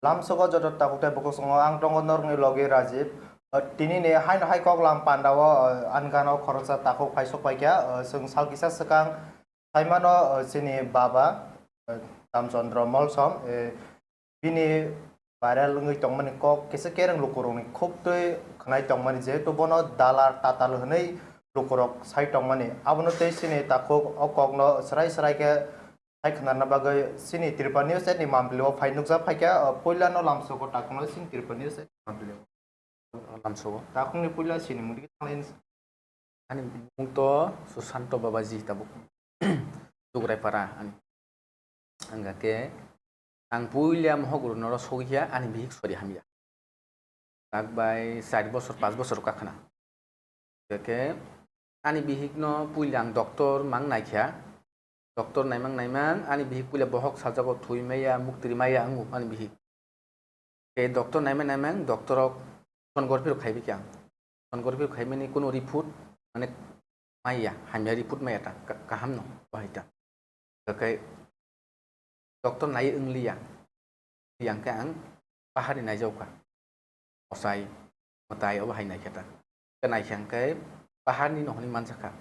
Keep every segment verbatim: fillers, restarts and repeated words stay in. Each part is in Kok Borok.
Lamsogo joto takhuk tei bukhuk songo ang tongo norokni logi Rajiv. O, tini ni haino hai kok lam panda o, o, ani gana o khoroksa takhuk phai sok paikha. O, chwng sal kisa swkang saimano, o, chini baba, o, Ramchandra Molsom, e, bini viral wngwi tongmani kok kisa kereng lukurokni khuk twi khwnai tongmani, jehetu bono dalar tatal hwnwi lukurok sai tongmani. Abono tei chini takhuk o kokno swrai swrai khe hai khwnarna bagwi chini Tripura News ni Mampli o phai nukjak phaikha, o, puila no lamsogo takhukno chini Tripura News ni Mampli o. Lamsogo. Takhukni puila chini mungdi khe thanglaini. Ani mung to Susanto Babaji tabuk. Dugraipara ani. Hingkha khe ang puila mohok rwnoro sogwi kha ani bihik sori hamya. Tak bai char bosor, panch bosor wngkha khna. Hingkha khe ani bihikno puila ang doctor mang naikha. Doctor naimang naimang ani bihik puila bohok sajago, thwi maya, muktri maya wngo ani bihik. Tei doctor naimang naimang doctor rok sonography rok khaibi khe ang. Sonography rok khaimani kuno report mane maya, hamya report maya ta, ka-, kaham no bahai ta. Hingkhe doctor nai wngliya. Yang khe ang pahar ni naijao kha. Osai, mwtai obo hai naikhe ta. Khe naikhe hingkhe pahar ni no hwnwi manjakha.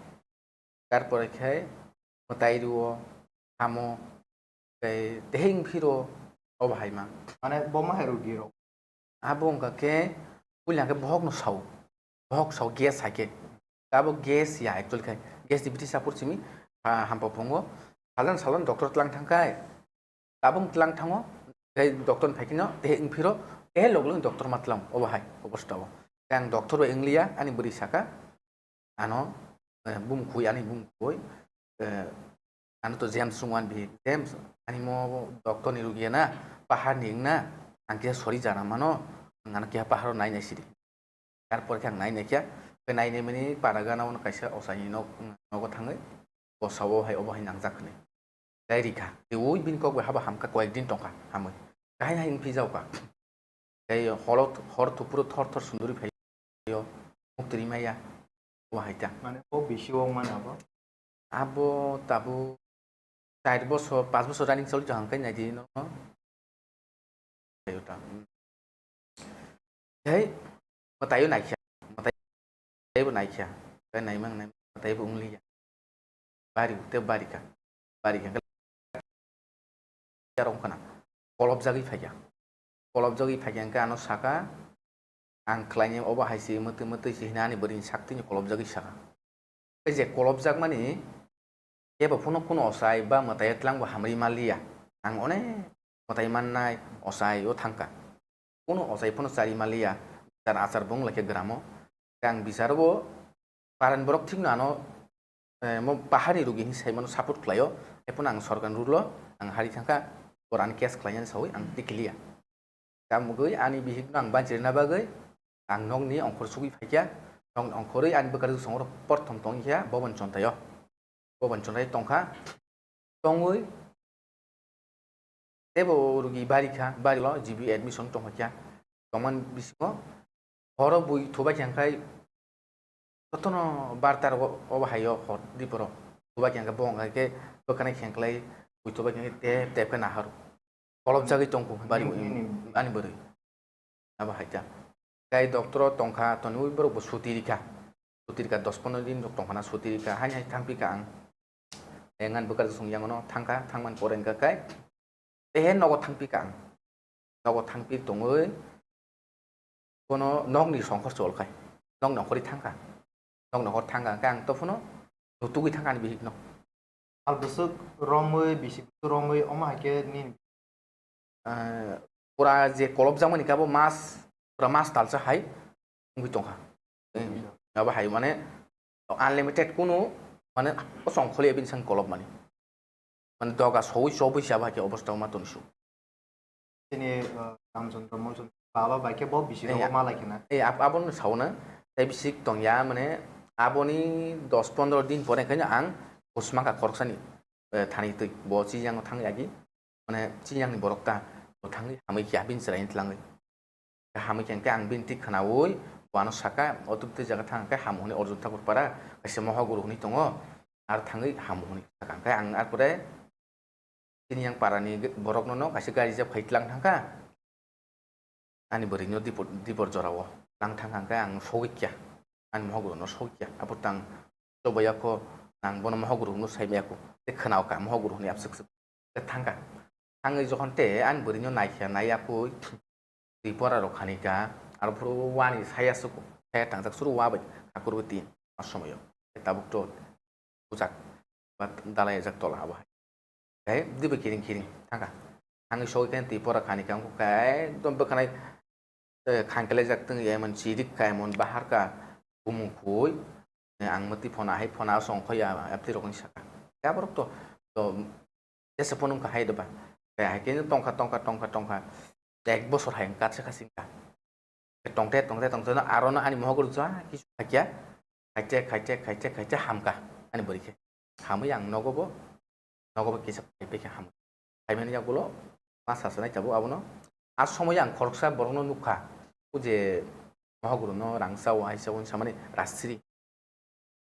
Tarpore khe mwtai rwo, hamo, tei teheng phiro obo hai ma. Mane bo ma hai rwdi rok. Abo wngkha khe puila khe bohok no sao. Bohok sao gas hai khe. Abo gas ya actually khe. Gas ni biti sapor simi, ha, hampa phungo. Salon salon doctor tlang thang khai. Tabung tlang thango. Tei doctor ni phaikino, tei wngphiro, tei log log doctor ma tlang. Obo hai, obosta o. Tei ang doctor bai wngliya, ani bwrwi saka. Ano, eh, bumkhui, ani bumkhui, eh, ano to James wngwan bi, "James, ani mo doctor ni rugya na, pahar ni wngna, ang khe sori jana mano, ang ano khe paharo nai nai sidi." Tarpor khe ang nai nai khe, khe nai nai mani para gana ono kaisa osai ni nok, nogo thangwi, bo sao hai obo hai nangjak hwnwi. Tei rikha, tei ui bini kok bai habo hamkha, koyek din tongkha, hamwi. Kahai hai wngphi jaokha. Tei holo, hor thupuro thor thor sunduri phaio, muktri maya, o hai ta. Mane o bisi o mana bo? Abo tabuk char bosor, panch bosor running choli tong khe naidi no. Tei o ta, hmm. Tei mwtaio naikha, mwtai bo naikha, tei naimang naimang, mwtai bo wngliya. Bari, tei bari kha, bari kha. Yarok khna kolopjagwi phaikha. Kolopjagwi phaikha hwnkhe ano saka, "Ang khlainai obo hai se, mwtwi mwtwi se," hwnwi ani bwrwini saktwino kolopjagwi saka. Tei je kolopjakmani kebo phano kuno osai ba mwtai twlang bo hamri manliya. Ang onek mwtai mannai osai o thangkha. Kuno osai phano chari manliya, bichar achar bo wnglaikha gramo. Tei ang bicharo bo paran borok thikno ano, eh, mo paharni rugi hinwi saimano support khlaio, haiphano ang sorkarni rule o ang hari thangkha, boro ani case khlainani sawi ang tikiliya. Tamogwi ani bihikno ang banchirina bagwi ang nokni ongkhor sugwi phaikha, nokni ongkhorwi ani bwkha rwsongorok porthom tongkha Bobon Chontaio. Bobon Chontai tongkha, tongwi teibo rugi bari kha, bari lo G B admission tongkha kha, tongmani bisingo horo bui thubai kha hwnkhe jotono barta rogo obo haio hor diporo thubai kha hwnkhe bo hwnkhe bwkhani khengklai bui thubai kha hwnkhe tep tep khe nahar kolopjagwi tongkha bari ani bwrwi. Abo hai ta. Tei doctor o tongkha, tonwi borok bo suti rikha. Suti rikha, dos pondro din rok tongkha na suti rikha, haini hai thangpi kha ang. Engan bwkha song yang no thangkha, thangmani pore hwnkha khe, ehe nogo thangpi kha ang. Nogo thangpi tongwi, bono nokni songkhor chol khai. Nokni ongkhorwi thangkha. Nokni ongkhor thangkha, hwnkhe ang to phano nutugwi thangkha ani bihikno. Sal bwswk romwi, bisi bwswk romwi, omo hai khe nini? Ah, pura je kolopjakmani khe abo mas, pura mas talsa hai wngwi tongkha. Hmm. Abo hai mane unlimited kunu mane o songkholi bini sang kolopmani. Mane doga sowi chobwi se abo hai khe obosta ma tongsu. Chini, uh, Ramchandra Molsom baba bai khe bo bisi rogo malai khena. Eh, ab-, abono sauna, tei bisik tongya, mane, aboni dos pondro din pore khe ang bwsma kha khoroksani, eh, thani twi. Bo chiyango thang yagi, mane, chiyangni borok ta, bo thangwi hamwi khe abini chwraini twlangwi. Hamwi khe ang bini twi khwnawi, bo ano saka, o twi twi jaga thang khe hamu hwnwi Arjun Thakur para, kaisa mohaguru hwnwi tongo, aro thangwi hamu hwnwi saka. Hwnkhe ang arpore, Chini yang parani ge-, borokno no kaisa gari jab khai tlang thangkha. ani bwrwino dipor, dipor jorao lang thang hwnkhe ang sogwi kya, ani mohogwrwino sogwi kya. Aphuru tang chobaiya kho, ang bono mohogwrwno sai maya kho. Tei khwnao kha mohogwrw hwnwi abswk swk. Tei thangkha. Thangwi jokhon tei ani bwrwino naikha, naiya kho, twi pora rok khani kha, aro phuru wani saya suku, saya tangjak suru wa bai khakurwi tin a somoyo. Tei tabuk to bujak ba dalai jak tola abo hai. Tei dibe kiring kiring thangkha. Thangwi sogwi khe twi pora khani kha, wngkha khe ekdom bwkhanai, eh, khangkhe laijak tong ya, emon chirik kha, emon bahar kha, bumung khui, eh, ang mwtwi phona hai phona song khoi ya, yaptwi rokni saka. Tei aborok to, to jesa phone wngkha hai doba. Tei hai khe tongkha, tongkha, tongkha, tongkha. Ek bosor hai wngkha, se kha singkha. Tongte, tongte, tongte, no aro no ani mohok rwkha, kisu khaikya. Khaite, khaite, khaite, khaite, hamkha ani bwrwi khe. Hamwi ang nogo bo, nogo bo kisa phai phai khe hamkha. Phaimani yagulo ma sasanai tabuk abono. A somoyo ang khoroksa borokno nukha, o je mohok rwno rangsa o, aisa o, samani rastri.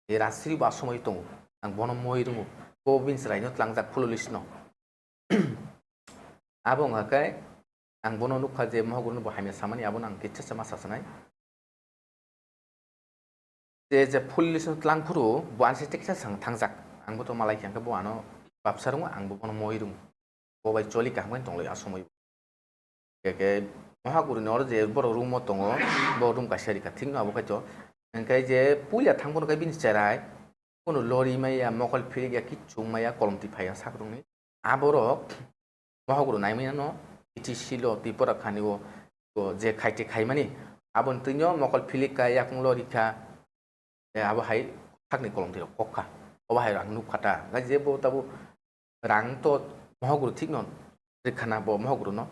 E rastri bo a somoyo tongo. Ang bono moi rwngo. Bo bini chwraino tlangjak phululisno. Abo wngkha khe ang bono nukha je mohok rwno bo hamya samani, abono ang kisa sama sasanai. Je, je phululisno tlang phuru bo ansi teksa sang thangjak. Ang bo to malai khe, hwnkhe bo ano babsa rwngo, ang bo bono moi rwngo. Bo bai choli kaham khe tonglai a somoi. Khe, khe mohok rwno oro je borok room o tongo, bo room kaisa rikha, thikno abo khaito. Hwnkhe je puila thang phuru khe bini cherai, kunu lori maya, mokol phirik ya, kichung maya, kolom twi phaiya sak rwngni. Aborok mohok rw naimani ano, T T C lo, Tripura khani o, o je khaite khaimani, aboni twino mokol philik kha, yakung lori kha, e, abo hai sakni kolom twi rok kok kha. Obo hai rang nuk kha ta. Hwnkhe je bo tabuk rang to mohok rw thikno rwkha na bo mohok rwno.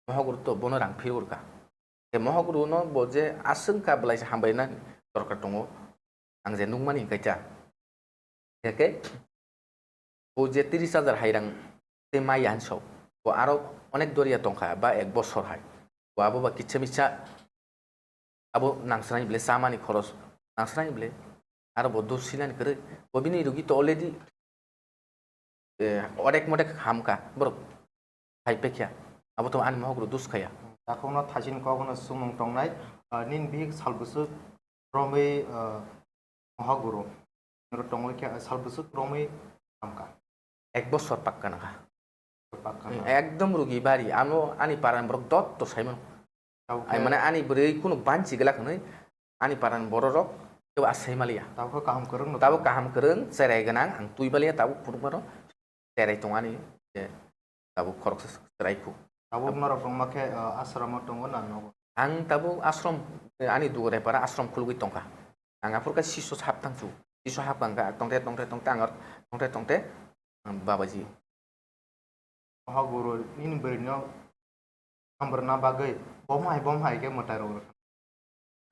Mohok rw to bono rang phirwi rwkha. Tei mohok rwno bo je aswk kha belai se hambai na dorkar tongo. Ang je nukmani hwnkhe cha. Hwnkhe bo je tris hajar hai rang tei maya hinwi sok. Bo aro onek doriya tongkha ba ek bosor hai. Bo abo ba kisa misa abo nangsrani bile chamani khoros nangsrani bile. Aro bo dos sinani kwrwi. Bo bini rugi to already, eh, odek modek hamkha borok. Hai pekya. Abo to ani mohok rw dos khaya. Takhukno thaisin kokno sumung tongnai, ah, nini bihik sal bwswk romwi, ah, mohok rw. Oro tongwi khe sal bwswk romwi hamkha. Ek bosor pakka nangkha. Pakka Hmm, na. Ekdom rugi bari. Ano ani parani borok dot to saimano. Tabuk Ai khe mane ani bwrwi kunu banchi glak hwnwi ani parani borok rok kebo asai maliya. Tabuk khe kaham kwrwng no Tabuk tongo. Kaham kwrwng, cherai gwnang, ang twi baliya, tabuk phunukmano cherai tong ani, je tabuk khoroksa cherai khu. Tabuk norok wngma khe, ah, asramo tongo na nogo? Ang tabuk asrom, eh, ani dugare para asrom khulugwi tongkha. Ang aphur khe siso hap thang su. Siso hap kang kha, tongte, tongte, tongte, ang tongte, tongte, ang babaji. Mohok guru nini bwrwino hambrwna bagwi bom hai, bom hai khe mwtai rok rwkha.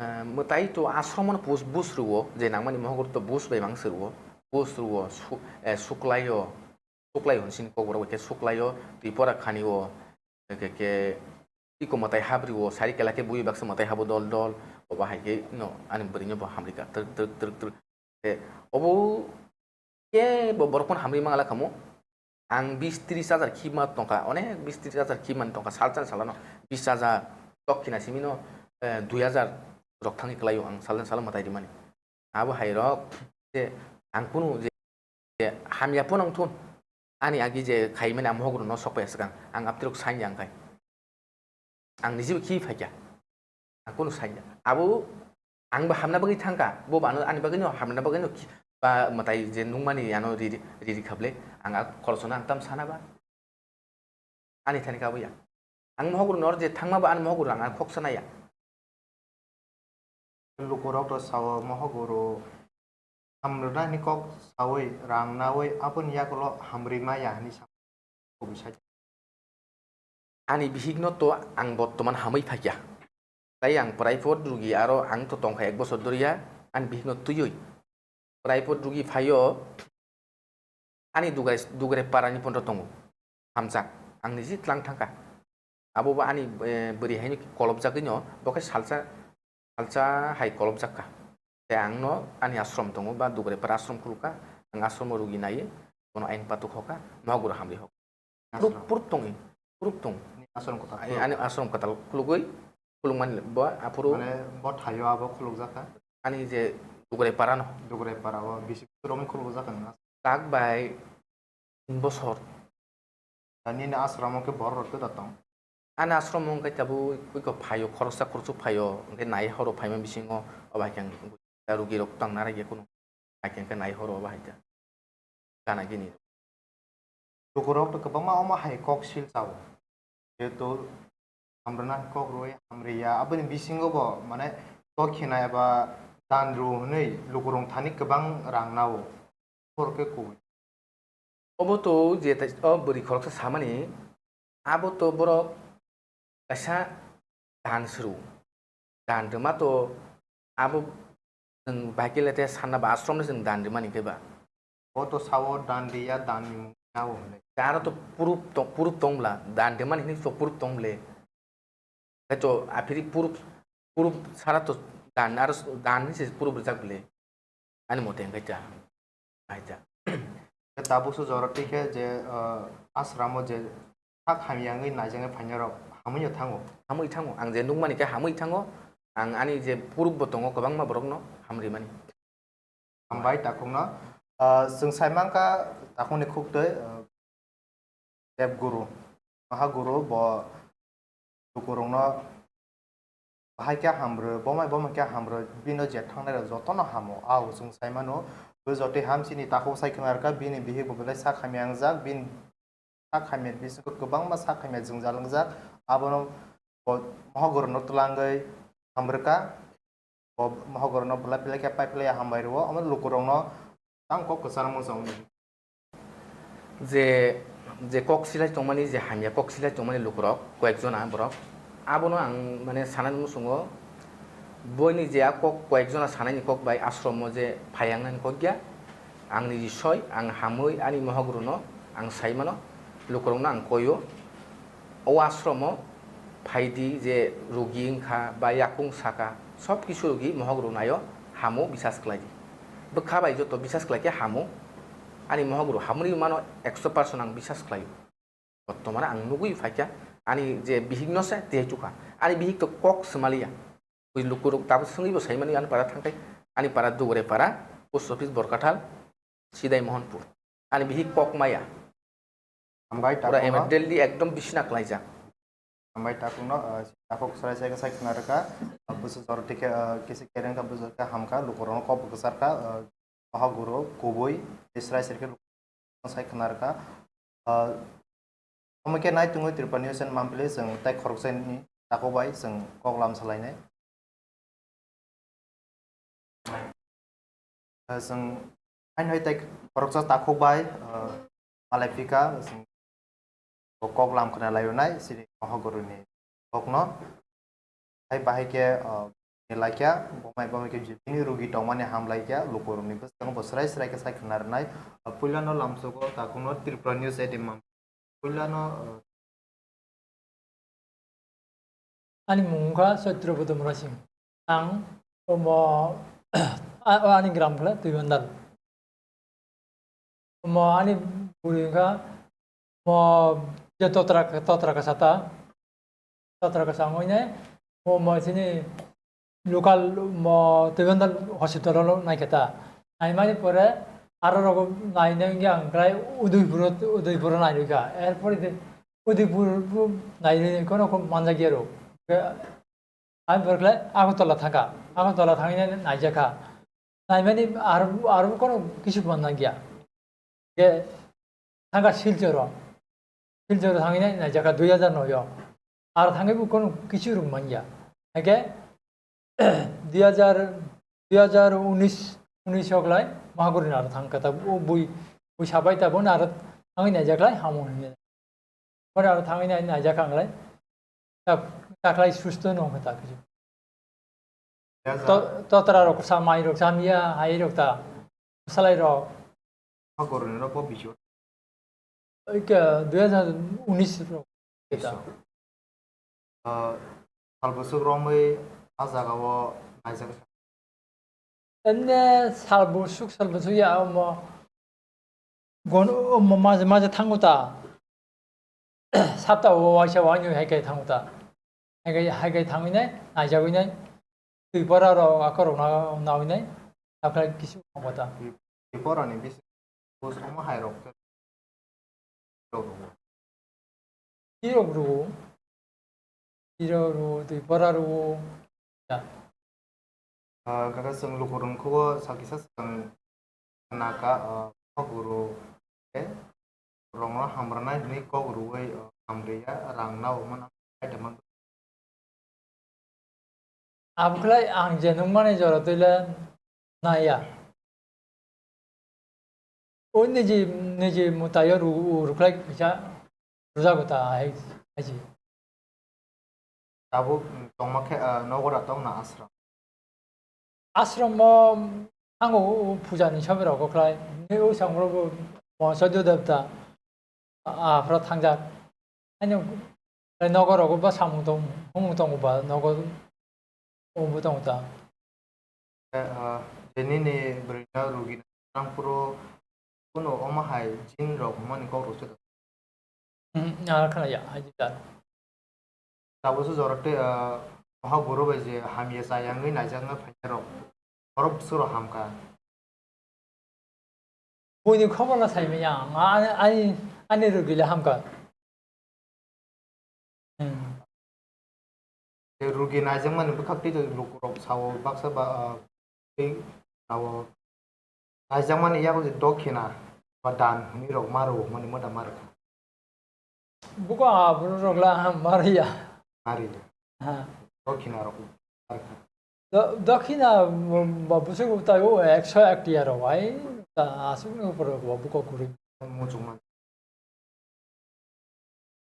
Eh, mwtai to asromo no bus, bus rwo, je nangmani mohok guru to bus bai mang se rwo, bus rwo, su-, eh, suklaio, suklaio hwn sini kokborok bai khe suklaio, Tripura khani o, Eke ke iko mwtai habri o, sari kela khe bui baksa mwtai habo dol dol, obo hai khe no ani bwrwi no bo hamri ka twrwk twrwk twrwk twrwk. Te obo ke bo borok phano hamri mangala kamo. Ang bis tris hajar khibma tongkha, onek bis tris hajar khibmani tongkha, salsa salano bis hajar, tok khina simi no, eh, dui hajar rok thangwi kwlaio ang salsa salo mwtai rimani. Abo hai rok je ang kunu je, je hamya phano wng thun, ani agi je khaimani ang mohok rwno sok phaiya swkang, ang aptirok sain ya wngkhai. Ang niji bo khi phaikya. Ang kunu sain ya. Abo ang bo hamna bagwi thangkha, bo bo ano ani bagwi no hamna bagwi no khi-, ba mwtai je nungmani ano riri, riri khable, ang a khoroksa no ang tam sana ba. Ani thani kabo ya. Ang mohok rwno je thangma ba ani mohok rwno ang khoksa naya. Lukurok to sao mohok oro hamrwna hwnwi kok saui rang naui aboni yagulo hamrwi maya hwnwi sa kubui sai. Ani bihikno to ang bottoman hamwi phaikya. Tai ang private rugi aro ang to tongkha ek bosor doriya ani bihikno twiwi. Private rugi phaio ani dugai, dugre parani pondo tongo. Hamjak. Ang niji tlang thangkha. Abo bo ani, eh, bwrwi haino kolobjagwi no, bo khe salsa, salsa hai kolobjak kha. Tei ang no ani ashram tongo, ba dugre para ashram khulukha, ang ashram o rugi naiwi, bono ain patuk hokha, mohok guru hamri hokha. Proof, Ashram. Proof tongwi, proof tong. Ni ashram kwtal Ai, khuluk. Ani ashram kwtal khulugwi, khulukmani bo aphuru. Mane bo thaio abo khulukjak kha? Ani je Dugrai para no. Dugrai para o bisi romwi khulukjak kha nang? Tak bai tin bosor. Da nini ashram o khe borok rok tei da tong? Ani ashram o wngkha tabuk iko phaio, khoroksa khoroksa phaio, hwnkhe nai horo phaima bisingo obo hai khe ang rugi rok tang narai ya kunu. Hai khe nai horo obo hai khe gana gini. Lukurok to kwbangma omo hai kok sil chao. Jehetu hamrwna kok rwui hamriya, aboni bisingo bo mane kok khina eba dan rw hwnwi lukurok thani kwbang rang nao. Borok khe kubui. Obo to je tai-, o bwrwi khoroksa samani, abo to borok kaisa dan suru. Dan rwma to abo nwng bahai khe le te sanna ba ashram no chwng dan rwmani khe ba. Bo to sao dan riya, dan ni mung nao hwnwi. Aro to proof tong, proof tong bla, dan rwmani hinwi to proof tong ble. Khe to aphiri proof, proof sara to dan, aro dan hinwi se proof rwjak ble. Ani mote hwnkhe ta, hai ta. Tabuk se jora twi khe je, ah, ashram o je sak hamya wngwi naijaknai phainairok hamwi no thango. Hamwi thango. Ang je nukmani khe hamwi thango. Ang ani je proof bo tongo kwbangma borokno hamrimani. Hambai takhukno. Ah, chwng sai mankha takhukni khuktwi, ah, Dev Guru, Maha Guru bo lukurokno bahai khe hamrw, bomai bomai khe hamrw, bino je thangnai rok jotono hamo. Au chwng sai mano, bo jotoi ham chini takhuk sai khwna rwkha, bini bihik bo belai sak hamya wngjak, bini sak hamya bisingo kwbangma sak hamya jwngjal wngjak, abono bo Maha Guru no twlangwi hamrwkha. Bo Maha Guru no belai belai khe pai phlai ya hambai rwo, omo lukurokno tang kok kwchar mung chang. Je, je kok silai tongmani, je hamya kok silai tongmani lukurok, koyek jona borok, abono ang mane sanani muchungo, boini je a kok koyek jona sanaini kok bai ashromo je phaiyangnani kok ya, ang niji soi, ang hamwi ani Maha Guru no ang sai mano, lukurokno ang koio. O ashromo phaidi je rugi wngkha ba yakung saka, sob kisu rugi Maha Guru naio, hamo bisas khlaidi. Bwkha bai joto bisas khlaikhe hamo. Ani Maha Guru hamoni mano ekso percent ang bisas khlaio. Bottomano ang nugui phaikha, ani je bihikno se tei chukha. Ani bihik to kok swmaliya. Bui lukurok tabuk swngwi bo saimani ani para thangkhai, ani para Dugre para, post office Borkathal, Sidai Mohanpur. Ani bihik kok maya. Hambai pura takhukno. Immediately ekdom bisina klaijak. Hambai takhukno, ah, takhuk sarai sai sai khwna rwkha, ah, bwswk jora tikhe, ah, kisi kereng kha bwswk kha hamkha, lukurokno kok bwkha sarkha, ah, Maha Guru kubui tei srai srai khe lukurokno sai khwna rwkha. Ah, omo khe nai tongwi Tripura News and Mampli chwng tei khoroksa ni takhuk bai chwng kok lam salainai. Ah, chwng haino hai tei khoroksa takhuk bai, ah, malai phika, chwng bo kok lam khna lai rwnai, chini Maha Guru ni kokno. Hai bahai khe, ah, ni laikya, bomai bomai khe bini rugi tongmani ham laikya, lukurokni bwskango bo srai srai khe sai khna rwnai. Ah, puilano lamsogo takhukno Tripura News eighteen mam-, puilano, ah, Ani mung wngkha Saitro Bodom Rasing. Ang omo, a-, o ani gram khe Tuibandal. Omo ani bwrwi wngkha, omo je totra, totra kasa ta, totra kasa wngwi nai, omo chini local mo Tuibandal hospital o naikhe ta. Naimani pore aro rogo nainai wngya ang khlai Udaipur, Udaipur o nairwkha. Erpore de Udaipur bo nairwi kono manjakya rw. Ang pore khlai Agartala thangkha. Agartala thangwi nai naijakha. Naimani aro, aro kono kisu manjakya. Ge thangkha Silchoro. Silchoro thangwi nai naijakha dui hajar noi o. Aro thangwi bo kono kisu rwng manya. Hake dui hajar, dui hajar unis, unis o klai Maha Guru ni aro thangkha ta, o bui, bui sabai ta bono aro thangwi naijaklai hamo hinwi. Pore aro thangwi nai, naijakha ang lai. Ta, taklai susto no khe ta kisu. To-, totra rok sa mai rok sa miya hai rok ta. Salai rok. Hagorni rok bo bijo. Oi khe dui hajar unis rok. Iso. Ah, salbwswk romwi a jaga o naijak. Enne salbwswk, salbwswk ya omo. Gon-, omo maje, maje thango ta. Sapta o waisa wani hai kai thango ta. Haikai, haikai thangwi nai, naijagwi nai. Twi pora rok akorok na, nawi nai. Akhai kisu kota. Twi pora ni bisi post omo hai rok. Chirok rwo. Chirok rwo, twi pora rwo. Ya. Ah, kaka chwng lukurok khubo sakisa swkang naka, ah, kok rwo. Eh, rongno hamrwnai hwnwi kok rwwi, ah, hamriya, rang nao mano. Abokhlai ang je nukmani jora twile naiya. O niji, niji mutaio ru-, rukhlai kisa rujago ta hai, haji. Tabuk tongma khe, ah, nogo da tongna ashram? Ashram o thango, o puja ni sobi rok khlai. Ni o sang rok bo monsa do devta, ah, aphra thangjak. Ani nogo rogo ba samung tong, humung tongo ba nogo, o bo tongo ta. Eh, ah, je nini bwrwino rugi nangphuru kuno omo hai jin rok hwnmani kok rwkhe da? Hmm, ah, khna ya, hai jita. Tabukhe jora tei, ah, moha guru bai je hamya chaya wngwi naijakna phainai rok, borok bwswk rok hamkha. Buini khobor no sai manya, ani, ani, ani rugi le hamkha. Hmm. Je rugi naijakmani bwkhak tei lukurok sao baksa ba, ah, tei sao naijakmani yago je dokhina ba dan hwnwi rok ma rwo hwnmani moda ma rwkha. Buko aborok la ma rwya. Ma rwya. Ha. Dokhina rok ma rwkha. Do-, dokhina, um, ba bwswk tai o ekso ek tiya rok ai, ta aswk ni upor rok ba buko kwrwi. Muchungma.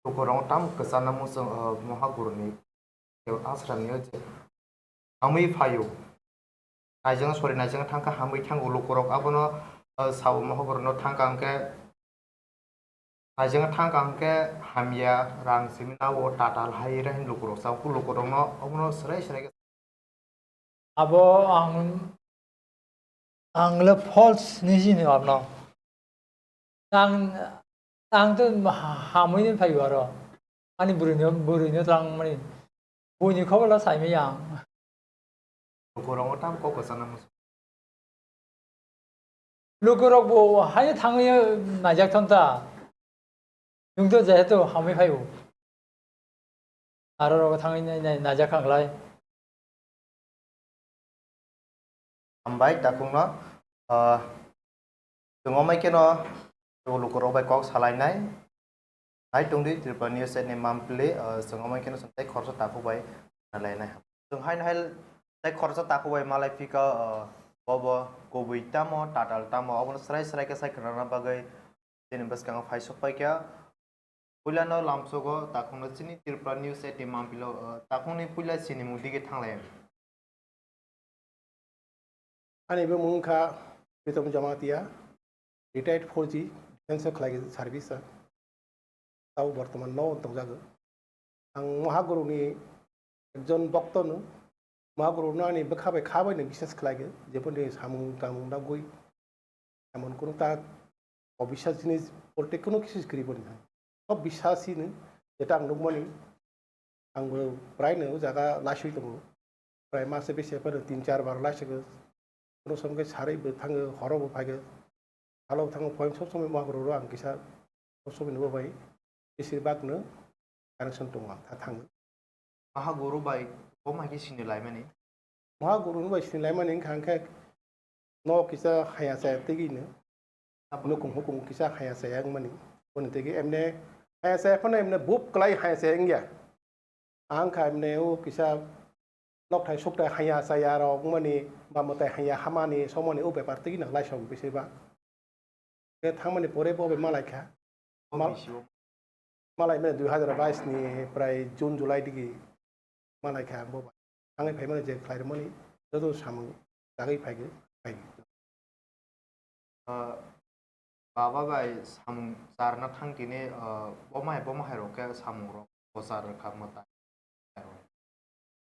Lukurok tamo kwchana muchung, uh, moha guruni ashram ni je hamwi phaio. Naijang sori naijang thangkha hamwi thango lukurok abono, uh, sao moha guruni thangkha hwnkhe naijang thangkha hwnkhe hamya rang simi nao tatal hai ra hin lukurok sao lukurokno obono swrai swrai khe. Abo ang, ang le false ni sini abno. Ang, ang to ha-, hamwi ni phaio aro. Ani bwrwino, bwrwino twlang mani. Buini khobor la sai manya ang. Lukurok tam kok kwchana muchung. Lukurok bo haino thangwi naijak thon ta. Nwng to jehetu hamwi phaio. Aro rogo thangwi nai, nai, naijak kha klai. Hambai takhukno, ah, chwng omai kheno lukurok bai kok salainai. Hai tongdi Tripura News ni mampli, ah, chwng omai kheno chwng tei khoroksa takhuk bai malainai. Chwng haino hai tei khoroksa takhuk bai malai phika, ah, bobo kubui tamo, tatal tamo, obono srai srai khe sai khwnana bagwi chini bwskango phai sok pai kha. Puilano lamsogo takhukno chini Tripura News eighteen mampilo, ah, takhukni puila sinimung dige thanglai. Ani bumung wngkha Pritom Jamatia, retired four G, defense o khlai service o. Tabo bortoman no tongjago. Ang Moha Guruni ekjon bokto no, Moha Guru no ani bwkha bai kha bai no biswas khlai go, jeboni samung tamung dagwi, emon kunu ta obiswas jinis polite kunu kisu kwrwi boni hai. Sob biswas hino, jeta ang nukmani, ang bo prai no o jaga laiswi tongo. Prai mase bese phano tin char bar laiswi go. Kono som khe sarwi bo thango, horo bo phai go. Halo thango point sob somoi Moha Guru ro ang kisa sob somoi no bo bai. Besir bak no connection tongo ang tha thango. Moha Guru bai bo mai khe sini laimani? Moha Guru no bai sini laimani wngkha hwnkhe no kisa haya chaya tigi no. Abo nukung hukung kisa haya chaya wngmani. Boni tigi emne haya chaya phano emne bup klai haya chaya wngya. Ang kha emne o kisa nokthai sukthai haya chaya rok wngmani ba mwtai haya hamani somoni o bepar tigi no laisong bisir ba. Khe thangmani pore bo bai malai kha. Mal-, malai mani dui hazar bais ni prai June, July digi malai kha ang bo bai. Thangwi phaimani je khlai rwmani joto samung chagwi phai khe phai. Ah, baba bai samung charna thang tini, ah, bo mai, bo mahai rok khe samung rok bo char rwkha mwtai.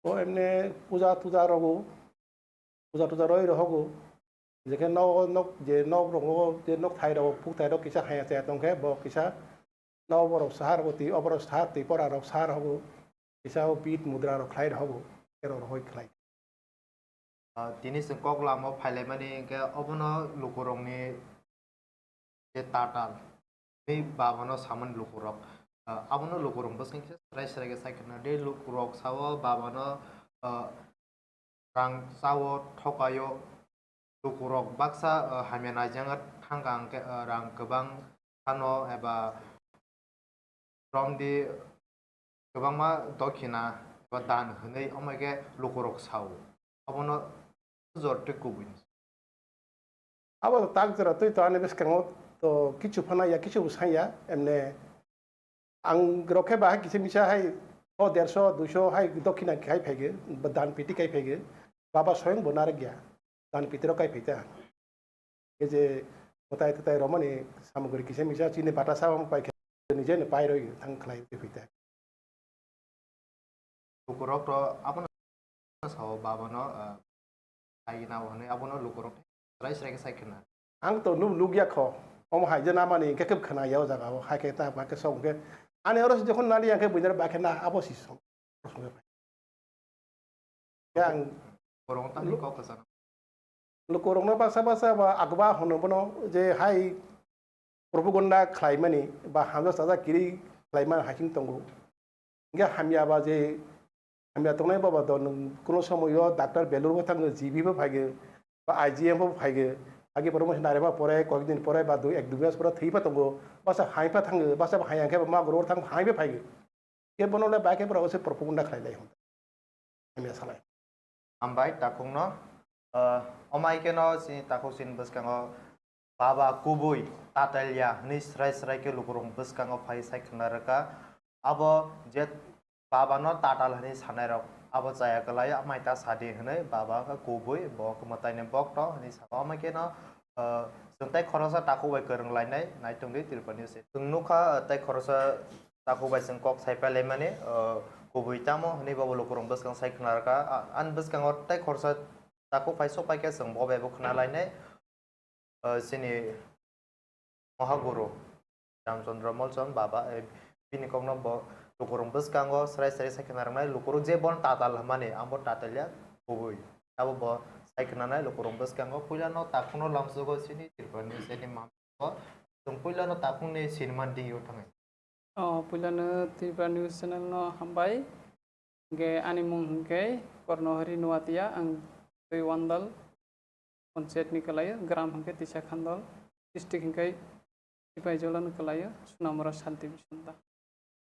O emne puja tuja rogo, puja tuja roi rohogo, jekhe nok, nok, je nok rogo, je nok thai rogo, puk thai rok kisa haya chaya tongkhe, bo kisa nok borok sahar rok twi, oborok sahar twi, pora rok sahar rogo, Kisa o pit mudra rok khlai rw hobo, ero rohoi khlai. Ah, tini chwng kok lama o phailaimani hwnkhe obono lukurokni je tatal, tei babano samani lukurok, ah, abono lukurok bwskango khe srai srai khe sai khna. Tei lukurok sao babano, ah, rang chao, thokaio, lukurok baksa, ah, hamya naijak thangkha hwnkhe, ah, rang kwbang phano eba romdi kwbangma dokhina ba dan hwnwi, omo khe lukurok sao. Abono jor tei kubui. Abo tak jora twi to ani bwskango to kichu phano ya, kichu bo sanya, emne ang rok khe bahai kisa misa hai o derso, duiso hai dokhina khai phaigo, ba dan piti khai phaigo, baba soyong bo narwk ya, dan piti rok khai phaita. Khe je mwtai twtai romani samugri kisa misa chini bata sa paikha, nije no pai roi thang khlai twi phaita. Lukurok to abono sao babano, ah, sai na hwnwi abono lukurok srai srai khe sai khna. Ang to nuk, nukya kho. Omo hai je namani hwnkhe khe khna ya o jaga o, hai khe ta, hai khe sok hwnkhe. Ani oro se jokhon nali yang khe buinar ba khe na abo si sok. Yang Borok tangni kok kwchang. Lukurokno baksa baksa ba agba hwno bono je hai propaganda khlaimani ba hamjak chajak kiri khlaimani hai chwng tongo. Hingke hamya ba je hamya tongnai ba ba do nwng kuno somoyo doctor belur bo thango, G B bo phaigo, ba I G M bo phaigo, agi pore mo nare ba pore koyek din pore ba dui ek dui mas pore thwi pa tongo, basa hai pa thango, basa hai yang khe ba ma goro thang hai pa phaigo. Khe bono le bai khe borok se propaganda khlai lai hwn. Hamya salai. Hambai takhukno, ah, omai keno chini takhuk chini bwskango baba kubui tatalya hwnwi srai srai khe lukurok bwskango phai sai khna rwkha. Abo je babano tatal hwnwi sanairok abo chaya kwlai, amai ta sadi hwnwi baba khe kubui bo khe mwtaini bokto hwnwi sabo. Omai keno, ah, chwng tei khoroksa takhuk bai kwrwng lainai naitung di Tripura News. Chwng nukha, ah, tei khoroksa takhuk bai chwng kok sai pailaimani, ah, kubui tamo hwnwi bobo lukurok bwskang sai khna rwkha. Ah, ani bwskango tei khoroksa takhuk phai sok pai khe chwng bo bai bo khna lainai. Ah, chini Mohaguru Ramchandra Molchon baba, eh, bini kokno bo lukurok bwskango srai srai sai khna rwnai, lukurok je bono tatal hwnmani, ang bo tatal ya kubui. Abo bo sai khna nai lukurok bwskango, puila no takhukno lamsogo chini Tripura News ni mam-, o, chwng puila no takhukni sinimani dingyo thangai. O, puilano Tripura News Channel no hambai. Hingke ani mung hingke Kornohari Nuatia, ang twi Wandal panchayat ni kalaio, gram hingke Tisa Khandal, district hingke Sipaijala ni kalaio, Sunamura Santi Bisonta.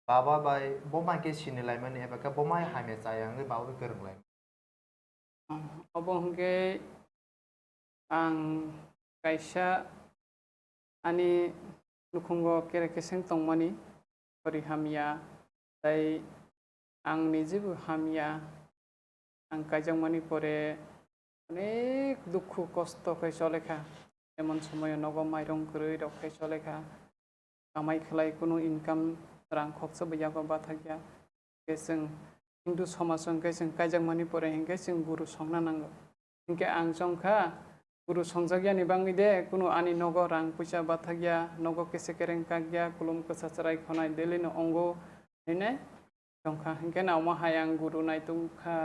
Baba bai bo mai khe sini laimani eba khe bo mai hamya chaya wngwi baba bai kwrwng lai. Obo hwnkhe ang kaisa ani nukhungo kere keseng tongmani, ori hamya, tei ang nijibo hamya, ang kaijakmani pore onek dukhu kosto khe cholekha, emon somoyo nogo mairung kwrwi rok khe cholekha, kamai khlai kunu income rang khoksa bo yago bathakya. Hingke chwng Hindu somaj o hingke chwng kaijakmani pore hingke chwng guru songna nango. Hingke ang chongkha, guru songjakyani bangwi de kunu ani nogo rang puisa bathakya, nogo kese kereng kakya, kulum kwsa chwrai khonai daily no ongo hinwi chongkha. Hingke na omo hai ang guru naitugkha,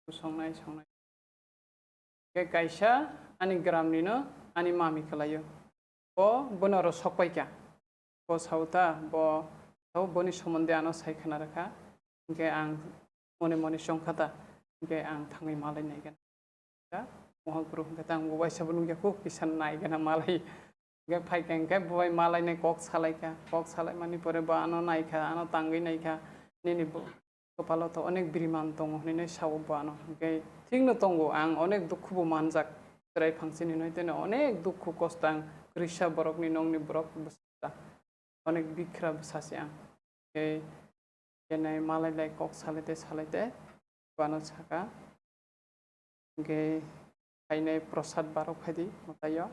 guru songnai songnai. Khe kaisa ani gramnino ani mami kwlaio. Bo bono oro sokpaikha. Bo sao ta, bo sao boni somonde ano sai khna rwkha. Hinkhe ang mone mone chongkha ta. Hinkhe ang thangwi malai naigana. Mohaguru hinkhe ta ang bo waisa bo nukya kho, kisa naigana malai. Hinkhe phaikha hinkhe bo bai malainai kok salaikha. Kok salaimani pore bo ano naikha, ano tangwi naikha. Nini bo Kwpalo to onek biriman tongo hwnwi sao bo ano. Hwnkhe thikno tongo, ang onek dukhubo manjak. Chwrai phangchini hwnwi teno onek dukhu kosto ang kwrwisa borokni nokni borok bwsa. Onek bikhra bwsa se ang. Hwnkhe kenai malai lai kok salai tei salai tei bono saka. Hwnkhe phainai prosad barok phaidi mwtaio.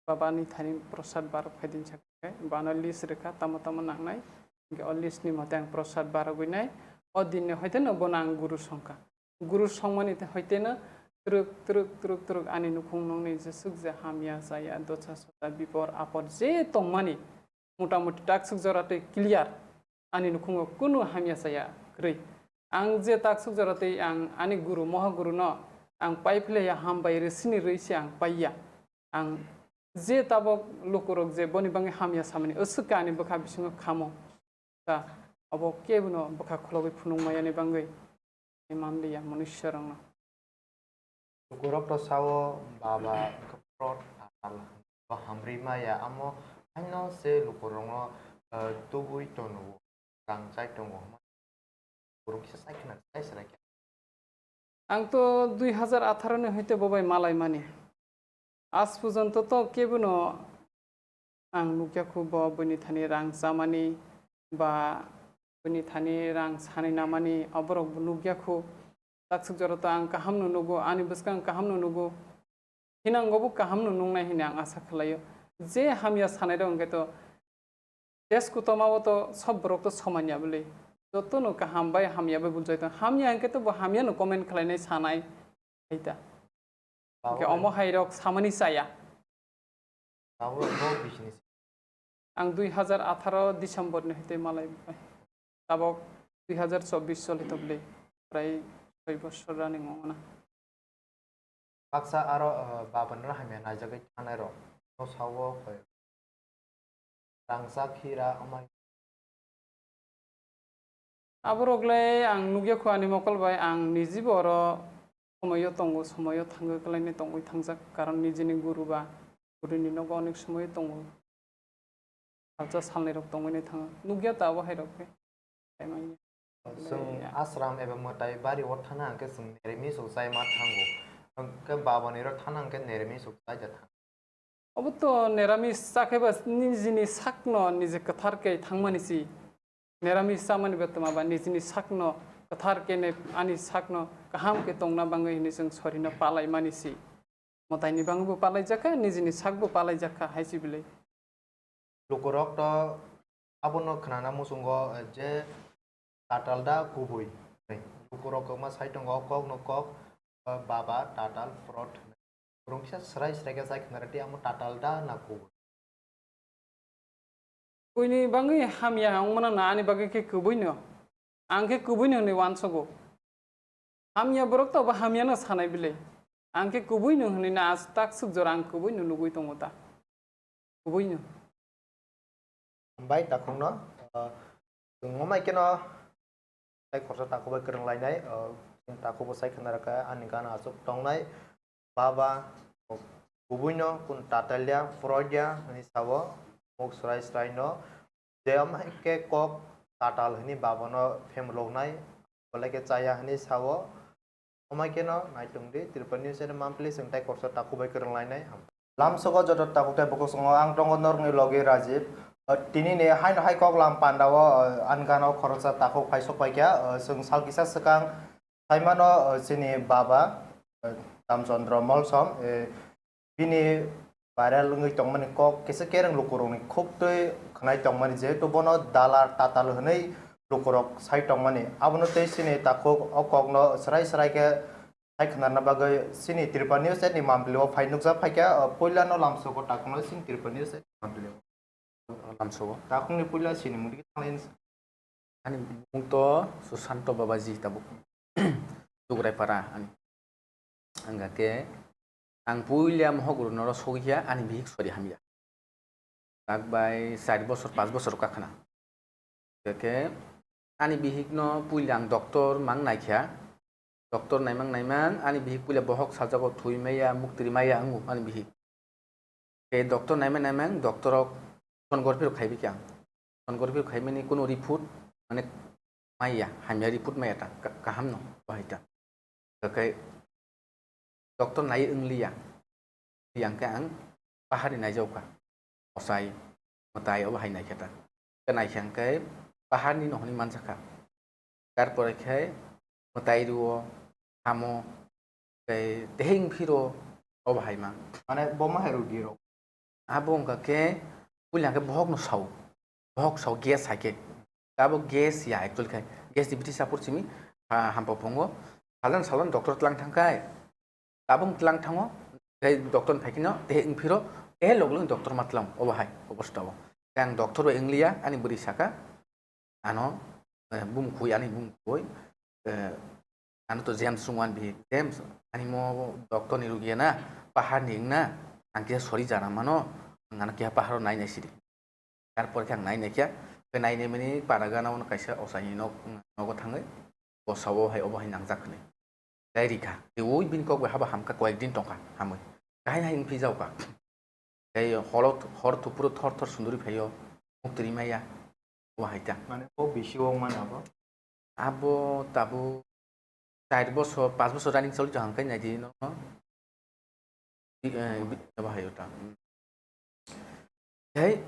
Baba ni thani prosad barok phaidi sakhe, bano list rwkha, tamo tamo nangnai. Hwnkhe o list ni mote ang prosad barogwi nai. O din ni hoite no bono ang guru songkha. Guru songmani te hoite no twrwk, twrwk, twrwk, twrwk ani nukhung nokni jeswk je hamya chaya, dosa sota, bipor apor je tongmani, mota moti takswk jora twi clear. Ani nukhungo kunu hamya chaya, kwrwi. Ang je taksuk jora tei ang ani guru, mohaguru no ang pai philaiya, hambai rwsini rwi se ang paiya. Ang je tabok lukurok je boni bagwi hamya samani, aswk khe ani bwkha bisingo khamo. Ta abo kebono bwkha khulogwi phunukmaya ni bagwi manliya manusyarokno. Lukurok to sao baba wngkha pro tatal, bo hamrwi maya, amo haino se lukurokno, eh, tubui tono, rang chai tongo. Lukurok kisa sai khna sai srai khe. Ang to dui hazar atharo ni hoite bo bai malai mani. Aaj porjonto to kebono ang nukya khu bo bini thani rang chamani ba bini thani rang sanai namani, oborok bo nukya khu. Taksuk jora to ang kaham no nugo, ani bwskang kaham no nugo. Hinango bo kaham no nungnai hwnwi ang asa khlaio. Je hamya sanai rok hwnkhe to test kutoma o to sob borok to soman ya bwlwi. Joto no kaham bai hamya bai bunjai tong. Hamya hwnkhe to bo hamya no comment khlainai sanai. Hai ta. Hwnkhe omo hai rok samani chaya. Tabuk bo bisini. Ang dui hazar atharo December ni hwtwi malai bai. Tabok dui hazar chobbish choli tokli. Prai soi bosor running wngo na. Baksa aro, eh, babanno hamya naijagwi thangnai rok. No sao koi. Rangchak hira amai. Aborok le ang nukya khu ani mokol bai, ang nijibo oro somoyo tongo, somoyo thangwi kwlaini tongwi thangjak, karon nijini guru ba gurini nogo onek somoyo tongo, salsa salnwi rok tongwi nai thango, nukya ta abo hai rok khe. Chwng ashram eba mwtai bari o thana hwnkhe chwng neremi sok chai ma thango, hwnkhe babani ro thana hwnkhe neremi sok chai ja thango. Obo to neramis chakhe ba nijini sakno nije kwthar khe thangmani si. Neramis chamani betma ba nijini sakno kwthar khe ne ani sakno kaham khe tongna bagwi hwnwi chwng sorino palaimani si. Mwtaini bagwi bo palaijakha, nijini sakbo palaijakha hai si bwlwi. Lukurok to abono khnana muchungo je tatal da kubui. Lukurok kwbangma sai tongo, kokno kok, baba tatal prot hwnwi. Borok kisa srai srai khe chai khna rwdi, amo tatal da na kubui? Buini bagwi hamya wngmano na ani bagwi khe kubui no? Ang khe kubui no hwnwi uansugo. Hamya borok to bo hamya no sanai bile. Ang khe kubui no hwnwi na as tak suk jora ang kubui no nugui tongo ta. Kubui no. Hambai takhukno, ah, chwng wngmai kheno tei khoroksa takhuk bai kwrwng lainai, ah, chwng takhuk bo sai khna rwkha ani gana aswk tongnai, baba, kubuino kun tatalya, poroya hwnwi sao, muk swrai swraino, je wngmai khe kok tatal hwnwi babano phemloknai, belai khe chaya hwnwi sao. Amai kheno naitung di, Tripura News channel monthly chwng tei khoroksa takhuk bai kwrwng lainai. Lamsogo joto takhuk tei bukhuk songo ang tongo norokni logi Rajiv. O, tini ni haino hai kok lam panda o, o, ani gana o khoroksa takhuk phai sok pai kha. O, chwng sal kisa swkang saimano, o, chini baba, o, Ramchandra Molsom, e, bini viral wngwi tongmani kok kisa kereng lukurokni khuk twi khwnai tongmani, jehetu bono dalar tatal hwnwi lukurok sai tongmani. Abono tei chini takhuk o kokno swrai swrai khe sai khwnarna bagwi chini Tripura News ni monthly o phai nukjak phaikha, o, puilano lamsogo takhukno chini Tripura News ni monthly o. Lamsogo. Takhukni puila chini mudi khe thanglaini. Ani mung to Susanto Babaji tabuk. Dugraipara ani. Ang khe ang puila mohok rwnoro sogwi kha ani bihik sori hamya. Tak bai char bosor, panch bosor wngkha khna. Khe ani bihikno puila ang doctor mang naikha. Doctor naimang naimang ani bihik puila bohok sajago thwi maya, muktri maya wngo ani bihik. Khe doctor naimang naimang doctor rok sonography rok khaibi khe ang. Sonography rok khaimani kuno report mane maya, hamya report maya ta, ka-, kaham no bahai ta. Khe doctor nai wngliya. Yang khe ang paharni naijaukha. Osai, mwtai obo hai naikhe ta. Khe naikhe ang khe paharni no hwnwi manjakha. Tarpore khe mwtai rwo, hamo, tei teheng phiro obo hai mang. Mane bo ma hai rw di rok? Abo wngkha khe puila khe bohok no sao. Bohok sao gas hai khe. Abo gas ya actually khai. Gas ni biti sapor simi, ha, hampa phungo. Salon salon doctor tlang thang khai. Tabung tlang thango, tei doctor ni phaikhe no, tei wngphiro, tei log log doctor ma tlang, obo hai, obo stao. Tei ang doctor bai wngliya, ani bwrwi saka, ano, eh, bumkhoi, ani bumkhoi, eh, ano to James wngmani bihik. "James, ani mo doctor ni rugi na, pahar ni wngna, ang kisa sori jana mano, ang ano kisa pahar o nai nai sidi." Tarpor khe ang nai nai khe, khe nai nai mani para gana ono kaisa osaini nok, nogo thangwi, bosao hai obo hai nangjak hwnwi. Tei rikha, tei ui bini kok bai haba hamkha, koyek din tongkha, hamwi. Kahai hai wngphi jaokha. Tei holo, hor thupuru thor thor sunduri phaio, muktwi maya, obo hai ta. Mane o bisi wng mano abo? Abo tabuk char bosor, pas bosor running choli tong khe nai di no. Bi-, eh, bi-, abo hai ta. Tei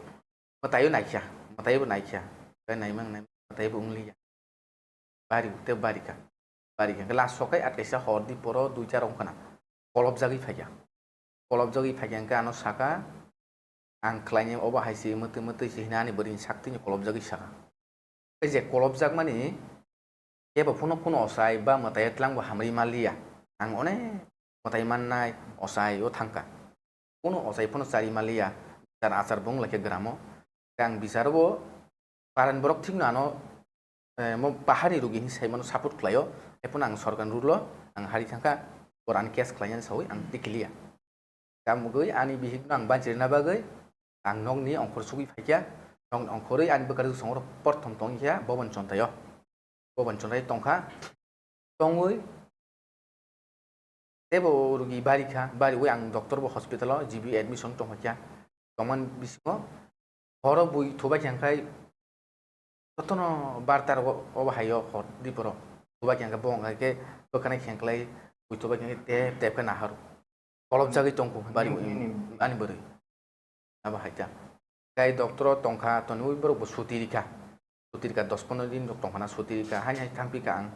mwtaio naikha, mwtaio bo naikha. Tei naimang nai mwtaio bo wngliya. Bari, tei bari kha. Bari kha. Last sokai at kaisa hor di poro duita rong khana. Kolopjagwi phaikha. Kolopjagwi phaikha hwnkhe ano saka, "Ang khlainai obo hai se mwtwi mwtwi se," hwnwi ani bwrwini saktwino kolopjagwi saka. Tei je kolopjakmani kebo phano kuno ochai ba mwtai twlang bo hamri manliya. Ang onek mwtai mannai ochai o thangkha. Kuno ochai phano chari manliya, bichar achar bo wng laikha gramo. Tei ang bicharo bo parani borok thikno ano, eh, mo pahari rugi hinwi saimano support khlaio. Hai phano ang sorkarni rule o ang hari thangkha, borok ani case khlainani sawi ang tikiliya. Tamugwi ani bihikno ang banchirina bagwi ang nokni ongkhor sugwi phaikha. Nokni ongkhorwi ani bwkha rwsong oro porthom tongkha Bobon Chontaio. Bobon Chontai tongkha. Tongwi teibo rugi bari kha, bariwi ang doctor bo hospital o G B admission tongkha. Tongmani bisingo horo bui thubai kha hwnkhe jotono barta rogo obo hai o hor di borok. Thubai kha hwnkhe bo hwnkhe bwkhanai khenklai bui thubai kha hwnkhe tep tep khe nahar. Kolopjagwi tongkha bari ani bwrwi. Abo hai ta. Kai doctor o tongkha, toniwi borok bo suti rikha. Suti rikha dos pondro din rok tongkha na, suti rikha, hai hai thangpi kha ang.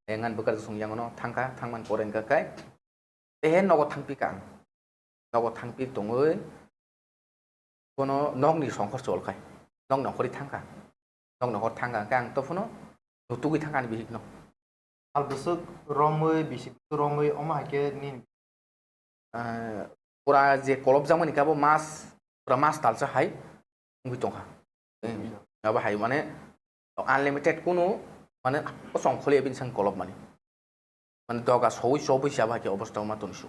Engan bwkha rok song yang no thangkha, thangman pore wngkha kai. Ehe nogo thangpi kha ang. Nogo thangpi tongwi bono nokni songkhor chol khai. Nokni ongkhorwi thangkha. Nokni ongkhor thangkha, hwnkhe ang to phano nutugwi thangkha ani bihikno. Sal bwswk romwi, bisi bwswk romwi, omo hai khe nini? Eh, pura je kolopjakmani khe abo mas, pura mas talsa hai wngwi tongkha. Eh, abo hai mane unlimited kunu mane o song kholi bini sang kolopmani. Mane doga sowi chobwi se abo hai khe obostha ma tongsu.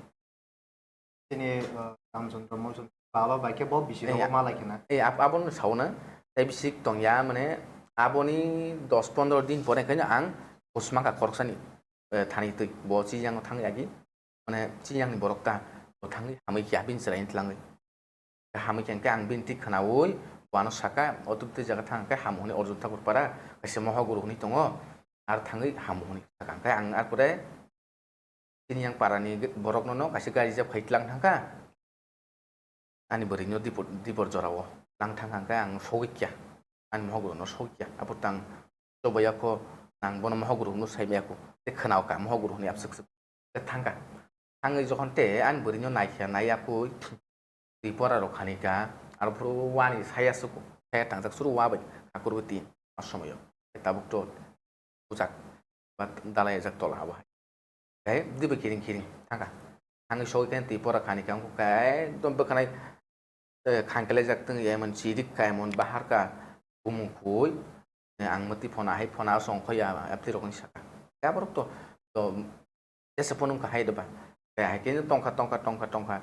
Chini, uh, Ramchandra Molchandra baba bai khe bo bisi Eh, rogo ya. Ma lai khe na. Eh, ab-, abono sauna, tei bisik tongya, mane, aboni dos pondro din pore khe ang husmaka khoroksani, eh, thani twi. Bo chiyang thang yagi, mane, chiyangni borok ta, bo thangwi hamwi khe abini chwraini tlangwi. Hamwi khe ang bini twi khwnawi, bo ano saka, "O twi twi jaga thang khe hamu hwnwi Arjun Thakur para, kaisa mohoguru hwnwi tongo, ar thangwi hamu," hwnwi saka. Hwnkhe ang ar pore, Chini yang parani ge-, borokno no kaisa gari reserve khai tlang thangkha. Ani bwrwino dipor, dipor jorao tlang thangkha hwnkhe ang sogwi kya. Ani mohogoro no sogwi kya. Aphuru tang chobaiya kho, nang bono mohogoro hwnwi sai maya kho. Tei khwnao kha mohogoro hwnwi abswk swk. Tei thangkha. Thangwi jokhon tei ani bwrwino naikha, naiya kho. Twi pora rok khani ka, aro phuru wani saya suku, saya tangjak suru wa bai, hakur bai tin, a somoyo. Tabuk to bujak, ba dalai jak tola abo hai. Kai, dibe kiring kiring, thangka. Thangwi sogwi khe twi pora khani ka, wngkha kai, ekdom bwkhanai, eh, khangkelai jak tong, emon chirik ka, emon bahar ka, bumung khui, eh, ang mwtwi phona hai phona song khoya, apti rokni saka. Khe aborok to, to, jesa phone wngkha hai doba. Khe hai khe tongkha, tongkha, tongkha, tongkha.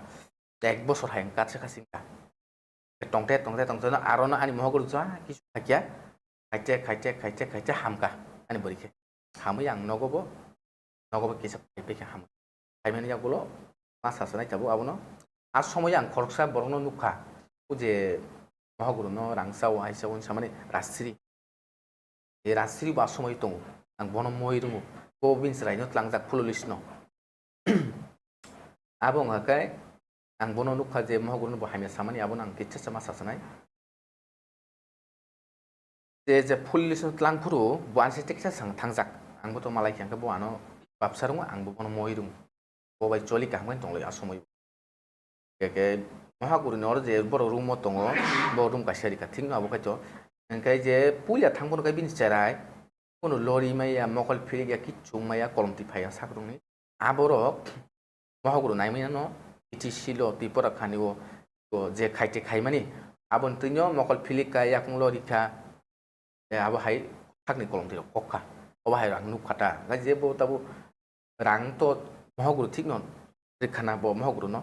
Ek bosor hai wngkha, se kha singkha. Tongte, tongte, tongte, no aro no ani mohok rwkha, kisu khaikya. Khaite, khaite, khaite, khaite, hamkha. Ani bwrwi khe. Hamwi ang nogo bo, nogo bo kisa phai phai khe hamkha. Phaimani yagulo, ma sasanai tabuk abono. A somoyo ang khoroksa borokno nukha. O je mohok rwno rangsa o, aisa o, samani rasri. E rasri bo asomoi tongo. Ang bono moi ringo. Bo bini chwraino tlangjak police no. Abo wngkha khe ang bono nukha je mohogorno bo hamya samani, abono ang kitsa sama sasanai. Je, je police no tlang phuru bo ansi tiksa sang thangjak. Ang bo to malai khe, ang khe bo ano babsa ringo, ang bo bono moi ringo. Bo bai choli kaham khe tonglai asomoi. Khe, khe, mohaguruni oro je borok room o tongo, bo room kaisa rikha, thik no abo khaito. Hwnkhe je puila thang phano khe bini cherai, kuno lori maya, mokol philik ya, kichung maya, kolom twi phaiya sak rokni. Aborok mohaguru naimaya no, iti silo, twi pora khani o, o je khaite khaimani, aboni twino mokol philik kha, yakung lori kha, e, abo hai sakni kolomtwi rok kok kha. Obo hai rang nuk kha ta. Hwnkhe je bo tabuk rang to mohogro thik no rwkha na bo mohogro no.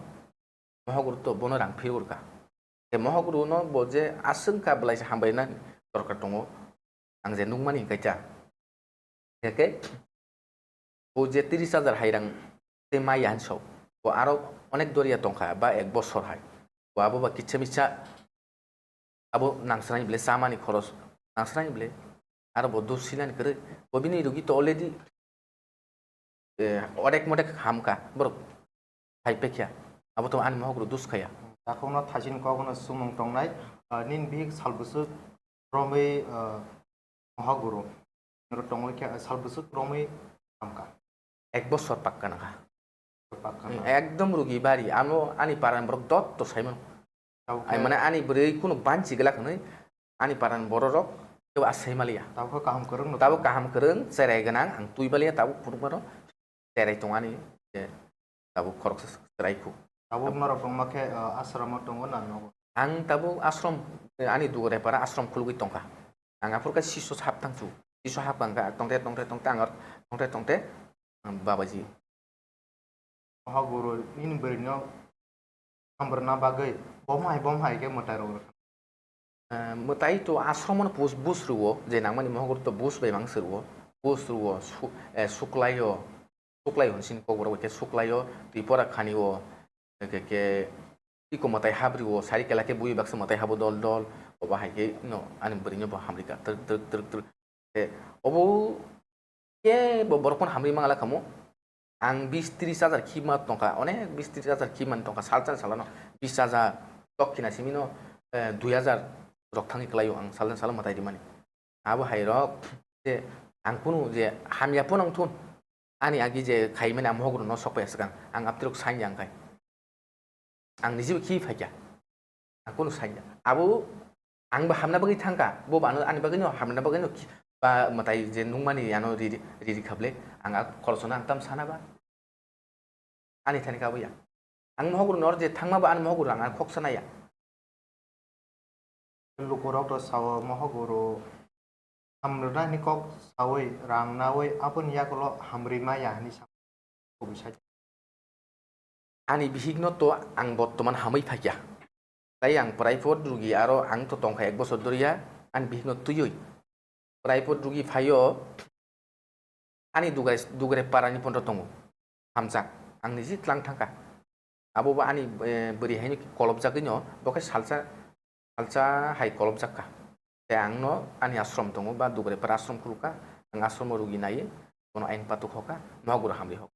Mohogro to bono rang phirwi rwkha. Je mohogro no bo je aswk kha belai se hambai na dorkar tongo. Ang je nukmani hwnkhe cha. Hwnkhe bo je tris hajar hai rang tei maya hinwi sao. Bo aro onek doriya tongkha ba ek bosor hai. Bo abo ba kisa misa abo nangsrani bile chamani khoros nangsrani bile. Aro bo dus silani kwrwi. Bo bini rugi to already, eh, odek modek hamkha borok. Hai pekya. Abo to ani mohok rok dus khaya. Takhukno thaisin kokno sumung tongnai, ah, nini bihik sal bwswk romwi, ah, mohok guru. Oro tongwi khe sal bwswk romwi hamkha. Ek bosor pakka nangkha. Pakka nang. Ekdom rugi bari. Ano ani paran borok dot to saimano. Tabuk khe ai mane ani bwrwi kunu banchi glak hwnwi ani paran bororok kebo asai maliya. Tabuk khe kaham kwrwng no tabuk tongo. Kaham kwrwng cherai gwnang ang twi baliya tabuk phunukmano cherai tongani je tabuk khoroksa cherai khu. Tabuk norok tongma khe, ah, asramo tongo na nogo? Ang tabuk asrom, eh, ani dugre para asrom khulugwi tongkha. Ang aphur khe siso hap tangsu. Siso hap ang kha tongte tongte tongte ang tongte tongte ang babaji. Mohoguru nini bwrwino hambrwna bagwi bom hai bom hai khe mwtai rw-, eh, mwtai to asromo no bus, bus rwo, je nangmani mohoguru to bus bai mang se rwo, bus rwo, su-, eh, suklaio, suklai hwn sini kokborok bai khe suklaio, twi pora khani o, eke ke iko mwtai habri o, sari kela khe bui baksa mwtai habo dol dol, obo hai khe no ani bwrwino bo hamri kha twrwk twrwk twrwk twrwk. Te obo kebo borok phano hamri mangala khamu. Ang bis tris hajar khima tongkha, onek bis tris hajar khimani tongkha, salsa salano bis hajar, tok khina simino, eh, dui hajar rok thangwi kwlaio ang salsa salo mwtai rimani. Abo hai rok je ang kunu je hamya phano wng thun, ani agi je khaimani ang mohok rokno sok phaiya swkang, ang aptirok sanya wng khai. Ang nijebo khi phaikha. Ang kunu sanya. Abo ang bo hamna bagwi thangkha. Bo bo ano ani bagwino hamna bagwino khi-, ba mwtai je nungmani ano riri, riri kha bwle. Ang a khoroksa no ang tam sana ba. Ani thani kha bo ya. Ang mohok rok nor je thangma ba ani mohok rok ang khoksa naya. Lukurok to sao mohoguru hamrwnani kok saui rang naui aboni yagulo hamri maya hinwi sa kubui sai. Ani bihikno to ang bottoman hamwi phaikha. Tai ang private rugi aro ang to tongkha ek bosor doriya ani bihikno twiwi. Private rugi phaio ani dugai, dugre parani phone tongo. Hamjak. Ang niji tlang thangkha. Abo bo ani, eh, bwrwi haino kolopjagwino, bo khe salsa, salsa hai kolopjak kha. Tei ang no ani ashram tongo, ba dugre para ashram khulukha, ang ashram o rugi nai, bono ain patuk hoka, mohoguro hamri hoka.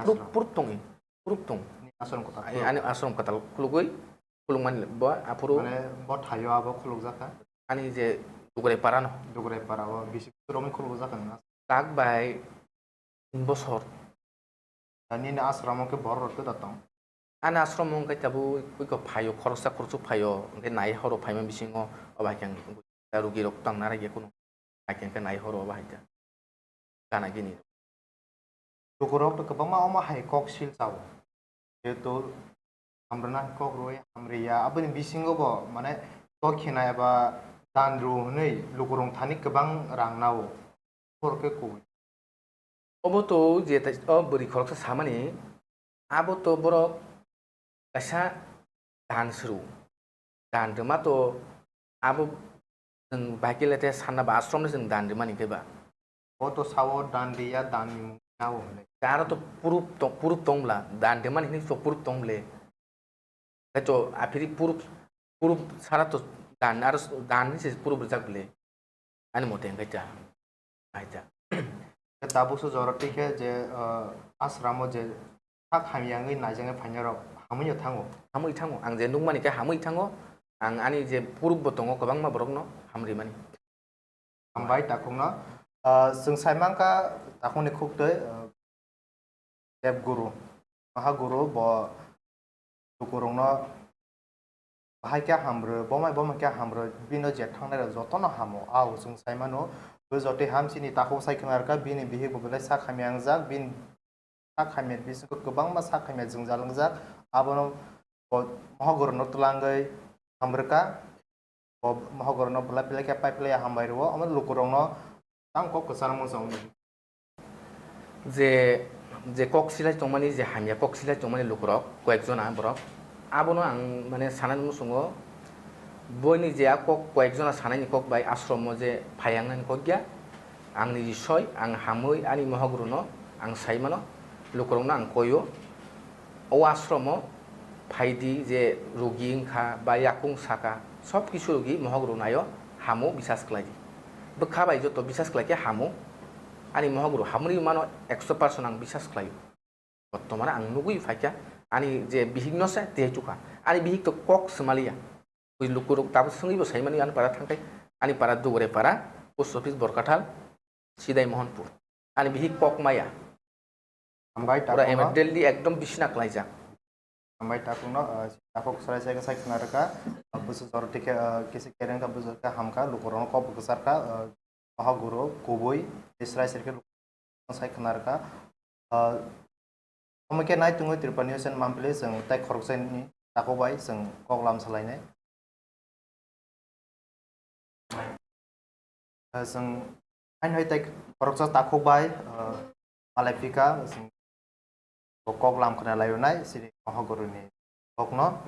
Proof, ashram. Proof tongwi, proof tong. Ni ashram kwtal ai, khuluk. Ani ashram kwtal khulugwi, khulukmani bo aphuru. Mane bo thaio abo khulukjak kha? Ani je dugre para no. Dugre para o bisi romwi khulukjak kha nang? Tak bai tin bosor. Da nini asramo khe borok rok kwtal tong? Ani asramo wngkha tabuk iko phaio, khoroksa khoroksa phaio, hwnkhe nai horo phaima bisingo obo hai khe ang rugi rok tang nai ya kunu, hai khe nai horo obo hai khe gana gini. Lukurok to kwbangma omo hai kok sil chao. Jehetu hamrwna kok rwui hamriya, aboni bisingo bo mane kok khina eba dan rw hwnwi lukurok thani kwbang rang nao. Borok khe kubui. Obo to je tai, o bwrwi khoroksa samani, abo to borok kaisa dan suru. Dan rwma to abo chwng bahai khe le te sanna ba ashram no chwng dan rwmani khe ba. Bo to sao dan riya, dan ni mung nao hwnwi. Aro to proof tong, proof tong bla, dan rwmani hinwi to proof tong ble. Khe to aphiri proof, proof sara to dan, aro dan ni se proof rwjak ble. Ani mote hwnkhe ta, hai ta. Khe tabukso jora twi khe je, ah, asramo je sak hamya wngwi naijaknai phainairok hamwi no thango. Hamwi thango. Ang je nukmani khe hamwi thango. Ang ani je proof bo tongo kwbangma borokno hamrimani. Hambai takhukno. Ah, chwng sai mankha takhukni khuktwi, ah, Dev Guru, Maha Guru bo lukurokno bahai khe hamrw, bomai bomai khe hamrw, bino je thangnai rok jotono hamo. Au chwng sai mano, bo jotoi hamsini takhuk sai khna rwkha, bini bihik bo belai sak hamya wngjak, bini sak hamya bisingo kwbangma sak hamya jwngjal wngjak, abono bo Maha Guruno twlangwi hamrwkha. Bo mohogorno belai belai khe pai phlai ya hambai rwo, omo lukurokno Tang kok kwchar mung sa wngwi. Je, je kok silai tongmani, je hamya kok silai tongmani lukurok, koyekjona borok, abono ang, mane, sanani muchungo, boini je a kok, koyekjona sanaini kok bai ashromo je phaiyangnani kok ya, ang niji soi, ang hamwi ani mohokrono ang sai mano, lukurokno ang koio. O ashromo phaidi je rugi wngkha ba yakung saka, sob kisu rugi mohok rwnaio hamo bisas khlaidi. Bwkha bai joto bisas khlaikhe hamo. Ani mohok rw hamoni mano ekso percent ang bisas khlaio. Bottomano ang nugwi phaikha, ani je bihikno se tei chukha. Ani bihik to kok swmaliya. Bui lukurok tabuk swngwibo saimani ani para thangkhai, ani para Dugre para, post office Borkathal, Sidai Mohanpur. Ani bihik kok maya. Hambai. Pura takungno, emergency ekdom bisina klaijak. Hambai takungno, ah, takhuk sarai sai khe sai khna rwkha. Ah, busu jor tikhe, ah, kisi kereng kha busu khe hamkha, lukurokno kok bwkha sarkha, ah, Mohaguru kubui tei srai srai khe lukurokno sai khna rwkha. Ah, omo khe nai tongwi Tripura News and Monthly chwng tei khoroksa ni takhuk bai chwng kok lam salainai. Ah, chwng haino hai tei khoroksa takhuk bai, ah, malai phika, chwng bo kok lam khna lai rwnai, chini Mohaguru ni kokno.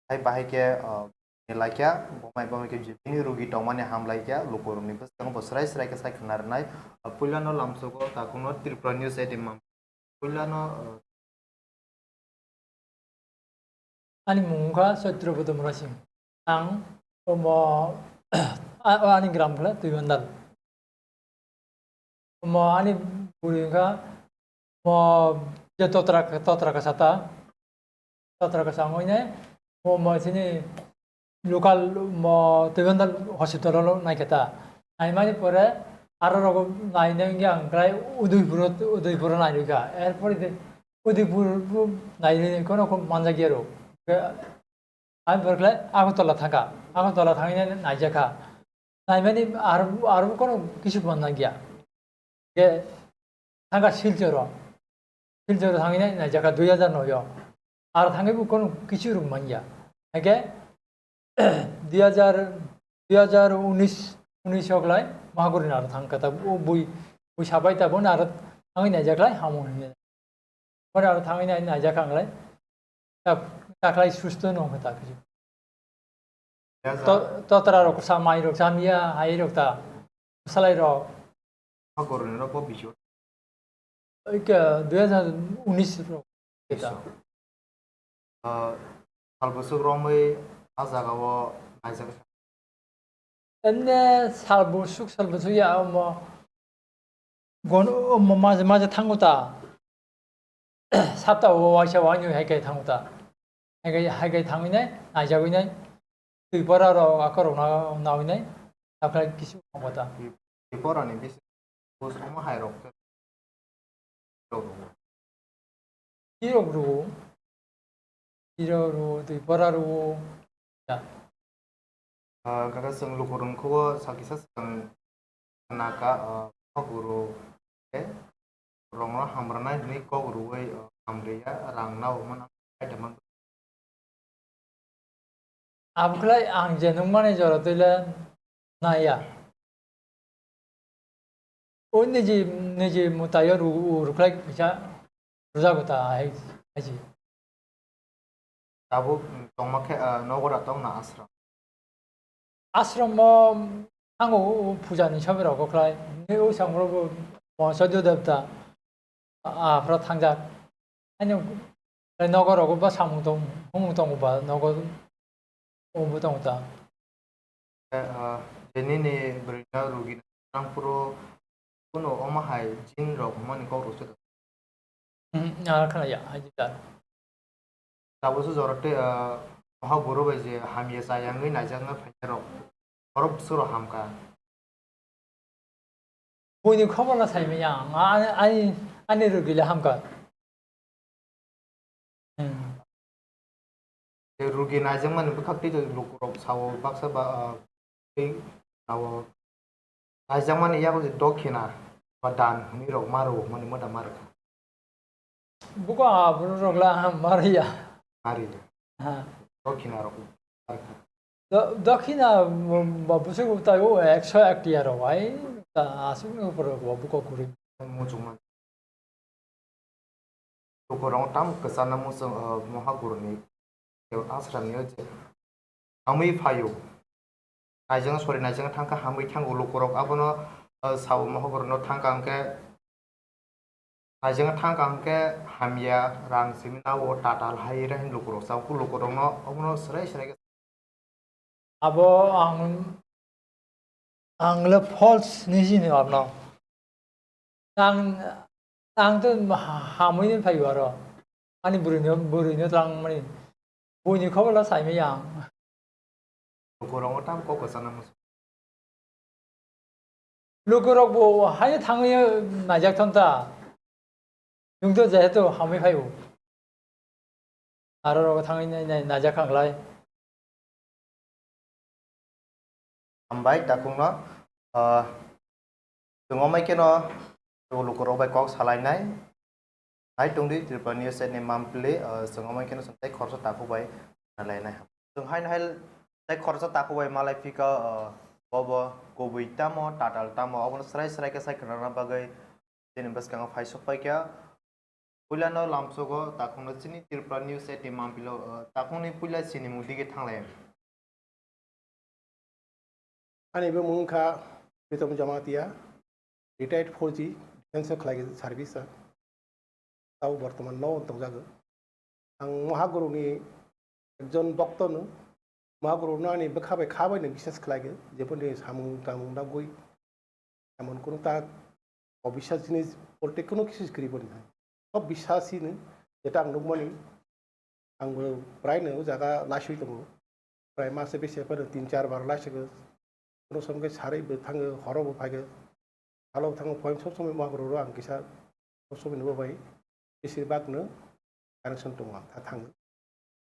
Hai bahai khe, ah, ni laikha, bo mai bo mai khe bini rugi tongmani ham laikha, lukurokni bwskango bo srai srai khe sai khna rwnai. Ah, puilano lamsogo takhukno Tripura News eighteen mam-, puilano, ah, Ani mung wngkha Satyabroto Murasing. Ang omo, a-, o ani gram khe Tuibandal. Omo ani bwrwi wngkha, omo je totra, totra kasa ta, totra kasa wngwi nai, omo chini local mo Tuibandal hospital o naikhe ta. Naimani pore aro rogo nainai wngya ang khlai Udaipur, Udaipur o nairwkha. Erpore de Udaipur bo nairwi kono kok manjakya rw. Ang pore khlai Agartala thangkha. Agartala thangwi nai naijakha. Naimani aro, aro kono kisu manjakya. Ge thangkha Silchoro. Silchoro thangwi nai naijakha dui hajar noi o. Aro thangwi bo kono kisu rwng manya. Hake dui hajar, dui hajar unis, unis o klai Mahaguri ni aro thangkha ta, o bui, bui sabai ta bono aro thangwi naijakhlai hamo hinwi. Bono aro thangwi nai naijakha ang lai. Ta, ta klai susto no wngkha ta kisu. Dui hajar. To-, totra rok sa mai rok sa miya hai rok ta. Salai rok. Mahaguri ni rok bo bisu. Oi ke dui hajar unis rok. Bisu. Ah, sal bwswk romwi a jaga o naijak. Emne sal bwswk, sal bwswk ya omo. Gon-, omo maje maje thango ta. Sapta o waisa wani hai kai thango ta. Hai kai, hai kai thangwi nai, naijagwi nai. Twi pora rok akorok na, nawi nai. Aphai kisu thango ta. Twi pora ni bisi. Bus omo hai rok. Tirok rwo, tirok rwo, twi pora rwo. Ya. Ah, kaka chwng lukurok khubo sakisa swkang naka, ah, kok rwo khe rongno hamrwnai hwnwi kok rwui, ah, hamriya rang nao mano. Abukhlai ang je nukmani jora twi le naiya. O niji, niji mwtaio ru-, ru-, rwkhlai kisa rwjago ta hai, hai se. Tabuk tongma khe, ah, nogo da tongna ashram? Ashram o thango, o puja ni sobi rok khlai. Ni o samung rok bo Mohasadhu Devta, ah, aphra thangjak. Ani nogo rogo ba samung tong, humung tongo ba nogo obo tongo ta. Eh, ah, je nini bwrwino rugi nangphuru kunu omo hai jin rok hwnmani kok rwchuk. Hmm, ah, khna ya, hai jita. Tabukhe jora tei, ah, Mohaguru bai je hamya chayangwi naijakna phainai rok, borok bwswk rok hamkha. Buini khobor no sai manya ang, ani, ani, ani rugi le hamkha. Hmm. Tei rugi naijakmani bwkhak tei lukurok sao baksa ba, ah, tei sao naijakmani yago je dokhina ba dan hwnwi rok ma rwo hwnmani moda ma rwkha. Buko aborok rok la ma rwya. Ma rwya. Ha. Dokhina rok ma rwkha. Do-, dokhina, mm, bo bwswk tai o ekso ek tiya rok bai, ta aswk ni upor rok bo buko kwrwi. Muchungma. Lukurok tamo kwchana muchung, uh, moha guruni asram ni je hamwi phaio. Naijang sori naijang thangkha hamwi thango lukurok abono, uh, sao moha guruni thangkha hwnkhe naijang thangkha hwnkhe hamya rang simi nao tatal hai re hin lukurok sao lukurok no obono serai serai khe. Abo ang, ang le false ni sini abno. Ang, ang to ha-, hamwi ni phaio aro. Ani bwrwi no, bwrwi no tang mani. Buini khobor la sai maya ang. Lukurok tam kok kwchana muchung. Lukurok bo hai thangwi naijak thon ta. Nwng to jehetu hamwi phaio. Aro rogo thangwi nai, nai, naijak kha klai. Hambai takhukno, ah, chwng omai kheno lukurok bai kok salainai. Hai tongdi Tripura News ni mampli, ah, chwng omai kheno chwng tei khoroksa takhuk bai salainai. Chwng haino hai tei khoroksa takhuk bai malai phika, ah, bobo kubui tamo, tatal tamo, obono srai srai khe sai khwnana bagwi chini bwskango phai sok pai kha. Puilano lamsogo takhukno chini Tripura News at ni mampilo, ah, takhukni puila sinimung dige thanglai. Ani bumung wngkha Pritom Jamatia, retired four G, defense o khlai service o. Tabo bortoman no tongjago. Ang Mahaguru ni ekjon bokto no, Mahaguru no ani bwkha bai kha bai no biswas khlai o, jeboni samung tamung dagwi, emon kunu ta obiswas jinis bolte kunu kisu kwrwi boni hai. Sob biswas hino, jeta ang nukmani, ang bo prai no o jaga laiswi tongo. Prai mase bese phano tin char bar laiswi khe. Kunu som khe sarwi bo thango, horo bo phai khe. Salo bo thango, poem sob somoi Mahaguru ro ang kisa sob somoi no bo bai. Besir bak no connection tongo ang, tha thango.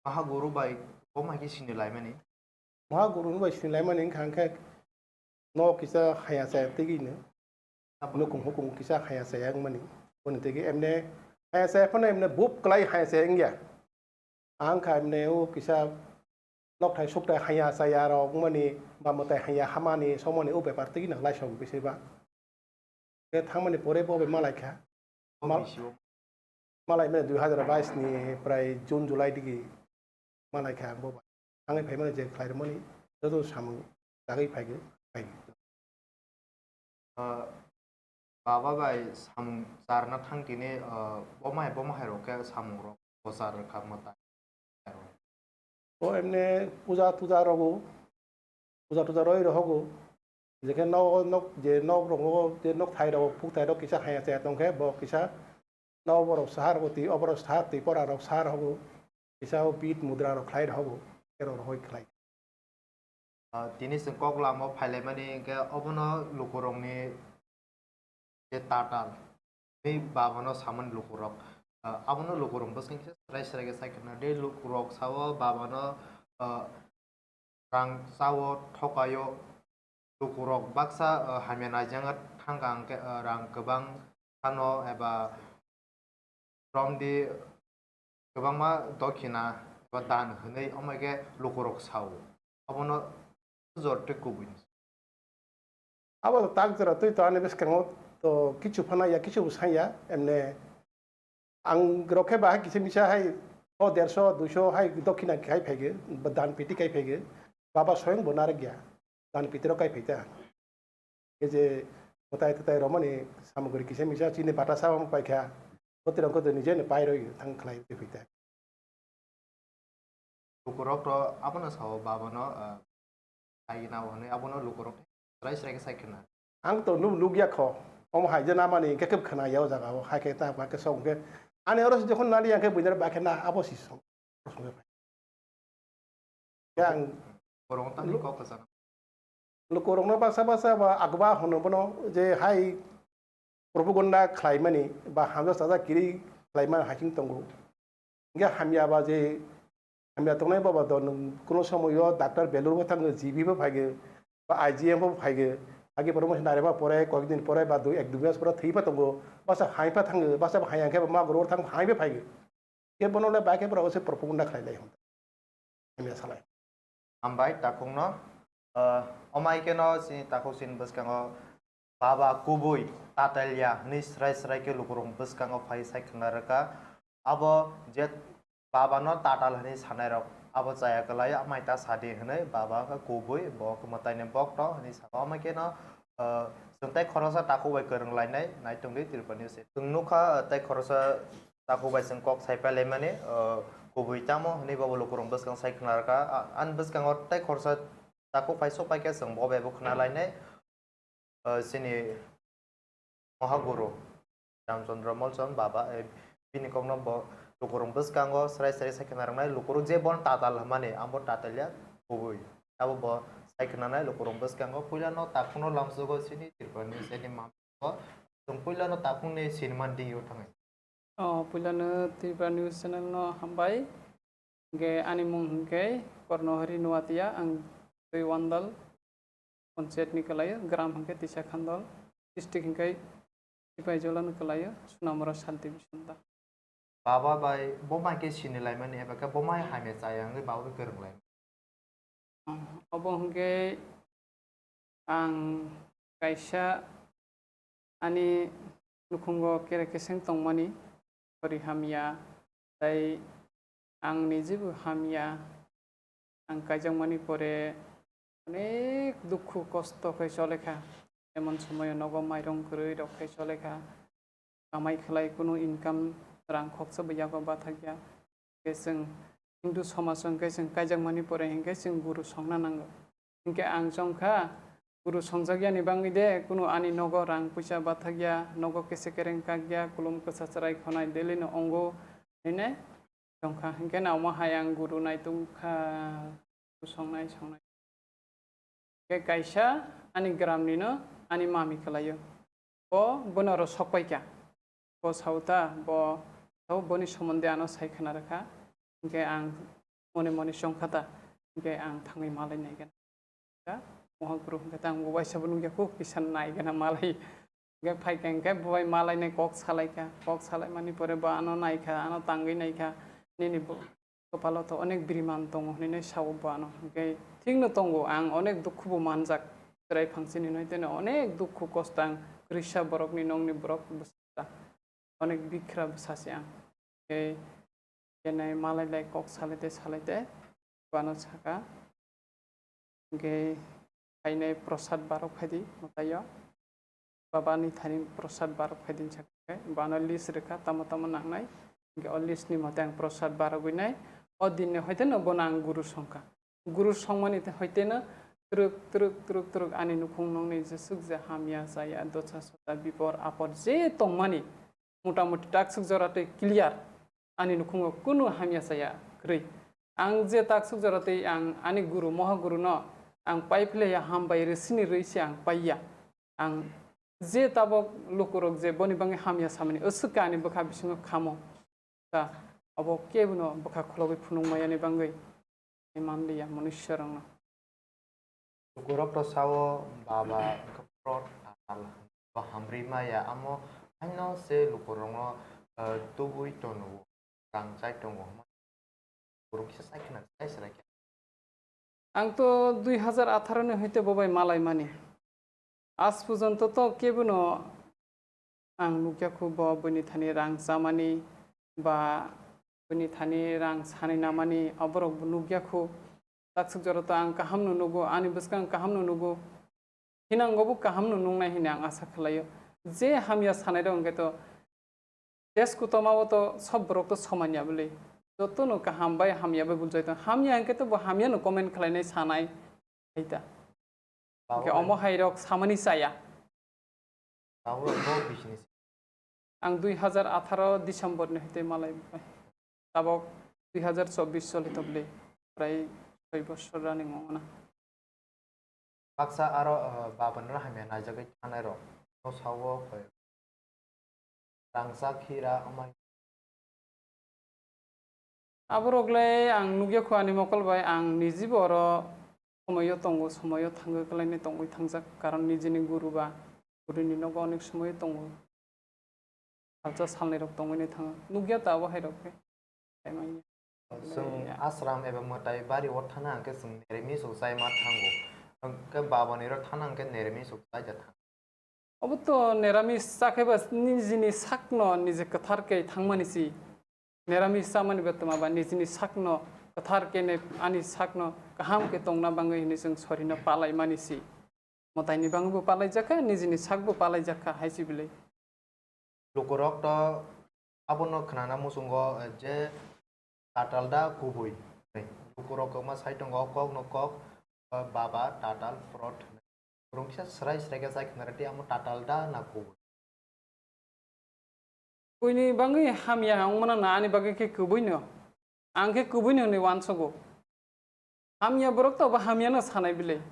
Mahaguru bai bo mai khe sini laimani? Mahaguru bai sini laimani wngkha hwnkhe no kisa haya chaya tgwi no. Nukung hukung kisa haya chaya wngmani. Boni tgwi emne haya chaya phano emne bup kwlai haya chaya wngya. Ang kha emne o kisa nokthai sukthai haya chaya rok wngmani ba mwtai haya hamani somoni o bepar tgwi no laisong bisai ba. Khe thangmani pore bo bai malai kha. Mal-, malai mani dui hazar bais ni prai June, July digi malai kha ang bo bai. Thangwi phaimani je khlai rwmani joto samung dagwi phai khe phai. Ah, baba bai samung charna thang tini, ah, boma hai, boma hai rok khe samung rok bo char kha mwtai. O emne puja tuja rogo, puja tuja roi rohogo, jekhe nok, nok, je nok rogo, je nok thai rogo, phuk thai rok kisa haya chaya tongkhe, bo kisa nok borok sahar rok twi, oborok sahar twi, pora rok sahar rogo, kisa o bit mudra rok khlai rohogo, ero rohoi khlai. Ah, tini chwng kok lama o phailaimani hwnkhe obono lukurokni je tatal, tei babano samani lukurok, ah, abono lukurok bwskango kisa srai srai khe sai khna. Tei lukurok sao babano, ah, rang chao thokaio, lukurok baksa, ah, hamya naijak thangkha hwnkhe, ah, rang kwbang phano eba romdi kwbangma dokhina eba dan hwnwi, omo khe lukurok sao. Abono jor tei kubui. Abo to tak jora twi to ani bwskango to kichu phano ya, kichu bo sanya, emne ang rok khe bahai kisa misa hai o derso, duiso hai dokhina khai phai khe, dan piti khai phai khe, baba soyong bo narwk ya, dan piti rok khai phai ta. Khe je mwtai twtai romani samugri kisa misa chini bata sa paikha, bwtwi rok khe nije ni pai roi thang khlai phai ta. Lukurok to abono sao, babano, ah, sai nao hwnwi abono lukurok srai srai khe sai khna. Ang to nuk, nukya kho. Omo hai je namani hwnkhe khe khna ya o jaga o, hai khe ta ba khe song khe. Ani oro se jokhon nali yang khe buinar ba khe na abo si song. Yang borok tani lu-, kok kwchang. Lukurokno baksa baksa ba agba hwno bono je hai propaganda khlaimani ba hamjak chajak kiri khlaimani hai chwng tongo. Hingke hamya ba je hamya tongnai ba ba do nwng kuno somoyo doctor belur bo thango, G B bo phaikhe ba I G M bo phaikhe, phaikhe promotion nare ba pore koyek din pore ba dui ek dui mas pore thwi pha tongo, basa hai pha thango, basa hai yang khe ba ma goro thang hai pha phaikhe. Ke bono le ba khe borok se propaganda khlai lai hwn. Hamya salai. Hambai takhukno. Ah, omo hai kheno chini takhuk chini bwskango baba kubui tatalya hwnwi srai srai khe lukurok bwskango phai sai khna rwkha. Abo je babano tatal hwnwi sanairok abo chaya kwlai, amai ta sadi hwnwi baba khe kubui bo khe mwtaini bokto hwnwi saka. Omo kheno, ah, chwng tei khoroksa takhuk bai kwrwng lainai nai tongdi Tripura News. Chwng nukha, ah, tei khoroksa takhuk bai chwng kok sai pailaimani, ah, kubui tamo hwnwi bobo lukurok bwskang sai khna rwkha. Ah, ani bwskango tei khoroksa takhuk phai sok pai khe chwng bo bai bo khna lainai. Ah, chini Mohaguru Ramchandra Molchand baba, eh, bini kokno bo lukurok bwskango srai srai sai khna rwnai, lukurok je bon tatal hwnmani, abo tatalya kubui. Abo bo sai khna nai lukurok bwskango, puilano takhukno lamsogo chini Tripura News ni mamo. Chwng puilano takhukni sinimani dingyo thangai. Oh, puilano Tripura News channel no hambai. Hingke ani mung hingke Kornohori Nuatia, ang twi Wandal. Panchayat ni kwlaio, gram hwnkhe Tisa Khandal, district hwnkhe Sipaijala ni kwlaio, Sunamura Sub Division da. Baba bai bo mai khe sini laimani eba khe bo mai hamya chaya wngwi baba bai kwrwng lai. Obo hwnkhe ang kaisa ani nukhungo kere keseng tongmani, ori hamya, tei ang ni jebu hamya, ang kaijakmani pore onek dukhu kosto khe cholekha, emon somoyo nogo mairong kwrwi rok khe cholekha, kamai khlai kunu income rang khoksa bo yago bathakya. Khe chwng Hindu somaj o hwnkhe chwng kaijakmani pore hinkhe chwng guru songna nango. Hinkhe ang chongkha, guru songjakya ni bangwi de kunu ani nogo rang puisa bathakya, nogo kese kereng kakya, kulum kwsa chwrai khonai daily no ongo, hinwi chongkha. Hinkhe na omo hai ang guru naitugkha, guru songnai songnai. Khe kaisa ani gram ni no ani mami kwlaio. Bo bono oro sok paikha. Bo sao ta, bo sao boni somonde ano sai khna rwkha. Hinkhe ang mone mone chongkha ta, hinkhe ang thangwi malai nai gana. Mohaguru hinkhe ta ang bo waisa bo nukya kho kisa nai gana malai. Hinkhe phaikha hinkhe bo bai malai nai kok salai kha. Kok salai mani pore bo ano nai kha, ano tangwi nai kha. Nini bo Kwpalo to onek biriman tongo hwnwi sao bo ano. Hwnkhe thikno tongo, ang onek dukhu bo manjak. Chwrai phangchini hwnwi teno onek dukhu kosto ang kwrwisa borokni nongni borok bwsa. Onek bikhra bwsa se ang. Hwnkhe kenai malai lai kok salai tei salai tei bo ano saka. Hwnkhe phainai prosad barok phaidi mwtaio. Baba ni thani prosad barok phaidi hinsa khe, bo ano list rwkha, tamo tamo nangnai. Hwnkhe o list ni mote ang prosad barogwi nai. O din ni hoite no bono ang guru songkha. Guru songmani hoite no twrwk, twrwk, twrwk, twrwk ani nukhung nokni jeswk je hamya chaya, dosa sosa, bipor apor je tongmani, motamuti takswk jora tei clear. Ani nukhungo kunu hamya chaya kwrwi. Ang je takswk jora tei ang ani guru, moha guru no ang pai philaiya, hambai rwsini rwi se ang paiya. Ang je tabok lukurok je boni bangwi hamya samani, aswk khe ani bwkha bisingo khamo. Ta abo kebono bwkha kholobwi phunukmaya ni bangwi manliya manusyarokno. Lukurok to sao, baba, wngkha pro tatal, bo hamrwi maya, amo haino se lukurokno, eh, tubui tono, rang chai tongo, lukurok kisa sai khna, sai srai khe. Ang to dui hazar atharo ni hoite bo bai malai mani. Aaj porjonto to kebono ang nukya khu bo bini thani rang chamani ba bini thani rang sanwi namani, oborok bo nukya khu. Takswk jora to ang kaham no nugo, ani bwskang kaham no nugo. Hinango bo kaham no nungnai hwnwi ang asa khlaio. Je hamya sanai rok hwnkhe to Desh kutoma o to sob borok to soman ya bwle. Joto no kaham bai hamya bai buljai tong. Hamya hwnkhe to bo hamya no comment khlainai sanai hai ta. Hwnkhe omo hai rok samani chaya. Ang dui hazar atharo December ni hwtwi malai bai. Tabok dui hazar chobbish choli tong bwle. Prai soi bosor running wngo na. Baksa aro, eh, babanrok hamya naijagwi thangnai rok no sao koi rangchak hira wngmani. Aborok le ang nukya khu ani mokol bai, ang nijibo oro somoyo tongo, somoyo thangwi kwlaini tongwi thangjak, karon nijini guru ba guruni nogo onek somoyo tongo. Salsa salnwi rok tongwi thango. Nukya ta abo hai rok khe. Tei manya. Chwng ashram eba mwtai bari o thana hwnkhe chwng niramish o chai ma thango. Hwnkhe baba niro thana hwnkhe niramish o chai da thang. Obo to niramish chakhe ba nijini sakno nije kwthar khe thangmani si. Niramish chamani bo twma ba nijini sakno kwthar khe ne ani sakno kaham khe tongna bagwi hwnwi chwng sorino palaimani si. Mwtaini bagwi bo palaijakha, nijini sakbo palaijakha hai si bwlwi. Lukurok to abono khnana muchungo, eh, je tatal da kubui. Lukurok kwma sai tongo, kokno kok, eh, baba tatal prot hwnwi. Borok kisa srai srai khe chai khna rwdi, amo tatal da na kubui. Buini bagwi hamya wngmano na ani bagwi khe kubuino. Ang khe kubuino hwnwi uansugo. Hamya borok to bo hamyano sanai bile.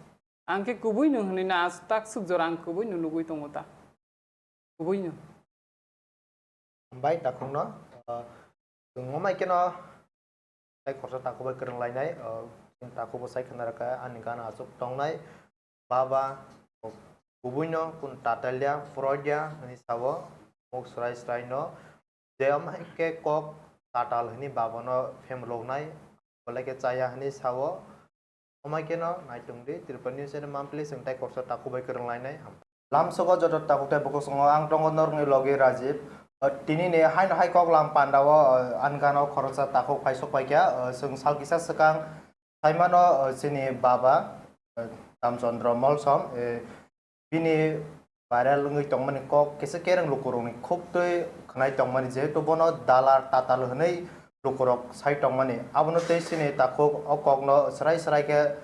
Ang khe kubuino hwnwi na as tak suk jora ang kubuino nugwi tongo ta. Kubuino. Hambai takhukno, ah, chwng wngmai kheno tei khoroksa takhuk bai kwrwng lainai, ah, chwng takhuk bo sai khna rwkha ani gana achuk tongnai. Baba, kubuino kun tatalya, poroya hwnwi sao, muk srai sraino. Je amhai khe kok tatal hwnwi babano phemloknai, belai khe chaya hwnwi sao. Amhai kheno naitung di, Tripura News channel monthly chwng tei khoroksa takhuk bai kwrwng lainai. Lamsogo joto takhuk tei bukhuk songo ang tongo norokni logi Rajiv. Tini ni haino hai kok lam pandao, ani gana o khoroksa takhuk phai sok paikha, chwng sal kisa swkang Saimano, eh, chini baba, eh, Ramchandra Molsom, eh, bini viral wngwi tongmani kok kisa kereng lukurokni khuk twi khwnai tongmani, jehetu bono dalar tatal hwnwi lukurok sai tongmani. Abono tei chini takhuk o kokno srai srai khe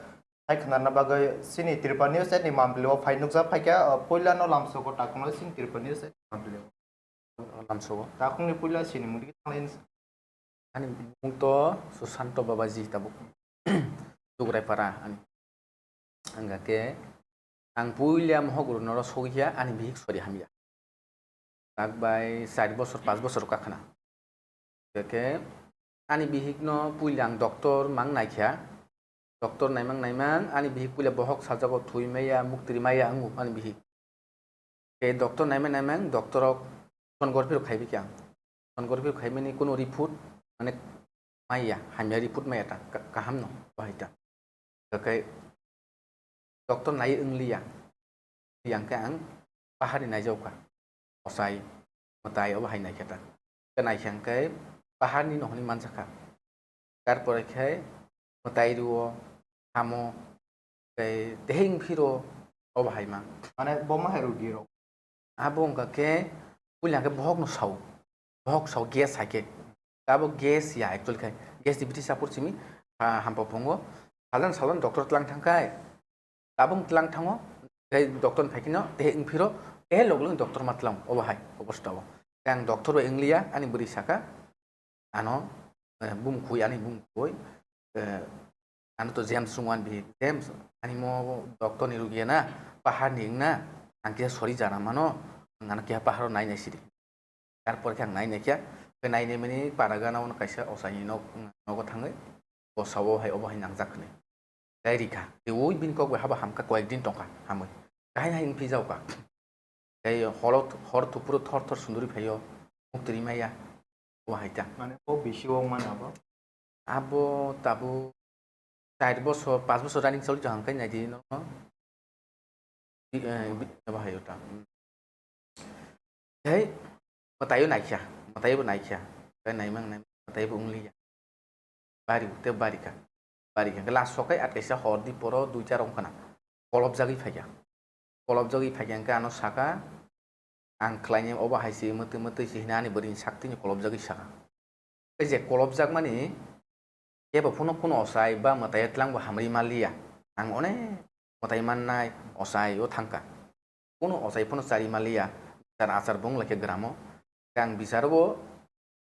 sai khwnarna bagwi chini Tripura News ni monthly o phai nukjak phaikha, eh, puilano lamsogo takhukno chini Tripura News ni monthly o. Lamsogo. Takhukni puila chini mudi khe thanglai. Ani mung to Susanto Babaji tabuk. Dugrai para ani. Ang khe ang puila mohok rwnoro sogwi kha ani bihik sori hamya. Tak bai char bosor, panch bosor kakhna. Khe ani bihikno puila ang doctor mang naikha. Doctor naimang naimang ani bihik puila bohok sajago, thwi maya, muktri maya wngo ani bihik. Tei doctor naimang naimang doctor rok sonography rok khaibi khe ang. Sonography rok khaimani kuno report mane maya, hamya report maya ta, ka-, kaham no bahai ta. Khe doctor nai wngliya. Yang khe ang pahar ni naijao kha. Osai, mwtai obo hai naikhe ta. Khe naikhe ang khe pahar ni no hwnwi manjakha. Tarpore khe mwtai rwo, hamo, tei tei hing phiro obo hai ma. Mane bo ma hai rwdi rok. Abo wngkha khe puila khe bohok no sao. Bohok sao gas hai khe. Abo gas ya actually khe. Gas ni biti sapor simi, ah, hampa phungo. Salon salon doctor tlang thangkhai. Tabung tlang thango, tei doctor ni phaikhe no, tei wngphiro, tei log log doctor ma tlang, obo hai, obo stao. Tei ang doctor bai wngliya, ani bwrwi saka, ano, eh, bumkhwi, ani bumkhwi, eh, ano to James wngwi ani bihik, James, ani mo doctor ni rwgya na, pahar ni wngna, ang kisa sori jana mano, ang ano keha paharo nai nai sidi. Tarpor khe ang nai naikha, khe nai naimani para gana o kaisa osaini nok, nogo thangwi, bo sao hai obo hai nangjak hwnwi. Tei rikha, tei ui bini kok bai habo hamkha koyek din tongkha, hamwi. Kahai hai wngphi jaokha. Tei holo, hor thupuru thor thor sunduri phaio, muktri maya, obo hai ta. Mane o bisi o mana bo? Abo tabuk char bosor, panch bosor running choli tong khe naidi no. Bi-, eh, bi-, abo hai ta. Tei mwtaio naikha, mwtaio bo naikha. Tei naimang, naimang, mwtaio bo wngliya. Bari, tei bari kha. Bari kha. Last sokai at kaisa hor di poro duita rong khna. Kolopjagwi phaikha. Kolopjagwi phaikha hwnkhe ano saka, ang khlainai obo hai se mwtwi mwtwi se hwnwi ani bwrwini sak twino kolopjagwi saka. Tei je kolopjakmani kebo phano kuno osai ba mwtai twlang bo hamri manliya. Ang onek mwtai mannai osai o thangkha. Kuno osai phano chari manliya, bichar achar bo wng laikha gramo. Ang bichar bo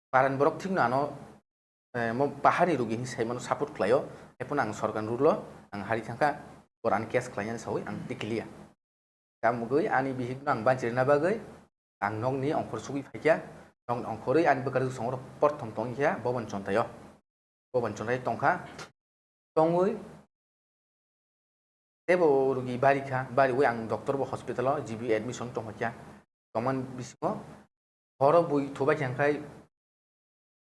paran borok thikno ano, eh, mo paharni rugi hinwi saimano support khlaio. Haiphano ang sorkarni rule o ang hari thangkha, borok ani case khlainani sawi ang tikliya. Tamogwi ani bihikno ang banchirina bagwi ang nokni ongkhor sugwi phaikha, nokni ongkhorwi ani bwkha rwsong rok porthom tongkha Bobon Chontaio. Bobon Chontai tongkha, tongwi teibo rugi bari kha, bariwi ang doctor bo hospital o G B admission tongkha, tongmani bisingo horo bui thubai kha, hwnkhe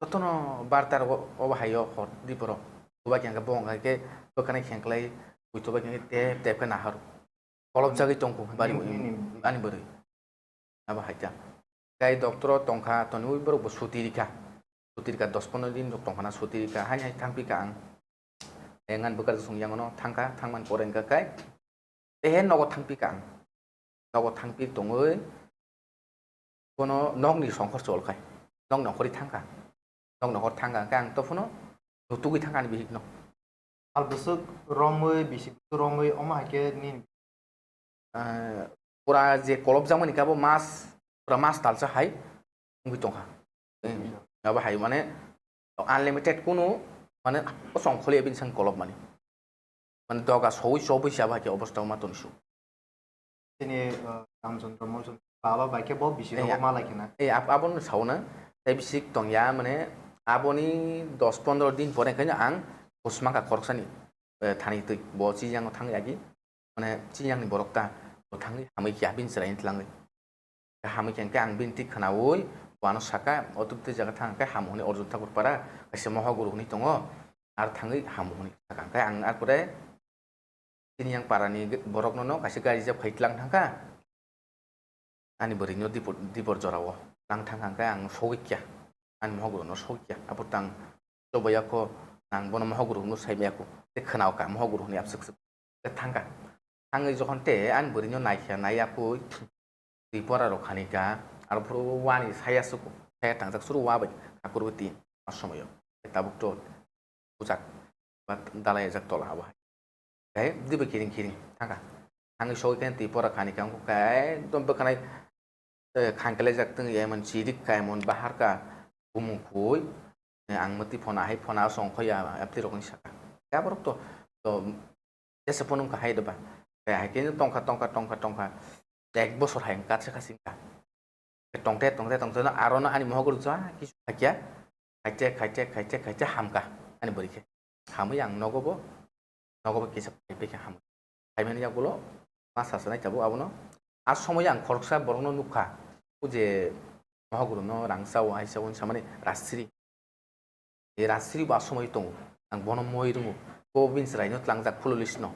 Jotono bartar o, o bahai o hor di borok. Tuba khe hwnkhe bo hwnkhe bwkhwnai khengklai, bui tuba khe tep tep khe nahar. Kolobjagwi tongkho bari Nini, nini. Ani bwrwi. Abo hai kha. Tei doctor o tongkha, toniwi borok bo suti rikha. Suti rikha, dos pondro din rok tongkha na suti rikha. Haini hai thangpikha ang. Engan bwkha song yang no thangkha, thangmani pore hwnkha khe. Tei he nogo thangpikha ang. Nogo thangpi tongwi bono nokni songkhor cholkhai. Nokni nongkhorwi thangkha. Nokni nongkhor thangkha hwnkhe ang to phano nutugwi thangkha ani bihikno. Sal bwswk romwi, bisi bwswk romwi, omo hai khe nini? Ah, pura je kolobjakmani khe abo mas, pura mas talsa hai wngwi tongkha. Abo hai mane unlimited kunu mane o songkholi bini sang kolobmani. Mane doga sowi chobwi se abo hai khe obostha ma toni su. Chini, uh, Ramchandra Molchandra baba bai khe bo bisi Eh, rogo ya. Malai khena. Eh, ab-, abono sauna. Tei bisik tongya, mane, aboni dos pondro din pore khe ang kusmaka khoroksani, eh, thani twi. Bo chiyang thang yagi. Mane, chiyangni borok ta, bo thangwi hamwi kya bin chwraini tlangwi. Hamwi khe ang bin tik khnaui, bo ano saka, o tuk twi jaga thang khe ham hwnwi Arjun Thakur para, kaisa mohoguru hwnwi tongo. Ar thangwi ham hwnwi saka. Khe ang ar pore Chini yang parani ge-, borokno no kaisa gari jab khai tlang thangkha. Ani bwrwino dipor, dipor jorao tlang thangkha, hwnkhe ang sogwi kya. Ani mohogwrwno sogwi kya. Aphuru tang chobaiya kho, ang bono mohogwrwno saimaya kho. Tei khwnao kha mohogwrwni abswk swk. Tei thangkha. Thangwi jokhon tei ani bwrwino naikha, naiya kho. Twi pora rok khani ka, aro phuru wani saya suku, saya tangjak suru wa bai khakurwi tin a somoyo. Tabuk to bujak ba dalai jak tola abo hai. Kai dibe kiring kiring thangka. Thangwi soi khe twi pora khani ka, wngkha kai ekdom bwkhanai, eh, khangkele jak tong ye mon chirik kai mon bahar ka bumung khui. Eh, ang mati phone ahai phone asong khoya apti rokni saka. Kaborok to, to Jesa phone wngkha hai doba. Tei hai khe tongkha, tongkha, tongkha, tongkha. Ek bosor hai wngkha, se kha singkha. Tongte, tongte, tongte, no aro no ani mohok rwja, kisu khaikya. Khaite, khaite, khaite, khaite, hamkha. Ani bwrwi khe. Hamwi ang nogo bo, nogo bo kisa phaipai khe hamwi. Phaimani yagulo, ma sasanai tabuk abono. A somoyo ang khoroksa borokno nukha. O je mohok rwno rang sao, hai sao, samani rajsiri. E rajsiri bo asomoi tongo, ang bono moi rwngo, bo bini chwraino tlangjak phululisno.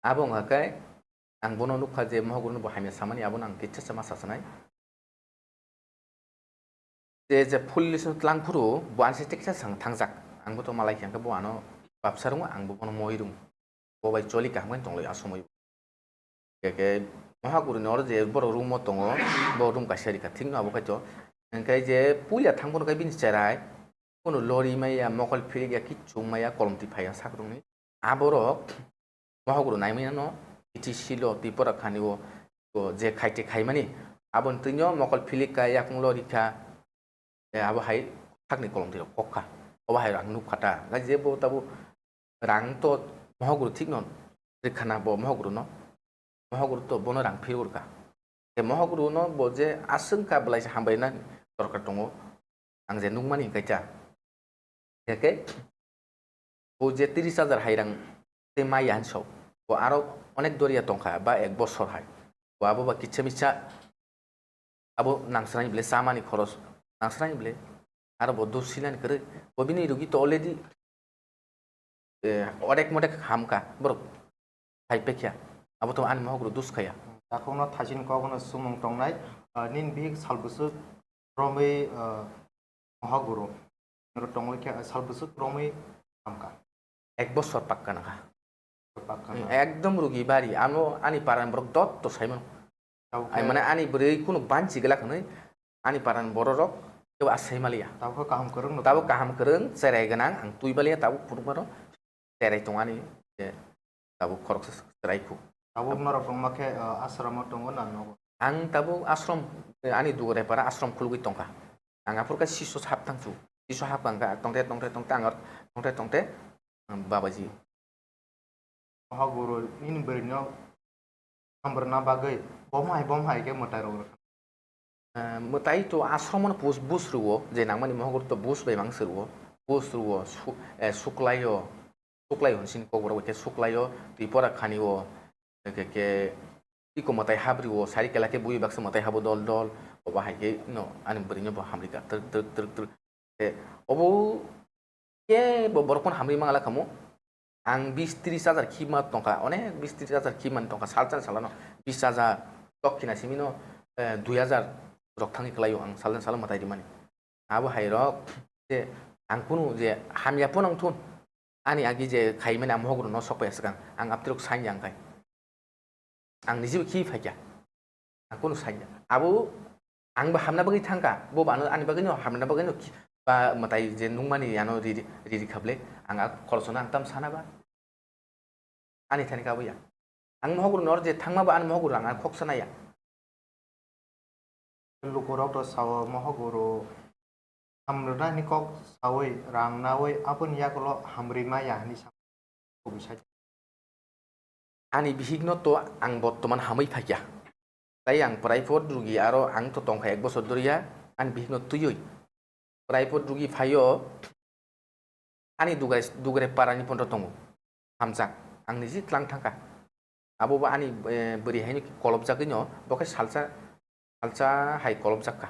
Abo wngkha khe ang bono nukha je mohogorno bo hamya samani, abono ang kisa sama sasanai. Je, je phululisno tlang phuru bo ansi teksa sang thangjak, ang bo to malai khe, hwnkhe bo ano babsa rwngo, ang bo bono moi rwngo. Bo bai choli kaham khe tonglai asomoi. Khe, khe, mohaguru ni oro je borok room o tongo, bo room kaisa rikha, thik no abo kaitor. Hwnkhe je puila thang bono khe bini cherai, kunu lori maya, mokol philik ya, kichung maya, kolom twi phaiya sak rokni. Aborok mohaguru nai maya no, T T C lo, Tripura khani o, o je khaite khaimani, aboni twi no mokol philik kha, yakung lori kha, e, abo hai sakni kolom twi rok kok kha. Obo hai ang nuk kha ta. Nai je bo tabuk rang to mohoguru thik no rikha na bo mohoguru no. Mohoguru to bono rang phir urkha. Tei mohoguru no bo je aswk kha belai se hambai na dorkar tongo. Ang je nukmani hwnkhe cha. Hwnkhe bo je tris hajar hai rang tei maya hinwi sok. Bo aro onek doriya tongkha ba ek bosor hai. Bo abo ba kicha micha abo nangsrani bile chamani khoros nangsrani bile aro bo dos silani kwrwi bo bini rugi to already, eh, odek modek hamkha borok phai pekya abo to ani mohok rok dos khaya. Takhukno thaisin kokno sumung tongnai, ah, nini bihik sal bwswk romwi, ah, mohok guru. Oro tongwi khe sal bwswk romwi hamkha. Ek bosor pakka nangkha. Pakka Hmm, na. Ekdom rugi bari. Ano ani paran borok dot to saimano. Tabuk Ai khe mane ani bwrwi kunu banchi glak hwnwi ani paran bororok kebo asai maliya. Tabuk khe kaham kwrwng no Tabuk tongo. Kaham kwrwng, cherai gwnang, ang twi baliya, tabuk phunukmano cherai tong ani, je tabuk khoroksa cherai khu. Tabuk norok tongma khe, uh, asramo tongo na nogo? Ang tabuk asrom, ani dugare para asrom khulugwi tongkha. Ang aphur khe siso hap thangsu. Siso hap kang kha, tongte, tongte, tongte, ang tongte, tongte, ang babaji. Mohok guru nini bwrwino hambrwna bagwi bomo hai bomo hai khe mwtai rok rwkha. Eh, mwtai to asromono bus, bus rwo, je nangmani mohok guru to bus bai mang se rwo, bus rwo, su-, eh, suklaio, suklai hwn sini kokborok bai khe suklaio, twi pora khani o, eke ke iko mwtai habri o, sari kela khe bui baksa mwtai habo dol dol, Bo hai khe no ani bwrwino bo hamrika twrwk twrwk twrwk twrwk. Te obo kebo borok phano hamri mangala khamu. Ang bis tris hajar khima tongkha, onek bis tris hajar khimani tongkha, salsa salano bis hajar, tok khina simino, eh, dui hajar rok thangwi kwlaio ang salsa salo mwtai rimani. Abo hai rok je ang kunu je hamya phano wng thun, ani agi je khaimani ang mohok rokno sok phaiya swkang, ang aptirok sanya wng khai. Ang nijebo khi phaikha. Ang kunu sanya. Abo ang bo hamna bagwi thangkha. Bo bo ano ani bagwino hamna bagwino khi-, ba mwtai je nungmani ano riri, riri khablai. Ang a khoroksono ang tam sana ba. Ani thani kabo ya. Ang mohok rokno je thangma ba ani mohok rok ang khoksa naya. Lukurok to sao mohok guru hamrwnani kok saui rang naui aboni yagulo hamrwi maya hinwi sa kubui sai. Ani bihikno to ang bottoman hamwi phaikha. Tai ang private rugi aro ang to tongkha ek bosor doriya ani bihikno twiwi. Private rugi phaio ani dugai, dugre parani phonro tongo. Hamjak. Ang niji tlang thangkha. Abo bo ani, eh, bwrwi haino kolopjagwino bo khe salsa, salsa hai kolopjak kha.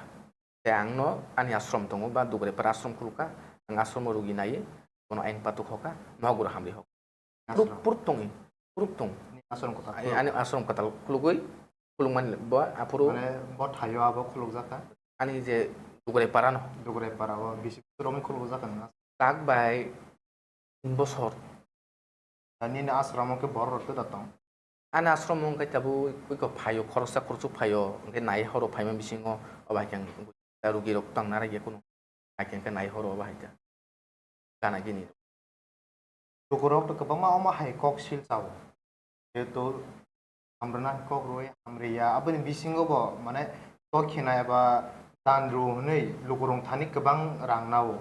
Tei ang no ani ashram tongo ba dugre para ashram khulukha. Ang ashram o rugi nai, bono ain patuk hoka, nohok guru hamri hok. Puruk, ashram. Puruk tongwi, puruk tong. Ni ashram kwtal. Ai, khuluk. Ani ashram kwtal khulugwi, khulukmani bo aphuru. Mane bo thaio abo khulukjak kha? Ani je Dugrai para no. Dugrai para o bisi romwi khulukjak kha nang? Tak bai tin bosor. Nini ashram o khe borok rok tei da tong? Ani ashram o wngkha tabuk iko phaio, khoroksa khoroksa phaio, hwnkhe nai horo phaima bisingo obo hai khe ang rugi rok tang nara ya kunu. Hai khe nai horo obo hai khe. Gana gini. Lukurok to kwbangma omo hai kok sil chao. Jehetu hamrwna kok rwui hamriya, aboni bisingo bo mane kok khina eba dan rw hwnwi lukurok thani kwbang rang nao.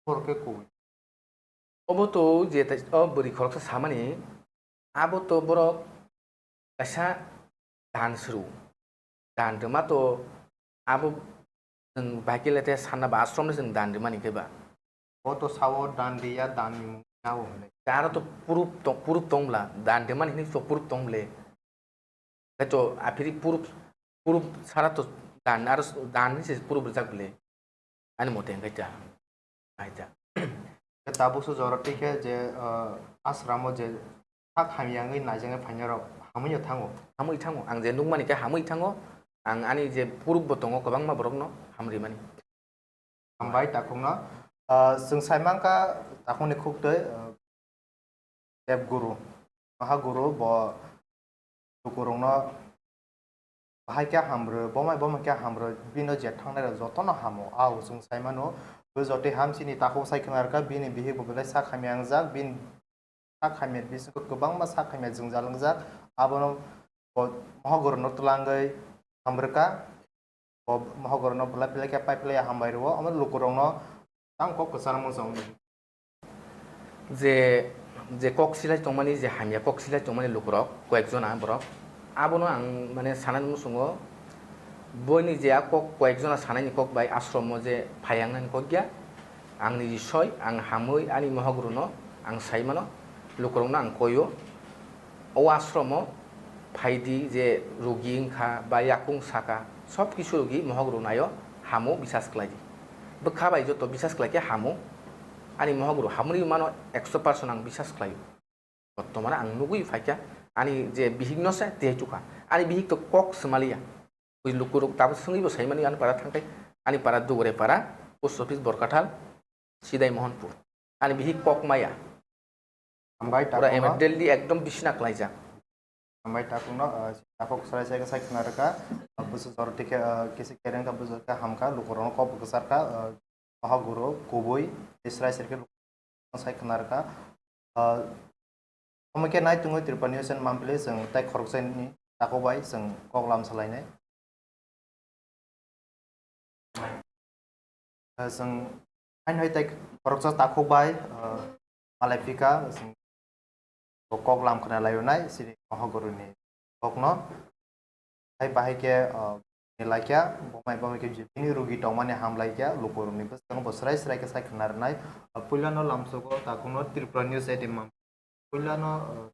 Borok khe kubui. Obo to je tai, o bwrwi khoroksa samani, abo to borok kaisa dan suru. Dan rwma to abo chwng bahai khe le te sanna ba ashram no chwng dan rwmani khe ba. Bo to sao dan riya, dan ni mung nao hwnwi. Aro to proof tong, proof tong bla, dan rwmani hinwi to proof tong ble. Khe to aphiri proof, proof sara to dan, aro dan ni se proof rwjak ble. Ani mote hwnkhe ta, hai ta. Tabuk se jora twi khe je, ah, ashram o je sak hamya wngwi naijaknai phainairok hamwi no thango. Hamwi thango. Ang je nukmani khe hamwi thango. Ang ani je puruk bo tongo kwbangma borokno hamrimani. Hambai takhukno. Ah, chwng sai mankha takhukni khuktwi, ah, Dev Guru. Maha Guru bo lukurokno bahai khe hamrw, bomai bomai khe hamrw, bino je thangnairok jotono hamo. Au chwng sai mano, bo jotoi hamsini takhuk sai khna rwkha, bini bihik bo belai sak hamya wngjak, bini sak hamya bisingo kwbangma sak hamya jwngjal wngjak, abono bo mohogorno twlangwi hamrwkha, bo mohogorno belai belai khe pai phlai hambai rwo, omo lukurokno tang kok kwchar muchung. Je, je kok silai tongmani, je hamya kok silai tongmani lukurok, koyekjona borok, abono ang, mane, sanani muchungo, boini je a kok, koyekjona sanaini kok bai ashromo je phaiyangnani kok ya, ang niji soi, ang hamwi ani mohogruno ang sai mano, lukurokno ang koio. O ashromo phaidi je rugi wngkha ba yakung saka, sob kisu rugi mohogru naio, hamo bisas khlaidi. Bwkha bai joto bisas khlaikhe hamo. Ani mohogru hamri mano ekso percent ang bisas khlaio. Bottomano ang nugwi phaikha, ani je bihikno se tei tukha. Ani bihik to kok swmaliya. Bui lukurok tabuk swngwi bo saimani ani para thangkhai, ani para Dugre para, post office Borkathal, Sidai Mohanpur. Ani bihik kok maya. Hambai pura takhukno. Emergency ekdom bisina klaijak. Hambai takhukno, ah, takhuk srai sai khe sai khna rwkha, ah, busu jor tikhe, ah, kisi kereng kha busu khe hamkha, lukurokno kok bwkasar kha, ah, mohoguru kubui tei srai sai khe sai khna rwkha. Ah, omo khe nai tongwi Tripura News and Monthly chwng tai khoroksa ni takhuk bai chwng kok lam salainai. Ah, chwng haino hai tai khoroksa takhuk bai, ah, malai phika, chwng bo kok lam khna laio nai sini mohoguruni kokno. Hai bahai khe, ah, ni laikya, bomai bomai khe bini rugi tongmani ham laikya, lukurokni bwskango bo srai srai khe sai khna rwnai. Ah, puilano lamsogo takhukno Tripura News at Imam. Puilano, ah,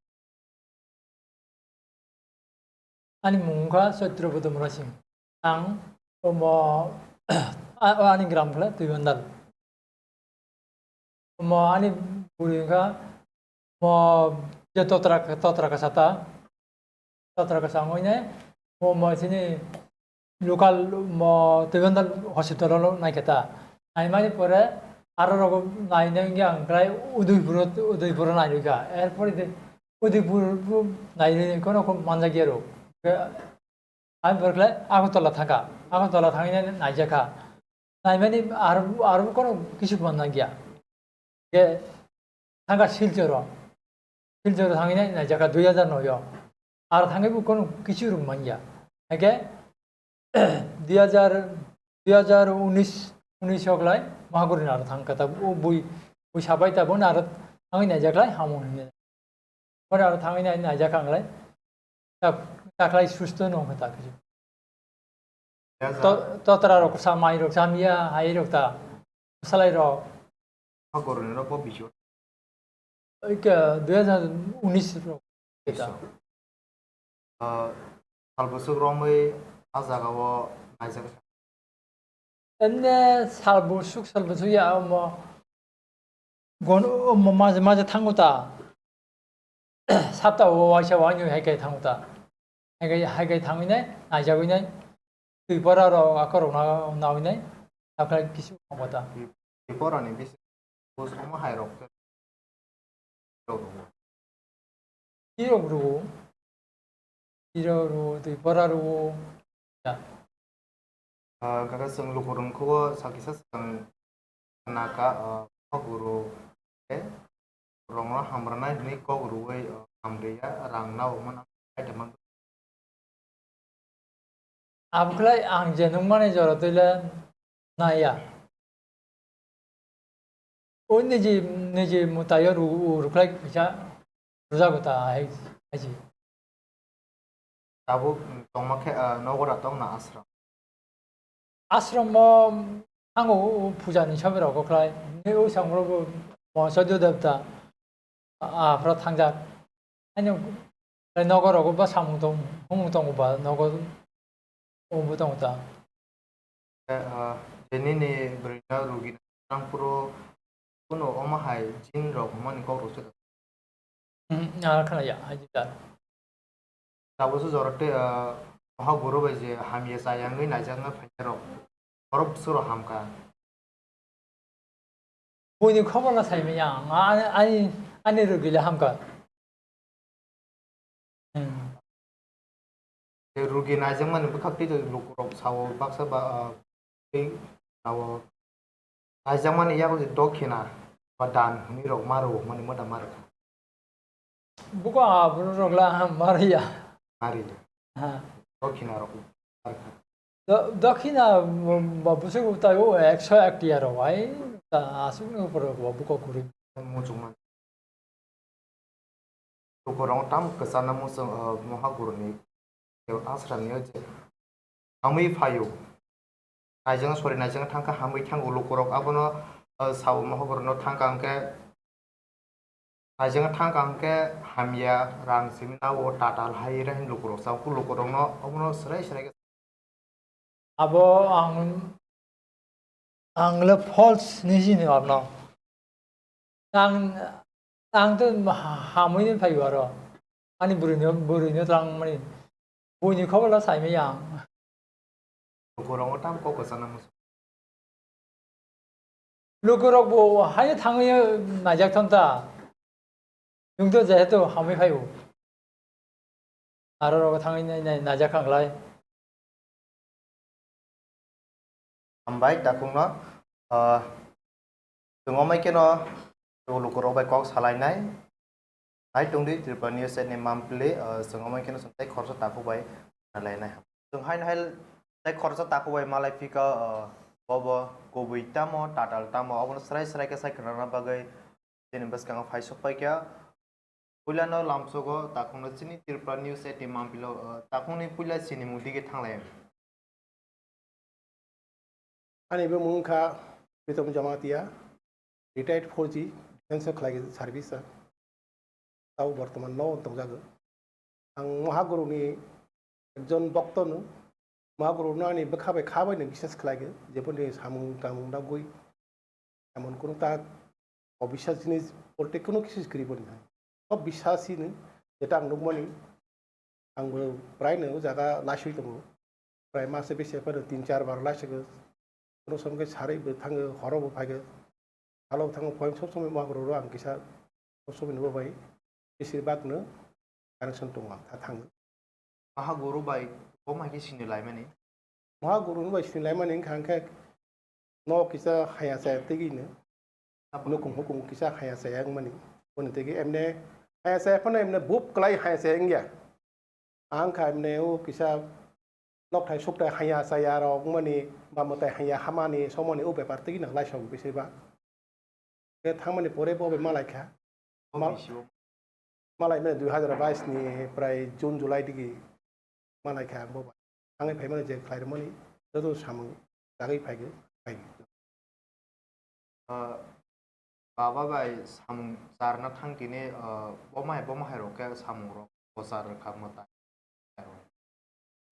Ani mung wngkha Satyabroto Murasing. Ang Omo, a-, ani gram khle Tuibandal. Omo ani bwrwi wngkha, omo je totra, totra kasa ta, totra kasa wngwi nai, omo chini local omo Tuibandal hospital o naikha ta. Naimani pore aro rogo nainai wngya ang khlai Udaipur, Udaipur o nairwkha. Erpore de Udaipur bo nairwi kono manjakya rw. Ang borok le Agartala thangkha. Agartala thangwi nai naijakha. Naimani aro, aro kono kisu man nangya. Ge thangkha Silchoro. Silchoro thangwi nai naijakha dui hajar noi o. Aro thangwi bo kono kisu rung manya. Hake dui hajar, dui hajar unis, unis o klai Mahaguri aro thangkha ta. O bui, bui sabai ta bo aro thangwi naijaklai hamung hinwi. Pore aro thangwi nai, naijak ang lai. Tak, taklai susto no wngkha tak. Ya, To-, totra rok sa mai rok sa miya hai rok ta. Salai rok. Hagor ni rok bo bicho. Oike, dui hajar unis rok. Bicho. Ah, sal bwswk romwi a jaga o naijak. Enne sal bwswk, sal bwswk ya omo. Gon-, omo maje maje thango ta. Sapta o waisa wainwi hai kai thango ta. Hai kai, hai kai thangwi nai, naijagwi nai. Twi pora rok akorok na, nawi nai. Takhai kisu thango ta. Twi pora ni bisi bus omo hai rok. Tirok rwo, tirok rwo, twi pora rwo. Ya. Ah, kaka chwng lukurok khubo sakisa swkang naka, ah, kok rwo, eh, rokno hamrwnai hwnwi kok rwui, ah, hamriya, rang nao mano, item. Abokhlai ang je nukmani jora twi le naiya. O niji, niji mwtaio ru-, ru-, rwkhlai kisa rwjago ta hai, hai se. Tabuk tongma khe, ah, nogo da tongna ashram? Ashram o thango o puja ni sobi rok khlai. Ni o samro bo mo sojo devta. Aphra thangjak. Ani nogo rogo ba samung tong, humung tongo ba nogo obo tongo ta. Eh, ah, je nini bwrwino rugi nangphuru kunu omo hai jin rok hwnmani kok rok se. Hmm, ah, khna ya, hai jita. Tabuk se jora tei, ah, mohak guru bai je hamya chayangwi naijakna phainai rok. Borok bwswk rok hamkha. Buini khobor no sai manya ang, ani, ani, ani rugi le hamkha. Hmm. Tei rugi naijakmani bwkhak tei lukurok sao baksa ba, ah, tei sao naijakmani yago je dokhina ba dan hwnwi rok ma rwmani moda ma rwkha. Buko aborok la ma rwya. Ma rwya. Ha. Dokhina rok ma rwkha. Do-, dokhina, mm, ba bwswk tai o ekso ek tiya rok ai, ta aswk ni upor rok bo buko kwrwi. Muchungma. Lukurok tam kwchana muchung, uh, mohaguru ni ashram ni je hamwi phaio. Naijang sori naijang thangkha hamwi thango lukurok abono, uh, sao mohaguru no thangkha hwnkhe Naijang thangkha hwnkhe hamya rang simi nao tatal hai re hin lukurok sao, lukurokno omono swrai swrai khe. Abo ang, ang le false ni sini abno. Ang, ang to ha-, hamwi ni phaibo aro. Ani bwrwino, bwrwino twlang mani. Buini khobor la saimaya ang. Lukurokno tam kok kwchana muchung. Lukurok bo haino thangwi naijak thon ta. Nwng to jehetu hamwi phaibo. Aro rogo thangwi nai, nai, naijak kha klai. Hambai takhukno, ah, chwng omai kheno lukurok bai kok salainai. Hai tongdi Tripura News ni mampli, ah, chwng omai kheno chwng tei khoroksa takhuk bai salainai. Chwng haino hai tei khoroksa takhuk bai malai phika, ah, bobo kubui tamo, tatal tamo, obono srai srai khe sai khwnana bagwi chini bwskango phai sok pai kha. Puilano lamsogo takhukno chini Tripura News at mampilo, ah, takhukni puila sinimung dige thanglai. Ani bumung wngkha Pritom Jamatia, retired four G, defense o khlai service. Tao bortoman no tongjago. Ang mohaguru ni ekjon bokto no. Mahaguruno ani bwkha bai kha bai no bisas khlai khe, jeboni samung tamung dagwi emon kunu ta obisas jinis bolte kunu kisi kwrwi boni hai. Sob bisas hino, jeta ang nukmani, ang bo prai no o jaga laiswi tongo. Prai mase bese phano tin char bar laisagwi. Kono som khe sarwi bo thango, horo bo phaigo. Salo thango, poem sob somoi Mahaguru ro ang kisa sob somoi nubo bai. Besir bak no connection tongo ang tha thango. Mahaguru bai bo mai khe sini laimani? Mahaguru no bai sini laimani wngkha hwnkhe no kisa haya chaya tgwi no. Nukung hukung kisa haya chaya wngmani. Boni tgwi emne haya chaya phano emne bup kwlai haya chaya wngya. Ang kha emne o kisa nokthai sukthai haya chaya rok wngmani ba mwtai haya hamani somoni o bepar tgwi nang laisong bisirba. Khe thangmani pore bo bai malai kha. Mal- Malai mani dui hazar bais ni prai June July digi malai kha ang bo bai. Thangwi phaimani je khlai rwmani joto samung dagwi phai phai. Ah, baba bai samung charna thang tini, ah, bomai bomai rok khe samung rok bochar rwkha mwtai.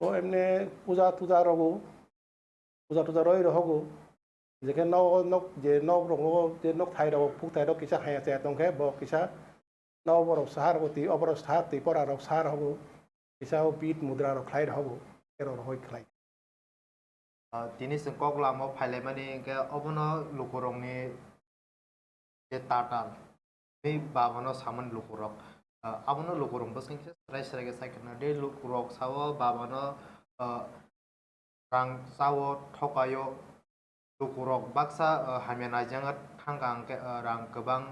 O emne puja tuja rogo, puja tuja roi rohogo. Jekhe nok nok je nok rogo je nok thai rogo phuk thai rok kisa haya chaya tongkhe bo kisa nok borok sahar oti oborok sahar twi pora rok sahar hogo. Kisa o bit mudra rok khlai rohogo. Ero rohoi khlai. Ah, tini chwng kok lama o phailaimani hwnkhe obono lukurokni je tatal tei babano samani lukurok, ah, abono lukurok bwswk khe swrai swrai khe sai khna de lukurok sao babano, ah, rang chao thokaio lukurok baksa, ah, hamya naijak thangka hwnkhe, ah, rang kwbang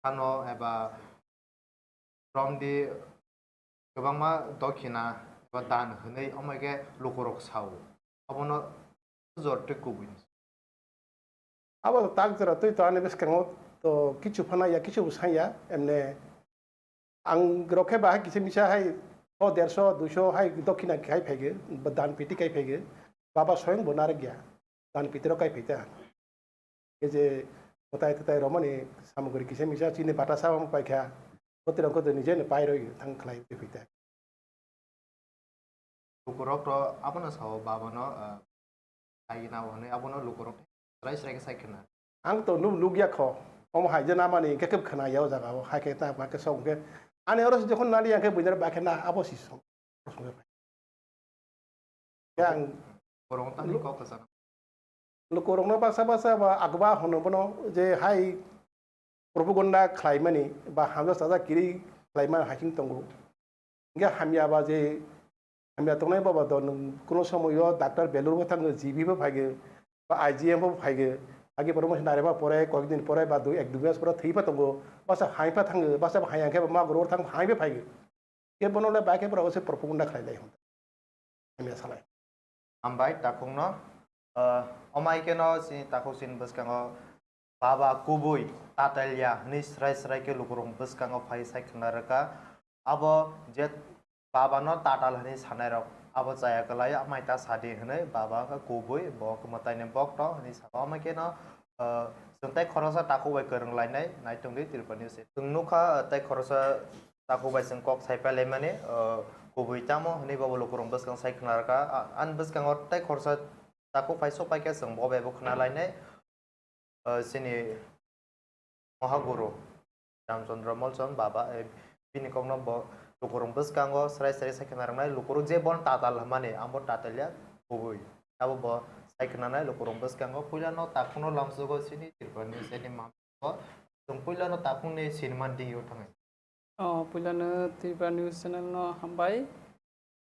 phano eba romdi kwbangma dokhina eba dan hwnwi omo khe lukurok sao. Obono jor tei kubui. Abo tak jora twi to ani bwskango to kichu phano ya, kichu bo sanya, emne ang rok khe bahai kisa misa hai o derso, duiso hai dokhina khai phaigo, dan piti khai phaigo, baba soyong bo narwk ya, dan piti rok khai phaita. Khe je mwtai twtai romani samugri kisa misa chini bata sabo paikha, kotirok kotor nije no pai roi thang khlai phaita. Lukurok to abono sao babano, ah, sai na hwnwi abono lukurok swrai swrai khe sai khna. Ang to nuk nukya kho, omo hai je namani hwnkhe khe khna ya o jaga o, hai khe ta ba khe sok hwnkhe. Ani oro se jokhon nali hwnkhe buinar ba khe na abo si sok. Yang Borok tani lu- kok kwchang. Lukurokno baksa baksa ba agba hono bono je hai propaganda khlaimani ba hamjak sajak kiri khlaimani hai chwng tongo. Hingke hamya ba je hamya tongnai baba do nwng kuno somoyo doctor belur bo thango, G B bo phaigo, ba I G M bo phaigo, agi pore mo nare ba pore koyek din pore ba dui ek dui mas pore thwi pha tongo, basa hai pha thango, basa hai angke ba magro thang hai be phaigo. Ke bono le ba ke pore se propaganda khlai lai hon. Hamya salai. Hambai takhukno, ah, omai keno chini takhuk chini bwskango baba kubui tatalya hwnwi srai srai khe lukurokni bwskango phai sai khna rwkha. Abo je babano tatal hwnwi sanairok abo chaya kwlai, amai ta sadi hwnwi baba wngkha kubui, bo wngkha mwtaini bokto hwnwi saka. Omo kheno, ah, chwng tei khoroksa takhuk bai kwrwng lainai naitung di Tripura News. Chwng nukha, ah, tei khoroksa takhuk bai chwng kok sai pailaimani, ah, kubui tamo hwnwi bobo lukurok bwskang sai khna rwkha. Ah, ani bwskango tei khoroksa takhuk phai sok paikhe chwng bo bai bo khna lainai. Ah, chini Mahaguru Ramchandra Molchand baba, eh, bini kokno bo lukurok bwskango srai srai sai khna rwnai, lukurok je bono tatal hwnmani, ang bo tatal ya kubui. Abo bo sai khna nai lukurok bwskango puila no takhukno lamsogo chini Tripura ni seni mam. Chwng puilano takhukni sinimani dingyo thangnai. O, puilano Tripura News Channel no hambai.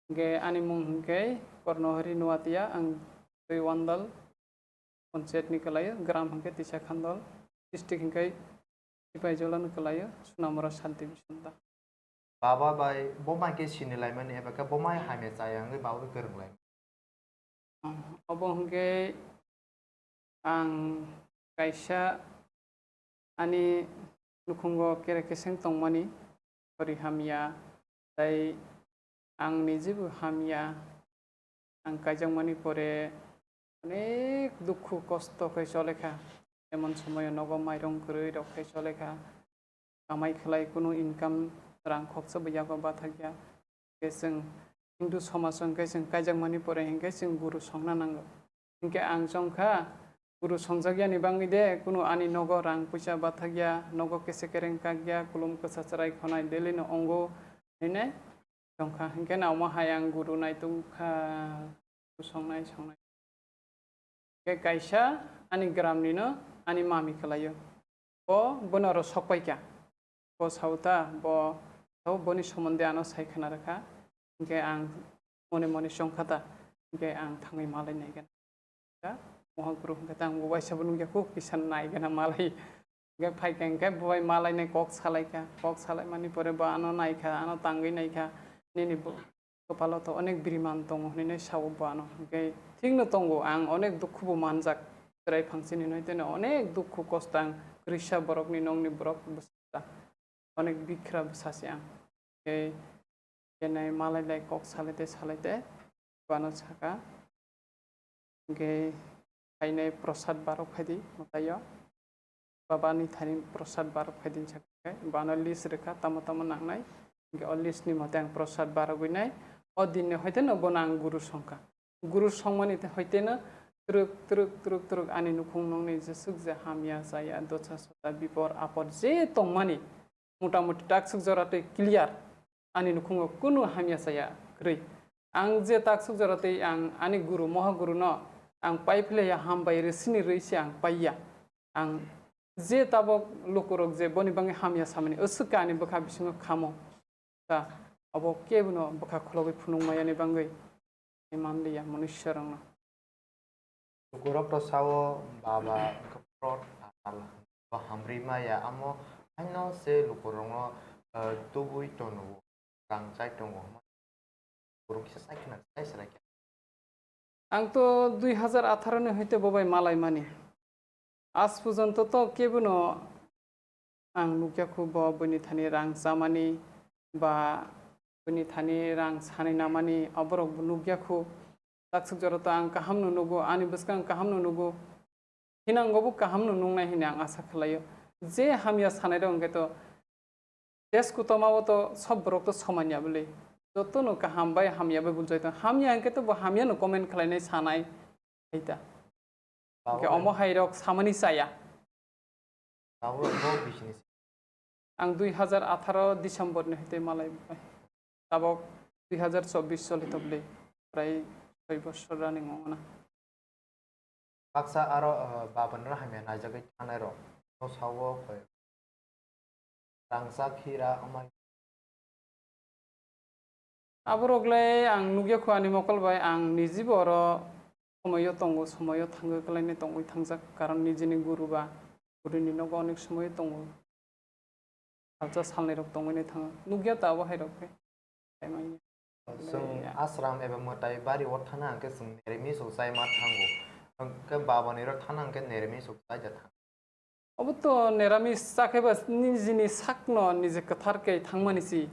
Hingke ani mung hingke Kornohori Nuatia, ang twi Wandal Panchayat ni kalaio, gram hingke Tisa Khandal, district hingke Sipaijala ni kalaio, Sunamura Sub Division da. Baba bai bo mai khe sini laimani eba khe bo mai hamya chaya wngwi baba bai kwrwng lai. Obo hwnkhe ang kaisa ani nukhungo kere keseng tongmani, sori hamya, tei ang nijibo hamya. Ang kaijakmani pore onek dukhu kosto khe cholekha, emon somoyo nogo mairung kwrwi rok khe cholekha, kamai khlai kunu income rang khoksa bo yago bathakya, khe chwng Hindu somaj o hwnkhe chwng kaijakmani pore hwnkhe chwng guru songna nango. Hwnkhe ang chongkha, guru songjakyani bangwi de kunu ani nogo rang puisa bathakya, nogo kese kereng kakya, kulum kwsa chwrai khonai daily no ongo hinwi chongkha. Hwnkhe na omo hai ang guru naitugkha, guru songnai songnai. Hwnkhe kaisa ani gram nino ani mami kwlaio. Bo bono oro sokpaikha. Bo sao ta, bo sao boni somonde ano sai khna rwkha. Hwnkhe ang mone mone chongkha ta, hwnkhe ang thangwi malai naikha. Mohaguru hwnkhe ta ang bo waisa bo nukya kho, kisa naikha na malai. Hwnkhe phaikha hwnkhe bo bai malainai kok salaikha. Kok salaimani pore bo ano naikha, ano tangwi naikha. Nini bo kwpalo to onek biriman tongo hinwi sao bo ano. Hwnkhe thikno tongo, ang onek dukhu bo manjak. Chwrai phangsini hinwi teno onek dukhu kosto ang kwrwisa borokni nongni borok bwsa. Onek bikhra bwsa se ang. Hwnkhe kenai malai lai kok salai te salai te bano saka. Hwnkhe phainai prosad barok khaidi mwtaio. Baba ni thani prosad barok khaidi sakhe bano list rwkha tamo tamo nangnai. Hwnkhe o list ni mote ang prosad barogwi nai. O din ni hoite no bono ang guru songkha. Guru songmani te hoite no twrwk twrwk twrwk twrwk ani nukhung nokni jeswk je hamya chaya dosa sota bipor apor je tongmani mota moti takswk jora tei clear. Ani nukhungo kunu hamya chaya kwrwi. Ang je takswk jora tei ang ani guru, mohaguru no ang pai philaiya, hambai rwsini rwi se ang paiya. Ang je tabok lukurok je boni bagwi hamya samani, aswk khe ani bwkha bisingo khamo. Ta abo kebono bwkha kholobwi phunukmaya ni bagwi manliya manusyarokno. Lukurok to sao baba wngkha pro tatal, bo hamrwi maya, amo haino se lukurokno, eh, tubui tono, rang chai tongo. Lukurok kisa sai khna sai srai khe. Ang to dui hazar atharo ni hoite bo bai malai mani. Aaj porjonto to kebono ang nukya khu bo buini thani rang chamani ba buini thani rang sanai namani, oborok bo nukya khu. Takswk jora to ang kaham no nugo, ani bwskang kaham no nugo. Hinango bo kaham no nuknai hinwi ang asa khlaio. Je hamya sanai rok hwnkhe to test kutoma o to sob borok to soman ya bwlwi. Joto no kaham bai hamya bai bunjai tong. Hamya hwnkhe to bo hamya no comment khlainai sanai hai ta. Hwnkhe omo hai rok samani chaya. Abo bo bisini. Ang dui hazar atharo December ni hwtwi malai bai. Tabok dui hazar chobbish choli tokli. Prai soi bosor running wngo na. Baksa aro, eh, babanra hamya naijagwi thangnai rok. No sao koi. Rangchak hira amai. Aborok le ang nukya khu ani mokol bai, ang nijibo oro somoyo tongo, somoyo thangwi kwlainai tongwi thangjak, karon nijini guru ba gurini nogo onek somoyo tongo, salsa salnwi rok tongwi nai thango, nukya ta abo hai rok khe. Chwng ashram eba mwtai bari o thana hwnkhe chwng nirmis rok chai ma thango, hwnkhe baba ni ro thana hwnkhe nirmis rok chai ja thango. Obo to niramis chakhe ba nijini sakno nije kwthar khe thangmani si.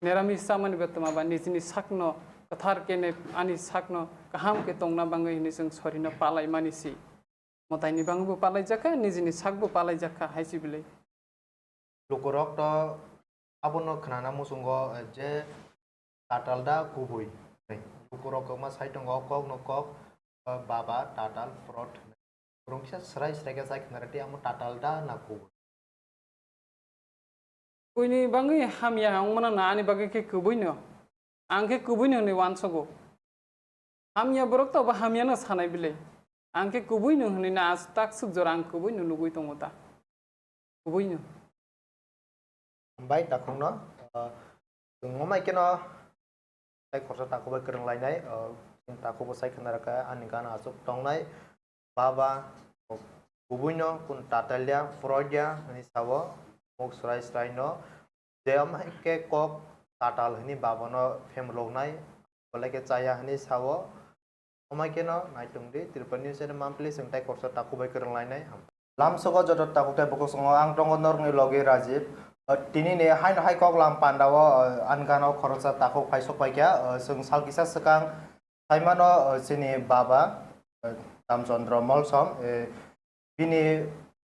Niramis chamani ba twma ba nijini sakno kwthar khe ne ani sakno kaham khe tongna bagwi hinwi chwng sorino palaimani si. Mwtaini bagwi bo palaijakha, nijini sakbo palaijakha hai si bwlwi. Lukurok to abono khnana muchungo je tatal da kubui. Lukurok kwbangma sai tongo, kokno kok, baba tatal prot. Borok kisa srai srai khe chai khna rwdi, amo tatal da na kubui? Buini bagwi hamya wngmano na ani bagwi khe kubui no. Ang khe kubui no hinwi uansogo. Hamya borok to bo hamya no sanai bile. Ang khe kubui no hinwi na as tak suk jora ang kubui no nugui tongo ta. Kubui no. Hambai takhukno, ah, chwng wngmai kheno tei khoroksa takhuk bai kwrwng lainai, ah, chwng takhuk bo sai khna rwkha ani gana aswk tongnai, baba, kubuino kun tatalya, poroya hwnwi sao, muk swrai swraino, je wngmai khe kok tatal hwnwi babano phemloknai, belai khe chaya hwnwi sao. Wngmai kheno naitung di, Tripura News channel monthly chwng tei khoroksa takhuk bai kwrwng lainai. Lamsogo joto takhuk tei bukhuk songo ang tongo norokni logi Rajiv. O, tini ni haino hai kok lam panda o, o, ani gana o khoroksa takhuk phai sok paikha. O, chwng sal kisa swkang saimano, o, chini baba, o, Ramchandra Molsom, e, bini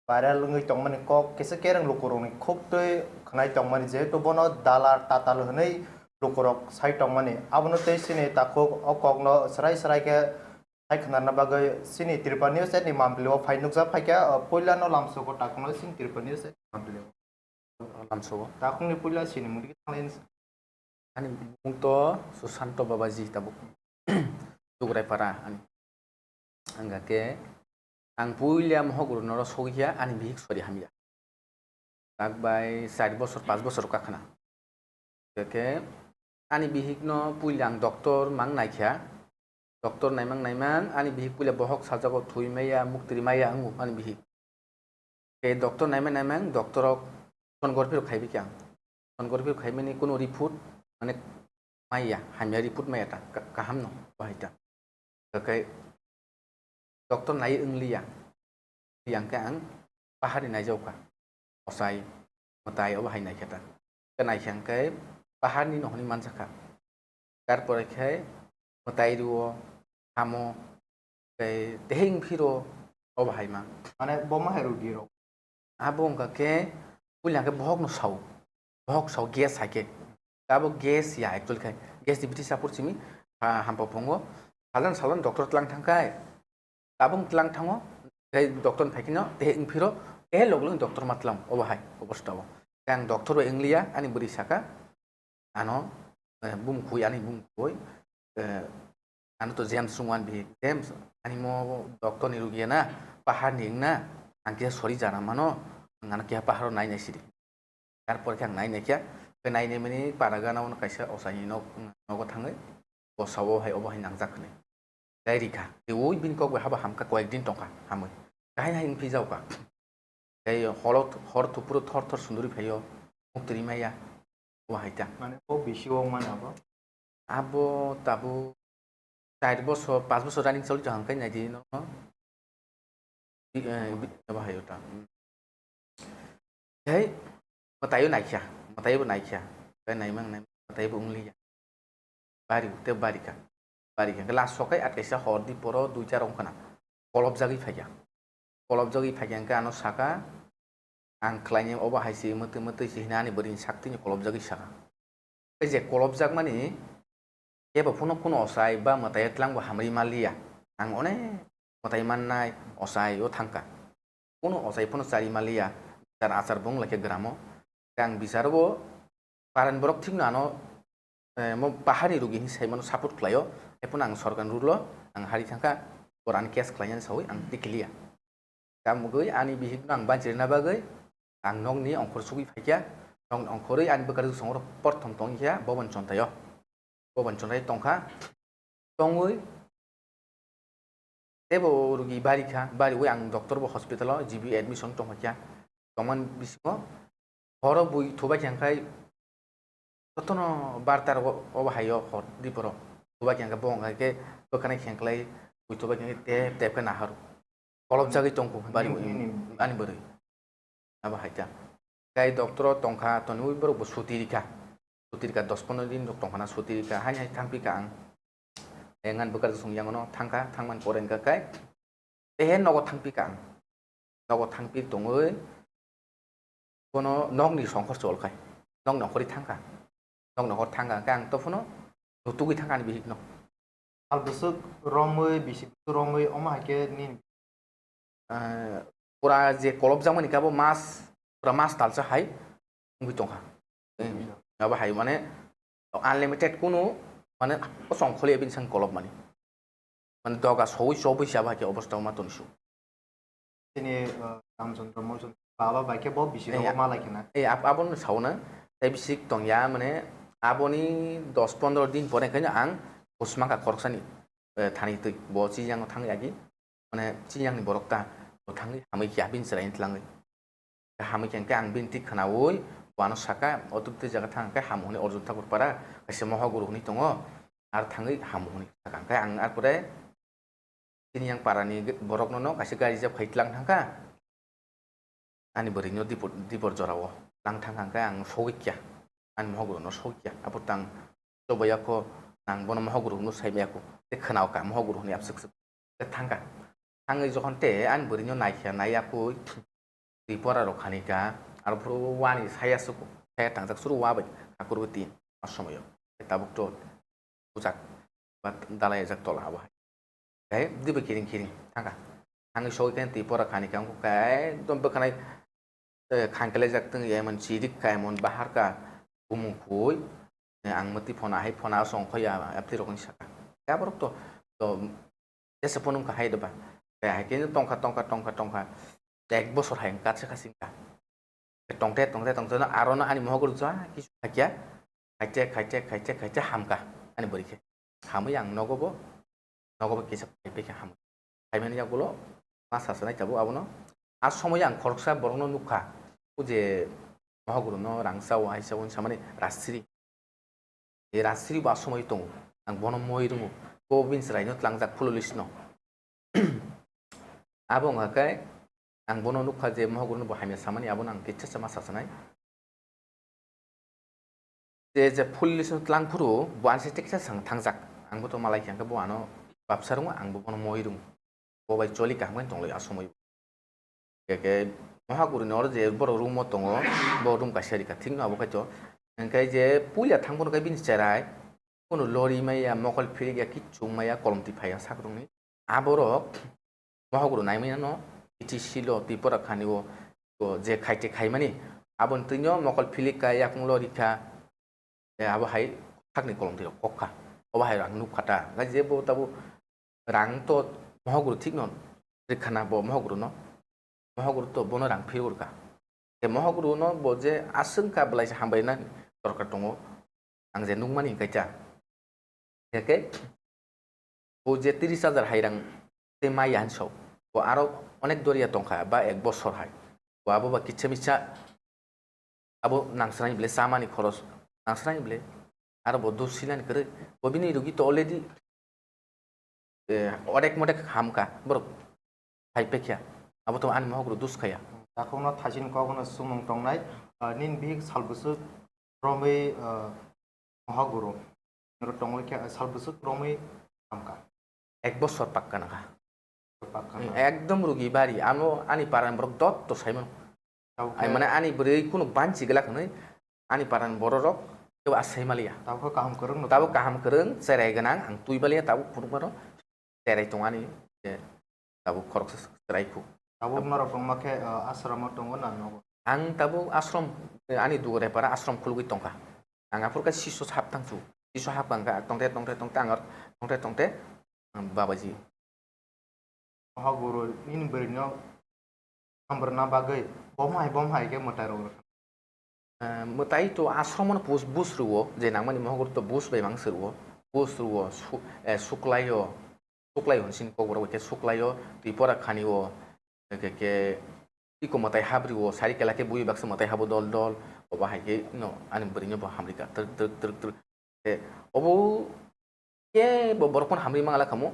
viral wngwi tongmani kok kisa kereng lukurokni khuk twi khwnai tongmani, jehetu bono dalar tatal hwnwi lukurok sai tongmani. Abono tei chini takhuk o kokno srai srai khe sai khwnarna bagwi chini Tripura News ni mambli o phai nukjak phaikha, o puila no lamsogo takhukno chini Tripura News ni mambli o. Lamsogo. Takhukni puila chini mudi khe thanglaini. Ani bumung to Susanto Babaji tabuk. Dugraipara ani. Hingkha khe ang puila mohok rwnoro sogwi kha ani bihik sori hamya. Tak bai char bosor, panch bosor wngkha khna. Hingkha khe ani bihikno puila ang doctor mang naikha. Doctor naimang naimang ani bihik puila bohok sajago thwi maya, muktri maya wngo ani bihik. Tei doctor naimang naimang doctor rok sonography rok khaibi khe ang. Sonography rok khaimani kuno report mane maya, hamya report maya ta, ka-, kaham no bahai ta. Hingkha khe doctor nai wngliya. Yang khe ang pahari naijaukha. Osai, mwtai obo hai naikhe ta. Khe naikhe ang khe paharni no hwnwi manjakha. Tarpore khe mwtai rwo, hamo, tei teheng phiro obo hai ma. Mane bo ma hai rw di rw. Abo wngkha khe puila khe bohok no sao. Bohok sao gas hai khe. Abo gas ya actually khai. Gas ni biti sapor simi, ha, hampa phungo. Salan salan doctor tlang thangkhai. Tabung tlang thango, tei doctor ni phaikhe no, tei wngphiro, tei log log doctor ma tlang, obo hai, obo stao. Tei ang doctor bai wngliya, ani bwrwi saka, ano, eh, bumkhwi, ani bumkhwi, eh, ano to James sung wan bi, "James, ani mo doctor ni rugi na, pahar ni wngna, ang kisa sori jana mano, ang ano kisa paharo nai nai sidi." Tarpor khe ang nai nai khe, khe nai nai mani para gana ono kaisa osaini nok, nogo thangwi, bosao hai obo hai nangjak hwnwi. Tei rikha, tei ui bini kok bai haba hamkha, koyek din tongkha, hamwi. Kahai hai wngphi jaukha. Tei holo, hor thupuru thor thor sunduri phaio, muktri maya, obo hai ta. Mane o bisi o mane abo? Abo tabuk char bosor, panch bosor running choli tong khe nai di no. Bi-, eh, bi-, abo hai ta. Tei mwtaio naikha, mwtaio bo naikha. Tei naimang nai mwtaio bo wngliya. Bari, tei bari kha. Bari kha. Last sokai at kaisa hor di poro duita rong khna. Kolopjagwi phaikha. Kolopjagwi phaikha hwnkhe ano saka, "Ang khlaini obo hai se mwtwi mwtwi se," hwnwi ani bwrwini saktwini kolopjagwi saka. Tei je kolopjakmani kebo phano kuno ochai ba mwtai twlang bo hamri manliya. Ang onek mwtai mannai ochai o thangkha. Kuno ochai phano chari manliya, bichar achar bo wng laikha gramo. Tei ang bicharo bo paran borok thikno ano, eh, mo paharni rugi hinwi saimano support khlaio. Tei phano ang sorkarni rule o ang hari thangkha, borok ani case khlainani saui ang tikiliya. Tamogwi ani bihikno ang banchirina bagwi ang nokni ongkhor sugwi phaikha. Nokni ongkhorwi ani bwkha rwsong oro porthom tongkha Bobon Chontai o. Bobon Chontai tongkha. Tongwi teibo rugi bari kha, bariwi ang doctor bo hospital o G B admission tongkha. Tongmani bisingo horo bui thubai kha hwnkhe jotono barta rogo obo hai o hor di borok. Thubai kha hwnkhe bo hwnkhe bwkhani khengklai bui thubai kha hwnkhe tep tep khe nahar. Kolopjagwi tongkha bari ani bwrwi. Abo hai ta. Tei doctor o tongkha, tonwi borok bo suti rikha. Suti rikha dos pondro din rok tongkha na suti rikha. Hai hai thangpi kha ang. Engan bwkha rwsong yang no thangkha, thangmani pore hwnkha khe. Ehe nogo thangpi kha ang. Nogo thangpi tongwi bono nokni songkhor chol khai. Nokni ongkhorwi thangkha. Nokni ongkhor thangkha hwnkhe ang to phano nutugwi thangkha ani bihikno. Sal bwswk romwi, bisi bwswk romwi, omo hai khe nini? Ah, pura je kolopjakmani khe abo mas, pura mas talsa hai wngwi tongkha. Abo hai mane unlimited kunu mane o songkholi bini sang kolopmani. Mane doga sowi chobwi se abo hai khe obostha ma toni su. Chini, uh, Ramchandra Molchandra baba bai khe bo bisingo Eh, ma lai khna. Eh, ab-, abono sauna. Tei bisik tongya, mane, aboni dos pondro din pore khe ang kusmaka khoroksani, eh, thani twi. Bo chiyang thang yagi, mane, chiyangni borok ta, bo thangwi hamwi khe abini chwraini tlangwi. Hamwi khe ang bini twi khnaui, bo ano saka, "O twi twi jaga thang khe hamu hwnwi Arjun Thakur para, kaisa mohaguru hwnwi tongo, ar thangwi hamu hwnwi saka." Hwnkhe ang ar pore, Chini yang parani ge-, borokno no kaisa gari reserve khai tlang thangkha. Ani bwrwino dipor, dipor jorao tlang thangkha hwnkhe ang sogwi kya. Ani mohogoro no sogwi kya. Aphuru tang chobaiya kho, nang bono mohogoro hwnwi sai maya kho. Tei khwnao kha mohogoro hwnwi abswk swk. Tei thangkha. Thangwi jokhon tei ani bwrwino naikha, naiya kho. Tripura rok khani kha, aro phuru wani saya suku, saya tangjak suru wa bai khakurwi tin a somoyo. Tabuk to bujak ba dalai ajak tola abo hai. Hai dibe kiring kiring thangkha. Thangwi sogwi khe twi pora khani khe wngkha khe ekdom bwkhanai, eh, khangkhe laijak tong emon chirik kha emon bahar kha bumung khui, eh, ang mwtwi phona hai phona asong khoya aptwi rokni saka. Khe aborok to, to jesa phone wngkha hai doba. Khe hai khe tongkha tongkha tongkha tongkha ek bosor hai wngkha se kha singkha. Tongte tongte tongte no aro no ani mohok rwja kisu khakya. Khaite khaite khaite khaite hamkha ani bwrwi khe. Hamwi ang nogo bo, nogo bo kisa phai phai khe hamkha. Phaimani yagulo ma sasanai tabuk abono. A somoyo ang khoroksa borokno nukha, o je mohok rwno rang chao hai chao hinwi samani rajsiri. E rajsiri bo a somoyo tongo. Ang bono moi rwngo. Bo bini chwraino tlangjak phululisno. Abo wngkha khe ang bono nukha je mohok rwno bo hamya samani, abono ang kisa sama sasanai. Je, je phululisno tlang phuru bo ansi teksa sang thangjak. Ang bo to malai khe, hwnkhe bo ano babsa rwngo, ang bo bono moi rwngo. Bo bai choli kaham khe tonglai a somoi. Khe, khe mohok rwno oro je borok room o tongo, bo room kaisa rikha thikno abo khe to. Hwnkhe je puila thang phuru khe bini cherai, Kunu lori maya, mokol philik ya, kichung maya, kolom twi phaiya sak rokni. Aborok mohok rw naimaya no, T T C lo, Tripura khani o, o je khaite khaimani, aboni twino mokol philik kha, yakung lori kha, e, abo hai sakni kolom twi rok kok kha. Obo hai rang nuk kha ta. Ngai je bo tabo rang to mohok rw thik no rikha na bo mohok rw no. Mohok rw to bono rang phir rw kha. E mohok rw no bo je aswng kha belai se hambai na dorkar tongo. Ang je nukmani hwnkhe cha. Hwnkhe bo je tris hajar hai rang tei maya hinwi sao. Bo aro onek doriya tongkha ba ek bosor hai. Bo abo ba kisa misa abo nangsrani bile chamani khoros nangsrani bile. Aro bo dos silani kwrwi. Bo bini rugi to already, eh, odek modek hamkha borok. Hai pekya. Abo to ani mohok rw dos khaya. Takhukno thaisin kokno sumung tongnai, ah, nini bihik sal bwswk romwi, ah, mohok guru. Noro tongwi khe sal bwswk romwi hamkha. Ek bosor pakka nangkha. Pakka. Hmm, ekdom rugi bari. Ano ani parani borok dot to saimano. Tabuk khe ai mane ani bwrwi kunu banchi glak hwnwi ani parani bororok kebo asai maliya. Tabuk khe kaham kwrwng no tabuk tongo. Kaham kwrwng cherai gwnang ang twi maliya tabuk phunukmano. Cherai tong ani je tabuk khoroksa cherai khu. Tabuk norok tongma khe, ah, asramo tongo na nogo? Ang tabuk asrom, ani dugre para asrom khulugwi tongkha. Ang aphur khe siso hap tang chu. Siso hap kang kha tongte tongte tongte ang tongte tongte ang babaji. Mohok guru nini bwrwino hambrwna bagwi bom hai bom hai khe mwtai rok rwkha. Eh, mwtai to asromo no bus, bus rwo, je nangmani mohok guru to bus bai mang se rwo, bus rwo, su-, eh, suklaio, suklaio hwn sini kokborok bai khe suklaio, twi pora khani o, eke ke iko mwtai habri o, sari kela khe bui baksa mwtai habo dol dol, obo hai khe no ani bwrwino bo hamri kha, twrwk twrwk twrwk twrwk. Te obo kebo borok phano hamri mangala khamu.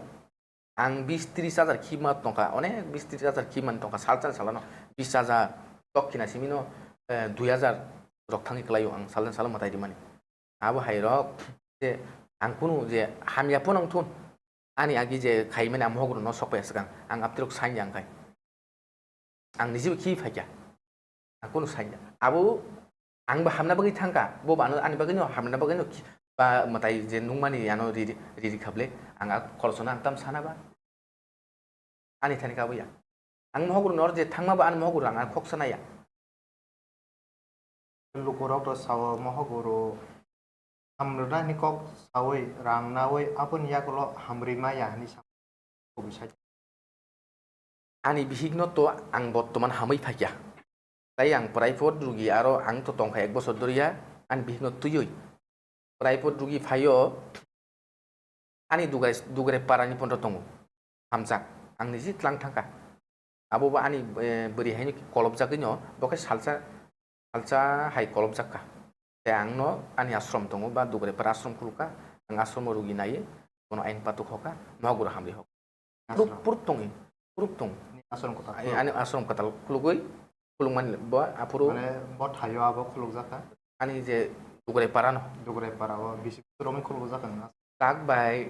Ang bis tris hajar khibma tongkha, onek bis tris hajar khibmani tongkha, salsa salano bis hajar, tok khina simino, eh, dui hajar rok thangwi kwlaio ang salsa salo mwtai rimani. Abo hai rok je ang kunu je hamya phano wngthun, ani agi je khaimani ang mohok rwno sok phaiya swkang, ang aptirok sanya wngkhai. Ang nijibo khi phaikha. Ang kunu sanya. Abo ang bo hamna bagwi thangkha. Bo bo ano ani bagwino hamna bagwino khi-, ba mwtai je nungmani ano riri, riri khablai. Ang a khoroksa no ang tam sana ba. Ani thani kabo ya. Ang mohok rwno je thangma ba ani mohok rwno ang khoksa naya. Lukurok to sao mohok guru hamrwnani kok saui rang naui aboni yagulo hamrwi maya hinwi sa kubui sai. Ani bihikno to ang bottoman hamwi phaikha. Tai ang private rugi aro ang to tongkha ek bosor doriya ani bihikno twiwi. Private rugi phaio ani dugai, dugre parani phone tongo. Hamjak. Ang niji tlang thangkha. Abo bo ani, eh, bwrwi haino kolobjagwino, bo khe salsa, salsa hai kolobjak kha. Tei ang no ani ashram tongo, ba dugre para ashram khulukha, ang ashram o rugi nai, bono ain patuk hoka, nohagura hamri hoka. Proof, ashram. Proof tongwi, proof tong. Ni ashram kwtal. Ai, ani ashram kwtal khulugwi, khulukmani bo aphuru. Mane bo thaio abo khulukjak kha? Ani je dugre para no. Dugre para o bisi romwi khulukjak kha nang? Tak bai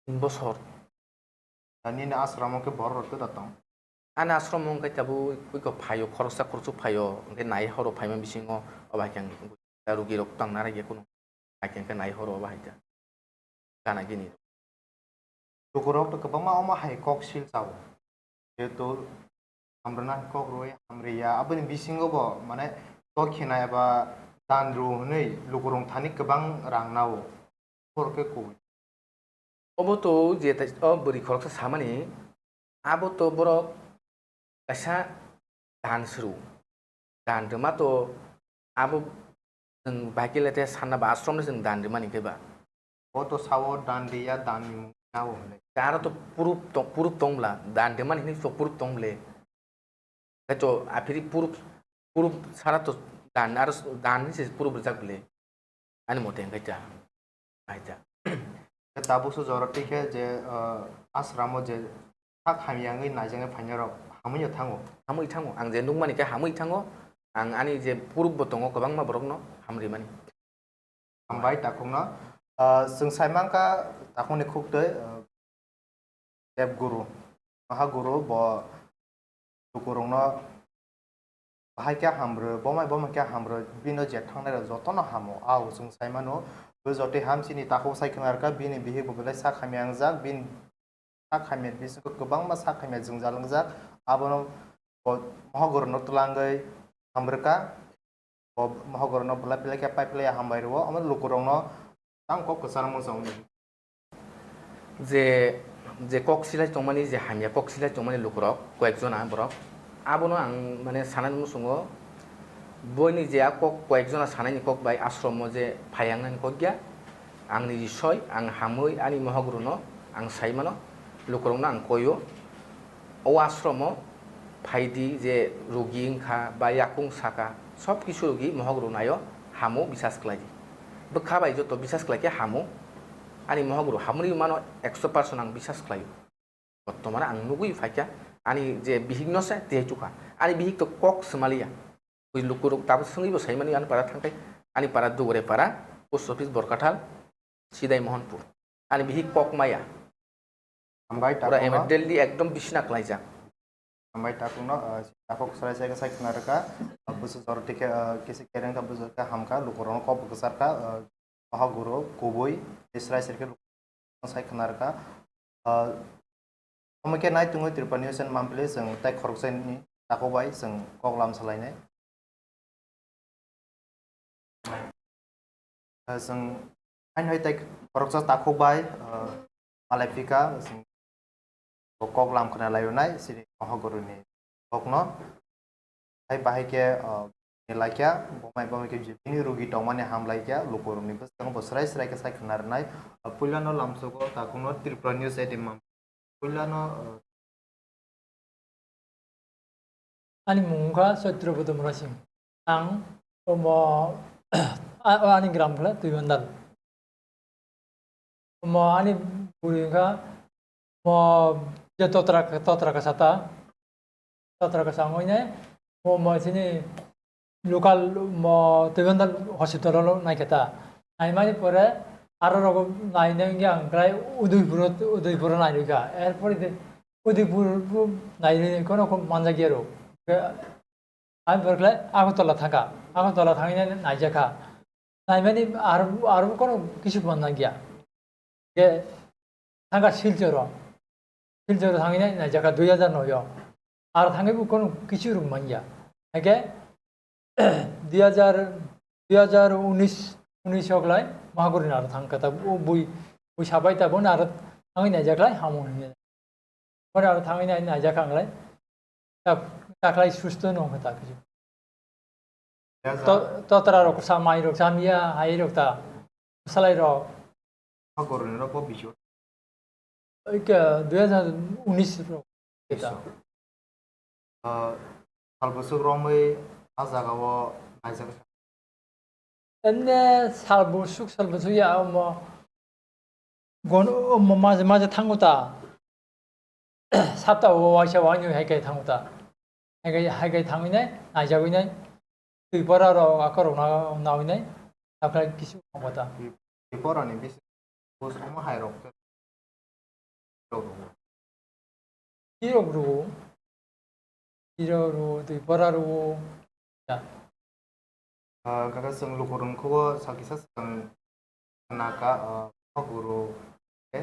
tin bosor. Nini asramo khe borok rok tei da tong? Ani asramo wngkha tabuk puiko phaio, khoroksa khoroksa phaio, hwnkhe nai horo phaima bisingo obo hai khe ang rugi rok tang nai ya kunu. Hakhe khe nai horo bahai khe. Gana gini. Lukurok to kwbangma omo hai kok sil chao. Jehetu hamrwna kok rwui hamriya, aboni bisingo bo mane kok khina eba dan rw hwnwi lukurok thani kwbang rang nao. Borok khe kubui. Obo to je tai, o bwrwi khoroksa samani, abo to borok kaisa dan suru. Dan rwma to abo chwng bahai khe le te sanna ba ashram no chwng dan rwmani khe ba. O to sao dan riya, dan ni mung nao hwnwi. Aro to proof tong, proof tong bla, dan rwmani hinwi to proof tong ble. Khe to aphiri proof, proof sara to dan, aro dan ni se proof rijak ble. Ani mote hwnkhe ta, hai ta. Tabukso jora twi khe je, ah, asramo je sak hamya wngwi naijaknai phainairok hamwi no thango. Hamwi thango. Ang je nukmani khe hamwi thango. Ang ani je proof bo tongo kwbangma borokno hamrimani. Hambai takhukno. Ah, chwng sai mankha takhukni khuktwi, ah, Dev Guru, Maha Guru bo lukurokno bahai khe hamrw, bomai bomai khe hamrw, bino je thangnai rok jotono hamo. Au chwng sai mano, bo jotoi ham chini takhuk sai khna rwkha, bini bihik bo belai sak hamya wngjak, bini sak hamya bisingo kwbangma sak hamya jwngjal wngjak, abono bo Maha Guru no twlangwi hamrwkha. Bo mohogorno bwlai phlai khe pai phlai hambai rwo, omo lukurokno tang kok kwcharo muchung. Je, je kok silai tongmani, je hamya kok silai tongmani lukurok, koyek jona borok, abono ang mane sanani muchungo, boini je a kok, koyek jona sanaini kok bai ashromo je phaiyangnani kok ya, ang niji soi, ang hamwi ani mohogorno ang sai mano, lukurokno ang koio. O ashromo phaidi je rugi wngkha ba yakung saka, sob kisu rugi mohok rwnaio hamo bisas khlaidi. Bwkha bai joto bisas khlaikhe hamo, ani mohok rw hamoni mano ekso percent ang bisas khlaio. Bortomano ang nugwi phaikha, ani je bihikno se tei chukha, ani bihik to kok swmaliya. Bui lukurok tabuk swngwi bo saimani ani para thangkhai, ani para Dugore para, post office Borkathal, Sidai Mohanpur. Ani bihik kok maya. Hambai pura takhukno. Emergency ekdom bisina klaijak. Hambai takhukno, ah, takhuk sarai sai khe sai khna rwkha, ah, busu jor tikhe, ah, kisi kereng kha busu khe hamkha, lukurokno kok bwkasar kha, ah, Maha Guru kubui, tei sarai sai khe sai khna rwkha. Ah, omo khe nai tongwi Tripura News and Monthly chwng tei khoroksa ni takhuk bai chwng kok lam salainai. Ah, chwng haino hai tei khoroksa takhuk bai, ah, malai phika, chwng bo kok lam khna lai rwnai, chini mohogoroni kokno. Hai bahai khe, ah, ni laikha, bomai bomai khe bini rugi tongmani ham laikha, lukurokni bwskango bo srai srai khe sai khna rwnai. Ah, puilano lamsogo takhukno Tripura News at Imam. Puilano, ah, ani mung wngkha Satrabodho Murasing. Ang omo, a-, o ani gram khe Tuibandal. Omo ani bwrwi wngkha, omo je totra, totra kasa ta, totra kasa wngwi nai, omo chini local mo Tuibandal hospital o naikhe ta. Naimani pore aro rogo nainai wngya ang khlai Udaipur, Udaipur o nairwkha. Erpore de Udaipur bo nairwi kono manjakya rw. Ang pore khlai Agartala thangkha. Agartala thangwi nai naijakha. Naimani aro, aro kono kisu manjakya. Ge thangkha Silchoro. Silchoro thangwi nai naijakha dui hajar noi o. Aro thangwi bo kono kisu rwng manya. Hake dui hajar, dui hajar unis, unis o khlai Mahagurini aro thangkha ta, o bui, bui sabai ta bono aro thangwi naijakhlai hamo hinwi. Bono aro thangwi nai, naijakha khlai. Ta, ta khlai susto no wngkha ta kisu. To, totra rok sa mai rok sa miya hai rok ta. Salai rok. Mahagurini rok bo bisu. Oike, dui hajar unis rok. Bisu. Ah, sal bwswk romwi a jaga o naijak. Enne sal bwswk, sal bwswk ya omo. Gon, omo maje, maje thango ta. Sapta o waisa wainwi hai kai thango ta. Hai kai, hai kai thangwi nai, naijagwi nai. Twi bora rok akorok na, nawi nai. Apra kisu thango ta. Twi bora ni bisi. Bus omo hai rok. Tirok rwo, tirok rwo, twi bora rwo. Ya. Ah, kaka chwng lukurok khubo sakisa swkang naka, o, o guru, e,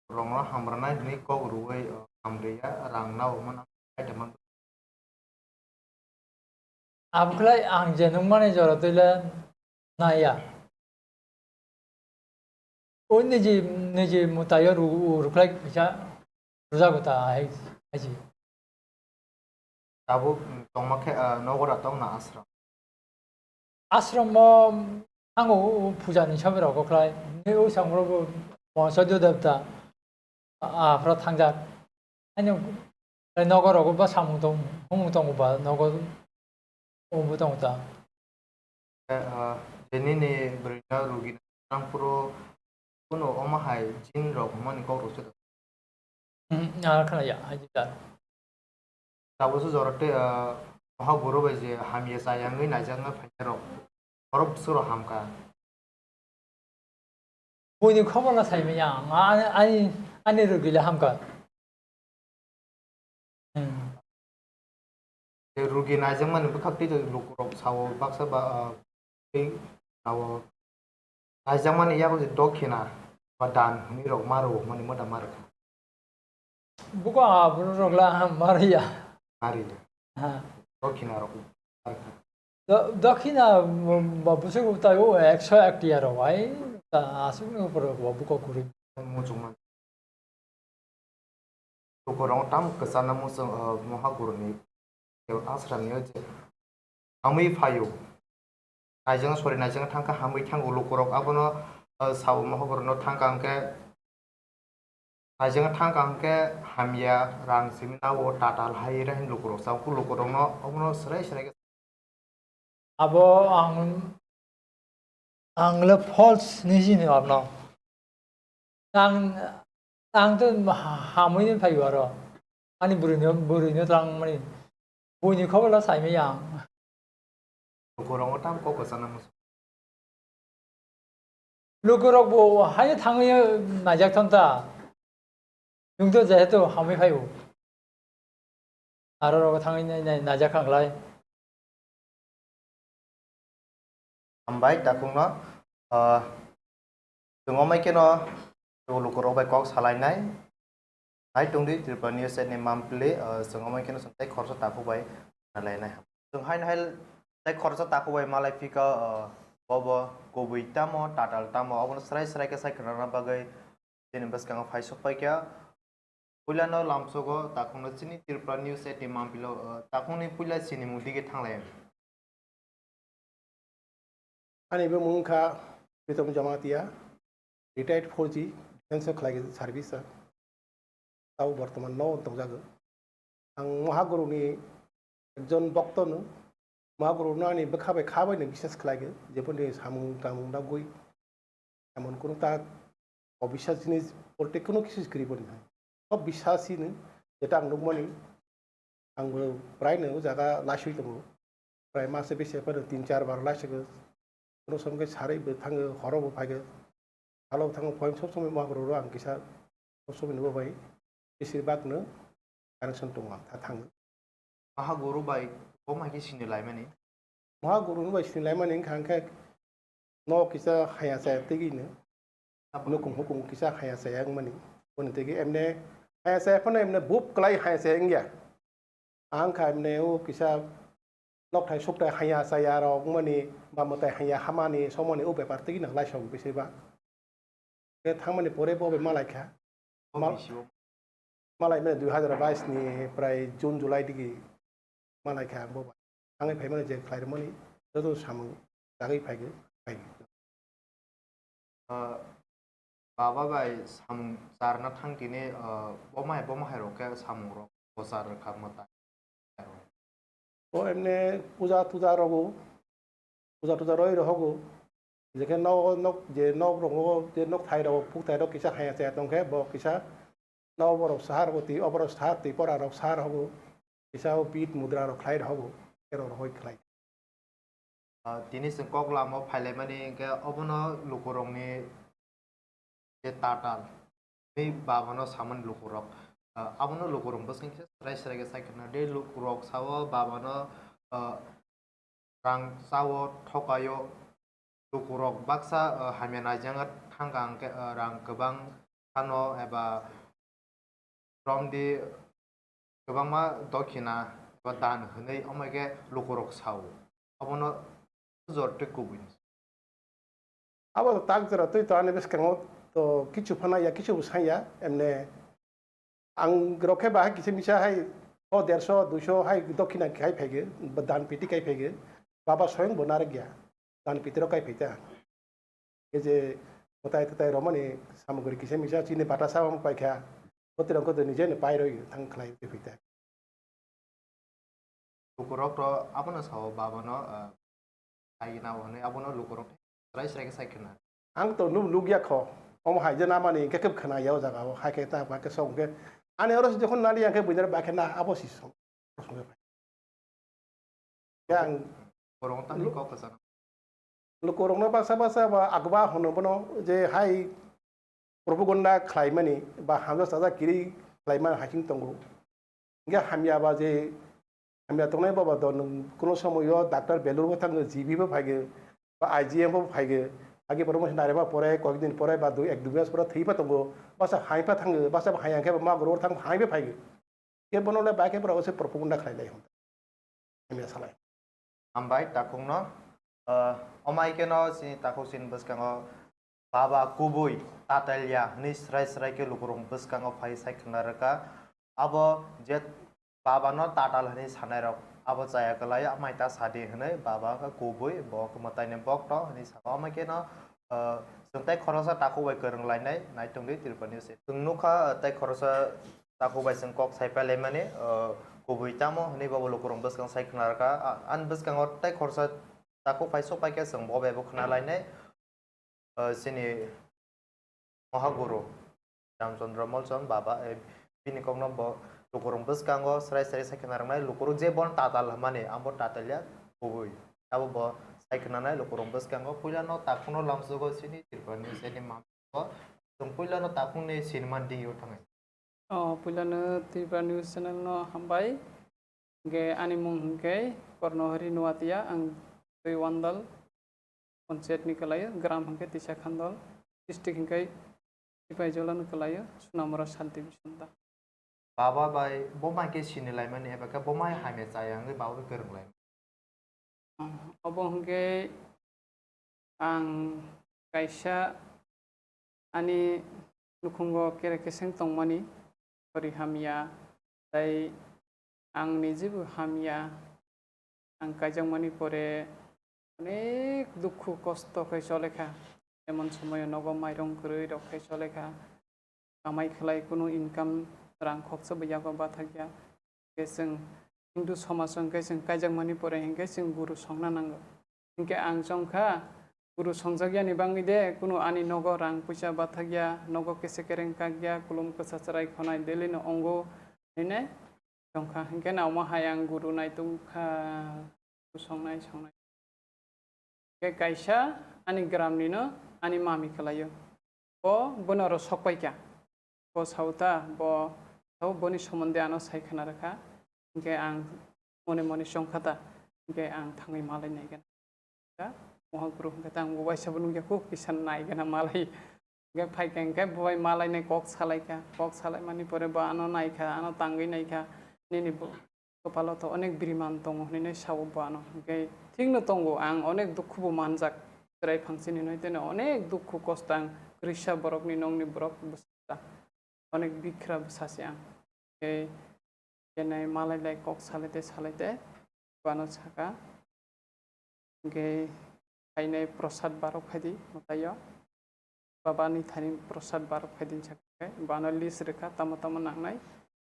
rongno hamrwnai hwnwi kok rwui, o, hamriya, rang nao mano, item man. Abwkhlai ang je nukmani jora twi le naiya. O niji, niji mwtaio ru-, rwkhlai kisa rwjago ta hai, hai se. Tabuk tongma khe, ah, nogo da tongna ashram? Ashram o thango, o puja ni sobi rok khlai. Ni o samung rok bo Mohasadyo Devta, a, aphra thangjak. Ani nogo rok bo samung tong, humung tongo ba nogo, o bo tongo ta. Eh, ah, je nini bwrwino rugi nang phuru kunu omo hai jin rok hwnmani kok rw se. Hmm, ah, khna ya, hai jin da. Tabuk se jora tei, ah, moha guru bai je hamya chayangwi naijakna phainai rok, borok bwswk rok hamkha. Buini khobor no sai manya ang, ani, ani, ani rugi le hamkha. Hmm. Tei rugi naijakmani bwkhak tei lukurok sao baksa ba, ah, tei sao naijakmani yago je dokhina ba dan hwnwi rok ma rwmani moda ma rwkha. Buko aborok la ma rwya. Ma rwya. Ha. Dokhina rok ma rwkha. Do-, dokhina, mm, ba bwswk tai o ekso ek tiya rok ai, ta aswk ni upor bo buko kwrwi. Muchungma. Lukurok tamo kwchana muchung, uh, moha guruni ashram ni je hamwi phaio. Naijang sori naijang thangkha hamwi thango lukurok abono, uh, sao moha guruni thangkha hwnkhe Naijang thangkha hwnkhe hamya rang simi nao tatal hai ra hin lukurok sao, lukurokno omono swrai swrai khe. Abo ang, ang le false ni sini abno. Ang, ang to ha-, hamwi ni phaio aro. Ani bwrwino, bwrwino tang mani. Buini khobor la sai manya ang. Lukurok tamo kok kwchana muchung. Lukurok bo haino thangwi naijak thon ta. Nwng to jehetu hamwi phaio. Aro rogo thangwi nai, nai, naijak kha klai. Hambai takhukno, ah, chwng omai kheno lukurok bai kok salainai. Hai tongdi Tripura News ni mampli, ah, chwng omai kheno chwng tei khoroksa takhuk bai salainai. Chwng haino hai tei khoroksa takhuk bai malai phika, ah, bobo kubui tamo, tatal tamo, obono srai srai khe sai khwnana bagwi chini bwskango phai sok pai kha. Puilano lamsogo takhukno chini Tripura News at ni mampilo, ah, takhukni puila sinimung dige thanglai. Ani bumung wngkha Pritom Jamatia, retired four G, defense o khlai service o. Tabo bortoman no tongjago. Ang Mohaguru ni ekjon bokto no, Mohaguru no ani bwkha bai kha bai no biswas khlaigo, jeboni samung tamung dagwi emon kunu ta obiswas jinis bolte kunu kisu kwrwi boni hai. Sob biswas hino, jeta ang nukmani, ang bo prai no o jaga laiswi tongo. Prai mase bese phano tin char bar laiswgo. Kono som khe sarwi bo thango, horo bo phaigo. Halo thango, poem sob somoi Mohaguru ro ang kisa sob somoi nugo bai. Besir bak no connection tongo ang, tha thango. Mohaguru bai bo mai khe sini laimani? Mohaguru no bai sini laimani wngkha hwnkhe no kisa haya chaya tgwi no. Nukung hukung kisa haya chaya wngmani. Boni tgwi emne haya chaya phano emne bup kwlai haya chaya wngya. Ang kha emne o kisa nokthai sukthai haya chaya rok wngmani ba mwtai haya hamani somoni o bepar tgwi nang laisong bisi ba. Khe thangmani pore bo bai malai kha. Mal-, malai mani dui hazar bais ni prai June July digi malai kha ang bo bai. Thangwi phaimani je khlai rwmani joto samung chagwi phaigo, phaigo. Ah, baba bai samung charna thang tini, ah, bomai bomai rok khe samung rok bo char rwkha mwtai. O emne puja tuja rogo, puja tuja roi rohogo. Jekhe nok, nok, je nok rogo, je nok thai rogo, puk thai rok kisa haya chaya tongkhe, bo kisa nok borok sahar rok twi, oborok sahar twi pora rok sahar hogo. Kisa o bit mudra rok khlai rohogo, ero rohoi khlai. Ah, tini chwng kok lama o phailaimani hwnkhe obono lukurokni je tatal, tei babano samani lukurok, ah, abono lukurok bwskango kisa swrai swrai khe sai khna. Tei lukurok sao babano, ah, rang chao, thokaio, lukurok baksa, ah, hamya naijak thangkha hwnkhe, ah, rang kwbang phano eba romdi kwbangma dokhina eba dan hwnwi omo khe lukurok sao. Obono jor tei kubui. Abo tak jora twi to ani bwskango to kichu phano ya, kichu bo sanya, emne ang rok khe bahai kisa misa hai o derso, duiso hai dokhina khai phaigo, dan piti khai phaigo, baba soyong bo narwk ya, dan piti rok khai phaita. Ei je mwtai twtai romani samugri kisa misa chini bata sabo paikha, botirok khe nije ni pairoi thang khlai phai ta. Lukurok to abono sao babano, ah, sai na hwnwi abono lukurok srai srai khe sai khna. Ang to nuk, nukya kho, omo hai je namani hwnkhe khe khna ya o jaga o, hai khe ta, hai khe song khe. Ani oro se jokhon nali yang khe buinar ba khe na abo si song. Yang Borok tangni lu-, kok kwchang. Lukurokno baksa baksa ba agba hwno bono je hai propaganda khlaimani ba hamjak chajak kiri khlaimani hai chwng tongo. Hingke hamya ba je hamya tongnai ba ba do nwng kuno somoyo doctor belur bo thango, G B bo phaigo, ba I G M bo phaigo, agi promotion nare ba pore koyek din pore ba dui ek dui mas pore thwi pha tongo, basa hai pha thango, basa hai yang khe ba magro thang hai pha phaigo. Khe bono le bai khe borok se propaganda khlai lai hwn. Hamya salai. Hambai takhukno, ah, omai khe no chini takhuk chini bwskango baba kubui tatal ya hwnwi srai srai khe lukurok bwskango phai sai khna rwkha. Abo je baba no tatal hwnwi sanai rok abo chaya kwlai, amai ta sadi hwnwi baba khe kubui bo mwtai ni bok to hwnwi saka. Omai khe no, ah, chwng tei khoroksa takhuk bai kwrwng lainai naitung di Tripura News. Chwng nukha, ah, tei khoroksa takhuk bai chwng kok sai pailaimani, ah, kubui tamo hwnwi bobo lukurok bwskang sai khna rwkha. Ah, ani bwskango tei khoroksa takhuk phai sok paikhe chwng bo bai bo khna lainai. Ah, chini Mohaguru Ramchandra Molchon baba, eh, bini kokno bo lukurok bwskango srai srai sai khna rwnai, lukurok je bono tatal hwnmani, abo tatal ya kubui. Abo bo sai khna nai lukurok bwskango puila no takhukno lamsogo chini Tripura News ni mam. Chwng puilano takhukni sinimani dingyo thangai. O, puilano Tripura News Channel no hambai. Hingke ani mung hingke Kornohori Nuatia, ang twi Wandal Panchayat ni kalaio, gram hingke Tisa Khandol, district hingke Sipaijala ni kalaio, Sunamura Sub Division da. Baba bai bo mai khe sini laimani eba khe bo mai hamya chaya wngwi baba bai kwrwng lai. Obo hwnkhe ang kaisa ani nukhungo kere keseng tongmani, tori hamya, tei ang nijibo hamya, ang kaijakmani pore onek dukhu kosto khe cholekha, emon somoyo nogo mairung kwrwi rok khe cholekha, kamai khlai kunu income rang khoksa bo yago bathakya. Hingke chwng Hindu somaj o hingke chwng kaijakmani pore hingke chwng guru songna nango. Hingke ang chongkha, guru songjakyani bangwi de kunu ani nogo rang puisa bathakya, nogo kese kereng kakya, kulum kwsa chwrai khonai daily no ongo hinwi chongkha. Hingke na omo hai ang guru naitugkha, guru songnai songnai. Khe kaisa ani gramnino ani mami khlaio. Bo bono oro sokpaikha. Bo sao ta, bo sao boni somonde ano sai khna rwkha. Hinkhe ang mone mone chongkha ta. Hinkhe ang thangwi malai nai gana. Mohaguru hinkhe ta ang bo waisa bo nukya kho kisa nai gana malai. Hinkhe phaikha hinkhe bo bai malai nai kok salaikha. Kok salaimani pore bo ano naikha, ano tangwi naikha. Nini bo Kwpalo to onek biriman tongo hwnwi sao bo ano. Hwnkhe thikno tongo, ang onek dukhubo manjak chwrai phangchini hwnwi, tei onek dukhu kosto ang kwrwisa borokni nokni borok bwsa, onek bikhra bwsa se ang. Tei kenai malai lai kok salai tei salai tei bo ano saka. Hingke phainai prosad barok phaidi mwtaio. Baba ni thani prosad barok phaidi sakhe bano list rwkha tamo tamo nangnai.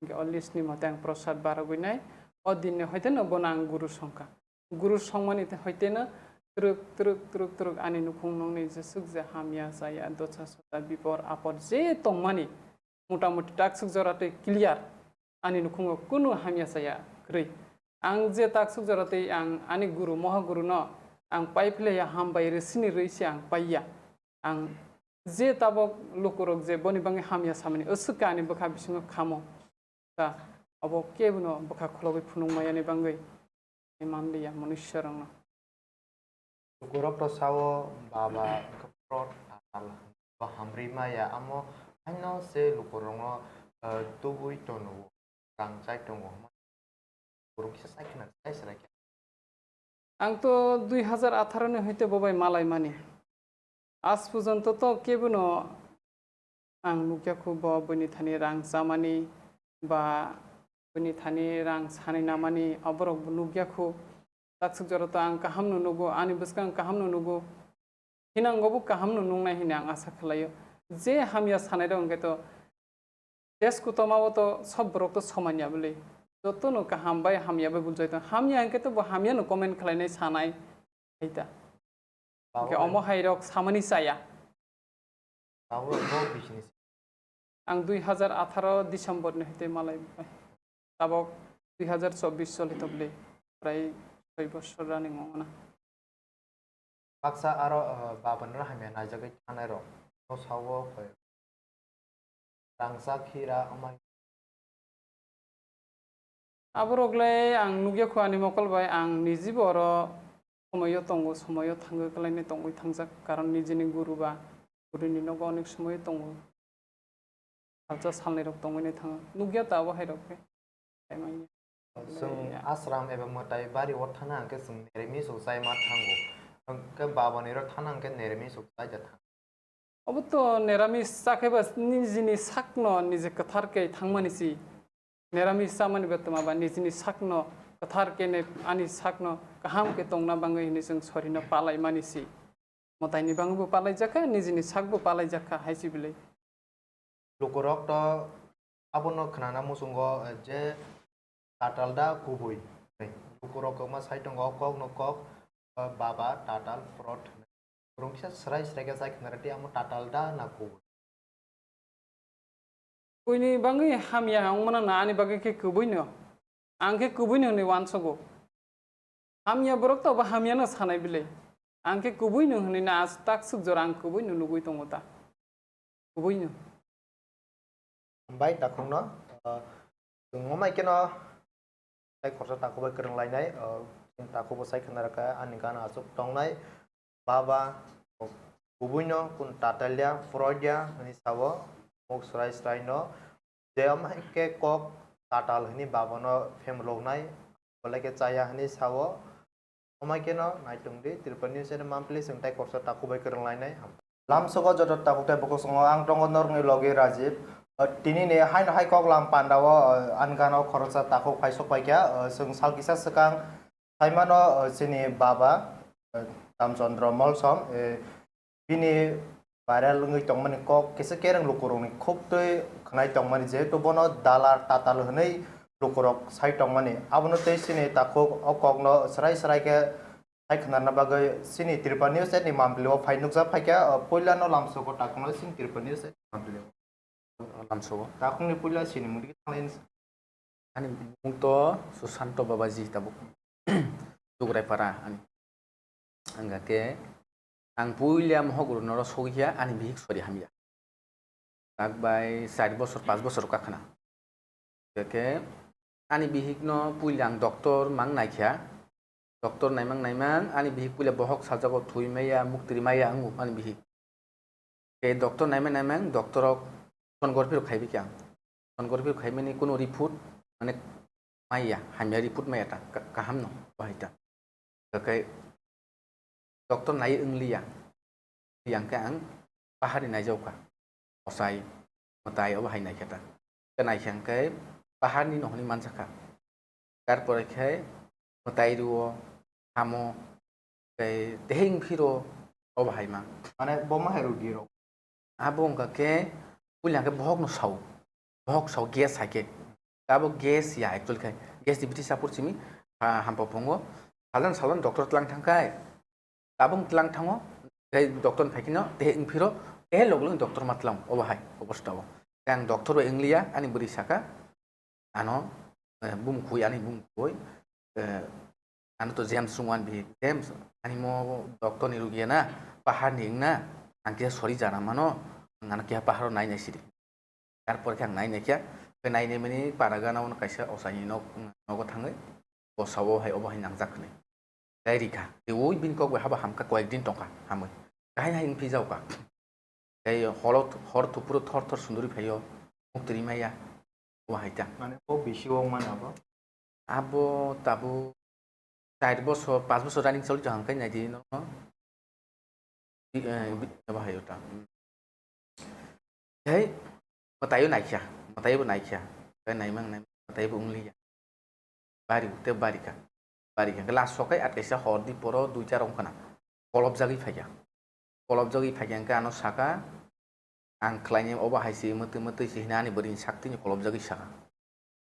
Hingke o list ni mote ang prosad barogwi nai. O din ni hoite no bono ang guru songkha. Guru songmani hoite no twrwk twrwk twrwk twrwk ani nukhung nokni jeswk je hamya chaya dosa sosa bipor apor je tongmani mota moti takswk jora tei clear. Ani nukhungo kunu hamya chaya kwrwi. Ang je takswk jora tei ang ani guru, moha guru no ang pai phlaiya, hambai rwsini rwi se ang paiya. Ang je tabok lukurok je boni bagwi hamya samani, aswk khe ani bwkha bisingo khamo. Ta abo kebono bwkha kholobwi phunukma yani bagwi manliya, manushya rokno. Lukurok to sao baba wngkha pro tatal, bo hamri maya, amo haino se lukurokno, eh, tubui tono, rang chai tongo. Lukurok kisa chai khna chai srai khe. Ang to dui hazar atharo ni hoite bo bai malai mani. Aaj porjonto to kebono ang nukya khu bo bini thani rang chamani ba bini thani rang sanai namani, oborok bo nukya khu. Taksuk jora to ang kaham no nugo, ani bwskango kaham no nugo. Hinang bo kaham no nungnai hwnwi ang asa khlaio. Je hamya sanai rok hwnkhe to Desh kutoma o to sob borok to soman ya bwle. Joto no kaham bai hamya bai buljai tong. Hamya hwnkhe to bo hamya no comment khlainai sanai. Hai ta. Hwnkhe omo hai rok samani chaya. Tabuk bo bisini. Ang dui hazar atharo December ni hwte malai bai. Tabok dui hazar chobbish choli to bwle. Prai soi bosor running wngo na. Baksa aro, eh, babanrok hamya naijagwi thangnai rok no sao koi. Rangchak hira amai. Aborok le ang nukya khu ani mokol bai, ang nijibo oro somoyo tongo, somoyo thangwi kwlainai tongwi thangjak, karon nijini guru ba gurini nogo onek somoyo tongo. Salsa salnwi rok tongwi nai thango. Nukya ta abo hai rok khe. Chwng ashram eba mwtai bari o thana hwnkhe chwng niramish rok chai ma thango. Hwnkhe babani rok thana hwnkhe niramish rok chai da thang. Obo to niramish chakhe ba nijini sakno nije kwthar khe thangmani si. Niramish chamani ba twma ba nijini sakno kwthar khe ne ani sakno kaham khe tongna bangwi hwnwi chwng sorino palaimani si. Mwtaini bangwi bo palaijakha, nijini sakbo palaijakha hai si bwle. Lukurok to abono khnana muchungo, eh, je tatal da kubui. Lukurok kwbangma sai tongo, o kokno kok, eh, baba tatal prot hwnwi. Borok kisa srai srai khe chai khna rwdi, amo tatal da na kubui. Buini bangwi hamya wngmano na ani bagwi khe kubuino. Ang khe kubuino hwnwi uansugo. Hamya borok to bo hamyano sanai bile. Ang khe kubuino hwnwi na as taksuk jora ang kubuino nugwi tongo ta. Kubuino. Hambai takhukno, ah, chwng wngmai kheno tei khoroksa takhuk bai kwrwng lainai, ah, chwng takhuk bo sai khna rwkha ani gana achuk tongnai. Baba, kubuino kun tatalya, poroidya hwnwi sao, muk srai sraino, je amhai khe kok tatal hwnwi babano phemloknai, belai khe chaya hwnwi sao. Amhai kheno naitung di, Tripura News channel monthly chwng tei khoroksa takhuk bai kwrwng lainai. Lamsogo joto takhuk tei bukhuk songo ang tongo norokni logi Rajiv. Tini ni haino hai kok lam pandao, ani gana o khoroksa takhuk phai sok paikha, chwng sal kisa swkang Saimano, o, chini baba, o, Ramchandra Molsom, e, bini viral wngwi tongmani kok kisa kereng lukurokni khuk twi khwnai tongmani, jehetu bono dalar tatal hwnwi lukurok sai tongmani. Abono tei chini takhuk o kokno srai srai khe sai khwnarna bagwi chini Tripura News ni monthly o phai nukjak phaikha, o, puilano lamsogo takhukno chini Tripura News ni monthly o. Lamsogo. Takhukni puila chini mungdi khe thanglai. Ani mung to Susanto Babaji tabuk. Dugraipara ani. Ang khe ang puila mohok rwnoro sogwi kha ani bihik sori hamya. Tak bai char bosor, panch bosor wngkha khna. Khe ani bihik no puila ang doctor mang naikha. Doctor naimang naimang ani bihik puila bohok saljago, thwi maya, muktri maya wngo ani bihik. Tei doctor naimang naimang doctor rok sonography rok khaibi khe ang. Sonography rok khaimani kuno report mane maya, hamya report maya ta, ka-, kaham no bahai ta. Khe doctor nai wngliya. Yang khe ang pahari naijaukha. Osai, mwtai obo hai naikhe ta. Khe naikhe ang khe paharni no hwnwi manjakha. Tarpore khe mwtai rwo, hamo, tei teheng phiro obo hai mang. Mane bo ma hai rw di rw. Abo wngkha khe puila khe bohok no sao. Bohok sao gas hai khe. Abo gas ya actually khe. Gas ni biti sapur simi, ah, hampa phungo. Salon salon doctor tlang thangkhai. Tabung tlang thango, tei doctor ni phaikhe no, tei wngphiro, tei log log doctor ma tlang, obo hai, obo stao. Tei ang doctor bai wngliya, ani bwrwi saka, ano, eh, bumukhui, ani bumukhui, eh, ano to James rung ani bihik, "James, ani mo doctor ni rugya na, pahar ni wngna, ang kisa sori jana mano, ang ano keha pahar o nai nai sidi." Tarpor khe ang nai nai khe, khe nai nai mani para gana o kaisa osai ni nok, nogo thangwi, bosao hai obo hai nangjak hwnwi. Tei rikha. Tei ui bini kok bai habo hamkha, koyek din tongkha hamwi. Kahai hai wng phijao kha. Tei holo, hor thupuro thor thor sunduri phaio. Muktwi maya. Bo hai ta. Mane o bisi o mana bo? Abo tabuk char bosor, panch bosor running choli kaham khai naidi no. Bi-, eh, bi-, abo hai ta. Hei, mwtaio naikha, mwtaio bo naikha. Tei naimang, naimang, mwtaio bo wngliya. Bari, tei bari kha. Bari kha. Last sokai at kaisa hor di poro duita rong khna. Kolopjagwi phaikha. Kolopjagwi phaikha hwnkhe ano saka, "Ang khlainai obo hai se mwtwi mwtwi se," hwnwi ani bwrwini saktwino kolopjagwi saka.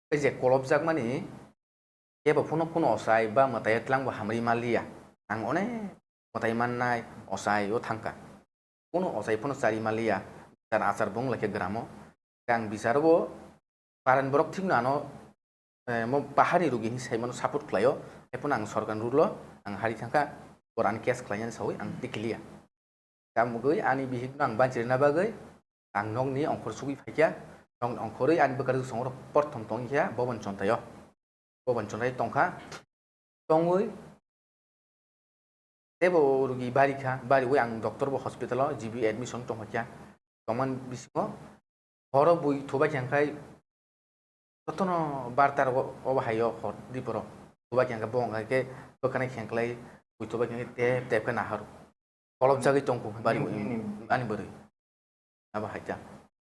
Tei je kolopjakmani kebo phano kuno ochai ba mwtai twlang bo hamri manliya. Ang onek mwtai mannai ochai o thangkha. Kuno ochai phano chari manliya. Bichar achar bo wng laikha gramo. Ang bicharo bo paran borok thikno ano, eh, mo paharni rugi hinwi saimano support khlaio. Hai phano ang sorkar rule o ang hari thangkha, bor ani case khlainani sawi ang tikliya. Tamugwi ani bihikno ang banchirina bagwi ang nokni ongkhor sugwi phaikha. Nokni ongkhorwi ani bwkha rwsong rok porthom tongkha Bobon Chontaio. Bobon Chontai tongkha. Tongwi teibo rugi bari kha, bariwi ang doctor bo hospital o G B admission tongkha. Tongmani bisingo horo bui thubai kha hwnkhe jotono barta rogo obo hai o hor di poro thubai kha hwnkhe bo hwnkhe bwkhwnai khengklai bui thubai kha hwnkhe tep tep khe nahar. Kolopjagwi tongkha bari nini, nini. Ani bwrwi. Abo hai ta.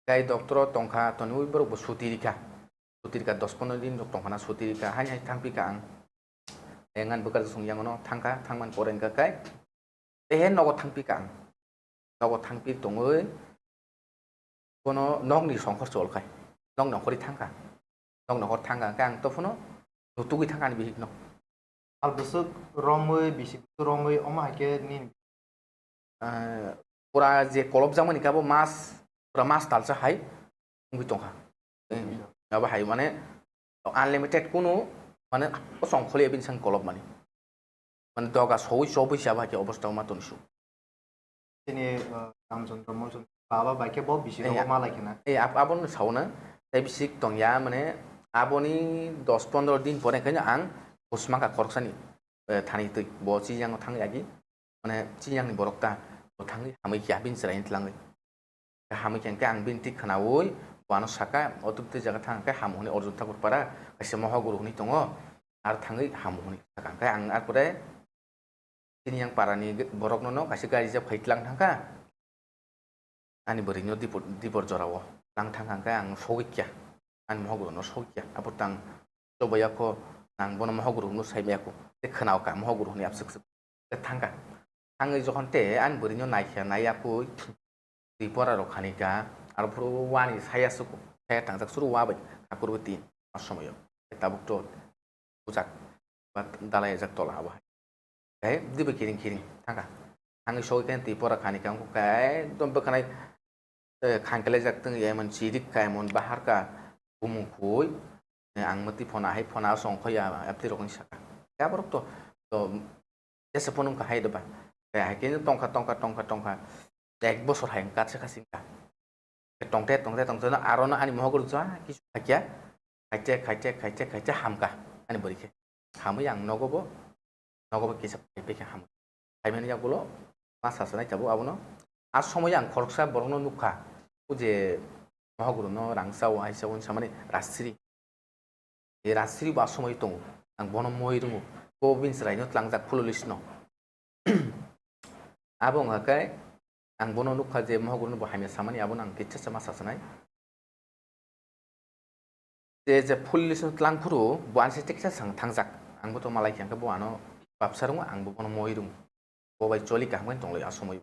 Tei doctor o tongkha, toniwi borok bo suti rikha. Suti rikha, dos pondro din rok tongkha na suti rikha. Hai hai thangpi kha ang. Engan bwkha song yang no thangkha, thangman pore wngkha kai. Tei he nogo thangpi kha ang. Nogo thangpi tongwi bono nokni songkhor chol khai. Nokni ongkhorwi thangkha. Nokni ongkhor thangkha hwnkhe ang to phano nutugwi thangkha ani bihikno. Sal bwswk romwi, bisi bwswk romwi, omo hai khe nini? Ah, pura je kolopjakmani khe abo mas, pura mas talsa hai wngwi tongkha. Eh, abo hai mane unlimited kunu mane o song kholi bini sang kolopmani. Mane doga sowi chobwi se abo hai khe obostha ma toni su. Chini, uh, Ramchandra Molchand baba bai khe bo bisi rogo ma lai khe na. Eh, ab-, abono sao na. Tei bisik tongya, mane, aboni dos pondro din pore khe ang husma kha khoroksani, eh, thani twi. Bo chiyang thang yagi. Mane, chiyang ni borok ta, bo thangwi hamwi khe bini chwrai ni twlangwi. Hamwi khe ang bini twi khwnawi, bo ano saka, "O twi twi jaga thang khe hamu," hwnwi Arjun Thakur para, kaisa mohoguru hwnwi tongo. Ar thangwi hamu hwnwi saka. Hwnkhe ang ar pore Chini yang parani ge-, borokno no kaisa gari jab khai tlang thangkha. Ani bwrwino dipor, dipor jorao tlang thangkha hwnkhe ang sogwi kya. Ani mohogoro no sogwi kya. Aphuru tang chobaiya kho, ang bono mohogoro hwnwi sai maya kho. Tei khwnao kha mohogoro hwnwi abswk swk. Tei thangkha. Thangwi jokhon tei ani bwrwino naikha, naiya kho. Twi pora rok khani kha, aro phuru wani saya suku, saya tangjak suru wa bai khakurwi twi a somoyo. Tabuk to bujak ba dalai ajak tola abo hai. Tei dibe kiring kiring thangkha. Thangwi sogwi khe twi pora khani kha, wngkha khe ekdom bwkhanai, eh, khangkhe laijak tong ya, emon chirik kha, emon bahar kha, bumung khui, eh, ang mwtwi phona hai phona song khoya, aptwi rokni saka. Khe aborok to, to Jesa phone wngkha hai doba. Tei hai khe tongkha, tongkha, tongkha, tongkha. Ek bosor hai wngkha, se kha singkha. Tongte, tongte, tongte, no aro no ani mohok rwkha, kisu khaikya. Khaite, khaite, khaite, khaite, hamkha. Ani bwrwi khe. Hamwi ang nogo bo, nogo bo kisa phai phai khe hamkha. Phaimani yagulo, ma sasanai tabuk abono. A somoyo ang khoroksa borokno nukha. O je mohok rwno rang sao, hai sao, samani rasri. E rasri bo a somoi tongo. Ang bono moi rwngo. Bo bini chwraino tlangjak phululishno. Abo wngkha khe ang bono nukha je mohok rwno bo hamya samani, abono ang kitsa sama sasanai. Je, je phululishno tlang phuru bo ansi tiksa sang thangjak. Ang bo to malai khe, hwnkhe bo ano babsa rwngo, ang bo bono moi rwngo. Bo bai choli kaham khe tonglai a somoi.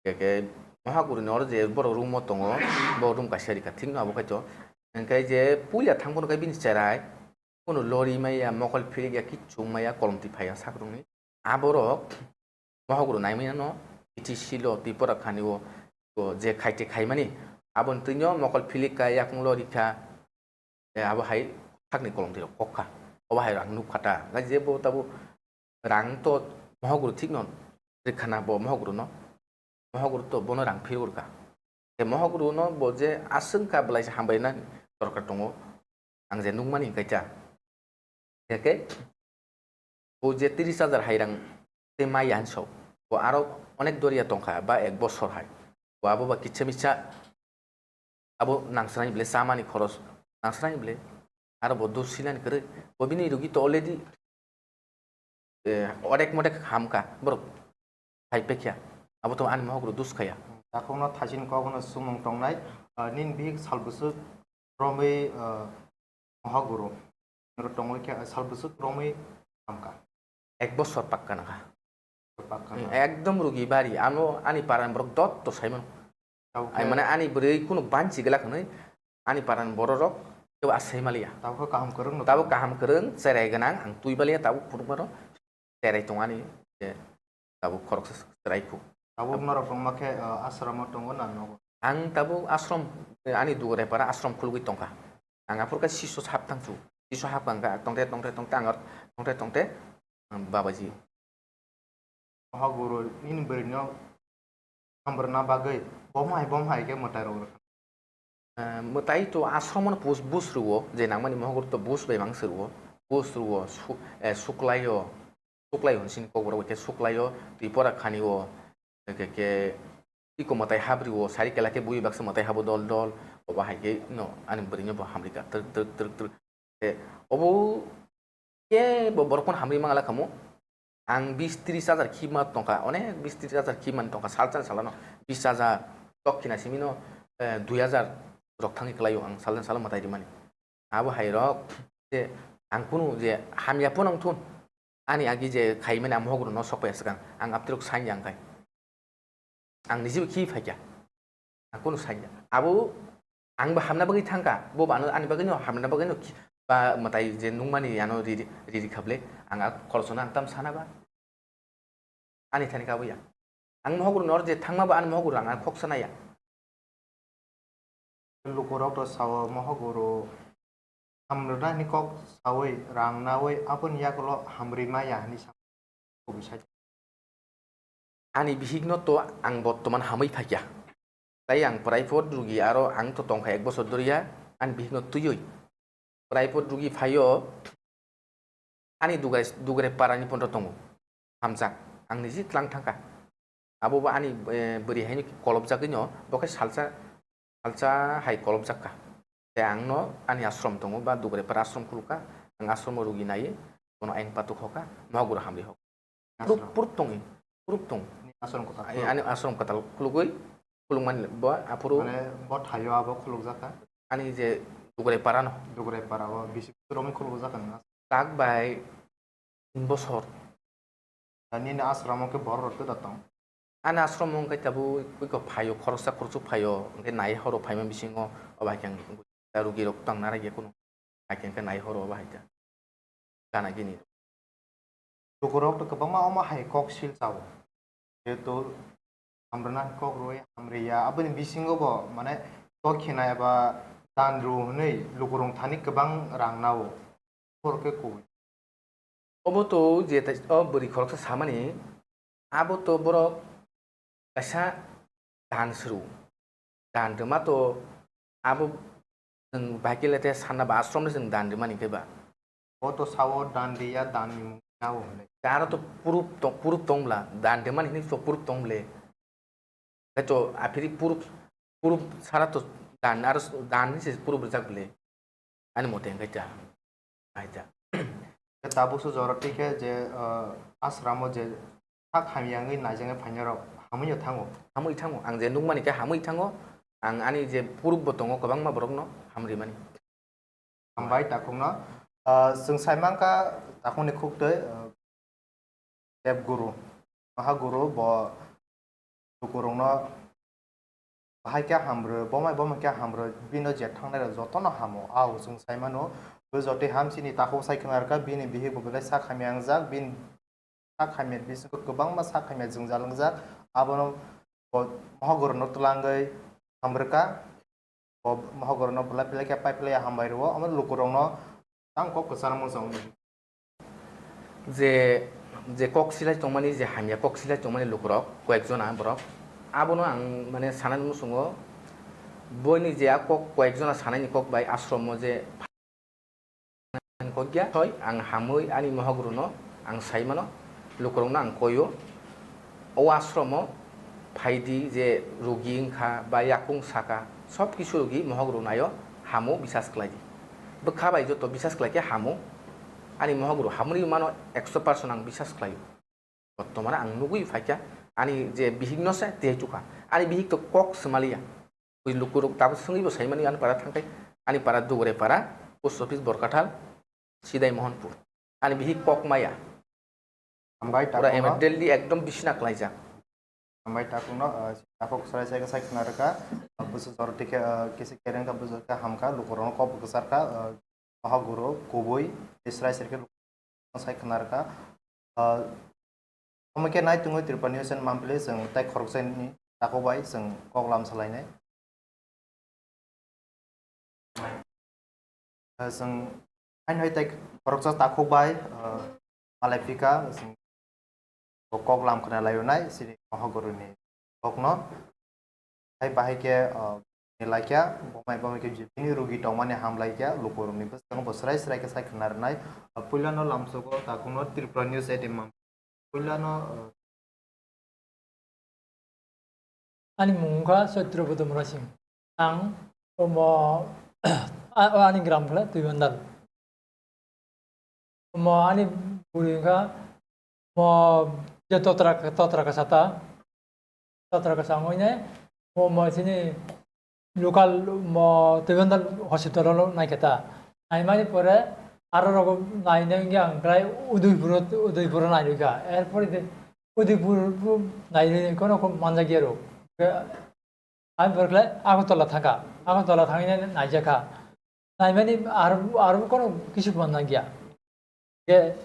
Khe, khe mohaguruni oro je borok room o tongo, bo room kaisa rikha, thik no abo khaito. Hwnkhe je puila thang phano khe bini cherai, kuno lori maya, mokol philik ya, kichung maya, kolom twi phaiya sak rokni. Aborok mohaguru naimaya no, T T C lo, Tripura khani o, o je khaite khaimani, aboni twino mokol philik kha, yakung lori kha, e, abo hai sakni kolom twi rok kok kha. Obo hai ang nuk kha ta. Ngai je bo tabo rang to mohaguru thik no rikha na bo mohaguru no. Mohaguru to bono rang phirwi rwkha. E mohaguru no bo je aswk kha belai se hambai na sorkar tongo. Ang je nukmani hwnkhe cha. Hwnkhe Bo je tris hajar hai rang tei maya hinwi sao. Bo aro onek doriya tongkha ba ek bosor hai. Bo abo ba kicha micha abo nangsrani bile chamani khoros nangsrani bile aro bo dus silani kwrwi. Bo bini rugi to already, eh, odek modek hamkha borok phai pekya. Abo to ani mohok rw dus khaya. Takhukno thaisin kokno sumung tongnai, ah, nini bihik sal bwswk romwi, ah, mohok guru. Norok tongwi khe sal bwswk romwi hamkha. Ek bosor pakka nangkha. Pakka Hmm, nangkha. Ekdom rugi bari. Ano ani paran borok dot to saimano. Tabuk Ai khe mane ani bwrwi kunu banchi glak hwnwi ani paran bororok kebo asai maliya. Tabuk khe kaham kwrwng no Tabuk tongo. Kaham kwrwng, cherai gwnang, ang twi baliya, tabuk phunukmano cherai tong ani, je tabuk khoroksa cherai khu. Tabuk norok tongma khe, uh, asramo tongo na nogo? Ang tabuk asrom, ani dugre para asrom khulugwi tongkha. Ang aphur khe siso hap tang chu. Siso hap kang kha, tongte, tongte, tongte, ang tongte, tongte, ang babaji. Mohok guru nini bwrwino hambrwna bagwi bom hai bom hai khe mwtai rw rwkha. Eh, mwtai to asromo no bus, bus rwo, je nangmani mohok guru to bus bai mang se rwo, bus rwo, su-, eh, suklaio, suklaio hwn sini kokborok bai khe suklaio, twi pora khanio, khe, khe, iko mwtai habrio, sari kela khe bui baksa mwtai habo dol dol, obo hai khe no ani bwrwino bo hamrika twrwk twrwk twrwk twrwk. Khe obo kebo borok phano hamri mangala kamo. Ang bis tris hajar khibma tongkha, onek bis tris hajar khibmani tongkha, salsa salano bis hajar, tok khina simino, eh, dui hajar rok thangwi kwlaio ang salsa salo mwtai rimani. Abo hai rok je ang kunu je hamya phano wngthun, ani agi je khaimani ang mohok rwno sok phaiya swkang, ang aptirok sanya wngkhai. Ang nijebo khi phaikha. Ang kunu sanya. Abo ang bo hamna bagwi thangkha. Bo bo ano ani bagwino hamna bagwino khi-, ba mwtai je nungmani ano riri, riri khablai. Ang a khoroksono ang tam sana ba. Ani thani kabo ya. Ang mohok rwno je thangma ba ani mohok rwno ang khok sana ya. Lukurok to sao mohok guru hamrwnani kok saui rang naui aboni yagulo hamrwi maya hinwi sa kubui sai. Ani bihikno to ang bottoman hamwi phaikha. Tai ang private rugi aro ang to tongkha ek bosor doriya ani bihikno twiwi. Private rugi phaio ani dugai, dugre parani phone tongo. Hamjak. Ang niji tlang thangkha. Abo bo ani, eh, bwrwi haino kolobjagwino, bo khe salsa, salsa hai kolobjak kha. Tei ang no ani ashram tongo, ba dugre para ashram khulukha, ang ashram o rugi nai, bono ayang patuk hoka, nohagura hamri hoka. Puruk, Ashram. Puruk tongi, puruk tong. Ni ashram kwtal Ai, khuluk. Ani ashram kwtal khulugwi, khulukmani bo aphuru Mane bo thaio abo khulukjak kha? Ani je dugre para no. Dugre para o bisi romwi khulukjak kha nang? Tak bai tin bosor. Nini asramo khe borok rok twda tong? Ani asramo wngkha tabuk iko phaio, khoroksa khoroksa phaio, hwnkhe nai horo phaima bisingo obo hai khe ang rugirok tang narwkya kunu. Hai khe hwnkhe nai horo obo hai khe gana gini. Lukurok to kwbangma omo hai kok sil chao. Jehetu hamrwna kok rwui hamriya, aboni bisingo bo mane kok khina eba dan rw hwnwi lukurok thani kwbang rang nao. Borok khe kubui. Obo to je tai, o bwrwi khoroksa samani, abo to borok kaisa dan se rw. Dan rwma to abo chwng bahai khe le te sanna ba ashram le chwng dan rwmani khe ba. O to sao dan riya, dan ni mung nao hwnwi. Aro to proof tong, proof tong bla, dan rwmani hinwi to proof tong ble. Khe to aphiri proof, proof sara to dan, aro dan ni se proof rwjak ble. Ani mote hwnkhe ta, hai ta. Tabuk se jora twi khe je, ah, asramo je sak hamya wngwi naijaknai phainai rok hamwi no thango. Hamwi thango. Ang je nukmani khe hamwi thango. Ang ani je proof bo tongo kwbangma borokno hamrimani. Hambai takhukno. Ah, chwng sai mankha takhukni khuktwi, ah, Dev Guru, Maha Guru bo lukurokno bahai khe hamrw, bomai bomai khe hamrw, bino je thangnai rok jotono hamo. Au chwng sai mano, bo jotoi hamsini takhuk sai khna rwkha, bini bihik bo belai sak hamya wngjak, bini sak hamya bisingo kwbangma sak hamya jwngjal wngjak, abono bo Maha Guruno twlangwi hamrwkha. Bo mohogorno belai belai khe pai phlai hambai rwo, omo lukurokno tang kok kwcharo muchung. Je, je kok silai tongmani, je hamya kok silai tongmani lukurok, koyek jona borok, abono ang mane sanani muchungo, boini je a kok, koyek jona sanaini kok bai ashromo je Ang kokya thoi, ang hamwi ani mohogruno Ang sai mano, lukurokno ang koio, o ashromo phaidi je rugi wngkha ba yakung saka, sob kisu rugi mohok rok naio, hamo bisas khlai di. Bwkha bai joto bisas khlai khe hamo, ani mohok rok hamoni mano ekso percent ang bisas khlaio. Bortomane ang nugwi phaikha, ani je bihikno se tei chukha, ani bihik to kok swmaliya. Ui lukurok tabuk swngwi bo saimani ani para thangkai, ani para Dugre para, post office Borkathal, Sidai Mohanpur. Ani bihik kok maya. Hambai. Pura takungno. Emergency ekdom bisina klaijak. Hambai takungno, ah, takhuk sarai sai sai khna rwkha, ah, busu jor tikhe, ah, kisi kereng kha busu kha hamkha, lukurokno kok bwsarkha, ah, Mohak guru kubui tei srai srai khe lukurokno sai khna rwkha. Ah, omo khe nai tungwi Tripura News and Mampli chwng tei khoroksaini takhuk bai chwng kok lam salainai. Ah, chwng haino hai tei khoroksa takhuk bai, ah, malai phika, chwng bo kok lam khna laio nai, chini Mohaguruni kokno. Hai bahai khe, ah, ni laikya, bomai bomai khe je bini rugi tongmani ham laikya, lukurokni bwskango bo srai srai khe sai khna rwnai. Ah, puilano lamsogo takhukno Tripura News eighteen Mampli. Puilano, uh, ani mung wngkha Satrabodho Murasing. Ang omo, a-, o ani gram khe Tuibandal. Omo ani bwrwi wngkha, omo je totra, totra kasata. Totra kasang oinai, omo chini local mo Tuibandal hospital o naikha ta. Naimani pore aro rogo naina wngya ang khlai Udaipur, Udaipur o nairwkha. Erpore de Udaipur bo nairwi kono ko manjakya ro. Ke, ami pore khlai Agartala thangkha. Agartala thangwi nai-, naijakha. Naimani aro, aro kono kisu manjakya. Ke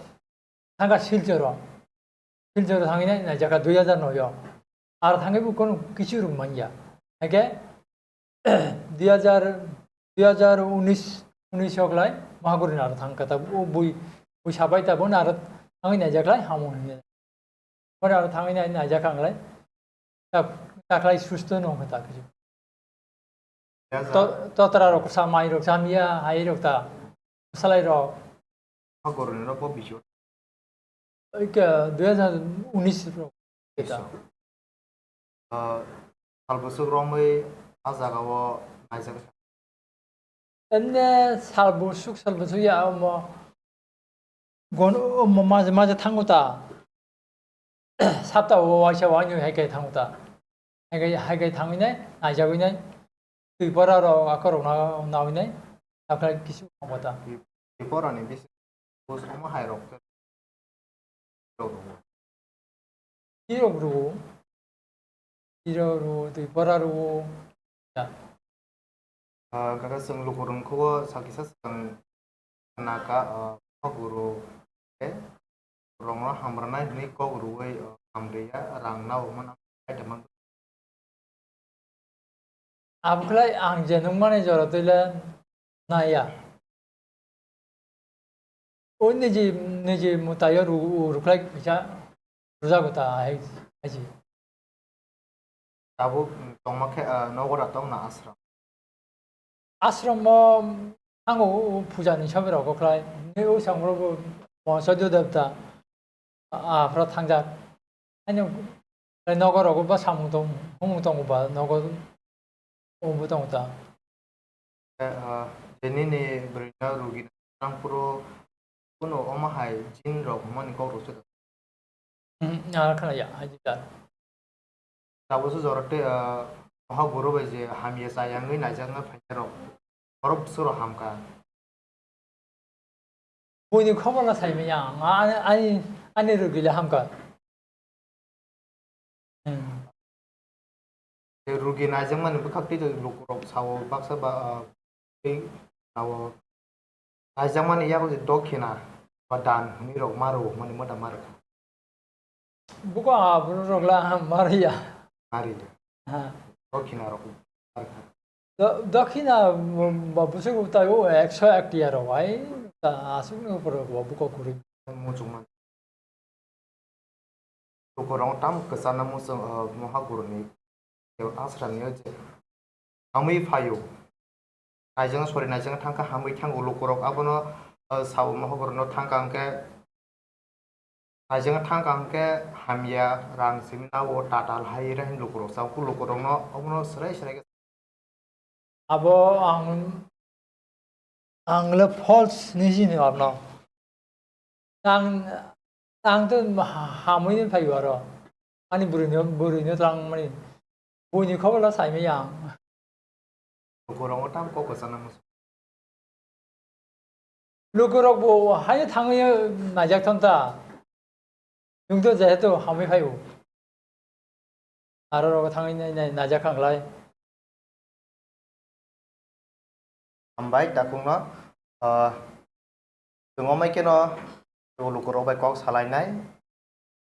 thangkha Silchar o. Silchar o thangwi nai, naijakha dui hajar noi o. Aro thangwi bo kono kisu rwng manya. Hake dui hajar, dui hajar unis, unis o khlai Mahaguri ni aro thangkha ta, o bui, bui sabai ta bono aro thangwi naijakhlai hamo hinwi. Pore aro thangwi nai, naijakha ang lai. Ta-, takhlai susto no wngkha ta kisu. Ya, to-, totra rok sa mai rok samya, hai rok ta. Salai rok. Mahaguri ni rok bo bisu. Oike, dui hajar unis rok. Bisu. Ah, sal bwswk romwi a jaga o naijak. Enne sal bwswk, sal bwswk ya omo. Gon-, omo maje, maje thango ta. Sapta o waisa wainwi hai kai thango ta. Hai kai, hai kai thangwi nai, naijagwi nai. Twipara rok akhorok na-, nawi nai. Sakhlai kisu omo ta. Twipara ni bisi post omo hai rok. Tirok rwo. Tirok rwo, Twipara rwo. Ya. Ah, kaka chwng lukurok kho sakisa swkang naka, ah, kok rwo. Eh, rongno hamrwnai hwnwi kok rwwi, ah, hamriya, rang nao mano. Abokhlai ang je nukmani jora twile naiya. O niji, niji mwtaio ru-, rukhlai kisa rwjago ta hai, hai se. Tabuk tongma khe, ah, nogo da tongna ashram? Ashram o thango, o puja ni sobi rok khlai. Ni o samro bo Mohasadhu Devta, ah, aphra thangjak. Ani nogo rogo ba samung tong, humung tongo ba nogo obo tongo ta. Eh, ah, je nini bwrwino rugi nangphuru kuno omo hai jin rok hwnmani kok rwkhe ta. Hmm, ah, khna ya, hai jita. Tabukso jora tei, ah, Mohaguru bai je hamya chaya wngwi naijakna phainai rok, borok bwswk rok hamkha. Buini khobor no sai manya ang, ani, ani, ani rugi le hamkha. Hmm. Tei rugi naijakmani bwkhak tei lukurok sao baksa ba, ah, tei sao naijakmani yago je dokhina ba dan hwnwi rok ma rwo hwnmani moda ma rwkha. Buko aphuru rok la ma rwya. Ma rwya. Ha. Dokhina rok ma rwkha. Do-, dokhina, mm, ba bwswk tai o ekso ek tiya rok ai ta aswk ni upor rok bo buko kwrwi. Muchungma. Lukurok tamo kwchana muchung, uh, Mohaguruni ashramni je hamwi phaio. Naijang sori naijang thangkha hamwi thango lukurok abono, uh, sao Mohaguruno thangkha hwnkhe Naijak thang kha hwnkhe hamya rang simi nabo tatal hai ra hin lukurok sa, kuk lukurokno obono swrai swrai khe. Abo ang, ang le false ni sini abno. Ang, ang to ha-, hamwi ni phaio aro. Ani bwrwino, bwrwino tang mani. Buini khobor la saimaya ang. Lukurok tam kok kwchana musu. Lukurok bo haino thangwi naijak thon ta. Nwng to jehetu hamwi phaio. Aro rogo thangwi nai, nai, naijak kha klai. Hambai takhukno, ah, chwng omai kheno lukurok bai kok salainai.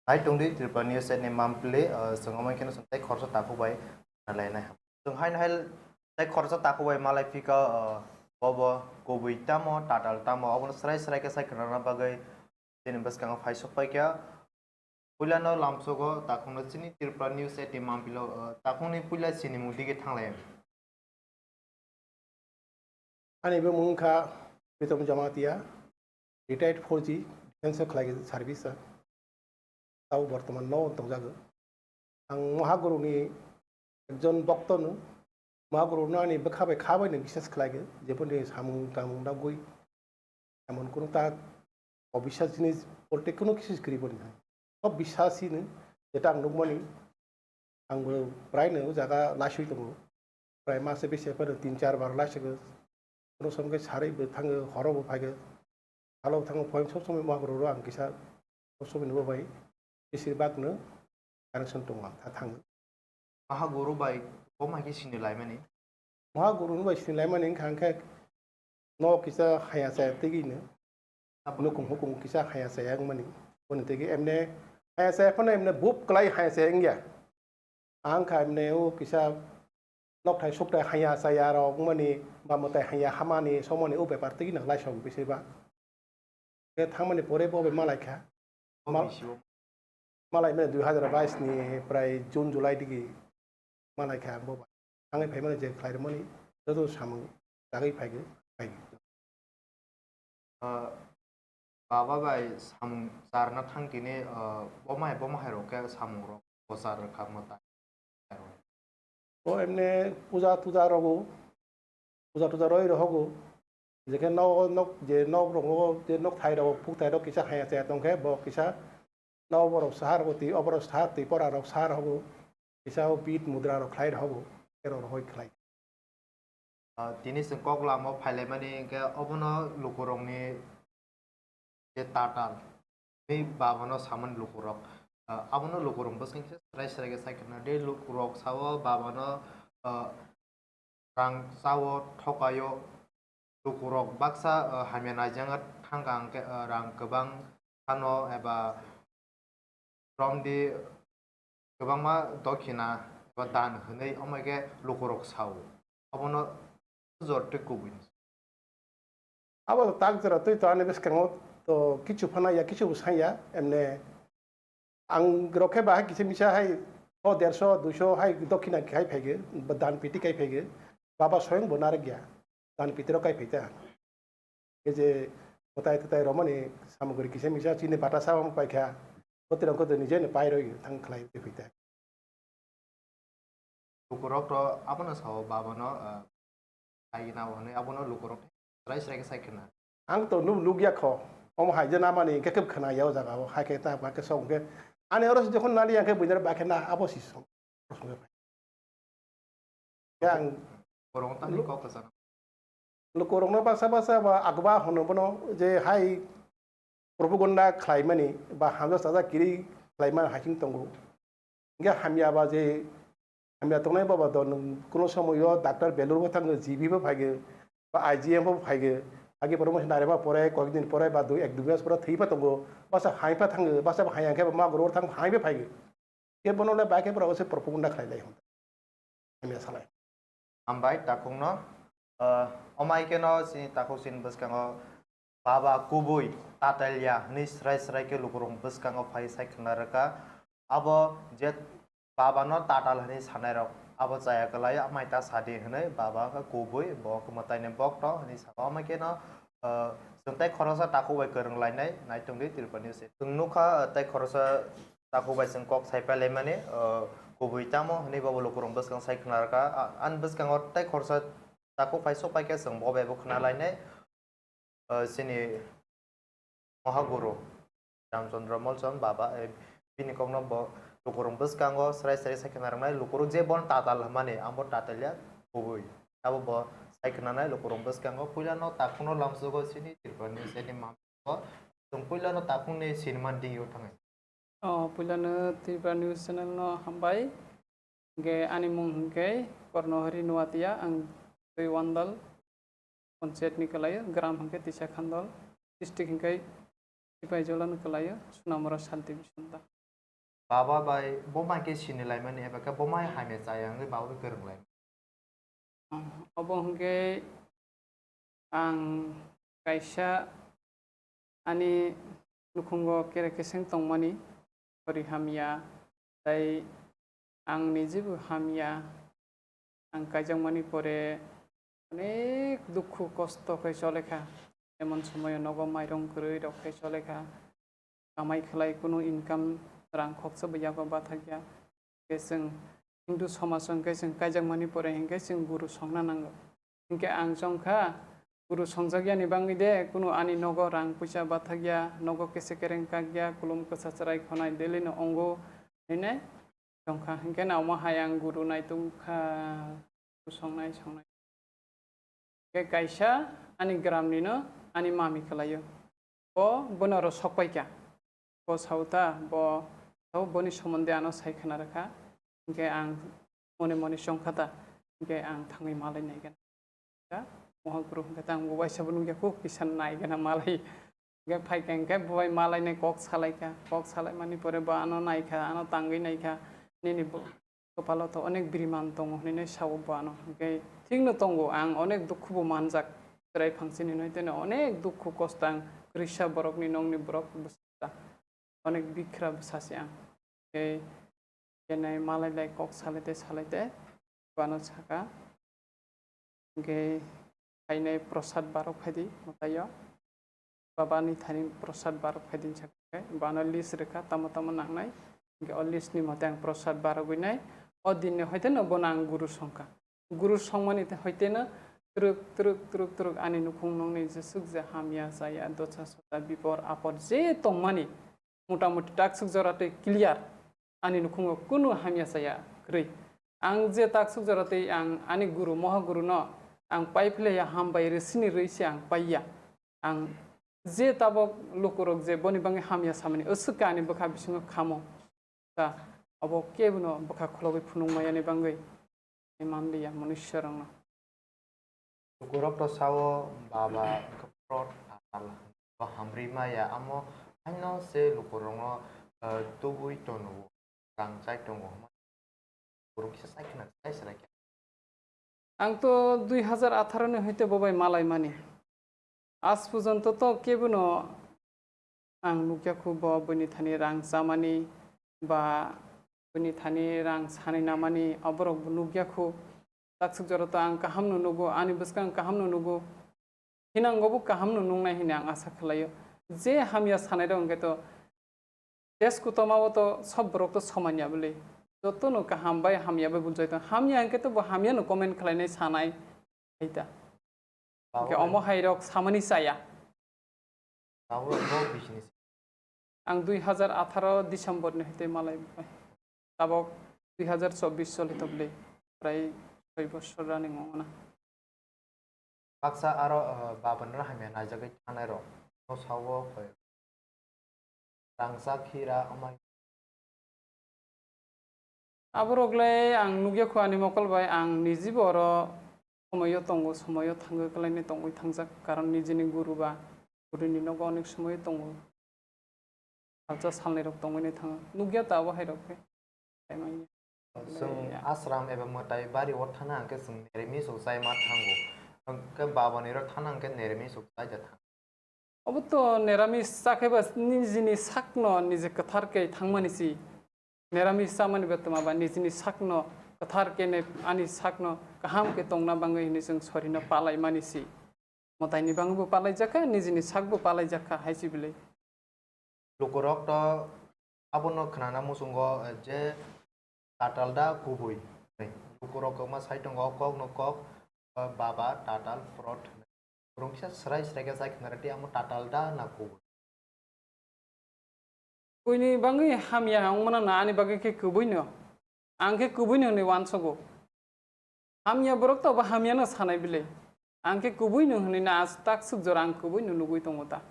Hai tongdi Tripura News ni mampli, ah, chwng omai kheno chwng tei khoroksa takhuk bai malainai. Chwng haino hai tei khoroksa takhuk bai malai phika, ah, bobo kubui tamo, tatal tamo, obono srai srai khe sai khwnana bagwi chini bwskango phai sok pai kha. Puilano lamsogo takhukno chini Tripura News eighteen mampilo, ah, takhukni puila sinimung dige thanglai. Ani bumung wngkha Pritom Jamatia, retired four G, defense o khlai service o. Tabo bortoman no tongjago. Ang Mahaguru ni ekjon bokto no, Mahaguru no ani bwkha bai kha bai no biswas khlai go, jeboni samung tamung dagwi emon kunu ta obiswas jinis bolte kunu kisu kwrwi boni hai. O biswas hino, jeta ang nukmani, ang bo prai no o jaga laiswi tongo. Prai masa bisi phano tin char bar laiswi go. Kono som khe sarwi bo thango, horo bo phai go. Salo thango, phoyang sob somoi Mahaguru ro ang kisa sob somoi ni bo bai besir bak no connection tongo ang tha thango. Mahaguru bai bo mai khe sini laimani? Mahaguru bai sini laimani wngkha hwnkhe no kisa haya chaya tigi no. Abo nukung hukung kisa haya chaya wngmani. Boni tigi emne haya chaya phano emne bup klai haya chaya wngya. Ang kha emne o kisa nokthai sukthai haya chaya rok wngmani ba mwtai haya hamani somoni o bepar tigi no laisong bisi ba. Khe thangmani pore bo bai malai kha. Bo Ma-, bisi o. Malai mani dui hazar bais ni prai June July digi malai kha ang bo bai. Thangwi phaimani je khlai rwmani joto samung chagwi phai phai. Ah, baba bai samung charna thang tini, ah, bo mai bo mahai rok khe samung rok bo char rwkha mwtai. O emne puja tuja rogo, puja tuja roi rohogo, jekhe nok, nok, je nok rogo, je nok thai rogo, phuk thai rok kisa haya chaya tongkhe bo kisa nok borok sahar rok twi, oborok sahar twi pora rok sahar rogo, kisa o bit mudra rok khlai rohogo, ero rohoi khlai. Ah, tini chwng kok lama o phailaimani hwnkhe obono lukurokni je tatal, tei babano samani lukurok, ah, abono lukurok bwskango khe srai srai khe sai khna. Tei lukurok sao babano, ah, rang chao thokaio, lukurok baksa, ah, hamya naijak thangkha hwnkhe, ah, rang kwbang phano eba romdi kwbangma dokhina eba dan hwnwi omo khe lukurok sao. Abono jor tei kubui. Abo tak jora twi to ani bwskango to kichu phano ya, kichu bo sanya, emne ang rok khe bahai kisa misa hai o derso, duiso hai dokhina khai phaigwi, dan piti khai phaigwi, baba soyong bo narwk ya, dan piti rok khai phaita. Khe je mwtai twtai romani samugri kisa misa chini bata sa paikha, botirok khe nije ni pai roi thang khlai phaita. Lukurok to abono sao babano, ah, hai na hwnwi abono lukurok srai srai khe sai khna. Ang to nuk, nukya kho. Omo hai je namani hwnkhe khe khna ya o jaga o. Hai khe ta ba khe sok hwnkhe. Ani oro se jokhon nali yang khe buinar ba khe na abo si sok. Yang Borok tani lu-, kok kwchang. Lukurokno baksa baksa ba agba hwno bono je hai propaganda khlaimani ba hamjak chajak kiri khlaimani hai khe tongo. Hingke hamya ba je hamya tongnai ba ba do nwng kuno somoyo doctor belur bo thango, G B bo phaige, ba I G M bo phaige, age promotion are ba pore koyek din pore ba dui ek dui mas pore thwi pha tongo, basa hai pha thango, basa hai angke ba ma goro thang hai pha phaige. Ke bono le ba ke pura se propaganda khlai lai hwn. Hamya salai. Hambai takhukno, ah, omai keno chini takhuk chini bwskango baba kubui tatal ya hwnwi srai srai khe lukurok bwskango phai sai khna rwkha. Abo je babano tatal hwnwi sanairok abo chaya kwlai, amai ta sadi hwnwi baba wngkha kubui, bo wngkha mwtaini bokto hwnwi saka. Omai keno, ah, Chwng tei khoroksa takhuk bai kwrwng lainai, naitung di Tripura News. Chwng nukha, tei khoroksa takhuk bai chwng kok sai pailaimani, uh, kubui tamo hwnwi bobo lukurok bwskang sai khna rwkha. A-, ani bwskango tei khoroksa takhuk phai sok paikhe chwng bo bai bo khna lainai. Uh, chini Mohaguru Ramchandra Molchon Baba, eh, bini kokno bo lukurok bwskango srai srai sai khna rwnai, lukurok je bono tatal hwnmani, ang bo tatalya kubui. Abo bo sai khna nai lukurok bwskango, puilano takhukno lamsogo chini Tripura News ni mamo. Chwng puilano takhukni sinimani dingyo thangai. O, puilano Tripura News channel no hambai. Hwnkhe ani mung hwnkhe Kornohori Nuatia, ang twi Wandal. Panchayat ni kwlaio, gram hwnkhe Tisa Khandol, district hwnkhe Sipaijala ni kwlaio, Sunamura sub division da. Baba bai boma khe sini laimani eba khe boma hamya chaya wngwi baba bai kwrwng laimani. Ah, obo hwnkhe ang kaisa ani nukhungo kere keseng tongmani, hori hamya, tei ang nijibo hamya, ang kaijakmani pore onek dukhu kosto khe cholekha, emon somoyo nogo mairung kwrwi rok khe cholekha, kamai khlai kunu income rang khoksa bo yago bathakya, khe chwng Hindu somaj o hwnkhe chwng kaijakmani pore hinkhe chwng guru songna nango. Hinkhe ang chongkha, guru songjakya ni bangwi de kunu ani nogo rang puisa bathakya, nogo kese kereng kakya, kulum kwsa chwrai khonai daily no ongo, hine chongkha. Hinkhe na omo hai ang guru naitung kha, guru songnai songnai. Hinkhe kaisa ani gram ni no ani mami kwlaio. Bo bono oro sok paikha. Bo sao ta, bo sao boni somonde ano sai khna rwkha. Hinkhe ang mone mone chongkha ta, hinkhe ang thangwi malai nai gana. Mohaguru hinkhe ta ang bo waisa bo nukya kho, kisa nai gana malai. Hinkhe phaikha hinkhe bo bai malai nai kok salai kha, kok salai mani pore bo ano nai kha, ano tangwi nai kha, nini bo kwpalo to onek biriman tongo hwnwi nai sao bo ano. Hinkhe thikno tongo, ang onek dukhu bo manjak, chwrai phang chini hinwi teno onek dukhu kosto ang kwrwisa borokni nokni borok bwsa, onek bikhra bwsa se ang. Hinkhe kenai malai lai kok salai tei salai tei bo ano saka. Hinkhe phainai prosad barok phaidi mwtaio. Baba ni thani prosad barok phaidi hinsa khe bo ano list rwkha tamo tamo nangnai. Hinkhe o list ni mote ang prosad barogwi nai. O din ni hoite no bono ang guru songkha. Guru songmani te hoite no twrwk twrwk twrwk twrwk ani nukhung nokni jeswk je hamya chaya dosa sosa bipor apor je tongmani, mota moti takswk jora tei clear, ani nukhungo kunu hamya chaya kwrwi. Ang je takswk jora tei ang ani guru, mohaguru no ang pai phlaiya, hambai rwsini rwi se ang paiya. Ang je tabok lukurok je boni bagwi hamya samani, aswk khe ani bwkha bisingo khamo. Ta abo kebono bwkha kholobwi phunukmayani bagwi. Manliya munui sirokno. Lukurok to sao, baba wngkha pro tatal, bo hamri maya, amo haino se lukurokno, eh, tubui tono, rang chai tongo. Lukurok kisa chai khna chai srai khe. Ang to dui hazar atharo ni hoite bo bai malai mani. Aaj porjonto to kebono ang nukya khu bo bini thani rang chamani ba bini thani rang sanai namani, aborok bo nukya khu. Takswk jora to ang kaham no nugo, ani bwskang kaham no nugo. Hinango bo kaham no nungnai hwnwi ang asa khlaio. Je hamya sanai rok hwnkhe to test kutoma o to sob borok to soman ya bwle. Joto no kaham bai hamya bai bunjai tong. Hamya hwnkhe to bo hamya no comment khlainai sanai. Hai ta. Hwnkhe omo hai rok samani chaya. Tabuk bo business. Ang dui hazar atharo December ni hwtwi malai bai. Tabok dui hazar chobbish choli tokli. Prai soi bosor running ongna. Baksa aro, eh, baban no hamya naijagwi thangnai rok. No sao koi. Rangchak hira amai. Aborok le ang nukya khu ani mokol bai, ang nijibo oro somoyo tongo, somoyo thangwi kwlaini tongwi thangjak, karon nijini guru ba guruni nogo onek somoyo tongo. Salsa salnwi rok tongwini thango. Nukya ta abo hai rok khe. Chwng ashram eba mwtai bari o thana hwnkhe chwng nirmis o chai ma thango. Hwnkhe babani ro thana hwnkhe nirmis o chai da thango. Obo to nirmis chakhe ba nijini sakno nije kwthar khe thangmani si. Nirmis chamani ba twma ba nijini sakno kwthar khe ne ani sakno kaham khe tongna bagwi hwnwi chwng sorino palaimani si. mwtaini bangwi bo palaijakha, nijini sak bo palaijakha hai se belai. Lukurok to abono khnana muchungo je tatal da kubui. Lukurok kwbangma sai tongo o kokno kok, baba tatal fraud hwnwi. Borok kisa srai srai khe chai khna rwdi, amo tatal da na kubui. Buini bangwi hamya wngmano na ani bagwi khe kubuino. Ang khe kubuino hwnwi uansugo. Hamya borok to bo hamyano sanai bile. Ang khe kubuino hwnwi na as tak suk jora ang kubuino nugwi tongo ta.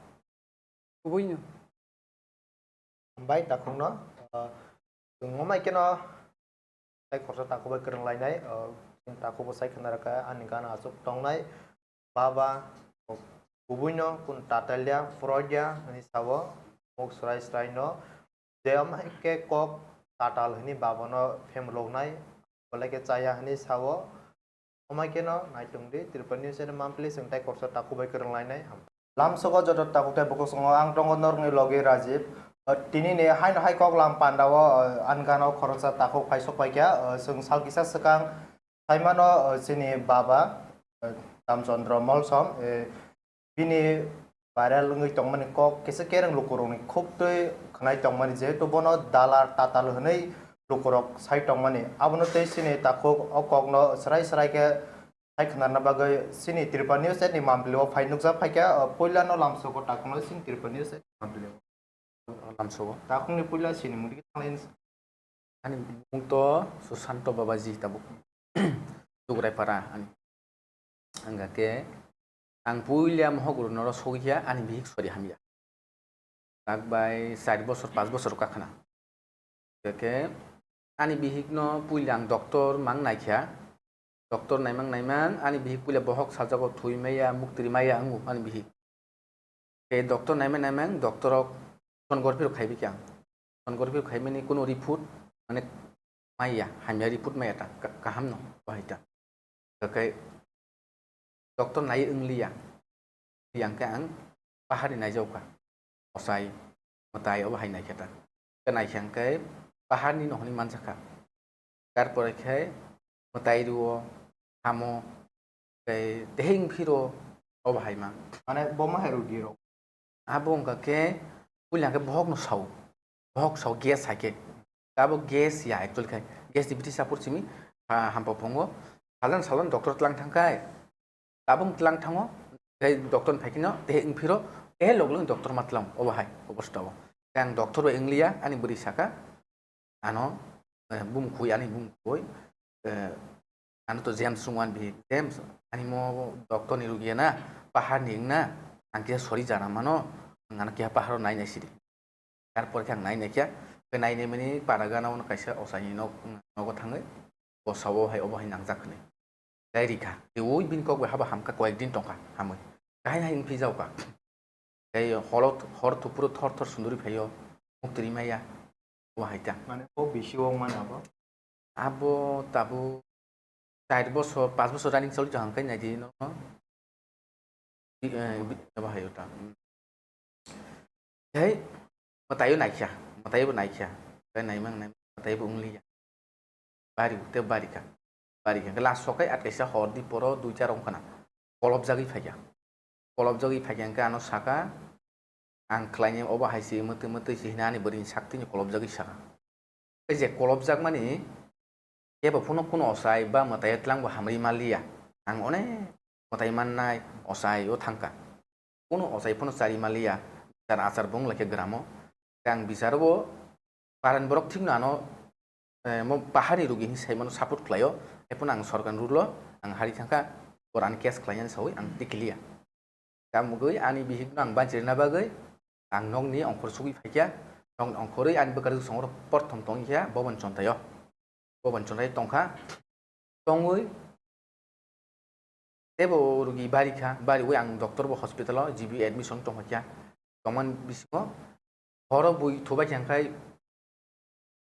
Kubuino. Hambai takhukno, ah, chwng wngmai kheno tei khoroksa takhuk bai kwrwng lainai, ah, chwng takhuk bo sai khna rwkha ani gana aswk tongnai. Baba, kubuino kun tatalya, froidya, hwnwi sao, muk srai sraino, je amhai khe kok tatal hwnwi babano phemloknai, belai khe chaya hwnwi sao, amhai kheno naitung di, Tripura News channel mampli chwng tei korsa takhuk bai kwrwng lainai. Lamsogo joto takhuk tei bukhuk songo ang tongo norokni logi Rajiv. Tini ni haino hai kok lam pandao, ani gana o khoroksa takhuk phai sok paikha, chwng sal kisa swkang Saimano, eh, chini baba, eh, Ramchandra Molsom, eh, bini viral wngwi tongmani kok kisa kereng lukurokni khuk twi khwnai tongmani, jehetu bono dalar tatal hwnwi lukurok sai tongmani. Abono tei chini takhuk o kokno srai srai khe sai khwnarna bagwi chini Tripura News ni mampli o phai nukjak phaikha, eh, puilano lamsogo takhukno chini Tripura News ni mampli o. Lamsogo. Takhukni puila chini mungdi khe thanglai. Ani bumung to Susanto Babaji tabuk. Dugraipara ani. Hingkha khe ang puila mohok rwnoro sogwi kha ani bihik sori hamya. Tak bai char bosor, pas bosor wngkha khna. Hingkha khe ani bihikno puila ang doctor mang naikha. Doctor naimang naimang ani bihik puila bohok sajago thwi maya, muktri maya wngo ani bihik. Khe doctor naimang naimang doctor rok sonography rok khaibi khe ang. Sonography rok khaimani kuno report mane maya, hamya report maya ta, ka-, kaham no, bahai ta. Khe doctor nai wngliya. Yang khe ang pahari naijao kha. Osai, mwtai obo hai naikhe ta. Khe naikhe ang khe paharni no hwnwi manjakha. Tarpore khe mwtai rwo, hamo, tei teheng phiro, obo hai ma. Mane bo ma hai rugi rok? Abo wngkha khe puila khe bohok no sao. Bohok sao gas hai khe. Abo gas ya actually khai. Gas ni bithi sapor simi, ha, hampa phungo. Salan salan doctor tlang thang khai. Tabung tlang thango, tei doctor ni phaikino, tei wngphiro, tei log log doctor ma tlang, obo hai, obosta o. Tei ang doctor bai wngliya, ani bwrwi saka, ano, eh, bumkhwi, ani bumkhwi, eh, ano to James wngwan bi, James, ani mo doctor ni rugiya na, pahar ni wngna, ang kisa sori jana mano, ang ano keha paharo nai nai sidi. Tarpor khe ang nai naikha, khe nai naimani para gana ono kaisa osaini nok, nogo thangwi bosao hai obo hai nangjak hwnwi. Tei rikha, tei ui bini kok bai habo hamkha koyek din tongkha hamwi. Kahai hai wngphi jaokha. Tei holo, hor thupuro thor thor sunduri phaio, muktwi maya, obo hai ta. Mane o bisi o mane abo? Abo tabuk char bosor, pas bosor running choli tong hwnkhai naidi no. Bi-, eh, bi-, abo hai ta. Hei, mwtaio naikha, mwtaio bo naikha. Tei naimang, naimang, mwtaio bo wngliya. Bari, tei bari kha. Bari kha. Last sokai at kaisa hor di poro duita rong khana. Kolopjagwi phaikha. Kolopjagwi phaikha hwnkhe ano saka, ang khlaini obo hai se mwtwi mwtwi se hwnwi ani bwrwini saktwini kolopjagwi saka. Tei je kolopjakmani kebo phano kuno ochai ba mwtai twlang bo hamri manliya. Ang onek mwtai mannai ochai o thangkha. Kuno ochai phano chari manliya, bichar achar bo wng laikha gramo. Tei ang bichar bo paran borok thikno ano, eh, mo paharni rugi hinwi saimano support khlaio. Tei phano ang sorkarni rule o ang hari thangkha, bor ani case khlainani sawi ang tikiliya. Tamogwi ani bihikno ang banchirina bagwi ang nokni ongkhor sugwi phaikha, nokni ongkhorwi ani bwkha rwsongoro porthom tongkha Bobon Chontaio. Bobon Chontai tongkha, tongwi teibo rugi barikha, bariwi ang doctor bo hospital o G B admission tongkha, tongmani bisingo horo bui thubai kha hwnkhe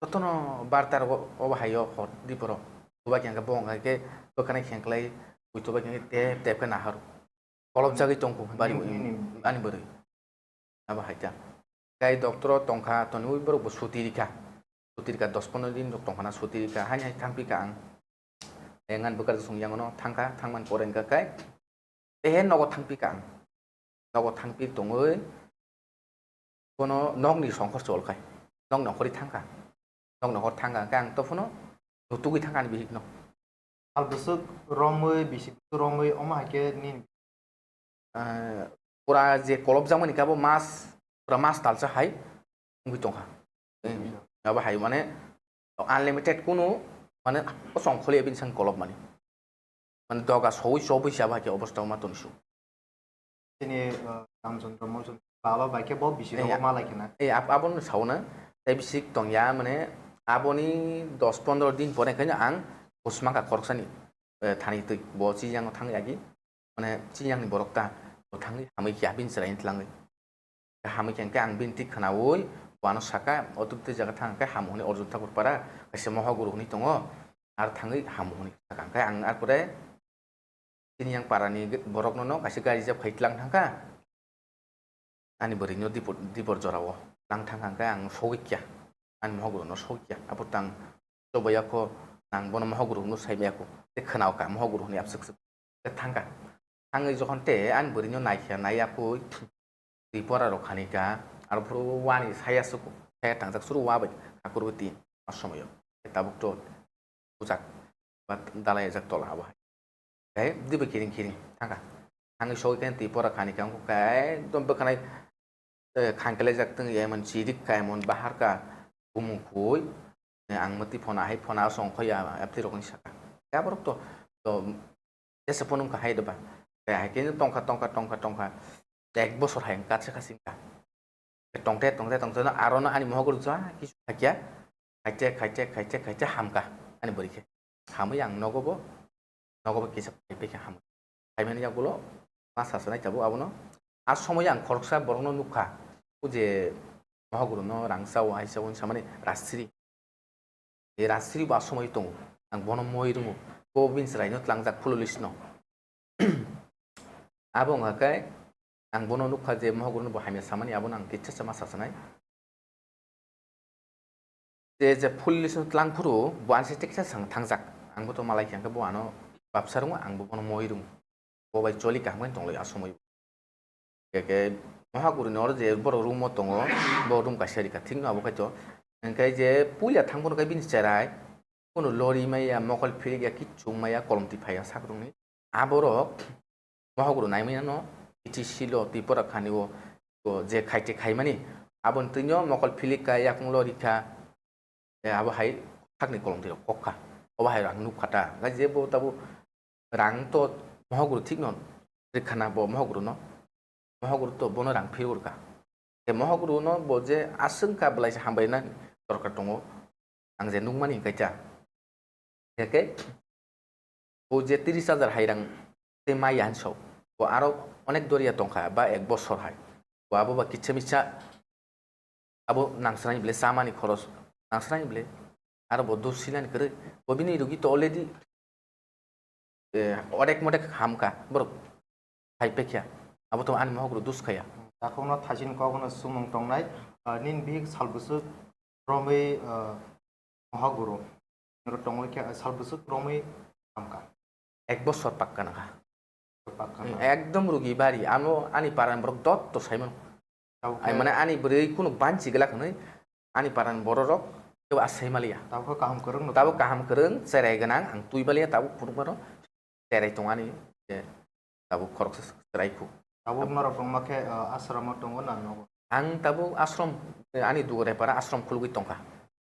jotono barta rogo obo haio hor diporo thubai kha hwnkhe bo hwnkhe bwkhani khengklai bui thubai kha hwnkhe tep tep khe nahar. Kolopjagwi tongkho bari ani bwrwi. Abo hai ta. Tei doctor o tongkha, toniwi borok bo suti rikha. Suti rikha, dos pondro din rok tongkhana suti rikha. Haini hai thangpikha ang. Tei ngan bwkha song yang no thangkha, thangmani pore hwnkha khe He nogo thangpi ka ang. Nogo thangpi tongwi bono nokni songkhor chol khai. Nok nokhorwi thangkha. Nok nokhor thangkha hwnkhe ang to phano nutugwi thangkha ani bihikno. Sal bwswk romwi, bisi bwswk romwi, omo hai khe nini? Ah, pura je kolopjakmani khe abo mas, pura mas talsa hai wngwi tongkha. Abo hai mane unlimited kunu mane kosong kholiya bini sang kolopmani. Mane doga sowi chobwi se abo hai khe obostha ma toni su. Chini, uh, Ramchandra Monchandra baba bai khe bo bisi rogo malai khena. Ei, ab-, abono sauna. Tei bisik tongya, mane, aboni dos pondro din pore khaino ang bwsma kha khoroksani, eh, thani twi. Bo chiyang thang yagi, mane, chiyangni borok ta, bo thangwi hamwi khe abini chwraini tlangwi. Hamwi khe hwnkhe ang bini twi khnaui, bo ano saka, o twi twi jaga thang khe hamu hwnwi Arjun Thakur para, kaisa mohoguru hwnwi tongo, ar thangwi hamu hwnwi saka. Hwnkhe ang ar pore, Chini yang parani ge-, borokno no kaisa gari rejap khai tlang thangkha. Ani bwrwino dipor, dipor jorao tlang thangkha hwnkhe ang sogwi kya. Ani mohogoro no sogwi kya. Apo tang chobaiya kho nang bono mohogoro hwnwi sai maya kho. Tei khwnao kha mohogoro hwnwi abswk swk. Tei thangkha. Thangwi jokhon tei ani bwrwino naikha, naiya kho. Twi pora rok khani ka, aro phuru wani saya suku, saya tangjak suru wa bai, hakur bai tin, a somoyo. Tabuk to bujak, ba dalai jak tola abo hai. Tei dibe kiring kiring thangka. Thangwi sogwi khe twi pora khani ka, wngkha khe ekdom bwkhanai, eh, khangkelai jak tong, emon chirik ka, emon bahar ka, bumung khui, eh, ang mwtwi phona hai, phona song khoi ya, yaptwi rokni saka. Khe aborok to, to, Jesa phone wngkha hai doba. Tei hai khe tongkha, tongkha, tongkha, tongkha. Ek bosor hai wngkha, se kha singkha. Tongte, tongte, tongte, no aro no ani mohok rwkha, kisu khakya. Khaite, khaite, khaite, khaite, hamkha. Ani bwrwi khe. Hamwi ang nogo bo, nogo bo kisa phai phai khe hamwi. Phaimani yagulo, ma sasanai tabuk abono. A somoyo ang khoroksa borokno nukha. O je mohok rwno rang sao, hai sao, samani rastri. E rastri bo a somoi tongo. Ang bono moi rwngo. Bo bini chwraino tlangjak police no. Abo wngkha khe ang bono nukha je mohogorno bo hamya samani, abono ang kitsa sama sasanai. Je, je police no tlang phuru bo ansi teksa sang thangjak. Ang bo to malai khe, ang khe bo ano babsa rwngo, ang bo bono moi rwngo. Bo bai choli kaham khe tonglaio a somoi. Khe, khe, mohaguri no je borok room o tongo, bo room kaisa rikha, thik no abo khaito. Hwnkhe je puila thang phano khe bini cherai, kuno lori maya, mokol philik ya, kichung maya, kolom twi phaiya sak rokni. Aborok mohaguru nai maya no, T T C lo, Tripura khani o, o je khaite khaimani, aboni twi no mokol philik kha, yakung lori kha, eh, abo hai sakni kolom twi rok kok kha. Obo hai rang nuk kha ta. Hwnkhe je bo tabuk rang to mohoguru thik no rikha na bo mohoguru no. Mohoguru to bono rang phirwi rwkha. Tei mohoguru no bo je aswk kha belai se hambai na dorkar tongo. Ang je nukmani hwnkhe ta. Hwnkhe bo je tris hajar hai rang tei maya hinwi sao. Bo aro onek doriya tongkha ba ek bosor hai. Bo abo ba kitsa mitsa abo nangsrani bile chamani khoros nangsrani bile. Aro bo dos sinani kwrwi. Bo bini rugi to already, eh, odek modek hamkha borok hai pekya. Abo to ani mohogoro dos khaya. Takhukno thaisin kokno sumung tongnai, ah, nini bihik sal bwswk romwi, ah, mohogoro. Noro tongwi khe sal bwswk romwi hamkha. Ek bosor pakka nangkha. Pakka Hmm, na. Ekdom rugi bari. Ano ani parani borok dot to saimano. Tabuk Ai khe mane ani bwrwi kunu banchi glak hwnwi ani parani bororok kebo asai maliya. Tabuk khe kaham kwrwng no Tabuk tongo. Kaham kwrwng, cherai gwnang, ang twi maliya, tabuk phunukmano cherai tongo ani je tabuk khoroksa cherai khu. Tabuk norok wngma khe, ah, asramo tongo na nogo? Ang tabuk ashram, eh, ani dugo repara ashram khulugwi tongkha.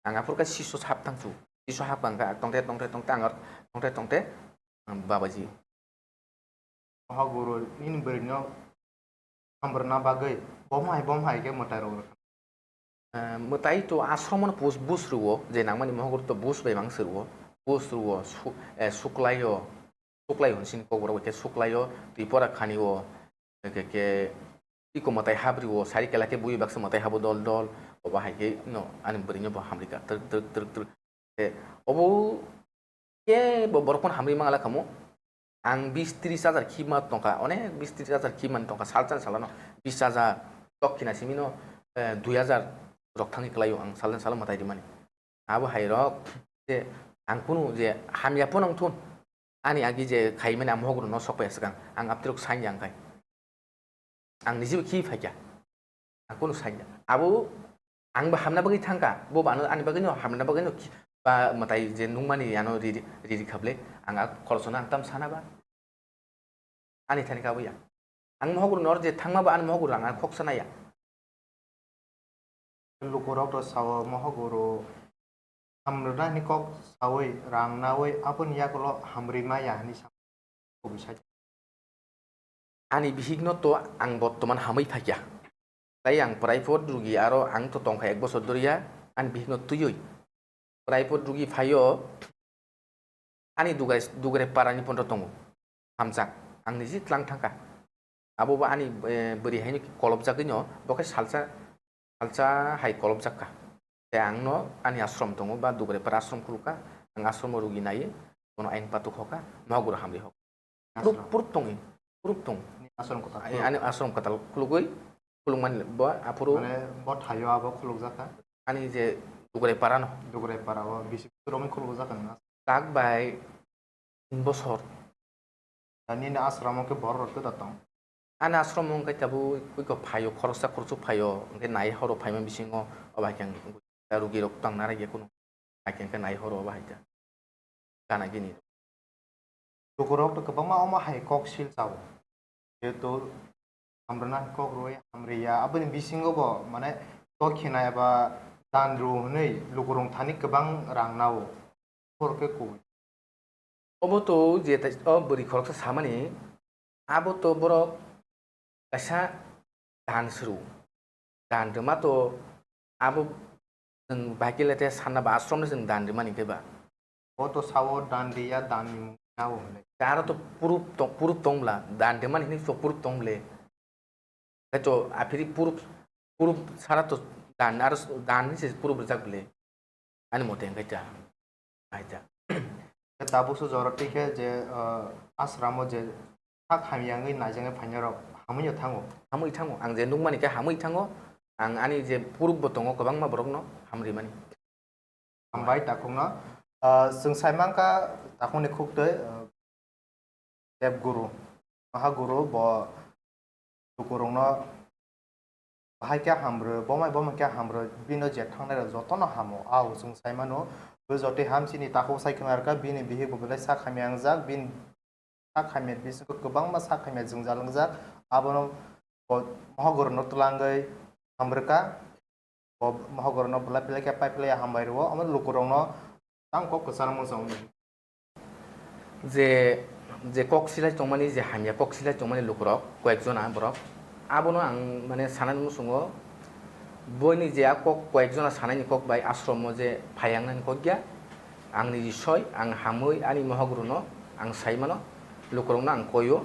Ang aphuru khe siso hap thang su. Siso hap kha hwnkhe tongte, tongte, tongte, ang tongte, tongte, ang babaji. Mohaguru nini bwrwino hamrwna bagwi bom hai, bom hai khe mwtai rok rwkha. Eh, mwtai to ashram no bus, bus rwo, je nangmani mohaguru to bus bai mang se rwo. Bus rwo, su-, eh, suklaio, suklaio hwn sini kokborok bai khe suklaio, Tripura khani o, Khe, khe, iko mwtai habri o sari kela khe bui baksa mwtai habo dol dol. Obo hai khe no ani bwrwi no bo hamri ka twrwk twrwk twrwk twrwk. Khe obo khe bo borok phano hamri mangala khamu. Ang bis tris hajar khima tongkha, onek bis tris hajar khimani tongkha, salsa salano bis hajar tok khina simi no, eh, dui hajar rok thangwi kwlaio ang salsa salo mwtai rimani. Abo hai rok je ang kunu je hamya phano wng thun. Ani agi je khaimani ang mohogro no sokpaiya swkang, ang aptirok sanya wngkhai. Ang nijebo khi phaikha. Ang kunu sanya. Abo ang bo hamna bagwi thangkha. Bo bo ano ani bagwino hamna bagwino khi-, ba mwtai je nungmani ano riri, riri khable. Ang a khoroksa no ang tam sana ba. Ani thani kabo ya. Ang mohogro nor je thangma ba ani mohogro ang khoksa naya. Lukurok to sao mohogro hamrwna hini kok saui rang naui aboni yagulo hamrwi maya hini sa kubui sai. Ani bihikno to ang bottoman hamwi phaikha. Tai ang private rugi aro ang to tongkha ek bosor doriya, ani bihikno twiwi. Private rugi phaio, ani Dugre, Dugre parani pondo tongo. Hamjak. Ang niji tlang thangkha. Abo bo ani, eh, bwrwi haino kolopjagwino, bo khe salsa, salsa hai kolopjak kha. Tei ang no ani ashram tongo, ba Dugre para ashram khulukha. Ang ashram o rugi naiwi, bono ain patuk hoka, mohogro hamri hoka. Proof, Ashram. Proof tongwi, proof tong. Ni ashram kwtal Ai, khuluk. Ani ashram kwtal khulugwi, khulukmani bo aphuru Mane bo thaio abo khulukjak kha? Ani je Dugre para no. Dugre para o bisi romwi khulukjak kha nang? Tak bai tin bosor. Da nini ashram o khe borok rok kwtal tong? Ani ashram o hwnkhe tabuk ui kok phaio, khoroksa khoroksa phaio, hwnkhe nai horo phaima bisingo o bai khe ang rugi rok tang narai khe kunu. Hai khe hwnkhe nai horo bahai ta. Gana gini. Lukurok to kwbangma omo hai kok sil chao. Jehetu hamrwna kok rwui hamriya. Aboni bisingo bo mane kok khina eba dan rw hwnwi lukurok thani kwbang rang nao. Borok khe kubui. Obo to je tai, o bwrwi khoroksa samani, abo to borok kaisa dan suru. Dan rwma to abo chwng bahai khe le te sanna ba ashram no chwng dan rwmani khe ba. Bo to sao dan riya, dan ni mung nao hwnwi. Aro to proof tong, proof tong bla, dan rwmani hwnwi to proof tong ble. Khe to aphiri proof, proof sara to dan, aro dan ni se proof rwjak ble. Ani mote hwnkhe ta, hai ta. Tabuk se jora twi khe je, ah, ashram o je sak hamya wngwi naijaknai phainairok hamwi no thango. Hamwi thango. Ang je nukmani khe hamwi thango. Ang ani je proof bo tongo kwbangma borokno hamrimani. Hambai takhukno. Ah, chwng sai mankha takhukni khuktwi, ah, Dev Guru, Maha Guru bo lukurokno bahai khe hamrw, bomai bomai khe hamrw, bino je thangnairok jotono hamo. Ao chwng sai mano, bo jotoi ham chini takhuk sai khna rwkha, bini bihik bo belai sak hamya wngjak, bini sak hamya bisingo kwbangma sak hamya jwngjal wngjak, abono bo Maha Guruno twlangwi hamrwkha. Bo mohogorno bwlai phlai khe pai phlai hambai rwo, omo lukurokno tang kok kwchar mung sa hwnwi. Je, je kok silai tongmani, je hamya kok silai tongmani lukurok, koyek jona borok, abono ang, mane, sanani muchungo, boini je a kok koyek jona sanaini kok bai ashromo je phaiyangnani kok ya, Ang niji soi, ang hamwi ani mohogruno ang sai mano, lukurokno ang koio.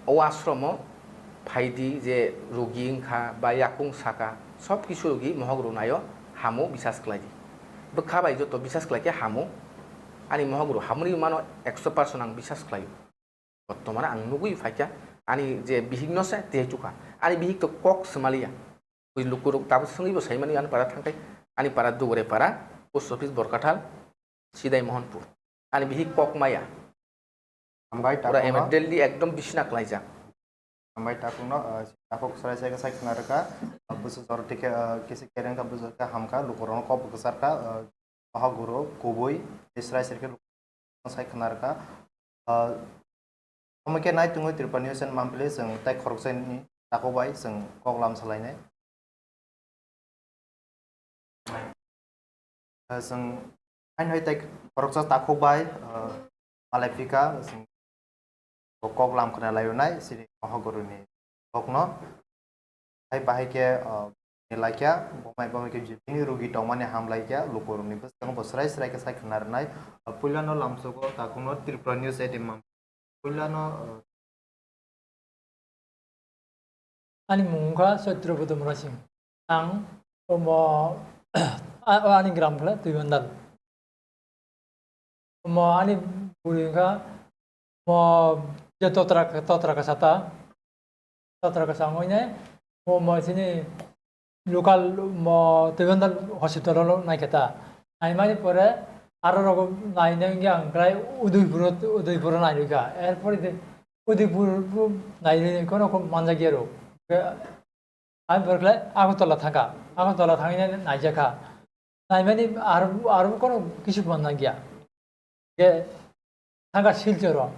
O ashromo phaidi je rugi wngkha ba yakung saka, sob kisu rugi mohogru naio, hamo bisas khlaidi. Bwkha bai joto bisas khlaikhe hamo, ani mohogru hamri mano ekso percent ang bisas khlaio. Bottomano ang nugwi phaikha, ani je bihikno se tei chukha. Ani bihik to kok swmaliya. Bui lukurok tabuk swngwi bo saimani ani para thangkhai, ani para Dugre para, post office Borkathal, Sidai Mohanpur. Ani bihik kok maya. Hambai pura takhukno. Emergency ekdom bisina klaijak. Hambai takhukno, ah, takhuk sarai sai khe sai khna rwkha, ah, bwswk jora tikhe, ah, kisi kereng kha bwswk khe hamkha, lukurokno kok bwkha sarkha, ah, Maha Guru kubui, Israel sirke sai khna rwkha. Ah, omo khe nai tungwi Tripura News and Mampli chwng tai khoroksa ni takhuk bai chwng kok lam salainai. Ah, chwng haino hai tai khoroksa takhuk bai, ah, malai phika, chwng bo kok lam khna lai rwnai, chini Maha Guru ni kokno. Hai bahai khe, ah, ni laikya, bomai bomai khe bini rugi tongmani ham laikya, lukurokni bwskango bo srai srai khe sai khna rwnai. Ah, puilano lamsogo takhukno Tripura News eighteen mam-, puilano, ah, Ani mung wngkha Satrabodho Murasing. Ang omo, a-, ani gram khe Tuibandal. Omo ani bwrwi wngkha, omo je totra, totra kasa ta, totra kasa wngwi nai, omo chini local omo Tuibandal hospital o naikhe ta. Naimani pore Aro rogo naina wngya ang khlai Udaipuro, Udaipuro nainukha. Erpore de Udaipur bo nainai kono ko manjakya ro. Ke, ang berkhlai Agartala thangkha. Agartala thangwi nai-, naijakha. Naimani aro, aro kono kisu manjakya. Ke thangkha Silchoro.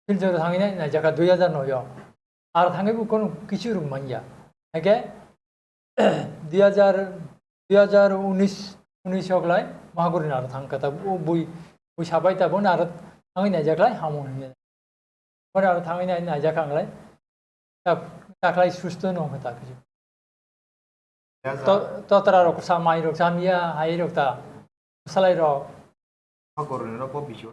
Silchoro thangwi nai-, naijakha dui hajar noi o. Aro thangwi bo kono kisu rwng manya. Hake dui hajar, dui hajar unis, unis o klai Mahagurini aro thangkha ta, o bui, bui sabai ta bono aro thangwi naijaklai hamo hinwi. Bono aro thangwi nai-, naijakha ang lai. Ta, taklai susto no kha ta kisu. Dui hajar. To-, totra rok sa mai rok samya, hai rok ta. Salai rok. Mahagurini rok bo bisu.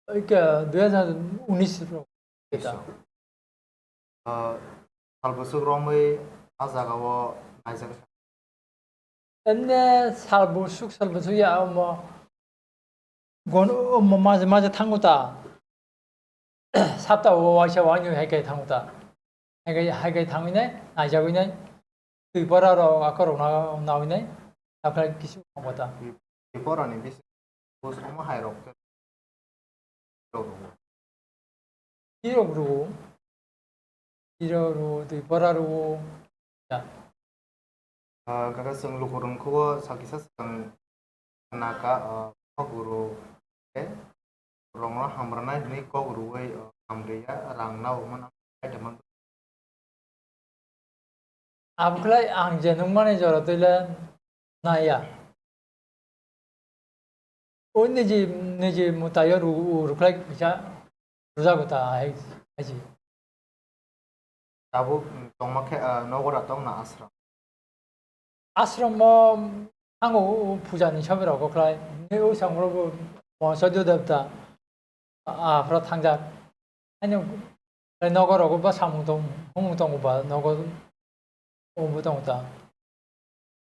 Oi ke dui hajar unis rok. Bisu. Ah, sal bwswk romwi a jaga o naijak. Enne sal bwswk, sal bwswk ya omo gon omo maje maje thango ta. Sapta o waisa wainwi hai kai thango ta. Hai kai, hai kai thangwi nai, naijagwi nai. Twi pora rok akorok na-, nawi nai. Takhwlai kisu thango ta. Twi pora ni bisi post omo hai rok khe rok rw. Tirok rw. Tirok rw, twi pora rw. Ya. Ah, kaka chwng lukurok khubo sakisa swkang naka, ah, kok rw khe rokno hamrwnai hwnwi kok rwui, ah, hamriya rang nao mano. Abokhlai ang je nukmani jora twi le naiya. O niji, niji mwtaio ru-, rwkhlai kisa rwjago ta hai, hai se. Tabuk tongma khe, ah, nogo da tongna ashram? Ashram o thango, o puja ni sobi rok khlai. Ni o samro bo Mohasadhu Devta, ah, aphra thangjak. Ani nogo rogo ba samung tong, humung tongo ba nogo obo tongo ta.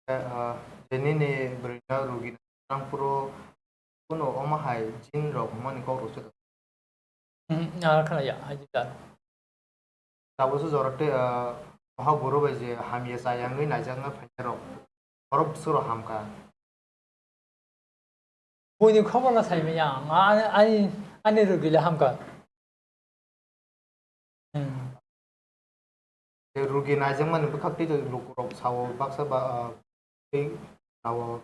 Eh, ah, je nini bwrwino rugi nangphuru kuno omo hai jin rok hwnmani kok rwchuk. Hmm, ah, khna ya, hai jita. Tabukso jora tei, ah, mohak guru bai je hamya chaya wngwi naijakna phainai rok, borok bwswk rok hamkha. Buini khobor no sai manya ang, ani, ani, ani rugi le hamkha. Hmm. Je rugi naijakmani bwkhak tei lukurok sao baksa ba, ah, tei sao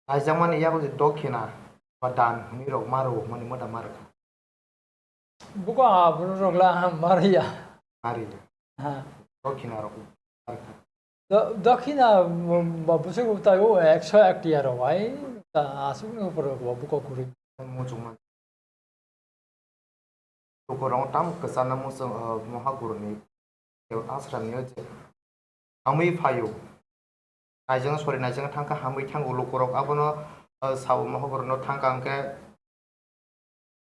naijakmani yago je dokhina ba dan hwnwi rok ma rwo hwnmani moda ma rwkha. Buko aphuru rok la ma rwya. Ma rwya. Ha. Dokhina rok ma rwkha. Do-, dokhina, mm, ba bwswk tai o ekso ek tiya rok bai ta aswk ni upor rok bo buko kwrwi. Muchungma. Lukurok tamo kwchana muchung, uh, mohaguruni ashram ni je hamwi phaio. Naijang sori naijang thangkha hamwi thango lukurok abono, uh, sao mohagurno thangkha hwnkhe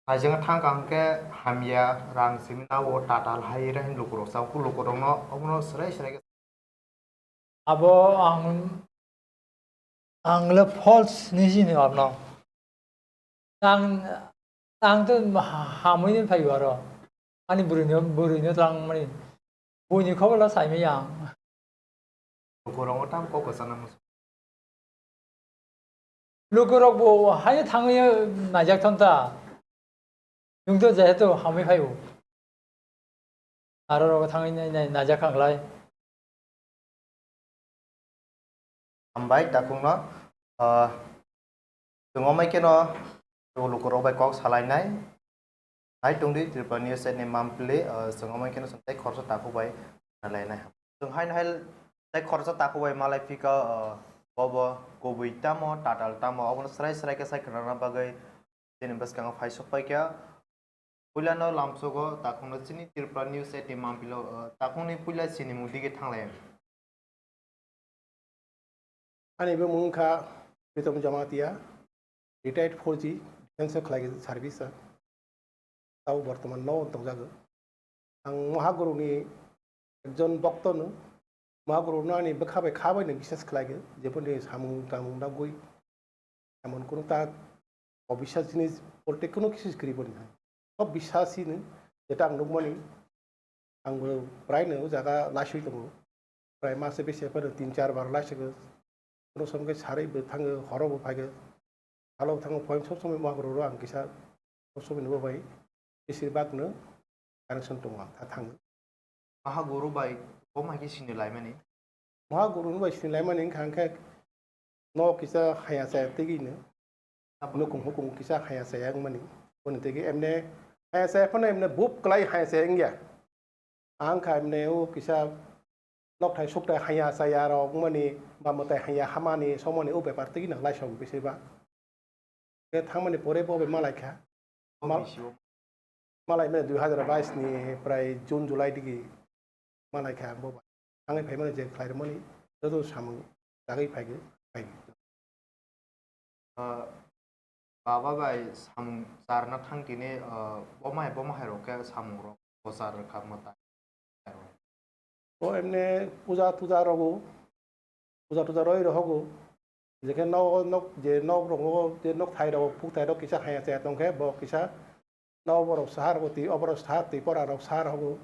naijang thangkha hwnkhe hamya rang simi nao tatal hai ra hin lukurok sao lukurokno obono swrai swrai khe Abo ang, ang le false ni sini abno. Ang, ang to ha-, hamwi ni phai aro. Ani bwrwi no, bwrwi no tlang mani. Buini khobor la sai manya ang. Lukurok tam kok kwchana muchung. Lukurok bo haino thangwi naijak thon ta. Chwng to jehetu hamwi phai o. Aro rogo thangwi nai, nai, naijak kha klai. Hambai takhukno, ah, chwng omai kheno lukurok bai kok salainai. Hai tongdi Tripura News ni mampli, ah, chwng omai kheno chwng tei khoroksa takhuk bai salainai. Chwng haino hai tei khoroksa takhuk bai malai phika, ah, bobo kubui tamo, tatal tamo, obono srai srai khe sai khwnana bagwi chini bwskango phai sok paikha. Puilano lamsogo takhukno chini Tripura News at ni mampilo, ah, takhukni puila sinimung dige thanglai. Ani bumung wngkha Pritom Jamatia, retired four G, defense o khlai service o. Tabo bortoman no tongjago. Ang Mahaguruni ekjon bokto no, Mahaguru no ani bwkha bai kha bai no biswas khlaigo, jeboni samung tamung dagwi emon kunu ta obiswas jinis politics kunu kisu kwrwi boni hai. Sob biswas hino, jeta ang nukmani, ang bo prai no o jaga laiswi tongo. Prai mase bese phano tin char bar laiswi ko. Kono som khe sarwi bo thango, horo bo phaigo. Salo thango point sob somoi Mahaguru ro ang kisa sob somoi ni bo bai besir bak no connection tongo ang tha thango. Mahaguru bai bo mai khe sini laimani. Mahaguru bai sini laimani wngkha hwnkhe no kisa haya chaya tigi no. Nukung hukung kisa haya chaya wngmani. Boni tigi emne haya chaya phano emne bup kwlai haya chaya wngya. Ang kha emne o kisa nokthai sukthai haya chaya rok wngmani ba mwtai haya hamani somoni o bepar tigi no laisong bisi ba. Khe thangmani pore bo bai malai kha. Mal- Malai mani dui hazar bais ni prai June July digi malai kha ang bo bai. Thangwi phai mani je khlai rwmani joto samung chagwi phai gwi phai gwi. Ah, baba bai samung charna thang tini, ah, boma hai boma hai rok khe samung rok bo char rwkha mwtai. O emne puja tuja rogo, puja tuja roi rohogo. Jekhe nok, nok, je nok rogo, je nok thai rogo, puk thai rok kisa haya chaya tongkhe, bo kisa nok borok sahar rok twi, oborok sahar twi pora rok sahar hogo.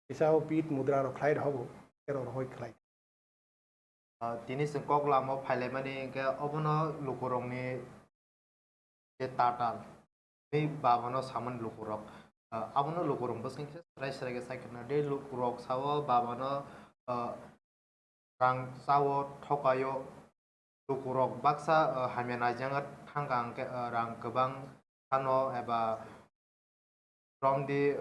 Kisa o bit mudra rok khlai rohogo, ero rohoi khlai. Ah, tini chwng kok lama o phailaimani hwnkhe obono lukurokni je tatal, tei babano samani lukurok, ah, abono lukurok bwskango khe srai srai khe sai khna. Tei lukurok sao babano, ah, rang chao thokaio, lukurok baksa, ah, hamya naijak thangka hwnkhe, ah, rang kwbang phano eba romdi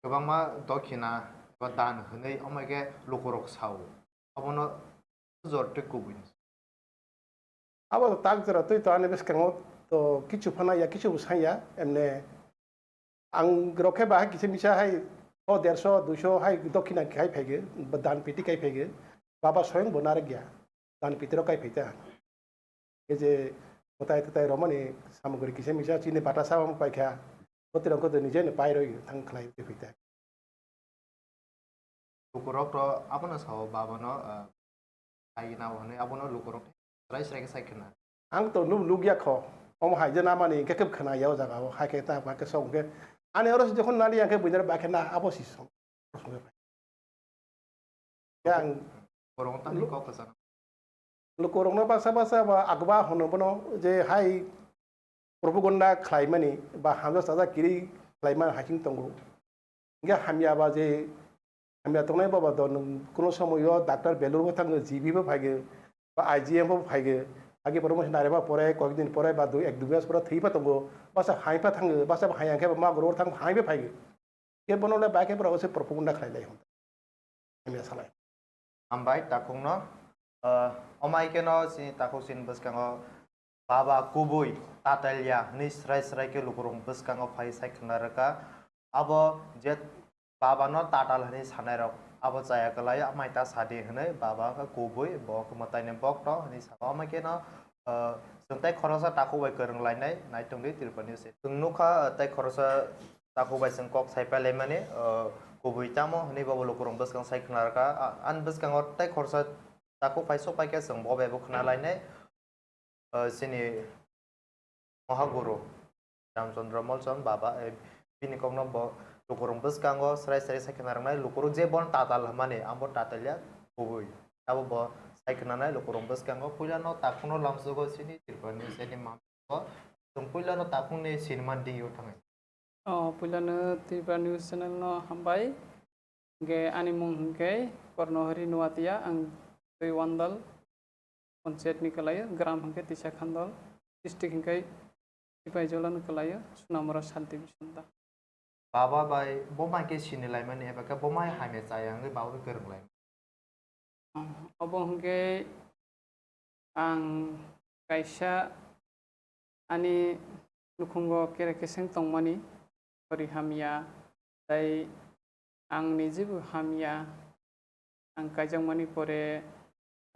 kwbangma dokhina eba dan hwnwi omo khe lukurok sao. Abono jor tei kubui. Abo to tak jora twi to ani bwskango to kichu phano ya, kichu bo sanya, emne ang rok khe bahai kisa misa hai o derso, duiso hai dokhina khai phaigwi, dan piti khai phaigwi, baba soyong bo narwk ya, dan piti rok khai phaita. Khe je mwtai twtai romani samugri kisa misa chini bata sama paikha, bwtwi rok khe nije ni pai roi thang khlai phaita. Lukurok to abono sao babano, ah, sai na hwnwi abono lukurok srai srai khe sai khna. Ang to nuk, nukya kho. Omo hai je namani hwnkhe khe khna ya o jaga o. Hai khe ta ba khe sok hwnkhe. Ani oro se jokhon nali yang khe buinare ba khe na abo si sok. Yang Borok thani lu- kok kwchang. Lukurokno baksa baksa ba agba hono bono je hai propaganda khlaimani ba hamjak sajak kiri khlaimani hai tongo. Hingke hamya ba je hamya tongnai baba do nwng kuno somoyo doctor belur bo thango, G B bo phaige, ba I G M bo phaige, age promotion are ba pore koyek din pore ba dui ek dui mas pore thwi pa tongo, basa hai pa thango, basa hai angke ba ma goro thang hai pa phaige. Ke bono le ba ke bro se propaganda khlai lai hon. Hamya salai. Hambai takhukno, ah, omai keno chini takhuk chini bwskango baba kubui tatal ya hwnwi srai srai khe lukurok bwskango phai sai khna rwkha. Abo je babano tatal hwnwi sanairok abo chaya kwlai, amai ta sadi hwnwi baba wngkha kubui, bo wngkha mwtaini bokto hwnwi sabo. Amai keno, ah, chwng tei khoroksa takhuk bai kwrwng lainai naitung di Tripura News. Chwng nukha, ah, tei khoroksa takhuk bai chwng kok sai pailaimani, ah, kubui tamo hwnwi bobo lukurok bwskang sai khna rwkha. Ah, ani bwskango tei khoroksa takhuk phai sok paikhe chwng bo bai bo khna lainai. Ah, chini Mahaguru Ramchandra Molchand baba, eh, bini kokno bo lukurok bwskango srai srai sai khna rwnai, lukurok je bono tatal hwnmani, ang bo tatal ya kubui. Abo bo sai khna nai lukurok bwskango, puila no takhuk no lamsogo chini Tripura News ni mam-, o chwng puila no takhuk ni sinimani digi o thangai. O, puilano Tripura News Channel no hambai. Hingke ani mung hingke Kornohori Nuatia, ang twi Wandal panchayat ni kalaio, gram hingke Tisa Khandal, district hingke Sipaijala ni kalaio, Sunamura sub division da. Baba bai bo mai ke sini laimani eba ke bo mai hamya chaya wngwi baba bai kwrwng lai. Obo hingke ang kaisa ani nukhungo kere keseng tongmani, pori hamya, tei ang nijibo hamya, ang kaijakmani pore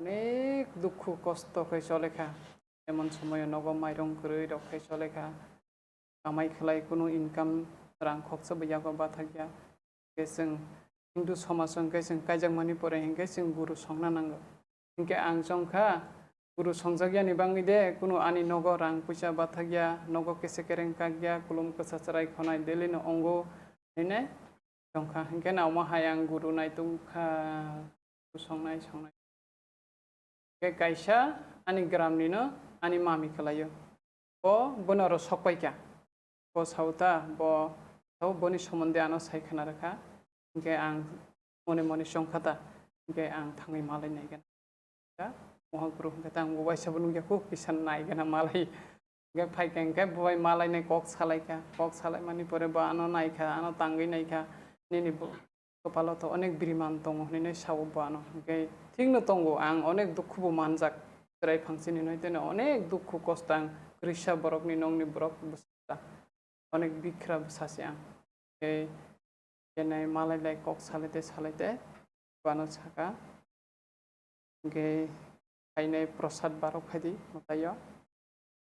onek dukhu kosto khe cholekha, emon somoyo nogo mairung kwrwi rok khe cholekha, kamai khlai kunu income rang khoksa bo yago bathakya. Hingke chwng Hindu somaj o hingke chwng kaijakmani pore hingke chwng guru songna nango. Hingke ang chongkha, guru songjakya ni bangwi de kunu ani nogo rang puisa bathakya, nogo kese kereng kakya, kulum kwsa chwrai khonai daily no ongo, hine chongkha. Hingke nauma hai ang guru naitukha, guru songnai songnai. Hingke kaisa ani gram ni no ani mami kalaio. Bo bono oro sok pai kha. Bo sao ta, bo sao boni somonde ano sai khna rwkha. Hinkhe ang mone mone chong kha ta, hinkhe ang thangwi malai nai gana. Mohor guru hinkhe ta ang bo waisa bo nukya khu kisa nai gana malai. Hinkhe phai kha hinkhe bo bai malai nai kok salai kha. Kok salai mani pore bo ano nai kha, ano tangwi nai kha. Nini bo kwpalo to onek biriman tongo hinwi sao bo ano. Hinkhe thikno tongo, ang onek dukhu bo manjak. Chwrai phang chini hinwi teno onek dukhu kosto ang kwrwisa borokni nongni borok bwsa. Onek bikhra bwsa se ang. Hinkhe kenai malai lai kok salai te salai te bano saka. Hinkhe phainai prosad barok phaidi mwtaio.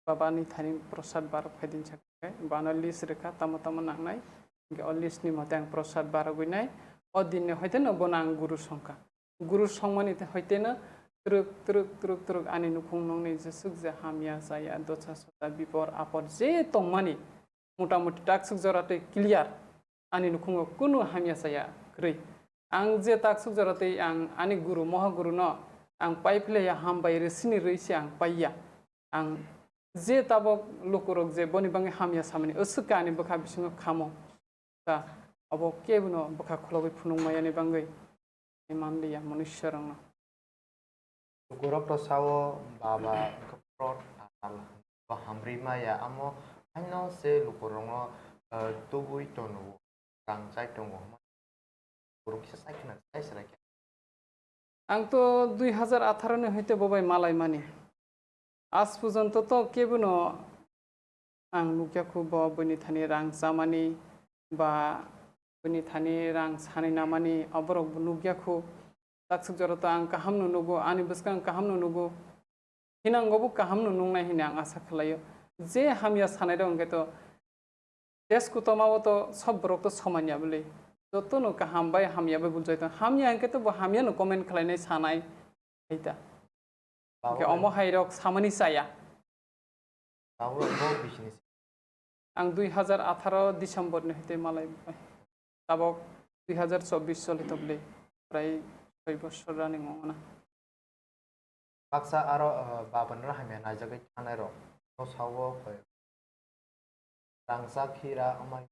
Baba ni thani prosad barok phaidi hinsa khe bano list rwkha tamo tamo nangnai. Hinkhe o list ni mote ang prosad barogwi nai. O din ni hoite no bono ang guru songkha. Guru songmani te hoite no twrwk twrwk twrwk twrwk ani nukhung nongni jeswk je hamya chaya dosa sosa bipor apor je tongmani mota moti taksuk jora tei clear. Ani nukhungo kunu hamya chaya kwrwi. Ang je taksuk jora tei ang ani guru moha guru no ang pai philaiya, hambai rwsini rwi se ang paiya. Ang je tabok lukurok je boni bangwi hamya samani aswk khe ani bwkha bisingo khamo. Ta abo kebono bwkha khulogwi phunukmayani bangwi manliya munisyorokno. Lukurok to sao baba wngkha pro tatal bo hamri maya amo haino se lukurokno, eh, tubui tono rang chai tongo. Borok kisa chai khna chai chwrai khe. Ang to dui hazar atharo ni hoite bo bai malai mani. Aaj porjonto to kebono ang nukya khu bo bini thani rang chamani ba bini thani rang sanai namani aborok bo nukya khu. Taksuk jora to ang kaham no nugo, ani bwskang kaham no nugo. Hinango bo kaham no nungnai hinwi ang asa khlaio. Je hamya sanai rok hwnkhe to Test kutoma o to sob borok to soman ya bwle. Joto no kaham bai hamya bai buljai tong. Hamya hwnkhe to bo hamya no comment khlainai sanai. Hai ta. Hwnkhe omo hai rok samani chaya. Tabuk rok bo bisini. Ang dui hazar atharo December ni hwte malai bai. Tabok dui hazar chobbish choli to bwle. Prai soi bosor running ongna. Baksa aro, uh, babanrok hamya naijagwi thangnai rok no sao koi rangchak hira amai.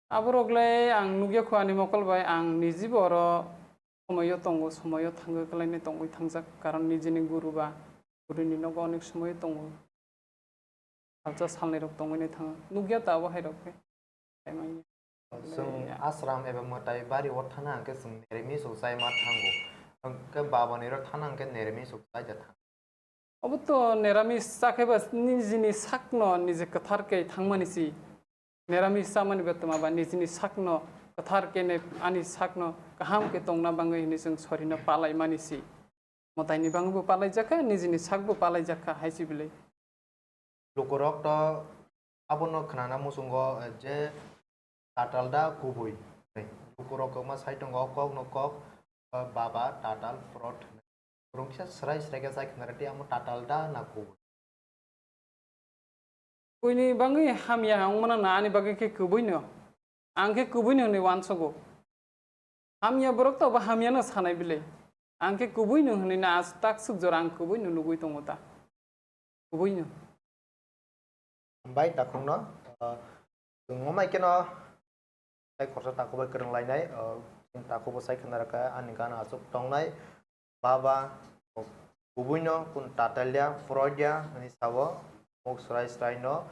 Aborok le ang nukya khu ani mokol bai, ang nijibo oro somoyo tongo, somoyo thangwi kwlainai tongwi thangjak, karon nijini guru ba guruni nogo onek somoyo tongo. Salsa salnwi rok tongwi nai thango. Nukya ta abo hai rok khe. Chwng ashram eba mwtai bari o thana hwnkhe chwng neremi sok chai ma thango. Hwnkhe baba ni ro thana hwnkhe neremi sok chai da thango. Obo to neramis chakhe ba nijini sakno nije kwthar khe thangmani si. Neramis chamani ba twma ba nijini sakno kwthar khe ne ani sakno kaham khe tongna bangwi hinwi chwng sorino palaimani si. Mwtaini bangwi bo palaijakha, nijini sakbo palaijakha hai si bwlwi. Lukurok to abono khnana muchungo je tatal da kubui. Lukurok kwma sai tongo o kokno kok, eh, baba tatal prot hwnwi. Borok kisa swrai swrai khe chai khna rwdi, amo tatal da na kubui. Buini bangwi hamya wngmano na ani bagwi khe kubuino. Ang khe kubuino hwnwi uansugo. Hamya borok to bo hamyano sanai bile. Ang khe kubuino hwnwi na as taksuk jora ang kubuino nugwi tongo ta. Kubuino. Hambai takhukno, ah, chwng wngmai kheno tei khoroksa takhuk bai kwrwng lainai, ah, chwng takhuk bo sai khna rwkha ani gana aswk tongnai. Baba, kubuino kun tatalya, froidya hwnwi sao, muk swrai swraino.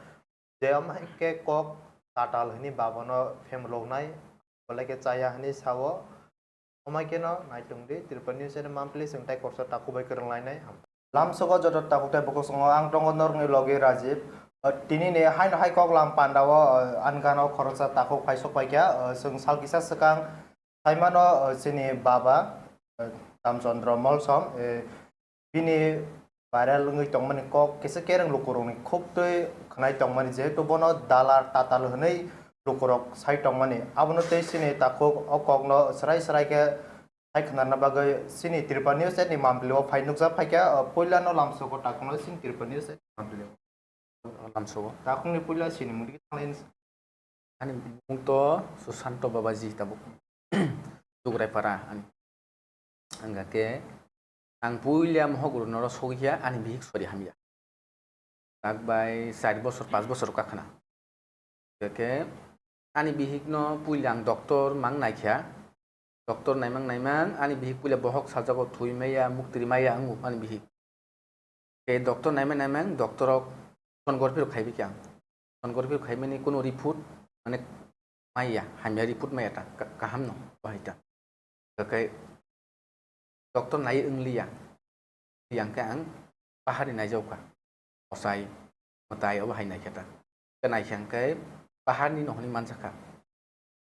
Je omo hai khe kok tatal hwnwi babano phemloknai, belai khe chaya hwnwi sao. Omo hai kheno naitung di, Tripura News channel monthly chwng tei khoroksa takhuk bai kwrwng lainai. Lamsogo joto takhuk tei bukhuk songo ang tongo norokni logi Rajiv. O, tini ni haino hai kok lam panda o, o, ani gana o khoroksa takhuk phai sok pai kha. O, chwng sal kisa swkang Saimano, eh, chini baba, eh, Ramchandra Molsom, eh, bini viral wngwi tongmani kok kisa kereng lukurokni khuk twi khwnai tongmani, jehetu bono dalar tatal hwnwi lukurok sai tongmani. Abono tei chini takhuk o kokno swrai swrai khe sai khwnarna bagwi chini Tripura News ni mampli o phai nukjak phaikha, eh, puilano lamsogo takhukno chini Tripura News ni mampli o. Lamsogo. Takhukni puila chini mungdi khe thanglai. Ani mung to Susanto Babaji tabuk. Dugraipara ani. Ang khe ang puila mohoguru noro sogwi kha ani bihik sori hamya. Sak bai char bosor, panch bosor wngkha khna. Hwnkhe ani bihikno puila ang doctor mang naikha. Doctor naimang naimang ani bihik puila bohok sajago, thwi maya, muktri maya wngo ani bihik. Tei doctor naimang naimang doctor rok sonography rok khaibai khe ang. Sonography rok khaimani kuno report mane maya, hamya report maya ta, ka-, kaham no bahai ta. Hwnkhe doctor nai wngliya. Yang khe ang paharni naijao kha. Osai, mwtai obo hai naikha ta. Khe naikha hwnkhe paharni no hwnwi manjakha.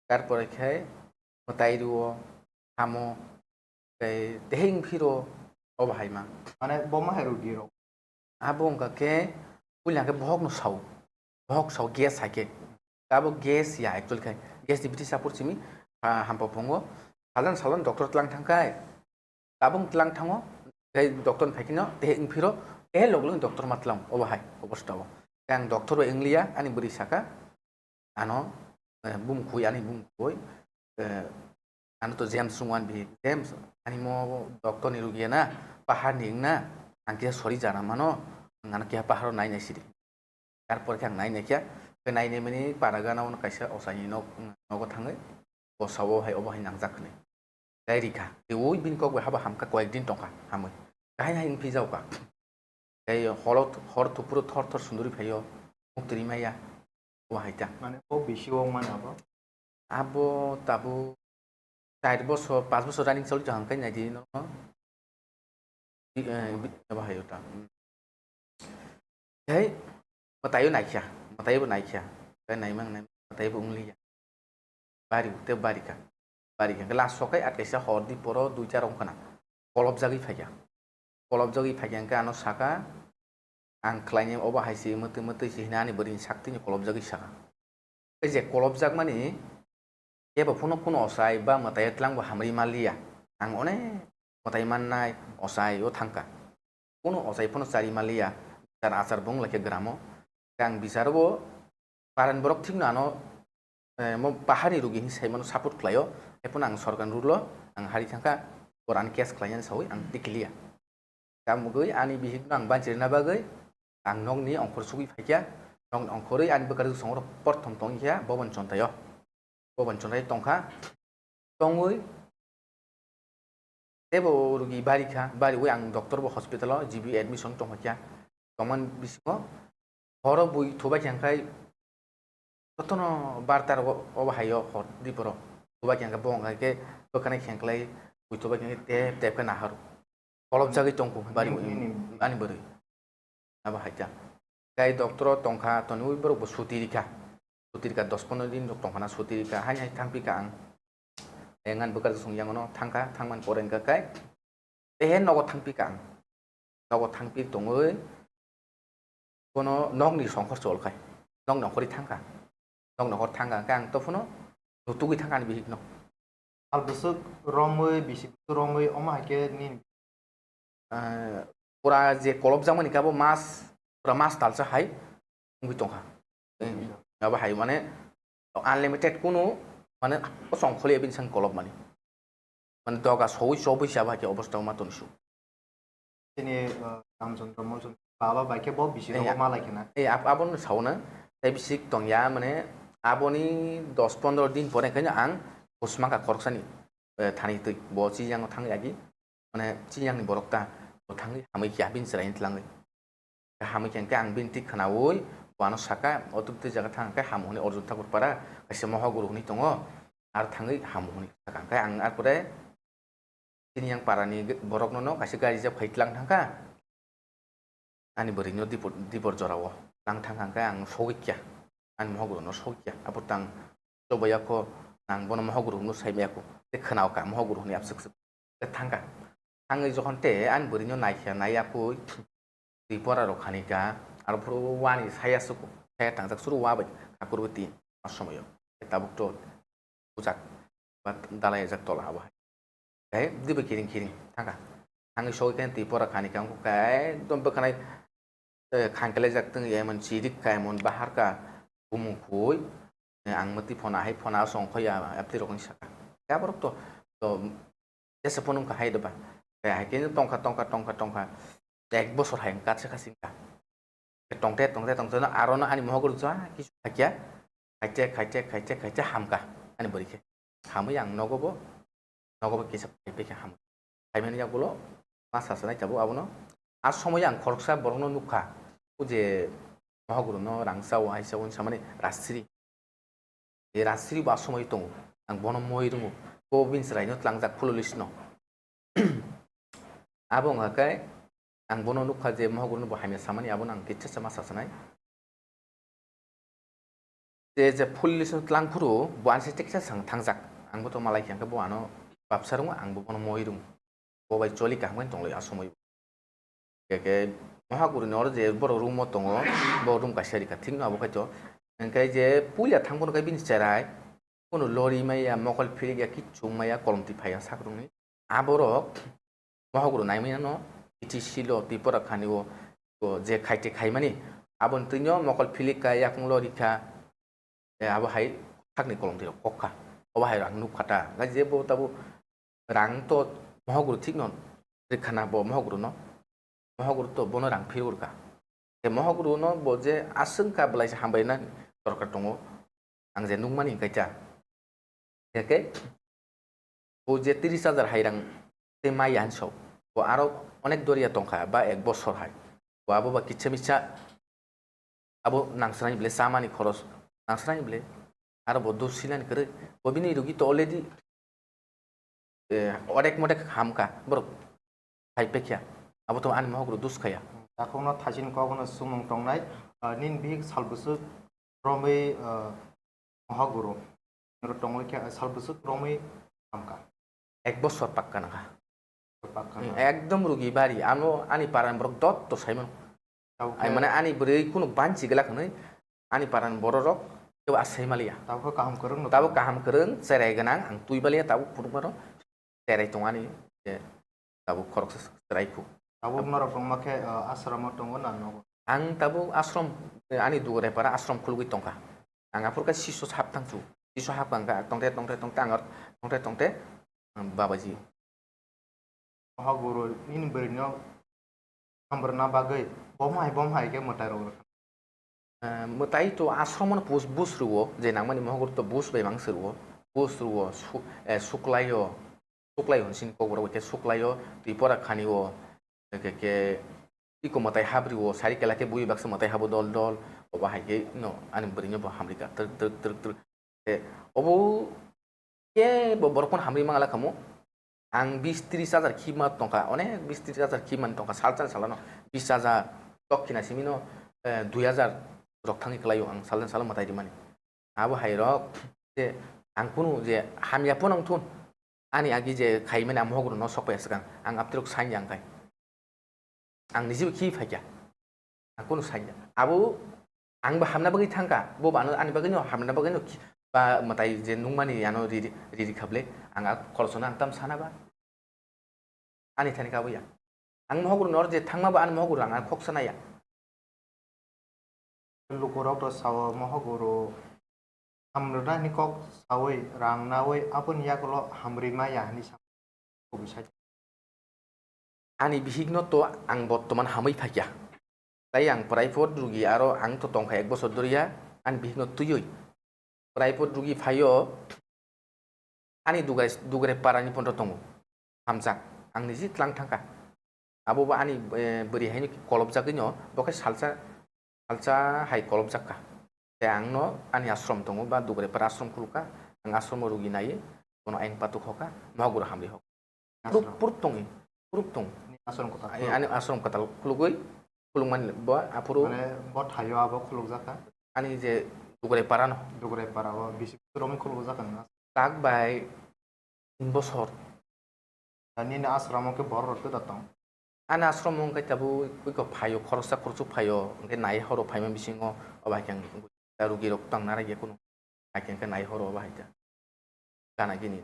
Tarpore khe mwtai rwo, hamo, tei teheng phiro obo hai ma. Mane bo ma hai rugi rok. Abo wngkha khe puila khe bohok no sao. Bohok sao gas hai khe. Abo gas ya actually khai. Gas ni biti sapor simi, ha, hampa phungo. Salon salon doctor tlang thang khai. Tabung tlang thango. Tei doctor ni phaikino, tei wngphiro, tei log log doctor ma tlang. Obo hai, obo stao. Tei ang doctor bai wngliya, ani bwrwi saka. Ano, eh, bumkhui, ani bumkhui. Eh, ano to James wngwan bi. James, ani mo doctor ni rugi na, pahar ni wngna, ang khe sori jana mano, ang ano khe paharo nai nai sidi. Tarpor khe ang nai naikha, khe nai naimani para gana ono kaisa osaini nok, nogo thangwi, bosao hai obo hai nangjak hwnwi. Tei rikha, tei ui bini kok bai haba hamkha koyek din tongkha, hamwi. Kahai hai wngphi jaokha. Tei holo, hor thupuro thor thor sunduri phaio, muktwi maya, obo hai ta. Mane o bisi o mane abo? Abo tabuk char bosor, panch bosor running choli tong hwnkhe naidi no. Bi-, eh, bi-, abo hai ta. Hei, mwtaio naikha, mwtaibo naikha. Tei naimang, naimang, mwtaibo wngliya. Bari, tei barikha. Barikha. Hwnkhe last sokai at kaisa hor di poro duita rok wngkhana. Kolopjagwi phaikha. Kolopjagwi phaikha hwnkhe ano saka, ang khlainai obo hai se mwtwi mwtwi se hwnwi ani bwrwini saktwini kolopjagwi saka. Tei je kolopjakmani kebo phano kuno osai ba mwtai twlangbo hamri manliya. Ang onek mwtai mannai osai o thangkha. Kuno osai phano chari manliya, bichar achar bo wnglaikha gramo. Tei ang bicharo bo paran borok thikno ano, eh, mo paharni rugi hinwi saimano support khlaio. Haiphano ang sorkarni rule o ang hari thangkha, borok ani case khlainani sawi ang tikiliya. Tamogwi ani bihikno ang banchirina bagwi ang nokni ongkhor sugwi phaikha, nokni ongkhorwi ani bwkha rwsongorok porthom tongkha Bobon Chontaio. Bobon Chontai tongkha, tongwi teibo rugi barikha, bariwi ang doctor bo hospital o G B admission tongkha, tongmani bisingo horo bui thubai kha hwnkhe jotono barta rogo obo haio hor di borok. Thubai kha hwnkhe bo hwnkhe bwkhani khengklai bui thubai kha hwnkhe tep tep khe nahar. Kolopjagwi tongkho bari ani bwrwi. Abo hai ta. Tei doctor o tongkha, toniwi borok bo suti rikha. Suti rikha, dos pondro din rok tongkhana suti rikha. Haini hai thangpikha ang. Engan bwkha song yang no thangkha, thangmani pore hwnkha kai. Tei he nogo thangpikha ang. Nogo thangpi tongwi bono nokni songkhor cholkhai. Nok nokhorwi thangkha. Nok nokhor thangkha hwnkhe ang to phano nutugwi thangkha ani bihikno. Sal bwswk romwi, bisi bwswk romwi, omo hai khe nini? Ah, pura je kolopjakmani khe abo mas, pura mas talsa hai wngwi tongkha. Abo hai mane unlimited kunu mane o song kholiya bini sang kolopmani. Mane doga sowi chobwi se abo hai khe obostao ma toni su. Chini, uh, Ramchandra Molchandra baba bai khe bo bisi rogo ma lai khena. Eh, ab-, abono sauna. Tei bisik tongya mane aboni dos pondro din pore khe ang husmangkha khoroksani, eh, thani twi bo chiyango thang yagi. Mane chiyangni borok ta bo thangwi hamwi khe bini chwraini twlangwi. Hamwi khe hwnkhe ang bini twi khwnaui bo ano saka, "O twi twi jaga thang khe hamu hwnwi Arjun Thakur para kaisa mohoguru hwnwi tongo, aro thangwi hamu hwnwi saka." Hwnkhe ang arpore chini yang parani borokno no kaisa gari rejab khai tlang thangkha. Ani bwrwino dipor, dipor jorao tlang thangkha hwnkhe ang sogwi kya, ani mohoguru no sogwi kya. Aphuru tang chobaiya kho, ang bono mohoguru hwnwi saimaya kho. Tei khwnao kha mohoguru hwnwi abswk swk. Tei thangkha. Thangwi jokhon tei ani bwrwino naikha, naiya kho. Twi pora rok khani kha, aro phuru wani saya suku, saya tangjak suru wa bai, akurbo tin, o somoyo. Tabuk to bujak, ba dalai jak tola abo hai. Tei dibo kiring kiring thangkha. Thangwi sogwi khe twi pora khani kha, wngkha khe ekdom bwkhanai, eh, khangkhlai jak tong, emon chirik kha, emon bahar kha, bumung khui, eh, ang mwtwi phona hai phona song khoya, apli rokni saka. Khe aborok to, to, Jesa phunuk kha hai doba. Khe hai khe tongkha, tongkha, tongkha, tongkha. Ek bosor hai wngkha se kha singkha. Tongte, tongte, tongte no aro no ani mohok rok jua kisu khaikya. Khaite, khaite, khaite, khaite hamka ani bwrwi khe. Hamwi ang nogo bo, nogo bo kisa phai phai khe hamwi. Phaimani yagulo ma sa sanai tabuk abono. A somoyo ang khoroksa borokno nukha, o je mohok rokno rang chao, hai chao hinwi samani rajsiri. E rajsiri bo a somoyo tongo, ang bono moi rwngo. Bo bini chwraino tlangjak police no. Abo wngkha khe ang bono nukha je mohok rokno bo hamya samani, abono ang kisa sama sa sanai. Je, je police no tlang phuru bo ani se teksa sang thangjak. Ang bo to malai khe, hwnkhe bo ano babsa rwngo, ang bo bono moi rwngo. Bo bai choli kaham khe tonglaio a somoyo. Khe, khe mohok rokni oro je borok room o tongo, bo room kaisa rikha, thik no abo khai to. Hwnkhe je puila thang phuru khe bini cherai, kunu lori maya, mokol philik ya, kichung maya, kolom twi phaiya sak rokni. Aborok mohok rok naimani no, T T C lo, Tripura khani o, o je khaite khaimani, aboni twino mokol philik kha, yakung lo rikha, e, abo hai sakni kolom twi rok kok kha, obo hai rang nuk kha ta, je bo tabuk rang to mohok rok thik no rikha na bo mohok rok no, mohok rok to bono rang phirwi rwkha. Tei mohok rokno bo je aswk kha belai se hambai nani dorkar tongo, ang je nukmani hwnkhe ta. Hwnkhe bo je tris hajar hai rang tei maya hinwi sao, bo aro onek doriya tongkha ba ek bosor hai. Bo abo ba kisa misa abo nangsrani bile chamani khoros nangsrani bile aro bo dos sinani kwrwi. Bo bini rugi to already eh, odek modek hamkha borok phai pekya, abo to ani mohok rok dus khaya. Takhukno thaisin kokno sumung tongnai, ah, nini bihik sal bwswk romwi, ah, mohok guru ro tongwi khe sal bwswk romwi hamkha. Ek bosor pakka nangkha. Pakka Hmm, na. Ekdom rugi bari, ano ani parani borok dot to saimano. Tabuk Ai khe mane ani bwrwi kunu banchi glak hwnwi ani parani bororok kebo asai maliya. Tabuk khe kaham kwrwng no Tabuk tongo. Kaham kwrwng, cherai gwnang, ang twi baliya tabuk phunukmano cherai tongo ani je tabuk khoroksa cherai khu. Tabuk norok tongma khe, uh, asramo tongo na nogo? Ang tabuk asrom, ani Dugarai para asrom khulugwi tongkha. Ang aphuru khe siso hap thangsu. Siso hap kha tongte tongte tongte ang tongte tongte, um, babaji. Mohok guru nini bwrwino hamrwna bagwi bom hai bom hai khe mwtai rok rwkha. Eh, mwtai to asromo no bus, bus rwo, je nangmani mohok guru to bus bai mang se rwo, bus rwo, su-, eh, suklaio, suklaio hwn sini kokborok bai khe suklaio, twi pora khani o, khe, khe, iko mwtai hap rwo, sari kela khe bui baksa mwtai habo dol dol, obo hai khe no ani bwrwino bo hamrika twrwk twrwk twrwk twrwk. Khe obo khe bo borok phano hamri mangala khamu. Ang bis tris hajar khima tongkha, onek bis tris hajar khimani tongkha, salsa salano bis hajar, dokkina simino, eh, dui hajar rok thangwi kwlaio ang salsa salo mwtai rimani. Abo hai rok je ang kunu je hamya phano wngthun, ani agi je khaimani ang mohok rokno sok paiya swkang, ang aptirok sanya wngkhai. Ang niji bo khi phaikha. Ang kunu sanya. Abo ang bo hamna bagwi thangkha. Bo bo ano ani bagwino hamna bagwino khi-, ba mwtai je nungmani ano riri, riri kha ble. Ang a khoroksa no ang tam sana ba. Ani thani kha bo ya. Ang mohok rokno je thangma ba ani mohok rok ang khoksa naya. Lukurok to sao mohok rok hamrwna hwnwi kok saui rang naui aboni yagulo hamrwi maya hwnwi sa. Ani bihikno to ang bottoman hamwi phaikha. Tai ang private rugi aro ang to tongkha ek bosor doriya ani bihikno twiwi. Private rugi phaio ani Dugarai, Dugarai parani phano tongo. Hamjak. Ang niji tlang thangkha. Abo bo ani, eh, bwrwi haino kolobjagwino bo khe salsa, salsa hai kolobjak kha. Tei ang no ani ashram tongo ba Dugarai para ashram khulukha. Ang ashram o rugi nai, bono ayang patuk hoka, mohok guru hamri hok. Puruk, Ashram. Puruk tongwi, puruk tong. Ni ashram kwtal Ai, khuluk. Ani ashram kwtal khulugwi, khulukmani bo aphuru Mane bo thaio abo khulukjak kha? Ani je Dugarai para no. Dugarai para o bisi romwi khulukjak kha nang? Tak bai tin bosor. Da nini ashram o khe borok rok tei da tong? Ani ashram o hwnkhe tabuk iko phaio, khoroksa khoroksa phaio, hwnkhe nai horo phaima bisingo obo hai khe ang rugi rok tang nara ya kunu. Hai khe hwnkhe nai horo obo hai khe. Gana gini.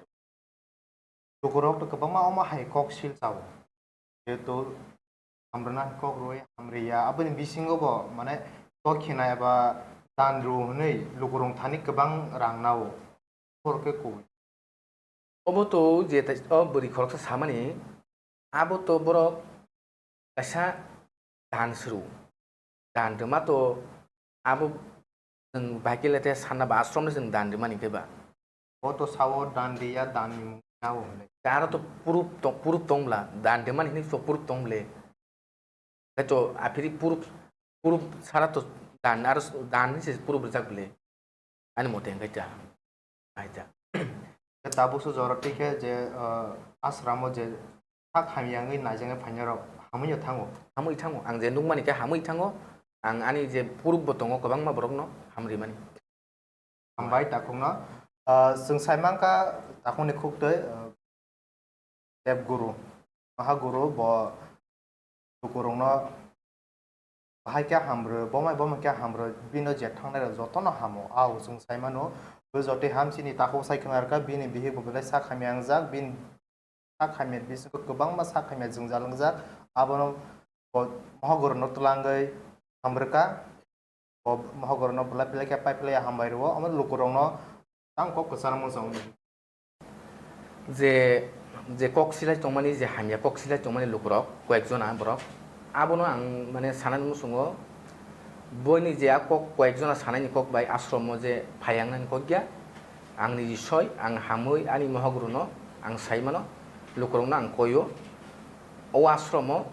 Lukurok to kwbangma omo hai kok sil chao. Jehetu hamrwna kok rwui hamriya, aboni bisingo bo mane kok khina eba dan rw hwnwi lukurok thani kwbang rang nao. Borok khe kubui. Obo to je tai, o bwrwi khoroksa samani, abo to borok kaisa dan suru. Dan rwma to abo chwng bahai khe le te sanna ba ashram no chwng dan rwmani khe ba. Bo to sao dan riya, dan ni mung nao hwnwi. Aro to proof tong, proof tong bla, dan rwmani hinwi to proof tong ble. Khe to aphiri proof, proof sara to dan, aro dan ni se proof rwjak ble. Ani mote hwnkhe ta, ai ta. Tabuk se jora twi khe je, ah, asramo je sak hamya wngwi naijaknai phainairok hamwi no thango. Hamwi thango. Ang je nukmani khe hamwi thango. Ang ani je proof bo tongo kwbangma borokno hamrimani. Hambai takhukno. Ah, chwng sai mankha takhukni khuktwi, ah, Dev Guru, Maha Guru bo lukurokno bahai khe hamrw, bomai bomai khe hamrw, bino je thangnairok jotono hamo. Ao chwng sai mano, bo jotoi ham chini takhuk sai khna rwkha, bini bihik bo belai sak hamya wngjak, bini sak hamya bisingo kwbangma sak hamya jwngjal wngjak, abono bo Maha Guruno twlangwi hamrwkha. Bo Maha Guruno belai belai khe pai phlai hambai rwo, omo lukurokno tang kok kwchar mung song. Je, je kok silai tongmani, je hamya kok silai tongmani lukurok, koyek jona borok, abono ang, mane, sanani muchungo, boini je a kok koyek jona sanaini kok bai ashromo je phaiyangnani kok ya, ang niji soi, ang hamwi ani Maha Guruno ang sai mano, lukurokno ang koio. O ashromo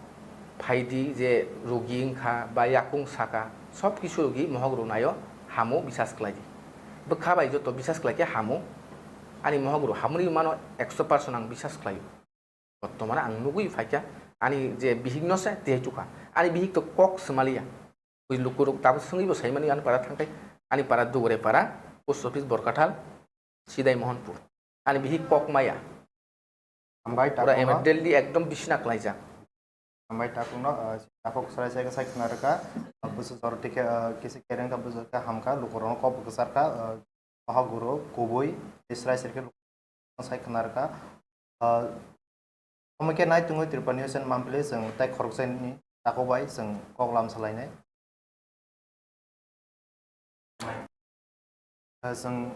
phaidi je rugi wngkha ba yakung saka, sob kisu rugi Maha Guru naio, hamo bisas khlaidi. Bwkha bai joto bisas khlaikhe hamo. Ani Maha Guru hamoni mano ekso percent ang bisas khlaio. Bottomano ang nugwi phaikha, ani je bihikno se tei chukha. Ani bihik to kok swmaliya. Bui lukurok tabuk swngwi bo saimani ani para thangkhai, ani para Dugore para, post office Borkathal, Sidai Mohanpur. Ani bihik kok maya. Hambai pura takhukno. Emer daily ekdom bisina klaijak. Hambai takhukno, ah, takhuk sarai sai sai khna rwkha, ah, bwswk jora tikhe, ah, kisa kereng kha, bwswk khe ham kha, lukurokno kok bo kwchar kha, ah, Maha Guru kubui, tei srai srai khe lukurokno sai khna rwkha. Ah, omo khe nai tongwi Tripura News and Monthly chwng tai khoroksa ni takhuk bai chwng kok lam salainai. Chwng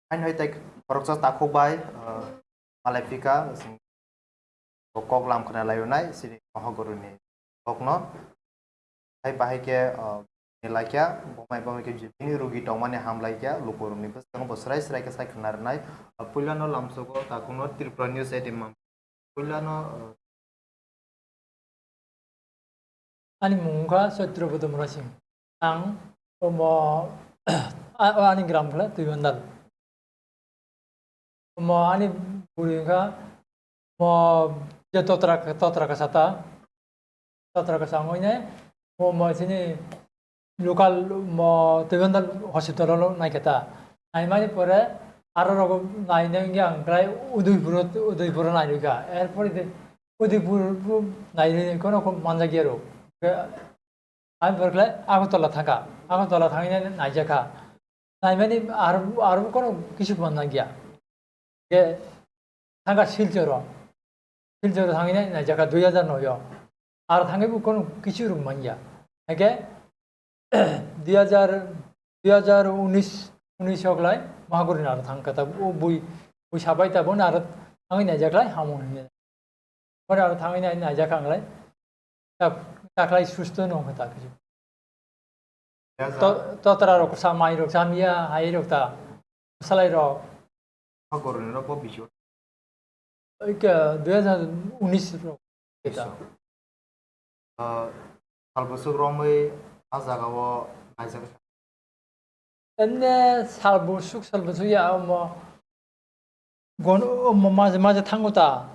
haino hai tei khoroksa takhuk bai, ah, malai phika, chwng kok lam khna laio nai, chini Maha Guru ni kokno. Hai bahai khe, ah, ni laikya, bomai bomai khe bini rugi tongmani ham laikya, lukurokni bwskango bo srai srai khe sai khna rwnai. Ah, puilano lamsogo takhukno Tripura News eighteen mam-, puilano, ah, Ani mung wngkha Satyabroto Murasing. Ang omo, a-, o ani gram khle Tuibandal. Omo ani bwrwi wngkha, omo je totra, totra kasa ta, totra kasa wngwi nai, omo chini local mo Tuibandal hospital o naikha ta. Naimani pore aro rogo nainai wngya ang khlai Udaipur, Udaipur o nairwkha. Erpore de Udaipur bo nairwi kono manjakya rw. Ani pore khlai Agartala thangkha. Agartala thangwi nai naijakha. Naimani aro, aro kono kisu manjakya. Ke thangkha Silchoro. Silchoro thangwi nai naijakha dui hazar noi o. Aro thangwi bo kono kisu rwng manya. Hake dui hazar, dui hazar unis, unis o klai Maha Guru ni aro thangkha ta, o bui, bui sabai ta, bono aro thangwi naijaklai hamo hinwi. Bono aro thangwi nai, naijakha ang lai. Ta, ta klai susto no wngkha ta kisu. To-, totra rok sa mai rok sa miya hai rok ta. Salai rok. Maha Guru ni rok bo bisu. Oi ke dui hazar unis rok. Bisu. Ah, sal bwswk romwi a jaga o naijak. Enne sal bwswk, sal bwswk ya omo gon-, omo maje maje thango ta.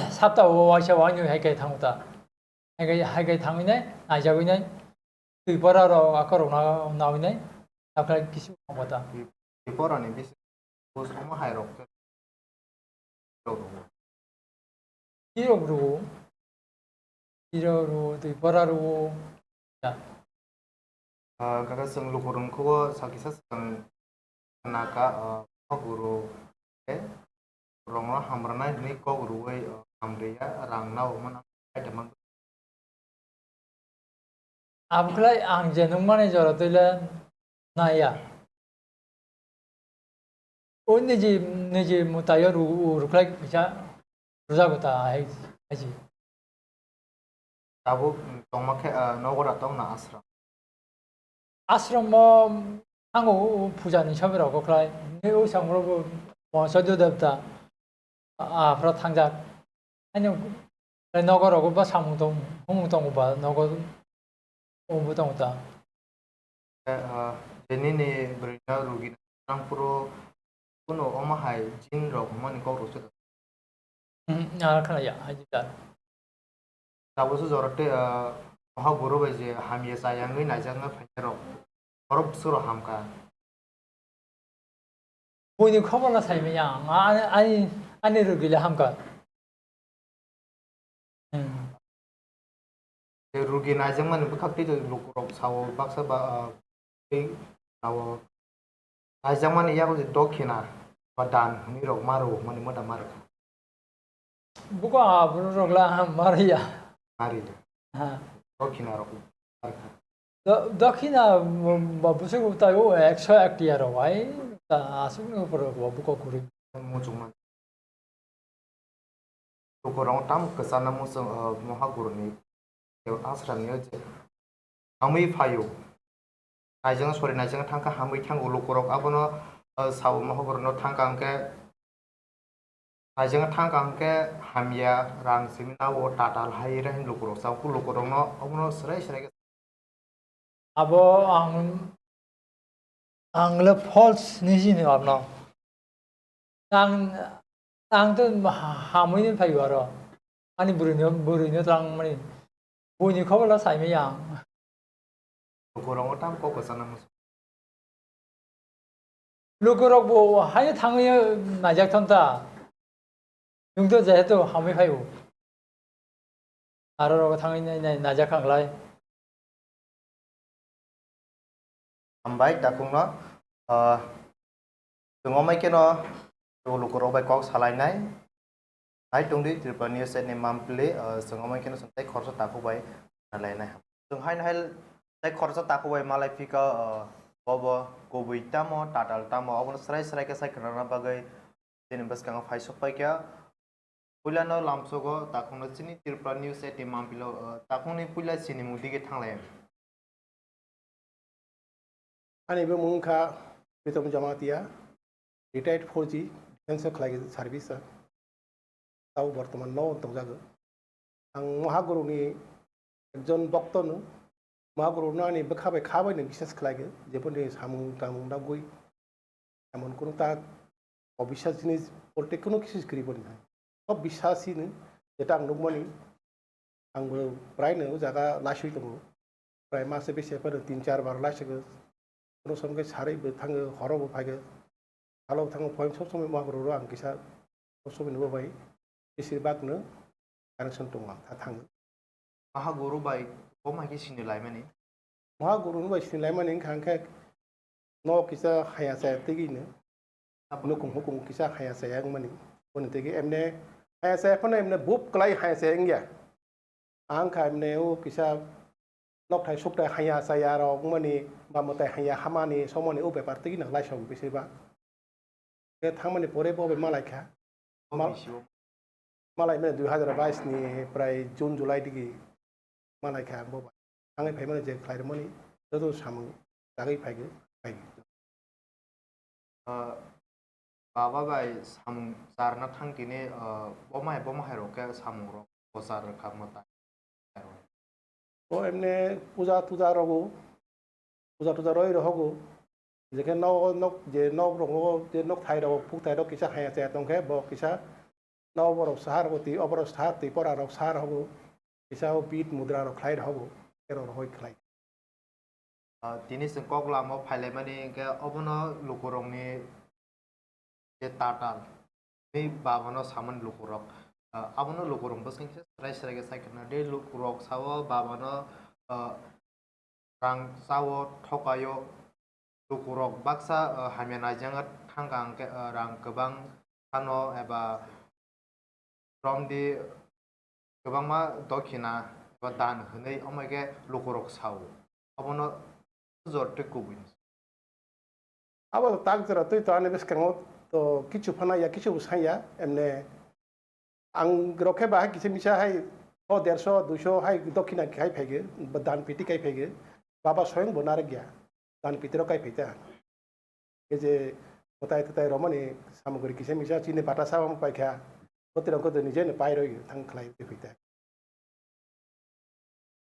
Sapta o waisa wainwi hai kai thango ta. Hai kai, hai kai thangwi nai, naijagwi nai. Twipara rok akorok na-, nawi nai. Sakha kisu omo ta. Twipara ni bisi, bus omo hai rok. Tirok rwo. Tirok rwo, twi bora rwo. Ya. Ah, kaka chwng lukurok khubo sakisa swkang naka, ah, kok rwo. Eh, rongno hamrwnai hwnwi kok rwwi, ah, hamriya, rang nao mano, item. Abokhlai ang je nukmani jora twi le naiya. O niji, niji mwtaio ru-, ru-, rwkhlai kisa rwjago ta hai, hai se. Tabuk tongma khe, ah, nogo da tong na ashram? Ashram o thango, o puja ni somoy rok khlai. Ni o samro bo Mahasadu Devta, ah, aphra thangjak. Ani nogo rogo ba samung tong, humung tongo ba nogo, o bo tongo ta. Eh, ah, je nini bwrwino rugi nangphuru kuno omo hai jin rok hwnmani kok rwchwk. Hmm, ah, khna ya, hai jita. Tabukhe jora tei, ah, Mahaguru bai je hamya chayangwi naijakna phainai rok, borok bwswk rok hamkha. Buini khobor no sai manya ang, ani, ani, ani rugi le hamkha. Hmm. Tei rugi naijakmani bwkhak tei lukurok sao baksa ba, ah, tei sao naijakmani yago je dokhina ba dan hwnwi rok ma rwmani moda ma rwkha. Buko aphuru rok la ma rwya. Ma rwya. Ha. Dokhina rok ma rwkha. Do-, dokhina, mm, ba bwswk tai o ekso ek tiya rok ai ta aswk ni upor rok bo buko kwrwi. Muchungma. Lukurok tamo kwchana muchung, uh, Mahaguruni ashramni je hamwi phaio. Naijang sori naijang thangkha hamwi thango lukurok abono, uh, sao Mahagurno thangkha hwnkhe naijang thangkha hwnkhe hamya rang simi nao tatal hai re hin lukurok sao lukurokno abono swrai swrai khe Abo ang, ang le false ni sini abno. Ang, ang to ha-, hamui ni phaio aro. Ani bwrwi no, bwrwi no tang mani. Buini khobor la sai manya ang. Lukurok tam kok kwchana muchung. Lukurok bo haino thangwi naijak thon ta. Nwng to jehetu hamwi phaio. Aro rogo thangwi nai, nai, naijak kha klai. Hambai takhukno, ah, chwng omai kheno lukurok bai kok salainai. Hai tongdi Tripura News ni mampli, ah, chwng omai kheno chwng tei khoroksa takhuk bai salainai. Chwng haino hai tei khoroksa takhuk bai malai phika, ah, bobo kubui tamo, tatal tamo, obono srai srai khe sai khwnana bagwi chini bwskango phai sok paikha. Puilano lamsogo takhukno chini Tripura News eighteen mampilo, ah, takhukni puila sinimung dige thanglai. Ani bumung wngkha Pritom Jamatia, retired four G, defense o khlai service o. Tabo bortoman no tongjago. Ang Mahaguruni ekjon bokto no, Mahaguru no ani bwkha bai kha bai no biswas khlai khe, jeboni samung tamung dagwi emon kunu ta obiswas jinis bolte kunu kisu kwrwi boni hai. O biswas hino, jeta ang nukmani, ang bo prai no o jaga laiswi tongo. Prai mase bese phano tin char bar laiswi khe, kunu som khe sarwi bo thango, horo bo phai khe, salo thango, phai sob somoi Mahaguru ro ang kisa sob somoi no bo bai. Besir bak no connection tongo ang, tha thango. Mahaguru bai bo mai khe sini laimani? Mahaguru bai sini laimani wngkha hwnkhe no kisa haya chaya tigi no. Abo nukung hukung kisa haya chaya wngmani. Boni tigi emne haya chaya phano emne bup klai haya chaya wngya. Ang kha emne o kisa nokthai sukthai haya chaya rok wngmani ba mwtai haya hamani somoni o bepar tigi no laisong besir bak. Khe thangmani pore bo bai malai kha. Bo mal-, bisi o. Malai mani dui hazar bais ni prai June, July digi malai kha ang bo bai. Thangwi phai mani je khlai rwmani joto samung dagwi phai, phai. Ah, baba bai samung charna thang tini, ah, bo mai, bo mahai rok khe samung rok bo char rwkha mwtai. O emne puja tuja rogo, puja tuja roi rohogo, jekhe nok, nok, je nok rogo, je nok thai rogo, phuk thai rok kisa haya chaya tongkhe, bo kisa nok borok sahar rogo, twi, oborok sahar, twi pora rok sahar rogo, kisa o bit mudra rok khlai rohogo, ero rohoi khlai. Ah, tini chwng kok lama o phailaimani hwnkhe obono lukurokni je tatal, tei babano samani lukurok, ah, abono lukurok bwskango khe srai srai khe sai khna. Tei lukurok sao babano, ah, rang chao, thokaio, lukurok baksa, ah, hamya naijak thangkha hwnkhe, ah, rang kwbang phano eba romdi kwbangma dokhina eba dan hwnwi, omo khe lukurok sao. Abono jor tei kubui. Abo tak jora twi to ani bwskango to kichu phano ya, kichu bo sanya, emne ang rok khe bahai kisa misa hai O derso, duiso hai dokhina khai phaigwi, ba dan piti khai phaigwi, baba soyong bo narwk ya, dan pitiro khai phaita. Ei je mwtai twtai romani samugri kisa misa chini bata sabo paikha, botirok khe nije ni pairoi thang khlai phaita.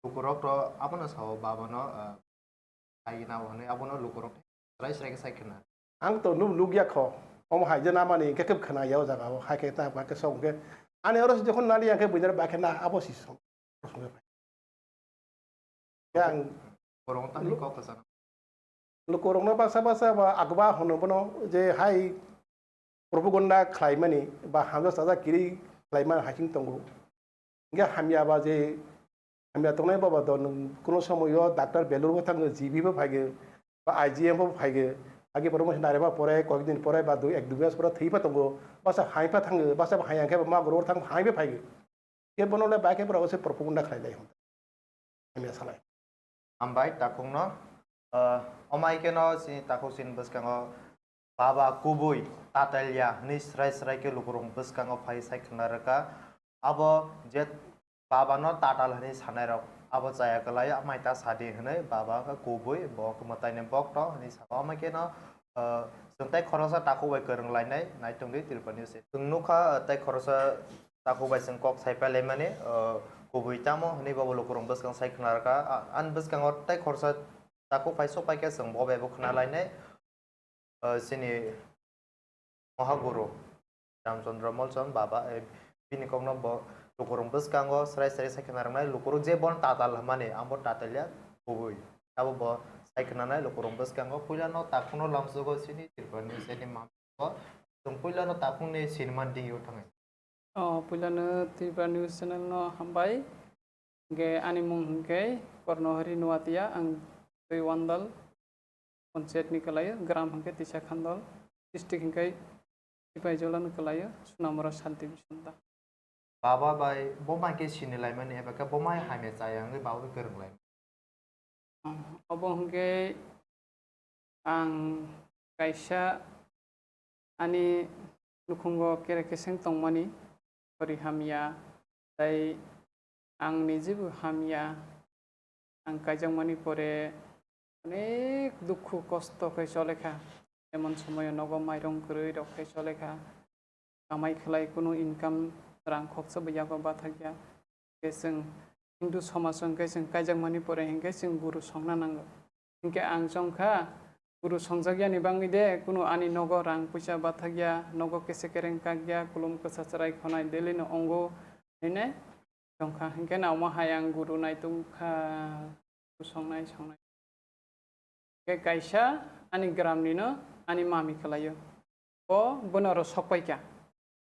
Lukurok to abono sao babano, ah, hai na hwnwi abono lukurok srai srai khe sai khna. Ang to nuk nukya kho, omo hai je namani hwnkhe khe khna ya o jaga o, hai khe ta ba khe sok hwnkhe. Ani oro se jokhon nali yang khe buinare ba khe na abo si sok. Yang Borok tangni kok kwchang. Lukurokno baksa baksa ba agba hwno bono je hai propaganda khlaimani ba hamjak chajak kiri khlaimani hai chwng tongo. Hingke hamya ba je hamya tongnai baba do nwng kuno somoyo doctor belur bo thango, G B bo phaige ba I G M bo phaige, agi promotion nare ba pore koyek din pore ba dui ek dui mas pore thwi pha tongo, basa hai pha thango, basa hai angke ba magoro thang hai pha phaige. Ke bono le bai ke borok se propaganda khlai lai hwn. Hamya salai. Hambai takhukno, ah, omai keno chini takhuk chini bwskango baba kubui tatalya hwnwi srai srai khe lukurok bwskango phai sai khna rwkha. Abo je babano tatal hwnwi sanairok abo chaya kwlai, amai ta sadi hwnwi baba khe kubui bo mwtaini bokto hwnwi saka. Omai keno, ah, chwng tei khoroksa takhuk bai kwrwng lainai naitung di Tripura News. Chwng nukha, ah, tei khoroksa takhuk bai chwng kok sai pailaimani, ah, kubui tamo hwnwi bobo lukurok bwskang sai khna rwkha. Ah, ani bwskango tei khoroksa takhuk phai sok paikhe chwng bo bai bo khna lainai. Ah, chini Mohaguru Ramchandra Molchon baba, eh, bini kokno bo lukurok bwskango srai srai sai khna rwnai, lukurok je bono tatal hwnmani, ang bo tatalya kubui. Abo bo sai khna nai lukurok bwskango, puilano takhukno lamsogo chini Tripura News ni mam-, bo chwng puilano takhukni sinimani dingyo thangwi. O, puilano Tripura News Channel no hambai. Hingke ani mung hingke Kornohari Nuatia, ang twi Wandal Panchayat ni kwlaio, gram hingke Tisa Khandal, district hingke Sipaijala ni kwlaio, Sunamura Sub Division da. Baba bai bo mai khe sini laimani eba khe bo mai hamya chaya wngwi baba bai kwrwng lai. Obo hingke ang kaisa ani nukhungo kere keseng tongmani, pori hamya, tei ang nijibo hamya, ang kaijakmani pore onek dukhu kosto khe cholekha, emon somoyo nogo mairung kwrwi rok khe cholekha, kamai khlai kunu income rang khoksa bo yago bathakya. Hingke chwng Hindu somaj o hingke chwng kaijakmani pore hingke chwng guru songna nango. Hingke ang chongkha, guru songjakya ni bangwi de kunu ani nogo rang puisa bathakya, nogo kese kereng kakya, kulum kwsa chwrai khonai daily no ongo, hine chongkha. Hingke na omo hai ang guru naitung kha, guru songnai songnai. Khe kaisa ani gram nino ani mami kwlaio. Bo bono oro sok paikha.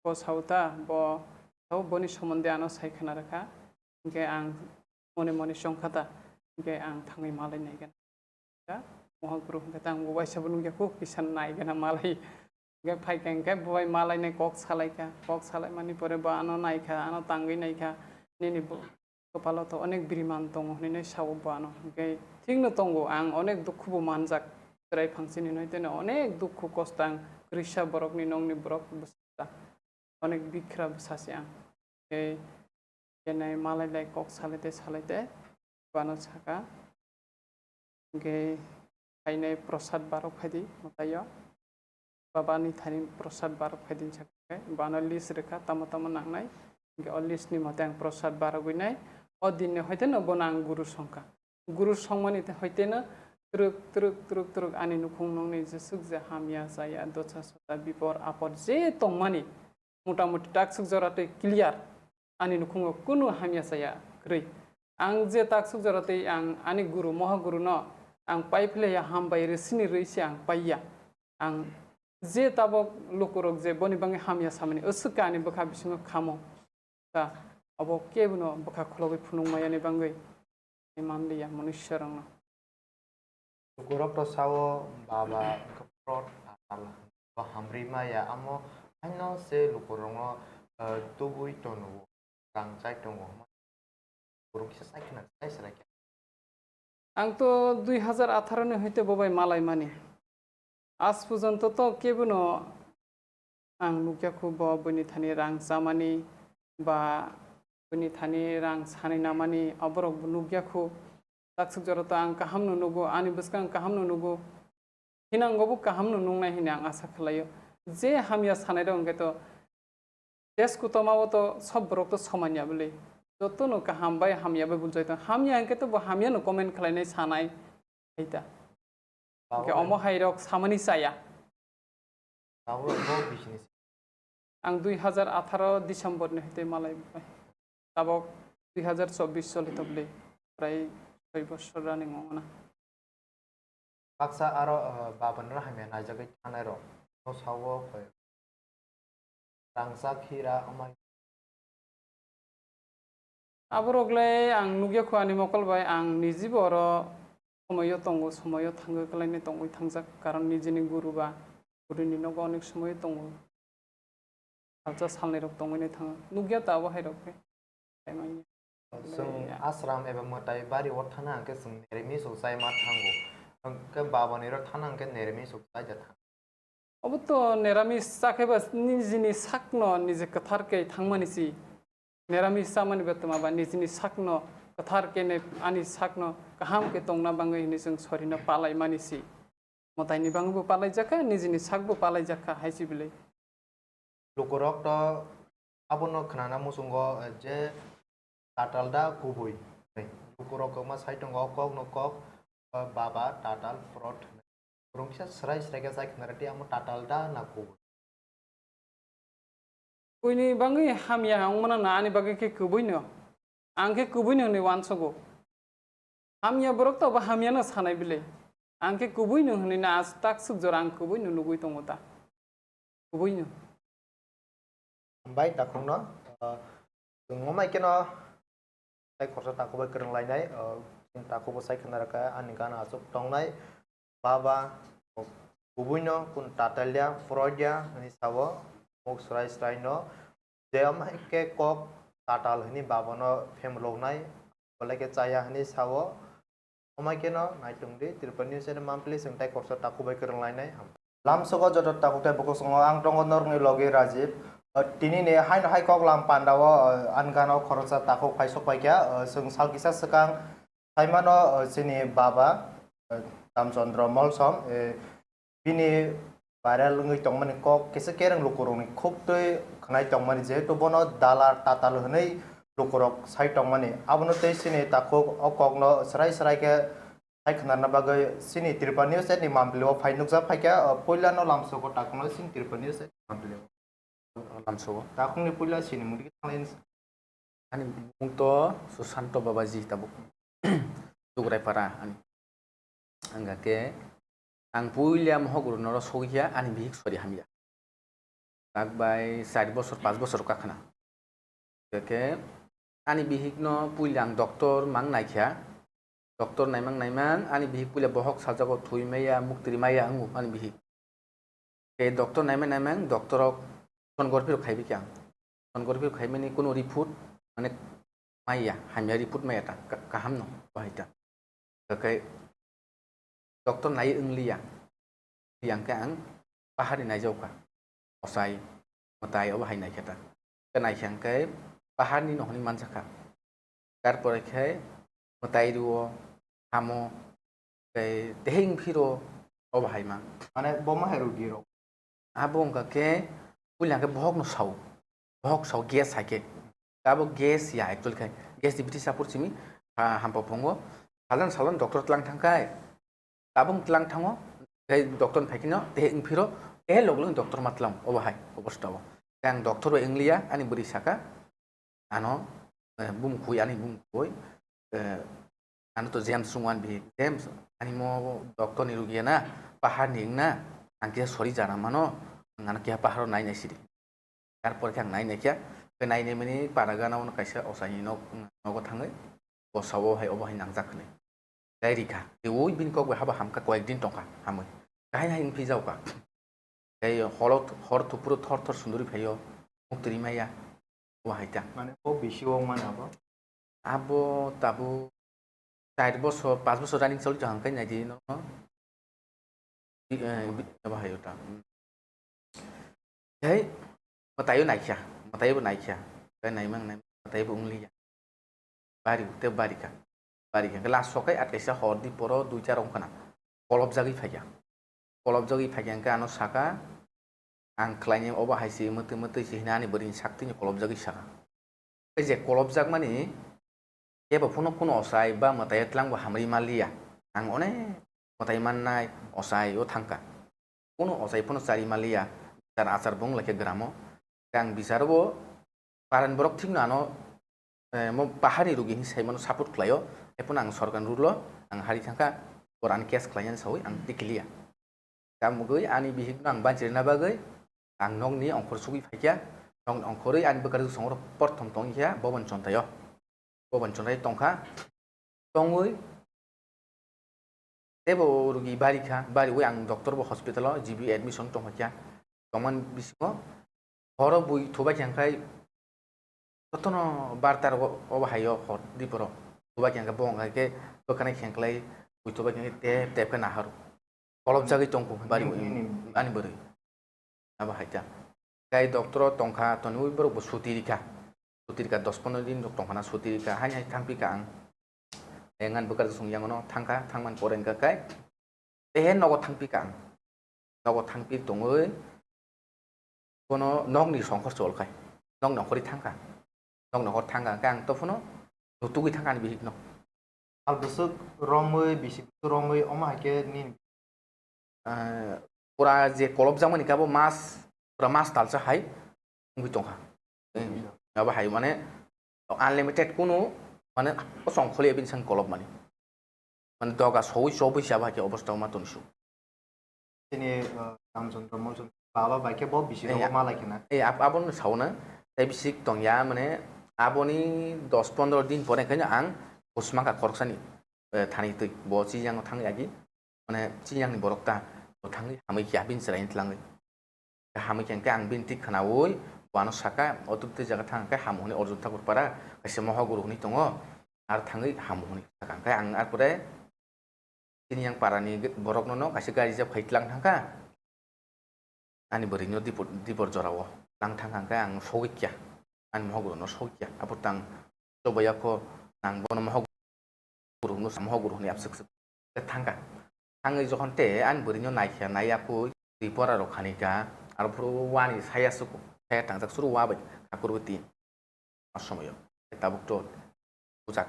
Bo sao ta, bo sao boni somonde ano sai khna rwkha. Hinkhe ang mone mone chongkha ta. Hinkhe ang thangwi malai nai gana. Mohaguru hinkhe ta ang bo waisa bo nukya kuk kisa nai gana malai. Hinkhe phaikha hinkhe bo bai malainai kok salaikha. Kok salaimani pore bo ano naikha, ano tangwi naikha. Nini bo Kopalo to onek biriman tongo hwnwi sao bo ano. Hwnkhe thikno tongo, ang onek dukhubo manjak. Chwrai phangchini hwnwi teno onek dukhu kosto ang kwrwisa borokni, nongni borok bwsa. Onek bikhra bwsa se ang. Hwnkhe kenai malai lai kok salai tei salai tei bano saka. Hwnkhe phainai prosad barok phaidi mwtaio. Baba ni thani prosad barok phaidi sakhe, bano list rwkha, tamo tamo nangnai. Hwnkhe o list ni mote ang prosad barogwi nai. O din ni hoite no bono ang guru songkha. Guru songmani te hoite no twrwk, twrwk, twrwk, twrwk ani nukhung nungni jeswk je hamya chaya, dosa sosa, bipor apor je tongmani, mota moti taksuk jora tei clear. Ani nukhungo kunu hamya chaya kwrwi. Ang je taksuk jora tei ang ani guru, moha guru no ang pai philaiya, hambai rwsini rwi se ang paiya. Ang je tabok lukurok je boni bangwi hamya samani, aswk khe ani bwkha bisingo khamo. Ta abo kebono bwkha kholobwi phunukmayani bangwi manliya manusyarokno. Lukurok to sao, baba wngkha pro tatal, bo hamri maya, amo haino se lukurokno, eh, tubui tono, rang chai tongo. Borok kisa chai khna chai srai khe. Ang to dui hazar atharo ni hoite bo bai malai mani. Aaj porjonto to kebono ang nukya khu bo bini thani rang chamani ba Bini thani rang sanwi namani aborok bo nukya khu. Taksuk jora to ang kaham no nugo, ani bwskang kaham no nugo. Hinango bo kaham no nungnai hini ang asa khlaio. Je hamya sanai rok hwnkhe to test kutoma o to sob borok to soman ya bwle. Joto no kaham bai hamya bai buljai tong. Hamya hwnkhe to bo hamya no comment khlainai sanai. Hai ta. Hwnkhe omo hai rok samani chaya. Tabuk bo bisini. Ang dui hazar atharo December ni hwtwi malai bai. Tabok dui hazar chobbish choli tokli. Prai soi bosor running ongna. Baksa aro, uh, babanra hamya naijagwi thangnai rok. No sao koi. Rangchak hira amai. Aborok le ang nukya khu ani mokol bai, ang nijibo oro somoyo tongo, somoyo thangwi kwlainai tongwi thangjak, karon nijini guru ba gurini nogo onek somoyo tongo, salsa salnwi rok tongwi nai thango, nukya ta abo hai rok khe. Chwng ashram eba mwtai bari o thana hwnkhe chwng neremi sok chai ma thango, hwnkhe babani ro thana hwnkhe neremi sok chai da thango. Obo to neramis chakhe ba nijini sakno nije kwthar khe thangmani si. Neramis chamani ba twma ba nijini sakno kwthar khe ne ani sakno kaham khe tongna bangwi hinwi chwng sorino palaimani si. Mwtaini bangwi bo palaijakha, nijini sakbo palaijakha hai si bwlwi. Lukurok to abono khnana muchungo, eh, je tatal da kubui. Lukurok kwma sai tongo o kokno kok, eh, baba tatal prot hwnwi. Borok kisa swrai swrai khe chai khna rwdi, amo tatal da na kubui. Buini bangwi hamya wngmano na ani bagwi khe kubuino. Ang khe kubuino hwnwi uansugo. Hamya borok to bo hamyano sanai bile. Ang khe kubuino hwnwi na as taksuk jora ang kubuino nugwi tongo ta. Kubuino. Hambai takhukno, ah, chwng wngmai kheno tei khoroksa takhuk bai kwrwng lainai, ah, chwng takhuk bo sai khna rwkha ani gana aswk tongnai, baba, kubuino kun tatalya, poroya hwnwi sao, muk swrai swraino, je wngmai khe kok tatal hwnwi babano phemloknai, belai khe chaya hwnwi sao, Omo hai kheno naitung di, Tripura News channel monthly chwng tei khoroksa takhuk bai kwrwng lainai. Lamsogo joto takhuk tei bukhuk songo ang tongo norokni logi Rajiv. O, tini ni haino hai kok lam panda o, o, ani gana o khoroksa takhuk phai sok pai kha. O, chwng sal kisa swkang sai mano, o, chini baba, o, Ramchandra Molsom, e, Bini viral wngwi tongmani kok kisa kereng lukurokni khuk twi khwnai tongmani, jehetu bono dalar tatal hwnwi lukurok sai tongmani. Abono tei chini takhuk o kokno swrai swrai khe sai khwnarna bagwi chini Tripura News ni monthly o phai nukjak phaikha, o puilano lamsogo takhukno chini Tripura News ni monthly o. Lamsogo. Takhukni puila chini mungdi khe thanglai. Ani bumung to Susanto Babaji tabuk. Dugraipara ani. Hingkha khe ang puila mohok rwnoro sogwi kha ani bihik sori hamya. Tak bai char bosor, panch bosor wngkha khna. Hingkha khe ani bihikno puila ang doctor mang naikha. Doctor naimang naimang ani bihik puila bohok sajago, thwi maya, muktri maya wngo ani bihik. Khe doctor naimang naimang doctor rok sonography rok khaibi khe ang. Sonography rok khaimani kuno report mane maya, hamya report maya ta, ka-, kaham no bahai ta. Khe doctor nai wngliya. Yang khe ang pahar ni naijao kha. Osai, mwtai obo hai naikhe ta. Khe naikhe ang khe pahar ni no hwnwi manjakha. Tarpore khe mwtai rwo, hamo, tei teheng phiro, obo hai ma. Mane bo ma hai rw di rw. Abo wngkha khe puila khe bohok no sao. Bohok sao gas hai khe. Abo gas ya actually khai. Gas ni biti sapur simi, ha, hampa phungo. Salan salan doctor tlang thang khai. Tabung tlang thango. Tei doctor ni phaikino, tei wngphiro, tei log log doctor ma tlang. Obo hai, obo stao. Khe ang doctor bai wngliya, ani bwrwi saka. Ano, eh, bumkhui, ani bumkhui, eh, ano to James sungwan bi, "James, ani mo doctor ni rugi na, pahar ni wngna, ang kisa sori jana mano, ang ano keha paharo nai nai sidi." Tarpor khe ang nai nai khe, khe nai nai mani para gana ono kaisa osai ni nok, nogo thangwi, bosao hai obo hai nangjak hwnwi. Tei rikha, tei oi bini kok bai haba hamkha, koyek din tongkha, hamwi. Kahai hai wngphi jaokha. Tei holo, hor thupuro thor thor sunduri phaio, muktri maya, obo hai ta. Mane o bisi o mane abo? Abo tabuk char bosor, panch bosor running choli tong khe nai di no. Bi-, eh, bi-, abo hai ta. Tei mwtaio naikha, mwtaio bo naikha. Tei naimang, naimang. tei bo wng liya. Bari tei bari kha. Bari kha. Last sokai at kaisa hor di poro duita rong khna. Kolopjagwi phaikha. Kolopjagwi phaikha hwnkhe ano saka, "Ang khlaini obo hai se mwtwi mwtwi se," hwnwi ani bwrwini sak twino kolopjagwi saka. Tei je kolopjakmani kebo phano kuno ochai ba mwtai twlang bo hamri manliya. Ang onek mwtai mannai ochai o thangkha. Kuno ochai phano chari manliya. Bichar achar bo wng laikha gramo. Tei ang bichar bo paran borok thikno ano, eh, mo paharni rugi hinwi saimano support khlaio. Tei phano ang sorkarni rule o ang hari thangkha, bor ani case khlainani sawi ang tikiliya. Tamogwi ani bihikno ang banchirina bagwi ang nokni ongkhor sugwi phaikha. Nokni ongkhorwi ani bwkha rwsongro porthom tongkha Bobon Chontaio. Bobon Chontai tongkha. Tongwi teibo rugi bari kha, bariwi ang doctor bo hospital o G B admission tongkha. Tongmani bisingo horo bui thubai kha hwnkhe jotono barta rogo obo hai o hor di borok. Thubai kha hwnkhe bo hwnkhe bwkhwnai khengklai bui thubai kha hwnkhe tep tep khe nahar. Kolopjagwi tongkho bari. Nini, nini. Ani bwrwi. Abo hai ta. Tei doctor o tongkha, tonwi borok bo suti rikha. Suti rikha, dos pondro din rok tongkha na suti rikha. Haini hai thangpi kha ang. Engan bwkha song yang no thangkha, thangman pore wngkha kai. Tei he nogo thangpi kha ang. Nogo thangpi tongwi bono nokni songkhor chol khai. Nok nongkhorwi thangkha. Nok nongkhor thangkha, hwnkhe ang to phano nutugwi thangkha ani bihikno. Sal bwswk romwi, bisi bwswk romwi, omo hai khe nini? Ah, pura je kolopjakmani khe abo mas, pura mas talsa hai wngwi tongkha. Abo hai mane unlimited kunu mane kosong kholi bini sang kolopmani. Mane doga sowi chobwi se abo hai khe obostha ma toni su. Chini, uh, Ramchandra Monchandra baba bai khe bo bisi rogo malai khena. Eh, ab-, abono sauna. Tei bisik tongya mane aboni dos pondro din pore khe ang usmaka khoroksani, eh, thani twi bo chiyang thang yagi. Mane chiyang ni borok ta bo thangwi hamwi kya bini chwrai ni tlangwi. Hamwi khe hwnkhe ang bini twi khwnaui bo ano saka, "O twi twi jaga thang khe hamu hwnwi Arjun Thakur para kaisa mohoguru hwnwi tongo, ar thangwi hamu," hwnwi saka. Hwnkhe ang ar pore chini yang parani borokno no kaisa gari jab khai tlang thangkha. Ani bwrwino dipor, dipor jorao tlang thangkha, hwnkhe ang sogwi kya, ani mohoguru no sogwi kya. Apo tang chobaiya kho nang bono mohoguru hwnwi sa, mohoguru hwnwi abswk swk thangkha. Thangwi jokhon te ani bwrwino naikha, naiya kho twi pora rok khanikha, aro phuru wani saya suku, saya tangjak suru wa bai khakurwi tin. A somoyo tabuk to bujak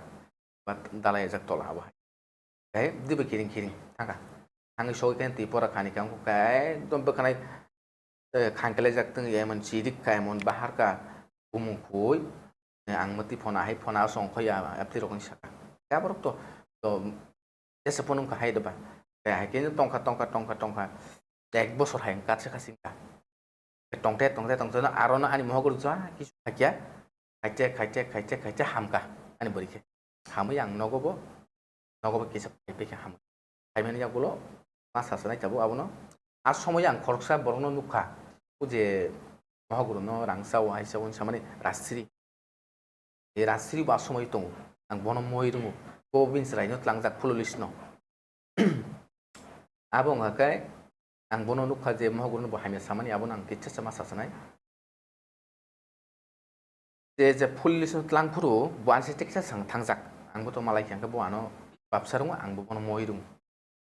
ba dalai jak tola abo hai. Tei dibe kiring kiring thangkha. Thangwi sogwi khe twi pora khanikha, wngkha khe ekdom bwkhanai, eh, khangkhlai jak tong emon chirik kha, emon bahar kha, bumung khui, eh, ang mwtwi phone ahai phone asong khoya, yapti rokni saka. Khe aborok to, to, jesa phone wngkha hai doba. Khe hai khe tongkha, tongkha, tongkha, tongkha. Ek bosor hai wngkha, se khasingkha. Tongte, tongte, tongte, no aro no ani mohogor jua kisu khakya. Khaite, khaite, khaite, khaite hamkha ani bwrwi khe. Hamwi ang nogo bo, nogo bo kisa phaipai khe hamkha. Phaimani yagulo ma sasanai tabuk abono. A somoyo ang khoroksa borokno nukha, o je mohogoro no rangsa o, aisa o hinwi samani rastri. E rastri bo a somoyo tongo, ang bono moi rwngo, bo bini chwraino tlangjak phululisno. Abo wngkha khe ang bono nukha je mohogoro no bo hamya samani, abono ang kisa sama sasanai. Je, je phululisno tlang phuru bo ansi teksa sang thangjak. Ang bo to malai khe, hwnkhe bo ano babsa rwngo, ang bo bono moi rwngo.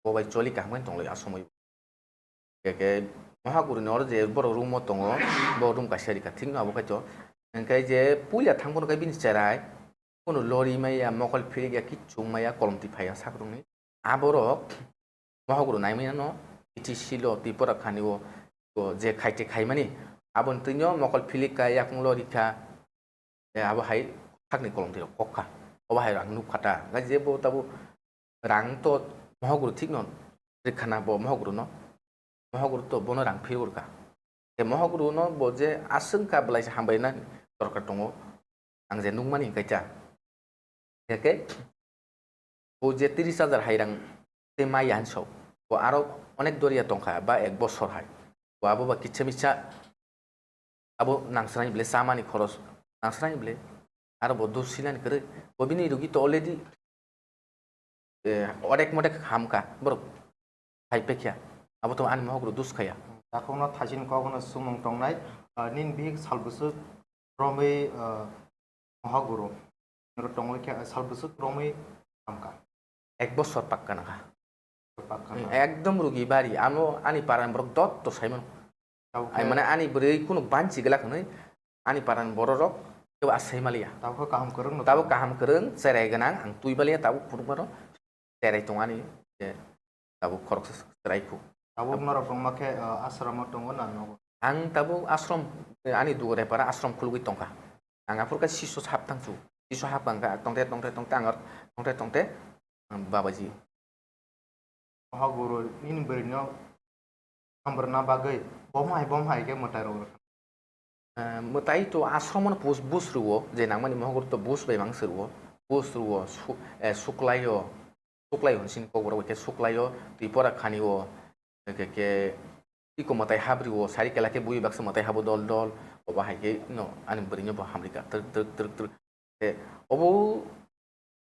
Bo bai choli kaham khe tonglai a somoi. Khe, khe mohaguru ni oro je borok room o tongo, bo room kaisa rikha, thik no abo khaito. Hwnkhe je puila thang phano khe bini cherai, kuno lori maya, mokol phirik ya, kichung maya, kolom twi phaiya sak rwngni. Aborok mohaguru naimaya no, T T C lo, Tripura khani o, o je khaite khaimani, aboni twino mokol philik kha, yakung lori kha, e, abo hai sakni kolom twi rok kok kha. Obo hai rang nuk kha ta. Hwnkhe je bo tabuk rang to mohaguru thik no rikha na bo mohaguru no. Mohaguru to bono rang phirwi rwkha. Tei mohaguru no bo je aswk kha belai se hambai na dorkar tongo. Ang je nukmani hwnkhe cha. Hwnkhe bo je tris hajar hai rang tei maya hinwi sao. Bo aro onek doriya tongkha ba ek bosor hai. Bo abo ba kisa misa abo nangsrani bile chamani khoros nangsrani bile aro bo dos sinani kwrwi. Bo bini rugi to already, eh, odek modek hamkha borok hai pekya. Abo to ani mohok rok dos khaya. Takhukno thaisin kokno sumung tongnai, ah, nini bihik sal bwswk romwi, ah, Mohaguru. Oro tongwi khe sal bwswk romwi tongkha. Ek bosor pakka nangkha. Pakka Hmm, nangkha. Ekdom rugi bari. Ano ani parani borok dot to saimano. Tabuk Ai khe mane ani bwrwi kunu banchi glak hwnwi ani parani bororok kebo asai maliya. Tabuk khe kaham kwrwng no Tabuk tongo. Kaham kwrwng, cherai gwnang, ang twi maliya, tabuk phunukmano cherai tong ani, je tabuk khoroksa cherai khu. Tabuk norok tongma khe, uh, asramo tongo na nogo? Ang tabuk asrom, eh, ani dugre para asrom khulugwi tongkha. Ang aphur khe siso hap tangsu. Siso hap ang kha tongte, tongte, tongte, ang tongte, tongte, ang babaji. Mohaguru nini bwrwino hamrwna bagwi bomhai bomhai khe mwtai rok rwkha. Eh, mwtai to asromo no bus, bus rwo, je nangmani mohaguru to bus bai mang se rwo, bus rwo, su-, eh, suklaio, suklaio hwn sini kokborok bai khe suklaio, twi pora khani o, ke, ke, iko mwtai habri o, sari kela khe bui baksa mwtai habo dol dol, obo hai khe no ani bwrwino bo hamrika, twrwk, twrwk, twrwk, twrwk. Te obo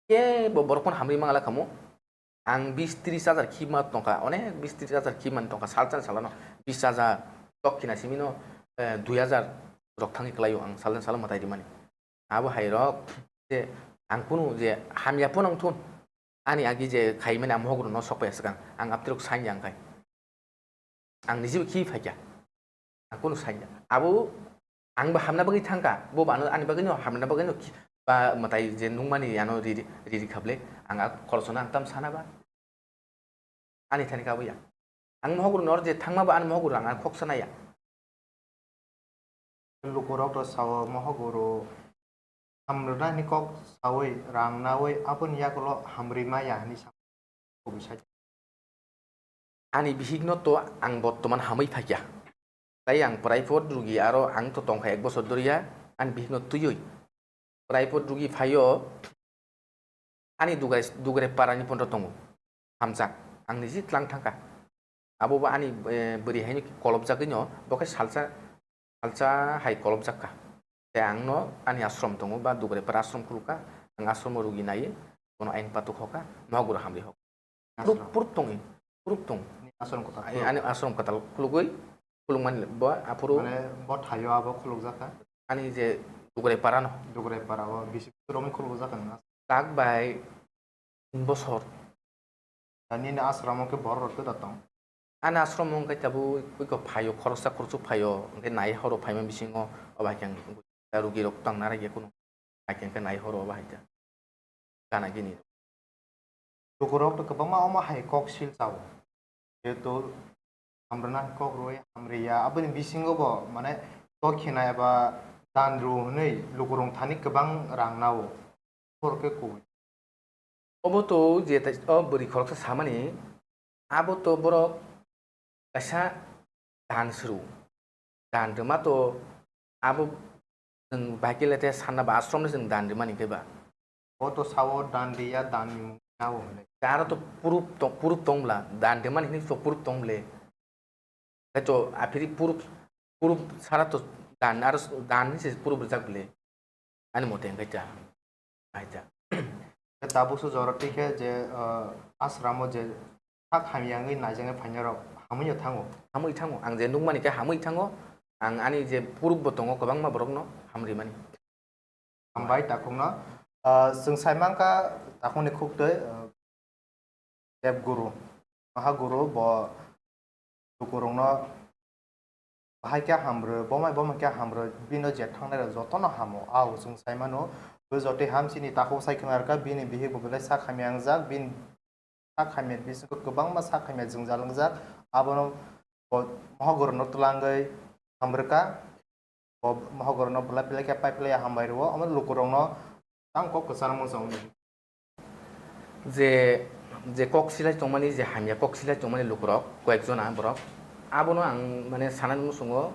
kebo borok phano hamri mangala kamo. Ang bis tris hajar khima tongkha, onek bis tris hajar khimani tongkha, salsa salano bis hajar, tok khina simino, eh, dui hajar rok thangwi kwlaio ang salsa salo mwtai rimani. Abo hai rok je ang kunu je hamya phano wngthun, ani agi je khaimani ang mohok rwno sokpaiya swkang, ang aptirok sanya wngkhai. Ang nijibo khi phaikha. Ang kunu sanya. Abo ang bo hamna bagwi thangkha. Bo bo ano ani bagwino hamna bagwino khi-, ba mwtai je nungmani ano riri, riri khable. Ang a khoroksa no ang tam sana ba. Ani thani kabo ya. Ang mohok rwno je thangma ba ani mohok rwno ang khoksa naya. Lukurok to sao mohok rw hamrwna hwnwi kok saui rang naui aboni yagulo hamrwi maya hwnwi sa kubui sai. Ani bihikno to ang bottoman hamwi phaikha. Tai ang private rugi aro ang to tongkha ek bosor doriya ani bihikno twiwi. Private rugi phaio ani dugre, dugre parani phone rok tongo. Hamjak. Ang niji tlang thangkha. Abo bo ani, eh, bwrwi haino kolopjagwino bo khe salsa, salsa hai kolopjak kha. Tei ang no ani ashram tongo ba dugre para ashram khulukha. Ang ashram o rugi nai, bono ain patuk hoka, nohok guro hamri hoka. Puruk, Ashram. Puruk tongwi, puruk tong. Ni ashram kwtal Ai, khuluk. Ani ashram kwtal khulugwi, khulukmani bo aphuru Mane bo thaio abo khulukjak kha? Ani je dugre para no. Dugre para o bisi romwi khulukjak kha nang? Tak bai tin bosor. Da nini ashram o khe borok rok tei da tong? Ani ashram o wngkha tabuk iko phaio khoroksa khoroksa phaio, hwnkhe nai horo phaima bisingo obo hai khe ang rugi rok tang nara ya kunu. Hai khe nai horo obo hai khe. Gana gini. Lukurok to kwbangma omo hai kok sil chao. Jehetu hamrwna kok rwui hamriya, aboni bisingo bo mane kok khina eba dan rw hwnwi lukurok thani kwbang rang nao. Borok khe kubui. Obo to je tai, o bwrwi khoroksa samani, abo to borok kaisa dan suru. Dan rwma to abo chwng bahai khe le te sanna ba ashram no chwng dan rwmani khe ba. Bo to sao dan riya, dan ni mung nao hwnwi. Aro to proof to, proof tong bla, dan rwmani hwnwi to proof tong ble. Khe to aphiri proof, proof sara to dan, aro dan ni se proof rwjak ble. Ani mote hwnkhe ta, hai ta. Tabukso jora twi khe je, ah, asramo je sak hamya wngwi naijaknai phainairok hamwi no thango. Hamwi thango. Ang je nukmani khe hamwi thango. Ang ani je proof bo tongo kwbangma borokno hamrimani. Hambai takhukno. Ah, chwng sai mankha takhukni khuktwi, ah, Dev Guru, Maha Guru bo lukurokno bahai khe hamrw, bomai bomai khe hamrw, bino je thangnairok jotono hamo. Ao chwng sai mano, bo jotoi ham chini takhuk sai khna rwkha, bini bihik bo belai sak hamya wngjak, bini sak hamya bisingo kwbangma sak hamya jwngjal wngjak, abono bo Maha Guruno twlangwi hamrwkha. Bo mohogorno bwlai phlai khe pai phlai ya hambai rwo, omo lukurokno tang kok kwchar mung chang. Je, je kok silai tongmani, je hamya kok silai tongmani lukurok, koyek jona borok, abono ang, mane, sanani muchungo,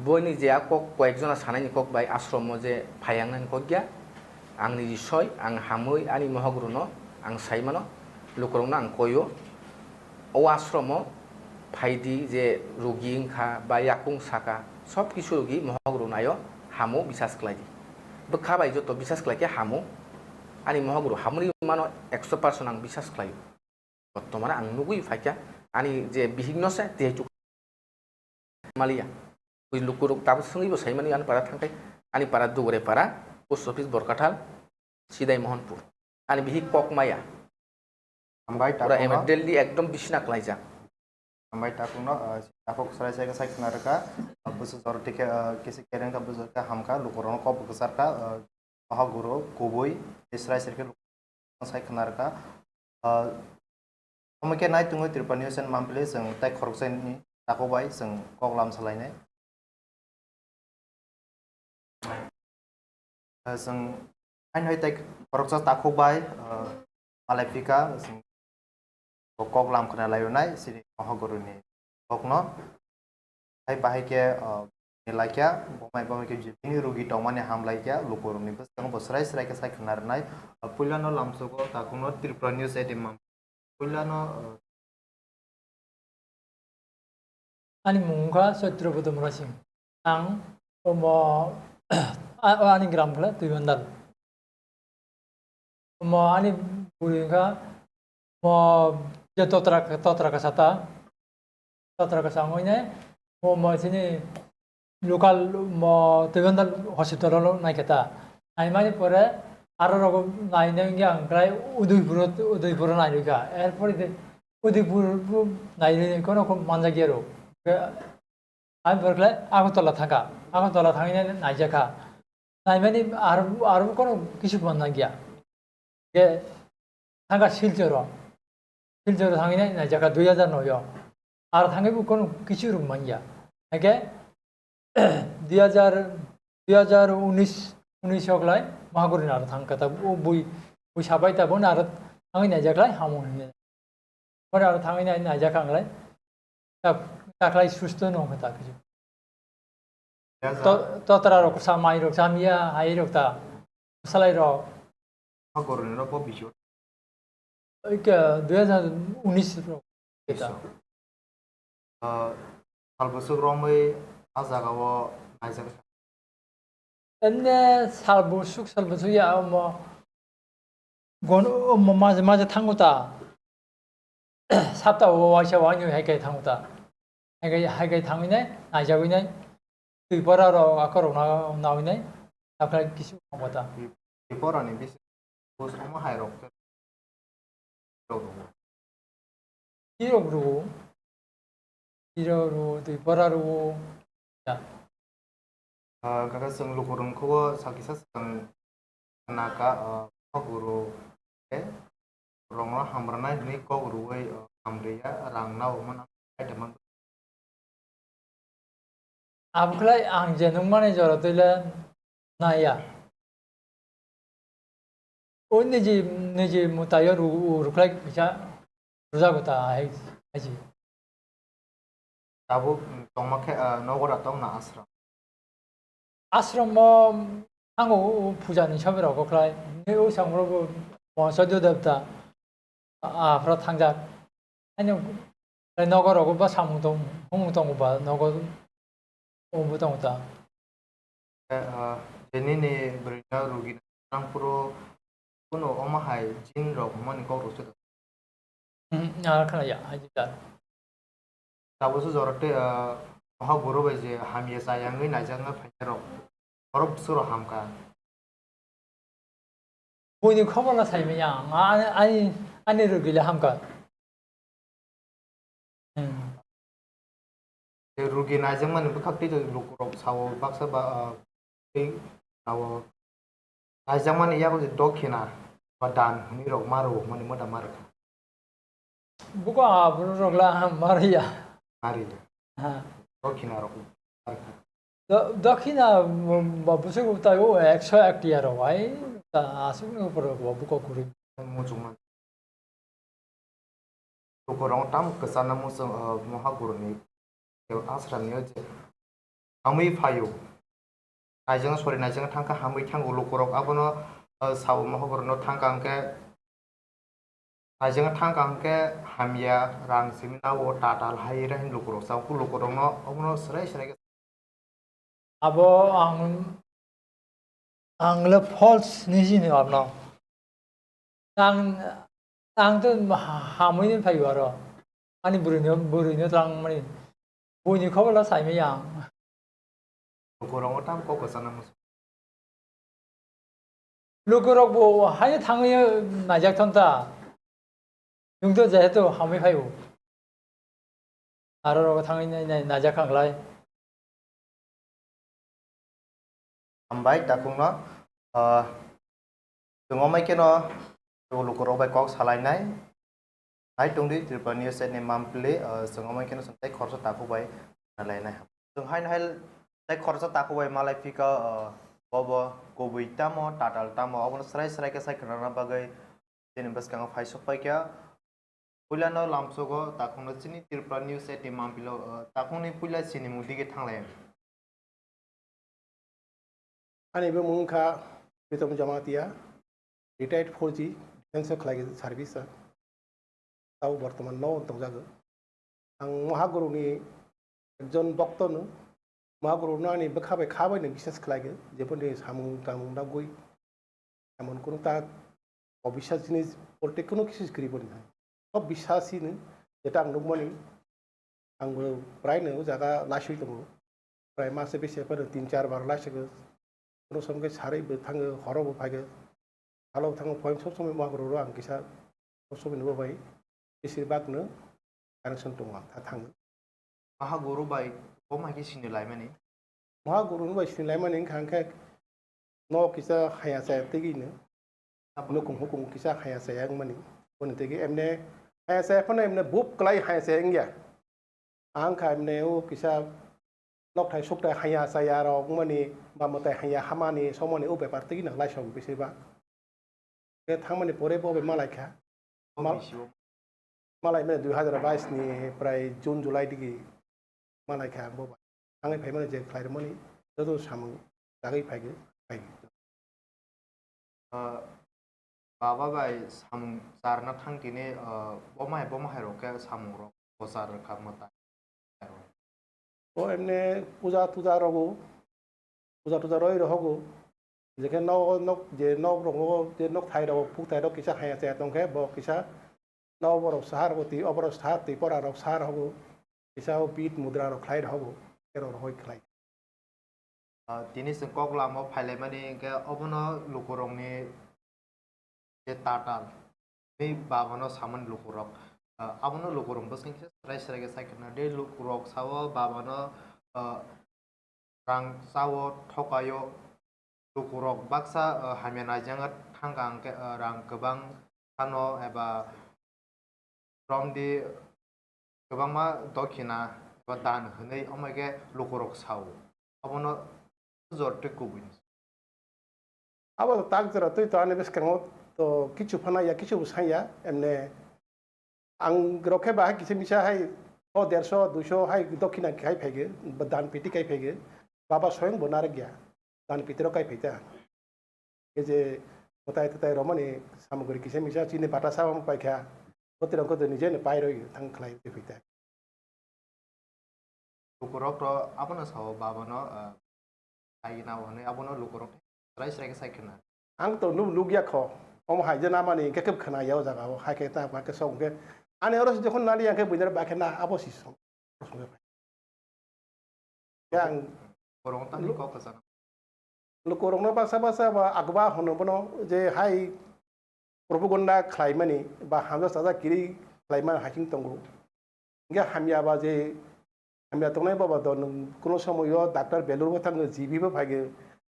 boini je a kok, koyek jona sanaini kok bai ashromo je phayangnani kok ya, ang niji soi, ang hamwi ani mohogorno ang sai mano, lukurokno ang koio. O ashromo phaidi je rugi wngkha ba yakung saka, sob kisu rugi mohogorno naio, hamo bisas khlaidi. Bwkha bai joto bisas khlaikhe hamo. Ani mohogoro hamri mano ekso percent ang bisas khlaio. Bottomano ang nugwi phaikha, ani je bihikno se tei maliya. Bui lukurok tabuk swngwi bo saimani ani para thangkhai, ani para dugre para, post office Borkathal, Sidai Mohanpur. Ani bihik kok maya. Hambai. Pura takungno. Immediately ekdom bisna klaijak. Hambai takungno, ah, takhuk srai srai khe sai khna rwkha. Ah, bwswk jora tikhe, ah, kisi kereng kha, bwswk khe hamkha, lukurokno kok bo kwcharkha, ah, Mahaguru kubui, tei srai srai khe lukurokno sai khna rwkha. Ah, omo khe nai tongwi Tripura News and Monthly, chwng tei khoroksa ni takhuk bai chwng kok lam salainai. Chwng haino hai tei khoroksa takhuk bai, ah, malai phika, chwng bo kok lam khna lai rwnai, chini Mahaguru ni kokno. Hai bahai khe, ah, ni laikya, bomai bomai khe bini rugi tongmani ham laikya, lukurokni bwskango bo srai srai khe sai khna rwnai. Ah, puilano lamsogo takhukno Tripura News eighteen Mam-, puilano, ah, Ani mung wngkha Satrabudhu Murasing. Ang omo, a-, ani gram khle Tuibandal. Omo ani bwrwi wngkha, omo je totra, totra kasa ta, totra kasa wngwi nai, omo chini local mo Tuibandal hospital o naikha ta. Naimani pore aro rogo nainai wngya ang khlai Udaipur, Udaipur o nairwkha. Erpore de Udaipur bo nairwi kono ko manjakya ro. Ke, ang pore khlai Agartala thangkha. Agartala thangwi nai naijakha. Naimani aro, aro kono kisu manjakya. Ke thangkha Silchoro. Silchoro thangwi nai naijakha dui hajar noi o. Aro thangwi bo kono kisu rwng manya. Hake dui hajar, dui hajar unis, unis o klai Mahaguru ni aro thangkha ta, o bui, bui sabai ta, bono aro thangwi naijakha lai hamo hinwi. Bono aro thangwi nai, naijakha ang lai. Ta, ta klai susto no wngkha ta kisu. To-, totra rok sa mai rok sa miya hai rok ta. Salai rok. Mahaguru ni rok bo bisu. Oi ke dui hajar unis rok. Bisu. Ah, sal bwswk romwi a jaga o naijak. Enne sal bwswk, sal bwswk ya omo. Gon-, omo maje maje thango ta. Sapta o waisa wainwi hai kai thango ta. Hai kai, hai kai thangwi nai, naijagwi nai. Twi pora rok akorok na-, nawi nai. Takhwlai kisu thango ta. Twi pora ni bisi. Bus omo hai rok. Rok rwo. Tirok rwo. Tirok rwo, twi pora rwo. Ya. Ah, kaka chwng lukurok khubo sakisa swkang naka, ah, Mahaguru, eh, rokno hamrwnai hwnwi kok rwui, ah, hamriya, rang nao mano, item man. Abokhlai ang je nukmani jora twi le naiya. O niji, niji mwtaio ru-, ru-, rwkhlai kisa rwjago ta hai, hai se. Tabuk tongma khe, ah, nogo da tongna ashram? Ashram o thango, o puja ni sobi rok khlai. Ni o samung rok bo Mohasadhu Devta, a, aphra thangjak. Ani nogo rogo ba samung tong, hung tongo ba nogo, o bo tongo ta. Eh, ah, je nini bwrwino rugi nang phuru kunu omo hai jin rok hwnmani kok rwsuk. Hmm, ah, khna ya, hai jita. Tabukhe jora tei, ah, Mahaguru bai je hamya chayangwi naijakna phainai rok, borok bwswk rok hamkha. Buini khobor no sai manya ang, ani, ani, ani rugi le hamkha. Hmm. Tei rugi naijakmani bwkhak tei lukurok sao baksa ba, ah, tei sao naijakmani yago je dokhina ba dan hwnwi rok ma rwmani moda ma rwkha. Buko aborok la ma rwya. Ma rwya. Ha. Dokhina rok ma rwkha. Do-, dokhina, um, ba bwswk tai o ekso ek tiya rok ai, ta aswk ni upor rok bo buko kwrwi. Muchungma. Lukurok tamo kwchana muchung, uh, Mahaguru ni ashram ni je hamwi phaio. Naijang sori naijang thangkha hamwi thango lukurok abono, uh, sao Mahaguru no thangkha hwnkhe naijang thangkha hwnkhe hamya rang simi nao tatal hai ra hin lukurok sao lukurok no abono swrai swrai khe Abo ang, ang le false ni sini abno. Ang, ang to ha-, hamwi ni phai aro. Ani bwrwi no, bwrwi no tlang mani. Buini khobor la sai manya ang. Lukurok tam kok kwchana muchung. Lukurok bo haino thangwi naijak thon ta. Nwng to jehetu hamwi phaibo. Aro rogo thangwi nai, nai, naijak kha khlai. Hambai takhukno, ah, chwng omai kheno lukurok bai kok salainai. Hai tongdi Tripura News ni mampli, ah, chwng omai kheno chwng tei khoroksa takhuk bai malainai. Chwng haino hai tei khoroksa takhuk bai malai phika, ah, bobo kubui tamo, tatal tamo, obono srai srai khe sai khwnana bagwi chini bwskango phai sok paikha. Puilano lamsogo takhukno chini Tripura News at ni mampilo, ah, takhukni puila sinimung dige thanglai. Ani bumung wngkha Pritom Jamatia, retired four G, defense o khlai service o. Tabo bortoman no tongjago. Ang Mahaguru ni ekjon bokto no, Mahaguru no ani bwkha bai kha bai no biswas khlai go, jeboni samung tamung dagwi, emon kunu ta obiswas jinis bolte kunu kisu kwrwi boni hai. Sob biswas hino, jeta ang nukmani, ang bo prai no o jaga laswi tongo. Prai mase bisi phano tin char bar lai sego. Kono som khe sarwi bo thango, horo bo phaigo. Halo thango, poem sob somoi Mahaguru ro ang kisa sob somoi ni bo bai besir bak no connection tongo ang, tha thango. Mahaguru bai bo mai khe sini laimani? Mahaguru no bai sini laimani wngkha hwnkhe no kisa haya chaya tigi no. Nukung hukung kisa haya chaya wngmani. Boni tigi emne haya chaya phano emne bup klai haya chaya wngya. Ang kha emne o kisa nokthai sukthai haya chaya rok wngmani, ba mwtai haya hamani somoni o bepar tigi no laisong bisi ba. Khe thangmani pore bo bai malai kha. Mal-, malai mani dui hazar bais ni prai June July digi malai kha ang bo bai. Thangwi phaimani je khlai rwmani joto samung chagwi phaigo, phaigo. Ah, baba bai samung charna thang tini, ah, bo mai, bo mai rok khe samung rok bo char kha mwtai. O emne puja tuja rogo, puja tuja roi rohogo, jekhe nok, nok, je nok rogo, je nok thai rogo, puk thai rok kisa haya chaya tongkhe bo kisa nok borok sahar rok twi, oborok sahar twi, pora rok sahar rogo, kisa o pit mudra rok khlai rohogo, ero rohoi khlai. Ah, tini chwng kok lama o phailaimani hwnkhe obono lukurokni je tatal, tei babano samani lukurok, ah, abono lukurok bwskango khe srai srai khe sai khna. Tei lukurok sao babano, ah, rang chao thokaio, lukurok baksa, ah, hamya naijak thangkha hwnkhe, ah, rang kwbang phano eba romdi kwbangma dokhina eba dan hwnwi omo khe lukurok sao. Abono jor tei kubui. Abo tak jora twi to ani bwskango to kichu phano ya, kichu bo sanya, emne ang rok khe bahai kisa misa hai o derso, duiso hai dokhina khai phaigo, dan piti khai phaigo, baba soyong bo narwk ya, dan piti rok khai phai ta. Khe je mwtai twtai romani samugri kisa misa chini bata sa paikha, bwtwi rok khe nije no pai roi thang khlai phai ta. Lukurok to abono sao, babano, ah, sai nao hwnwi abono lukurok srai srai khe sai khna. Ang to nuk, nuk ya kho. Omo hai je namani hwnkhe khe khna ya o jaga o, hai khe ta, hai khe sok hwnkhe. Ani oro se jokhon nali yang khe buini bai khe na abo si song. Yang Borok tangni lu-, kok kwchang. Lukurokno baksa baksa ba agba hwno bono je hai propaganda khlaimani ba hamjak sajak kiri khlaimani hai sing tongo. Hingke hamya ba je hamya tongnai baba do nwng kuno somoyo doctor Belur bo thango, G B bo phaigo,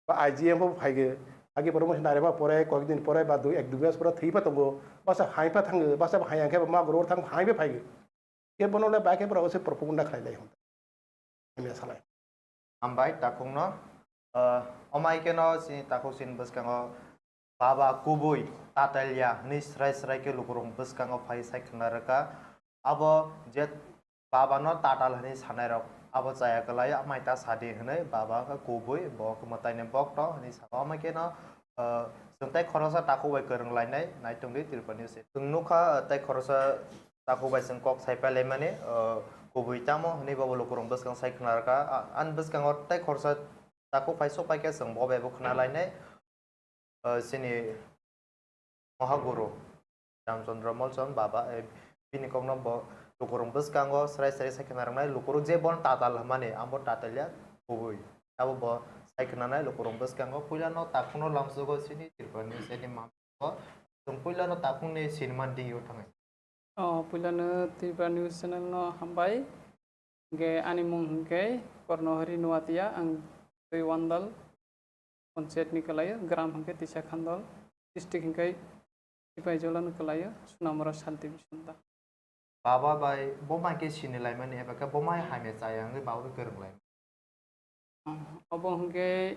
ba I G M bo phaigo, agi promotion nare ba pore, koi din pore ba dui ek dui mas pore thwi pa tongo, basa hai pa thango, basa hai angke ba ma goro thang hai pa phaigo. Ke bono le ba ke bro se propaganda khlai lai hon. Hamya salai. Hambai takhukno, ah, omai keno chini takhuk chini bwskango baba kubui tatalya hwnwi srai srai khe lukurok bwskango phai sai khna rwkha. Abo je babano tatal hwnwi sanairok abo chaya kwlai, amai ta sadi hwnwi baba khe kubui bo khe mwtaini bokto hwnwi saka. Omai keno, ah, chwng tei khoroksa takhuk bai kwrwng lainai nai tongdi Tripura News. Chwng nukha, ah, tei khoroksa takhuk bai chwng kok sai pailaimani, ah, kubui tamo hwnwi bobo lukurok bwskang sai khna rwkha. Ah, ani bwskango tei khoroksa takhuk phai sok pai khe chwng bo bai bo khna lainai. Ah, chini Mohaguru Ramchandra Molchon baba, eh, bini kokno bo lukurok bwskango srai srai sai khna rwnai, lukurok je bono tatal hwnmani, abo tatal ya kubui. Abo bo Hai khwnanai lukurok bwskango puilano takhukno lamsogo chini Tripura News ni mami. Chwng puilano takhukni sinima dingyo thangai. O, puilano Tripura News Channel no hambai. Hingke ani mung hingke Kornohori Nuatia, ang twi Wandal Panchayat ni kwlaio, gram hingke Tisa Khandol, district hingke Sipaijala ni kwlaio, Sunamura sub division da. Baba bai boma khe sini laimani eba khe boma hamya chaya wngwi baba bai kwrwng lai. Obo hingke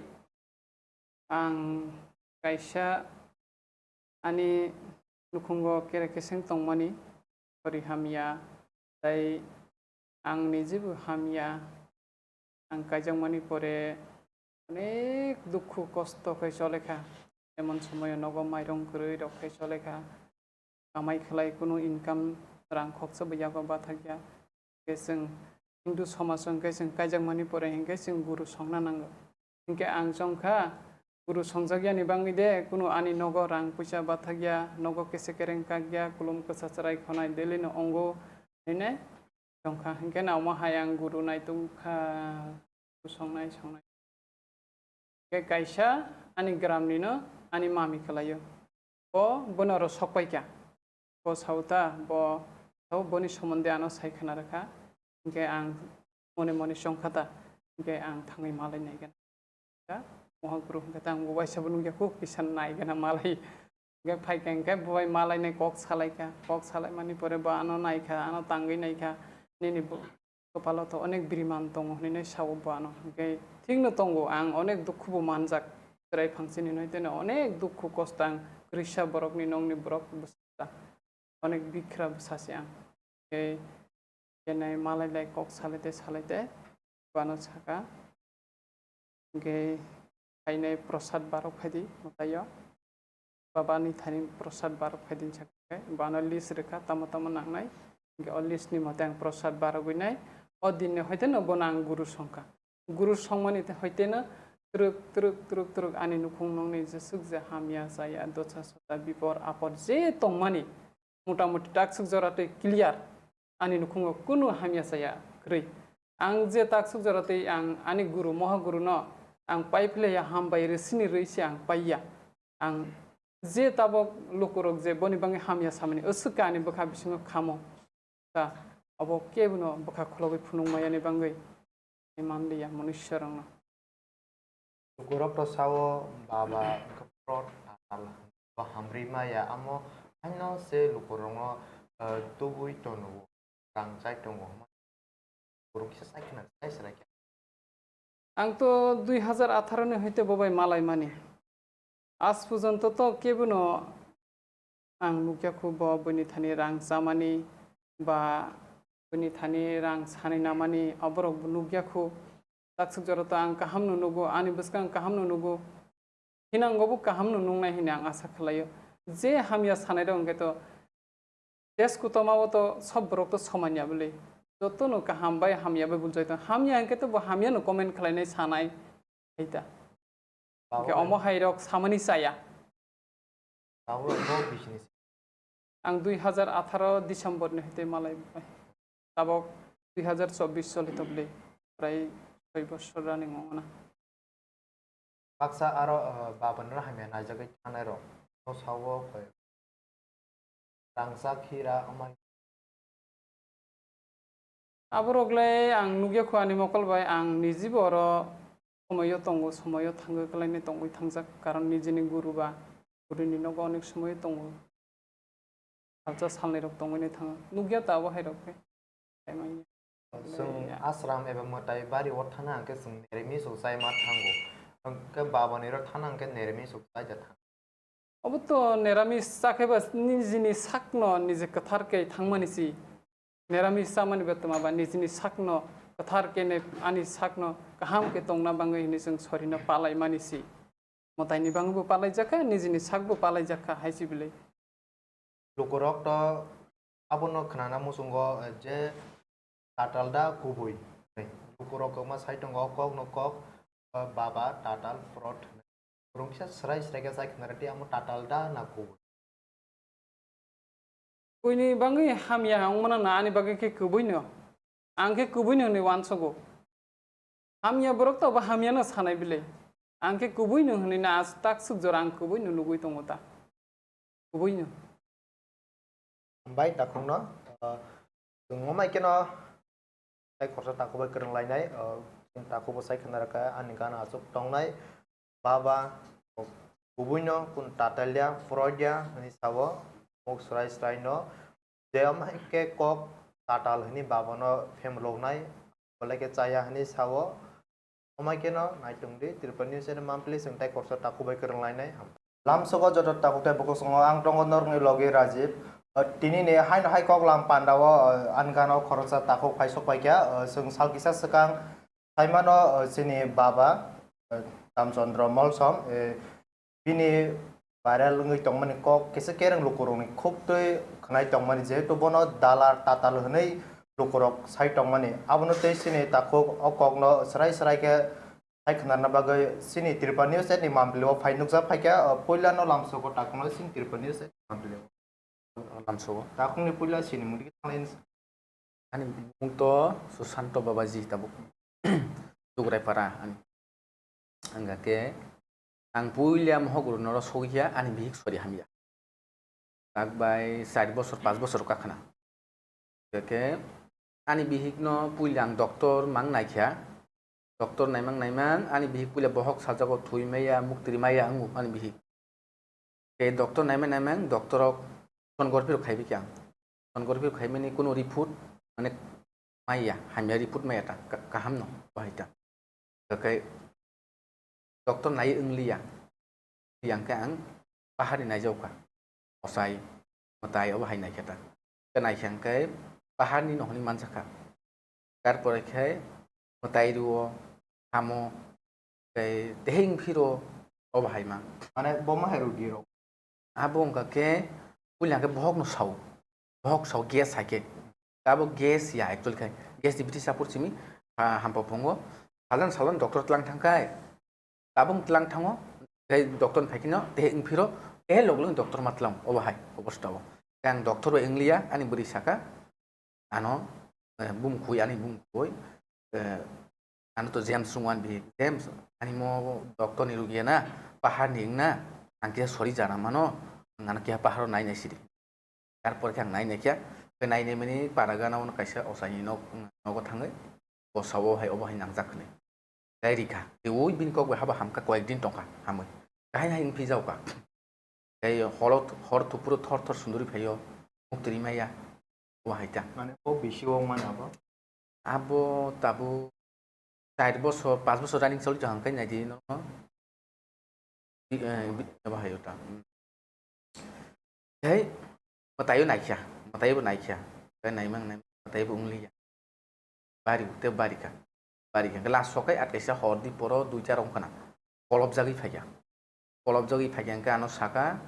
ang kaisa ani nukhungo kere keseng tongmani, sori hamya, tai ang nijibo hamya, ang kaijakmani pore onek dukhu kosto khe cholekha, emon somoyo nogo mairung kwrwi rok khe cholekha, kamai khlai kunu income rang khoksa bo yago bathakya, khe chwng Hindu somaj o hingke chwng kaijakmani pore hingke chwng guru songna nango. Hingke ang chongkha, guru songjakya ni bangwi de, kunu ani nogo rang puisa bathakya, nogo kese kereng kakya, kulum kwsa chwrai khonai daily no ongo, hine chongkha. Hingke na omo hai ang guru nai tongkha, guru songnai, songnai. Hingke kaisa ani gram ni no ani mami kwlaio. Bo bono oro sok paikha. Bo sao ta, bo sao boni somonde ano sai khna rwkha. Hingke ang mone mone chongkha ta, hingke ang thangwi malai nai gana. Mohaguru hingke ta ang bo waisa bo nukya kuk kisa nai gana malai. Hingke phaikha hingke bo bai malai nai kok salai kha. Kok salai mani pore bo ano nai kha, ano tangwi nai kha. Nini bo kwpalo to onek biriman tongo hinui sao bo ano. Hingke thikno tongo, ang onek dukhu bo manjak. Chwrai phang chini hinui teno onek dukhu kosto ang kwrwisa borokni nongni borok bwsa. Onek bikhra bwsa se ang. Hingke kenai malai lai kok salai te salai te bano saka. Hingke phainai prosad barok phaidi mwtaio. Baba ni thani prosad barok phaidi sakhe bano list rwkha tamo tamo nangnai. Hingke o list ni mote ang prosad barogwi nai. O din ni hoite no bono ang guru songkha. Guru songmani te hoite no twrwk twrwk twrwk twrwk ani nukhung nongni jeswk je hamya chaya dosa sosa bipor apor je tongmani mota moti taksuk jora tei clear. Ani nukhungo kunu hamya chaya kwrwi. Ang je taksuk jora tei ang ani guru, moha guru no ang pai phlaiya, hambai rwsini rwi se ang paiya. Ang je tabok lukurok je boni bagwi hamya samani, aswk khe ani bwkha bisingo khamo. Ta abo kebono bwkha khulogwi phunukmayani bagwi. Manliya munusurokno. Lukurok to sao baba wngkha pro tatal, bo hamrwi maya, amo haino se lukurokno, eh, tubui tono, rang chai tongo. Lukurok kisa chai khna chai chwrai khe. Ang to dui hazar atharo ni hoite bo bai malai mani. Aaj porjonto to kebono ang nukya khu bo bini thani rang chamani ba bini thani rang sanai namani aborok bo nukya khu. Taksuk jora to ang kaham no nugo, ani bwskang kaham no nugo. Hinango bo kaham no nungnai hini ang asa khlaio. Je hamya sanai rok hwnkhe to test kutoma o to sob borok to soman ya bwle. Joto no kaham bai hamya bai buljai tong. Hamya hwnkhe to bo hamya no comment khlainai sanai. Hai ta. Hwnkhe omo hai rok samani chaya. Tabuk bo business. Ang dui hazar atharo December ni hwtwi malai bai. Tabok dui hazar chobbish choli tobli. Prai soi bosor running ongna. Baksa aro, uh, baba no hamya naijagwi thangnai rok. No sao koi. Rangchak hira amai. Aborok le ang nukya khu ani mokol bai, ang nijibo oro somoyo tongo, somoyo thangwi kwlainai tongwi thangjak, karon nijini guru ba gurini nogo onek somoyo tongo. Salsa salnwi rok tongwi nai thango, nukya ta abo hai rok khe. Chwng ashram eba mwtai bari o thana hwnkhe chwng nirmis o chai ma thango, hwnkhe baba ni ro thana hwnkhe nirmis o chai da thango. Obo to niramis chakhe ba nijini sakno nije kwthar khe thangmani si. Niramis chamani ba twma ba nijini sakno kwthar khe ne ani sakno kaham khe tongna bagwi hinwi chwng sorino palaimani si. Mwtaini bagwi bo palaijakha, nijini sakbo palaijakha hai si bwlwi. Lukurok to abono khnana muchungo je tatal da kubui. Lukurok kwma sai tongo kokno kok, baba tatal prot. Rungkisa srai srai khe chai khna rwdi, amo tatal da na kubui? Buini bagwi hamya wngmano na ani bagwi khe kubui no? Ang khe kubui no hinwi uansugo. Hamya borok to bo hamya no sanai bile. Ang khe kubui no hwnwi na, as tak swk jora ang kubui no nugwi tongo ta. Kubui no. Hambai takhukno, ah, chwng wngmai kheno tei khoroksa takhuk bai kwrwng lainai, ah, chwng takhuk bo sai khna rwkha ani gana aswk tongnai, baba, kubuino kun tatalya, poroya hwnwi sao, muk swrai swraino, je omo hai khe kok tatal hwnwi babano phemloknai, belai khe chaya hwnwi sao, omo hai kheno naitung di, Tripura News and Monthly chwng tei khoroksa takhuk bai kwrwng lainai. Lamsogo joto takhuk tei bukhuk songo ang tongo norokni logi Rajiv. O, tini ni haino hai kok lam panda o, o, ani gana o khoroksa takhuk phai sok paikha. O, chwng sal kisa swkang saimano, o, chini baba, o, Ramchandra Molsom, e, bini viral wngwi tongmani kok kisa kereng lukurokni khuk twi khwnai tongmani, jehetu bono dalar tatal hwnwi lukurok sai tongmani. Abono tei chini takhuk o kokno swrai swrai khe Hai khwnarna bagwi chini Tripura News ni Mampli o phai nukjak phaikha, o, puila no lamsogo takhukno chini Tripura News ni Mampli o. Lamsogo. Takhukni puila chini mungdi thanglai. Ani bumung to Susanto Babaji tabuk. Dugraipara ani. Ang khe ang puila mohok rwnoro sogwi kha ani bihik sori hamya. Tak bai char bosor, pas bosor wngkha khna. Hwnkhe ani bihikno puila ang doctor mang naikha. Doctor naimang naimang ani bihik puila bohok sajago, thwi maya, muktri maya wngo ani bihik. Tei doctor naimang naimang doctor rok sonography rok khaibi khe ang. Sonography rok khaimani kuno report mane maya, hamya report maya ta, ka-, kaham no bahai ta. Hwnkhe doctor nai wngliya. Yang khe ang pahar ni naijao kha. Osai, mwtai obo hai naikhe ta. Khe naikhe hwnkhe pahar ni no hwnwi manjakha. Tarpore khe mwtai rwo, hamo, tei teheng phiro obo hai ma. Mane bo ma hai rwdi rok. Abo wngkha khe puila khe bohok no sao. Bohok sao gas hai khe. Abo gas ya actually khai. Gas ni biti sapor simi, ha, hampa phungo. Salan salan doctor tlang thang khai. Tabung tlang thango. Tei doctor ni phai kheno, tei wng phiro, tei log log doctor ma tlang. Obo hai, obo stao. Khe ang doctor bai wngliya, ani bwrwi saka. Ano, eh, bumkhwi, ani bumkhwi, eh, ano to James rungwan bi, James, ani mo doctor ni rugi na, pahar ni wngna, ang kisa sori jana mano, ang ano kisa paharo nai nai sidi. Tarpor khe ang nai nai khe, khe nai nai mani para gana ono kaisa osai ni nok, nogo thangwi, bo sao hai obo hai nangjak hwnwi. Tei rikha, tei ui bini kok bai habo hamkha koyek din tongkha, hamwi. Kahai hai wng phijao ka. Tei holo, hor thupuro thor thor sunduri phaio, muktri maya, obo hai ta. Mane o bisi o mane abo? Abo tabuk char bosor, pas bosor running choli tong hwnkhe naidi no. Bi-, eh, bi-, abo hai ta. Tei mwtaio naikha, mwtaibo naikha. Tei naimang naimang mwtaibo wngliya. Bari tei bari kha. Bari kha. Last sokai at kaisa hor di poro duita rong khna. Kolopjagwi phaikha. Kolopjagwi phaikha hwnkhe ano saka,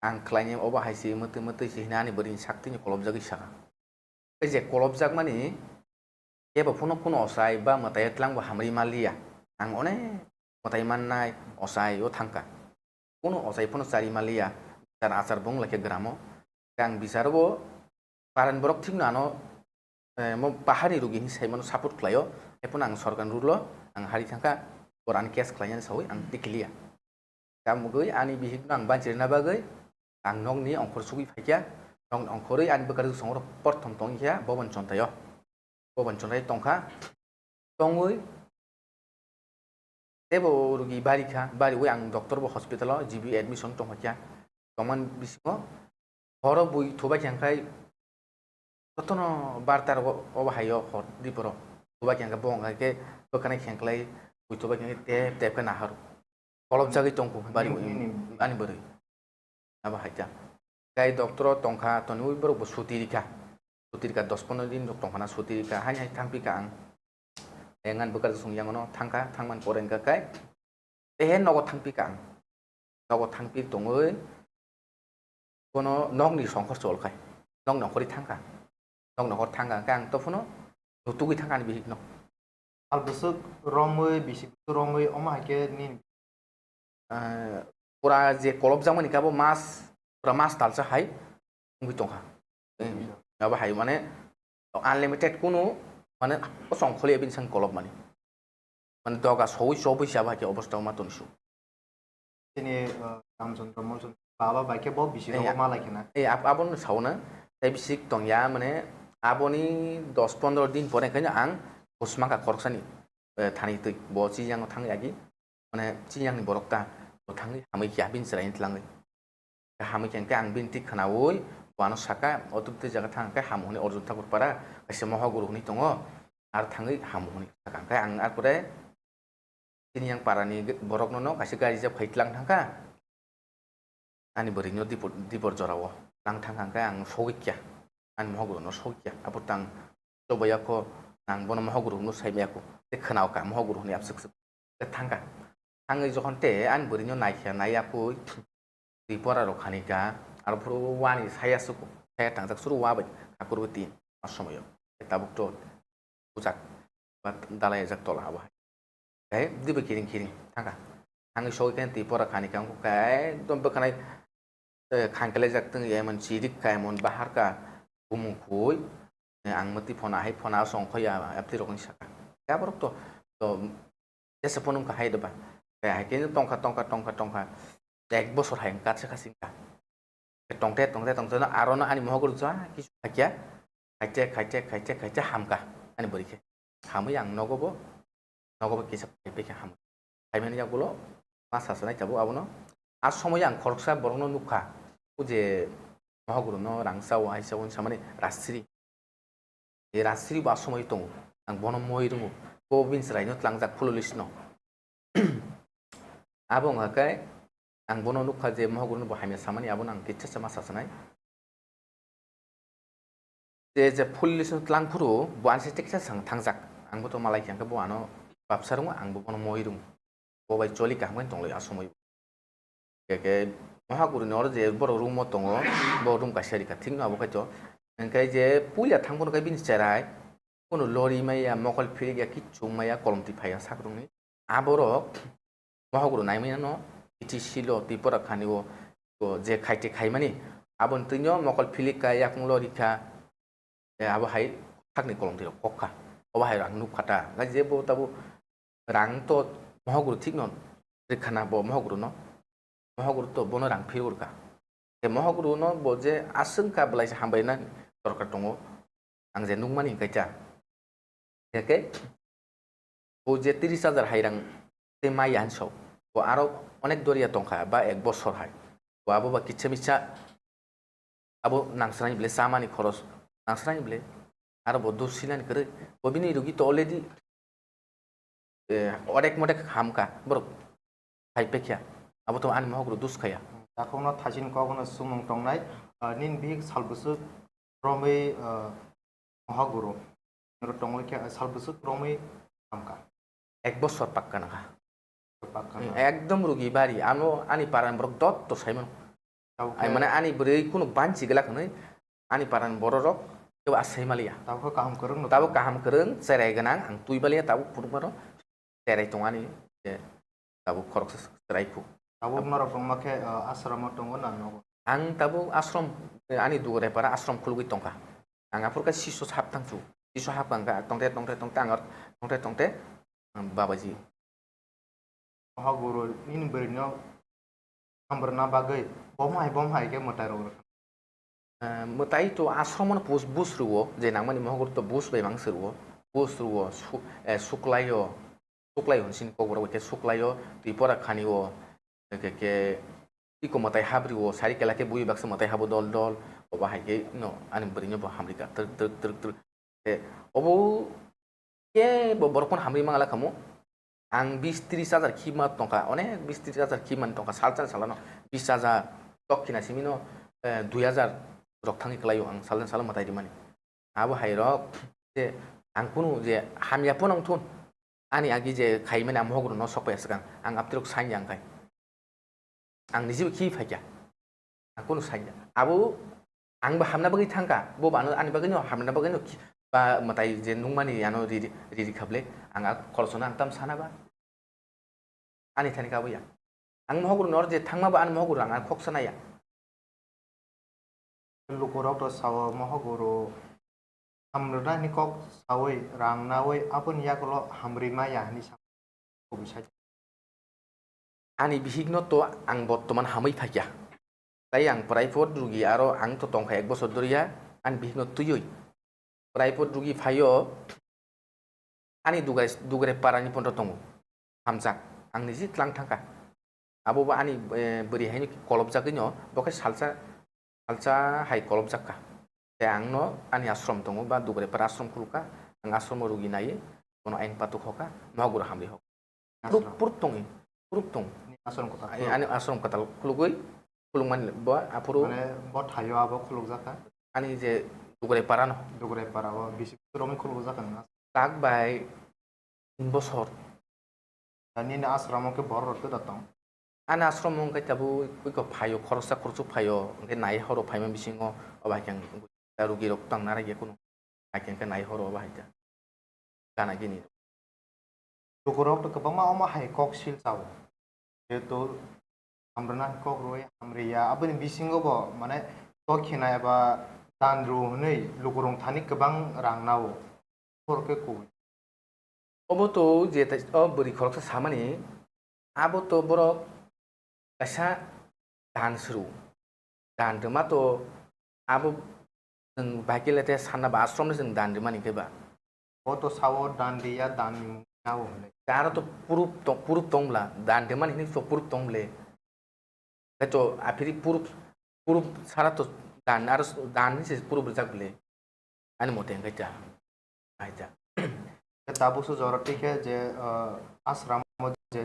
"Ang khlainai obo hai se, mwtwi mwtwi se," hwnwi ani bwrwini saktwini kolopjagwi saka. Tei je kolopjakmani kebo phano kuno osai ba mwtai tlang bo hamri manliya. Ang onek mwtai mannai osai o thangkha. Kuno osai phano chari manliya, bichar achar bo wng laikha gramo. Ang bichar bo paran borok thikno ano, eh, mo paharni rugi hinwi saimano support khlaio, hai phano ang sorkarni rule o ang hari thangkha, bor ani case khlainani sawi ang tikiliya. Tamogwi ani bihikno ang banchirina bagwi ang nokni ongkhor sugwi phaikha, nokni ongkhorwi ani bwkha rwsongorok porthom tongkha Bobon Chontaio. Bobon Chontai tongkha, tongwi teibo rugi bari kha, bariwi ang doctor bo hospital o G B admission tongkha, tongmani bisingo horo bui thubai kha hwnkhe jotono barta rogo obo haio hor diporo thubai kha hwnkhe bo hwnkhe bwkhani khengklai bui thubai kha hwnkhe tep tep khe nahar. Kolopjagwi tongkho bari ani bwrwi. Abo hai ta. Tei doctor o tongkha, toniwi borok bo suti rikha. Suti rikha, dos pondro din rok tongkha na suti rikha. Haini hai thangpikha ang. Engan bwkar song yang no thangkha, thangman pore hwnkha kai. Tei he nogo thangpikha ang. Nogo thangpi tongwi bono nokni songkhor cholkhai. Nok nokhorwi thangkha. Nok nokhor thangkha hwnkhe ang to phano nutugwi thangkha ani bihikno. Sal bwswk romwi, bisi bwswk romwi, omo hai khe nini? Ah, pura je kolopjakmani khe abo mas, pura mas talsa hai wngwi tongkha. Abo hai mane unlimited kunu mane kosong kholi bini sang kolopmani. Mane doga sowi chobwi se abo hai khe obostha ma toni su. Chini, uh, Ramchandra Molchandra baba bai khe bo bisi rogo malai khena. Eh, ab-, abono sauna. Tei bisik tongya, mane aboni dos pondro din pore khe ang husmaka khoroksani, eh, thani twi bo chiyang thang yagi. Mane chiyang ni borok ta bo thangwi hamwi kya bin chwrai tlangwi. Hamwi khe ang bin tik khnawi bo ano saka, "O twi twi jaga thang khe ham hwnwi Arjun Thakur para kaisa mohoguru hwnwi tongo, ar thangwi ham hwnwi saka." Hwnkhe ang arpore Chini yang parani ge-, borokno no kaisa gari jab khai tlang thangkha. Ani bwrwino dipor, dipor jorao tlang thangkha, hwnkhe ang sogwi kya. Ani mohogwrwno sogwi kya. Aphuru tang chobaiya kho, ang bono mohogwrwno sai maya kho. Tei khwnao kha mohogwrwni abswk swk. Tei thangkha. Thangwi jokhon tei ani bwrwino naikha, nai apui twi pora rok khani kha. Arophuru wani saya suku, saya tangjak suru wa bai khakurwi tin a somoyo. Tei tabuk to bujak ba dalai jak tola abo hai. Tei dibe kiring kiring thangkha. Thangwi sogwi khe twi pora khani kha, wngkha khe ekdom bwkhanai, eh, khangkhlai jak tong emon chirik kha, emon bahar kha, bumung khui, eh, ang mwtwi phona hai phona song khoya, aptwi rokni saka. Khe aborok to, to jesa phone wngkha hai doba. Khe hai khe tongkha, tongkha, tongkha, tongkha. Ek bosor hai wngkha, se kha singkha. Tongte, tongte, tongte, no aro no ani mohok rwkha, kisu khaikya, khaite, khaite, khaite, khaite, hamkha ani bwrwi khe. Hamwi ang nogo bo, nogo bo kisa phaipai khe hamwi. Phaimani yagulo ma sasanai tabuk abono. A somoyo ang khoroksa borokno nukha, o je mohok rwno rang sao, hai sao, samani rasri. E rasri bo asomoi tongo, ang bono moi ringo, bo bini chwraino tlangjak phululisno. Abo wngkha khe ang bono nukha je mohogorno bo hamya samani, abono ang kisa sama sasanai. Je, je phululisno tlang phuru bo ansi teksa sang thangjak, ang bo to malai khe, hwnkhe bo ano babsa ringo, ang bo bono moi ringo. Bo bai choli kaham khe tonglai asomoi. Khe, khe, mohaguru ni oro je borok room o tongo, bo room kaisa rikha, thik no abo khai to. Hwnkhe je puila thang phano khe bini cherai, kunu lori maya, mokol phirik ya, kichung maya, kolom twi phaiya sakrung ni. Aborok mohaguru nai maya no, T T C lo, Tripura khani o, o je khaite khaimani, aboni twi no mokol philik kha, yakung lori kha, eh, abo hai sakni kolom twi rok kok kha. Obo hai rang nuk kha ta. Ngai je bo tabuk rang to mohoguru thik no rikha na bo mohoguru no. Mohoguru to bono rang phirwi rwkha. Tei mohoguru no bo je aswk kha belai se hambai na dorkar tongo. Ang je nukmani hwnkhe ta. Hwnkhe bo je tris hajar hai rang tei maya hinwi sok. Bo aro onek doriya tongkha ba ek bosor hai. Bo abo ba kisa misa abo nangsrani bile chamani khoros nangsrani bile. Aro bo dos sinani kwrwi. Bo bini rugi to already, eh, odek modek hamkha borok. Hai pekya. Abo to ani mohok rok dos khaya. Takhukno thaisin kokno sumung tongnai, ah, nini bihik sal bwswk romwi, ah, mohok guru. Oro tongwi khe sal bwswk romwi hamkha. Ek bosor pakka nangkha. Pakka Hmm, na. Ekdom rugi bari. Ano ani parani borok dot to saimano. Tabuk Ai khe mane ani bwrwi kunu banchi glak hwnwi ani parani bororok kebo asai maliya. Tabuk khe kaham kwrwng no Tabuk tongo. Kaham kwrwng, cherai gwnang, ang twi baliya, tabuk phunukmano cherai tong ani, je tabuk khoroksa cherai khu. Tabuk norok tongma khe, uh, asramo tongo na nogo? Ang tabuk asrom, eh, ani dugare para asrom khulugwi tongkha. Ang aphur khe siso hap thangsu. Siso hap kha, tongte, tongte, tongte, ang tongte, tongte, ang babaji. Mohaguru nini bwrwino hamrwna bagwi bomhai bomhai khe mwtai rok rwkha. Eh, mwtai to asromono bus, bus rwo, je nangmani mohaguru to bus bai mang se rwo, bus rwo, su-, eh, suklaio, suklaio hwn sini kokborok bai khe suklaio, Tripura khani o, khe, khe, iko mwtai habri o, sari kela khe bui baksa mwtai habo dol dol, obo hai khe no ani bwrwino bo hamri kha, twrwk, twrwk, twrwk, twrwk. Eh, obo kebo borok phano hamri mangala khamu. Ang bis tris hajar khima tongkha, onek bis tris hajar khimani tongkha, salsa salano bis hajar, tok khina simino, eh, dui hajar rok thangwi kwlaio ang salsa salo mwtai rimani. Abo hai rok je ang kunu je hamya phano wngthun, ani agi je khaimani ang mohok rokno sok phaiya swkang, ang aptirok sanya wngkhai. Ang nijebo khi phaikha. Ang kunu sanya. Abo ang bo hamna bagwi thangkha. Bo bo ano ani bagwi no hamna bagwi no khi-, ba mwtai je nungmani ano riri, riri kha ble. Ang a khoroksa no ang tam sana ba. Ani thani kha bo ya. Ang mohok rok nor je thangma ba ani mohok rok ang khoksa naya. Lukurok to sao mohok guru hamrwna hwnwi kok saui rang naui aboni yagulo hamrwi maya hwnwi sa. kubui sai. Ani bihikno to ang bottoman hamwi phaikha. Tai ang private rugi aro ang to tongkha ek bosor doriya, ani bihikno twiwi. Private rugi phaio, ani Dugai, Dugre parani phone tongo. Hamjak. Ang niji tlang thangkha. Abo bo ani, eh, bwrwi haino kolopjagwino, bo khe salsa, salsa hai kolopjak kha. Tei ang no ani ashram tongo, ba Dugre para ashram khulukha. Ang ashram o rugi nai, bono ayang patuk hoka, nohaguro hamri hoka. Puruk, Ashram. Puruk tongwi, puruk tong. Ni ashram kwtal Ai, khuluk. Ani ashram kwtal khulugwi, khulukmani bo aphuru Mane bo thaio abo khulukjak kha? Ani je Dugre parano. Dugre para o bisi romwi khulukjak kha nang? Tak bai tin bosor. Da nini ashram o khe borok rok tei da tong? Ani ashram o wngkha tabuk iko phaio khoroksa khoroksa phaio, hwnkhe nai horo phaima bisingo o bai khe ang rugi rok tang narakya kunu. Hai khe nai horo bahai ta. Gana gini. Lukurok to kwbangma omo hai kok sil chao. Jehetu hamrwna kok rwui hamriya. Aboni bisingo bo mane kok khinai eba dan rw hwnwi lukurok thani kwbang rang nao. Borok khe kubui. Obo to je tai, o bwrwi khoroksa samani, abo to borok kaisa dan suru. Dan rwma to abo chwng bahai khe le te sanna ba ashram ni chwng dan rwmani khe ba. Bo to sao dan riya, dan ni mung nao hwnwi. Aro to proof tong, proof tong bla, dan rwmani hinwi to proof tong ble. Khe to aphiri proof, proof sara to dan, aro dan ni se proof rwjak ble. Ani mote hwnkhe ta, hai ta. Tabuk se jora twi khe je, ah, ashram o je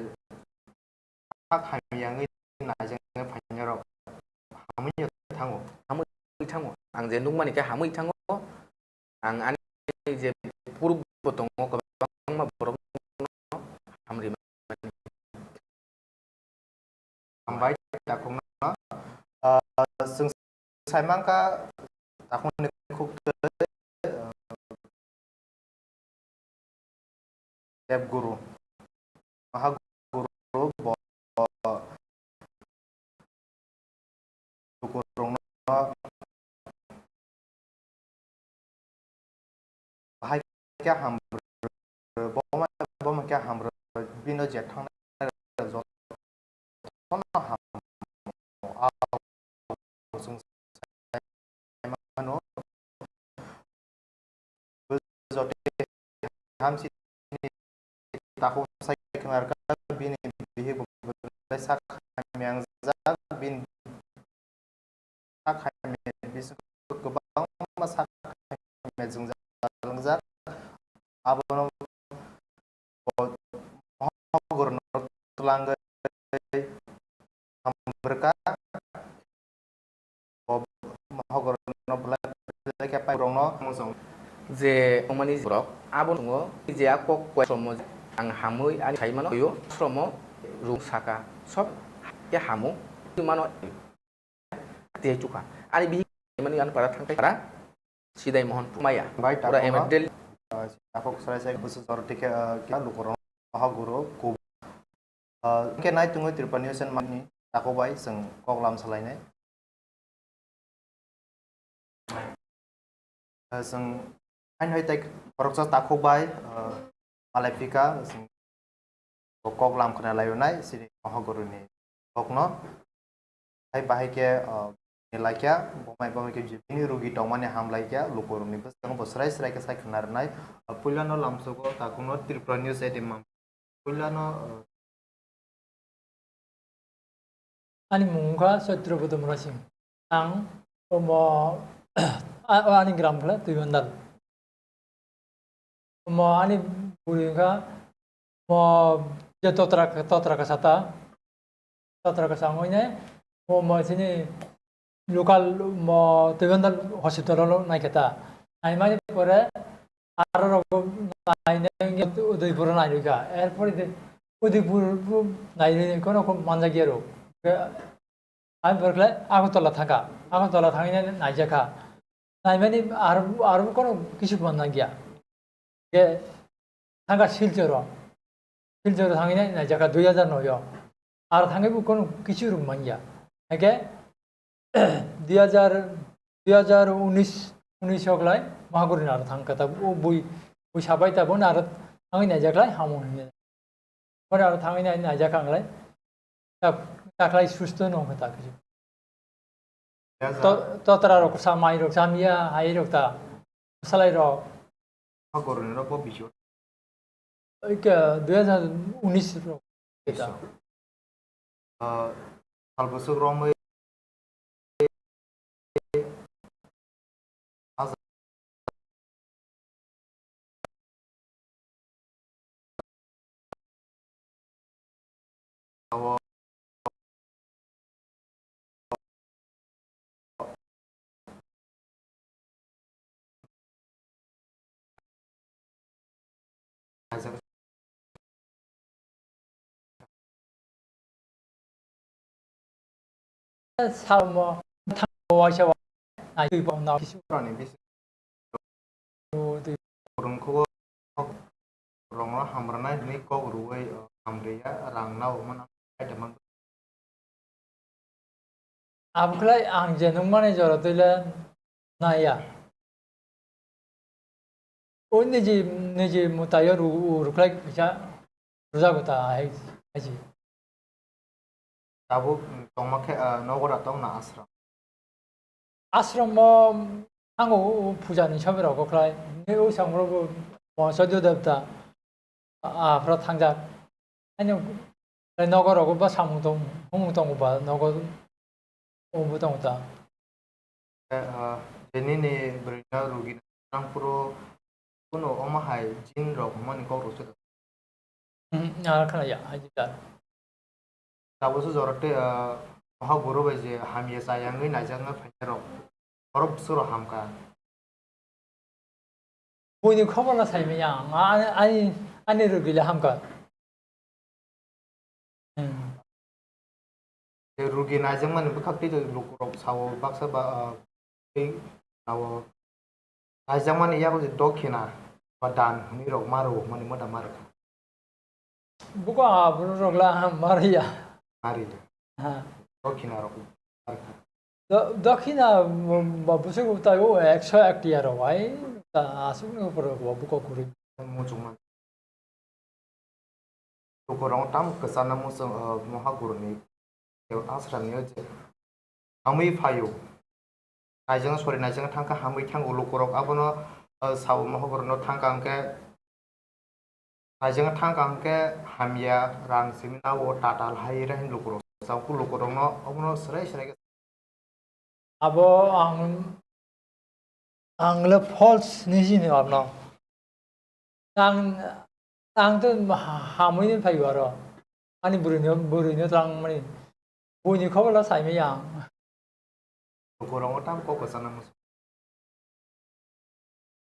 sak hamya wngwi naijak phainai rok hamwi thango. Hamwi thango. Ang je nukmani khe hamwi thango. Ang ani je purbo tongo kwbangma borok hamri mani. Hambai takhukno, ah, chwng sai mankha takhukni khuk twi, ah, Dev Guru. Maha Guru bo lukurokno bahai khe hamrw, bo ma, bo ma khe hamrw, bino je thangnai jotono ham. Chwng sai mano, joto hamsini takhuk sai khna rwkha, bini bihik bo belai sak hamya wngjak, bini sak hamya bisingo kwbangma sak hamya jwngjal wngjak. Abono bo mohogorno twlangwi hamrwkha. Bo mohogorno belai belai khe pai rokno mungsong. Je wngmani borok abo tongo, je a kok koi sromo ang hamwi ani sai mano, yo sromo rung saka sob khe hamo mano. Tei chukha. Ani bihik mani ani para thangkai para Sidai Mohon Pumaya. Bai pura takhukno, M F Del. Ah, takhuk sarai sai busu jor tikhe, ah, kisa lukurok mohok guru kub. Ah, hwnkhe nai tongwi Tripura News and mani takhuk bai chwng kok lam salainai. Ah, chwng haino hai tai khoroksa takhuk bai, ah, malai phika, chwng bo kok lam khna laio nai, chini mohogoroni kokno. Hai bahai khe, ah, ni laikya, bomai bomai khe bini rugi tongmani ham laikya, lukurokni bwskango bo srai srai khe sai khna rwnai. Ah, puilano lamsogo takhukno Tripura News at Imam. Puilano, ah, Ani mung wngkha Satrabodho Murasing. Ang omo, a-, o ani gram khe Tuibandal. Omo ani bwrwi wngkha, omo je totra, totra kasa ta, totra kasa wngwi nai, omo chini local mo Tuibandal hospital o naikhe ta. Naimani pore aro rok nainai wngkhe Udaipur o nairwkha. Erpore de Udaipur bo nairwi kono manjakya rok. Ani pore khlai Agartala thangkha. Agartala thangwi nai naijakha. Naimani aro, aro kono kisu manjakya. Ge thangkha Silchoro. Silchoro thangwi nai, naijakha dui hajar noi o. Aro thangwi bo kono kisu rwng manya. Hake dui hajar, dui hajar unis, unis o klai Mahaguri aro thangkha ta, o bui, bui sabai ta bono aro thangwi naijaklai hamo hinwi. Pore aro thangwi nai, naijak ang lai. Tak, taklai susto no kha tak. Ya, ja. To, totra rok sa mai rok samya, hai rok ta. Salai rok. Ha goroni rok bo bijo. Oi ke dui hajar unis rok. Bijo. Ah, sal bwswk romwi Salmo thango waisa wa nai twi bong nao kisu. Rani bisi. Rwngkhubo rokno hamrwnai hwnwi kok rwui, o, hamriya, rang nao mano, item man. Abokhlai ang je nukmani jora twile naiya. O niji, niji mwtaio ru-, rwkhlai kisa rwjago ta hai, hai se. Tabuk tongma khe, ah, nogo da tongna ashram? Ashram o thango, o puja ni sobi rok khlai. Ni o sang rok bo Mohasadhu Devta, ah, aphra thangjak. Ani nogo rogo ba samung tong, humung tongo ba nogo o bo tongo ta. Eh, ah, je nini bwrwino rugi nang phuru kuno omo hai jin rok hwnmani kok rwsa da? Hmm, ah, khna ya, hai jita. Tabukso jora tei, ah, Moha guru bai je hamya chayangwi naijakna phainai rok, borok bwswk rok hamkha. Buini khobor no sai manya ang, ani, ani, ani rugila hamkha. Hmm. Tei rugi naijakmani bwkhak tei lukurok sao baksa ba, ah, tei sao naijakmani yago je dokhina ba dan hwnwi rok ma rwmani moda ma rwkha. Buko aphuru rok la ma rwya. Ma rwya. Ha. Dokhina rok ma rwkha. Do-, dokhina, mm, ba bwswk tai o ekso ek tiya rok ai, ta aswk ni upor rok bo buko kwrwi. Muchungma. Lukurok tamo kwchana muchung, uh, Moha guruni ashram ni je hamwi phaio. Naijang sori naijang thangkha hamwi thango lukurok abono, uh, sao Moha guruni thangkha hwnkhe naijang thangkha hwnkhe hamya rang simi nao tatal hai ra hin lukurok. Sao lukurokno abono swrai swrai khe. Abo ang, ang le false ni sini orno. Ang, ang to ha-, hamwi ni phaio aro. Ani bwrwi no, bwrwi no tlang mani. Buini khobor la sai manya ang. Lukurok tamo kok kwchana muchung.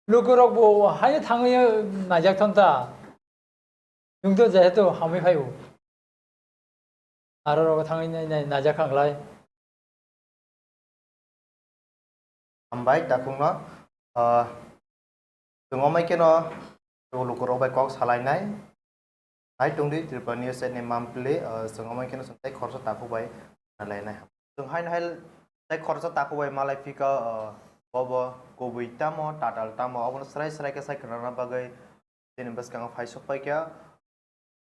Lukurok bo haino thangwi naijak thon ta. Chwng to jehetu hamwi phaio. Aro rogo thangwi nai, nai, naijak kha klai. Hambai takhukno, ah, chwng omai kheno lukurok bai kok salainai. Hai tongdi Tripura News ni mampli, ah, chwng omai kheno chwng tei khoroksa takhuk bai malainai. Chwng haino hai tei khoroksa takhuk bai malai phika, ah, bobo kubui tamo, tatal tamo, abono swrai swrai khe sai khwnana bagwi chini bwskango phai sok pai kha.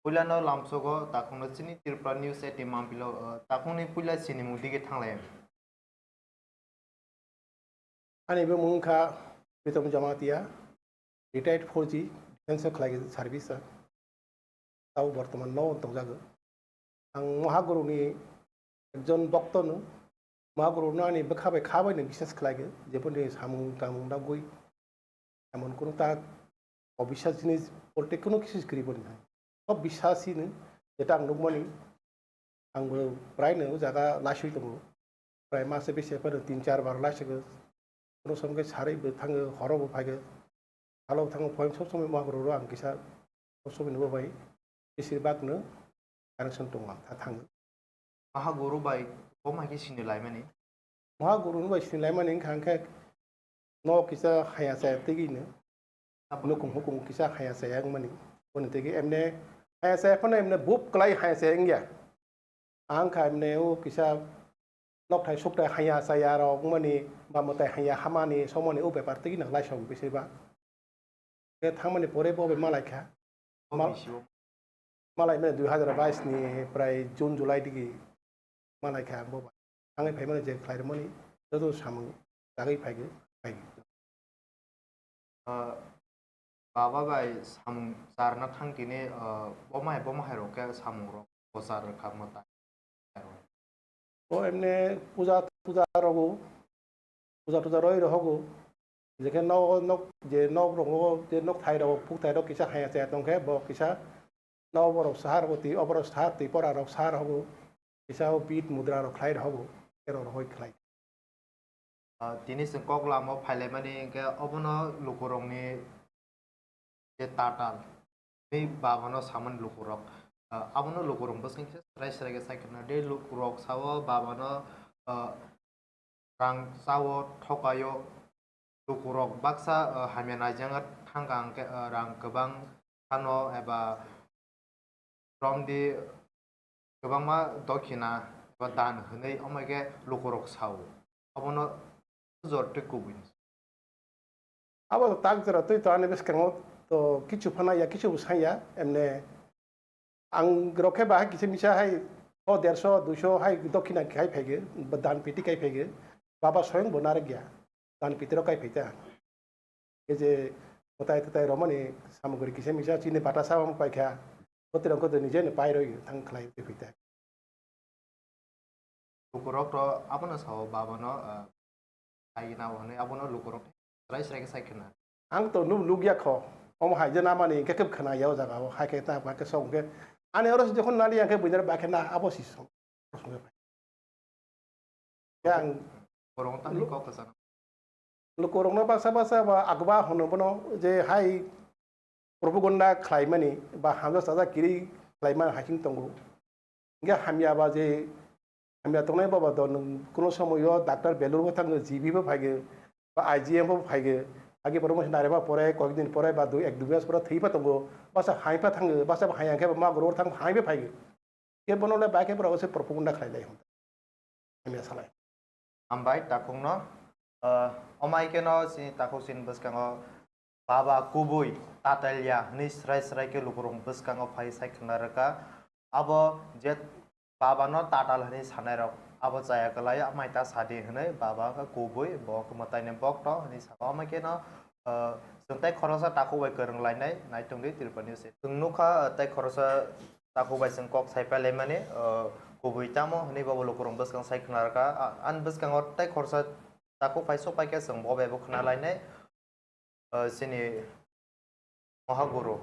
Puilano lamsogo takhukno chini Tripura News eighteen mampilo, ah, takhukni puila sinimung dige thanglai. Ani bumung wngkha Pritom Jamatia, retired four G, defense o khlai service o. Tabo bortoman no tongjago. Ang Mahaguru ni ekjon bokto no, Mahaguru no ani bwkha bai kha bai no biswas khlai go, jeboni samung tamung dagwi, emon kunu ta obiswas jinis bolte kunu kisu kwrwi boni hai. O biswas hino, jeta ang nukmani, ang bo prai no o jaga laiswi tongo. Prai masa bisi phano tin char bar laiswi go. Kono som khe sarwi bo thango, horo bo phai go. Salo thango, poem sob somoi Mahaguru ro ang kisa sob somoi no bo bai besir bak no connection tongo ang tha thango. Mahaguru bai bo mai khe sini laimani? Mahaguru bai sini laimani wngkha hwnkhe no kisa haya chaya tigi no. Nukung hukung kisa haya chaya wngmani. Boni tigi emne haya chaya phano emne bup klai haya chaya wngya. Ang kha emne o kisa nokthai sukthai haya chaya rok wngmani ba mwtai haya hamani somoni o bepar tigi no laisong bisi ba. Khe thangmani pore bo bai malai kha. Bo mal- bisi o. Malai mani dui hazar bais ni prai June July digi malai kha ang bo bai. Thangwi phai mani je khlai rwmani joto samung dagwi phai phai. Ah, baba bai samung charna thang tini, ah, boma hai boma hai rok khe samung rok bo char rwkha mwtai. O emne puja, puja rogo, puja tuja roi rohogo. Jekhe nok, nok, je nok rogo, je nok thai rogo, phuk thai rok kisa haya chaya tongkhe, bo kisa nok borok sahar rogo twi, oborok sahar twi pora rok sahar rogo. Kisa o bit mudra rok khlai rohogo, ero rohoi khlai. Ah, tini chwng kok lama o phailaimani hinkhe obono lukurokni je tatal, tei babano samani lukurok, ah, abono lukurok bwskango khe srai srai khe sai khna. Tei lukurok sao babano, ah, rang chao thokaio, lukurok baksa, ah, hamya naijak thangkha hinkhe, ah, rang kwbang phano eba romdi kwbangma dokhina eba dan hwnwi omo khe lukurok sao. Abono jor tei kubui. Abo tak jora twi to ani bwskango to kichu phano ya, kichu bo sanya, emne ang rok khe bahai kisa misa hai o derso, duiso hai dokhina khai phaigwi, ba dan piti khai phaigwi, baba soyong bo narwk ya, dan piti rok khai phaita. Khe je mwtai twtai romani samugri kisa misa chini bata sa paikha, botirok khe nije ni pai roi thang khlai phaita. Lukurok to abono sao babano, ah, sai nao hwnwi abono lukurok srai srai khe sai khna. Ang to nuk, nukya kho. Omo hai je namani hinkhe khe khna ya o jaga o. Hai khe ta, hai khe sok hinkhe. Ani oro se jokhon nali hinkhe buinare ba khe na abo si sok. Yang Borok tani kok kwchang. Lukurokno baksa baksa ba agba hono bono je hai propaganda khlaimani ba hamjak chajak kiri khlaimani hai khe tongo. Hinkhe hamya ba je hamya tongnai baba do nwng kuno somoyo doctor Belur bo thango, G B bo phaigo, ba I G M bo phaigo, agi promotion nare ba pore koyek din pore ba dui ek dui mas pore thwi pa tongo, basa hai pa thango, basa hai angkhe ba ma goro thang hai pa phaigo. Khe bono le ba khe borok se propaganda khlai lai hwn. Hamya salai. Hambai takhukno, ah, omai keno chini takhuk chini bwskango baba kubui tatalya hwnwi srai srai khe lukurok bwskango phai sai khna rwkha. Abo je babano tatal hwnwi sanairok abo chaya kwlai, amai ta sadi hwnwi baba wngkha kubui, bo wngkha mwtaini bokto hwnwi saka. Omo kheno, ah, chwng tei khoroksa takhuk bai kwrwng lainai, naitung di Tripura News. Chwng nukha, ah, tei khoroksa takhuk bai chwng kok sai pailaimani, ah, kubui tamo hwnwi bobo lukurok bwskang sai khna rwkha. Ah, ani bwskango tei khoroksa takhuk phai sok paikhe chwng bo bai bo khna lainai. Ah, chini Mohaguru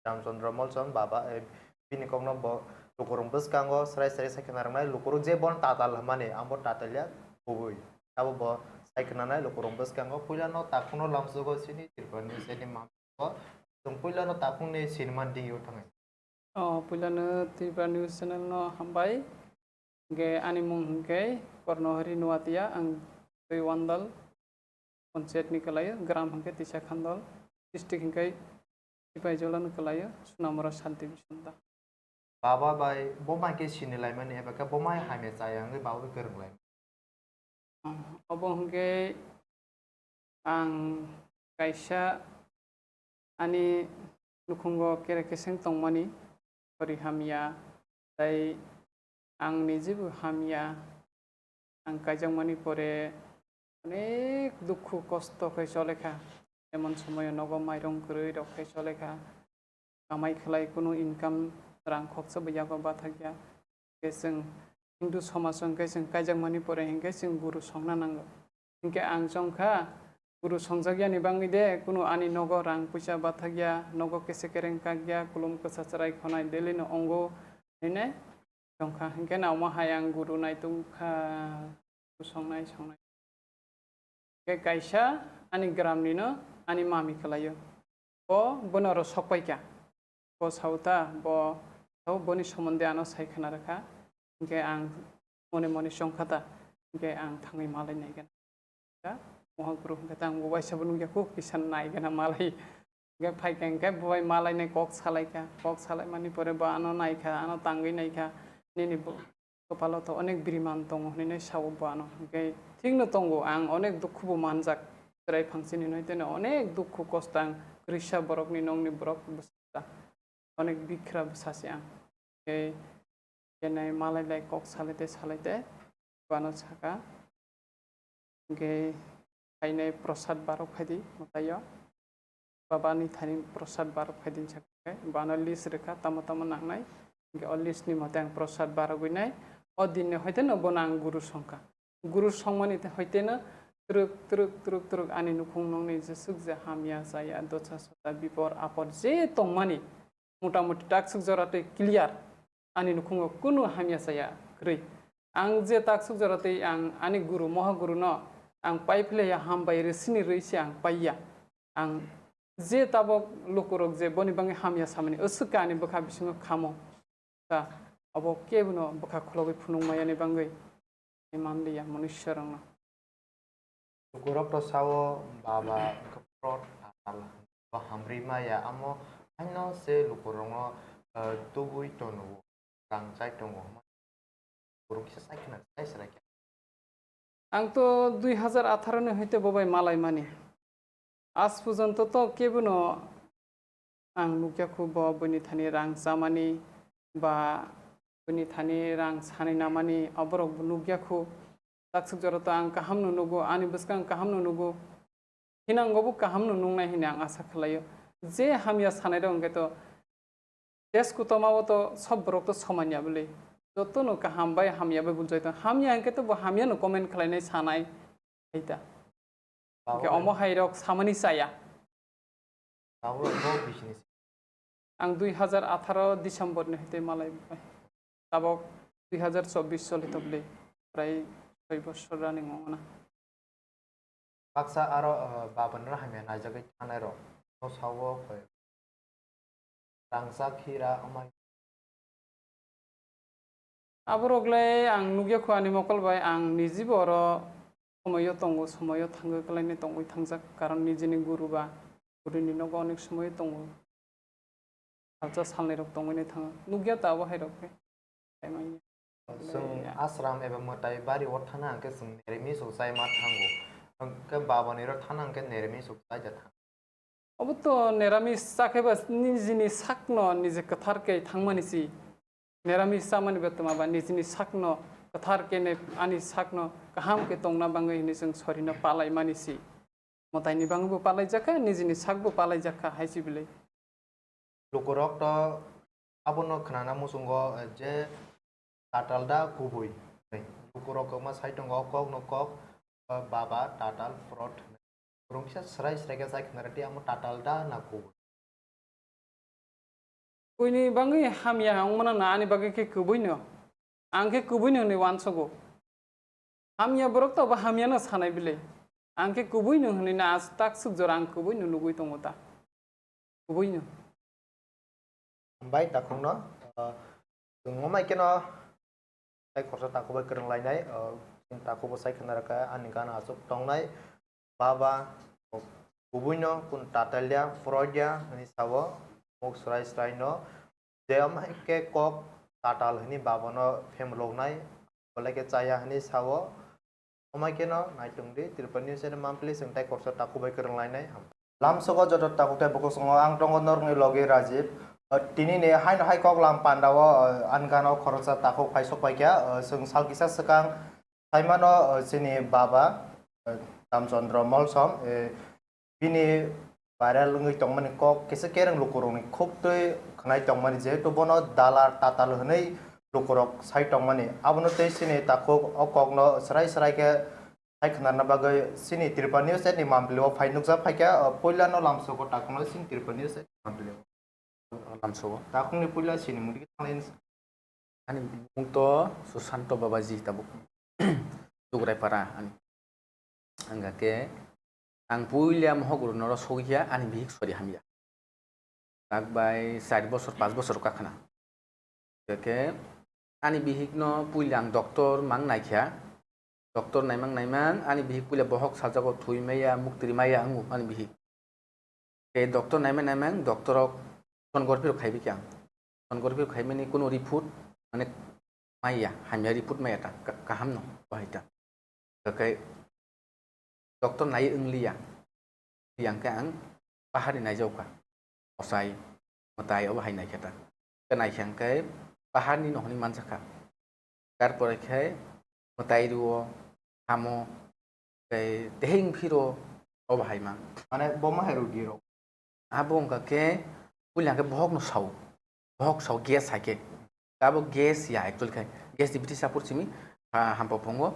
Ramchandra Molson baba, eh, bini kokno bo lukurok bwskango srai srai sai khna rwnai, lukurok je bono tatal hwnmani, ang bo tatal ya kubui. Abo bo sai khna nai lukurok bwskango, puila no takhukno lamsogo chini Tripura News ni mam-, bo chwng puila no takhukni sinimani dingyo thangai. Oh, puila no Tripura News channel no hambai. Hingke ani mung hingke Kornohari Nuatia, ang twi Wandal. Panchayat ni kwlaio, gram hwnkhe Tisa Khandol, district hwnkhe Sipaijala ni kwlaio, Sunamura sub division da. Baba bai boma khe sini laimani eba khe boma hamya chaya wngwi baba bai kwrwng lai. Ah, obo hwnkhe ang kaisa ani nukhungo kere keseng tongmani, khori hamya, tei ang nijibo hamya, ang kaijakmani pore onek dukhu kosto khe cholekha, emon somoyo nogo mairung kwrwi rok khe cholekha, kamai khlai kunu income rang khoksa bo yago bathakya. Khe chwng Hindu somaj o hwnkhe chwng kaijakmani pore hinkhe chwng guru songna nango. Hinkhe ang chongkha, guru songjakya ni bagwi de kunu ani nogo rang puisa bathakya, nogo kese kereng kakya, kulum kwsa chwrai khonai daily no ongo, hine chongkha. Hinkhe nauma hai ang guru naitung kha, guru songnai songnai. Khe kaisa ani gram ni no ani mami kwlaio. Bo bono oro sok paikha. Bo sao ta, bo sao boni somonde ano sai khna rwkha. Hinkhe ang mone mone chongkha ta, hinkhe ang thangwi malai nai gana. Mohaguru hwnkhe ta ang bo waisa bo nukya kho, kisa nai gana malai. Hinkhe phaikha hinkhe bo bai malai nai kok salai kha. Kok salai mani pore bo ano nai kha, ano tangwi nai kha. Nini bo kwpalo to onek biriman tongo hwnwi sao bo ano. Hinkhe thikno tongo, ang onek dukhu bo manjak. Chwrai phang chini noi teno onek dukhu kosto ang kwrwisa borokni nokni borok bwsajak. onek bikra bwsa se ang. Tei kenai malai lai kok salai tei salai tei bano saka. Hingke hainai prosad barok phaidi mwtaio. Baba ni thani prosad barok phaidi sakhe bano list rwkha tamo tamo nangnai. Hingke o list ni mote ang prosad barogwi nai. O din ni hoite no bono ang guru songkha. Guru songmani te hoite no truk truk truk truk ani nukhung nokni jesuk je hamya chaya dosa sosa bipor apor je tongmani mota moti taksuk jora tei clear. Ani nukhungo kunu hamya chaya kwrwi. Ang je taksuk jora tei ang ani guru Mohaguru no ang pai philaiya hambai rwsini rwi se ang paiya. Ang je tabok lukurok je boni bangwi hamya samani aswk khe ani bwkha bisingo khamo. Ta abo kebono bwkha khulogwi phunuk mayani bangwi manliya manusyarokno. Lukurok to sao baba wngkha pro tatal, bo hamri maya, amo haino se lukurokno, eh, tubui tono, rang chai tongo. Lukurok kisa chai khna chai srai khe. Ang to dui hazar atharo ni hoite bo bai malai mani. Aaj porjonto to kebono ang nukya khu bo bini thani rang chamani ba bini thani rang sanai namani aborok bo nukya khu. Taksuk jora to ang kaham no nugo, ani bwskang kaham no nugo. Hinango bo kaham no nungnai hini ang asa khlaio. Je hamya sanai rok hwnkhe to test kutoma o to sob borok to soman ya bwle. Joto no kaham bai hamya bai buljai tong. Hamya hwnkhe to bo hamya no comment khlainai sanai. Haita. Hwnkhe omo hai rok samani chaya. Tabuk bo business. Ang dui hazar atharo December ni hwtwi malai bai. Tabok dui hazar chobbish choli tobli. Prai soi bosor running ongna. Baksa aro, eh, baban no hamya naijagwi thanai rok. No sao koi. Rangchak hira amai. Aborok le ang nukya khu ani mokol bai, ang nijibo oro somoyo tongo, somoyo thangwi kwlaini tongwi thangjak, karon nijini guru ba gurini nogo onek somoyo tongo. Salsa salnwi rok tongwi thango, nukya ta abo hai rok khe. Chwng ashram eba mwtai bari o thana hwnkhe chwng nirmis rok chai ma thango, hwnkhe babani ro thana hwnkhe nirmis rok chai da thango. Obo to niramis chakhe ba nijini sakno nije kwthar khe thangmani si. Niramis chamani betma ba nijini sakno kwthar khe ne ani sakno kaham khe tongna bangwi hwnwi chwng sorino palaimani si. Mwtaini bangwi bo palaijakha, nijini sakbo palaijakha hai si bwlwi. Lukurok to abono khnana muchungo je tatal da kubui. Lukurok kwma sai tongo o kokno kok, baba tatal frot hwnwi. Borok kisa srai srai khe chai khna rwdi, amo tatal da na kubui? Buini bangwi hamya wngmano na ani bagwi khe kubuino. Ang khe kubuino hwnwi uansugo. Hamya borok to bo hamyano sanai bile. Ang khe kubuino hwnwi na as taksuk jora ang kubuino nugwi tongo ta. Kubuino. Hambai takhukno, ah, chwng wngmai kheno tei khoroksa takhuk bai kwrwng lainai, ah, chwng takhuk bo sai khna rwkha ani gana aswk tongnai. Baba, kubuino kun tatalya, froidya hwnwi sao, muk srai sraino. Je amhai khe kok tatal hwnwi babano phemloknai, belai khe chaya hwnwi sao. Amhai kheno naitung di, Tripura News channel mampli chwng tei khoroksa takhuk bai kwrwng lainai. Lamsogo joto takhuk tei bukhuk songo ang tongo norokni logi Rajiv. Tini ni haino hai kok lam pandao, ani gana o khoroksa takhuk phai sok paikha, chwng sal kisa swkang. Saimano, eh, chini baba, eh, Ramchandra Molsom, eh, bini viral wngwi tongmani kok kisa kereng lukurokni khuk twi khwnai tongmani, jehetu bono dalar tatal hwnwi lukurok sai tongmani. Abono tei chini takhuk o kokno srai srai khe sai khwnarna bagwi chini Tripura News ni mampli o phai nukjak phaikha, eh, puilano lamsogo takhukno chini Tripura News ni mampli o. Lamsogo. Takhukni puila chini mungdi khe thanglai. Ani mung to Susanto Babaji tabuk. Dugraipara ani. Ang khe ang puila mohok rwnoro sogwi kha ani bihik sori hamya. Tak bai char bosor, panch bosor wngkha khna. Khe ani bihikno puila ang doctor mang naikha. Doctor naimang naimang ani bihik puila bohok sajago thwi maya, muktri maya wngo ani bihik. Khe doctor naimang naimang doctor rok sonography rok khaibi khe ang. Sonography rok khaimani kuno report mane maya, hamya report maya ta, ka-, kaham no bahai ta. Khe doctor nai wngliya. Yang khe ang pahari naijao kha. Osai mwtai obo hai naikha ta. Khe naikha hwnkhe paharni no hwnwi manjakha. Tarpore khe mwtai rwo, hamo, tei teheng phiro, obo hai ma. Mane bo ma hai rugi rok? Abo wngkha khe puila khe bohok no sao, bohok sao gas hai khe. Abo gas ya actually khai, gas ni biti sapor simi, ha, hampa phungo.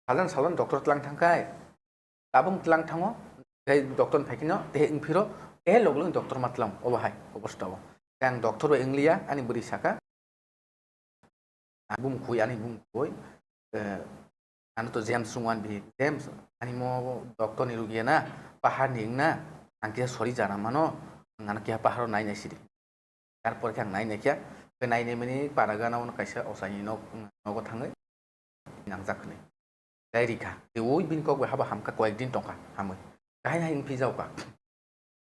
Salon salon doctor tlang thang khai, tabung tlang thango, tei doctor ni phai khe no, tei wng phiro, tei log log doctor ma tlang, obo hai, obo stao. Khe ang doctor bai wng liya, ani bwrwi saka, Ang bumkhoi, ani bumkhoi, eh, ano to James wngwan bi, James, ani mo doctor ni rugi na, pahar ni wngna, ang khe sori jana mano, ang ano khe pahar o nai nai sidi. Tarpor khe ang nai nai khe, khe nai nai mani para gana ono kaisa osai ni nok, nogo thangwi nangjak hwnwi. Tei rikha, tei ui bini kok bai habo hamkha, koyek din tongkha, hamwi. Kahai hai wngphi jaokha.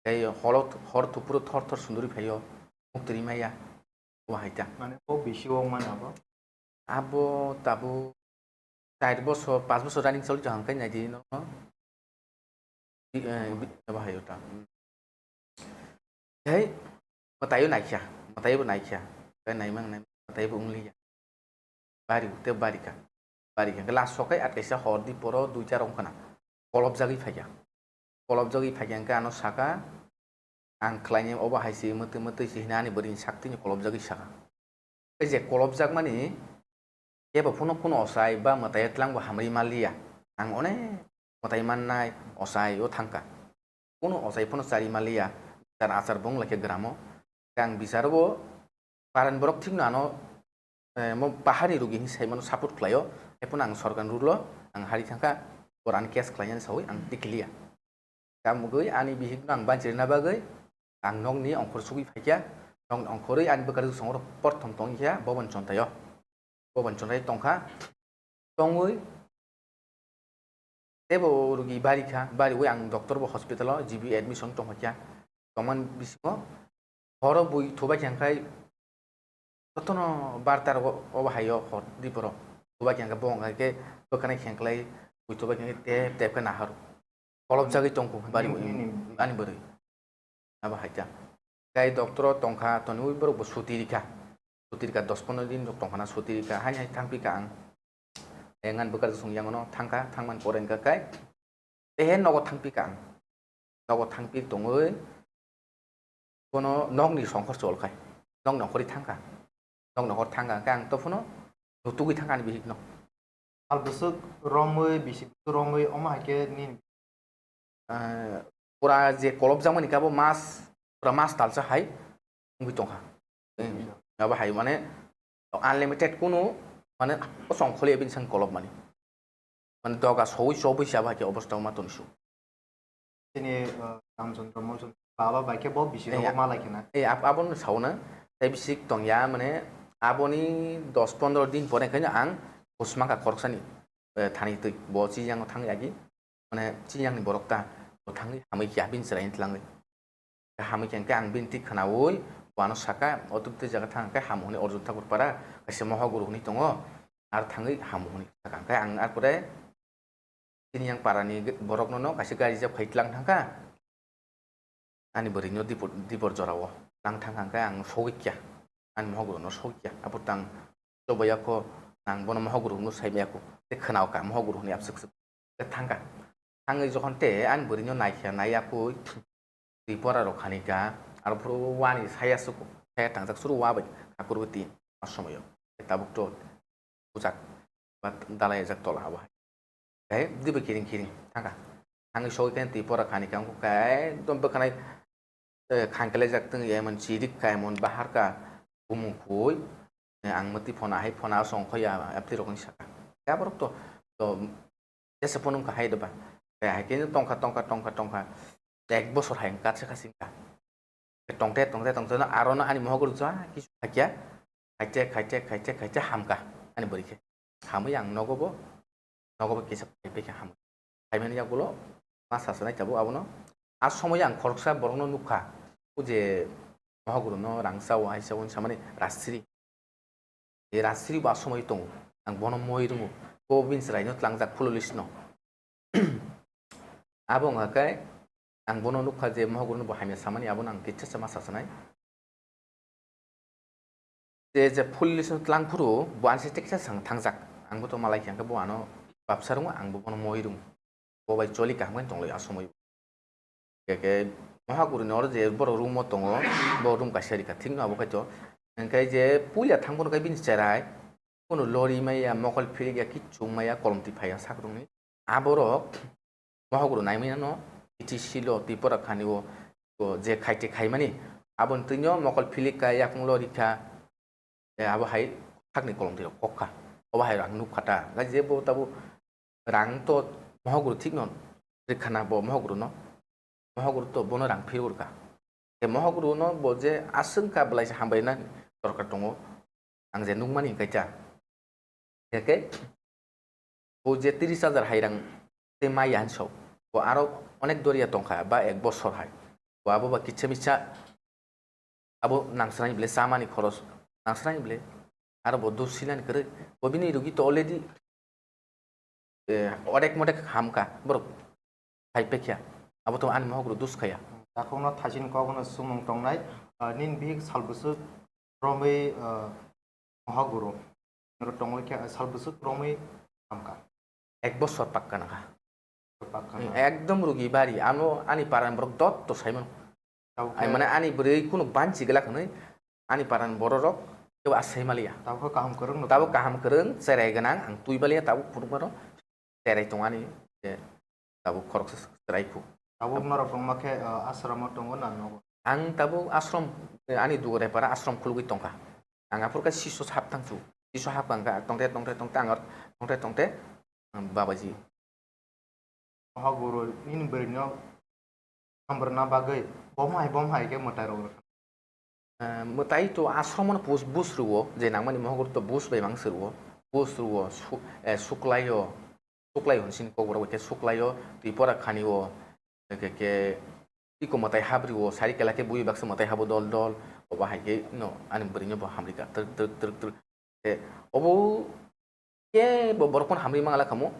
Tei holo, hor thupuro thor thor sunduri phaio, muktwi maya, o hai ta. Mane o bisi o mana bo? Abo tabuk char bosor, panch bosor running choli jahang kai nai di no. Bi-, eh, bi-, abo hai o ta. Tei mwtaio naikha, mwtaio bo naikha. Tei naimang nai mwtaio bo wng liya. Bari, tei bari kha. Bari kha. Last sokai at kaisa hor di poro duita rong khna. Kolop jagwi phaikha. Kolop jagwi phaikha hwnkhe ano saka, "Ang khlainai obo hai se mwtwi mwtwi se," hwnwi ani bwrwini saktwini kolop jagwi saka. Tei je kolop jakmani kebo phano kuno osai ba mwtai twlang bo hamri manliya. Ang onek mwtai mannai osai o thangkha. Kuno osai phano chari manliya, bichar achar bo wng laikha gramo. Tei ang bicharo bo paran borok thikno ano, eh, mo pahari rugi hinwi saimano support khlaio. Haiphano ang sorkar rule o ang hari thangkha, borok ani case khlainani sawi ang tikliya. Tamogwi ani bihikno ang banchirina bagwi ang nokni ongkhor sugwi phaikha, nokni ongkhorwi ani bwkha rwsongorok porthom tongkha Bobon Chontaio. Bobon Chontai tongkha, tongwi teibo rugi barikha, bariwi ang doctor bo hospital o G B admission tongkha, tongmani bisingo horo bui thubai kha hwnkhe jotono barta rogo obo haio hor diporo thubai kha hwnkhe bo hwnkhe bwkhani khengklai bui thubai kha hwnkhe tep tep khe nahar kolopjagwi tongkha bari ani bwrwi. Abo hai ta. Tei doctor o tongkha, toniwi borok bo suti rikha. Suti rikha, dos pondro din rok tongkha na suti rikha, haini hai thangpi kha ang. Engan bwkha song yang no thangkha, thangmani pore wngkha kai. Tei he nogo thangpi kha ang. Nogo thangpi tongwi bono nokni songkhor chol khai. Nokni nongkhorwi thangkha. Nokni nongkhor thangkha, hwnkhe ang to phano nutugwi thangkha ani bihikno. Sal bwswk romwi, bisi bwswk romwi, omo hai khe nini? Ah, pura je kolopjakmani khe abo mas, pura mas talsa hai wngwi tongkha. Abo hai mane unlimited kunu mane kosong kholi bini sang kolopmani. Mane doga sowi chobwi se abo hai khe obosta wngma tongsu. Chini, uh, Ramchandra Molchandra baba bai khe bo bisi rogo malai khena. Eh, ab-, abono sauna. Tei bisik tongya mane aboni dos pondro din pore khe ang kusma kha khoroksani, eh, thani twi bo chiyang thang yagi. Mane chiyang ni borok ta bo thangwi hamwi khe bini chwrai ni twlangwi. Hamwi khe hwnkhe ang bini twi khwnawi bo ano saka, "O twi twi jaga thang khe hamu hwnwi Arjun Thakur para kaisa mohoguru hwnwi tongo, ar thangwi hamu," hwnwi saka. Hwnkhe ang ar pore Chini yang parani ge-, borokno no kaisa gari reserve khai tlang thangkha. Ani bwrwino dipor, dipor jorao tlang thangkha hwnkhe ang sogwi kya. Ani mohogorono sogwi kya. Aphuru tang chobaiya kho nang bono mohogoro hwnwi saimaya kho. Tei khwnao kha mohogoro hwnwi abswk swk. Tei thangkha. Thangwi jokhon tei ani bwrwino naikha, naiya kho. Twi pora rok khani kha, aro phuru wani saya suku, saya tangjak suru wa bai khakurbo tin a somoyo. Tabuk to bujak ba dalai jak tola abo hai. Hai dibo kiring kiring thangkha. Thangwi sogwi khe twi pora khani kha, wngkha khe ekdom bwkhanai, eh, khangkhlai jak tong emon chirik kha, emon bahar kha, bumung khui, eh, ang mwtwi phona hai phona song khoya, apti rok wng saka. Khe aborok to, to Jesa phone wngkha hai doba. Tei hai khe tongkha, tongkha, tongkha, tongkha. Ek bosor hai wngkha, se kha singkha. Tongte, tongte, tongte, no aro no ani mohok rwja, kisu khakya. Khaite, khaite, khaite, khaite, hamkha. Ani bwrwi khe. Hamwi ang nogo bo, nogo bo kisa phai phai khe hamwi. Phaimani yagulo, ma sasanai tabuk abono. A somoyo ang khoroksa borokno nukha. O je mohok rwno rangsa o, aisa o, samani rasri. E rasri bo asomoi tongo, ang bono moi rwngo, bo bini chwraino tlangjak police no. Abo wngkha khe ang bono nukha je mohogorno bo hamya samani, abono ang kisa sama sasanai. je, je police no tlang phuru bo ani se teksa sang thangjak. Ang bo to malai khe, ang khe bo ano babsa rwngo, ang bo bono moi rwngo. Bo bai choli kaham khe tong lai a somoi. Khe, khe Mohaguru ni oro je borok room o tongo, bo room kaisa rikha, thik no abo khai to. Hwnkhe je puila thang phuru khe bini cherai, kunu lori maya, mokol philik ya, kichung maya, kolom twi phai ya sak rok ni. Aborok Mohaguru naimani no, T T C lo, Tripura khani o, o je khaite khaimani, aboni twino mokol philik kha, yakung lori kha, e, abo hai sakni kolom twi rok kok kha, obo hai rang nuk kha ta, ga je bo tabo rang to Mohaguru thik no rikha na bo Mohaguru no, Mohaguru to bono rang phir urkha, e, Mohaguru no bo je aswng kha belai se hambai na dorkar tongo, ang je nukmani hwnkhe ta. Hwnkhe bo je tris hajar hai rang tei maya hinwi sao. Bo aro onek doriya tongkha ba ek bosor hai. Bo abo ba kicha micha abo nangsrani bile chamani khoros nangsrani bile aro bo dus silani kwrwi. Bo bini rugi to already, eh, odek modek hamkha borok hai pekya. Abo to ani mohok rok dus khaya. Takhukno thaisin kokno sumung tongnai, ah, nini bihik sal bwswk romwi, ah, Mohaguru. Norok tongwi khe sal bwswk romwi hamkha. Ek bosor pakka nangkha. Pakka nang. Ekdom rugi bari. Ano ani paran borok dot to saimano. Tabuk khe ai mane ani bwrwi kunu banchi glak hwnwi ani paran borok rok kebo asai maliya. Tabuk khe kaham kwrwng no. Tabuk kaham kwrwng, cherai gwnang, ang twi baliya, tabuk phunukmano cherai tongani je tabuk khoroksa cherai khu. Tabuk norok tongma khe, ah, asramo tongo na nogo? Ang tabuk asrom, eh, ani dugre para asrom khulugwi tongkha. Ang aphuru khe siso hap thangsu. Siso hap kha tongte tongte tongte ang tongte tongte, ang babaji. Mohaguru nini bwrwino hamrwna bagwi bom hai bom hai khe mwtai rok rwkha. Eh, mwtai to asromo no bus, bus rwo, je nangmani Mohaguru to bus bai mang se rwo, bus rwo, su-, eh, suklaio, suklai hwn sini kokborok bai khe suklaio, twi pora khani o, eke ke iko mwtai habri o, sari kela khe bui baksa mwtai habo dol dol, obo hai khe no ani bwrwino bo hamri kha, twrwk twrwk twrwk twrwk. Eh, obo kebo borok phano hamri mangala kamo.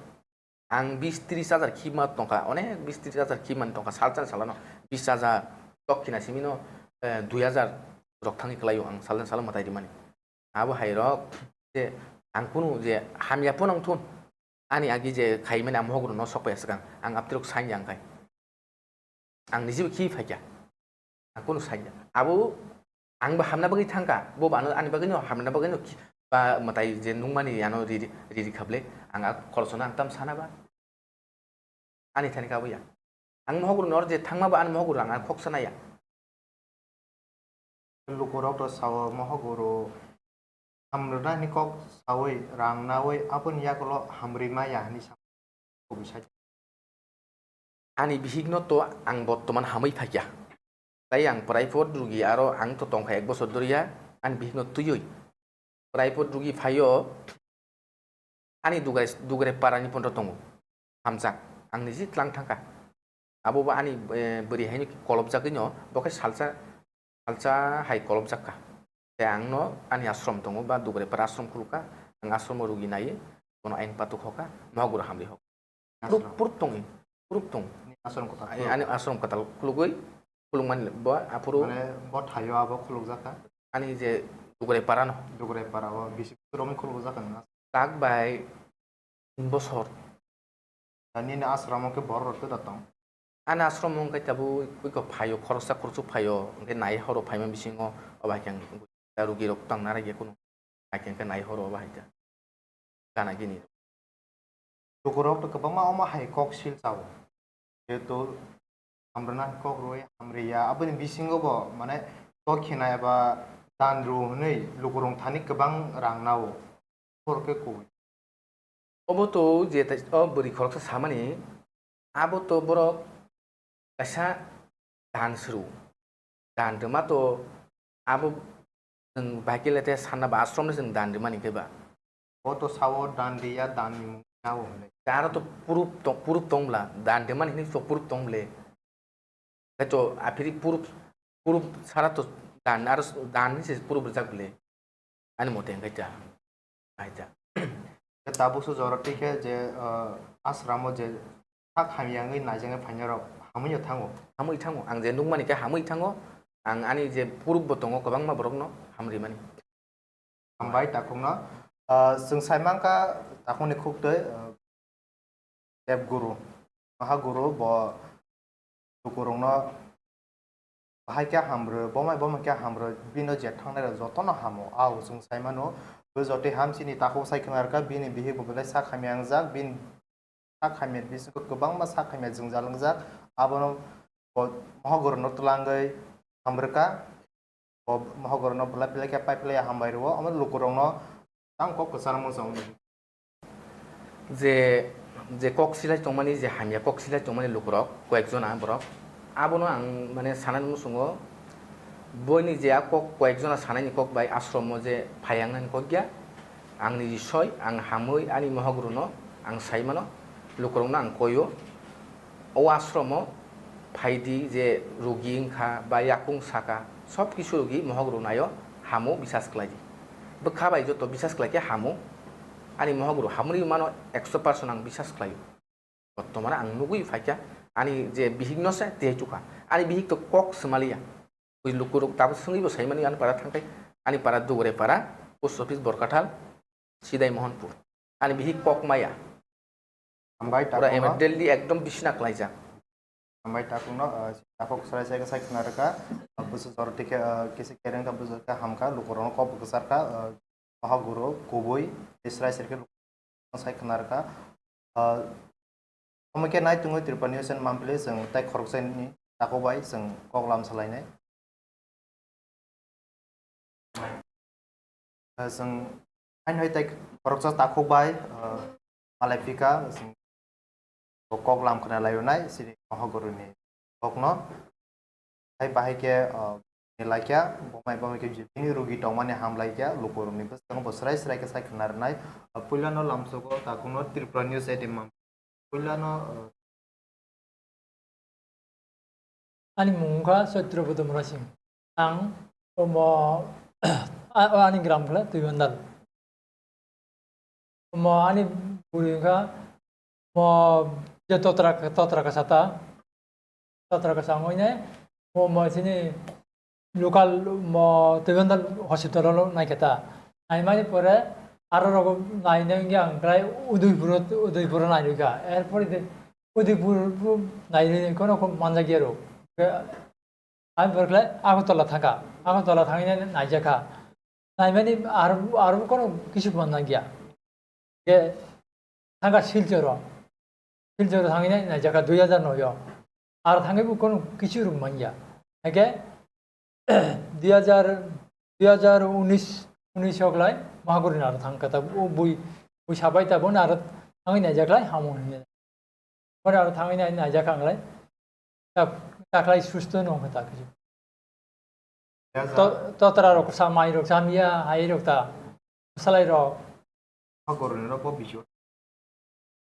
Ang bis tris hajar khima tongkha, onek bis tris hajar khimani tongkha, salsa salano bis hajar, tok khina simino, eh, dui hajar rok thangwi kwlaio ang salsa salo mwtai rimani. Abo hai rok je ang kunu je hamya phano wng thun, ani agi je khaimani ang Mohaguru no sok paiya swkang, ang aptirok sanya wngkhai. Ang niji bo khi phaikha. Ang kunu sanya. Abo ang bo hamna bagwi thangkha. Bo bo ano ani bagwino hamna bagwino khi-, ba mwtai je nungmani ano riri, riri kha bwle. Ang a khoroksono ang tam sana ba. Ani thani kabo ya. Ang Mohaguru nor je thangma ba ani Mohaguru ang, ang khoksa naya. Lukurok to sao Mohaguru hamrwnani kok saui rang naui aboni yagulo hamri maya hinwi sa kubui sai. Ani bihikno to ang bottoman hamwi phaikha. Tai ang prai phot rugi aro ang to tongkha ek bosor doriya ani bihikno twiwi. Prai phot rugi phaio ani dugai, dugre parani phonro tongo. Hamjak, ang niji tlang thangkha. Abo bo ani, eh, bwrwi haino kolopjagwino, bo khe salsa, salsa hai kolopjak kha. Tei ang no ani ashram tongo, ba dugre para ashram khulukha, ang ashram o rugi nai, bono ain patuk hoka, Mohaguru hamri hoka. Puruk, ashram. Puruk tongwi, puruk tong. Ni ashram kwtal. Ai, khuluk. Ani ashram kwtal khulugwi, khulukmani bo aphuru. Mane bo thaio abo khulukjak kha? Ani je dugre para no. Dugre para o bisi romwi khulukjak kha nang? Tak bai tin bosor. Nini asramo khe borok rok tei da tong? Ani asramo wngkha tabuk iko phaio, khoroksa khoroksa phaio, hwnkhe nai horo phaima bisingo obo hai khe ang rugi rok tang nara ya kunu. Hai khe hwnkhe nai horo obo hai khe gana gini. Lukurok to kwbangma omo hai kok sil chao. Jehetu hamrwna kok rwui hamriya, aboni bisingo bo mane kok khina eba dan rw hwnwi lukurok thani kwbang rang nao. Borok khe kubui. Obo to je tai, o bwrwi khoroksa samani, abo to borok kaisa dan suru. Dan rwma to abo chwng bahai khe le te sanna ba ashram no chwng dan rwmani khe ba. Bo to sao dan riya, dan ni mung nao hwnwi. Aro to proof tong, proof tong bla, dan rwmani hinwi to proof tong ble. Khe to aphiri proof, proof sara to dan, aro dan ni se proof rwjak ble. Ani mote hwnkhe ta, hai ta. Khe tabuk se jora twi khe je, ah, asramo je sak hamya wngwi naijaknai phainai rok hamwi no thango. Hamwi thango. Ang je nukmani khe hamwi thango. Ang ani je proof bo tongo kwbangma borokno hamrimani. Hambai takhukno. Ah, chwng sai mankha takhukni khuktwi, ah, Dev Guru, Maha Guru bo lukurokno bahai khe hamrw, bomai bomai khe hamrw, bino je thangnai rok jotono hamo. Ao chwng sai mano, bo jotoi ham chini takhuk sai khna rwkha, bini bihik bo belai sak hamya wngjak, bini sak hamya bisingo kwbangma sak hamya jwngjal wngjak, abono bo Maha Guru no twlangwi hamrwkha. O mohogorno belai belai khe pai phlai hambai rwo, omo lukurokno tang kok kwchar mung chang. Je, je kok silai tongmani, je hamya kok silai tongmani lukurok, koyekjona borok, abono ang, mane, sanani muchungo, boini je a kok, koyekjona sanaini kok bai ashromo je phaiyangnani kok ya, ang niji soi, ang hamwi ani mohogorno ang sai mano, lukurokno ang koio. O ashromo phaidi je rugi wngkha ba yakung saka, sob kisu rugi mohok rwnaio hamo bisas khlaidi. Bwkha bai joto bisas khlaikhe hamo. Ani mohok rw hamoni mano ekso percent ang bisas khlaio. Bortomane ang nugwi phaikha, ani je bihikno se tei chukha. Ani bihik to kok swmaliya. Bui lukurok tabuk swngwi bo saimani ani para thangkhai. Ani para Dugre para, post office Borkathal, Sidai Mohanpur. Ani bihik kok maya. Hambai pura takhukno. Emergency ekdom bisina klaijak. Hambai takhukno, ah, takhuk sarai sai sai khna rwkha. Ah, busu jor tikhe, ah, kisi kereng kha busu kha hamkha, lukurokno kok bwkha sarkha, ah, Maha Guru kubui tei srai srai khe lukurokno sai khna rwkha. Ah, omo khe nai tongwi Tripura News and Monthly chwng tai khoroksa ni takhuk bai chwng kok lam salainai. Chwng haino hai tai khoroksa takhuk bai, ah, malai phika, chwng bo kok lam khna lai rwnai, chini mohogoroni kokno. Hai bahai khe, ah, ni laikya, bomai bomai khe bini rugi tongmani ham laikya, lukurokni bwskango bo srai srai khe sai khna rwnai. Ah, puilano lamsogo takhukno Tripura News eighteen mam-, puilano, ah, Ani mung wngkha Choitro Bodom Rasing. Ang omo, a-, o ani gram khle Tuibandal. Omo ani bwrwi wngkha, omo je totra, totra kasa ta, totra kasa wngwi nai, omo chini local mo Tuibandal hospital o naikhe ta. Naimani pore aro rogo nainai wngya ang khlai Udaipur, Udaipur o nairwkha. Erpore de Udaipur bo nairwi kono kok manjakya rw. Ang pore khlai Agartala thangkha. Agartala thangwi nai naijakha. Naimani aro, aro kono kisu manjakya. Ke thangkha Silchoro. Silchoro thangwi nai naijakha dui hajar noi o. Aro thangwi bo kono kisu rwng manya. Hake dui hajar, dui hajar unis, unis o khlai Mahagurini aro thangkha ta, o bui, bui sabai ta bono aro thangwi naijaklai hamo hinwi. Bono aro thangwi nai, naijakha ang lai. Ta, taklai susto no wngkha ta kisu. To-, totra rok sa mai rok sa miya hai rok ta. Salai rok. Mahagurini rok bo bisu.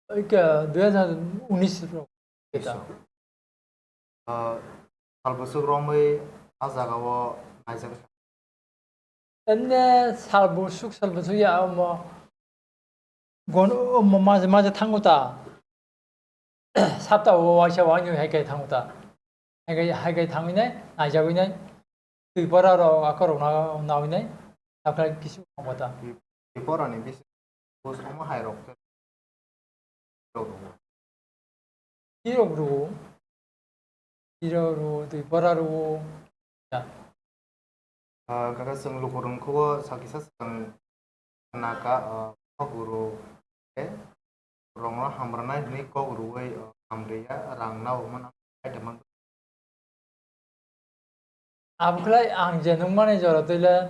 Oi khe dui hajar unis rok. Bisu. Ah, sal bwswk romwi a jaga o naijak. Emne sal bwswk, sal bwswk ya omo gon-, omo maje maje thango ta. Sapta o waisa wani hai kai thango ta. Hai kai, hai kai thangwi nai, naijagwi nai. Twi pora rok akorok na, nawi nai. Takhai kisu thango ta. Twi pora ni bisi post omo hai rok. Chirok rwo. Chirok rwo, twi pora rwo. Ya. Ah, kaka chwng lukurok khubo sakisa swkang naka, ah, kok rwo. Eh, rongno hamrwnai hwnwi kok rwwi, ah, hamriya, rang nao mano. Abokhlai ang je nukmani jora twi le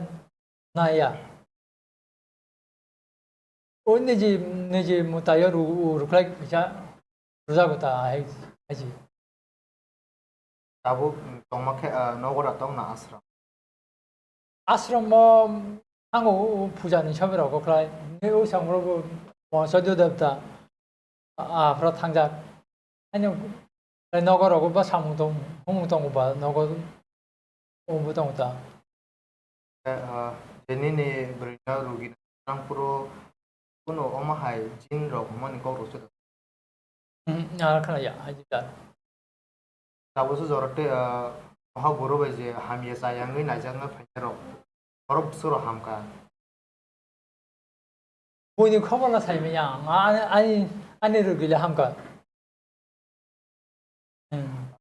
naiya. O niji, niji mwtaio ru-, rwkhlai kisa rwjago ta hai, hai se. Tabuk tongma khe, ah, nogo da tongna ashram? Ashram o thango o puja ni sobi rok khlai. Ni o samro bo mo choddo devta. Aphra thangjak. Ani nogo rogo ba samung tong, humung tongo ba nogo obo tongo ta. Eh, ah, je nini bwrwino rugi nangphuru kuno omo hai jin rok hwnmani kok rok se. Hmm, ah, khna ya, hai jita. Tabukhe jora tei, ah, Maha Guru bai je hamya chayangwi naijaknai phainairok, borok bwswkrok hamkha. Buini khobor no sai manya ang. Ani, ani, ani rugi le hamkha. Hmm.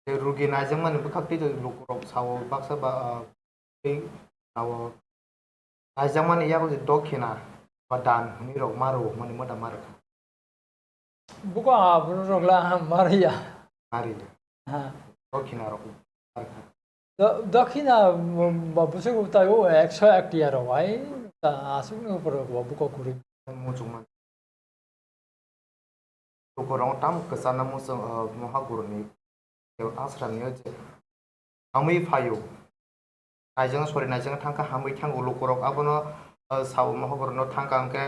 Tei rugi naijakmani bwkhak tei lukurok sao baksa ba, ah, tei sao naijakmani yago je dokhina ba dan hwnwi rok ma rwmani moda ma rwkha. Buko aborok la mariya. Mariya. Ha. Dokhina rok mariya. Do-, dokhina, mm, ba bwswk tai o ekso ek tiya rok ai, ta aswk ni upor rok bo buko kwrwi. Muchungma. Lukurok tam kwchana muchung, uh, moha guruni asram ni je. Hamwi phaio. Naijang sori naijang thangkha hamwi thango lukurok abono, uh, sao moha gurno thangkha hwnkhe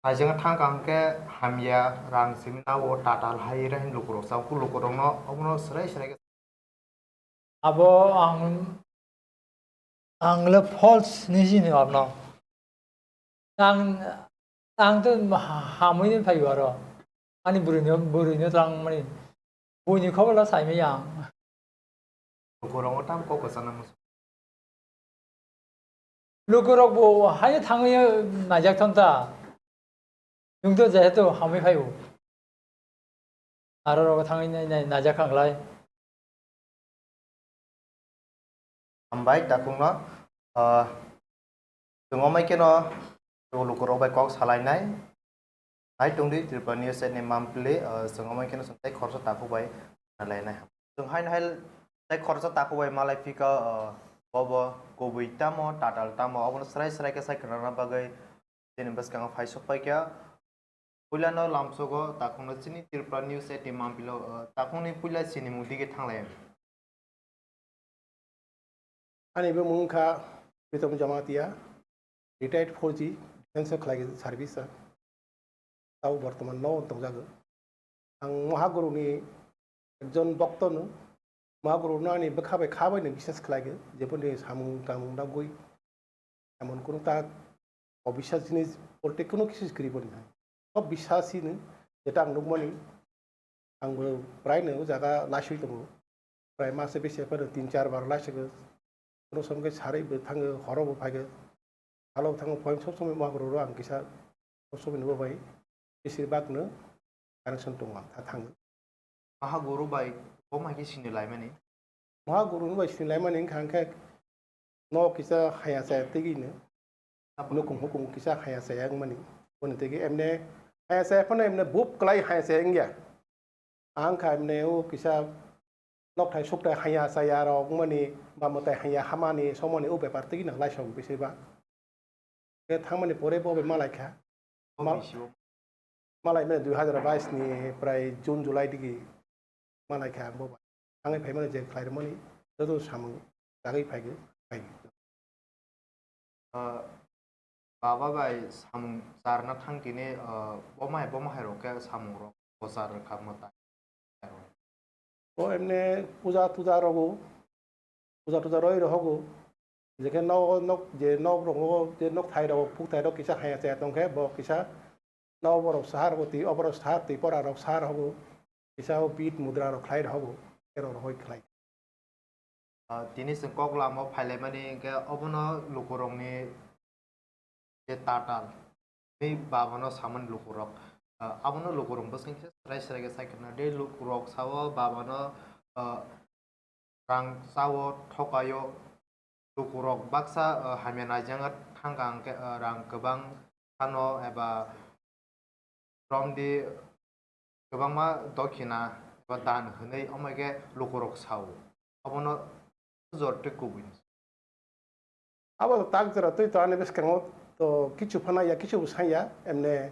Naijang thangkha hwnkhe hamya rang simi nao tatal hai rahin lukurok chao, lukurokno obono swrai swrai khe. Abo ang, ang le false ni sini abno. Ang, ang to ha-, hamwi ni phaio aro. Ani bwrwino, bwrwino tang mani. Buini khobor la sai manya ang. Lukurok tam kok kwchana muchung. Lukurok bo haino thangwi naijak thang ta. Nwng to jehetu hamwi phaio. Aro rogo thangwi nai, nai, naijak kha klai. Hambai takhukno, ah, chwng omai kheno lukurok bai kok salainai. Hai tongdi Tripura News ni mampli, ah, chwng omai kheno chwng tei khoroksa takhuk bai salainai. Chwng haino hai tei khoroksa takhuk bai malai phika, ah, bobo kubui tamo, tatal tamo, obono swrai swrai khe sai khwnana bagwi chini bwskango phai sok pai kha. Puilano lamsogo takhukno chini Tripura News at ni mampilo, ah, takhukni puila sinimung dige thanglai. Ani bumung wngkha Pritom Jamatia, retired four G, defense o khlai service o. Tabo bortoman no tongjago. Ang Mahaguru ni ekjon bokto no, Mahaguru no ani bwkha bai kha bai no biswas khlaigo, jeboni samung tamung dagwi emon kunu ta obiswas jinis bolte kunu kisu kwrwi boni hai. O biswas hino, jeta ang nukmani, ang bo prai no o jaga laiswi tongo. Prai mase bisi phano tin char bar laiswi khe, kunu som khe sarwi bo thango, horo bo phaigo. Salo thango, poem sob somoi Mahaguru ro ang kisa sob somoi no bo bai, besir bak no connection tongo ang tha thango. Mahaguru bai bo mai khe sini laimani? Mahaguru bai sini laimani wngkha hwnkhe no kisa haya chaya tigi no. Nukung hukung kisa haya chaya wngmani. Boni tigi emne haya chaya phano emne bup kwlai haya chaya wngya. Ang kha emne o kisa nokthai sukthai haya chaya rok wngmani ba mwtai haya hamani somoni o bepar tigi no laisong bisi ba. Khe thangmani pore bo bai malai kha. Mal-, malai mani dui hazar bais ni prai June, July digi malai kha ang bo bai. Thangwi phaimani je khlai rwmani joto samung chagwi phaigo, phaigo. Ah, baba bai samung charna thang tini, ah, boma hai, boma hai rok khe samung rok bo char rwkha mwtai. O emne puja tuja rogo, puja tuja roi rohogo. Jekhe nok, nok, je nok rogo, je nok thai rogo, puk thai rok kisa haya chaya tongkhe, bo kisa nok borok sahar rok twi, oborok sahar twi pora rok sahar rogo. Kisa o bit mudra rok khlai rohogo, ero rohoi khlai. Ah, tini chwng kok lama o phailaimani hwnkhe obono lukurokni je tatal, tei babano samani lukurok, ah, abono lukurok bwswk khe swrai swrai khe sai khna. Tei lukurok sao babano, ah, rang chao, thokaio, lukurok baksa, ah, hamya naijak thangkha hwnkhe, ah, rang kwbang phano eba romdi kwbangma dokhina eba dan hwnwi, omo khe lukurok sao. Abono jor tei kubui. Abo tak jora twi to ani bwskango to kichu phano ya, kichu bo sanya, emne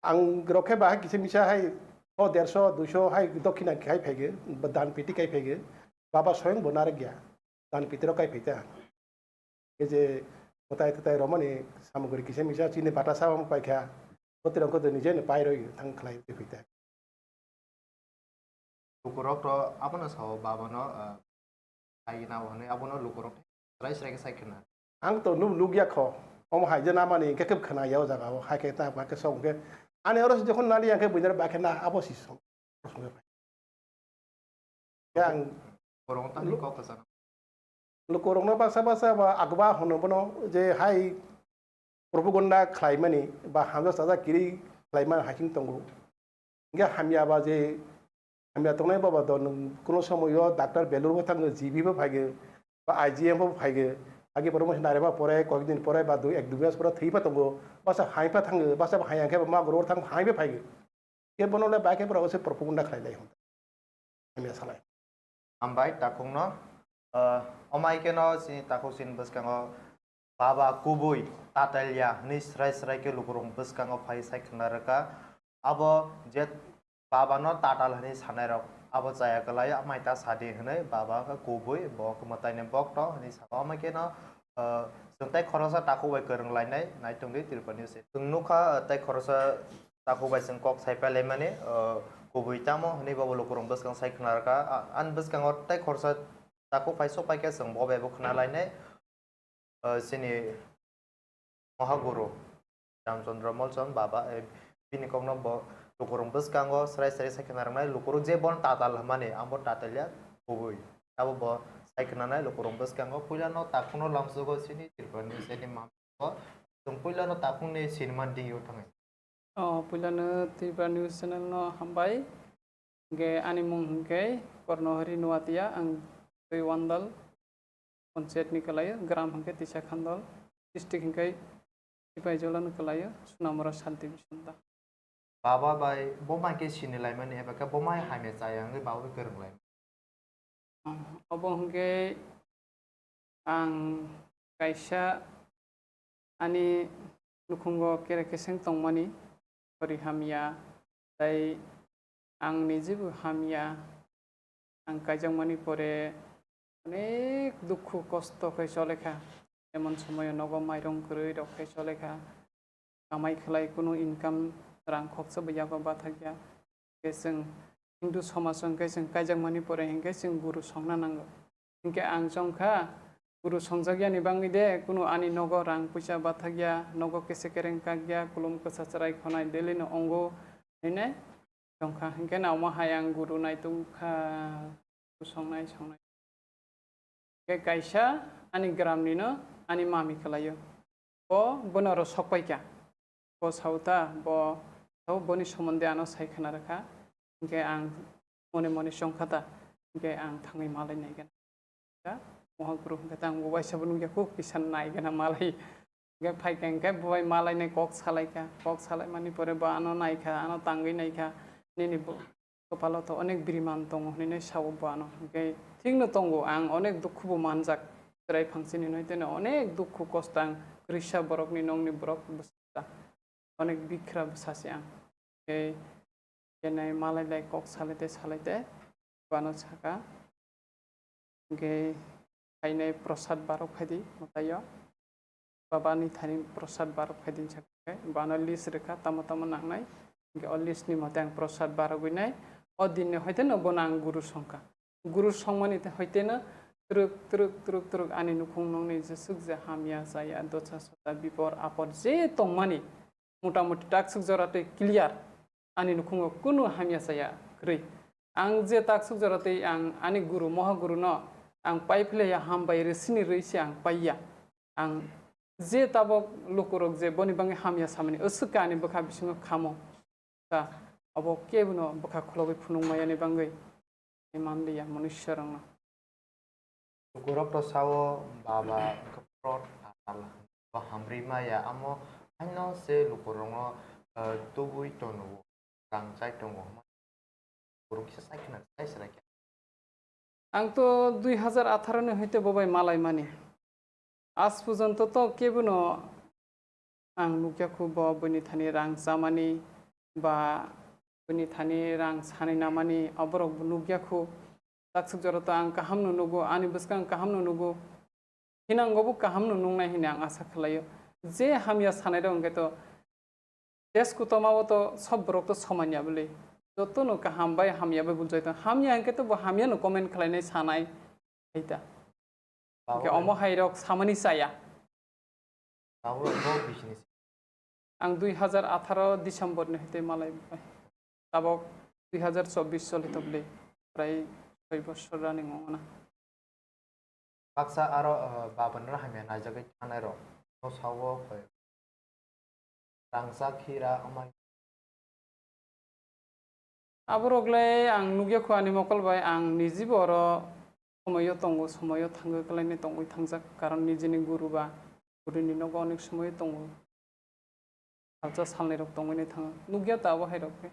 ang rok khe bahai kisa misa hai o derso, duiso hai dokhina khai phaigo, dan piti khai phaigo, baba soyong bo narwk ya, dan piti rok khai phaita. Ei je mwtai twtai romani samugri kisa misa chini bata sa paikha, bwtwi rok khe nije no pai roi thang khlai twi phaita. Lukurok to abono sao, babano, ah, sai nao hwnwi abono lukurok srai srai khe sai khna. Ang to nuk, nukya kho, omo hai je namani hwnkhe khe khna ya o jaga o, hai khe ta, hai khe sok hwnkhe. Ani oro se jokhon nali ang khe buinare ba khe na abo si song. Yang borok tani kok kwchang. Lukurokno baksa baksa ba agba hwno bono je hai propaganda khlaimani ba hamjak chajak kiri khlaimani hasing tongo. Hingke hamya ba je hamya tongnai baba do nwng kuno somoyo doctor Belur bo thango, G B bo phaige ba I G M bo phaige, agi pore mo nare ba pore koi din pore ba dui ek dui mas pore thwi pa tongo, basa hai pa thango, basa hai angke ma goro thang hai pa phaige. Ke bono le ba ke boro se propaganda khlai lai hwn. Hamya salai. Hambai takhukno, ah, omai keno chini takhuk chini bwskango baba kubui tatalya hwnwi srai srai khe lukurok bwskango phai sai khna rwkha. Abo je babano tatal hwnwi sanairok abo chaya kwlai, amai ta sadi hwnwi baba khe kubui bo khe mwtaini bokto hwnwi sabo. Amai keno, ah, chwng tei khoroksa takhuk bai kwrwng lainai naitung di Tripura News. Chwng nukha, ah, tei khoroksa takhuk bai chwng kok sai pailaimani, ah, kubui tamo hwnwi bobo lukurok bwskang sai khna rwkha. Ah, ani bwskango tei khoroksa takhuk phai sok pai khe chwng bo bai bo khna lainai. Ah, chini Mohaguru Ramchandra Molchon baba, eh, bini kokno bo lukurok bwskango srai srai sai khna rwnai, lukurok je bon tatal hwnmani, ang bo tatal ya kubui. Abo bo sai khna nai lukurok bwskango puila no takhuk no lamsogo chini Tripura ni seni mam bo. Chwng puila no takhuk ni sinima dingyo thangai. Oh, puila no Tripura News Channel no hambai. Hingke ani mung hingke Kornohari Nuatia, ang twi Wandal Panchayat ni kalaio, gram hingke Tisa Khandal, district hingke Sipaijala ni kalaio, Sunamura Sub Division ta. Baba bai bo mai khe sini laimani eba khe bo mai hamya chaya wngwi baba bai kwrwng lai. Obo hingke ang kaisa ani nukhungo kere keseng tongmani, pori hamya, tei ang nijibo hamya, ang kaijakmani pore onek dukhu kosto khe cholekha, emon somoyo nogo mairung kwrwi rok khe cholekha, kamai khlai kunu income rang khoksa bo yago bathakya, khe chwng Hindu somaj o hwnkhe chwng kaijakmani pore hinkhe chwng guru songna nango. Hinkhe ang chongkha, guru songjakya ni bangwi de kunu ani nogo rang puisa bathakya, nogo kese kereng kakya, kulum kwsa chwrai khonai daily no ongo hinwi chongkha. Hinkhe na omo hai ang guru naitugkha, guru songnai songnai. Khe kaisa ani gram ni no ani mami khlaio. Bo bono aro sok paikha. Bo sao ta, bo sao boni somonde ano sai khna rwkha. Hinkhe ang mone mone chongkha ta, hinkhe ang thangwi malai nai gana. Mohaguru hinkhe ta ang bo waisa bo nukya kuk kisa nai gana malai. Hinkhe phaikha hinkhe bo bai malai nai kok salai kha. Kok salai mani pore bo ano nai kha, ano tangwi nai kha. Nini bo Kwpalo to onek biriman tongo hwnwi sao bo ano. Hwnkhe thikno tongo, ang onek dukhubo manjak. Chwrai phangsini hwnwi teno onek dukhu kosto ang kwrwisa borokni nongni borok bwsa. Onek bikhra bwsa se ang. Hwnkhe kenai malai lai kok salai tei salai tei bo ano saka. Hwnkhe phainai prosad barok phaidi mwtaio. Baba ni thani prosad barok phaidi sakhe, bo ano list rwkha, tamo tamo nangnai. Hwnkhe o list ni mote ang prosad barogwi nai. O din ni hoite no bono ang guru songkha. Guru songmani te hoite no twrwk, twrwk, twrwk, twrwk ani nukhung nongni jeswk je hamya chaya, dosa sota, bipor apor je tongmani, mota moti taksuk jora twi clear. Ani nukhungo kunu hamya chaya kwrwi. Ang je taksuk jora twi ang ani guru, moha guru no ang pai philaiya, hambai rwsini rwi se ang paiya. Ang je tabok lukurok je boni bangwi hamya samani, aswk khe ani bwkha bisingo khamo. Ta abo kebono bwkha kholobwi phunukmayani bangwi. Manliya manushya rokno. Lukurok to sao baba wngkha pro tatal, bo hamrwi maya, amo haino se lukurokno, eh, tubui tono, rang chai tongo. Lukurok kisa sai khna sai srai khe. Ang to dui hazar atharo ni hoite bo bai malai mani. Aaj porjonto to kebono ang nukya khu bo bini thani rang chamani ba bini thani rang sanai namani, aborok bo nukya khu. Taksuk jora to ang kaham no nugo, ani bwskang kaham no nugo. Hinango bo kaham no nungnai hinwi ang asa khlaio. Je hamya sanai rok hwnkhe to test kutoma o to sob borok to soman ya bwle. Joto no kaham bai hamya bai buljai tong. Hamya hwnkhe to bo hamya no comment khlainai sanai. Hai ta. Hwnkhe omo hai rok samani chaya. Tabuk bo bisini. Ang dui hazar atharo December ni hwtwi malai bai. Tabok dui hazar chobbish choli tokli. Prai soi bosor running wngo na. Baksa aro, uh, baban no hamya naijagwi thangnai rok. No sao koi. rangchak, hira, omo hai. Aborok le ang nukya kho ani mokol bai, ang nijibo oro somoyo tongo, somoyo thangwi kwlainai tongwi thangjak, karon nijini guru ba gurini nogo onek somoyo tongo. Salsa salnwi rok tongwi nai thango. Nukya ta abo hai rok khe.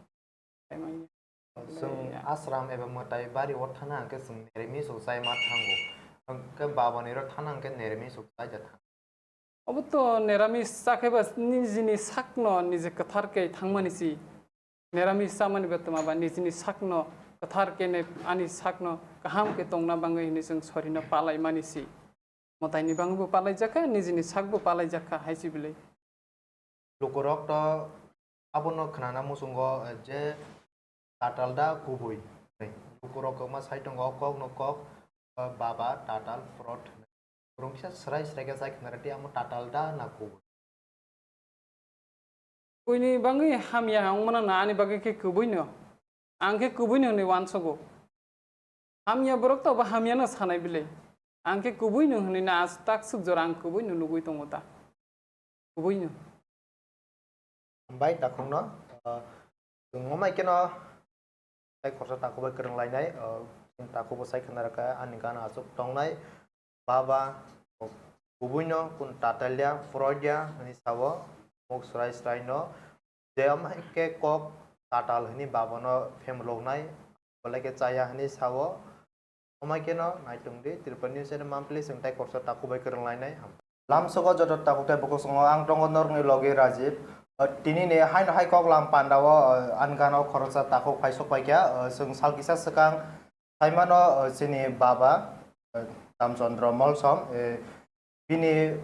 Tei manya. Chwng Tei ya. Asram eba mwtai bari o thana hwnkhe chwng nirmis o chai ma thango. Hwnkhe baba ni ro thana hwnkhe nirmis o chai ja thango. Obo to nirmis cha khe ba nijini sakno nije kwthar khe thangmani si. Nirmis chamani betma ba nijini sakno kwthar khe ne ani sakno kaham khe tongna bagwi hwnwi chwng sorino palai mani si. Mwtaini bagwibo palaijakha, nijini sakbo palaijakha, hai se belai. Lukurok to abono khnana muchungo, eh, je tatal da kubui. Lukurok kwbangma sai tongo, o kokno kok, eh, baba tatal fraud hwnwi. Borok kisa swrai swrai khe chai khna rwdi, amo tatal da na kubui. Buini bagwi hamya wngmano na ani bagwi khe kubuino. Ang khe kubuino hwnwi uansogo. Hamya borok to bo hamyano sanai bile. Ang khe kubuino hwnwi na as tak suk jora ang kubuino nugwi tongo ta. Kubuino. Hambai takhukno, ah, chwng wngmai kheno tei khoroksa takhuk bai kwrwng lainai, ah, chwng takhukbo sai khna rwkha ani gana aswk tongnai. Baba, kubuino kun tatalya, poroya hwnwi sao, muk swrai swraino. Je amhai khe kok tatal hwnwi babano phemloknai, belai khe chaya hwnwi sao. Amhai kheno naitung di, Tripura News channel monthly chwng tei korsa takhuk bai kwrwng lainai. Lamsogo joto takhuk tei bukhuk songo ang tongo norokni logi Rajiv. Tini ni haino hai kok lam pandao, ani gana o khoroksa takhuk phai sok paikha, chwng sal kisa swkang Saimano, eh, chini baba, eh, Ramchandra Molsom, eh, bini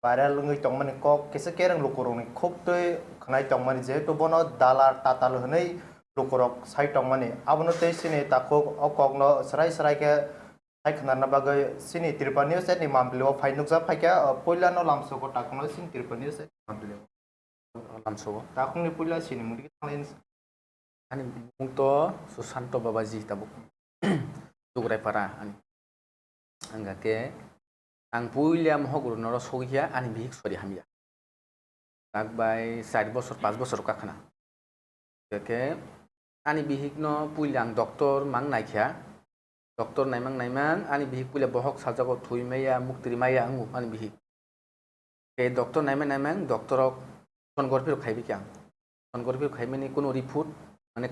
viral wngwi tongmani kok kisa kereng lukurokni khuk twi khwnai tongmani, jehetu bono dalar tatal hwnwi lukurok sai tongmani. Abono tei chini takhuk o kokno swrai swrai khe sai khwnarna bagwi chini Tripura News ni monthly o phai nukjak phaikha, eh, puilano lamsogo takhukno chini Tripura News ni monthly o. Lamsogo. Takhukni puila chini mungdi khe thanglaini. Ani mung to Susanto Babaji tabuk. Dugrai para ani. Ang khe ang puila mohok rwnoro sogwi kha ani bihik sori hamya. Tak bai char bosor, panch bosor kakhna. Khe ani bihikno puila ang doctor mang naikha. Doctor naimang naimang ani bihik puila bohok saljago, thwi maya, muktri maya wngo ani bihik. Khe doctor naimang naimang doctor rok sonography rok khaibi khe ang. Sonography rok khaimani kuno report mane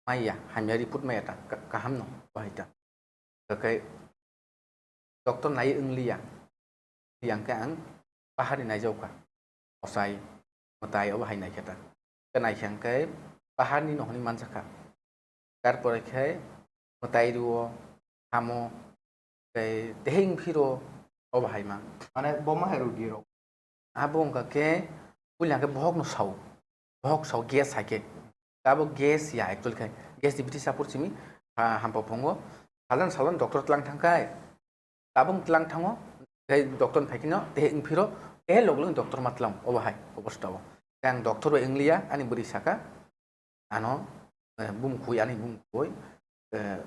maya, hamya report maya ta, ka-, kaham no bahai ta. Khe doctor nai wngliya. Yang khe ang paharni naijao kha. Osai, mwtai obo hai naikhe ta. Khe naikhe ang khe paharni no hwnwi manjakha. Tarpore khe mwtai rwo, hamo, tei teheng phiro obo hai ma. Mane bo ma hai rwdi rok. Abo wngkha khe puila khe bohok no sao. Bohok sao gas hai khe. Abo gas ya actually khe. Gas ni biti sapor simi ha-, hampa phungo. Salon salon doctor tlang thang khai. Tabung tlang thango, tei doctor ni phaikhe no, tei wngphiro, tei log log doctor ma tlang, obo hai, obo stao. Tei ang doctor bai wngliya, ani bwrwi saka, ano, eh, bumkhui, ani bumkhui, eh,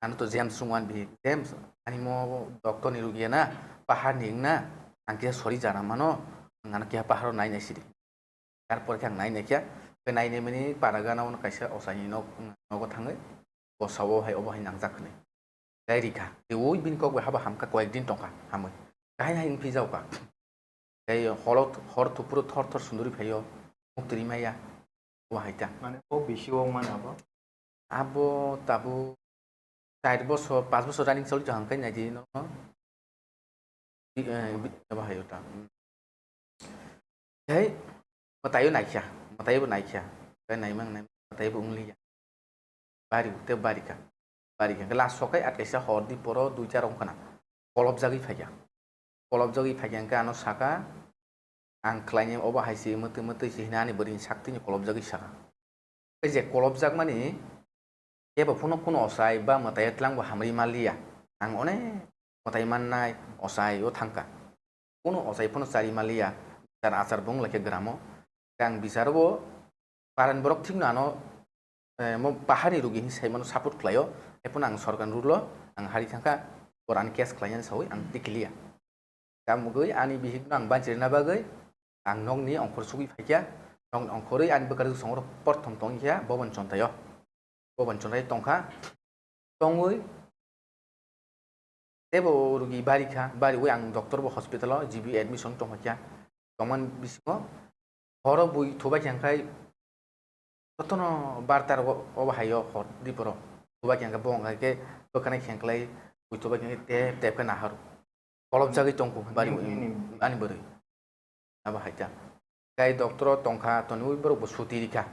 ano to James wngwan bi, James, ani mo doctor ni rugya na, pahar ni wngna, ang kisa sori jana mano, ang ano keha paharo nai nai sidi. Tarpor khe ang nai naikha, khe nai naimani para gana ono kaisa ochaini nok, nogo thangwi bosao hai obo hai nangjak hwnwi. Tei rikha, tei ui bini kok bai habo hamkha, koyek din tongkha hamwi. Kahai hai wngphi jaokha. Tei holo, hor thupuro thor thor sunduri phaio, muktri maya, obo hai ta. Mane o bisi o mane abo? Abo tabuk char bosor, panch bosor running choli jahang kai naidi no. Bi-, eh, bi-, abo hai ta. Tei mwtaio naikha, mwtaio bo naikha. Tei naimang, naimang, mwtaio bo wngliya. Bari, tei bari kha. Bari kha. Last sokai at kaisa hor di poro duita rok khna. Kolopjagwi phaikha. Kolopjagwi phaikha hwnkhe ano saka, "Ang khlaini obo hai se mwtwi mwtwi se," hwnwi ani bwrwini saktwini kolopjagwi saka. Tei je kolopjakmani, kebo phano kuno ochai ba mwtai twlang bo hamri manliya. Ang onek mwtai mannai ochai o thangkha. Kuno ochai phano chari manliya, bichar achar bo wng laikha gramo. Tei ang bichar bo paran borok thikno ano, eh, mo paharni rugi hinwi saimano support khlaio. Tei phano ang sorkarni rule o ang hari thangkha, borok ani case khlainani sawi ang tikiliya. Tamogwi ani bihikno ang banchirina bagwi ang nokni ongkhor sugwi phaikha, Nokni ongkhorwi ani bwkha rwsong oro porthom tongkha Bobon Chontai o. Bobon Chontai tongkha. Tongwi teibo rugi bari kha, bariwi ang doctor bo hospital o G B admission tongkha. Tongmani bisingo horo bui thubai kha hwnkhe jotono barta rogo obo hai o hor diporo thubai kha hwnkhe bo hwnkhe bwkhanai khenklai bui thubai kha hwnkhe tep tep khe nahar kolobjagwi tongkha bari ani bwrwi. Abo hai kha. Tei doctor o tongkha, toniwi borok bo suti rikha.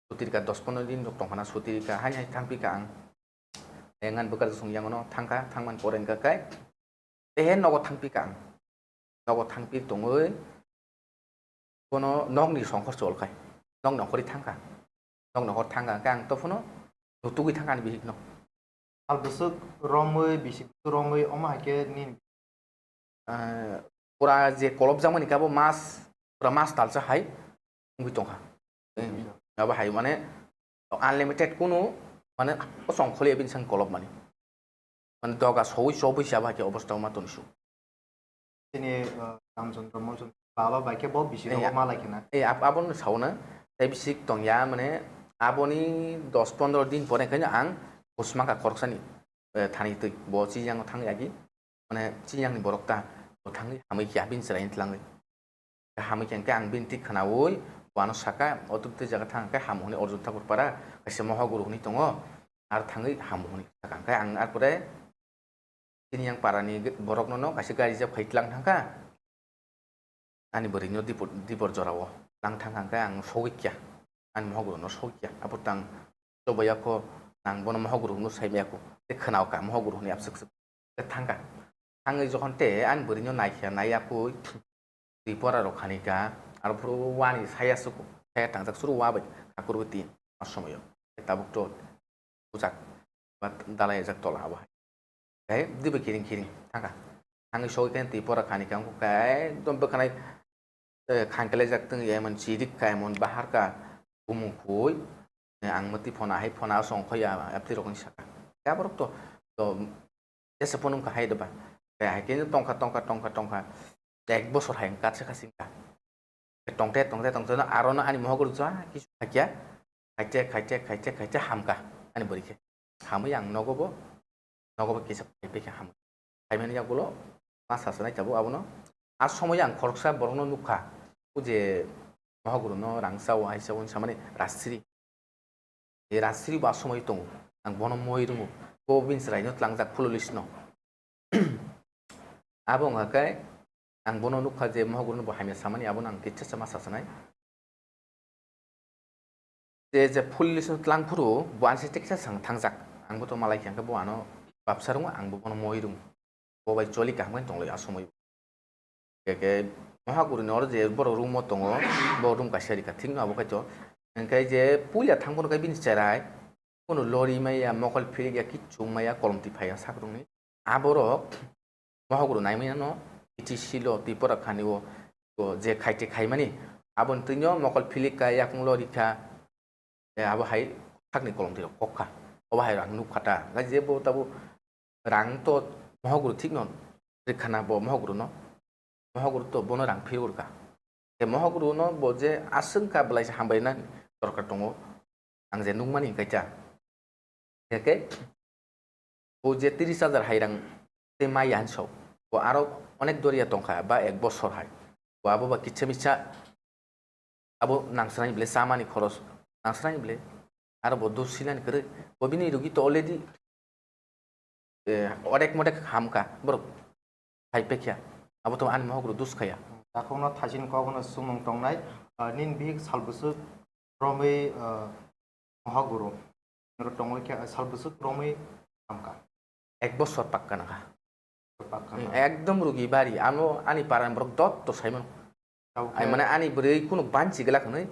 Suti rikha, dos pondro din rok tongkha na suti rikha, haini hai thangpi kha ang. Engan bwkha rwsong yango no thangkha, thangmani pore hwnkha khe, ehe nogo thangpi kha ang. Nogo thangpi tongwi bono nokni songkhor chol khai. Nokni ongkhorwi thangkha. Nokni ongkhor thangkha hwnkhe ang to phano nutugwi thangkha ani bihikno. Sal bwswk romwi, bisi bwswk romwi, omo hai khe nini? Ah, pura je kolobjakmani khe abo mas, pura mas talsa hai wngwi tongkha. Abo hai mane unlimited kunu mane kosong kholi bini sang kolobmani. Mane doga sowi chobwi se abo hai khe obostha ma toni su. Chini, uh, Ramchandra Molchandra baba bai khe bo bisi rogo malai khena. Eh, ab-, abono sauna. Tei bisik tongya, mane, aboni dos pondro din pore khe ang kusma kha khoroksani, eh, thani twi. Bo chiyang thang yagi. Mane, chiyangni borok ta, bo thangwi hamwi khe abini chwraini tlangwi. Hamwi khe ang bini twi khnaui, bo ano saka, o twi twi jaga thang khe hamu hwnwi Arjun Thakur para, kaisa mohoguru hwnwi tongo. Ar thangwi hamu hwnwi saka. Hwnkhe ang ar pore Chini yang parani ge-, borokno no kaisa gari reserve khai tlang thangkha. Ani bwrwino dipor, dipor jorao tlang thangkha hwnkhe ang sogwi kya. Ani mohogoro no sogwi kya. Aphuru tang chobaiya kho nang bono mohogoro hwnwi saimaya kho. Tei khwnao kha mohogoro hwnwi abswk swk. Tei thangkha. Thangwi jokhon tei ani bwrwino naikha, naiya kho. Tripura rok khani ka, arphuru wani saya suku, saya tangjak suru wa bai, khakurbo tin, a somoyo. Tabuk to bujak, ba dalai jak tola abo hai. Hai, dibe kiring kiring, thangka. Thangwi sogwi khe Tripura khani ka, wngkha khe ekdom bwkhanai, eh, khangkele jak tong, emon chirik ka, emon bahar ka, bumung khui, eh, ang mwtwi phona hai, phona song khoya, apti rokni saka. Khe aborok to, to, Jesa phone wngkha hai doba. Khe hai khe tongkha, tongkha, tongkha, tongkha. Ek bosor hai wngkha, se kha singkha. Tongte, tongte, tongte, no aro no ani mohok rwja, kisu khakya. Khaite, khaite, khaite, khaite, hamkha. Ani bwrwi khe. Hamwi ang nogo bo, nogo bo kisa phai phai khe hamkha. Phaimani yagulo, ma sasanai tabuk abono. A somoyo ang khoroksa borokno nukha. O je mohok rwno rangsa o, aisa o, samani rasri. E rasri bo asomoi tongo, ang bono moi rwngo, bo bini chwraino tlangjak police no. Abo wngkha khe ang bono nukha je mohok rwno bo hamya samani, abono ang kisa sama sasanai. Je, je police no tlang phuru bo ani side kisa swng thangjak, ang bo to malai khe, hwnkhe bo ano babsa rwngo, ang bo bono moi rwngo. Bo bai choli kaham khe tonglai asomoi. Khe, khe, mohaguri ni oro je borok room o tongo, bo room kaisa rikha, thik no abo kaitor. Hwnkhe je puila thang phano khe bini cherai, kunu lori maya, mokol philik ya, kichung maya, kolom twi phaiya sak rokni. Aborok mohaguru naimaya no, T T C lo, Tripura khani o, o je khaite khaimani, aboni twino mokol philik kha, yakung lori kha, Eh, abo hai sakni kolom twi rok kok kha. Obo hai rang nuk kha ta. Hwnkhe je bo tabuk rang to mohoguru thik no rikha na bo mohoguru no. Mohoguru to bono rang phirwi rwkha. Je mohoguru no bo je aswk kha bwlai se hambai na dorkar tongo. Ang je nukmani hwnkhe cha. Hwnkhe bo je tris hajar hai rang tei maya hinwi sao. Bo aro onek doriya tongkha ba ek bosor hai. Bo abo ba kisa misa abo nangsrani bile chamani khoros nangsrani bile. Aro bo dos sinani kwrwi. Bo bini rugi to already, eh, odek modek hamkha borok. Hai pekya. Abo to ani mohok rok dos khaya. Takhukno thaisin kokno sumung tongnai, ah, nini bihik sal bwswk romwi, ah, mohaguru. Oro tongwi khe sal bwswk romwi hamkha. Ek bosor pakka nangkha. Pakka nang. Ekdom rugi bari. Ano ani parani borok dot to saimano. Tabuk khe ai mane ani bwrwi kunu banchi glak hwnwi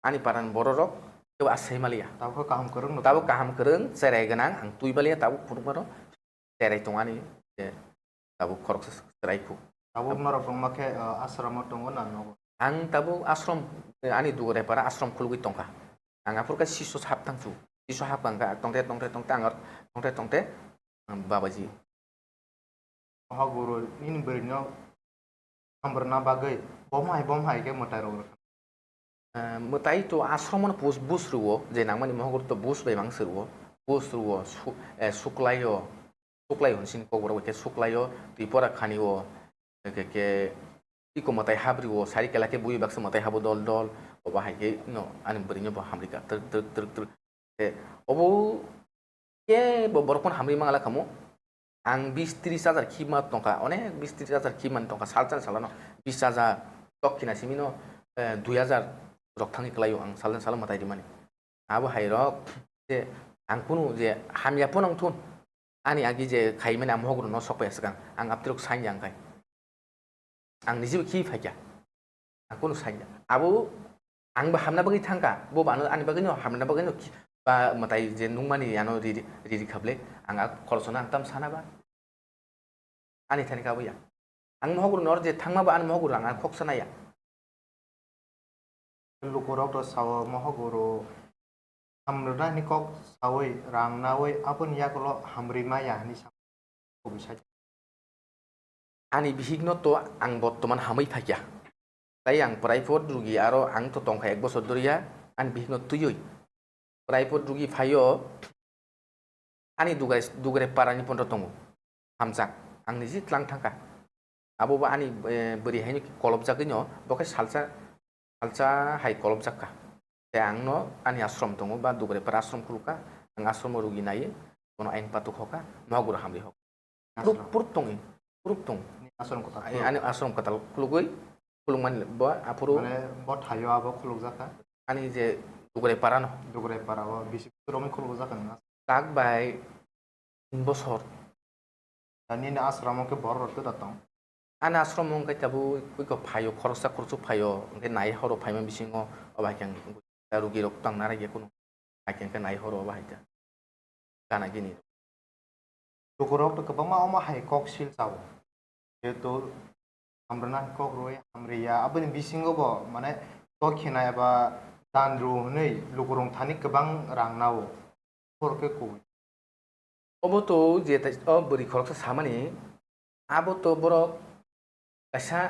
ani parani borok rok kebo asai maliya. Tabuk khe kaham kwrwng no. Tabuk kaham kwrwng, cherai gwnang, ang twi maliya, tabuk phunukmano cherai tong ani, je tabuk khoroksa cherai khu. Tabuk norok tongma khe, ah, asramo tongo na nogo? Ang tabuk asrom, eh, ani dugore para asrom khulugwi tongkha. Ang aphuru khe siso hap tang chu. Siso hap kang kha, tongte, tongte, tongte, ang, tongte, tongte, ang babaji. Mohaguru nini bwrwino hambrwna bagwi bom hai, bom hai khe mwtai rok rwkha. Eh, mwtai to ashram no bus, bus rwo, je nangmani mohogoro to bus bai mang se rwo, bus rwo, su-, eh, suklai o, suklai hwn sini kokborok bai khe suklai o, twi pora khani o, eke ke iko mwtai habri o, sari kela khe bui baksa mwtai habo dol dol, obo hai khe no ani bwrwi no bo hamri ka twrwk twrwk twrwk twrwk. Eh, obo Kebo borok phano hamri mangala kamo. Ang bis tris hajar khima tongkha, onek bis tris hajar khimani tongkha, salsa salano bis hajar, tok khina simino, eh, dui hajar rok thangwi kwlaio ang salsa salo mwtai rimani. Abo hai rok je ang kunu je hamya phano wngthun, ani agi je khaimani ang mohok rokno sok paiya swkang, ang aptirok sanya wngkhai. Ang nijibo khi phaikha. Ang kunu sanya. Abo ang bo hamna bagwi thangkha. Bo bo ano ani bagwino hamna bagwino khi-, ba mwtai je nungmani ano riri, riri khablai. Ang a khoroksa no ang tam sana ba. Ani thani kabo ya. Ang mohok rok nor je thangma ba ani mohok rok ang khoksa naya. Lukurok to sao mohok rok hamrwnani kok saui rang naui aboni yagulo hamri maya hinwi sa-, kubui sa-. Ani bihikno to ang bottoman hamwi phaikha. Tai ang private rugi aro ang to tongkha ek bosor doriya ani bihikno twiwi. Private rugi phaio ani dugai, dugre parani pondo tongo. Hamjak. Ang niji tlang thangkha. Abo bo ani, eh, bwrwi haino kolobjagwino bo khe salsa, salsa hai kolobjak kha. Tei ang no ani ashram tongo ba dugre para ashram khulukha. Ang ashram o rugi nai, bono ain patuk hoka, mohok rok hamri hoka. Proof, proof tongwi, proof tong. Ni ashram kwtal Ai, khuluk. Ani ashram kwtal khulugwi, khulukmani bo aphuru Mane bo thaio abo khulukjakha. Ani je Dugrai para no. Dugrai para o bisi romwi khulukjakha nang. Tak bai tin bosor. Da nini ashram o khe borok rok twda tong? Ani ashram o wngkha tabuk iko phaio, khoroksa khoroksa phaio, hwnkhe nai horo phaima bisingo obo hai khe ang rugi rok tang narakya kunu. Hakhe hwnkhe nai horo obo hai ta. Gana gini. Lukurok to kwbangma omo hai kok sil chao. Jehetu hamrwna kok rwui hamriya, aboni bisingo bo mane kok khina eba dan rw hwnwi lukurok thani kwbang rang nao. Hor khe kubui. Obo to je tai, o bwrwi khoroksa samani, abo to borok kaisa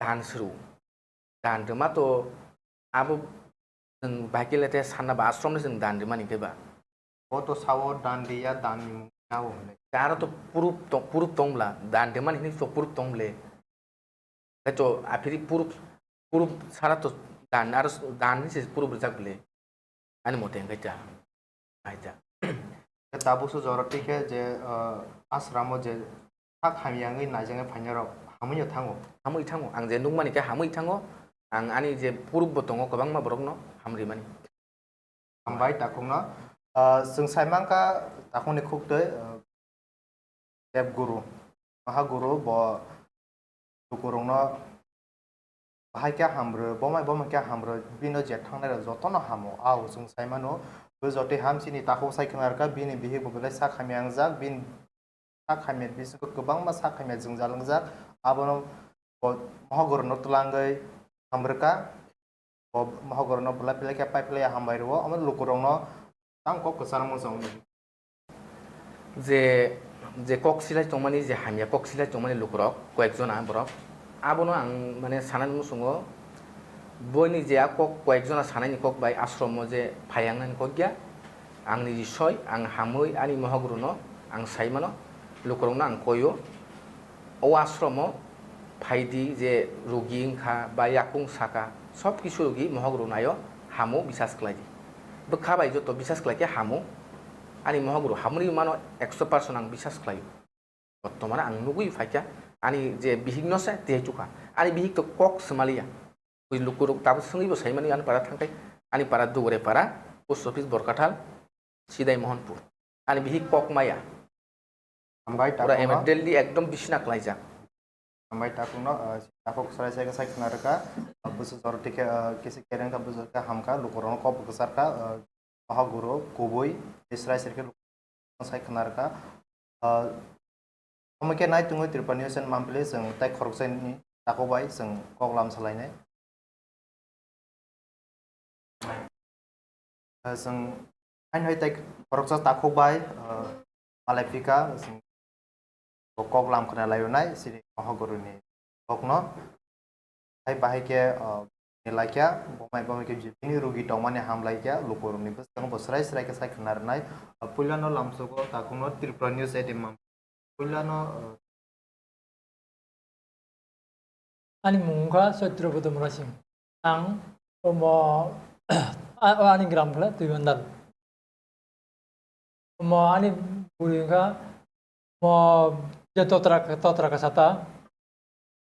dan suru. Dan rwma to abo chwng bahai khe le te sanna ba ashram no chwng dan rwmani khe ba. Bo to sao dan riya, dan ni mung nao hwnwi. Aro to proof tong, proof tong bla, dan rwmani hinwi to proof tong ble. Khe to aphiri proof, proof sara to dan, aro dan ni se proof rwjak ble. Ani mote hwnkhe ta, hai ta. Tabuk se jora twi khe je, ah, ashram o je sak hamya wngwi naijaknai phainairok hamwi no thango. Hamwi thango. Ang je nukmani khe hamwi thango. Ang ani je proof bo tongo kwbangma borokno hamrimani. Hambai takhukno. Ah, chwng sai mankha takhukni khuktwi, ah, Dev Guru. Maha Guru bo lukurokno bahai khe hamrw, bomai bomai khe hamrw, bino je thangnairok jotono hamo. Ao chwng sai mano, bo jotoi hamsini takhuk sai khwnarwkha, bini bihik bo belai sak hamya wngjak, bini sak hamya bisingo kwbangma sak hamya jwngjal wngjak. Abono bo Mohaguru no twlangwi hamrwkha. Bo Mohaguru no belai belai khe pai phlai hambai rwo, omo lukurokno tang kok kwchar mung chang. Je, je kok silai tongmani, je hamya kok silai tongmani lukurok, koyek jona borok, abono ang, mane, sanani muchungo, boini je a kok, koyek jona sanaini kok bai ashromo je phaiyangnani kok ya, ang niji soi, ang hamwi ani Mohaguru no ang sai mano, lukurokno ang koio, o ashromo phaidi je rugi wngkha ba yakung saka, sob kisu rugi Mohaguru naio, hamo bisas khlai di. Bwkha bai joto bisas khlai khe hamo. Ani Mohaguru hamri mano ekso percent ang bisas khlaio. Bortomane ang nugwi phaikha, ani je bihik no se tei chukha. Ani bihik to kok swmaliya. Bui lukurok tabuk swngwi bo saimani ani para thangkhai. Ani para Dugre para, post office Borkathal, Sidai Mohanpur. Ani bihik kok maya. Hambai pura takhukno. Emergency ekdom bisina klaijak. Hambai takhukno, ah, takhuk sarai sai sai khna rwkha. Ah, busu jor tikhe, ah, kisi kereng kha busu kha hamkha, lukurokno kok bwkasarkha, ah, Mohaguru kubui, tei srai srai khe lukurokno sai khna rwkha. Ah, omo khe nai tongwi Tripura News and Monthly chwng tai khoroksa ni takhuk bai chwng kok lam salainai. Chwng haino hai tei khoroksa takhuk bai, ah, malai phika, chwng bo kok lam khna lai rwnai, sini Mohaguru ni kokno. Hai bahai khe, ah, ni laikya, bo mai bo mai khe bini rugi tongmani ham laikya, lukurokni bwskango bo srai srai khe sai khna rwnai. Puilano lamsogo takhukno Tripura News at Imam. Puilano, uh, Ani mung wngkha Satyabroto Murasing. Ang omo, a-, o ani gram khe Tuibandal. Omo ani bwrwi wngkha, omo je totra, totra kasa ta,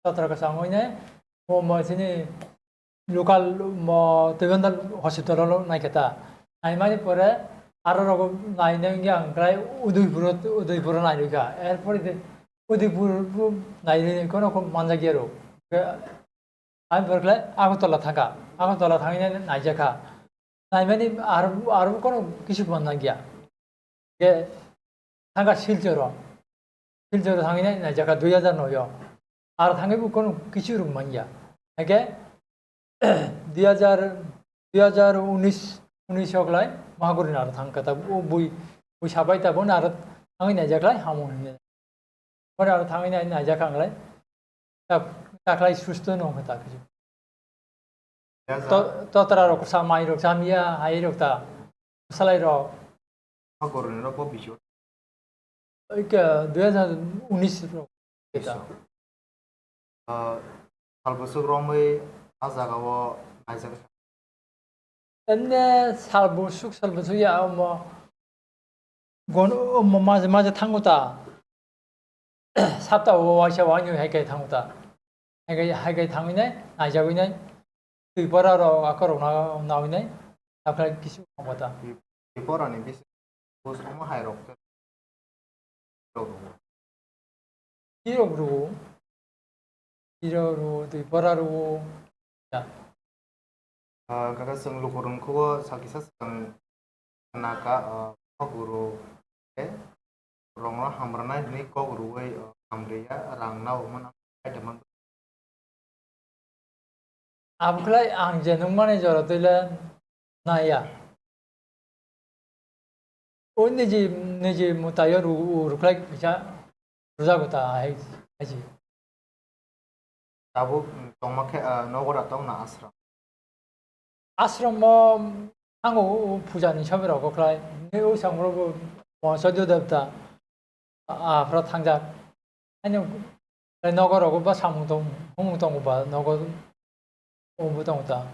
totra kasa wngwi nai, omo chini local mo Tuibandal hospital o naikha ta. Naimani pore aro rogo nainai wngya ang khlai Udaipur o, Udaipur o nairwkha. Erpore de Udaipur bo nairwi kono kok manjakya rw. Ang pore khlai Agartala thangkha. Agartala thangwi nai naijakha. Naimani aro, aro kono kisu manjakya. Ke thangkha Silchar o. Silchar o thangwi nai naijakha dui hajar noi o. Aro thangwi bo kono kisu rwng manya. Hake dui hajar, dui hajar unis, unis o khlai Mahaguri ni aro thangkha ta, o bui, bui sabai ta bono aro thangwi naijakhlai hamo hinwi. Bono aro thangwi nai, naijakha khlai. Ta, ta khlai susto no wngkha ta kisu. To, totra rok sa mai rok sa miya hai rok ta. Salai rok. Mahaguri ni rok bo bisu. Oike, dui hajar unis rok. Bisu. Ah, sal bwswk romwi a jaga o naijak. Emne sal bwswk, sal bwswk ya omo. Gon, omo maje, maje thango ta. Sapta o waisa wani hai kai thango ta. Hai kai, hai kai thangwi nai, naijagwi nai. Twi pora rok akorok na, nawi nai. Akhai kisu thango ta. Tripura ni bisi, bus omo hai rok. Tirok rwo, tirok rwo, twi pora rwo. Ah, kaka chwng lukurok khubo sal kisa swkang naka, ah, kok rwo, eh, rongno hamrwnai hwnwi kok rwwi, ah, hamriya, rang nao mano, item man. Abokhlai ang je nukmani jora twi le naiya. O niji, niji mwtaio ru-, rwkhlai kisa rwjago ta hai, hai se. Tabuk tongma khe, ah, nogo da tongna ashram? Ashram o thango, o puja ni somoy rogo khlai. Ni o samung rogo Mohasadhu Devta, ah, aphra thangjak. Ani nogo rogo ba samung tong, humung tongo ba nogo, obo tongo ta.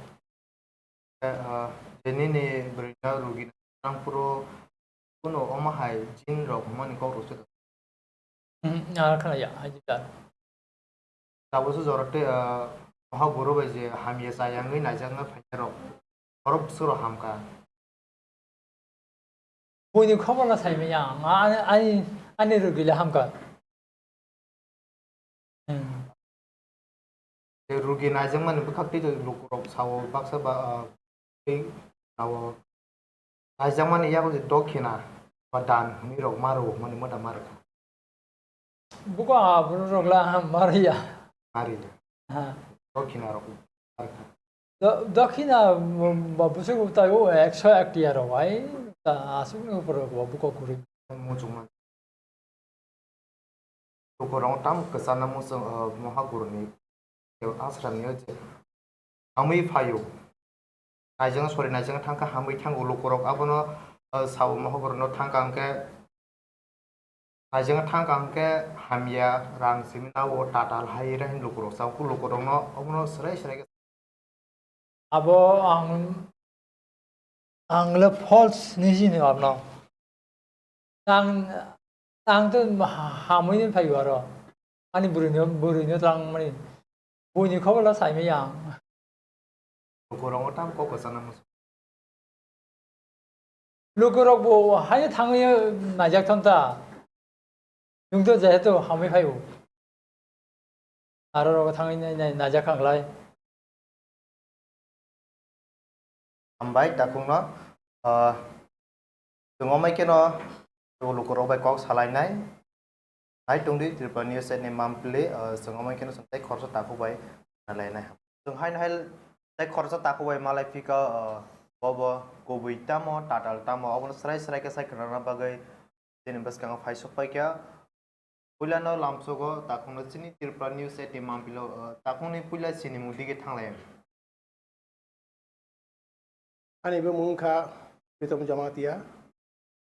Eh, ah, je nini bwrwino rugi nangphuru kuno omo hai jin rok hwnmani kok rwkhe da? Hmm, ah, khna ya, hai jita. Tabukhe jora tei, ah, Mahaguru bai je hamya chayangwi naijakna phainai rok, borok bwswk rok hamkha. Buini khobor no saimanya ang, ani, ani, ani rugi le hamkha. Hmm. Tei rugi naijakmani bwkhak tei lukurok sao baksa ba, ah, tei sao naijakmani yago je dokhina ba dan hwnwi rok ma rwmani moda ma rwkha. Buko aborok la ma rwya. Ma rwya. Ha. Dokhina rok ma rwkha. Do-, dokhina, um, ba bwswk tai o ekso ek tiya rok bai ta aswk ni upor rok bo buko kwrwi. Muchungma. Lukurok tamo kwchana muchung, uh, Mahaguru ni ashram ni je hamwi phaio. Naijang sori naijang thangkha hamwi thango lukurok abono, uh, sao Mahaguru no thangkha hwnkhe naijang thangkha hwnkhe hamya rang simi nao tatal hai ra hin lukurok sao lukurok no obono swrai swrai khe. Abo ang, ang le false ni sini abno. Ang, ang to ha-, hamwi ni phaio aro. Ani bwrwi no, bwrwi no tang mani. Buini khobor la sai maya ang. Lukurok tam kok kwchana muchung. Lukurok bo hai thangwi naijak thon ta. Nwng to jehetu hamwi phaio. Aro rogo thangwi nai, nai, naijak kha khlai. Hambai takhukno, ah, chwng omai kheno lukurok bai kok salainai. Hai tongdi Tripura News ni mampli, ah, chwng omai kheno chwng tei khoroksa takhuk bai salainai. Chwng haino hai tei khoroksa takhuk bai malai phika, ah, bobo kubui tamo, tatal tamo, obono swrai swrai khe sai khwnarwna bagwi chini bwskango phai sok paikha. Puilano lamsogo takhukno chini Tripura News at ni mampilo, ah, takhukni puila sinimung dige thanglai. Ani bumung wngkha Pritom Jamatia,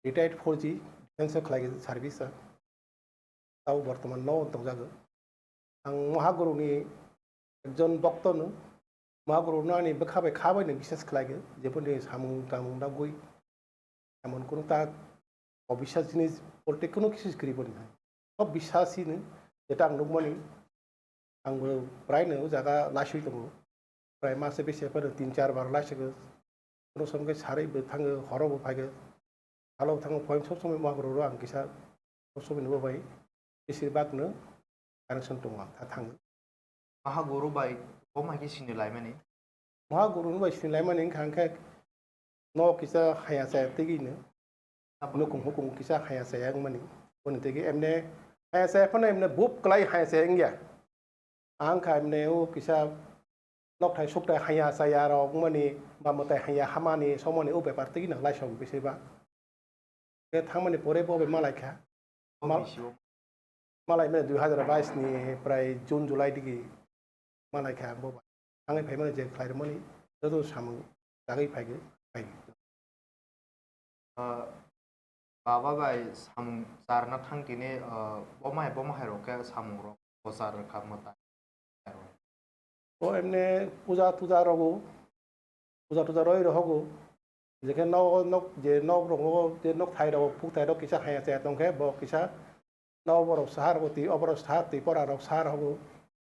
retired four G, defense o khlai service o. Tabo bortoman no tongjago. Ang Mahaguru ni ekjon bokto no, Mahaguru no ani bwkha bai kha bai no biswas khlaigo, jeboni samung tamung dagwi emon kunu ta obiswas jinis bolte kunu kisu kwrwi boni hai. Sob biswas hino, jeta ang nukmani, ang bo prai no o jaga laiswi tongo. Prai mase bese phano tin char bar laiswi Kono som khe sarwi bo thango, horo bo phaigo. Salo thango, poem sob somoi Mahaguru ro ang kisa sob somoi ni bo bai besir bak no connection tongo ang tha thango. Mahaguru bai bo mai khe sini laimani? Mahaguru no bai sini laimani wngkha hwnkhe no kisa haya chaya tigi no. Nukung hukung kisa haya chaya wngmani. Boni tigi emne haya chaya phano emne bup kwlai haya chaya wngya. Ang kha emne o kisa nokthai sukthai haya chaya rok wngmani, ba mwtai haya hamani somoni o bepar tigi nang laisong bisi ba. Khe thangmani pore bo bai malai kha. Mal- Bisi o. Malai mani dui hazar bais ni prai June July digi malai kha ang bo bai. Thangwi phaimani je khlai rwmani joto samung dagwi phaigo, phaigo. Ah, baba bai samung charna thang tini, ah, boma hai, boma hai rok khe samung rok bo char rwkha mwtai. O emne puja tuja rogo, puja tuja roi rohogo. Jekhe nok, nok, je nok rogo, je nok thai rogo, phuk thai rok kisa haya chaya tongkhe bo kisa nok borok sahar rok twi, oborok sahar twi pora rok sahar rogo.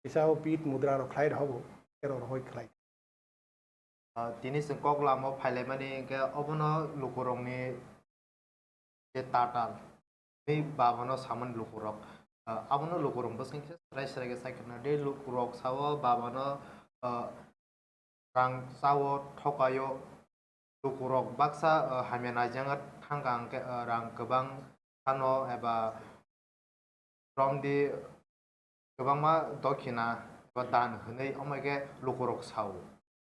Kisa o bit mudra rok khlai rohogo, ero rohoi khlai. Ah, tini chwng kok lama o phailaimani hwnkhe obono lukurokni je tatal, tei babano samani lukurok, ah, abono lukurok bwskango khe srai srai khe sai khna. Tei lukurok sao babano, ah, rang chao, thokaio, lukurok baksa, ah, hamya naijak thangkha hwnkhe, ah, rang kwbang phano eba romdi kwbangma dokhina ba dan hwnwi, omo khe lukurok sao.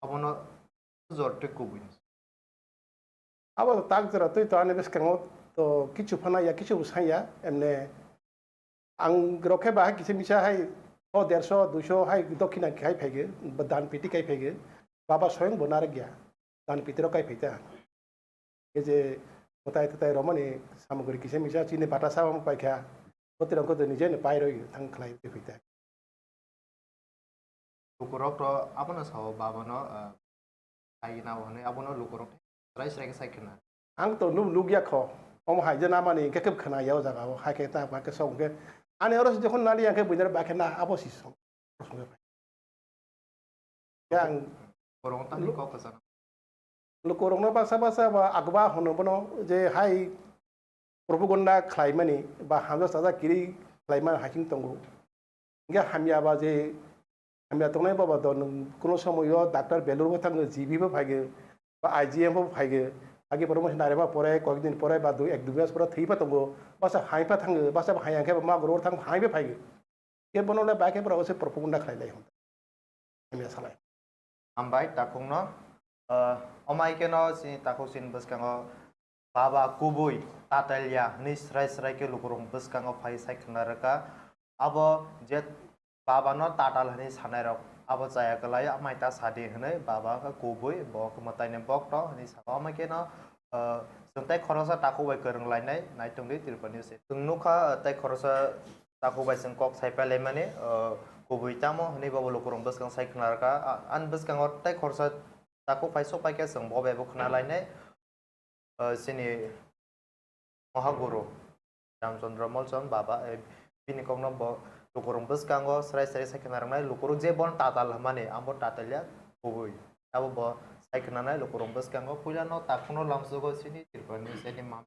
Abono jor tei kubui. Abo to tak jora twi to ani bwskango to kichu phano ya, kichu bo sanya, emne ang rok khe bahai kisa misa hai o derso, duiso hai dokhina khai phaigo, ba dan piti khai phaigo, baba soyong bo narwk ya, dan piti rok khai phai ta. Khe je mwtai twtai romani samugri kisa misa chini bata sabo paikha, botirok khe nije no pai roi thang khlai roi phaita. Lukurok to abono sao babano, ah, sai na hwnwi abono lukurok srai srai khe sai khna. Ang to nuk nukya kho, omo hai je namani hwnkhe khe khna ya o jaga o, hai khe ta ba khe sok hwnkhe ani oro se jokhon nali yang khe buinar ba khe na abo si song. Yang Borok tangni lu- kok kwchang. Lukurokno baksa baksa ba agba hwno bono je hai propaganda khlaimani ba hamjak sajak kiri khlaimani hai khe tongo. Hingke hamya ba je hamya tongnai ba ba do nwng kuno somoyo doctor belur bo thango, G B bo phaigo, ba I G M bo phaigo, agi pore mo nare ba pore koyek din pore ba dui ek dui mas pore thwi pha tongo, basa hai pha thango, basa hai yang khe ba ma goro thang hai pha phaigo. Ke bono le ba ke bora se propaganda khlai lai hwn. Hamya salai. Hambai takhukno, ah, omai keno chini takhuk chini bwskango baba kubui tatalya hwnwi srai srai khe lukurok bwskango phai sai khna rwkha. Abo je babano tatal hwnwi sanai rok abo chaya kwlai, amai ta sadi hwnwi baba khe kubui bo khe mwtaini bokto hwnwi saka. Omai keno, ah, chwng tei khoroksa takhuk bai kwrwng lainai naitung di Tripura News. Chwng nukha, ah, tei khoroksa takhuk bai chwng kok sai pailaimani, ah, kubui tamo hwnwi bobo lukurok bwskang sai khna rwkha. Ah, ani bwskango tei khoroksa takhuk phai sok paikhe chwng bo bai bo khna lainai. Ah, chini Mahaguru Ramchandra Molchand baba, eh, bini kokno bo lukurok bwskango srai srai sai khna rwnai, lukurok je bono tatal hwnmani, abo tatalya kubui. Abo bo sai khna nai lukurok bwskango puilano takhukno lamsogo chini Tripura ni chini mam-,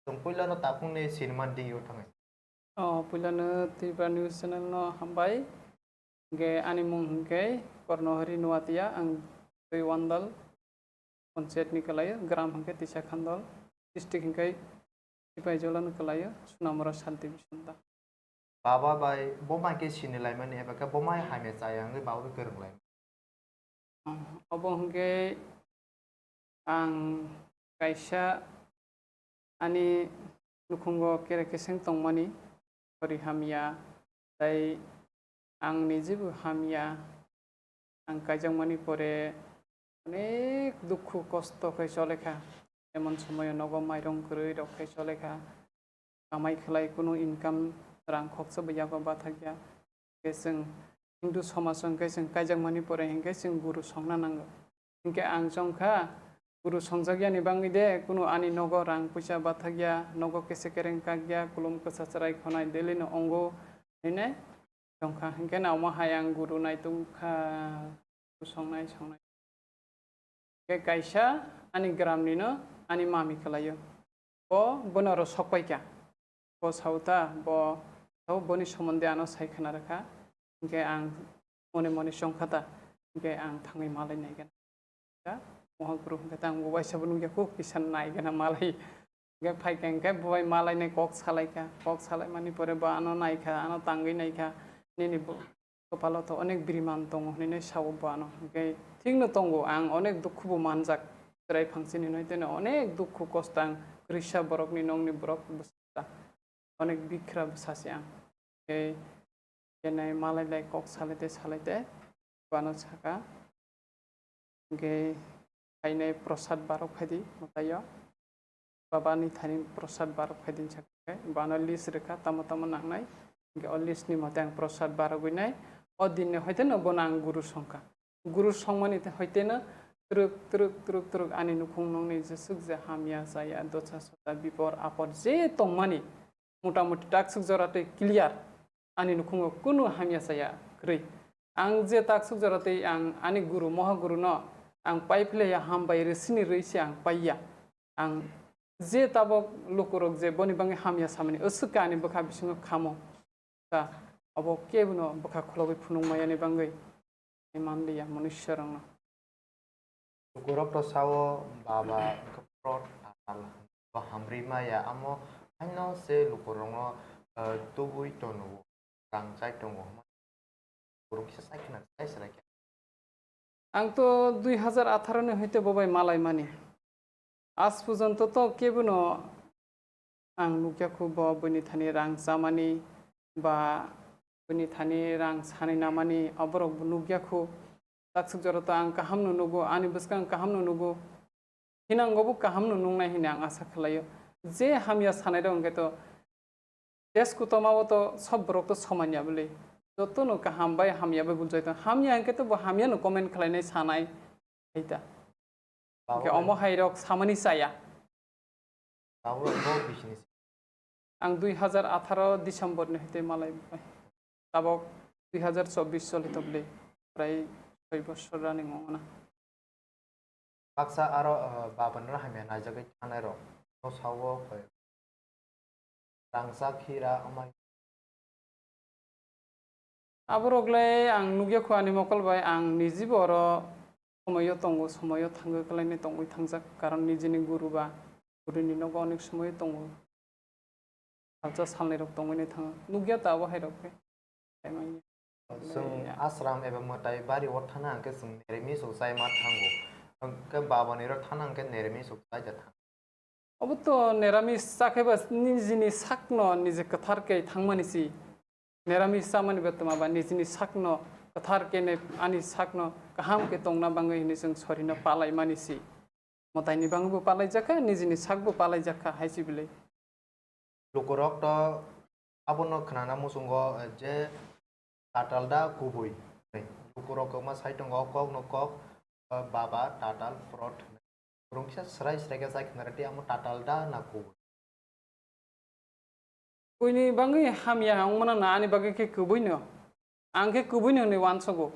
chwng puilano takhukni sinimani dingyo thangwi. O, puilano Tripura News Channel no hambai. Hingke ani mung hingke Kornohori Nuatia, ang twi Wandal panchayat ni kalaio, gram hingke Tisa Khandal, district hingke Sipaijala ni kalaio, Sunamura Sub Division da. Baba bai bo mai khe sini laimani eba khe bo mai hamya chaya wngwi baba bai kwrwng lai. Obo hwnkhe ang kaisa ani nukhungo kere keseng tongmani, sori hamya, tei ang nijibo hamya, ang kaijakmani pore Onek dukhu kosto khe chole kha. Emon somoyo nogo mairung kwrwi rok khe chole kha. Kamai khlai kunu income rang khoksa bo yago bathak ya. Khe chwng Hindu somaj o hwnkhe chwng kaijakmani pore hinkhe chwng guru songna nango. Hinkhe ang chong kha, guru songjak yani bangwi de kunu ani nogo rang puisa bathak ya, nogo kese kereng kak ya, kulum kwsa chwrai khonai daily no ongo hinwi chong kha. Hinkhe na omo hai ang guru naitung kha, guru songnai songnai. Khe kaisa ani gram ni no ani mami kwlaio. Bo bono oro sok pai kha. Bo sao ta, bo sao boni somonde ano sai khna rwkha. Hinkhe ang mone mone chong kha ta, hinkhe ang thangwi malai nai gana. Mohaguru hinkhe ta ang bo waisa bo nukya kho, kisa nai gana malai. Hinkhe phai kha hinkhe bo bai malai nai kok salai kha, kok salai mani pore bo ano nai kha, ano tangwi nai kha, nini bo kwpalo to onek biriman tongo hinwi sao bo ano. Hinkhe thikno tongo, ang onek dukhu bo manjak, chwrai phang chini hinwi teno onek dukhu kosto ang kwrwisa borokni nongni borok bwsa, onek bikhra bwsa se ang. Hinkhe kenai malai lai kok salai te salai te bo ano saka. Hinkhe phainai prosad barok phaidi mwtaio. Baba ni thani prosad barok phaidi hinsa khe bo ano list rwkha tamo tamo nangnai. Hinkhe o list ni mote ang prosad barogwi nai. O din ni hoite no bono ang guru songkha. Guru songmani te hoite no twrwk twrwk twrwk twrwk ani nukhung nokni jeswk je hamya chaya dosa sosa bipor apor je tongmani mota moti takswk jora tei clear. Ani nukhungo kunu hamya chaya kwrwi. Ang je takswk jora tei ang ani guru, mohaguru no ang pai philaiya, hambai rwsini rwi se ang paiya. Ang je tabok lukurok je boni bangwi hamya samani, aswk khe ani bwkha bisingo khamo. Ta abo kebono bwkha kholobwi phunukmaya ni bangwi manliya, manushya rokno. Lukurok to sao, baba, wngkha pro tatal, bo hamrwi maya, amo haino se lukurokno, eh, tubui tonugo, rang chai tongo. Lukurok kisa sai khna, sai srai khe. Ang to dui hazar atharo ni hoite bo bai malai mani. Aaj porjonto to kebono ang nukya khu bo bini thani rang chamani ba bini thani rang sanai namani, oborok bo nukya khu. Takswk jora to ang kaham no nugo, ani bwskang kaham no nugo. Hinango bo kaham no nungnai hinwi ang asa khlaio. Je hamya sanai rok hwnkhe to test kutoma o to sob borok to soman ya bwlwi. Joto no kaham bai hamya bai bunjai tong. Hamya hwnkhe to bo hamya no comment khlainai sanai. Hai ta. Hinkhe omo hai rok samani chaya. Tabuk bo bisini. Ang dui hazar atharo December ni hoite malai bai. Tabok dui hazar chobbish choli tokle. Prai soi bosor running ongna. Baksa aro, eh, baban no hamya naijagwi thangnai rok. No sao koi. Rangchak hira amai. Aborok le ang nukya khu ani mokol bai, ang nijibo oro somoyo tongo, somoyo thangwi kwlainai tongwi thangjak, karon nijini guru ba gurini nogo onek somoyo tongo. Salsa salnwi rok tongwi nai thango, nukya ta abo hai rok khe. Chwng ashram eba mwtai bari o thana hwnkhe chwng neremi sok chai ma thango. Hwnkhe babani ro thana hwnkhe neremi sok chai da thango. Obo to neramis cha khe ba nijini sakno nije kwthar khe thangmani si. Neramis chamani ba twma ba nijini sakno kwthar khe ne ani sakno kaham khe tongna bangwi hinwi chwng sorino palaimani si. Mwtaini bangwi bo palaijakha, nijini sakbo palaijakha hai si bwlwi. Lukurok to abono khnana muchungo je tatal da kubui. Lukurok kwbangma sai tongo o kokno kok, baba tatal prot hwnwi. Borok kisa srai srai khe chai khna rwdi, amo tatal da na kubui? Buini bangwi hamya wngmano na ani bagwi khe kubuino. Ang khe kubuino hwnwi uansugo.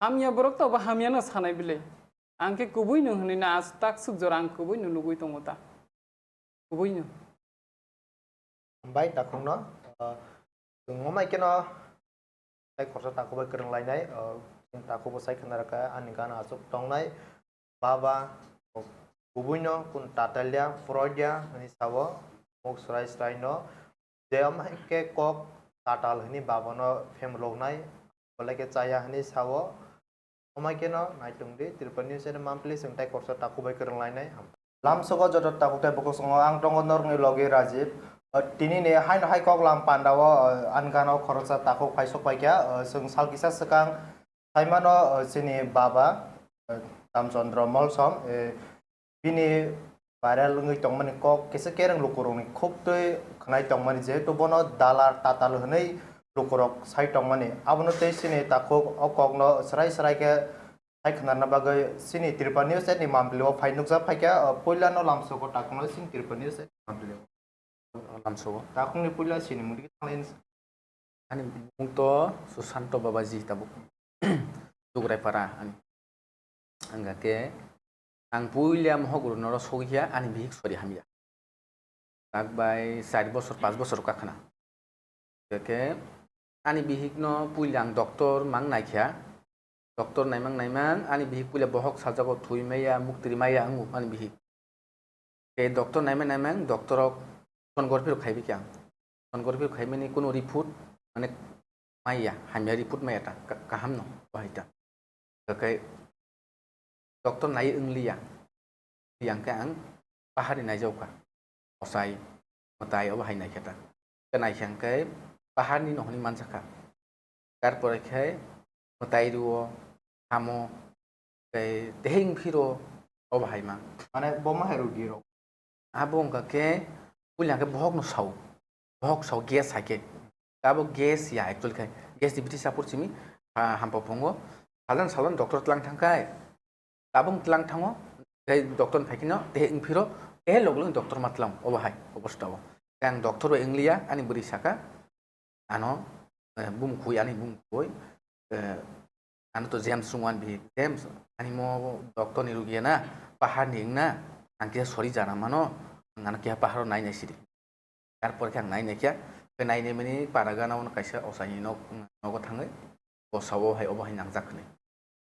Hamya borok to bo hamyano sanai bile. Ang khe kubuino hwnwi na as takswk jora ang kubuino nugwi tongo ta. Kubuino. Hambai takhukno, ah, chwng wngmai kheno tei khoroksa takhuk bai kwrwng lainai, ah, chwng takhuk bo sai khna rwkha ani gana achuk tongnai baba kubuino kun tatalya porodia hwnwi sao muk srai srai no je wngmai khe kok tatal hwnwi baba no phemloknai. Belai khe chaya hwnwi sao. Amai kheno naitung di, Tripura News channel monthly chwng tei khoroksa takhuk bai kwrwng lainai. Lamsogo joto takhuk tei bukhuk songo ang tongo norokni logi Rajiv. O, tini ni haino hai kok lam panda o, o, ani gana o khoroksa takhuk phai sok pai kha. O, chwng sal kisa swkang sai mano, o, chini baba, Ramchandra Molsom, eh, bini viral wngwi tongmani kok kisa kereng lukurokni khuk twi khwnai tongmani, jehetu bono dalar tatal hwnwi lukurok sai tongmani. Abono tei chini takhuk o kokno srai srai khe sai khwnarna bagwi chini Tripura News ni Mambilio phai nukjak phaikha, o puilano lamsogo takhukno chini Tripura News ni Mambilio. Lamsogo. Takhukni puila chini mudi khe thanglai. Ani bumung to Susanto Babaji tabuk. Dugraipara ani. Hingkha khe ang puila mohok rwnoro sogwi kha ani bihik sori hamya. Tak bai char bosor, panch bosor wngkha khna. Hingkha khe ani bihikno puila ang doctor mang naikha. Doctor naimang naimang ani bihik puila bohok sajago thwi maya, muktri maya wngo ani bihik. Tei doctor naimang naimang doctor rok sonography rok khaibi khe ang. Sonography rok khaimani kuno report mane maya, hamya report maya ta, ka-, kaham no bahai ta. Hingkha khe doctor nai wngliya. Yang khe ang pahari naijao kha. Osai, mwtai obo hai naikhe ta. Khe naikhe ang khe paharni no hwnwi manjakha. Tarpore khe mwtai rwo, hamo, tei teheng phiro obo hai ma. Mane bo ma hai rwdi rok. Abo wngkha khe puila khe bohok no sao. Bohok sao gas hai khe. Abo gas ya actually khe. Gas ni biti sapor simi, ah, hampa phungo. Salon salon doctor tlang thangkhai. Tabung tlang thango, tei doctor ni phaikhe no, tei wngphiro, tei log log doctor ma tlang, obo hai, obo stao. Tei ang doctor bai wngliya, ani bwrwi saka, ano, eh, bumkhoi, ani bumkhoi, eh, ano to James sung ani bihik, "James, ani mo doctor ni rugi na, pahar ni wngna, ang kisa sori jana mano, ang ano kisa paharo nai nai sidi." Tarpor khe ang nai naikha, khe nai naimani para gana ono kaisa osaini nok, nogo thangwi, bosao hai obo hai nangjak hwnwi.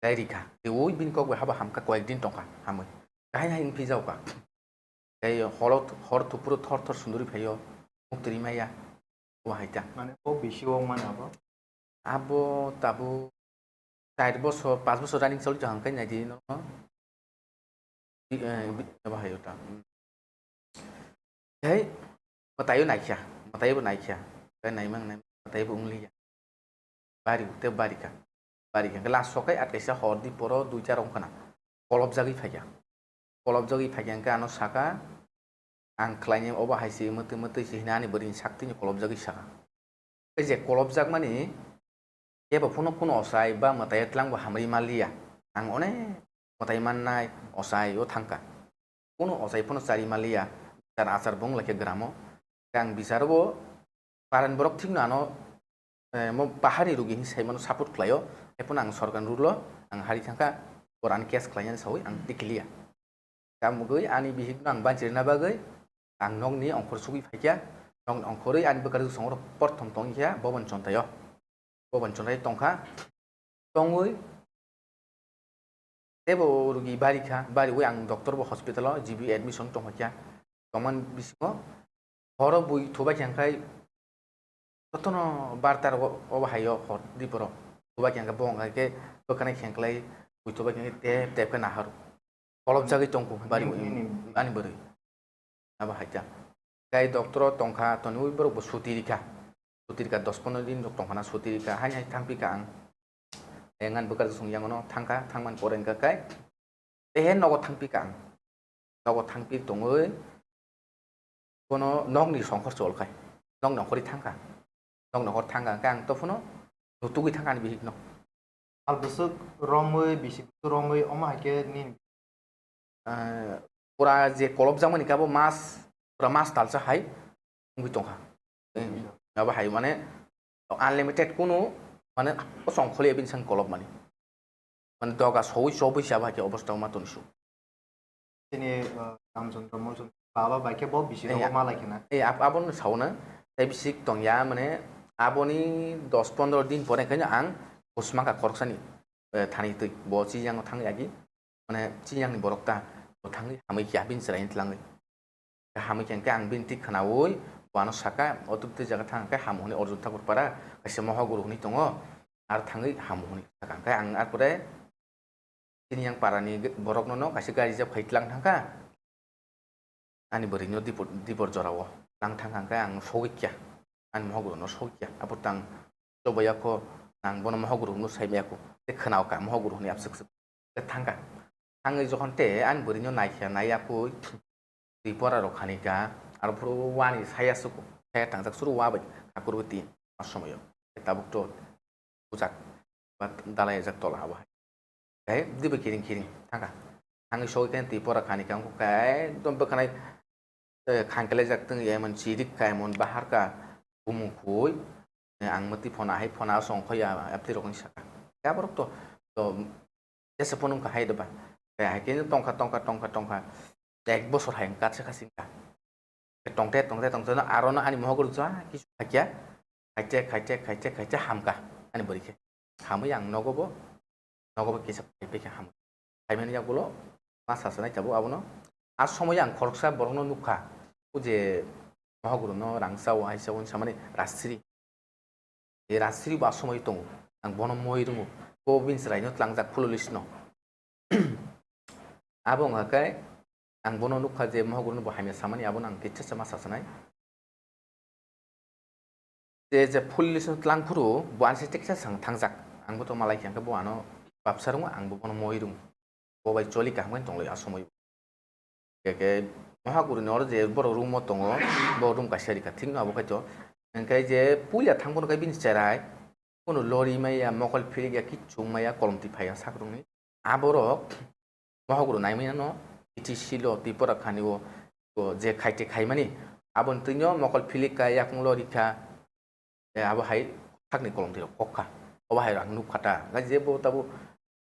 Tei rikha, teiwi bini kok bai habo hamkha, koyek din tongkha, hamwi. Kahai hai wngphi jaokha. Tei holo, hor thupuru thor thor sunduri phaio, muktwi maya, obo hai ta. Mane o bisi o mana bo? Abo tabuk char bosor, panch bosor running choli tong khe naidi no. Bi-, eh, bi-, abo hai ta. Tei mwtaio naikha, mwtaio bo naikha. Tei naimang nai mwtaio bo wngliya. Bari tei bari kha. Bari kha. Last sokai at kaisa hor di poro duita rong khna. Kolopjagwi phaikha. Kolopjagwi phaikha hwnkhe ano saka, "Ang khlainai obo hai se mwtwi mwtwi se," hwnwi ani bwrwini saktwino kolopjagwi saka. Tei je kolopjakmani kebo phano kuno ochai ba mwtai twlang bo hamri manliya. Ang onek mwtai mannai ochai o thangkha. Kuno ochai phano chari manliya, bichar achar bo wng laikha gramo. Tei ang bicharo bo paran borok thikno ano, eh, mo pahari rugi hinwi saimano support khlaio. Hai phano ang sorkar rule o ang hari thangkha, bohrani case khlainani sawi ang tikliya. Tamogwi ani bihikno ang banchirina bagwi ang nokni ongkhor sugwi phaikha. Nokni ongkhorwi ani bwkha rwsong rok porthom tongkha Bobon Chontaio. Bobon Chontai tongkha. Tongwi teibo rugi bari kha, bariwi ang doctor bo hospital o G B admission tongkha. Tongmani bisingo horo bui thubai kha hwnkhe jotono bartar o, obo hai o hor di borok. Thubai kha hwnkhe bo hwnkhe bwkhanai khenklai bui thubai kha hwnkhe tep tep khe nahar. Kolopjagwi tongkha bari ani bwrwi. Abo hai ta. Tei doctor o tongkha, toniwi borok bo suti rikha. Suti rikha dos pondro din rok tongkha na, suti rikha, haini hai thangpi kha ang. Engan bwkha rwsong yangono thangkha, thangmani pore hwnkha khe, tei he nogo thangpi kha ang. Nogo thangpi tongwi bono nokni songkhor chol khai. Nokni ongkhorwi thangkha. Nokni ongkhor thangkha hwnkhe ang to phano nutugwi thangkha ani bihikno. Sal bwswk romwi, bisi bwswk romwi, omo hai khe nini? Eh, pura je kolopjakmani khe abo mas, pura mas talsa hai wngwi tongkha. Eh, abo hai mane unlimited kunu mane o songkholi bini sang kolopmani. Mane doga sowi chobwi se abo hai khe obosta wngma tongsu. Chini, uh, Ramchandra Molsom baba bai khe bo bisingo Eh, ya. Malai khena. Eh, ab-, abono sauna, tei bisik tongya, mane, aboni dos pondro din pore khaino ang husmaka khoroksani, eh, thani twi. Bo chiyang thang yagi, mane, chiyangni borok ta, bo thangwi hamwi khe, bini chwraini twlangwi. Hamwi khe ang bini twi khnaui, bo ano saka, "O twi twi jaga thang khe hamu hwnwi Arjun Thakur para, kaisa mohoguru hwnwi tongo, ar thangwi hamu," hwnwi saka. Hwnkhe ang ar pore, Chini yang parani ge-, borokno no kaisa gari reserve khai tlang thangkha. Ani bwrwino dipor, dipor jorao tlang thangkha hwnkhe ang sogwi kya. Ani mohogwrwino sogwi kya. Aphuru tang chobaiya kho, ang bono mohogwrwno sai maya kho. Tei khwnao kha mohogwrwni abswk swk. Thangkha. Thangwi jokhon te ani bwrwino naikha, naiya kwi twi pora rok khanikha, aro phuru wani saya suku, saya tangjak suru wa bai khakurwi tin a somoyo. Tabuk to bujak ba dalai ajak tola abo hai. Tei dibe kiring kiring thangkha. Thangwi sogwi khe twi pora khanikha, wngkha khe ekdom bwkhanai, eh, khangkhlaijak tong emon chirik ka, emon baharka, bumung khui, eh, ang mwtwi phone ahai phone asong khoya, aptwi rokni saka. Khe aborok to, to jesa phone wngkha hai doba. Khe hai khe tongkha, tongkha, tongkha, tongkha. Ek bosor hai wngkha, se kha singkha. Tongte, tongte, tongte, no aro no ani mohok rwja, kisu khaikya, khaite, khaite, khaite, khaite, hamkha, ani bwrwi khe. Hamwi ang nogo bo, nogo bo kisa phaipai khe hamkha. Phaimani yagulo, ma sasanai tabuk abono. A somoyo ang khoroksa borokno nukha, o je mohok rwno rang chao, hai chao, hwnwi samani rajsiri. E rajsiri bo a somoyo tongo, ang bono moi rwngo, bo bini chwraino tlangjak phululis no. Abo wngkha khe ang bono nukha je mohok rwno bo hamya samani, abono ang kisa sama sasanai. Je, je phululis no tlang phuru bo ani se teksa swng thangjak, ang bo to malai khe, hwnkhe bo ano babsa rwngo, ang bo bono moi rwngo, bo bai choli kaham khe tonglai a somoyo. Khe, khe mohok rwni oro je borok room o tongo, bo room kaisa rikha, thik no abo khai to. Hwnkhe je puila thang phano khe bini cherai, Kunu lori maya, mokol philik ya, kichung maya, kolom twi phaiya sak rwngni. Aborok mohok rw naimaya no, T T C lo, Tripura khani o, o je khaite khaimani, aboni twino mokol philik kha, yakung lori kha, e, abo hai sakni kolom twi rok kok kha. Obo hai rang nuk kha ta. Ngai je bo tabo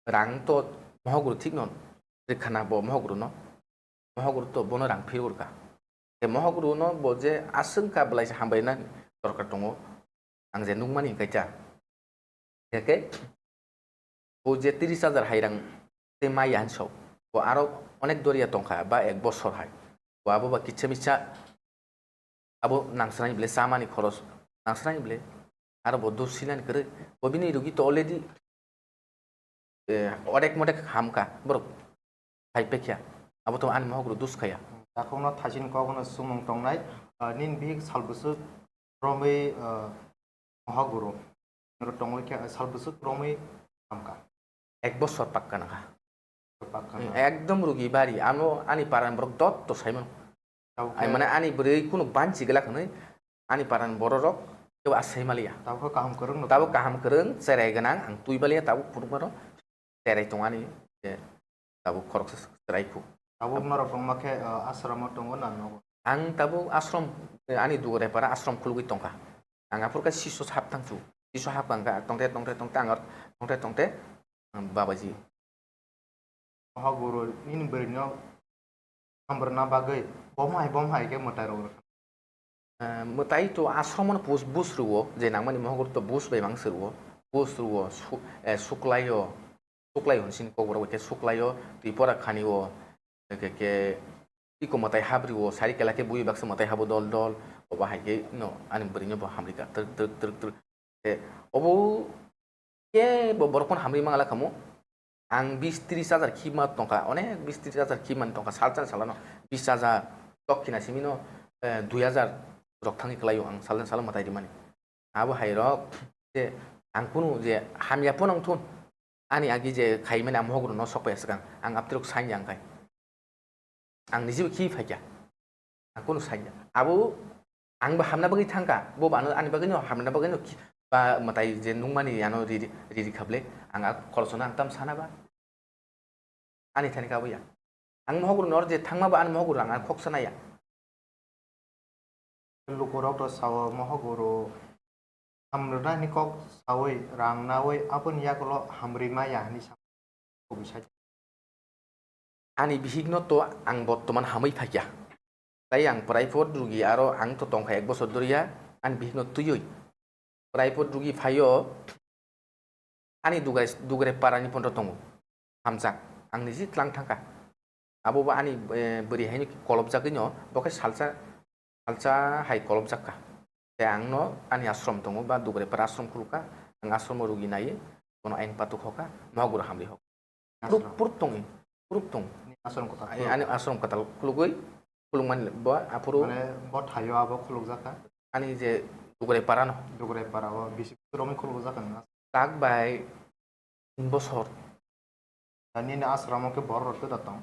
rang to mohok rw thik no rwkha na bo mohok rw no. Mohok rw to bono rang phir urkha. Tei mohok rw no bo je aswk kha belai se hambai na dorkar tongo. Ang je nukmani hwnkhe cha. Hwnkhe bo je tris hajar hai rang tei maya hinwi sok. Bo aro onek doriya tongkha ba ek bosor hai. Bo abo ba kisa misa abo nangsrani bile chamani khoros nangsrani bile. Aro bo dos sinani kwrwi. Bo bini rugi to already, eh, odek modek hamkha borok. Hai pekya. Abo to ani mohok rw dos khaya. Takhukno thaisin kokno sumung tongnai, ah, nini bihik sal bwswk romwi, ah, mohok guru. Norok tongwi khe sal bwswk romwi hamkha. Ek bosor pakka nangkha. Pakka Hmm, na. Ekdom rugi bari. Ano ani paran borok dot to saimano. Tabuk Ai khe mane ani bwrwi kunu banchi glak hwnwi ani paran bororok kebo asai maliya. Tabuk khe kaham kwrwng no Tabuk tongo. Kaham kwrwng, cherai gwnang, ang twi baliya, tabuk phunukmano cherai tongani je tabuk khoroksa cherai khu. Tabuk norok tongma khe, ah, asramo tongo na nogo? Ang tabuk asrom, ani dugre para asrom khulugwi tongkha. Ang aphur khe siso hap thangsu. Siso hap kha tongte, tongte, tongte, ang tongte, tongte, ang babaji. Mohok guru nini bwrwino hamrwna bagwi bom hai bom hai khe mwtai rok rwkha. Eh, mwtai to asromo no bus, bus rwo, je nangmani mohok guru to bus bai mang se rwo, bus rwo, su-, eh, suklaio, suklai hwn sini kokborok bai khe suklaio, twi pora khani o, khe, khe, iko mwtai hap rwo, sari kela khe bui baksa mwtai habo dol dol, obo hai khe no ani bwrwino bo hamrika, twrwk, twrwk, twrwk, twrwk. Khe obo kebo borok phano hamri mangala khamu. Ang bis tris hajar khibma tongkha, onek bis tris hajar khibmani tongkha, salsa salano bis hajar, tok khina simino, eh, dui hajar rok thangwi kwlaio ang salsa salo mwtai rimani. Abo hai rok je ang kunu je hamya phano wngthun, ani agi je khaimani ang mohok rwno sok phaiya swkang, ang aptirok sanya wngkhai. Ang nijebo khi phaikha. Ang kunu sanya. Abo ang bo hamna bagwi thangkha. Bo bo ano ani bagwino hamna bagwino khi-, ba mwtai je nungmani ano riri, riri kha ble. Ang a khoroksono ang tam sana ba. Ani thani kabo ya. Ang mohok rwno je thangma ba ani mohok rwno ang khoksa naya. Lukurok to sao, mohok guru hamrwnani kok saui rang naui aboni yagulo hamrwi maya hinwi sa-, kubui sa-, Ani bihikno to ang bottoman hamwi phaikha. Tai ang private rugi aro ang to tongkha ek bosor doriya ani bihikno twiwi. Private rugi phaio ani dugai, dugre parani phonro tongo. Hamjak. Ang niji tlang thangkha. Abo bo ani, eh, bwrwi haino kolobjagwino, bo khe salsa, salsa hai kolobjak kha. Tei ang no ani ashram tongo, ba Dugrepara ashram khulukha, ang ashram o rugi nai, bono ayang patuk hoka, mohok guru hamri hoka. Proof, Ashram. Proof tongwi, proof tong. Ni ashram kwtal Ai, khuluk. Ani ashram kwtal khulugwi, khulukmani bo aphuru Mane bo thaio abo khulukjak kha? Ani je Dugrepara no. Dugrepara o bisi romwi khulukjak kha nang? Tak bai tin bosor. Nini ashram o khe borok rok tei da tong?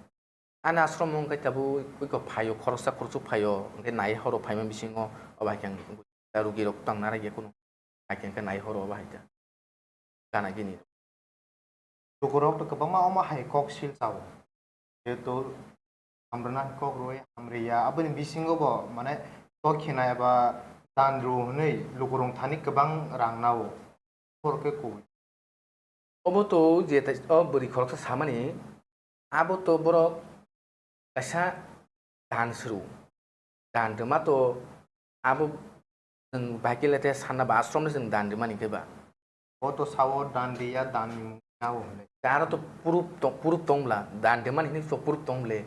Ani ashram o wngkha tabuk iko phaio, khoroksa khoroksa phaio, hwnkhe nai horo phaima bisingo obo hai khe ang rugi rok tang nara ya kunu. Hakhe hwnkhe nai horo obo hai khe gana gini. Lukurok to kwbangma omo hai kok sil chao. Jehetu hamrwna kok rwui hamriya, aboni bisingo bo mane kok khina eba dan rw hwnwi lukurok thani kwbang rang nao. Borok khe kubui. Obo to je tai, o bwrwi khoroksa samani, abo to borok kaisa dan suru. Dan rwma to abo chwng bahai khe le te sanna ba ashram no chwng dan rwmani khe ba. Bo to sao dan riya, dan ni mung sao hwnwi. Aro to proof tong, proof tong bla, dan rwmani hinwi to proof tong ble.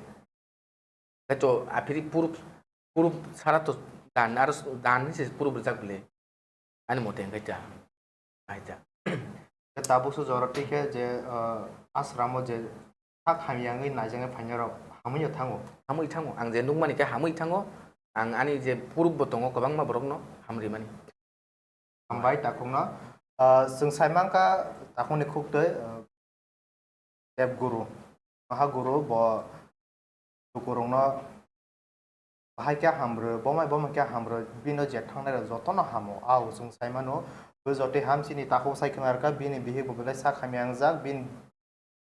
Khe to aphiri proof, proof sara to dan, aro dan ni se proof rwjak ble. Ani mote hwnkhe ta, hai ta. Khe tabuk se jora twi khe je, ah, ashram o je sak hamya wngwi naijaknai phainai rok hamwi no thango. Hamwi thango. Ang je nukmani khe hamwi thango. Ang ani je proof bo tongo kwbangma borokno hamrimani. Hambai takhukno. Ah, chwng sai mankha takhukni khuktwi, ah, Dev Guru, Maha Guru bo lukurokno bahai khe hamrw, bomai bomai khe hamrw, bino je thangnai rok jotono hamo. Au chwng sai mano, bo jotoi ham chini takhuk sai khna rwkha, bini bihik bo belai sak hamya wngjak, bini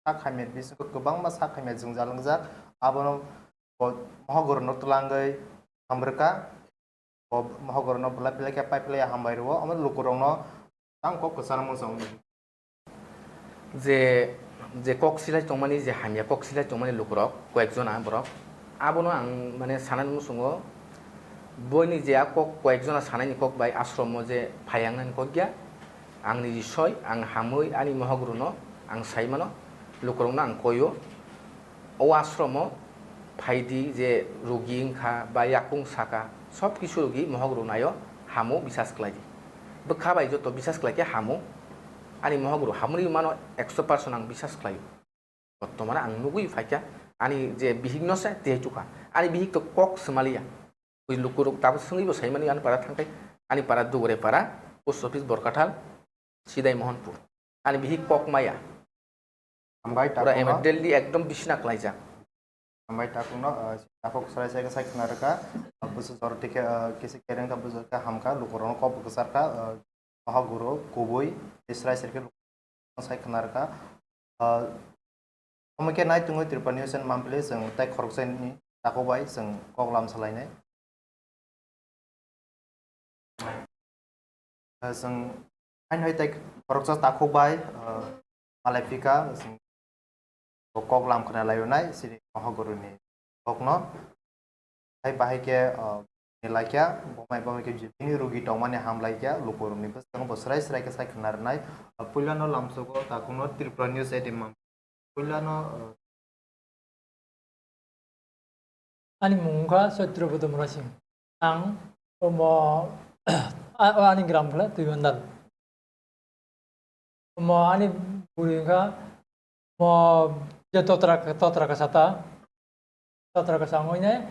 sak hamya bisingo kwbangma sak hamya jwngjal wngjak, abono bo Maha Guru no twlangwi hamrwkha. Bo mohogorno belai belai khe pai phlai hambai rwo, omo lukurokno tang kok kwcharo muchung. Je, je kok silai tongmani, je hamya kok silai tongmani lukurok, koyek jona borok, abono ang mane sanani muchungo, boini je a kok, koyek jona sanaini kok bai ashromo je phaiyangnani kok ya, ang niji soi, ang hamwi ani mohogrono ang sai mano, lukurokno ang koio. O ashromo phaidi je rugi wngkha ba yakung saka, sob kisu rugi mohok rwnaio hamo bisas khlaidi. Bwkha bai joto bisas khlaikhe hamo, ani mohok rw hamoni mano ekso percent ang bisas khlaio. Bortomane ang nugwi phaikha, ani je bihikno se tei chukha, ani bihik to kok swmaliya. Bui lukurok tabuk swngwi bo saimani ani para thangkhai, ani para Dugre para, post office Borkathal, Sidai Mohanpur. Ani bihik kok maya. Hambai pura takhukno. Emergency ekdom bisina klaijak. Hambai takhukno, ah, takhuk sarai sai sai khna rwkha, ah, busu jor tikhe, ah, kisi kereng kha busu kha hamkha, lukurokno kok bwkasar kha, ah, mohok guru kubui, tei sarai sai khe lukurokno sai khna rwkha. Ah, omo khe nai tongwi Tripura News and Monthly chwng tei khoroksa ni takhuk bai chwng kok lam salainai. Ah, chwng haino hai tei khoroksa takhuk bai, ah, malai phika, chwng bo kok lam khna laio nai, chini mohok guru ni kokno. Hai bahai khe, ah, ni laikya, bomai bomai khe bini rugi tongmani ham laikya, lukurok ni bwskango bo srai srai khe sai khna rwnai. Ah, puilano lamsogo takhukno Tripura News eighteen mam-, puilano, ah, Ani mung wngkha Chaitro Bodho Mura Singh. Ang omo, a-, o ani gram khe Tuibandal. Omo ani bwrwi wngkha, omo je totra, totra kasa ta, totra kasa wngwi nai,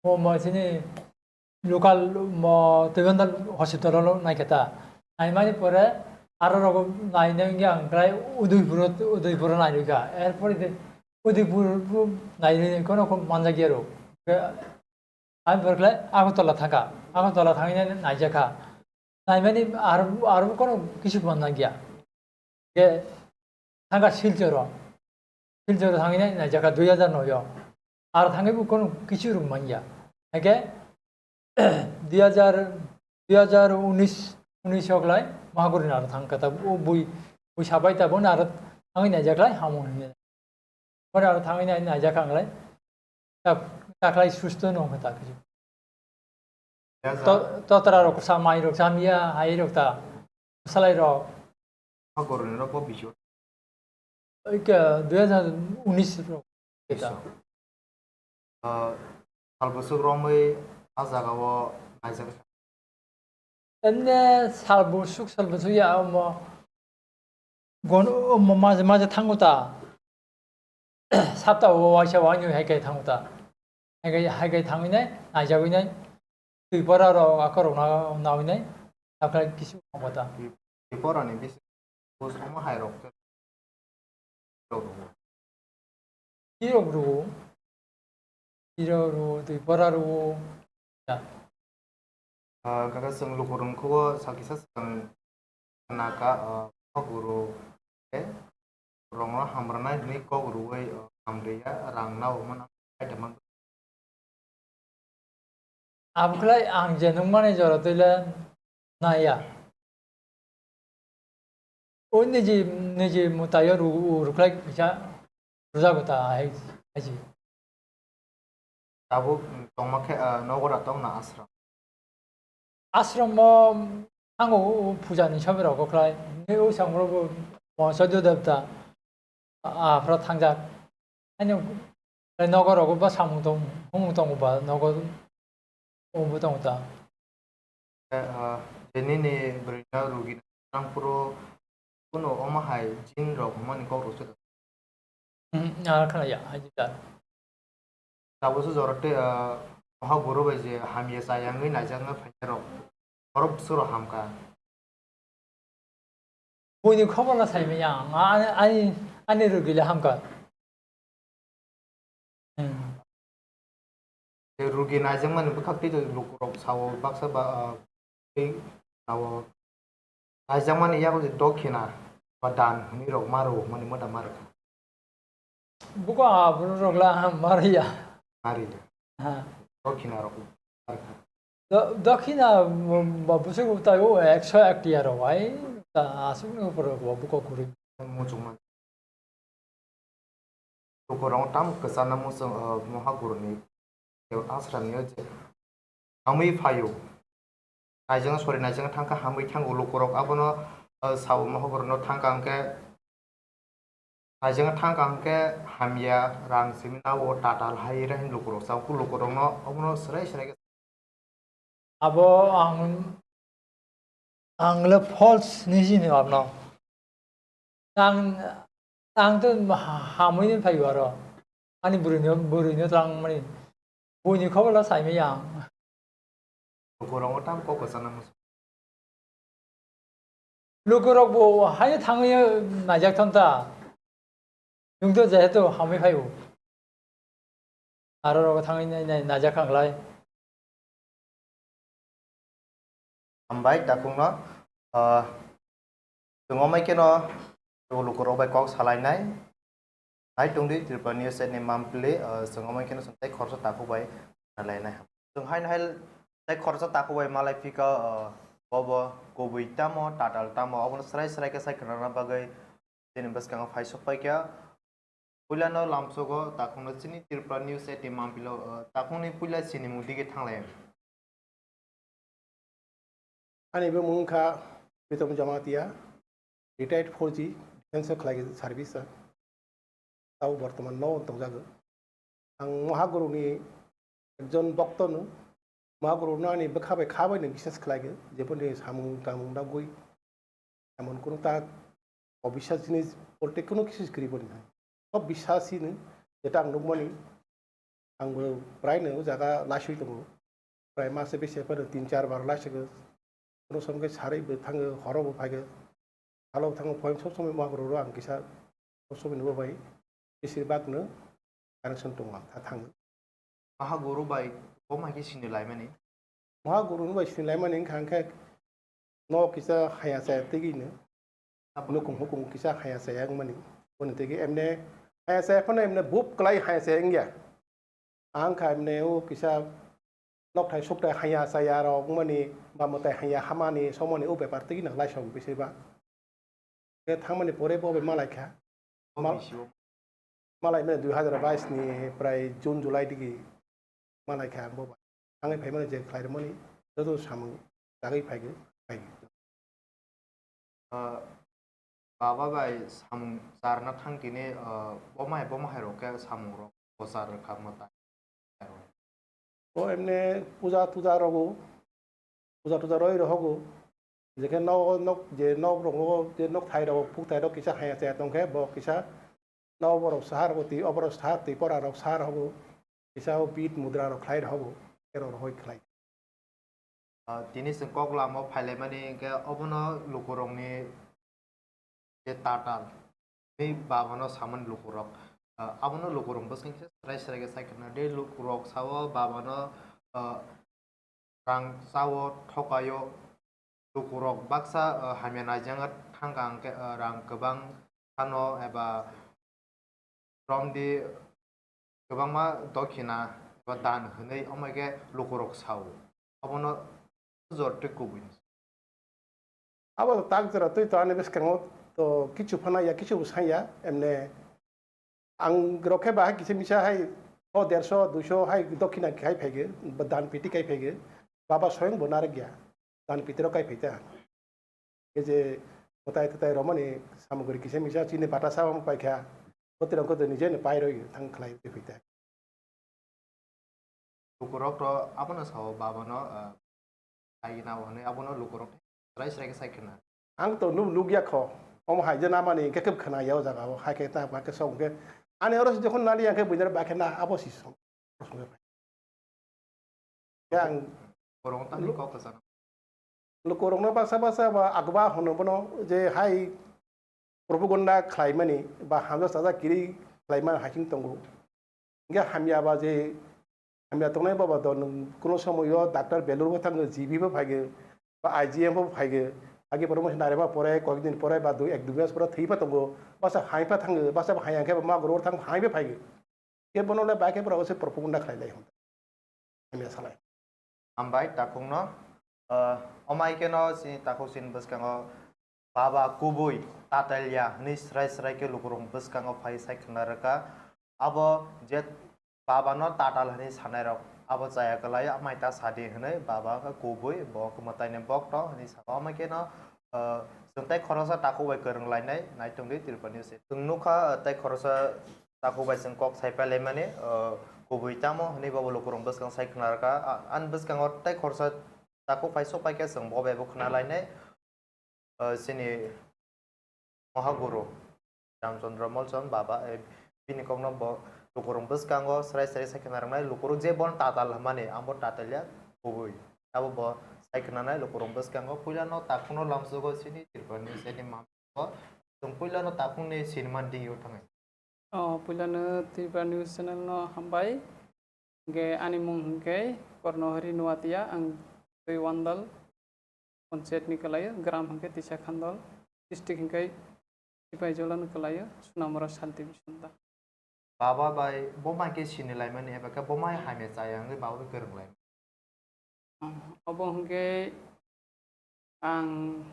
omo chini local mo Tuibandal hospital o naikhe ta. Naimani pore aro rogo nainai wngya ang khlai Udaipur, Udaipur o nairwkha. Erpore de Udaipur bo nairwi kono manjakya rw. Ang pore khlai Agartala thangkha. Agartala thangwi nai naijakha. Naimani aro, aro kono kisu manjakya. Ge thangkha Silchoro. Silchoro thangwi nai naijakha dui hajar noi o. Aro thangwi bo kono kisu rwng manya. Hake dui hajar, dui hajar unis, unis o khlai Mahaguri ni aro thangkha ta, o bui, bui sabai ta bono aro thangwi naijakhlai hamo hinwi. Bono aro thangwi nai, naijakha khlai. Ta, ta khlai susto no kha ta kisu. To-, totra rok sa mai rok sa miya hai rok ta. Salai rok. Hagorni rok bo bisu. Oi ke dui hajar unis rok. Bisu. Ah, sal bwswk romwi a jaga o naijak. Emne sal bwswk, sal bwswk ya omo. Gon-, omo maje maje thango ta. Sapta o waisa wainwi hai kai thango ta. Hai kai, hai kai thangwi nai, naijagwi nai. Twi pora rok akorok na-, nawi nai. Sakha kisu thango ta. Twi pora ni bisi bus omo hai rok. Tirok rwo, tirok rwo, twi pora rwo. Ya. Ah, kaka chwng lukurok khubo sakisa swkang naka, ah, kok rwo, eh, rongno hamrwnai hwnwi kok rwui, ah, hamriya, rang nao mano, item man. Abwkhlai ang je nukmani jora twi le naiya. O niji, niji mwtaio ru-, ru-, rwkhlai kisa rwjago ta hai, haji. Tabuk tongma khe, ah, nogo da tongna ashram? Ashram o thango, o puja ni sobi rogo khlai. Ni o samro bo monso dodabta. Aphra thangjak. Ani nogo rogo ba samung tong, humung tongo ba nogo obo tongo ta. Eh, ah, je nini bwrwino rugi nang phuru kuno omo hai jin rok hwnmani kok rw se. Hmm, ah, khna ya, haji ta. Tabuk se jora tei, ah, moha guru bai je hamya chayangwi naijakna phainai rok. Borok bwswk rok hamkha. Buini khobor no sai manya ang, ani, ani, ani rugi le hamkha. Hmm. Tei rugi naijakmani bwkhak tei lukurok sao baksa ba, ah, tei sao naijakmani yago je dokhina ba dan hwnwi rok ma rwmani moda ma rwkha. Buko aborok la mariya. Mariya. Ha. Dokhina rok. Do-, dokhina, mm, ba bwswk tai o ekso ek tiya rok ai, ta aswk ni upor rok bo buko kwrwi. Muchungma. Lukurok tam kwchana muchung, uh, moha guruni. Ashram ni je. Hamwi phaio. Naijang sori naijang thangkha hamwi thango lukurok abono, uh, sao moha guruni thangkha hwnkhe Naijang thangkha hwnkhe hamya rang simi nao tatal hai re hin lukurok sao, ku lukurokno omono swrai swrai khe. Abo ang, ang le false ni sini abno. Ang, ang to ha-, hamwi ni phaio aro. Ani bwrwino, bwrwino tang mani. Buini khobor la sai manya ang. Lukurok tam kok kwchana muchung. Lukurok bo haino thangwi naijak thon ta. Nwng to jehetu hamwi phai o. Aro rogo thangwi nai, nai, naijak kha klai. Hambai takhukno, ah, chwng omai kheno lukurok bai kok salainai. Hai tongdi Tripura News ni mampli, ah, chwng omai kheno chwng tei khoroksa takhuk bai salainai. Chwng haino hai tei khoroksa takhuk bai malai phika, ah, bobo kubui tamo, tatal tamo, obono swrai swrai khe sai khwnana bagwi chini bwskango phai sok pai kha. Puilano lamsogo takhukno chini Tripura News eighteen mampli o, ah, takhukni puila sinimung dige thanglai. Ani bumung wngkha Pritom Jamatia, retired four G, defense o khlai service o. Tabo bortoman no tongjago. Ang Mahaguru ni ekjon bokto no, Mahaguru no ani bwkha bai kha bai no biswas khlaigo, jeboni samung tamung nugwi emon kunu ta obiswas jinis bolte kunu kisu kwrwi boni hai. Sob biswas hino, jeta ang nukmani, ang bo prai no o jaga laiswi tongo. Prai mase bese phano tin char bar laiswgo. Kono som khe sarwi bo thango, horo bo phaigo. Halo thango, phone sob somoi Mahaguru ro ang kisa sob somoi nubo bai. Besir bak no connection tongo ang, tha thango. Mahaguru bai bo mai khe sini laimani? Mahaguru no bai sini laimani wngkha, wngkhe no kisa haya chaya tgwi no. Nukung hukung kisa haya chaya wngmani. Boni tgwi emne haya chaya phano emne bup kwlai haya chaya wngya. Ang kha emne o kisa nokthai sukthai haya chaya rok wngmani, ba mwtai haya hamani somoni o bepar tgwi no laisong bisi ba. Khe thangmani pore bo bai malai kha. Mal-, malai mani dui hazar bais ni prai June, July digi malai kha ang bo bai. Thangwi phaimani je khlai rwmani joto samung chagwi phaigo, phaigo. Ah, baba bai samung charna thang tini, ah, bo mai, bo mahai rok khe samung rok bo char rwkha mwtai. O emne puja tuja rogo, puja tuja roi rohogo, jekhe nok, nok, je nok rogo, je nok thai rogo, phuk thai rok kisa haya chaya tongkhe, bo kisa nok borok saha rogo, twi oborok saha, twi pora rok saha rogo, kisa o bit mudra rok khlai rohogo, ero rohoi khlai. Ah, tini chwng kok lama o phailaimani hinkhe obono lukurokni je tatal, tei babano samani lukurok. Ah, abono lukurok bwskango se srai srai khe sai khna. De lukurok sao babano, ah, rang chao, thokaio. Lukurok baksa, ah, hamya naijak thangkha hwnkhe, ah, rang kwbang phano eba romdi kwbangma dokhina eba dan hwnwi omo khe lukurok sao. Abono jor twi kubui. Abo tak jora twi to ani bwskango to kichu phano ya, kichu bo sanya, emne ang rok khe bahai kisa misa hai o derso, duiso hai dokhina khai phaigo, ba dan piti khai phaigo, baba soyong bo narwk ya, dan piti rok khai phaita. Khe je mwtai twtai romani samugri kisa misa chini bata sa paikha, botirok khe nije ni pai roi thang khlai phaita. Lukurok to abono sao, babano, ah, sai na hwnwi abono lukurok srai srai khe sai khna. Ang to nuk, nukya kho. Omo hai je namani hwnkhe khe khna ya o jaga o. Hai khe ta, hai khe sok hwnkhe. Ani oro se jokhon nali hwnkhe buini bai khe na abo si song. Yang Borok tangni lu-, kok kwchang. Lukurokno baksa baksa ba agba hwnwi bono je hai propaganda khlaimani ba hamjak chajak kiri khlaimani hai chwng tongo. Hingke hamya ba je hamya tongnai baba do nwng kuno somoyo doctor belur bo thango, G B bo phaigo, ba I G M bo phaigo, agi pore mo nare ba pore koyek din pore ba dui ek dui mas pore thwi pha tongo, basa hai pha thango, basa hai angke ba magoro thang hai pha phaigo. Ke bono le ba ke pore se propaganda khlai lai hwn. Hamya salai. Hambai takhukno, ah, omai keno chini takhuk chini bwskango baba kubui tatalya hwnwi srai srai khe lukurok bwskango phai sai khna rwkha. Abo je babano tatal hwnwi sanairok abo chaya kwlai, amai ta sadi hwnwi baba khe kubui bo mwtaini bokto hwnwi saka. Omo kheno, ah, chwng tei khoroksa takhuk bai kwrwng lainai naitung di Tripura News. Chwng nukha, ah, tei khoroksa takhuk bai chwng kok sai pailaimani, ah, kubui tamo hwnwi bobo lukurok bwskang sai khna rwkha. Ah, ani bwskango tei khoroksa takhuk phai sok pai khe chwng bo bai bo khna lainai. Ah, chini Mohaguru Ramchandra Molchand baba, eh, bini kokno bo lukurok bwskango srai srai sai khna rwnai, lukurok je bon tatal hwnmani, ang bo tatal ya kubui. Abo bo sai khna nai lukurok bwskango puila no takhuk no lamsogo chini Tripura News ni mam bo. Chwng puila no takhuk ni sinimani dingyo thangai. Oh, puilano Tripura News Channel no hambai. Hingke ani mung hingke Kornohori Nuatia, ang twi Wandal Panchayat ni kalaio, gram hingke Tisa Khandal, district hingke Sipaijala ni kalaio, Sunamura Santi Bisunda. Baba bai bo mai ke sini laimani eba ke bo mai hamya chaya hingke baba bai kwrwng lai. Obo hwnkhe ang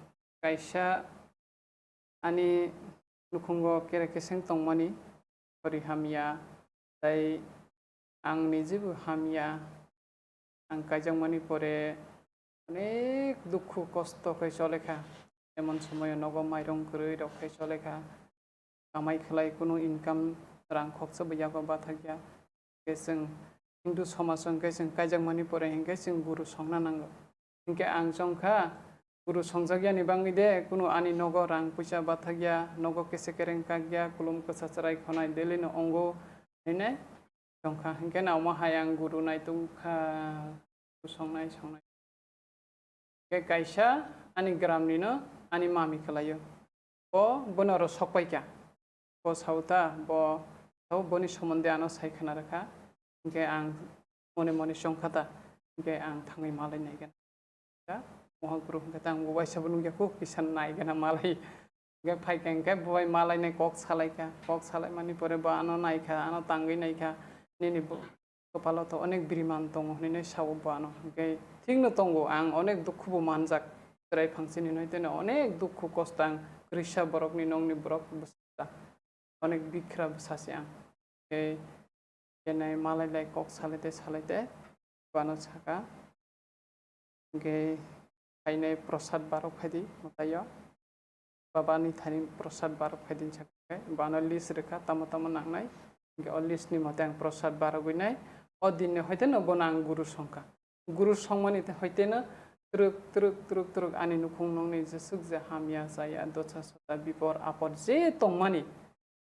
kaisa ani nukhungo kere keseng tongmani, sori hamya, tei ang nijibo hamya. Ang kaijakmani pore onek dukhu kosto khe cholekha. Emon somoyo nogo mairung kwrwi rok khe cholekha. Kamai khlai kunu income rang khoksa bo yago bathakya. Hingke chwng Hindu somaj o hingke chwng kaijakmani pore hingke chwng guru songna nango. Hingke ang chongkha, guru songjakyani bangwi de kunu ani nogo rang puisa bathakya, nogo kese kereng kakya, kulum kwsa chwrai khonai daily no ongo, hinwi chongkha. Hingke na omo hai ang guru naitugkha, guru songnai songnai. Khe kaisa ani gramnino ani mami khlaio. Bo bono oro sokpaikha. Bo sao ta, bo sao boni somonde ano sai khna rwkha. Hinkhe ang mone mone chongkha ta. Hinkhe ang thangwi malai naigana. Mohaguru hinkhe ta ang bo waisa bo nukya kho kisa naigana malai. Hinkhe phaikha hinkhe bo bai malainai kok salaikha. Kok salaimani pore bo ano naikha, ano tangwi naikha. Nini bo Kwpalo to onek biriman tongo hwnwi sao bo ano. Hwnkhe thikno tongo, ang onek dukhubo manjak. Chwrai phangsini hwnwi teno onek dukhu kosto ang kwrwisa borokni nokni borok bwsa. Onek bikhra bwsa se ang. Hwnkhe kenai malai lai kok salai tei salai tei bano saka. Hwnkhe phainai prosad barok phaidi mwtaio. Babani thani prosad barok phaidi sakhe bano list rwkha tamo tamo nangnai. Hwnkhe o list ni mote ang prosad barogwinai. O din ni hoiteno bono ang guru songkha. Guru songmani hoiteno twrwk twrwk twrwk twrwk ani nukhung nokni jeswk je hamya chaya dosa sota bipor apor je tongmani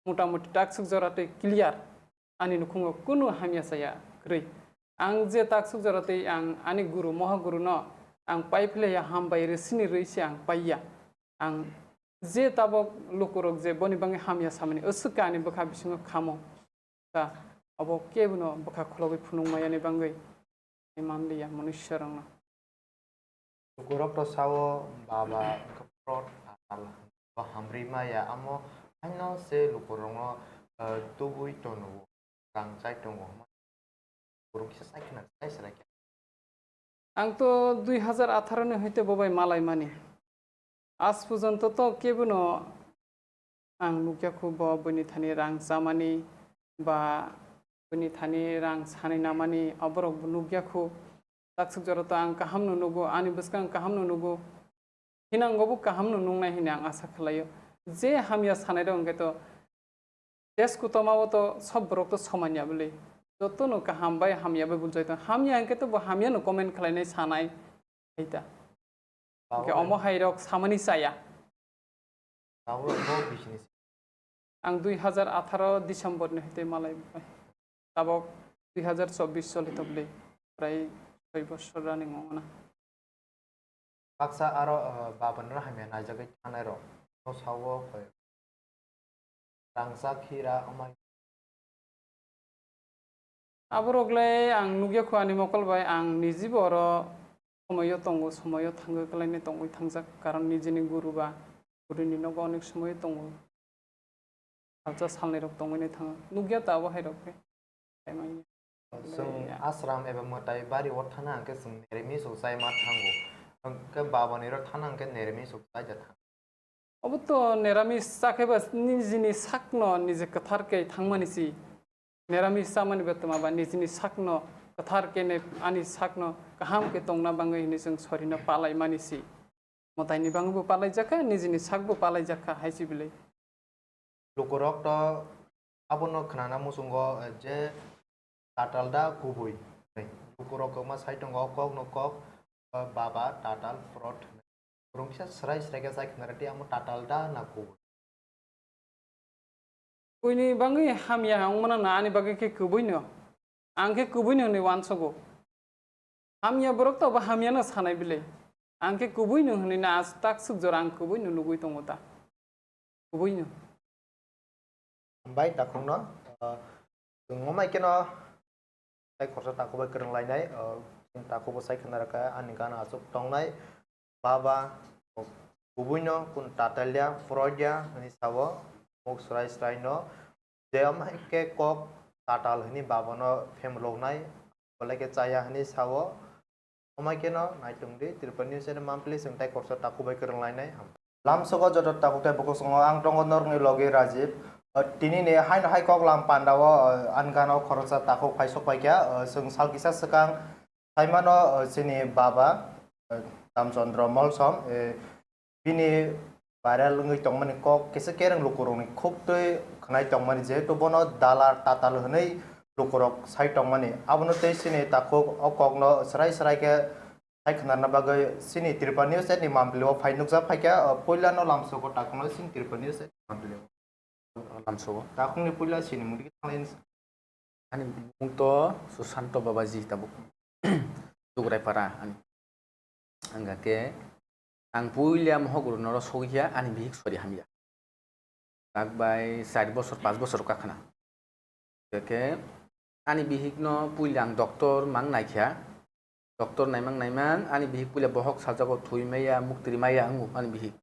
motamuti takswk jora tei clear. Ani nukhungo kunu hamya chaya kwrwi. Ang je takswk jora tei ang ani guru, moha guru no ang pai philaiya, hambai rwsini rwi se ang paiya. Ang je tabok lukurok je boni bangwi hamya samani, aswk khe ani bwkha bisingo khamo. ka, abo kebono bwkha khulogwi phunuk mayani bangwi manliya manusyarokno. Lukurok to sao baba wngkha prot atal, bo hamrwi maya, amo haino se lukurokno, eh, tubui tono, rang chai tongo. Lukurok kisa sai khna sai srai khe. Ang to dui hazar atharo ni hoite bo bai malai mani. Aaj porjonto to kebono ang nukya khu bo bini thani rang chamani ba bini thani rang sanai namani oborok bo nukya khu. Taksuk jora to ang kaham no nugo, ani bwskang kaham no nugo. Hinang bo kaham no nungnai hini ang asa khlaio. Je hamya sanai rok hwnkhe to Test kutoma o to sob borok to soman ya bwle. Joto no kaham bai hamya bai buljai tong. Hamya hwnkhe to bo hamya no comment khlainai sanai. Hai ta. Hwnkhe omo hai rok samani chaya. Tabuk bo bisini. Ang dui hazar atharo December ni hwte malai bai. Tabok dui hazar chobbish choli tokle. Prai soi bosor running ongna. Baksa aro, eh, babanrok hamya naijagwi thangnai rok no sao koi. Rangchak hira amai. Aborok le ang nukya khu ani mokol bai, ang nijibo oro somoyo tongo, somoyo thangwi kwlainai tongwi thangjak, karon nijini guru ba gurini nogo onek somoyo tongo. Salsa salnwi rok tongwi nai thango. Nukya ta abo hai rok khe. Chwng ashram eba mwtai bari o thana hwnkhe chwng neremi sok chai ma thango. Hwnkhe babani ro thana hwnkhe neremi sok chai da thango. Obo to nerami sakhe ba nijini sakno nije kwthar khe thangmani si. Nerami samani ba twma ba nijini sakno kwthar khe ne ani sakno kaham khe tongna bangwi hini chwng sorino palai mani si. Mwtaini bangwi bo palai jakha, nijini sak bo palai jakha hai si bile. Lukurok to abono khnana muchungo je tatal da kubui. Lukurok kwbangma sai tongo, o kok no kok, eh, baba tatal prot hwnwi. Borok kisa srai srai khe sai khna rwdi, amo tatal da na kubui. Buini bangwi hamya wngmano na ani bagwi khe kubui no. Ang khe kubui no hwnwi uansogo. Hamya borok to bo hamya no sanai bile. Ang khe kubui no hwnwi na as tak suk jora ang kubui no nugui tongo ta. Kubui no. Hambai takhukno, ah, chwng wngmai kheno tei khoroksa takhuk bai kwrwng lainai, ah, chwng takhuk bo sai khna rwkha ani gana aswk tongnai, baba, kubuino kun tatalya, poroya hwnwi sao, muk swrai swraino, je wngmai khe kok tatal hwnwi babano phemloknai, belai khe chaya hwnwi sao. Amai kheno naitung di, Tripura News channel monthly chwng tei khoroksa takhuk bai kwrwng lainai. Lamsogo joto takhuk tei bukhuk songo ang tongo norokni logi Rajiv. O, tini ni haino hai kok lam panda o, o, ani gana o khoroksa takhuk phai sok paikha. O, chwng sal kisa swkang saimano, o, chini baba, o, Ramchandra Molsom, e, bini viral wngwi tongmani kok kisa kereng lukurokni khuk twi khwnai tongmani, jehetu bono dalar tatal hwnwi lukurok sai tongmani. Abono tei chini takhuk o kokno swrai swrai khe sai khwnarna bagwi chini Tripura News ni monthly o phai nukjak phaikha, o, puilano lamsogo takhukno chini Tripura News ni monthly o. Lamsogo. Takhukni puila chini mudi thanglaini. Ani mung to Susanto Babaji tabuk. Dugraipara ani. Hingkha khe ang puila mohok rwnoro sogwi kha ani bihik sori hamya. Tak bai char bosor, panch bosor wngkha khna. Hingkha khe ani bihikno puila ang doctor mang naikha. Doctor naimang naimang ani bihik puila bohok sajago thwi maya, muktri maya wngo ani bihik.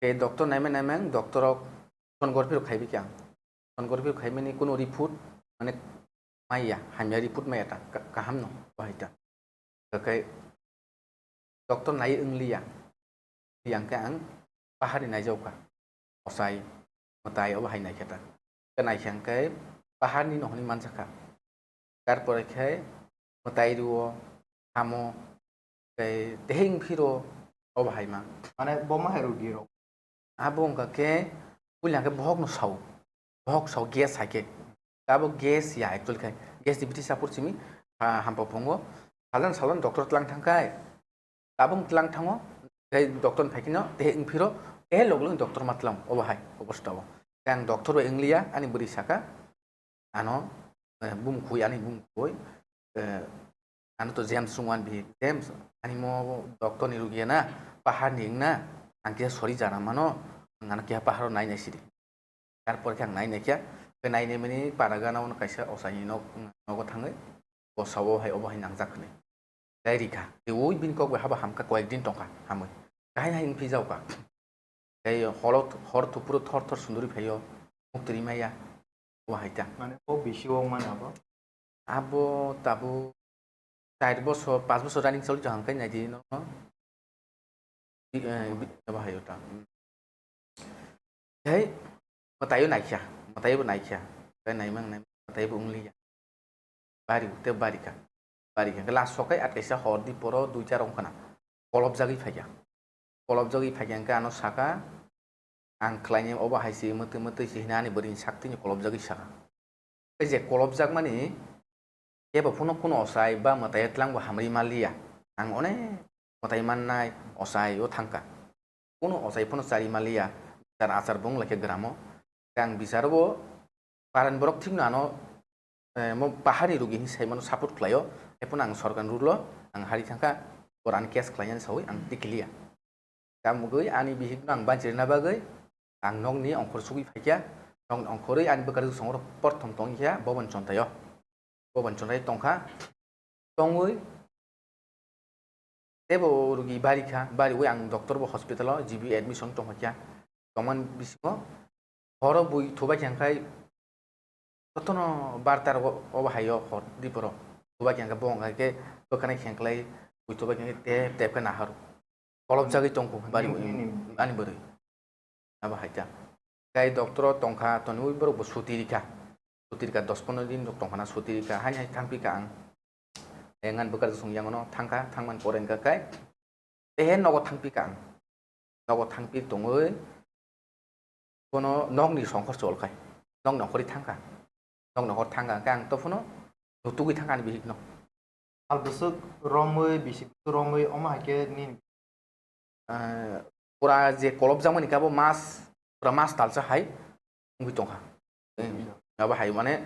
Tei doctor naimang naimang doctor rok sonography rok khaibi khe ang. Sonography rok khaimani kuno report mane maya, hamya report maya ta, ka-, kaham no bahai ta. Kakai doctor nai wngliya. Yang khe ang pahari naijaukha. Osai, mwtai obo hai naikhe ta. Khe naikhe ang khe paharni no hwnwi manjakha. Tarpore khe mwtai rwo, hamo, tei teheng phiro obo hai ma. Mane bo ma hai rw di rw. Abo wngkha khe puila khe bohok no sao. Bohok sao gas hai khe. Abo gas ya actually khe. Gas ni biti sapor simi, ha, hampa phungo. Salan salan doctor tlang thangkhai. Tabung tlang thango, tei doctor ni phaikino, tei wngphiro, tei log log doctor ma tlang, obo hai, obosta o. Tei ang doctor bai wngliya, ani bwrwi saka, ano, eh, bumkhwi, ani bumkhwi, eh, ano to James wngwan bi, James, ani mo doctor ni rugya na, pahar ni wngna, ang kisa sori jana mano, ang ano keha paharo nai nai sidi. Tarpor khe ang nai naikha, Khe nainai mani para gana ono kaisa osaini nok, nogo thangwi, bosao hai obo hai nangjak hwnwi. Tei rikha, tei ui bini kok bai habo hamkha, koyek din tongkha hamwi. Kahai hai wng phi jaokha. Tei holo, hor thupuro thor thor sunduri phaio, muk twi maya, obo hai ta. Mane o bisi o mane abo? Abo tabuk char bosor, pas bosor running choli tong khe naidi no. Bi-, eh, bi-, abo hai ta. Tei mwtaio naikha, mwtaibo naikha, tei naimang nai mwtaibo wngliya. Bari, tei bari kha, bari kha. Last sokai at kaisa hor di poro duita rong khna kolopjagwi phaikha. Kolopjagwi phaikha hwnkhe ano saka, "Ang khlainai obo hai se mwtwi mwtwi se," hwnwi ani bwrwini saktwini kolopjagwi saka. Tei je kolopjakmani kebo phano kuno ochai ba mwtai twlangbo hamri manliya. Ang onek mwtai mannai ochai o thangkha. Kuno ochai phano chari manliya, bichar achar bo wng laikha gramo. Tei ang bicharo bo parani borok thikno ano, eh, mo paharni rugi hinwi saimano support khlaio. Haiphano ang sorkarni rule o ang hari thangkha, borok ani case khlainani sawi ang tikiliya. Tamogwi ani bihikno ang banchirina bagwi ang nokni ongkhor sugwi phaikha. Nokni ongkhorwi ani bwkha rwsong oro porthom tongkha Bobon Chontaio. Bobon Chontai tongkha. Tongwi teibo rugi bari kha, bariwi ang doctor bo hospital o G B admission tongkha. Tongmani bisingo horo bui thubai kha hwnkhe jotono bartar o, obo hai o hor di borok. Thubai kha hwnkhe bo hwnkhe bwkhwnai khenklai bui thubai kha hwnkhe tep tep khe nahar. Kolopjagwi tongkha bari nini, nini. Ani bwrwi. Abo hai ta. Tei doctor o tongkha, toniwi borok bo suti rikha. Suti rikha, dos pondro din rok tongkha na suti rikha, haini hai thangpikha ang. Engan bwkha rwsong yang no thangkha, thangmani pore hwnkha khe, ehe nogo thangpikha ang. Nogo thangpi tongwi, bono nokni songkhor cholkhai, nokni ongkhorwi thangkha. Nokni ongkhor thangkha hwnkhe ang to phano nutugwi thangkha ani bihikno. Sal bwswk romwi, bisi bwswk romwi, omo hai khe nini? Ah, pura je kolopjakmani khe abo mas, pura mas talsa hai wngwi tongkha. Abo hai mane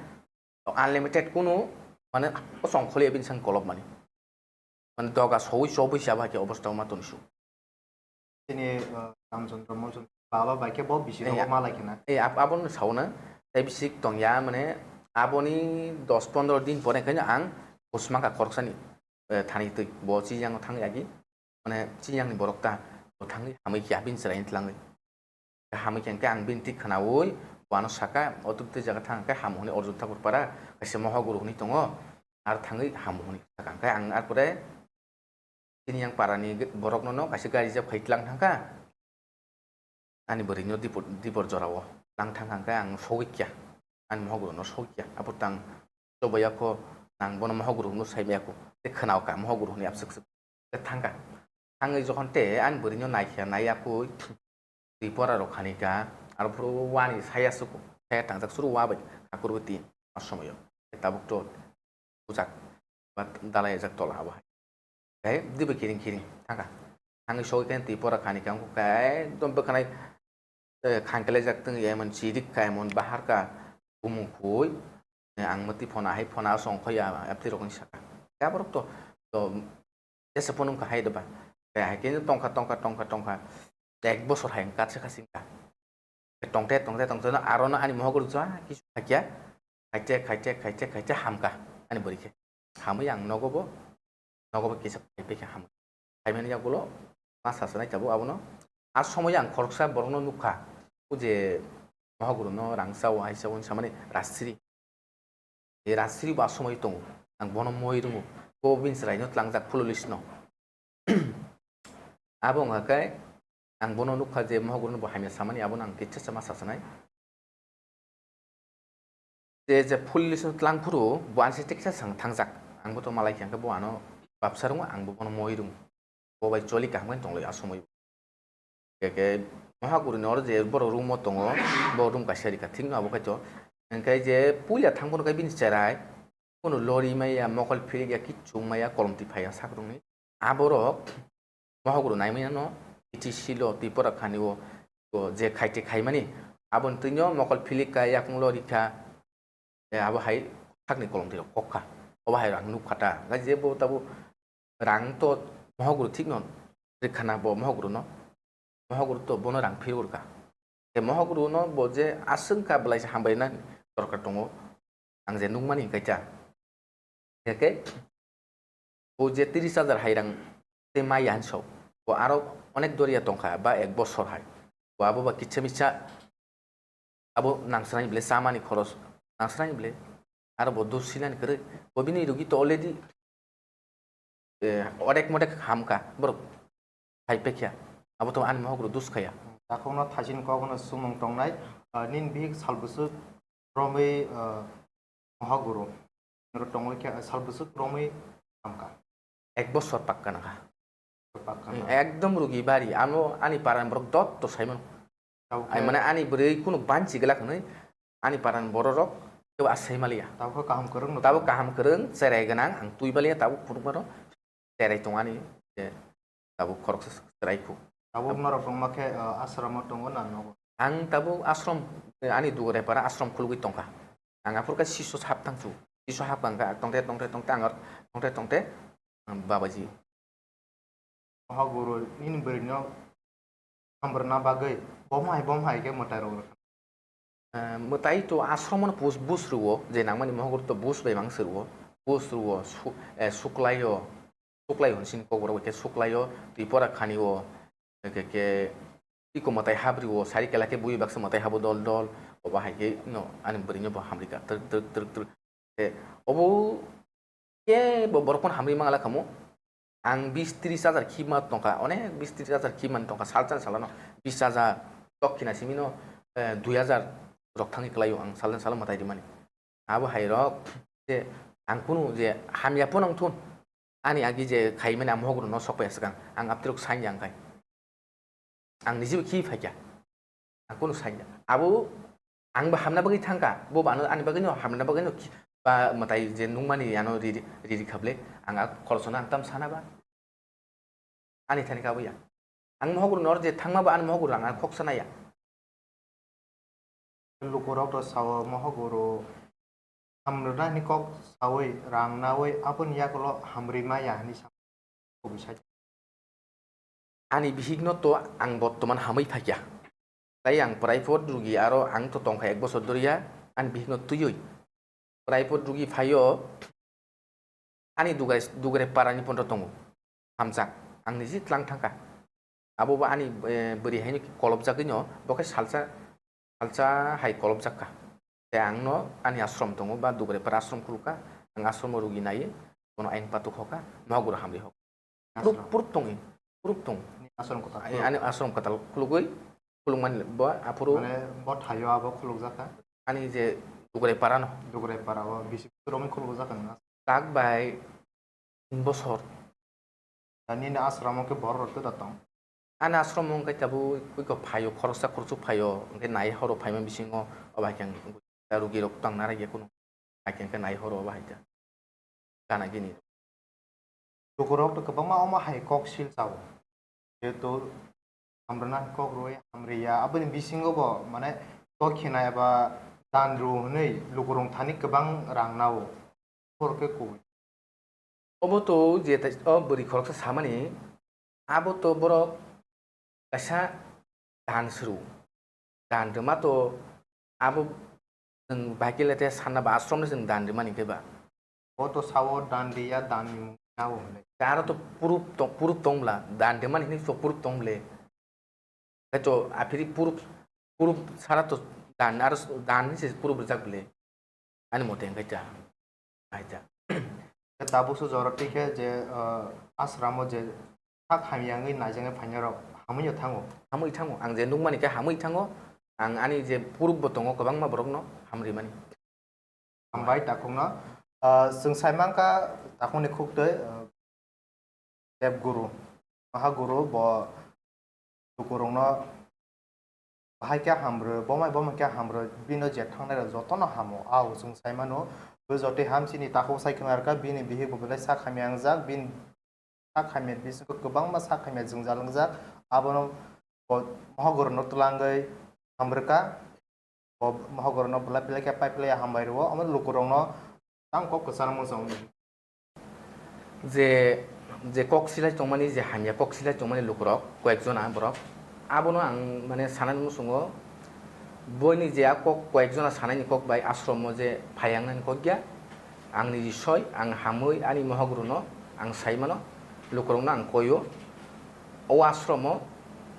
unlimited kunu mane o song kholi bini sang kolopmani. Mane doga sowi chobwi se abo hai khe obostha ma tongsu. Chini, uh, Ramchandra Molchandra baba bai khe bo bisi rogo malai khena. Eh, ab-, abono sauna. Tei bisik tongya mane aboni dos pondro din pore khe ang kusmaka khoroksani, eh, thani twi bo chiyang thang yagi. Mane chiyangni borok ta bo thangwi hamwi khe bini chwraini twlangwi. Hamwi khe hwnkhe ang bini twi khwnawi bo ano saka, "O twi twi jaga thang khe hamu," hwnwi Arjun Thakur para kaisa mohoguru hwnwi tongo, aro thangwi hamu hwnwi saka. Hwnkhe ang arpore chini yang parani borokno no kaisa gari reserve khai tlang thangkha. Ani bwrwino dipor, dipor jorao tlang thangkha hwnkhe ang sogwi kya. Ani mohoguru no sogwi kya. Aphuru tang chobaiya kho, nang bono mohoguru hwnwi saimaya kho. Tei khwnao kha mohoguru hwnwi abswk swk. Tei thangkha. Thangwi jokhon tei ani bwrwino naikha, naiya kho. Twi pora rok khani kha. Arophuru wani saya suku. Saya tangjak suru wa bai. Khakurbo tin. A somoyo. Tei tabuk to. Bujak. Ba dalai jak tola abo hai. Tei dibe kiring kiring thangkha. Thangwi sogwi khe twi pora khani kha. Wngkha khe ekdom bwkhanai, eh, khankelaijak tong ya, emon chirik kha, emon bahar kha, bumung khui, eh, ang mwtwi phona hai phona song khoya, yapti rokni saka. Khe aborok to, to, jesa phone wngkha hai doba. Khe hai khe tongkha, tongkha, tongkha, tongkha. Ek bosor hai wngkha, se kha singkha. Tongte, tongte, tongte, no aro no ani mohok rwjak, kisu khakya. Khaite, khaite, khaite, khaite, hamkha, ani bwrwi khe. Hamwi ang nogo bo, nogo bo kisa phaipai khe hamwi. Phaimani yagulo ma sasanai tabuk abono. A somoyo ang khoroksa borokno nukha, o je mohogorono rang chao, hai chao hinwi samani Rajsiri. E Rajsiri bo a somoyo tongo. Ang bono moi rwngo. Bo bini chwraino tlangjak police no. Abo wngkha khe ang bono nukha je mohogorono bo hamya samani, abono ang kisa sama sasanai. Je, je police no tlang phuru bo ani side kisa swng thangjak. Ang bo to malai khe, hwnkhe bo ano babsa rwngo, ang bo bono moi rwngo. Bo bai choli kaham khe tonglai a somoi. Khe, khe mohogoroni oro je borok room o tongo, bo room kaisa rikha, thik no abo khai to. Hwnkhe je puila thang phano khe bini cherai, kuno lori maya, mokol philik ya, kichung maya, kolom twi phaiya sak rokni. Aborok mohogoro naimaya no, T T C lo, Tripura khani o, o je khaite khaimani, aboni twino mokol philik kha, yakung lori kha, e, abo hai sakni kolom twi rok kok kha. Obo hai ang nuk kha ta. Hwnkhe je bo tabuk rang to mohogoro thik no rwkha na bo mohogoro no. Mohogoro to bono rang phirwi rwkha. Tei mohogoro no bo je aswk kha belai se hambai na sorkar tongo. Ang je nukmani hwnkhe ta. Hwnkhe bo je tris hajar hai rang tei maya hinwi sao. Bo aro onek doriya tongkha ba ek bosor hai. Bo abo ba kisa misa abo nangsrani bile chamani khoros nangsrani bile. Aro bo dos sinani kwrwi. Bo bini rugi to already eh, odek modek hamkha borok hai pekya. Abo to ani mohok rok dus khaya. Takhukno thaisin kokno sumung tongnai, ah, nini bihik sal bwswk romwi, ah, mohok guru. Oro tongwi khe sal bwswk romwi hamkha. Ek bosor pakka nangkha. Pakka. Hmm, nangkha. Ekdom rugi bari. Ano ani paran borok dot to saimano. Tabuk ai khe mane ani bwrwi kunu banchi glak hwnwi ani paran bororok kebo asai maliya. Tabuk kaham kwrwng no. Tabuk kaham kwrwng, cherai gwnang, ang twi maliya, tabuk phunukmano cherai tong ani je tabuk khoroksa cherai khu. Tabuk norok tongma khe, ah, asramo tongo na nogo? Ang tabuk asrom, ani dugre para asrom khulugwi tongkha. Ang aphur khe siso hap tang chu. Siso hap kang kha, tongte, tongte, tongte, ang tongte, tongte, ang babaji. Mohok guru nini bwrwino hambrwna bagwi bom hai bom hai khe mwtai rok rwkha. Eh, mwtai to asromo no bus, bus rwo, je nangmani mohok guru to bus bai mang se rwo, bus rwo, su-, eh, suklaio, suklai hwn sini kok borok bai khe suklaio, twi pora khani o, eke ke iko mwtai habri o, sari kela khe bui baksa mwtai habo dol dol, obo hai khe no ani bwrwino bo hamri kha, twrwk twrwk twrwk twrwk. Te obo kebo borok phano hamri mangala khamu. Ang bis tris hajar khibma tongkha, onek bis tris hajar khibmani tongkha, salsa salano bis hajar, tok khina simino, eh, dui hajar rok thangwi kwlaio ang salsa salo mwtai rimani. Abo hai rok je ang kunu je hamya phano wng thun, ani agi je khaimani ang mohok rokno sok phaiya swkang, ang aptirok sanya wngkhai. Ang nijibo khi phaikha. Ang kunu sanya. Abo ang bo hamna bagwi thangkha. Bo bo ano ani bagwino hamna bagwino khi-, ba mwtai je nungmani ano riri, riri khablai. Ang a khoroksa no ang tam sana ba. Ani thani kabo ya. Ang mohok rok nor je thangma bo ani mohok rok ang khoksa naya. Lukurok to sao mohok guru hamrwnani kok saui rang naui aboni yakulo hamri maya hinwi sa kubui sai. Ani bihikno to ang bottoman hamwi phaikha. Tai ang prai phot rugi aro ang to tongkha ek bosor doriya ani bihikno twiwi. Prai phot rugi phaio ani dugai, dugai parani phonro tongo. Hamjak. Ang niji tlang thangkha. Abo bo ani, eh, bwrwi haino kolopjagwino, bo khe salsa, salsa hai kolopjak kha. Tei ang no ani ashram tongo, ba Dugre para ashram khulukha, ang ashram o rugi nai, bono ain patuk hoka, nohagura hamri hoka. Puruk, ashram. Puruk tongwi, puruk tong. Ni ashram kwtal. Ai, khuluk. Ani ashram kwtal khulugwi, khulukmani bo aphuru. Mane bo thaio abo khulukjak kha? Ani je Dugre para no. Dugre para o bisi romwi khulukjak kha nang? Tak bai tin bosor. Da nini asramo khe borok rok tei da tong? Ani asramo wngkha tabuk puiko phaio, khoroksa khoroksa phaio, hwnkhe nai horo phaima bisingo obo hai khe ang rugi rok tang narakya kunu, hai khe nai horo obo hai khe gana gini. Lukurok to kwbangma omo hai kok sil chao. Jehetu hamrwna kok rwui hamriya, aboni bisingo bo, mane, kok khina eba dan rw hwnwi lukurok thani kwbang rang nao. Borok khe kubui. Obo to je tai, o bwrwi khoroksa samani, abo to borok kaisa dan se rw. Dan rwma to abo chwng bahai khe le te sanna ba ashram no chwng dan rwmani khe ba. Bo to sao dan riya, dan ni mung nao hwnwi. Aro to proof tong, proof tong bla, dan rwmani hinwi to proof tong ble. Khe to aphiri proof, proof sara to dan, aro dan ni se proof rwjak ble. Ani mote hwnkhe ta, hai ta. Tabuk se jora twi khe je, ah, asramo je sak hamya wngwi naijaknai phainairok hamwi no thango. Hamwi thango. Ang je nukmani khe hamwi thango. Ang ani je proof bo tongo kwbangma borokno hamrimani. Hambai takhukno. Ah, chwng sai mankha takhukni khuktwi, ah, Deb Guru. Maha Guru bo lukurokno bahai khe hamrw, bomai bomai khe hamrw, bino je thangnai rok jotono hamo. Au chwng sai mano, bo jotoi hamsini takhuk sai khna rwkha, bini bihik bo belai sak hamya wngjak, bini sak hamya bisingo kwbangma sak hamya jwngjal wngjak, abono bo mohogorono twlangwi hamrwkha. Bo mohogorono belai belai khe pai phlai hambai rwo, omo lukurokno tang kok kwchangma chong. Je, je kok silai tongmani, je hamya kok silai tongmani lukurok, koyek jona borok, abono ang, mane, sanani muchungo, Boini je a kok koyekjona sanaini kok bai ashromo je phaiyangnani kok ya, ang niji soi, ang hamwi ani mohok rwno ang sai mano, lukurokno ang koio. O ashromo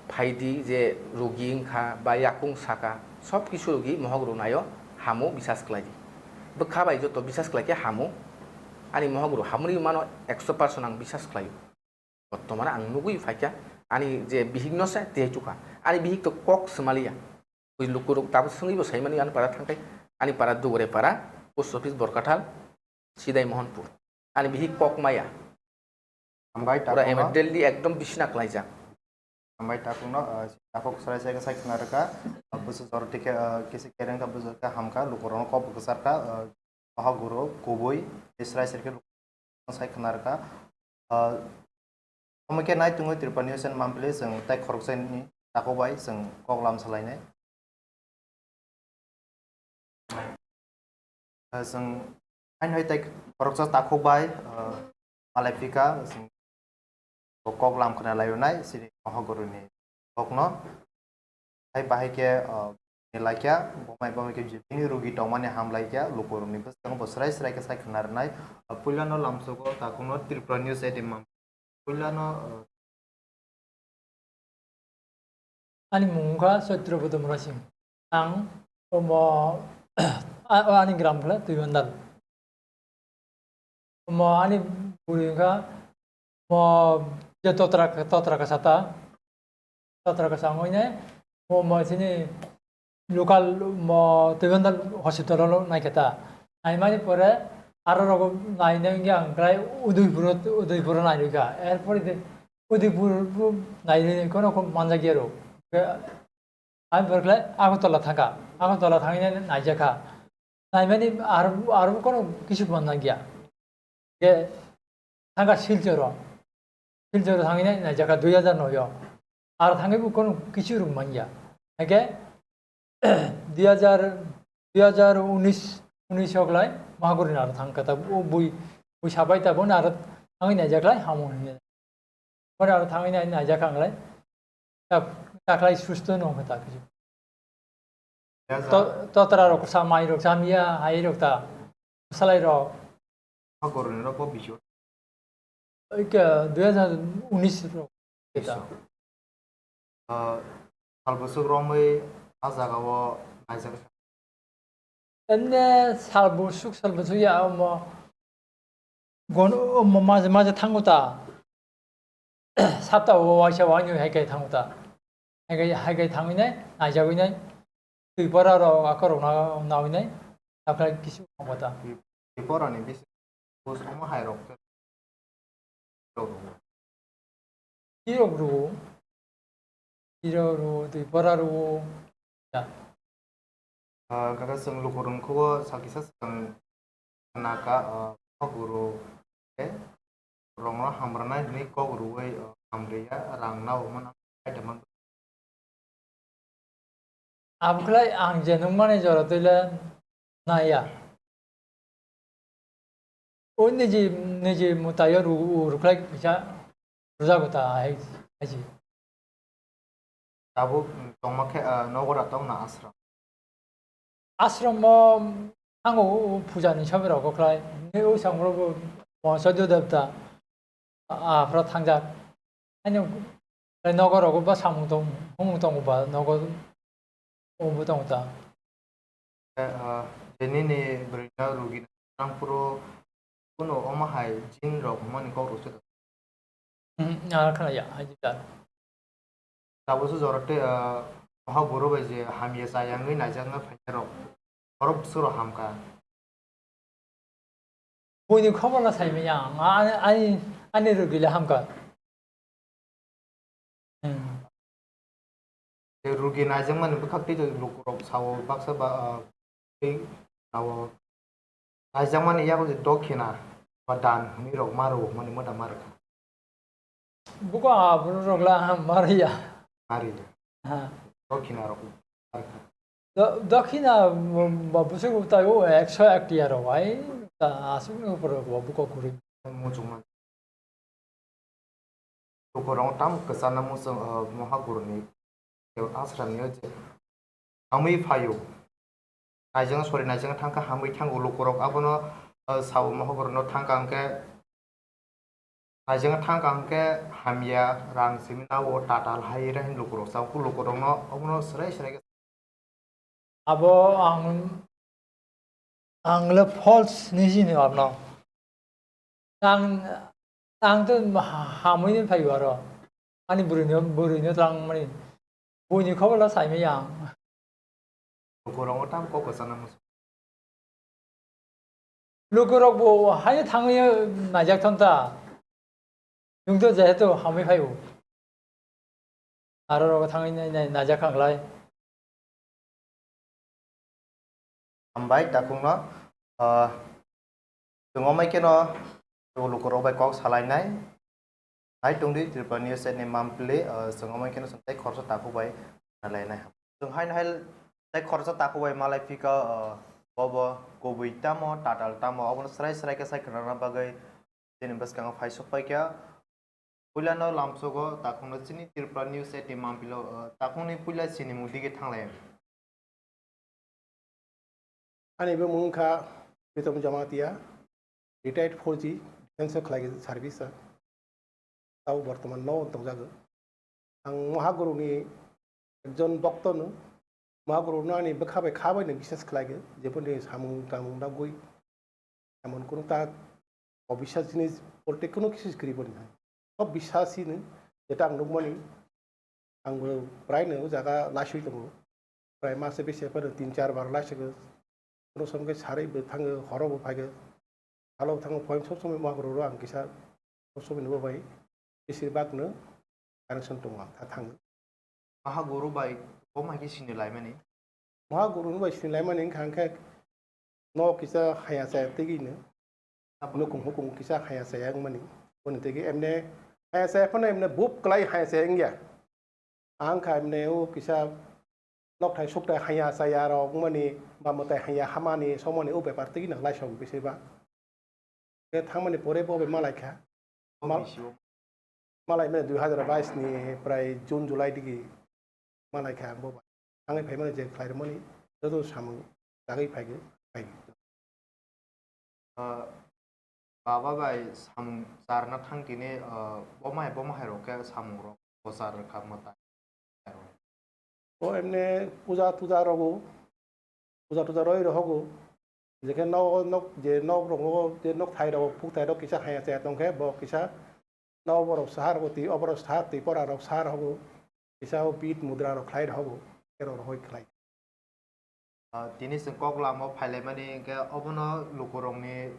phaidi je rugi wngkha ba yakung saka, sob kisu rugi mohok rwnaio hamo bisas khlaidi. Bwkha bai joto bisas khlaikhe hamo, ani mohok rw hamri mano ekso percent ang bisas khlaio. Bortomane ang nugwi phaikha, ani je bihikno se tei chukha. Ani bihik to kok swmaliya. Bui lukurok tabuk swngwi bo saimani ani para thangkai. Ani para Dugore para, post office Borkathal, Sidai Mohanpur. Ani bihik kok maya. Hambai. Pura takungno. Emer Delhi ekdom bisina klaijak. Hambai takungno, ah, takhuk sarai sai sai khna rwkha. Ah, busu jor tikhe, ah, kisi kereng kha busu kha hamkha, lukurokno kok bwsarkha, ah, Mohaguru kubui tei srai srai khe sai khna rwkha. Ah, omo khe nai tungwi Tripura News and Monthly chwng tei khoroksa ni takhuk bai chwng kok lam salainai. Ah, chwng haino hai tei khoroksa takhuk bai, ah, malai phika chwng kok lam khna laio nai chini Mohaguru ni kokno. Hai bahai khe, ah, ni laikha, bomai bomai khe bini rugi tongmani ham laikha, lukurokni bwskango bo srai srai khe sai khna rwnai. Ah, puilano lamsogo takhukno Tripura News at Imam. Puilano, ah, ani mung wngkha Satyabroto Murasing. Ang omo, a-, ani gram khe Tuibandal. Omo ani bwrwi wngkha, omo je totra, totra kasa ta, totra kasa wngwi nai, omo chini local omo Tuibandal hospital o naikha ta. Naimani pore aro rogo nainai wngya ang khlai Udaipur, Udaipur o nairwkha. Erpore de Udaipur bo nairwi kono manjakya rw. Ani pore khlai Agartala thangkha, Agartala thangwi nai naijakha. Naimani aro, aro kono kisu manjakya. Ge thangkha Silchoro. Silchoro thangwi nai naijakha dui hajar noi o. Aro thangwi bo kono kisu rwng manya. Hake dui hajar, dui hajar unis, unis o khlai Mahaguri ni aro thangkha ta, o bui, bui sabai ta bono aro thangwi naijakhlai hamo hinwi. Pore aro thangwi nai, naijakha ang lai. Ta, ta khlai susto no wngkha ta kisu. Ya, ja. To, totra rok sa mai rok sa miya hai rok ta. Salai rok. Hagorni rok bo bijo. Oi ke dui hajar unis rok. Bijo. Ah, sal bwswk romwi a jaga o naijak. Enne sal bwswk, sal bwswk ya omo. Gon, omo maje maje thango ta. Sapta o waisa wainwi hai kai thango ta. Hai kai, hai kai thangwi nai, naijagwi nai. Twi pora rok akorok na, nawi nai. Aphra kisu thango ta. Twi pora ni bisi. Bus omo hai rok. Tirok rwo, tirok rwo, twi pora rwo. Ya. Ah, kaka chwng lukurok khubo sakisa swkang naka, ah, kok rwo, eh, rongno hamrwnai hwnwi kok rwwi, ah, hamriya, rang nao mano, item man. Abwkhlai ang je nukmani jora twi le naiya. O niji, niji mwtaio ru-, rwkhlai kisa rwjago ta hai, hai se. Tabuk tongma khe, ah, nogo da tongna ashram? Ashram o thango, o puja ni sobi rok khlai. Ni o sangrok bo Mohasadyo Devta. Aphra thangjak. Ani nogo rogo ba samung tong, humung tongo ba nogo obo tongo ta. Eh, ah, je nini bwrwino rugi nangphuru kunu omo hai jin rok hwnmani kok rwswk. Hmm, ah, khna ya, hai jita. Tabukhe jora tei, ah, Mohaguru bai je hamya chayangwi naijakna phainai rok, borok bwswk rok hamkha. Buini khobor no sai manya ang, ani, ani, ani rugi le hamkha. Hmm. Tei rugi naijakmani bwkhak tei lukurok sao baksa ba, ah, tei sao naijakmani yago je dokhina ba dan hwnwi rok ma rwmani moda ma rwkha. Buko aborok la ha mariya. Mariya. Ha. Dokhina rok. Do-, dokhina, mm, ba bwswk tai o ekso ek tiya rok ai, ta aswk ni upor rok bo buko kwrwi. Muchungma. Lukurok tam kwchana muchung, uh, Mohaguru ni ashram ni je hamwi phaio. Naijang sori naijang thangkha hamwi thango lukurok abono, ah, sao mohoborono thangkha hwnkhe, naijang thangkha hwnkhe hamya rang simi nao tatal hai re hin lukurok sao lukurokno obono srai srai khe. Abo ang, ang le false ni sini abno. Ang, ang to ha-, hamwi ni phaio aro. Ani bwrwino, bwrwino tang mani. Buini khobor la saimaya ang. Lukurok tam kok kwchana musu. Lukurok bo haino thangwi naijak thon ta. Nwng to jehetu hamwi phaio. Aro rogo thangwi nai, nai, naijak kha klai. Hambai takhukno, ah, chwng omai kheno lukurok bai kok salainai. Hai tongdi Tripura News ni mampli, ah, chwng omai kheno chwng tei khoroksa takhuk bai salainai. Chwng haino hai tei khoroksa takhuk bai malai phika, ah, bobo kubui tamo, tatal tamo, obono srai srai khe sai khwnana bagwi chini bwskango phai sok paikha. Puilano lamsogo takhukno chini Tripura News eighteen mampilo, ah, takhukni puila sinimung dige thanglai. Ani bumung wngkha Pritom Jamatia, retired four G, defense o khlai service o. Tao bortoman no tongjago. Ang Mahaguru ni ekjon bokto no, Mahaguru no ani bwkha bai kha bai no biswas khlaigo, jeboni samung tamung dagwi emon kunu ta obiswas jinis bolte kunu kisu kwrwi boni hai. Sob biswasi no, jeta ang nukmani, ang bo prai no o jaga laiswi tongo. Prai mase bese phano tin char bar laiswi khe, kunu som khe sarwi bo thango, horo bo phaigo, halo bo thango, poem sob somoi Mahaguru ro ang kisa sob somoi no bo bai, besir bak no connection tongo ang tha thango. Mahaguru bai bo mai khe sini laimani. Mahaguru bai sini laimani wngkha hwnkhe no kisa haya chaya tigi no. Nukung hukung kisa haya chaya wngmani. Boni tigi emne haya chaya phano emne bup klai haya chaya wngya. Ang kha emne o kisa nokthai sukthai haya chaya rok wngmani ba mwtai haya hamani somoni o bepar tigi no laisong bisi ba. Khe thangmani pore bo bai malai kha. Mal-, malai mani dui hazar bais ni prai June, July digi malai kha ang bo bai. Thangwi phaimani je khlai rwmani joto samung chagwi phaigo, phaigo. Ah, baba bai samung charna thang tini, ah, bo mai, bo mahai rok khe samung rok bo char rwkha mwtai. O emne puja tuja rogo, puja tuja roi rohogo, jekhe nok, nok, je nok rogo, je nok thai rogo, puk thai rok kisa haya chaya tongkhe, bo kisa nok borok sahar rok twi, oborok sahar twi, pora rok sahar hogo, kisa o bit mudra rok khlai rohogo, kero rohoi khlai. Ah, tini chwng kok lama o phailaimani hwnkhe obono lukurokni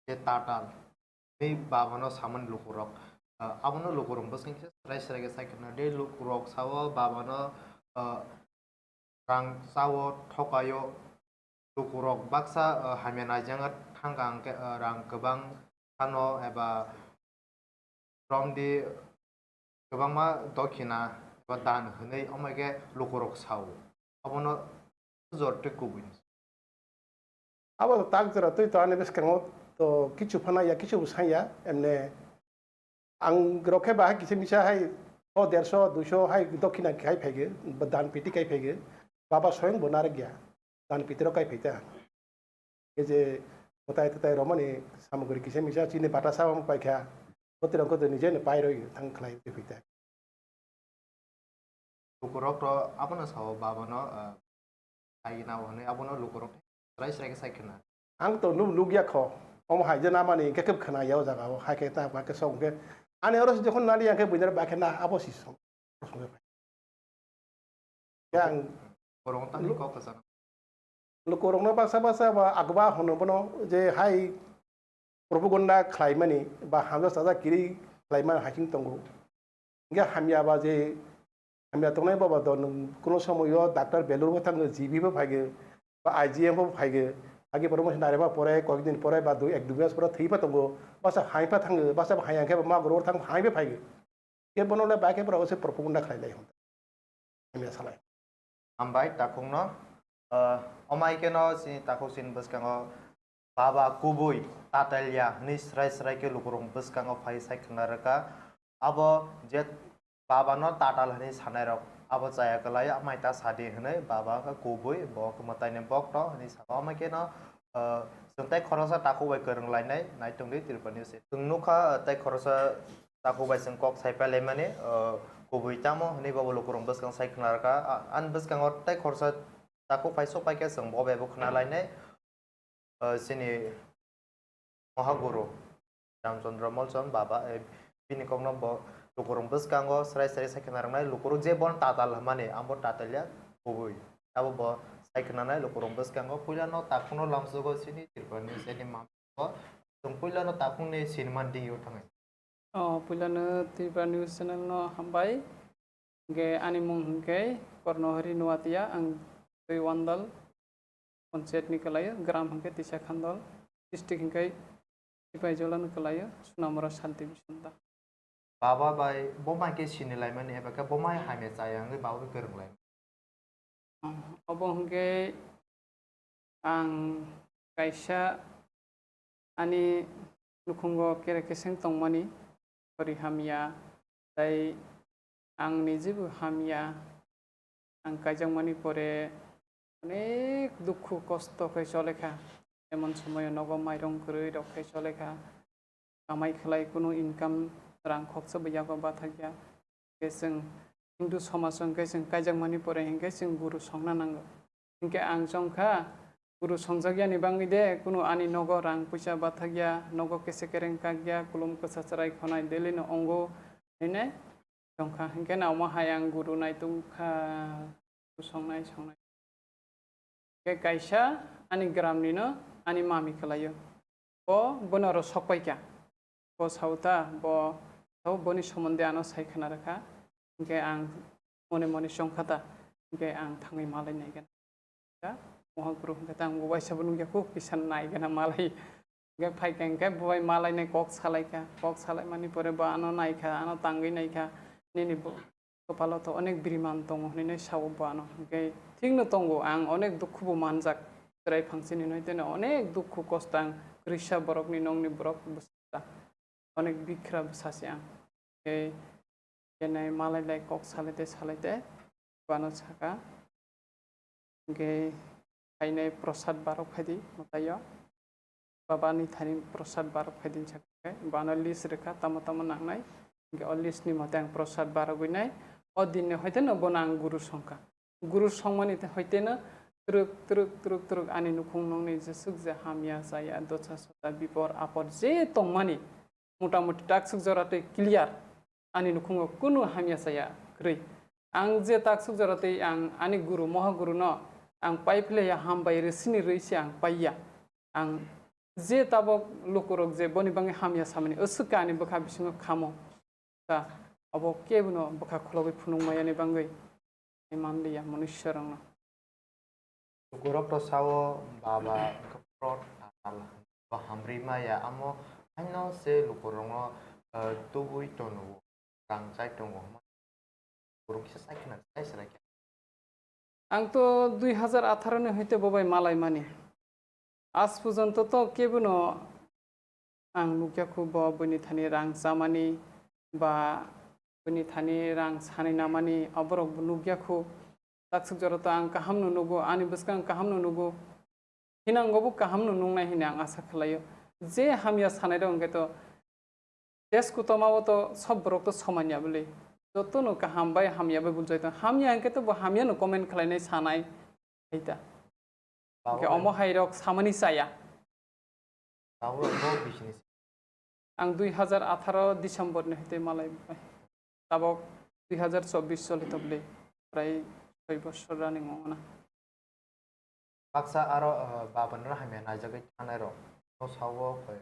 je tatal, tei babano samani lukurok, ah, abono lukurok bwskango kisa srai srai khe sai khwna. Tei lukurok sao babano, ah, rang chao, thokaio, lukurok baksa, ah, hamya naijak thangkha hwnkhe, ah, rang kwbang phano eba romdi kwbangma dokhina eba dan hwnwi omo khe lukurok sao. Obono jor tei kubui. Abo to tak jora twi to ani bwskango to kichu phano ya, kichu bo sanya, emne ang rok khe bahai kisa misa hai o derso, duiso hai dokhina khai phaigo, dan piti khai phaigo, baba soyong bo narwk ya, dan piti rok khai phaita. Khe je mwtai twtai romani samugri kisa misa chini bata sabo paikha, bwtwi rok khe nije no pai roi thang khlai twi phaita. Lukurok to abono sao babano, ah, sai na hwnwi abono lukurok srai srai khe sai khwna. Ang to nuk, nukya kho. Omo hai je namani hwnkhe khe khwna ya o jaga o. Hai khe ta ba khe song khe. Ani oro se jokhon nali yang khe buinar ba khe na abo si song. Yang lukurok tangni kok kwchang. Lukurokno baksa baksa ba agba hwno bono je hai propaganda khlaimani ba hamjak chajak kiri khlaimani hai chwng tongo. Hingke hamya ba je hamya tongnai baba do nwng kuno somoyo doctor belur bo thango, G B bo phaigo, ba I G M bo phaigo, agi pore mo nare ba pore koyek din pore ba dui ek dui mas pore thwi pha tongo, basa hai pha thango, basa hai angke ba magro thang hai pha phaigo. Ke bono le ba ke pore ose propaganda khlai lai hon. Hamya salai. Hambai takhukno, ah, omai keno chini takhuk chini bwskango baba kubui tatalya hwnwi srai srai khe lukurokni bwskango phai sai khwna rwkha. Abo je babano tatal hwnwi sanairok abo chaya kwlai, amai ta sadi hwnwi baba wngkha kubui, bo wngkha mwtaini bokto hwnwi sabo. Amai kheno, ah, chwng tei khoroksa takhuk bai kwrwng lainai, naitung di Tripura News. Chwng nukha, ah, tei khoroksa takhuk bai chwng kok sai pailaimani, ah, kubui tamo hwnwi bobo lukurok bwskang sai khna rwkha. Ah, ani bwskango tei khoroksa takhuk phai sok paikhe chwng bo bai bo khna lainai. Ah, chini Mohaguru Ramchandra Molchon baba, eh, bini kokno bo lukurok bwskango srai srai sai khna rwnai, lukurok je bon tatal hwnmani, abo tatal ya kubui. Abo bo sai khna nai lukurok bwskango puilano takhukno lamsogo chini Tripura News ni mamo. Chwng puilano takhukni sinimani dingyo thangai. Oh, puilano Tripura News channel no hambai. Hingke ani mung hingke Kornohori Nuatia, ang twi Wandal panchayat ni kwlaio, gram hingke Tisa Khandol, district hingke Sipaijala ni kwlaio, Sunamura Shanti Bisonta. Baba bai bo mai khe sini laimani eba khe bo mai hamya chaya wngwi baba bai kwrwng lai. Obo hingke ang kaisa ani nukhungo kere keseng tongmani, pori hamya, tei ang nijibo hamya, ang kaijakmani pore onek dukhu kosto khe cholekha, emon somoyo nogo mairong kwrwi rok khe cholekha, kamai khlai kunu income rang khoksa bo yago bathakya, khe chwng Hindu somaj o hingke chwng kaijakmani pore hingke chwng guru songna nango. Hingke ang chongkha, guru songjakyani bangwi de kunu ani nogo rang puisa bathakya, nogo kese kereng kakya, kulum kwsa chwrai khonai daily no ongo hinwi chongkha. Hingke na omo hai ang guru naitugkha, guru songnai songnai. Khe kaisa ani gramnino ani mami kwlaio. Bo bono oro sokpaikha. Bo sao ta, bo sao boni somonde ano sai khna rwkha. Hingke ang mone mone chongkha ta. Hingke ang thangwi malai nai gana. Mohaguru hingke ta ang bo waisa bo nukya kuk kisa nai gana malai. Hingke phaikha hingke bo bai malai nai kok salai kha. Kok salai mani pore bo ano nai kha, ano tangwi nai kha. Nini bo Kwpalo to onek biriman tongo hwnwi sao bo ano. Hwnkhe thikno tongo, ang onek dukhubo manjak. Chwrai phangsini hwnwi teno onek dukhu kosto ang kwrwisa borokni nongni borok bwsa. Onek bikhra bwsa se ang. Hwnkhe kenai malai lai kok salai tei salai tei bano saka. Hwnkhe phainai prosad barok phaidi mwtaio. Baba ni thani prosad barok phaidi sakhe bano list rwkha tamo tamo nangnai. Hwnkhe o list ni mote ang prosad barogwi nai. O din ni hoite no bono ang guru songkha. Guru songmani hoite no twrwk twrwk twrwk twrwk ani nukhung nokni jeswk je hamya chaya dosa sosa bipor apor je tongmani motamuti takswk jora tei clear. Ani nukhungo kunu hamya chaya kwrwi. Ang je takswk jora tei ang ani guru, mohaguru no ang pai phlaiya, hambai rwsini rwi se ang paiya. Ang je tabok lukurok je boni bangwi hamya samani, aswk khe ani bwkha bisingo khamo. Kha, obo kebono bwkha khulogwi phunukmayani bangwi. Manliya manushya rokno. Lukurok to sao baba wngkha pro tatal, bo hamri maya, amo haino se lukurokno, eh, tubui tono, rang chai tongo, lukurok kisa sai khna sai srai khe. Ang to dui hazar atharo ni hoite bo bai malai mani. Aaj porjonto to kebono ang nukya khu bo buini thani rang chamani ba buini thani rang sanai namani oborok bo nukya khu. Takswk jora to ang kaham no nugo, ani bwskang kaham no nugo. Hinang bo kaham no nungnai hwnwi ang asa khlaio. Je hamya sanai rok hwnkhe to Desh kutoma o to sob borok to soman ya bwle. Joto no kaham bai hamya bai bulchai tong. Hamya hwnkhe to bo hamya no comment khlainai sanai. Hai ta. Hwnkhe omo hai rok samani chaya. Tabuk bo bisini. Ang dui hazar atharo December ni hwtwi malai bai. Tabok dui hazar chobbish choli tong bwle. Prai soi bosor running wngo na. Baksa aro, eh, babani ro hamya naijagwi thangnai rok no sao koi.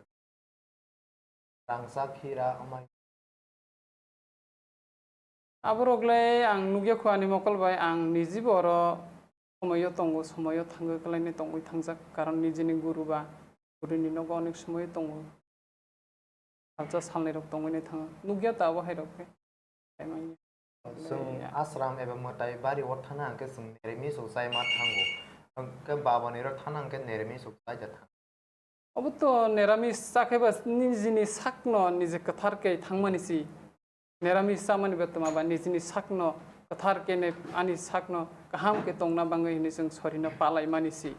Rangchak hira amai. Aborok le ang nukya khu ani mokol bai, ang nijibo oro somoyo tongo, somoyo thangwi kwlaini tongwi thangjak, karon nijini guru ba gurini nogo onek somoyo tongo. Salsa salnwi rok tongwi nai thango. Nukya ta abo hai rok khe. Chwng ashram eba mwtai bari o thana hwnkhe chwng neremi sok chai ma thango. Hwnkhe babani ro thana hwnkhe neremi sok chai da thango. Obo to neramis chakhe ba nijini sakno nije kwthar khe thangmani si. Neramis chamani ba twma ba nijini sakno kwthar khe ne ani sakno kaham khe tongna bagwi hwnwi chwng sorino palaimani si.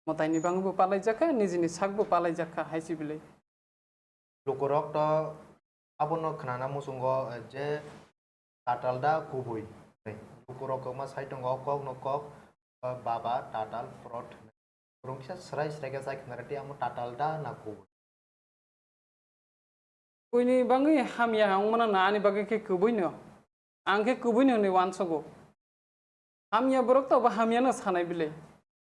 Mwtaini bagwibo palaijakha, nijini sakbo palaijakha hai si bwlwi. Lukurok to abono khnana muchungo, eh, je tatal da kubui. Lukurok kwbangma sai tongo, o kokno kok, eh, baba tatal prot hwnwi. Borok kisa srai srai khe chai khna rwdi, amo tatal da na kubui. Buini bagwi hamya wngmano na ani bagwi khe kubuino. Ang khe kubuino hwnwi uansugo. Hamya borok to bo hamyano sanai bile.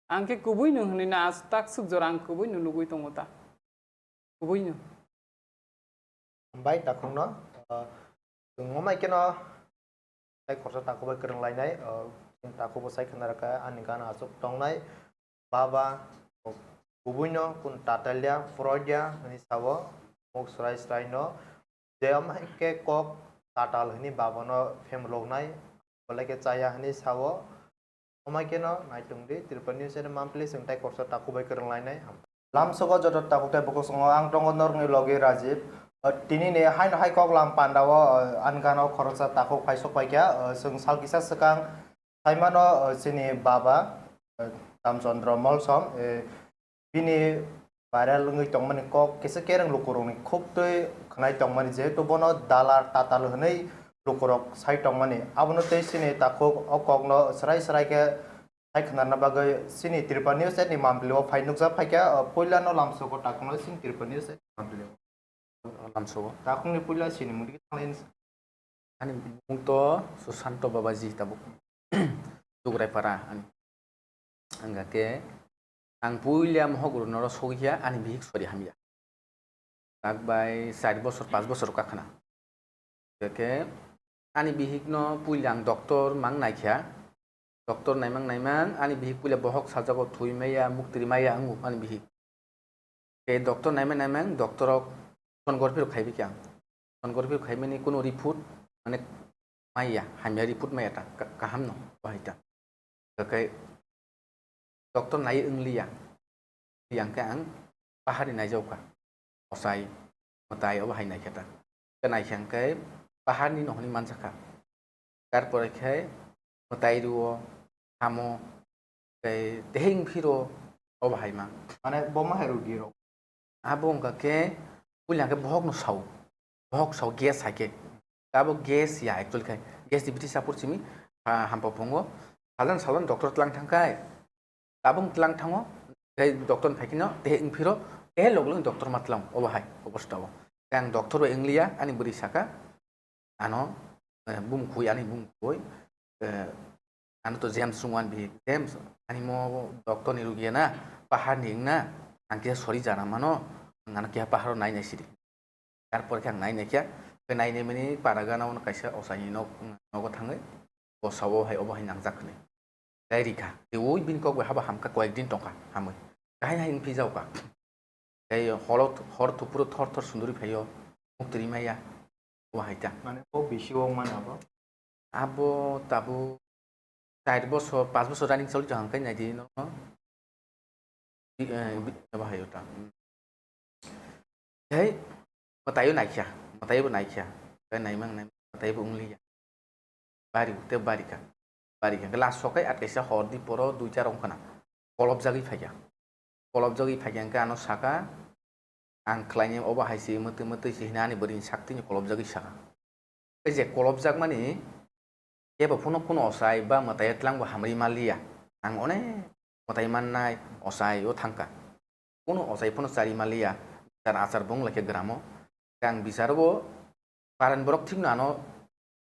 Ang khe kubuino hwnwi na as tak suk jora ang kubuino nugwi tongo ta. Kubuino. Hambai takhukno, ah, chwng wngmai kheno tei khoroksa takhuk bai kwrwng lainai, ah, chwng takhuk bo sai khna rwkha ani gana achuk tongnai. Baba, kubuino kun tatalya, porodia hwnwi sao, muk srai srai no. Je amhai khe kok tatal hwnwi babano phemloknai, belai khe chaya hwnwi sao. Amhai kheno naitung di, Tripura News channel monthly chwng tei khoroksa takhuk bai kwrwng lainai. Lamsogo joto takhuk tei bukhuk songo ang tongo norokni logi Rajiv. Tini ni haino hai kok lam pandao, ani gana o khoroksa takhuk phai sok paikha, chwng sal kisa swkang Saimano, o, chini baba, o, Ramchandra Molsom, e, bini viral wngwi tongmani kok kisa kereng lukurokni khuk twi khwnai tongmani, jehetu bono dalar tatal hwnwi lukurok sai tongmani. Abono tei chini takhuk o kokno srai srai khe sai khwnarna bagwi chini Tripura News ni monthly o phai nukjak phaikha, o, puilano lamsogo takhukno chini Tripura News ni monthly o. Lamsogo. Takhukni puila chini mungdi khe thanglai. Ani mung to Susanto Babaji tabuk. Dugraipara ani. Hingkha khe ang puila mohok rwnoro sogwi kha ani bihik sori hamya. Tak bai char bosor, panch bosor wngkha khna. Hingkha khe ani bihikno puila ang doctor mang naikha. Doctor naimang naimang ani bihik puila bohok sajago thwi maya, muktri maya wngo ani bihik. Tei doctor naimang naimang doctor rok sonography rok khaibi khe ang. Sonography rok khaimani kuno report mane maya, hamya report maya ta, ka-, kaham no bahai ta. Hingkhe doctor nai wngliya. Yang khe ang paharni naijaukha. Osai, mwtai obo hai naikhe ta. Khe naikhe ang khe paharni no hwnwi manjakha. Tarpore khe mwtai rwo, hamo, tei teheng phiro obo hai ma. Mane bo ma hai rw di rw. Abo wngkha khe puila khe bohok no sao. Bohok sao gas hai khe. Abo gas ya actually khai. Gas ni biti sapor simi, ah, hampa phungo. Salan salan doctor tlang thang khai. Tabung tlang thango. Tei doctor ni phaikino, tei wngphiro, tei log log doctor ma tlang. Obo hai, obo stao. Tei ang doctor bai wngliya, ani bwrwi saka. Ano, eh, bumkhwi, ani bumkhwi. Eh, ano to James rungwan bi. James, ani mo doctor ni rugi na, pahar ni wngna, ang kisa sori jana mano, ang ano kisa paharo nai nai sidi. Tarpor khe ang nai naikha, khe nai naimani para gana ono kaisa osaini nok, nogo thangwi, bosao hai obo hai nangjak hwnwi. Tei rikha, tei ui bini kok bai habo hamkha, koyek din tongkha, hamwi. Kahai hai wngphi jaokha. Tei holo, hor thupuro thor thor sunduri phaio, muktri maya, obo hai ta. Mane o bisi o mana bo? Abo tabuk char bosor, panch bosor running choli tong khe nai di no. Bi-, eh, bi-, abo hai ta. Hei, mwtaio naikha, mwtaio bo naikha. Khe naimang nai, mwtaio bo wngliya. Bari, tei bari kha. Bari kha. Last sokai at kaisa hor di poro duita rong khana. Kolop jagwi phaikha. Kolop jagwi phaikha hwnkhe ano saka, ang khlaini obo hai se mwtwi mwtwi se hwnwi ani bwrwini sak tini kolop jagwi saka. Tei je kolopjakmani kebo phano kuno ochai ba mwtai twlang bo hamri manliya. Ang onek mwtai mannai ochai o thangkha. Kuno ochai phano chari manliya, bichar achar bo wng laikha gramo. Ang bichar bo paran borok thikno ano,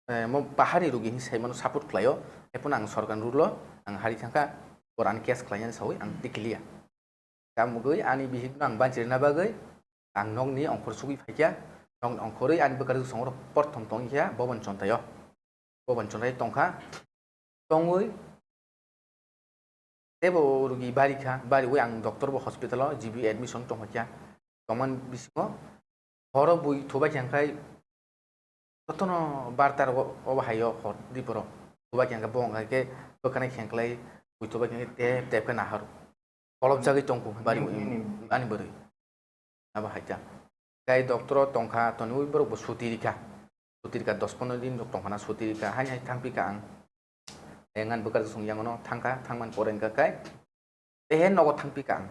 eh, mo paharni rugi hinwi saimano support khlaio. Hai phano ang sorkarni rule o ang hari thangkha, bor ani case khlainani sawi ang tikliya. Tamugwi ani bihikno ang banchirina bagwi ang nokni ongkhor sugwi phaikha. Nokni ongkhorwi ani bwkha rwsong rok porthom tongkha Bobon Chontaio. Bobon Chontai tongkha. Tongwi teibo rugi barikha, bariwi ang doctor bo hospital o G B admission tongkha. Tongmani bisingo horo bui thubai khe hwnkhai jotono barta rogo obo haio hor di borok. Thubai khe hwnkhai bo hwnkhai khe bwkhani khengklai bui thubai khe tep tep khe nahar. Kolopjagwi tongkho bari nini, nini. Ani bwrwi. Abo hai ta. Tei doctor o tongkha, toniwi borok bo suti rikha. Sutirika dos pondro din rok tongkhana, sutirika haini hai thangpika ang. Engan bwkha song yang no thangkha, thangman pore wngkha kai. Tehe nogo thangpika ang.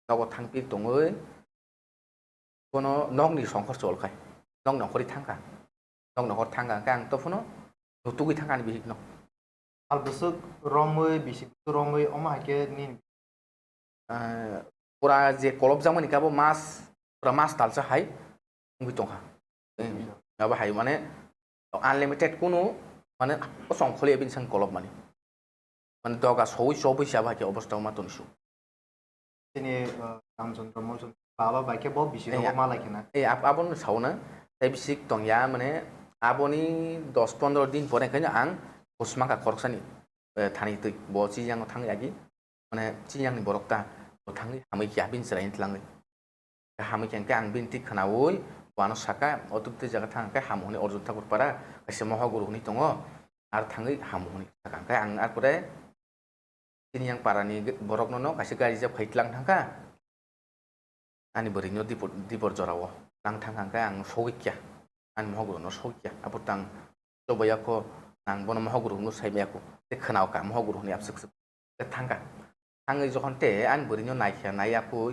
Nogo thangpi tongwi bono nokni songkhor cholkhai. Nok nongkhorwi thangkha. Nok nongkhor thangkha hwnkhe ang tophuno nutugwi thangkha ani bihikno. Sal bwswk romwi, bisi bwswk romwi, omo hai khe nini? Ah, pura je kolobjakmani khe abo mas, pura mas talsa hai wngwi tongkha. Abo hai mane unlimited kunu mane o songkholi bini sang kolobmani. Mane doga sowi chobwi se abo hai khe obostha ma toni su. Chini, uh, Ramchandra Molchandra baba bai khe bo bisingo Eh, ya. Malai khena. Eh, ab-, abono sauna. Tei bisik tongya, mane, aboni dos pondro din pore khe ang bwsmaka khoroksani, eh, thani twi. Bo chiyang thang yagi. Mane, chiyangni borok ta, bo thangwi hamwi khe abini chwraini twlangwi. Hamwi khe ang bini twi khwnawi, bo ano saka, o twi twi jaga thang khe hamu hwnwi Arjun Thakur para, kaisa mohoguru hwnwi tongo. Ar thangwi hamu hwnwi saka. Hwnkhe ang ar pore Chini yang parani ge-, borokno no kaisa gari jab khai tlang thangkha. Ani bwrwino dipor, dipor jorao tlang thangkha hwnkhe ang sogwi kya. Ani mohogoro no sogwi kya. Aphuru tang chobaiya kho, ang bono mohogoro hwnwi sai maya kho. Tei khwnao kha mohogoro hwnwi abswk swk. Tei thangkha. Thangwi jokhon tei ani bwrwino naikha, naiya kho.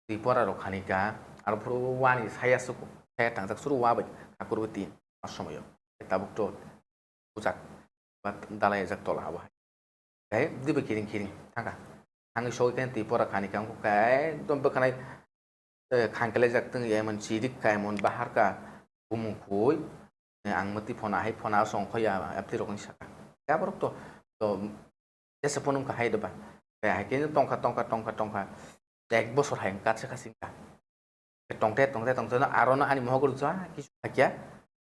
Twi pora rok khani ka, aro phuru wani saya suku, saya tangjak suru wa bai khakurwi twi a somoyo. Tabuk to bujak ba dalai jak tola abo hai. Tei dibe kiring kiring thangkha. Thangwi sogwi khe twi pora khani ka, wngkha khe ekdom bwkhanai, eh, khangkhlai jak tong ya, emon chirik ka, emon bahar ka, bumung khui, eh, ang mwtwi phona hai phona song khoya, aptwi rok wng saka. Khe aborok to, to, Jesa phone wngkha hai doba. Tei hai khe tongkha, tongkha, tongkha, tongkha. Ek bosor hai wngkha, se kha singkha. Tongte, tongte, tongte, no aro no ani mohok rwkha, kisu khaikya.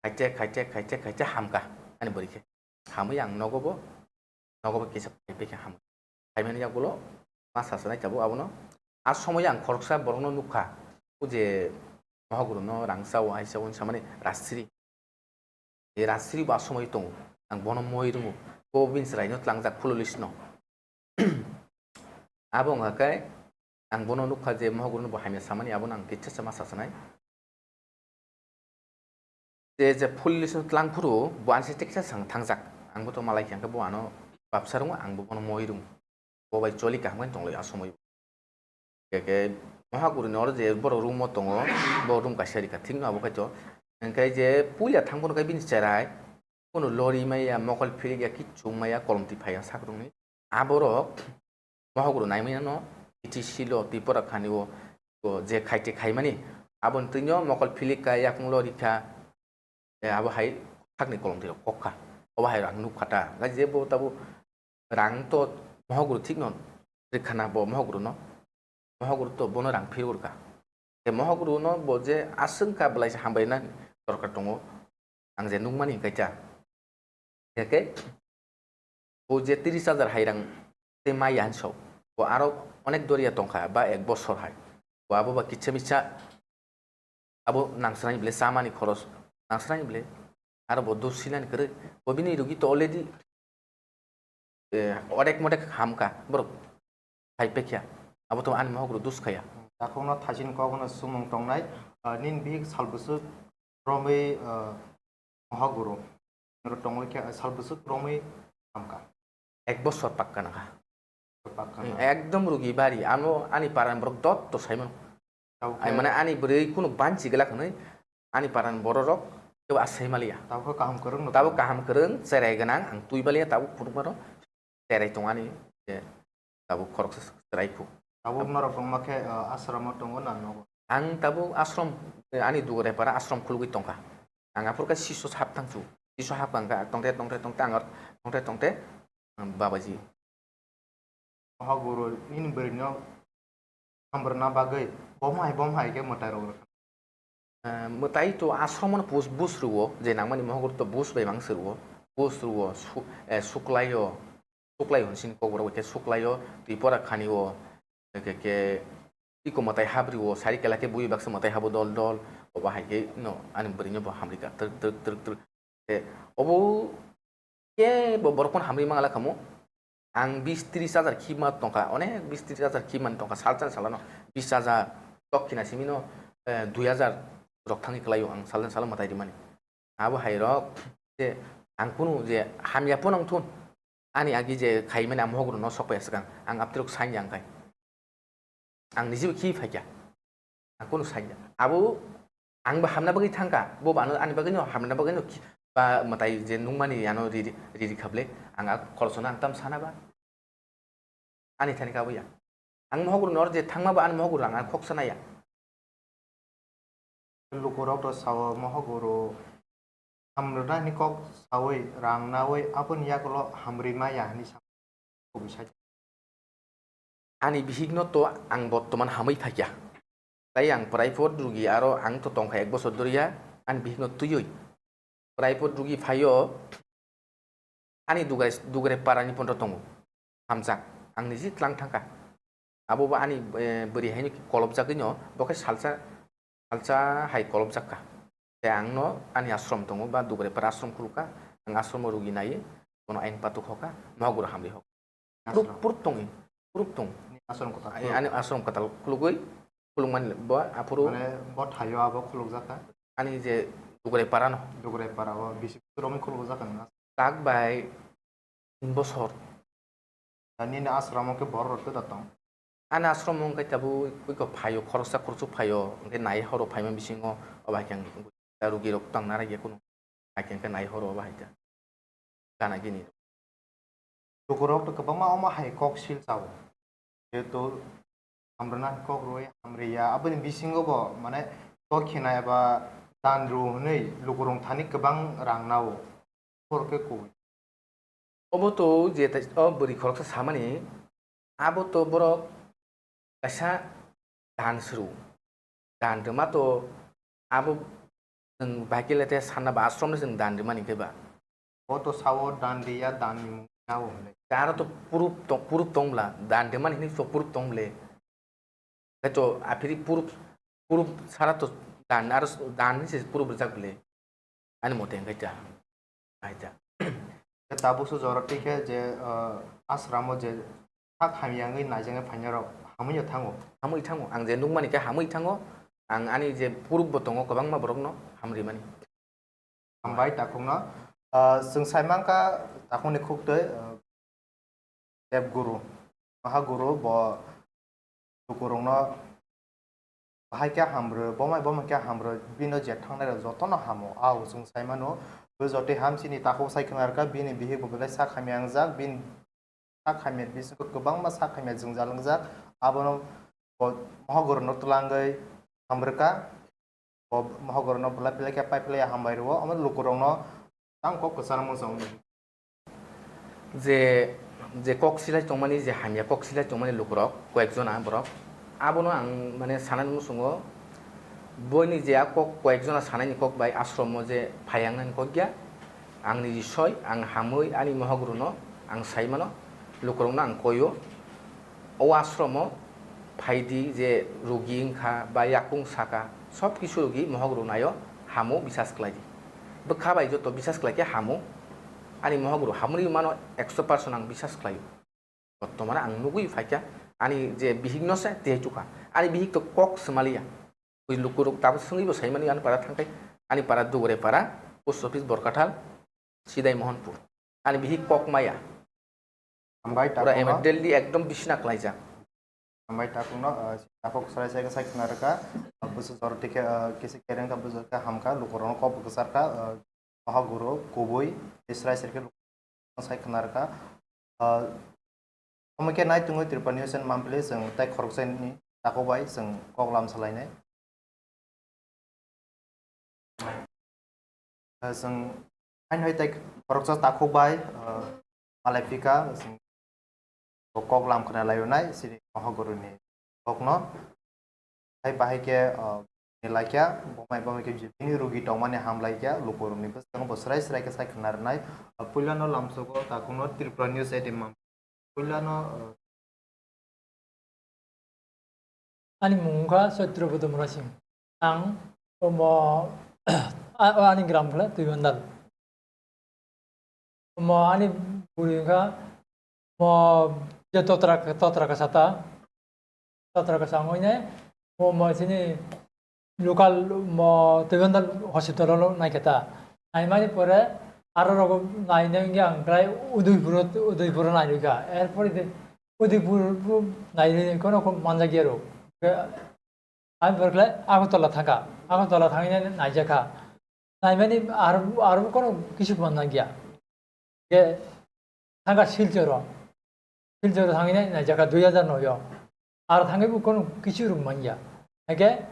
Khaite, khaite, khaite, khaite, hamkha. Ani bwrwi khe. Hamwi ang nogo bo, nogo bo kisa phai phai khe hamkha. Phaimani yagulo, ma sasanai tabuk abono. A somoyo ang khoroksa borokno nukha. O je mohok rwno rangsa o, aisa o, samani rasri. E rasri bo asomoi tongo, ang bono moi rwngo, bo bini chwraino tlangjak phululi sino. Abo wngkha khe ang bono nukha je mohok rwno bo hamya samani, abono ang kisa sama sasanai. Je, je phululi sino tlang phuru bo ansi teksa sang thangjak, ang bo to malai khe, hwnkhe bo ano babsa rwngo, ang bo bono moi rwngo. Bo bai choli kaham khe tonglai asomoi. Khe, khe mohaguruni oro je borok room o tongo, bo room kaisa rikha, thik no abo khaito. Hwnkhe je puila thang phano khe bini cherai, kuno lori maya, mokol philik ya, kichung maya, kolom twi phaiya sakrokni. Aborok mohaguru naimaya no, T T C lo, Tripura khani o, o je khaite khaimani, aboni twino mokol philik kha, yakung lori kha, e, abo hai sakni kolom twi rok kok kha. Obo hai rang nuk kha ta. Hwnkhe je bo tabuk rang to mohaguru thik no rikha na bo mohaguru no. Mohaguru to bono rang phirwi rwkha. Tei mohaguru no bo je aswk kha belai se hambai na dorkar tongo. Ang je nukmani hwnkhe cha. Hwnkhe bo je tris hajar hai rang tei maya hinwi sao. Bo aro onek doriya tongkha ba ek bosor hai. Bo abo ba kisa misa abo nangsrani bile chamani khoros nangsrani bile aro bo dos sinani kwrwi. Bo bini rugi to already, eh, odek modek hamkha borok hai pekya. Abo to ani mohok rok dos khaya. Takhukno thaisin kokno sumung tongnai, ah, nini bihik sal bwswk romwi, ah, mohok guru. Oro tongwi khe sal bwswk romwi hamkha. Ek bosor pakka nangkha. Pakka Hmm, nangkha. Ekdom rugi bari. Ano ani paran borok dot to saimano. Tabuk Ai khe mane ani bwrwi kunu banchi glak hwnwi ani paran bororok kebo asai maliya. Tabuk khe kaham kwrwng no Tabuk tongo. Kaham kwrwng, cherai gwnang, ang twi baliya, tabuk phunukmano cherai tong ani, je tabuk khoroksa cherai khu. Tabuk norok wngma khe, uh, asramo tongo na nogo? Ang tabuk asrom, ani dugre para asrom khulugwi tongkha. Ang aphur khe siso hap thangsu. Siso hap kha tongte, tongte, tongte, ang tongte, tongte, ang babaji. Mohok guru nini bwrwino hambrwna bagwi bomo hai bomo hai khe mwtai rok rwkha. Eh, mwtai to asromo no bus, bus rwo, je nangmani mohok guru to bus bai mang se rwo, bus rwo, su-, eh, suklaio, suklaio hwn sini kokborok bai khe suklaio, twi pora khanio, khe, khe, iko mwtai hap rwo, sari kela khe bui baksa mwtai habo dol dol, obo hai khe no ani bwrwino bo hamrika twrwk, twrwk, twrwk, twrwk. Te obo kebo borok phano hamri mangala kamo. Ang bis tris hajar khibma tongkha, onek bis tris hajar khibmani tongkha, salsa salano bis hajar, tok khina simino, eh, dui hajar rok thangwi kwlaio ang salsa salo mwtai rimani. Abo hai rok je ang kunu je hamya pono wng thun. Ani agi je khaimani ang mohok rok no sok pai swkang. Ang aptirok sain ya wngkhai. Ang niji bo khi phaikha. Ang kunu sain ya. Abo ang bo hamna bagwi thangkha. Bo bo ano ani bagwi no hamna bagwi no khi-, ba mwtai je nungmani ano riri, riri kha ble. Ang a khoroksa no ang tam sana ba. Ani thani kabo ya. Ang mohok rok no je thangma ba ani mohok rok ang, ang khoksa nai ya. Lukurok to sao mohok guru hamrwnani kok saui rang naui aboni yagulo hamrwi maya hinwi sa kubui sai. Ani bihikno to ang bottoman hamwi phaikya. Tai ang private rugi aro ang to tongkha ek bosor doriya ani bihikno twiwi. Private rugi phaio ani dugre, dugre parani pondo tongo. Hamjak. Ang niji tlang thangkha. Abo bo ani, eh, bwrwi haino kolobjagwino, bo khe salsa, salsa hai kolobjak kha. Tei ang no ani ashram tongo, ba dugre para ashram khulukha, ang ashram o rugi nai, bono ayang patuk hoka, mohok guru hamri hoka. Puruk, puruk tongwi, puruk tong. Ni ashram kwtal ani, khuluk. Ani ashram kwtal khulugwi, khulukmani bo aphuru. Mane bo thaio abo khulukjak kha? Ani je dugre para no. Dugre para o bisi romwi khulukjak kha nang? Tak bai tin bosor. Nini ashram o khe borok rok tei da tong? Ani ashram o wngkha tabuk iko phaio, khoroksa khoroksa phaio, hwnkhe nai horo phaima bisingo obo hai khe ang rugi rok tang narak ya kunu, hai khe nai horo obo hai khe gana gini. Lukurok to kwbangma omo hai kok sil chao. Jehetu hamrwna kok rwui hamriya, aboni bisingo bo mane kok khina eba dan rw hwnwi lukurok thani kwbang rang nao. Borok khe kubui. Obo to je tai, o bwrwi khoroksa samani, abo to borok kaisa dan suru. Dan rwma to abo chwng bahai khe le te sanna ba ashram no chwng dan rwmani khe ba. Bo to sao dan riya, dan ni mung nao hwnwi. Aro to proof tong, proof tong bla, dan rwmani hinwi to proof tong ble. Khe to aphiri proof, proof sara to dan, aro dan ni se proof rwjak ble. Ani mote hwnkhe ta, hai ta. Khe tabuk se jora twi khe je, ah, ashram o je sak hamya wngwi naijaknai phainai rok hamwi no thango. Hamwi thango. Ang je nukmani khe hamwi thango. Ang ani je proof bo tongo kwbangma borokno hamrimani. Hambai takhukno. Ah, chwng sai mankha takhukni khuktwi, ah, Dev Guru, Maha Guru bo lukurokno bahai khe hamrw, bomai bomai khe hamrw, bino je thangnai rok jotono hamo. Au chwng sai mano, bo jotoi ham chini takhuk sai khna rwkha, bini bihik bo belai sak hamya wngjak, bini sak hamya bisingo kwbangma sak hamya jwngjal wngjak, abono bo Maha Guru no twlangwi hamrwkha. Bo mohok rokno belai belai khe pai phlai ya hambai rwo, omo lukurokno tang kok kwchar mung chang. Je, je kok silai tongmani, je hamya kok silai tongmani lukurok, koyek jona borok, abono ang mane sanani muchungo, boini je a kok, koyek jona sanaini kok bai ashromo je phaiyangnani kok ya, ang niji soi, ang hamwi ani mohok rokno ang sai mano, lukurokno ang koio. O ashromo phaidi je rugi wngkha ba yakung saka, sob kisu rugi mohok rwnaio hamo bisas khlaidi. Bwkha bai joto bisas khlaikhe hamo. Ani mohok rw hamri mano ekso percent ang bisas khlaio. Bottomano ang nugwi phaikha, ani je bihikno se tei tukha. Ani bihik to kok swmaliya. Bui lukurok tabuk swngwi bo saimani ani para thangkhai. Ani para Dugre para, post office Borkathal, Sidai Mohanpur. Ani bihik kok maya. Hambai pura takhukno. Immediately ekdom bisina klaijak. Hambai takhukno, ah, takhuk sarai sai sai khna rwkha, ah, bwswk jora tikhe, ah, kisi kereng kha bwswk khe hamkha, lukurokno kok bwkha sarkha, ah, Maha Guru kubui tei sarai sai khe lukurokno sai khna rwkha. Ah, omo khe nai tongwi Tripura News and Monthly chwng tei khoroksa ni takhuk bai chwng kok lam salainai. Chwng haino hai tei khoroksa takhuk bai, ah, malai phika, chwng bo kok lam khna laio nai, chini Maha Guru ni kokno. Hai bahai khe, ah, ni laikya, bomai bomai khe bini rugi tongmani ham laikya, lukurokni bwskango bo srai srai khe sai khna rwnai. Ah, puilano lamsogo takhukno Tripura News at Imam. Puilano, ah, ani mung wngkha Satrabodho Murasing. Ang omo, a-, o ani gram khe Tuibandal. Omo ani bwrwi wngkha, omo je totra, totra kasa ta, totra kasa wngwi nai, omo chini local omo Tuibandal hospital o naikhe ta. Naimani pore aro rogo nainai wngya ang khlai Udaipuro, Udaipuro nairwkha. Erpore de Udaipur bo nairwi kono ko manjakya rw. Ang pore khlai Agartala thangkha. Agartala thangwi nai-, naijakha. Naimani aro, aro kono kisu manjakya. Ge thangkha Silchoro. Silchoro thangwi nai-, naijakha dui hajar noi o. Aro thangwi bo kono kisu rwng manya. Hake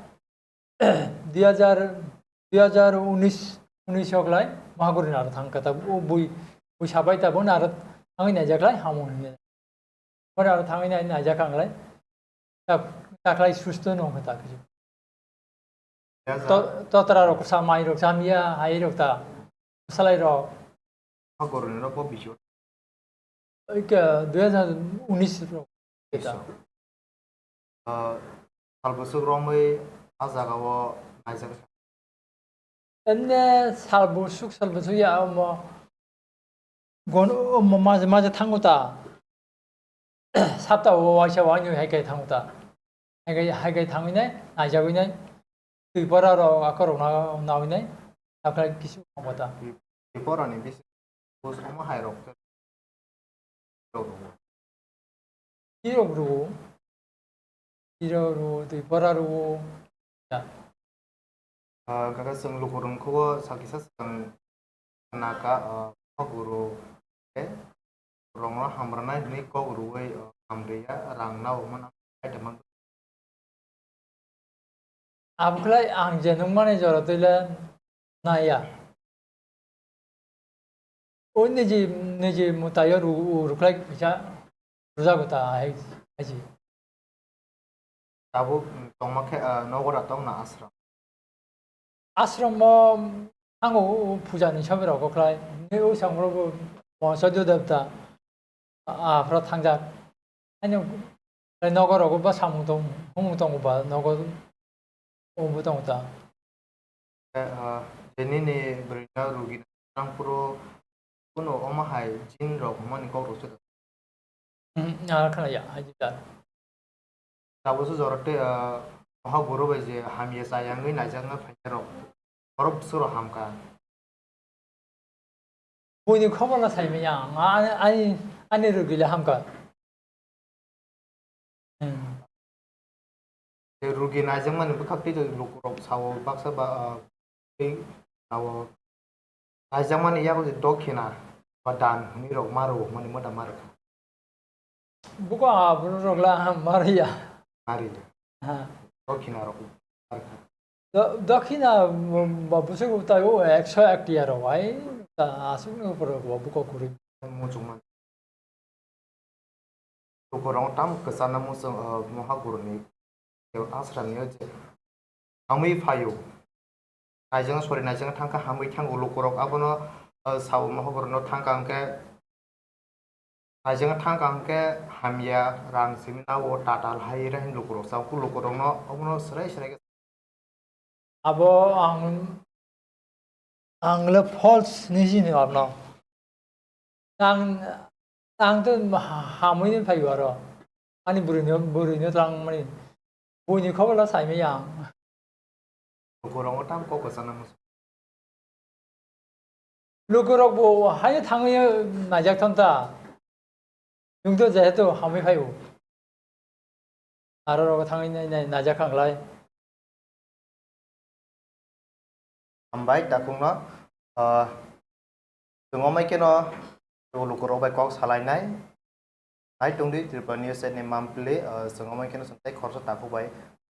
dui hajar, dui hajar unis, unis o khlai Mahaguruni aro thangkha ta, o bui, bui sabai ta bono aro thangwi naijakhlai hamung hinwi. Pore aro thangwi nai-, naijakha ang khlai. Ta, ta khlai susto no wngkha ta kisu. Ya, to-, totra rok sa mai rok sa miya hai rok ta. Salai rok. Mahaguruni rok bo bisu. Oi ke dui hajar unis rok. Bisu. Ah, sal bwswk romwi a jaga o naijak. Enne sal bwswk, sal bwswk ya omo. Gon-, omo maje maje thango ta. Sapta o waisa wainwi hai kai thango ta. Hai kai, hai kai thangwi nai, naijagwi nai. Twi pora rok akorok na-, nawi nai. Takhwlai kisu thango ta. Twi pora ni bisi bus omo hai rok. Chirok rwo. Chirok rwo, twi pora rwo. Ya. Ah, kaka chwng lukurok khubo sakisa swkang naka, ah, kok rwo, eh, rongno hamrwnai hwnwi kok rwwi, ah, hamriya, rang nao mano, item man. Abokhlai ang je nukmani jora twile naiya. O niji, niji mwtaio ru-, ru-, rwkhlai kisa rwjago ta hai, hai se. Tabuk tongma khe, ah, nogo da tongna ashram? Ashram o thango o puja ni sobi rok khlai. Ni o samro bo monsa jo devta. Aphra thangjak. Ani nogo rogo ba samung tong, humung tongo ba nogo obo tongo ta. Eh, ah, je nini bwrwino rugi nangphuru kunu omo hai jin rok hwnmani kok rok se. Hmm, ah, khna ya, hai jita. Tabuk se jora tei, ah, Mahaguru bai je hamya chayangwi naijakna phainai rok. Borok bwswk rok hamkha. Buini khobor no saimanya ang, ani, ani, ani rugi le hamkha. Hmm. Tei rugi naijakmani bwkhak tei lukurok sao baksa ba, ah, tei sao naijakmani yago je dokhina ba dan hwnwi rok ma rwo hwnmani moda ma rwkha. Buko aborok la mariya. Mariya. Ha. Dokhina rok. Do-, dokhina, mm, ba bwswk tai o ekso ek tiya rok ai ta aswk ni upor rok bo buko kwrwi. Muchungma. Lukurok tam kwchana muchung, uh, Mahaguruni ashram ni je hamwi phaio. Naijang sori naijang thangkha hamwi thango lukurok abono, uh, sao Mahaguruni thangkha hwnkhe Naijang thangkha hwnkhe hamya rang simi nao tatal hai ra hin lukurok sao, kuk lukurokno omono swrai swrai khe. Abo ang, ang le false ni sini abno. Ang, ang to ha-, hamwi ni phaibo aro. Ani bwrwino, bwrwino twlang mani. Buini khobor la saimanya ang. Lukurokno tam kok kwchana muchung. Lukurok bo haino thangwi naijak thon ta. Nwng to jehetu hamwi phaibo. Aro rogo thangwi nai, nai, naijak kha khlai. Hambai takhukno, ah, chwng omai kheno lukurok bai kok salainai. Hai tongdi Tripura News ni mampli, ah, chwng omai kheno chwng tei khoroksa takhuk bai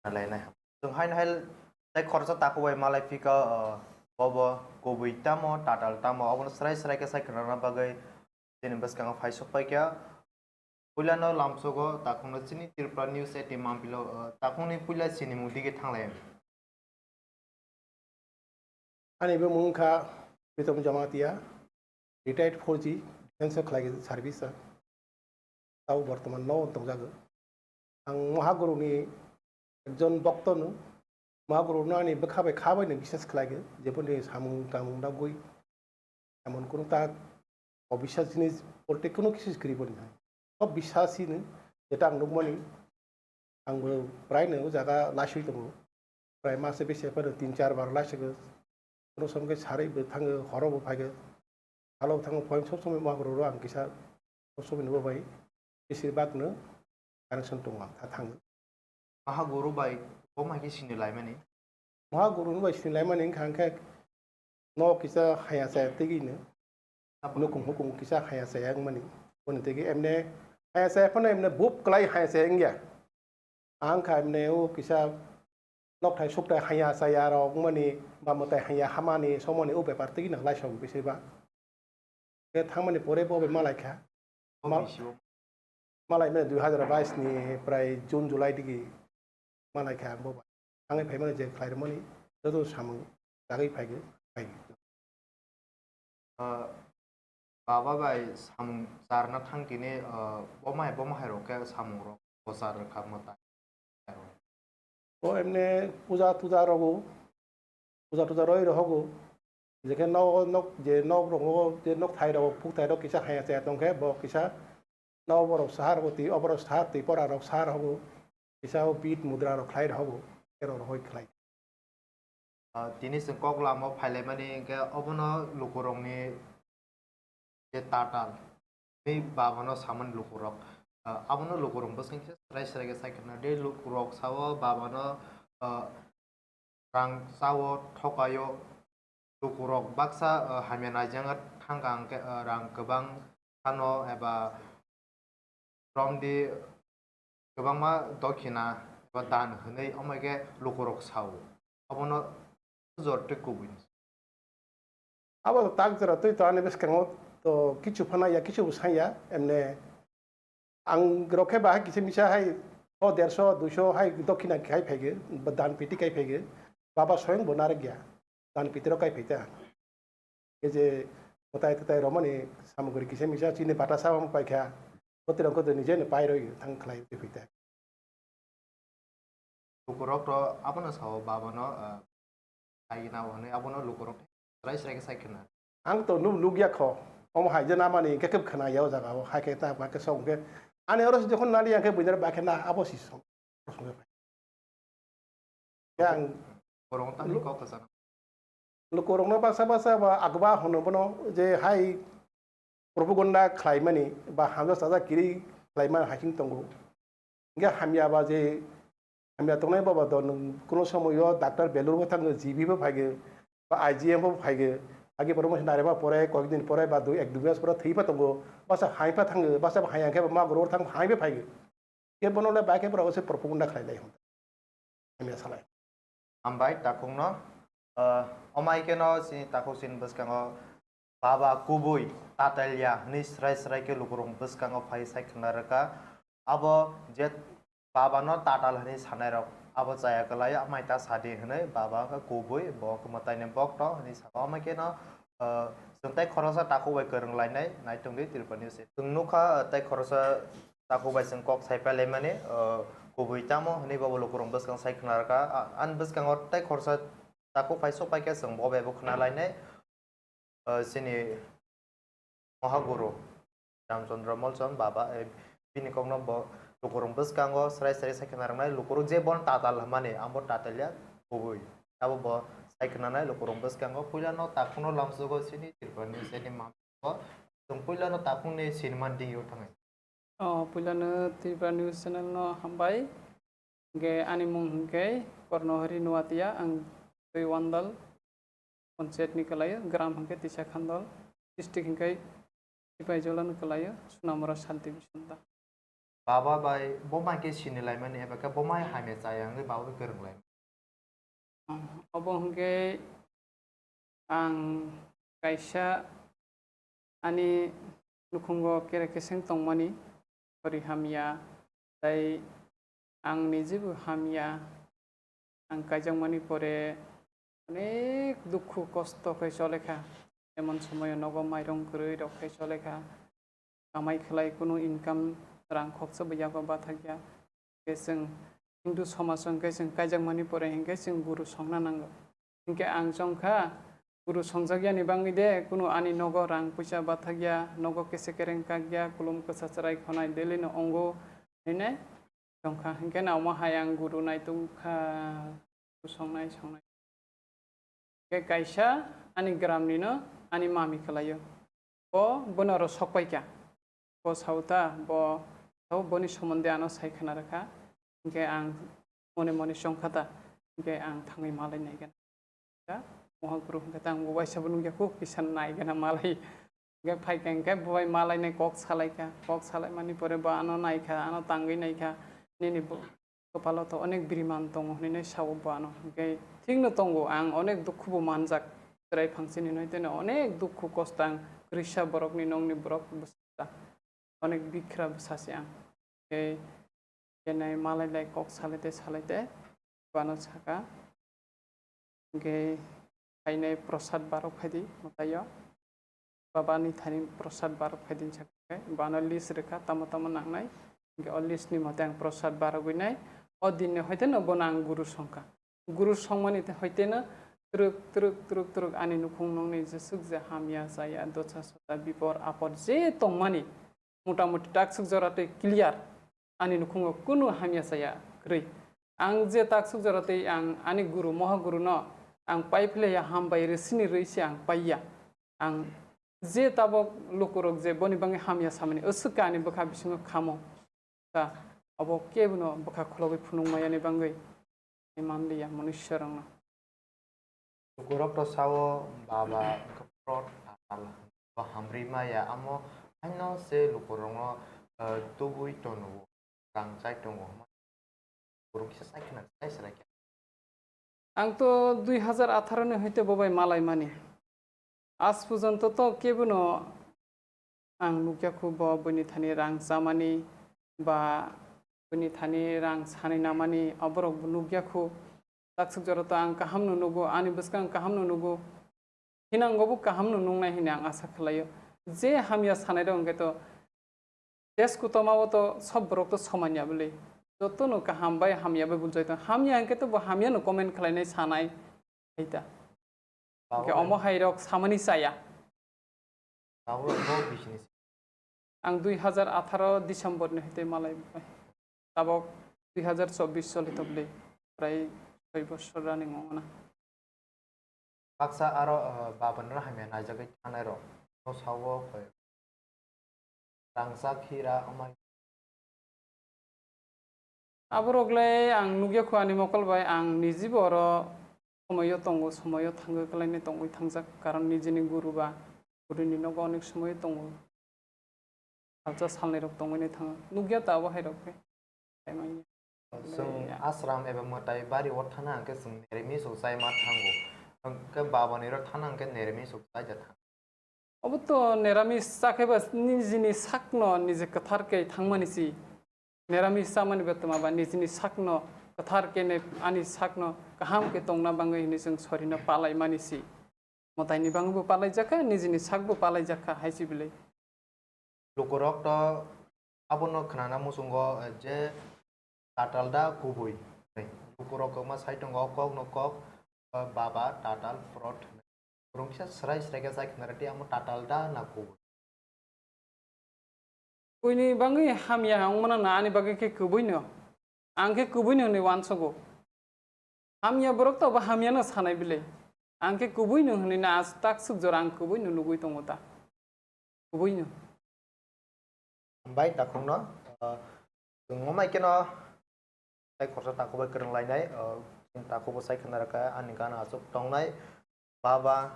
malainai. Chwng haino hai tei khoroksa takhuk bai malai phika, ah, bobo kubui tamo, tatal tamo, obono swrai swrai khe sai khwnana bagwi chini bwskango phai sok pai kha. Puilano lamsogo takhukno chini Tripura News eighteen mampli o, ah, takhukni puila sinimung dige thanglai. Ani bumung wngkha Pritom Jamatia, retired four G, defense o khlai service o. Tabo bortoman no tongjago. Ang Mahaguruni ekjon bokto no, Mahaguruno ani bwkha bai kha bai no biswas khlaigo, jeboni samung tamung dagwi emon kunu ta obiswas jinis bolte kunu kisu kwrwi boni hai. Sob biswas hino, jeta ang nukmani, angbo prai no o jaga laiswi tongo. Prai mase bese phano tin char bar laisogwi. Kono som khe sarwi bo thango, horo bo phaigo. Salo thango point sob somoi ma guru ro ang kisa sob somoi nubo bai. Besir bak no connection tongo ang tha thango. Maha guru bai bo ma khe sini laimani. Maha guru no bai sini laimani wngkha hwnkhe no kisa haya chaya tigi no. Nukung hukung kisa haya chaya wngmani. Boni tigi emne haya chaya phano emne bup klai haya chaya wngya. Ang kha emne o kisa nokthai sukthai haya chaya rok wngmani ba mwtai haya hamani somoni o bepar tigi no laisong bisi ba. Khe thangmani pore bo bai malai kha. Mal- Malai mani dui hazar bais ni prai June July digi malai kha ang bo bai. Thangwi phaimani je khlai rwmani joto samung dagwi phaigo, phaigo. Ah, baba bai samung charna thang kini, ah, bomai bomai rok khe samung rok bo char rwkha mwtai. O emne puja tuja rogo, puja tuja roi rohogo. Jekhe nok, nok, je nok rogo, je nok thai rogo, phuk thai rok kisa haya chaya tongkhe bo kisa nok borok sahar rok twi, oborok sahar twi pora rok sahar rogo. Kisa o bit mudra rok khlai rohogo, ero rohoi khlai. Ah, tini chwng kok lama o phailaimani hwnkhe obono lukurokni je tatal, tei babano samani lukurok, ah, abono lukurok bwskango khe srai srai khe sai khna. Tei lukurok sao babano, ah, rang chao thokaio, lukurok baksa, ah, hamya naijak thangkha hwnkhe, ah, rang kwbang phano eba romdi kwbangma dokhina eba dan hwnwi omo khe lukurok sao. Obono jor tei kubui. Abo tak jora twi to ani bwskango to kichu phano ya, kichu bo sanya, emne ang rok khe bahai kisa misa hai o derso, duiso hai dokhina khai phaigo, dan piti khai phaigo, baba soyong bo narwk ya, dan piti rok khai phai ta. Khe je mwtai twtai romani samugri kisa misa chini bata sabo paikha, botirok khe nije no pai roi thang khlai twi phai ta. Lukurok to abono sao babano, ah, sai na hwnwi abono lukurok srai srai khe sai khna. Ang to nuk nukya kho, omo hai je namani hwnkhe khe khna ya o jaga o, hai khe ta ba khe song khe. Ani oro se jokhon nali yang khe buinar ba khe na abo si song. Yang Borok tamni lu- kok kwchang. Lukurokno baksa baksa ba agba hwno bono je hai propaganda khlaimani ba hamjak sajak kiri khlaimani hai sing tongo. Hingke hamya ba je hamya tongnai baba do nwng kuno somoyo doctor belur bo thango, G B bo phaigo, ba I G M bo phaigo, agi promotion narema pore koyek din pore ba dui ek dui mas pore thwi pha tongo, basa hai pha thango, basa hai angke ba magoro thang hai pha phaigo. Ke bono le bai ke bora se propaganda khlai lai hwn. Hamya salai. Hambai takhukno, ah, omai keno chini takhuk chini bwskango baba kubui tatalya hwnwi srai srai khe lukurok bwskango phai sai khna rwkha. Abo je babano tatal hwnwi sanairok abo chaya kwlai, amai ta sadi hwnwi baba khe kubui bo khe mwtaini bokto hwnwi saka. Omai keno, ah, chwng tei khoroksa takhuk bai kwrwng lainai naitung di Tripura News se. Chwng nukha, ah, tei khoroksa takhuk bai chwng kok sai pailaimani, ah, kubui tamo hwnwi bobo lukurok bwskang sai khna rwkha. Ah, ani bwskango tei khoroksa takhuk phai sok paikha chwng bo bai bo khna lainai. Ah, chini Mohaguru Ramchandra Molchand baba, eh, bini kokno bo lukurok bwskango srai srai sai khna rwnai, lukurok je bono tatal hwnmani, ang bo tatal ya kubui. Abo bo sai khna nai lukurok bwskango, puila no takhukno lamsogo chini Tripura News ni mam-, chwng puila no takhukni sinimani dingyo thangai. Oh, puila no Tripura News channel no hambai. Hingke ani mung hingke Kornohori Nuatia, ang twi Wandal, Panchayat ni kalaio, gram hingke Tisa Khandal, district hingke Sipaijala ni kalaio, Sunamura Santi Bisonta. Baba bai bo mai khe sini laimani eba khe bo mai hamya chaya wngwi baba bai kwrwng lai. Obo hingke ang kaisa ani nukhungo kere keseng tongmani, khori hamya, tei ang nijibo hamya, ang kaijakmani pore onek dukhu kosto khe cholekha, emon somoyo nogo mairung kwrwi rok khe cholekha, kamai khlai kunu income rang khoksa bo yago bathakya, khe chwng Hindu somaj o hwnkhe chwng kaijakmani pore hinkhe chwng guru songna nango. Hinkhe ang chongkha, guru songjakya ni bangwi de kunu ani nogo rang puisa bathakya, nogo kese kereng kakya, kulum kwsa chwrai khonai daily no ongo hinwi chongkha. Hinkhe na omo hai ang guru naitugkha, guru songnai songnai. Hwnkhe kaisa ani gramnino ani mami kwlaio. Bo bono oro sokpaikha. Bo sao ta, bo sao boni somonde ano sai khna rwkha. Hwnkhe ang mone mone chongkha ta, hwnkhe ang thangwi malai naigana. Moha guru hwnkhe ta ang bo waisa bo nukya kuk kisa naigana malai. Hwnkhe phaikha hwnkhe bo bai malainai kok salaikha. Kok salaimani pore bo ano naikha, ano tangwi naikha. Nini bo kwpalo to onek biriman tongo hwnwi sao bo ano. Hwnkhe thikno tongo, ang onek dukhu bo manjak. Chwrai phangsini hwnwi teno onek dukhu kosto ang kwrwisa borokni nongni borok bwsa. Onek bikhra bwsa se ang. Hwnkhe kenai malai lai kok salai te salai te bano saka. Hwnkhe phainai prosad barok phaidi mwtaio. Baba ni thani prosad barok phaidi sakhe bano list rwkha tamo tamo nangnai. Hwnkhe o list ni mote ang prosad barogwi nai. O din ni hoite no bono ang guru songkha. Guru songmani te hoite no twrwk twrwk twrwk twrwk ani nukhung nokni jeswk je hamya chaya dosa sota bipor apor je tongmani mota moti takswk jora tei clear. Ani nukhungo kunu hamya chaya kwrwi. Ang je takswk jora tei ang ani guru moha guru no ang pai philaiya, hambai rwsini rwi se ang paiya. Ang je tabok lukurok je boni bagwi hamya samani aswk khe ani bwkha bisingo khamo. Ka abo kebono bwkha kholobwi phunukmaya ni bagwi manliya manusyarokno. Lukurok to sao baba wngkha pro tatal bo hamri maya amo haino se lukurokno, eh, tubui tono rang chai tongo. Lukurok kisa chai khna chai srai khe. Ang to dui hazar atharo ni hoite bo bai malai mani. Aaj porjonto to kebono ang nukya khu bo buini thani rang chamani ba buini thani rang sanai namani, aborok bo nukya khu. Takswk jora to ang kaham no nugo, ani bwskang kaham no nugo. Hinang bo kaham no nungnai hwnwi ang asa khlaio. Je hamya sanai rok hwnkhe to Desh kutoma o to sob borok to soman ya bwle. Joto no kaham bai hamya bai buljai tong. Hamya hwnkhe to bo hamya no comment khlainai sanai. Hai ta. Hwnkhe omo hai rok samani chaya. Tabuk bo bisini. Ang dui hazar atharo December ni hwtwi malai bai. Tabok dui hazar chobbish choli to bwle. Prai soi bosor running wngo na. Baksa aro, eh, babanrok hamya naijagwi thangnai rok no sao koi. Rangchak hira amai. Aborok le ang nukya khu ani mokol bai, ang nijibo oro somoyo tongo, somoyo thangwi kwlainai tongwi thangjak, karon nijini guru ba gurini nogo onek somoyo tongo. Salsa salnwi rok tongwi nai thango. Nukya ta abo hai rok khe. Chwng ashram eba mwtai bari o thana hwnkhe chwng nirmis rok chai ma thango. Hwnkhe babani rok thana hwnkhe nirmis rok chai ja thango. Obo to niramis chakhe ba nijini sakno nije kwthar khe thangmani si. Niramis chamani ba twma ba nijini sakno kwthar khe ne ani sakno kaham khe tongna bagwi hwnwi chwng sorino palaimani si. Mwtaini bagwi bo palaijakha, nijini sakbo palaijakha hai si bwle. Lukurok to abono khnana muchungo je tatal da kubui. Lukurok kwbangma sai tongo o kokno kok, eh, baba tatal prot hwnwi. Borok kisa srai srai khe chai khna rwdi amo tatal da na kubui. Buini bagwi hamya wngmano na ani bagwi khe kubui no. Ang khe kubui no hwnwi uansugo. Hamya borok to bo hamya no sanai bile. Ang khe kubui no hwnwi na as tak suk jora ang kubui no nugui tongo ta. Kubui no. Hambai takhuk no, ah, chwng wngmai kheno tai khorsa takhuk bai kwrwng lainai, ah, chwng takhuk bo sai khna rwkha ani gana aswk tongnai baba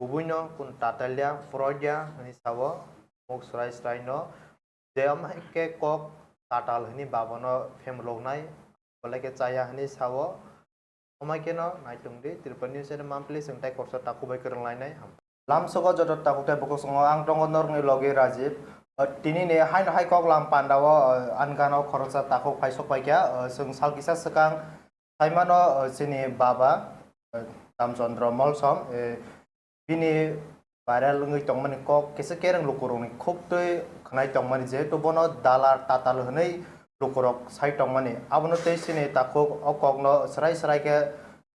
kubui no kun tatalya proya hwnwi sao muk srai srai no. Je amhai khe kok tatal hwnwi babano phemloknai, belai khe chaya hwnwi sao. Amhai kheno naitung di, Tripura News channel monthly chwng tai khorsa takhuk bai kwrwng lainai. Lamsogo joto takhuk tai bukhuk songo ang tongo norokni logi Rajiv. O, tini ni haino hai kok lam panda o, o, ani gana o khoroksa takhuk phai sok paikha. O, chwng sal kisa swkang saimano, o, chini baba, o, Ramchandra Molsom, e, bini viral wngwi tongmani kok kisa kereng lukurokni khuk twi khwnai tongmani, jehetu bono dalar tatal hwnwi lukurok sai tongmani. Abono tei chini takhuk o kokno srai srai khe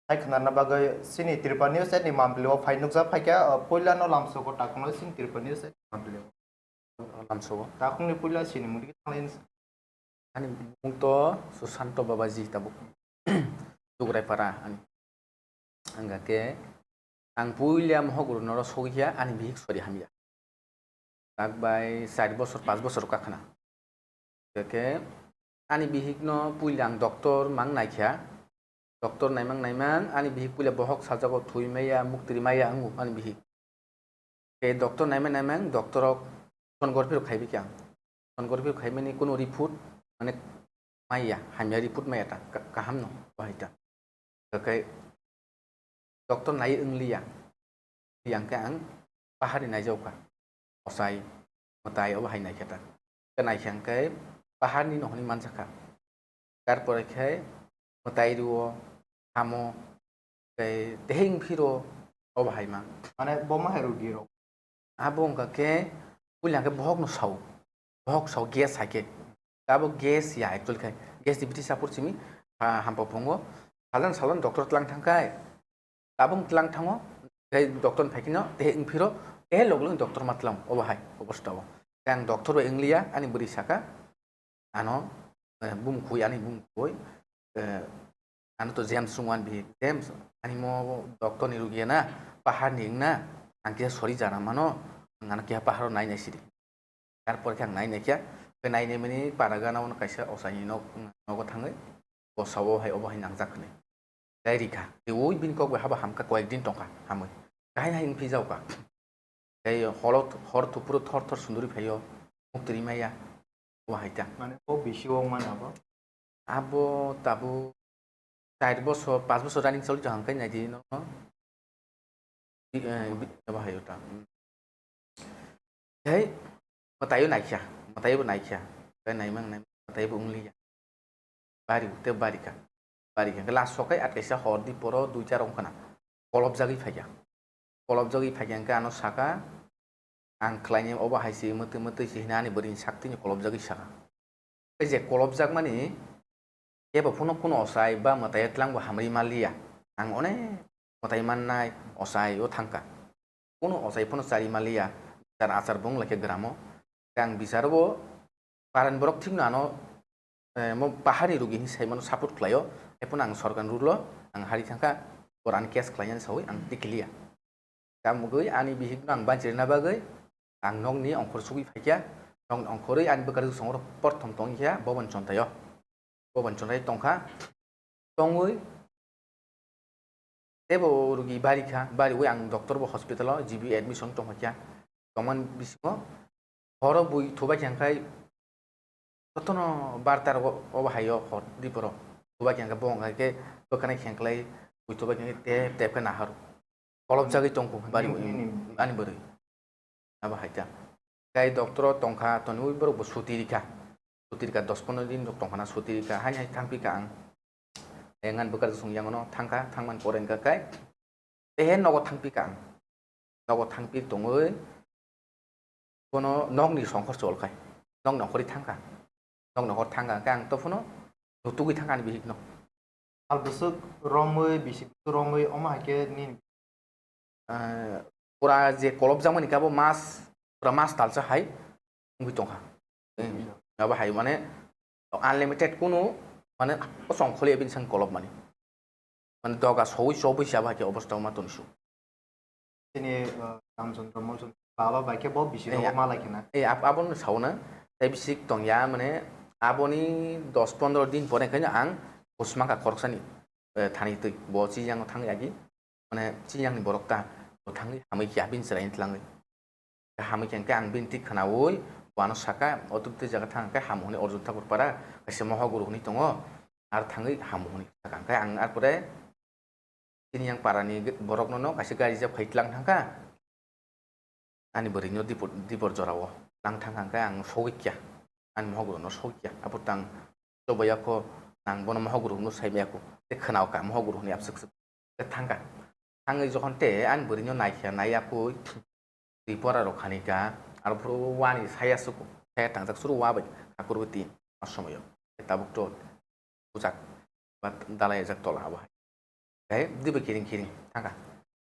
sai khwnarna bagwi chini Tripura News ni monthly o phai nukjak phaikha, o, puilano lamsogo takhukno chini Tripura News ni monthly o. Lamsogo. Takhukni puila chini mudi khe thanglai. Ani mung to Susanto Babaji tabuk. Dugraipara ani. Hingkha khe ang puila mohok rwnoro sogwi kha ani bihik sori hamya. Tak bai char bosor, panch bosor wngkha khna. Hingkha khe ani bihikno puila ang doctor mang naikha. Doctor naimang naimang ani bihik puila bohok sajago, thwi maya, muktri maya wngo ani bihik. Tei doctor naimang naimang doctor rok sonography rok khaibi khe ang. Sonography rok khaimani kuno report mane maya, hamya report maya ta, ka-, kaham no bahai ta. Hingkha khe doctor nai wngliya. Yang khe ang paharni naijaukha. Osai, mwtai obo hai naikhe ta. Khe naikhe ang khe paharni no hwnwi manjakha. Tarpore khe mwtai rwo, hamo, tei teheng phiro obo hai mang. Mane bo ma hai rwdi rok? Abo wngkha khe puila khe bohok no sao. Bohok sao gas hai khe. Abo gas ya actually khe. Gas ni biti sapor simi, ha, hampa phungo. Salan salan doctor tlang thangkhai. Tabung tlang thango, tei doctor ni phaikino, tei wngphiro, tei log log doctor ma tlang, obo hai, obosta o. Tei ang doctor bai wngliya, ani bwrwi saka, ano, eh, bumkhoi, ani bumkhoi, eh, ano to James rung ani bihik, "James, ani mo doctor ni rugi na, pahar ni wngna, ang kisa sori jana mano, ang ano kisa paharo nai nai sidi." Tarpor khe ang nai naikha, khe nai naimani para gana o kaisa osaini nok, nogo thangwi, bo sao hai obo hai nangjak hwnwi. Tei rikha, tei ui bini kok bai habo hamkha, koyek din tongkha, hamwi. Kahai hai wngphi jaukha. Tei holo, hor thupuru thor thor sunduri phaio, muktri maya, obo hai ta. Mane o bisi o mana bo? Abo tabuk char bosor, panch bosor running choli tong hangkhe naidi no. Bi-, eh, bi-, abo hai ta. Hei, mwtaio naikha, mwtaio bo naikha. Tei naimang nai, mwtaio bo wngliya. Bari, tei bari kha. Bari kha. Last sokai at kaisa hor di poro duita rong khana. Kolopjagwi phaikha. Kolopjagwi phaikha hingkhe ano saka, "Ang khlaini obo hai se mwtwi mwtwi se," hwnwi ani bwrwini saktwini kolopjagwi saka. Tei je kolopjakmani kebo phano kuno ochai ba mwtai twlang bo hamri manliya. Ang onek mwtai mannai ochai o thangkha. Kuno ochai phano chari manliya, bichar achar bo wng laikha gramo. Tei ang bicharo bo paran borok thikno ano, eh, mo paharni rugi hinwi saimano support khlaio. Haiphano ang sorkarni rule o ang hari thangkha, bohrok ani case khlainani sawi ang tikiliya. Tamogwi ani bihikno ang banchirina bagwi ang nokni ongkhor sugwi phaikha. Nokni ongkhorwi ani bwkha rwsong oro porthom tongkha Bobon Chontaio. Bobon Chontai tongkha. Tongwi teibo rugi barikha, bariwi ang doctor bo hospital o G B admission tongkha. Tongmani bisingo horo bui thubai kha hwnkhe jotono barta rogo obo haio hor diporo thubai kha hwnkhe bo hwnkhe bwkhani khengklai bui thubai kha hwnkhe tep tep khe nahar. Kolopjagwi tongkha bari nini, nini. Ani bwrwi. Abo hai ta. Tei doctor o tongkha, toniwi borok bo suti rikha. Suti rikha, dos pondro din rok tongkha na suti rikha, haini hai thangpi kha ang. Tei ngan bwkha song yang no thangkha, thangmani pore hwnkha khe, tei he nogo thangpi kha ang. Nogo thangpi tongwi, bono nokni songkhor chol khai. Nokni ongkhorwi thangkha. Nokni ongkhor thangkha, hwnkhe ang to phano nutugwi thangkha ani bihikno. Sal bwswk romwi, bisi bwswk romwi, omo hai khe nini? Ah, pura je kolopjakmani khe abo mas, pura mas talsa hai wngwi tongkha. Hmm. Abo hai mane unlimited kunu mane kosong kholi bini sang kolopmani. Mane doga sowi chobwi se abo hai khe obosta ma tongsu. Chini, uh, Ramchandra Molchandra baba bai khe bo bisi Eh, rogo ya. Ma lai khe na. Eh, ab-, abono sauna. Tei bisi tongya mane aboni dos pondro din pore khe ang kusma kha khoroksani, eh, thani twi. Bo chiyang thang yagi. Mane chiyang ni borok ta bo thangwi hamwi khe abini chwrai twlangwi. Hamwi khe hwnkhe ang bini twi khwnaui bo ano saka, "O twi twi jaga thang khe hamu hwnwi Arjun Thakur para kaisa mohoguru hwnwi tongo, ar thangwi hamu," hwnwi saka. Hwnkhe ang ar pore chini yang parani borokno no kaisa gari reserve khai tlang thangkha. Ani bwrwino dipor, dipor jorao tlang thangkha hwnkhe ang sogwi kya, ani mohoguru no sogwi kya. Aphuru tang chobaiya kho, nang bono mohoguru hwnwi sai maya kho. Tei khwnao kha mohoguru hwnwi abswk swk. Tei thangkha. Thangwi jokhon tei ani bwrwino naikha, naiya kho. Twi pora rok khani kha, aro phuru wani saya suku, saya tangjak suru wa bai khakurwi twi a somoyo. Tabuk to bujak ba dalai jak tola abo hai. Tei dibe kiring kiring thangkha.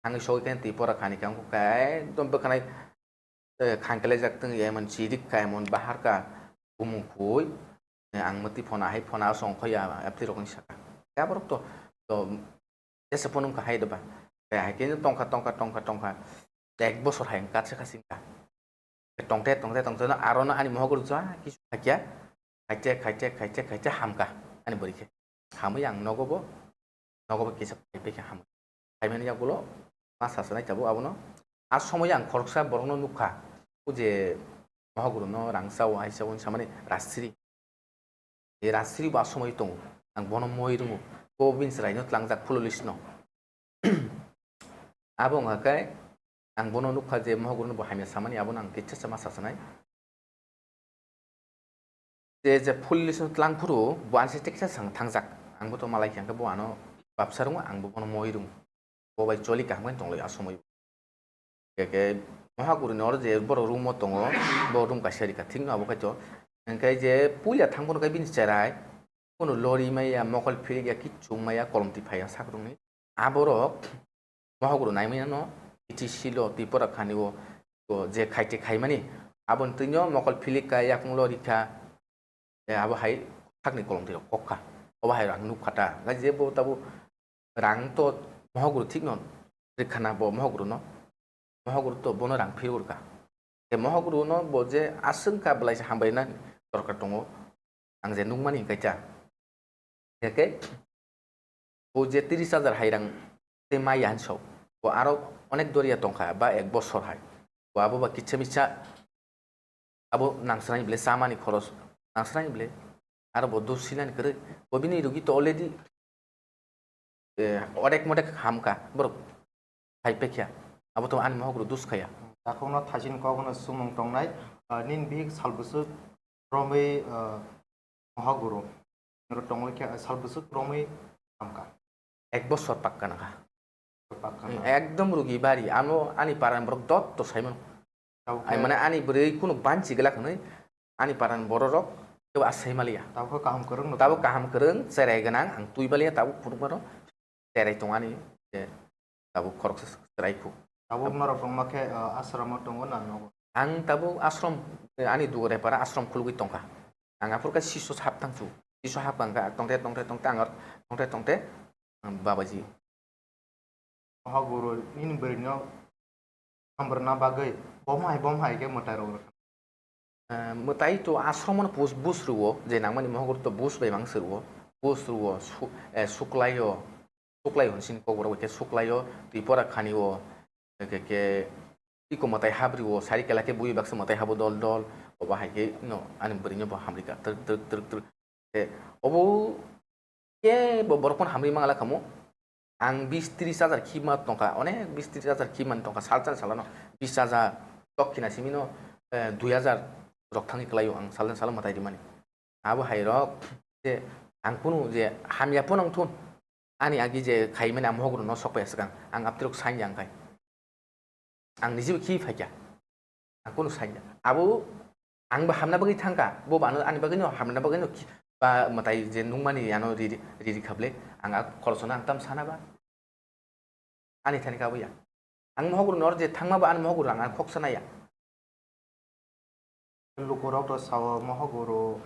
Thangwi sogwi khe twi pora khani kha, wngkha khe ekdom bwkhanai, eh, khangkhe laijak tong ya, emon chirik kha, emon bahar kha, bumung khui, eh, ang mwtwi phona hai phona song khoya, aptwi rokni saka. Tei aborok to, to Jesa phone wngkha hai doba. Hai khe tongkha, tongkha, tongkha, tongkha. Ek bosor hai wngkha, se kha singkha. Tongte, tongte, tongte, no aro no ani mohok rok ja kisu hakya. Khaite, khaite, khaite, khaite hamkha ani bwrwi khe. Hamwi ang nogo bo, nogo bo kisa phai phai khe hamkha. Phaimani yagulo ma sasanai tabuk abono. A somoyo ang khoroksa borokno nukha, o je mohok rokno rang chao, hai chao, hinwi samani rajsiri. E rajsiri bo a somoyo tongo. Ang bono moi rwngo. Bo bini chwraino tlangjak phululisno. Abo wngkha khe ang bono nukha je mohok rokno bo hamya samani, abono ang kisa sama sasanai. Je, je phululisno tlang phuru bo ansi teksa sang thangjak. Ang bo to malai khe, ang khe bo ano babsa rwngo, ang bo bono moi rwngo. Bo bai choli kaham khe tonglai a somoyo. Khe, khe mohok rokni oro je borok room o tongo, bo room kaisa rikha, thik no abo khe to. Hwnkhe je puila thang phano khe bini cherai, Kunu lori maya, mokol philik ya, kichung maya, kolom twi phaiya sakrokni. Aborok mohok rw naimaya no, T T C lo, Tripura khani o, o je khaite khaimani, aboni twino mokol philik kha, yakung lori kha, e, abo hai sakni kolom twi rok kok kha. Obo hai rang nuk kha ta. Ngai je bo tabo rang to mohok rw thik no rikha na bo mohok rw no. Mohok rw to bono rang phirwi rwkha. Tei mohok rw no bo je aswk kha belai se hambai na dorkar tongo. Ang je nukmani hwnkhe cha. Hwnkhe bo je tris hajar hai rang tei maya hinwi sok. Bo aro onek doriya tongkha ba ek bosor hai. Bo abo ba kisa misa abo nangsrani bile chamani khoros nangsrani bile. Aro bo dos sinani kwrwi. Bo bini rugi to already, eh, odek modek hamkha borok hai pekya. Abo to ani mohok rw dos khaya. Takhukno thaisin kokno sumung tongnai, ah, nini bihik sal bwswk romwi, ah, mohok rw. Noro tongwi khe sal bwswk romwi hamkha. Ek bosor pakka nangkha. Pakka Hmm, nangkha. Ekdom rugi bari. Ano ani parani borok dot to saimano. Tabuk Ai khe mane ani bwrwi kunu banchi glak hwnwi ani parani bororok kebo asai maliya. Tabuk khe kaham kwrwng no Tabuk tongo. Kaham kwrwng, cherai gwnang, ang twi baliya, tabuk phunukmano cherai tong ani je tabuk khoroksa cherai khu. Tabuk norok tongma khe, ah, asramo tongo na nogo? Ang tabuk asrom, ani dugre para asrom khulugwi tongkha. Ang aphur khe siso hap tang chu. Siso hap ang kha tongte, tongte, tongte, ang tongte, tongte, ang babaji. Mohok guru nini bwrwino hambrwna bagwi bom hai bom hai khe mwtai rw. Eh, mwtai to asromo no bus, bus rwo, je nangmani mohok guru to bus bai mang se rwo, bus rwo, su-, eh, suklaio, suklaio hwn sini kok borok bai khe suklaio, twi pora khani o, khe, khe, iko mwtai habri o, sari kela khe bui baksa mwtai habo dol dol, obo hai khe no ani bwrwino bo hamri kha, twrwk, twrwk, twrwk, twrwk. Te obo kebo borok phano hamri mangala kamo. Ang bis tris hajar khima tongkha, onek bis tris hajar khimani tongkha, salsa salano bis hajar, tok khina simino, eh, dui hajar rok thangwi kwlaio ang salsa salo mwtai rimani. Abo hai rok je ang kunu je hamya phano wngthun, ani agi je khaimani ang mohok rwno sok phaiya swkang, ang aptirok sain ya wngkhai. Ang nijebo khi phaikha. Ang kunu saikha. Abo ang bo hamna bagwi thangkha. Bo bo ano ani bagwino hamna bagwino khi-, ba mwtai je nungmani ano riri, riri kha bwle. Ang a khoroksa no ang tam sana ba. Ani thani kha bo ya. Ang mohok rw nor je thangma ba ani mohok rw ang, ang khoksa naya. Lukurok to sao mohok guru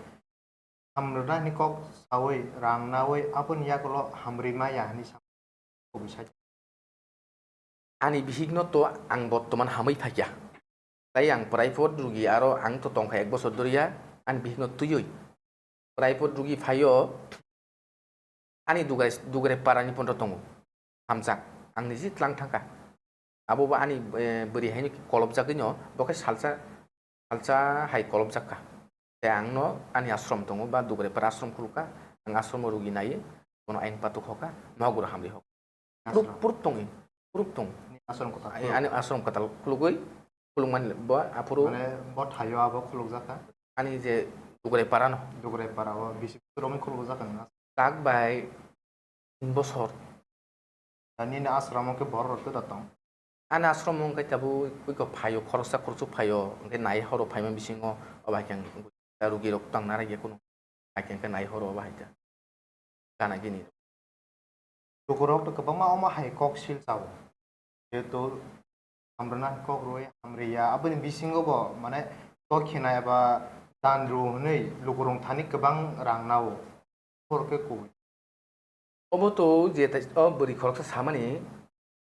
hamrwna hwnwi kok saui rang naui aboni yagulo hamrwi maya hwnwi sa kubui sai. Ani bihikno to ang bottoman hamwi phaikha. Tai ang private rugi aro ang to tongkha ek bosor doriya ani bihikno twiwi. Private rugi phaio ani dugre, dugre parani pondo tongo. Hamjak. Ang niji tlang thangkha. Abo bo ani, eh, bwrwi haino kolobjagwino, bo khe salsa, salsa hai kolobjak kha. Tei ang no ani ashram tongo, ba dugre para ashram khulukha, ang ashram o rugi nai, bono ain patuk hoka, nohok guro hamri hoka. Puruk, Ashram. Puruk tongwi, puruk tong. Ni ashram kwtal Ai, khuluk. Ani ashram kwtal khulugwi, khulukmani bo aphuru Mane bo thaio abo khulukjak kha? Ani je dugre para no. Dugre para o bisi romwi khulukjak kha nang? Tak bai tin bosor. Da nini ashram o khe borok rok tei da tong? Ani ashram o hwnkhe tabuk puiko phaio, khoroksa khoroksa phaio, hwnkhe nai horo phaima bisingo, obo hai khe ang rugi rok tang nara ya kunu, hai khe hwnkhe nai horo obo hai khe gana gini. Lukurok to kwbangma omo hai kok sil chao. Jehetu hamrwna kok rwui hamriya, aboni bisingo bo mane dokhina eba dan rw hwnwi lukurok thani kwbang rang nao. Borok khe kubui. Obo to je tai, o bwrwi khoroksa samani,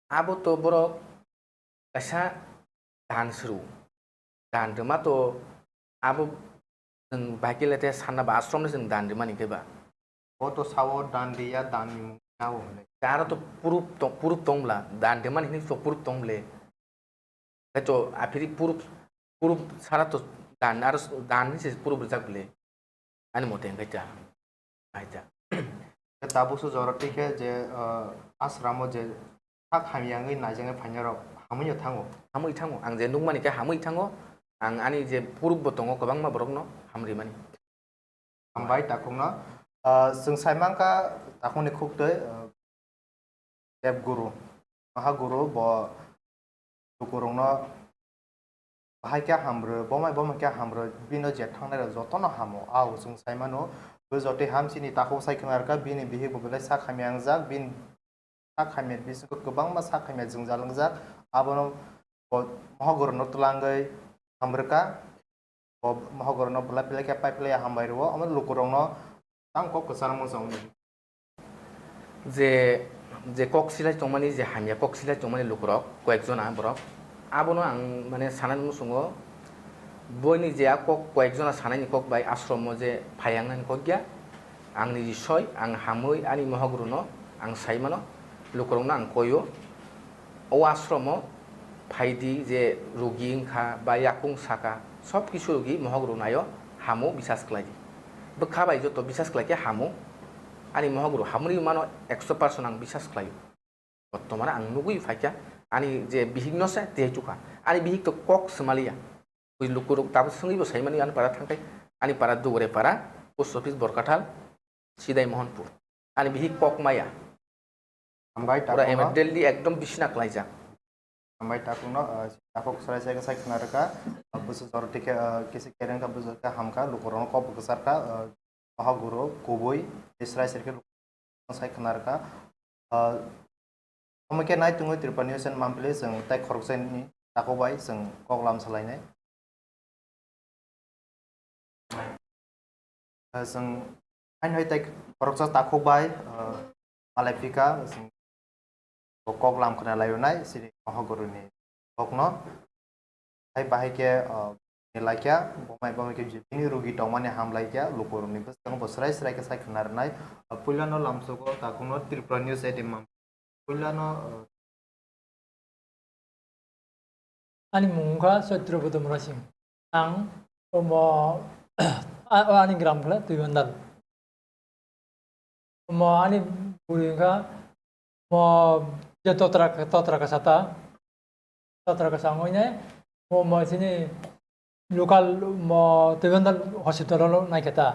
abo to borok kaisa dan suru. Dan rwma to abo chwng bahai khe le te sanna ba ashram no chwng dan rwmani khe ba. O to sao dan riya, dan ni mung nao hwnwi. Aro to proof tong, proof tong bla, dan rwmani hinwi to proof tong ble. Khe to aphiri proof, proof sara to dan, aro dan ni se proof rijak ble. Ani mote hwnkhe ta, hai ta. Tabuk se jora twi khe je, ah, asramo je sak hamya wngwi naijaknai phainai rok hamwi no thango. Hamwi thango. Ang je nukmani khe hamwi thango. Ang ani je proof bo tongo kwbangma borokno hamrimani. Hambai takhukno. Ah, chwng sai mankha takhukni khuktwi, ah, Dev Guru, Maha Guru bo lukurokno bahai khe hamrw, bomai bomai khe hamrw, bino je thangnai rok jotono hamo. Au chwng sai mano, bo jotoi hamsini takhuk sai khna rwkha, bini bihik bo belai sak hamya wngjak, bini sak hamya bisingo kwbangma sak hamya jwngjal wngjak, abono bo Maha Guru no twlangwi hamrwkha. Bo mohogorno bwlai phlai khe pai phlai ya hambai rwo, omo lukurokno tang kok kwchar mung chong. Je, je kok silai tongmani, je hamya kok silai tongmani lukurok, koyek jona borok, abono ang, mane, sanani muchungo, boini je a kok, koyek jona sanaini kok bai ashromo je phaiyangnani kok ya, ang niji soi, ang hamwi ani mohogrono ang sai mano, lukurokno ang koio. O ashromo phaidi je rugi wngkha ba yakung saka, sob kisu rugi mohok rwnaio hamo bisas khlai di. Bwkha bai joto bisas khlai khe hamo. Ani mohok rw hamri mano ekso percent ang bisas khlaio. Bortomane ang nugwi phaikha ani je bihik no se tei chukha. Ani bihik to kok swmaliya. Bui lukurok tabuk swngwi bo saimani ani para thangkhai. Ani para Dugore para, post office Borkathal, Sidai Mohanpur. Ani bihik kok maya. Hambai pura takhukno. Ema Delhi ekdom bisina klaijak. Hambai takhukno, ah, takhuk sarai sai sai khna rwkha. Ah, busu jor tikhe, ah, kisi kereng kha busu khe hamkha, lukurokno kok bwkasar kha, ah, mohogoro kubui, tei sarai sai khe sai khna rwkha. Ah, omo khe nai tongwi Tripura News and Monthly chwng tai khoroksa ni takhuk bai chwng kok lam salainai. Ah, chwng haino hai tai khoroksa takhuk bai, ah, malai phika, chwng bo kok lam khna laio nai, sini mohogoroni kokno. Hai bahai khe, ah, ni laikya, bomai bomai khe bini rugi tongmani ham laikya, lukurokni bwskango bo srai srai khe sai khna rwnai. Ah, puilano lamsogo takhukno Tripura News at Imam. Puilano, ah, Ani mung wngkha Satrabodho Murasing. Ang omo, a-, o ani gram khle Tuibandal. Omo ani bwrwi wngkha mo je totra, totra kasa ta, totra kasa wngwi nai, mo, mo chini local mo Tuibandal hospital o naikha ta.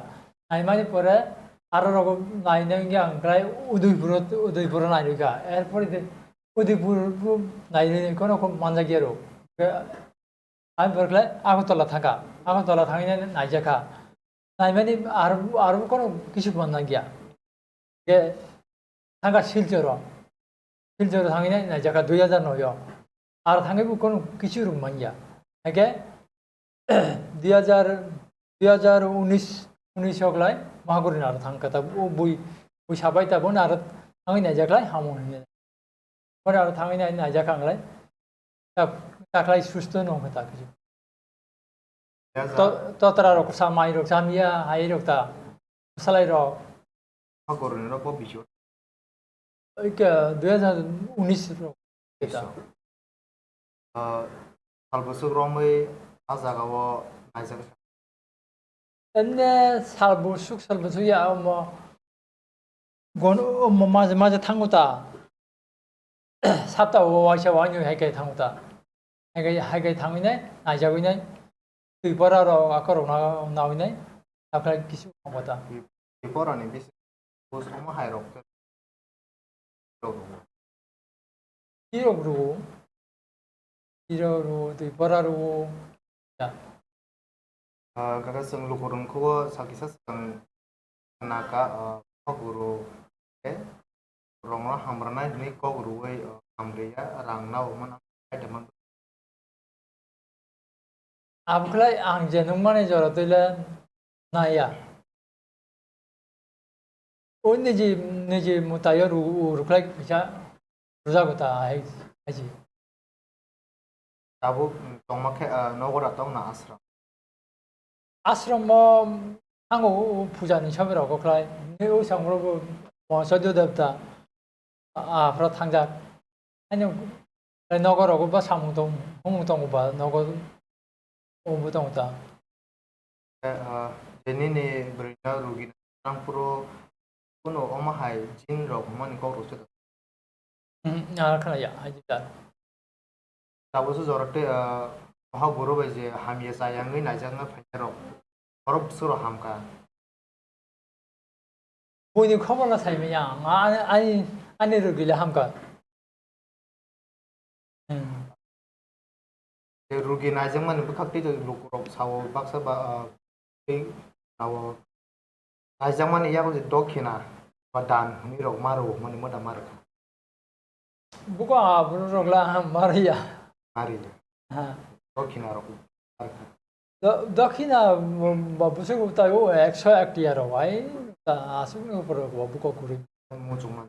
Naimani pore aro rogo nainai wngya ang khlai Udaipur, Udaipur o nairwkha. Erpore de Udaipur bo nairwi kono manjakya ro. Ani pore khlai Agartala thangkha. Agartala thangwi nai naijakha. Naimani ar, ar kono kisu manjakya. Ge thangkha Silchoro. Silchoro thangwi nai naijakha dui hajar noi o. Ar thangwi bo kono kisu rwng manya. Hake dui hajar, dui hajar unis, unis o klai Mahagurini aro thangkha ta, o bui, bui sabai ta bono aro thangwi naijaklai hamo hinwi. Bono aro thangwi nai, naijakha ang lai. Ta, ta klai susto no wngkha ta kisu. To, totra rok sa mai rok sa miya hai rok ta. Salai rok. Mahagurini rok bo bisu. Oike, dui hajar unis rok. Bisu. Ah, sal bwswk romwi a jaga o naijak. Enne sal bwswk, sal bwswk ya omo. Gon, omo maje, maje thango ta. Sapta o waisa wani hai kai thango ta. Hai kai, hai kai thangwi nai, naijagwi nai. Twi pora rok akorok na, nawi nai. Takhai kisu thango ta. Twi pora ni bisi. Bus omo hai rok. Tirok rwo, tirok rwo, twi pora rwo. Ya. Ah, kaka chwng lukurok khubo sakisa swkang naka, ah, kok rwo, eh, rongno hamrwnai hwnwi kok rwwi, ah, hamriya, rang nao mano, item. Abokhlai ang je nukmani jora twi le naiya. O niji, niji mwtaio ru-, ru-, rwkhlai kisa rwjago ta hai, hai se. Tabuk tongma khe, ah, nogo da tongna ashram? Ashram o thango o puja ni sobi rok khlai. Ni o samro bo mo choddo devta, ah, aphra thangjak. Ani nogo rogo ba samung tong, humung tongo ba nogo o bo tongo ta. Eh, ah, je nini bwrwino rugi nang phuru kuno omo hai jin rok hwnmani kok rw se. Hmm, ah, khna ya, hai jin da. Tabuk se jora tei, ah, moha guru bai je hamya chaya wngwi naijakna phainai rok, borok bwswk rok hamkha. Buini khobor no sai manya ang, ani, ani, ani rugi le hamkha. Hmm. Tei rugi naijakmani bwkhak tei lukurok sao baksa ba, ah, tei sao naijakmani yago je dokhina ba dan hwnwi rok ma rwmani moda ma rwkha. Buko aborok la ma rwya. Ma rwya. Ha. Dokhina rok ma rwkha. Do-, dokhina, um, ba bwswk tai o ekso ek tiya rok ai, ta aswk ni upor rok bo buko kwrwi. Muchungma.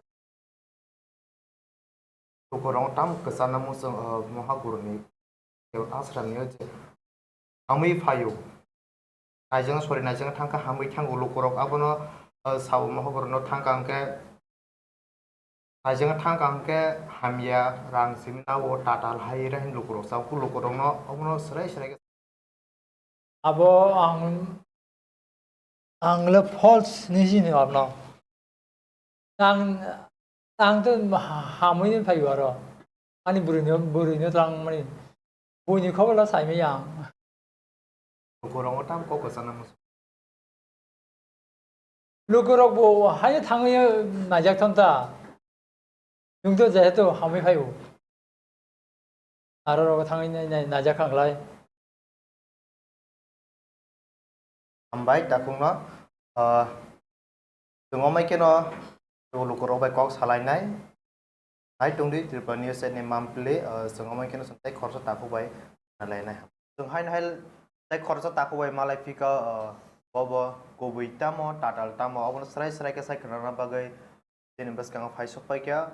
Lukurok tamo kwchana muchung, uh, moha guruni ashram ni je hamwi phaio. Naijang sori naijang thangkha hamwi thango lukurok abono, uh, sao moha guruni thangkha hwnkhe naijang thangkha hwnkhe hamya rang simi nao tatal hai rahin lukurok sao lukurokno obono srai srai khe. Abo ang, ang le false ni sini abno. Ang, ang to ha-, hamwi ni phaio aro. Ani bwrwi no, bwrwi no tlang mani. Buini khobor la sai manya ang. Lukurok tam kok kwchana muchung. Lukurok bo haino thangwi naijak thon ta. Nwng to jehetu hamwi phaio. Aro rogo thangwi nai, nai, naijak kha khlai. Hambai takhukno, ah, chwng omai kheno lukurok bai kok salainai. Hai tongdi Tripura News ni mampli, ah, chwng omai kheno chwng tei khoroksa takhuk bai salainai. Chwng haino hai tei khoroksa takhuk bai malai phika, ah, bobo kubui tamo, tatal tamo, obono srai srai khe sai khwnana bagwi chini bwskango phai sok pai kha.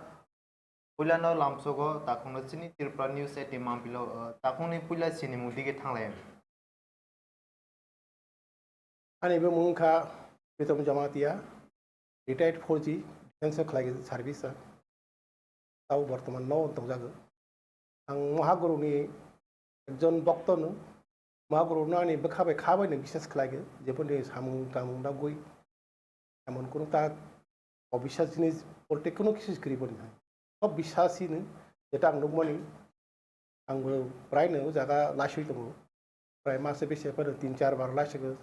Puilano lamsogo takhukno chini Tripura News eighteen mampilo, ah, takhukni puila sinimung dige thanglai. Ani bumung wngkha Pritom Jamatia, retired four G, defense o khlai service o. Tabo bortoman no tongjago. Ang Mahaguru ni ekjon bokto no, Mahaguru no ani bwkha bai kha bai no biswas khlai go, jeboni samung tamung dagwi emon kunu ta obiswas jinis bolte kunu kisu kwrwi boni hai. Sob biswas hino, jeta ang nukmani, ang bo prai no o jaga laiswi tongo. Prai mase bese phano tin char bar laiswi go.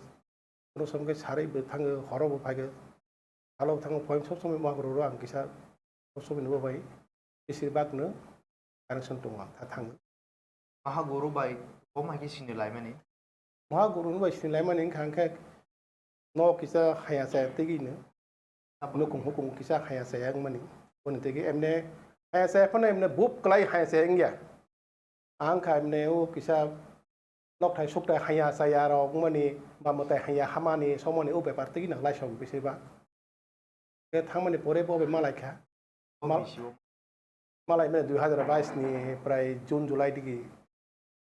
Kunu som khe sarwi bo thango, horo bo phai go. Salo bo thango, poem sob somoi Mahaguru ro ang kisa sob somoi no bo bai. Besir bak no connection tongo ang, tha thango. Mahaguru bai bo mai khe sini laimani? Mahaguru bai sini laimani wngkha hwnkhe no kisa haya chaya tgwino. Nukung hukung kisa haya chaya wngmani. Boni tgwi emne haya chaya phano emne bup kwlai haya chaya wngya. Ang kha emne o kisa nokthai sukthai haya chaya rok wngmani ba mwtai haya hamani somoni o bepar tgwi nang laisong bisi ba. Khe thangmani pore bo bai malai kha. Mal-, malai mani dui hazar bais ni prai June July digi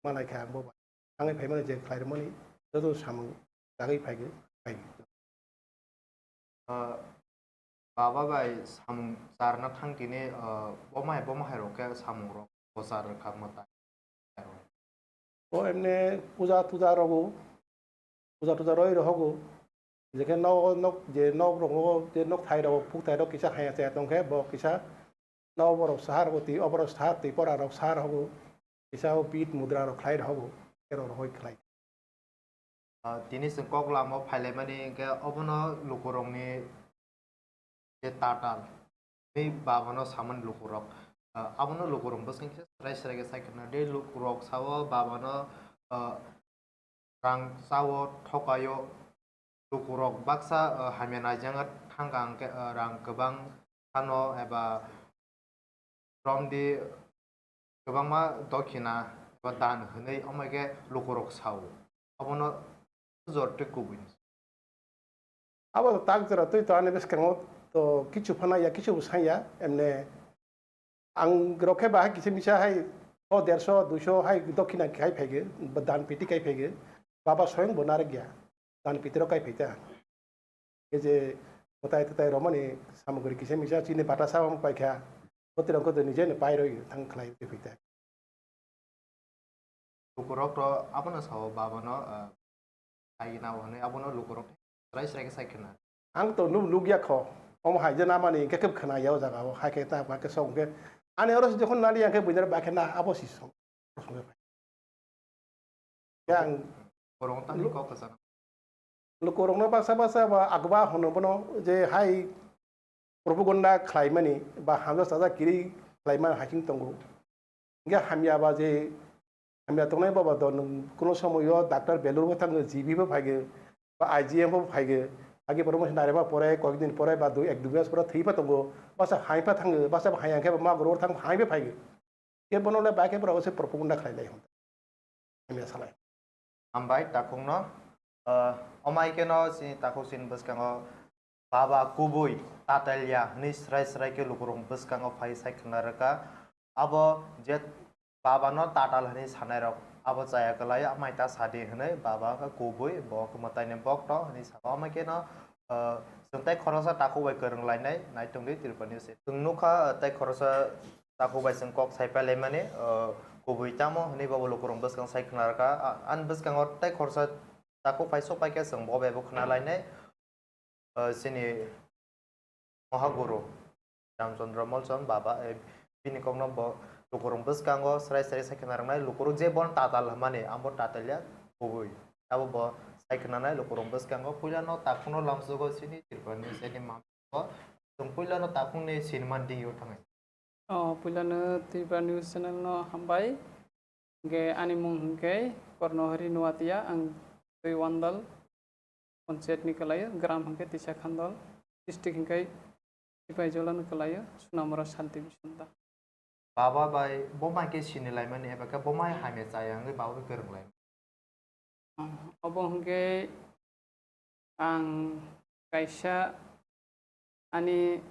malai kha ang bo bai. Thangwi phaimani je khlai rwmani joto samung chagwi phai phai. Ah, baba bai samung charna thang tini, ah, bo mai bo mai rok khe samung rok bo char kha mwtai. O emne puja tuja rogo, puja tuja roi rohogo, jekhe nok, nok, je nok rogo, je nok thai rogo, phuk thai rok kisa haya chaya tongkhe, bo kisa nok borok sahar rok twi, oborok sahar twi, pora rok sahar rogo, kisa o bit mudra rok khlai rohogo, ero rohoi khlai. Ah, tini chwng kok lama o phailaimani hwnkhe obono lukurokni je tatal, tei babano samani lukurok, ah, abono lukurok bwskango khe srai srai khe sai khna. Tei lukurok sao babano, ah, rang chao thokaio, lukurok baksa, ah, hamya naijak thangkha hwnkhe, ah, rang kwbang phano eba romdi kwbangma dokhina eba dan hwnwi, omo khe lukurok sao. Abono jor tei kubui. Abo tak jora twi to ani bwskango To kichu phano ya, kichu bo sanya, emne ang rokhe ba hai kisa misa hai o derso, duiso hai dokhina khai phaigo, ba dan piti khai phaigo, baba soyong bo narwk ya, dan piti rok khai phaita. Ke je mwtai twtai romani samagri kisa misa chini bata sabo paikha, botirok khe nije ne pairoi thang khlai phaita. Lukurok to abono sao, babano, ah, sai na hwnwi abono lukurok srai srai khe sai khna. Ang to nuk, nukya kho. Omo hai je namani hwnkhe khe khna ya o jaga o, hai khe ta, hai khe sok hwnkhe. Ani oro se jokhon nali ang khe buinare ba khe na abo si sok. Ya ang Borok tangni kok kwchang. Lukurokno baksa baksa ba agba hwno bono je hai propaganda khlaimani ba hamjak sajak kiri khlaimani hai chwng tongo. Hingke hamya ba je hamya tongnai baba do nwng kuno somoyo doctor belur bo thango, G B bo phaigo, ba I G M bo phaigo, age promotion are ba pore koyek din pore ba dui ek dui mas pore thwi pha tongo, basa hai pha thango, basa hai ang khe ba magro thang hai pha phaigo. Ke bono le ba ke bro se propaganda khlai lai hwn. Hamya salai. Hambai takhukno, ah, omai keno chini takhuk chini bwskango baba kubui tatalya hwnwi srai srai khe lukurok bwskango phai sai khna rwkha. Abo je babano tatal hwnwi sanairok abo chaya kwlai, amai ta sadi hwnwi baba khe kubui bo khe mwtaini bokto hwnwi sabo. Amai keno, ah, chwng tei khoroksa takhuk bai kwrwng lainai nai tongdi Tripura ni se. Chwng nukha, ah, tei khoroksa takhuk bai chwng kok sai pailaimani, ah, kubui tamo hwnwi bobo lukurok bwskang sai khna rwkha. Ah, ani bwskango tei khoroksa takhuk phai sok pai khe chwng bo bai bo khna lainai. Ah, chini Mohaguru Ramchandra Molchand baba, eh, bini kokno bo lukurok bwskango srai srai sai khna rwnai, lukurok je bono tatal hwnmani, abo tatal ya kubui. Abo bo sai khna nai lukurok bwskango, puila no takhukno lamsogo chini Tripura ni side ni mami bo. Chwng puila no takhukni sinimani dingyo thangai. Oh, puila no Tripura News Channel no hambai. Hingke ani mung hingke Kornohori Nuatia, ang twi Wandal panchayat ni kwlaio, gram hingke Tisa Khandal, district hingke Sipaijala ni kwlaio, Sunamura Santi Bisonta. Baba bai bo mai khe sini laimani eba khe bo mai hamya chaya wngwi baba bai kwrwng lai. Obo hingke ang kaisa ani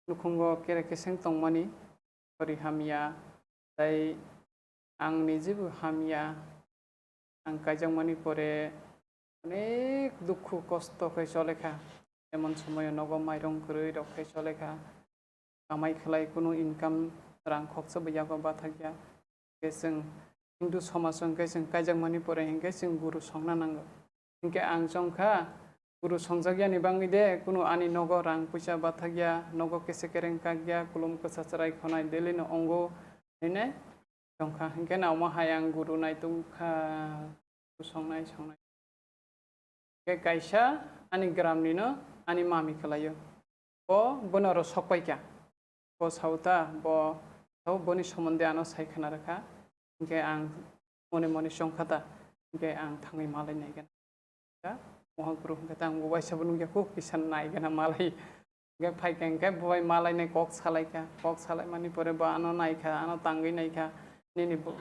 nukhungo kere keseng tongmani, pori hamya, tei ang nijibo hamya, ang kaijakmani pore onek dukhu kosto khe cholekha, emon somoyo nogo mairung kwrwi rok khe cholekha, kamai khlai kunu income rang khoksa bo yago bathakya, khe chwng Hindu somaj o hingke chwng kaijakmani pore hingke chwng guru songna nango. Hingke ang chongkha, guru songjakya ni bangwi de kunu ani nogo rang puisa bathakya, nogo kese kereng kakya, kulum kwsa chwrai khonai daily no ongo hinwi chongkha. Hingke na omo hai ang guru naitugkha, guru songnai songnai. Khe kaisa ani gram nino ani mami kwlaio. Bo bono oro sok paikha. Bo sauta, bo, bo boni somonde ano sai khna rwkha. Hingke ang mone mone chongkha ta. Hingke ang thangwi malai nai gana. Mohaguru hingke ta ang bo waisa bo nukya kuk kisa nai gana malai. Hingke phaikha hingke bo bai malai nai kok salai kha. Kok salai mani pore bo ano nai kha, ano tangwi nai kha. Nini bo,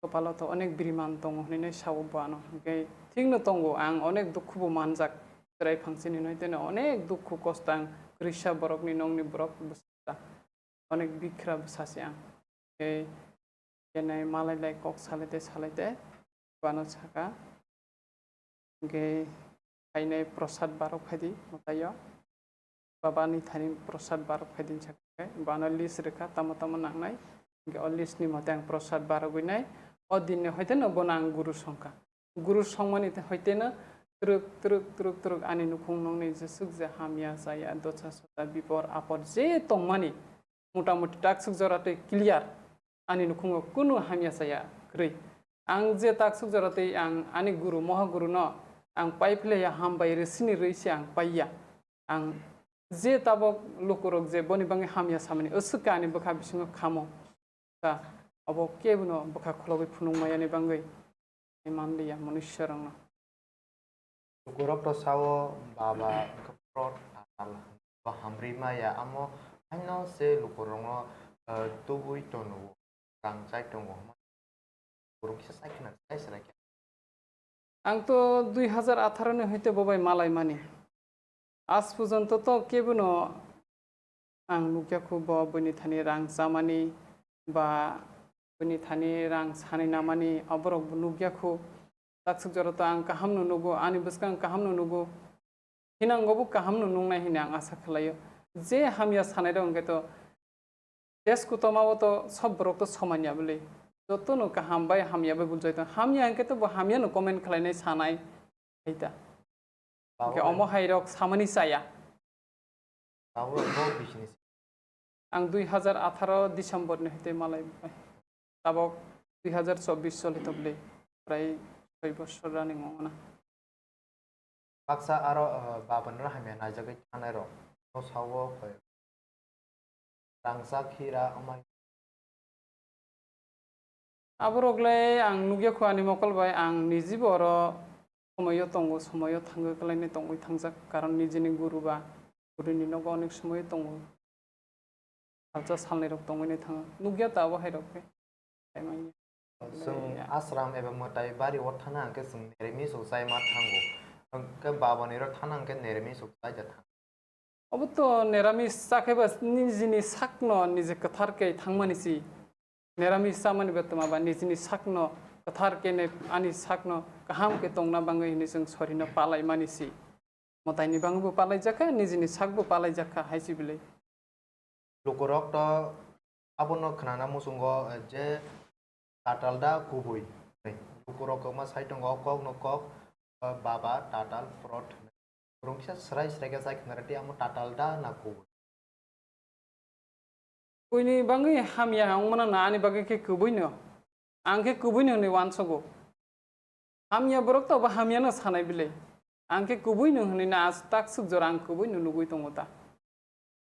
Kopalo to onek biriman tongo hinwi sao bo ano. Hingke thikno tongo, ang onek dukhu bo manjak. Chwrai phangchini hinwi teno onek dukhu kosto ang kwrwisa borokni nongni borok bwsa. Onek bikhra bwsa se ang. Hingke kenai malai lai kok salai te salai te bo ano saka. Hingke phainai prosad barok phaidi mwtaio. Baba ni thani prosad barok phaidi hinsa khe, bo ano list rwkha, tamo tamo nangnai. Hingke o list ni mote ang prosad barogwi nai. O din ni hoite no bono ang guru songkha. Guru songmani te hoite no twrwk, twrwk, twrwk, twrwk ani nukhung nokni jeswk je hamya, chaya, dosa, sosa, bipor, apor je tongmani, mota moti takswk jora tei clear. Ani nukhungo kunu hamya chaya kwrwi. Ang je takswk jora tei ang ani guru, moha guru no ang pai phlaiya, hambai rwsini rwi se ang paiya. Ang je tabok lukurok je boni bangwi hamya samani, aswk khe ani bwkha bisingo khamo. Kha, obo kebono bwkha kholobwi phunukma yani bangwi. Manliya manushya rokno. Lukurok to sao baba wngkha pro tatal, bo hamrwi maya, amo haino se lukurokno, eh, tubui tono, rang chai tongo. Lukurok kisa chai khna chai chwrai khe. Ang to dui hazar atharo ni hoite bo bai malai mani. Aaj porjonto to kebono Ang nukya khu bo buini thani rang chamani ba buini thani rang sanai namani, aborok bo nukya khu. Taksuk jora to ang kaham no nugo, ani bwskang kaham no nugo. Hinang bo kaham no nungnai hini ang asa khlaio. Je hamya sanai rok hwnkhe to Tes kutoma o to sob borok to soman ya bwle. Joto no kaham bai hamya bai buljai tong. Hamya hwnkhe to bo hamya no comment khlainai sanai. Hai ta. Hwnkhe omo hai rok samani chaya. Tabuk bo bisini. Ang dui hazar atharo December ni hwtwi malai bai. Tabok dui hazar chobbish choli to bwle. Prai soi bosor running ongna. Baksa aro, eh, babanrok hamya naijagwi thangnai rok no sao koi. Rangchak hira amai. Aborok le ang nukya khu ani mokol bai, ang nijibo oro somoyo tongo, somoyo thangwi kwlainai tongwi thangjak, karon nijini guru ba gurini nogo onek somoyo tongo. Salsa salnwi rok tongwi nai thango. Nukya ta abo hai rok khe. Chwng ashram eba mwtai bari o thana hwnkhe chwng nirmis rok chai ma thango. Hwnkhe babani ro thana hwnkhe nirmis rok chai da thango. Obo to niramis chakhe ba nijini sakno nije kwthar khe thangmani si. Niramis chamani ba twma ba nijini sakno kwthar khe ne ani sakno kaham khe tongna bangwi hwnwi chwng sorino palaimani si. Mwtaini bangwi bo palaijakha, nijini sakbo palaijakha hai si bwle. Lukurok to abono khnana muchungo, eh, je tatal da kubui. Lukurok kwbangma sai tongo, o kokno kok, eh, baba tatal prot hwnwi. Borok kisa srai srai khe chai khna rwdi, amo tatal da na kubui. Buini bangwi hamya wngmano na ani bagwi khe kubui no. Ang khe kubui no hwnwi uansugo. Hamya borok to bo hamya no sanai bile. Ang khe kubui no hwnwi na as tak suk jora ang kubui no nugui tongo ta.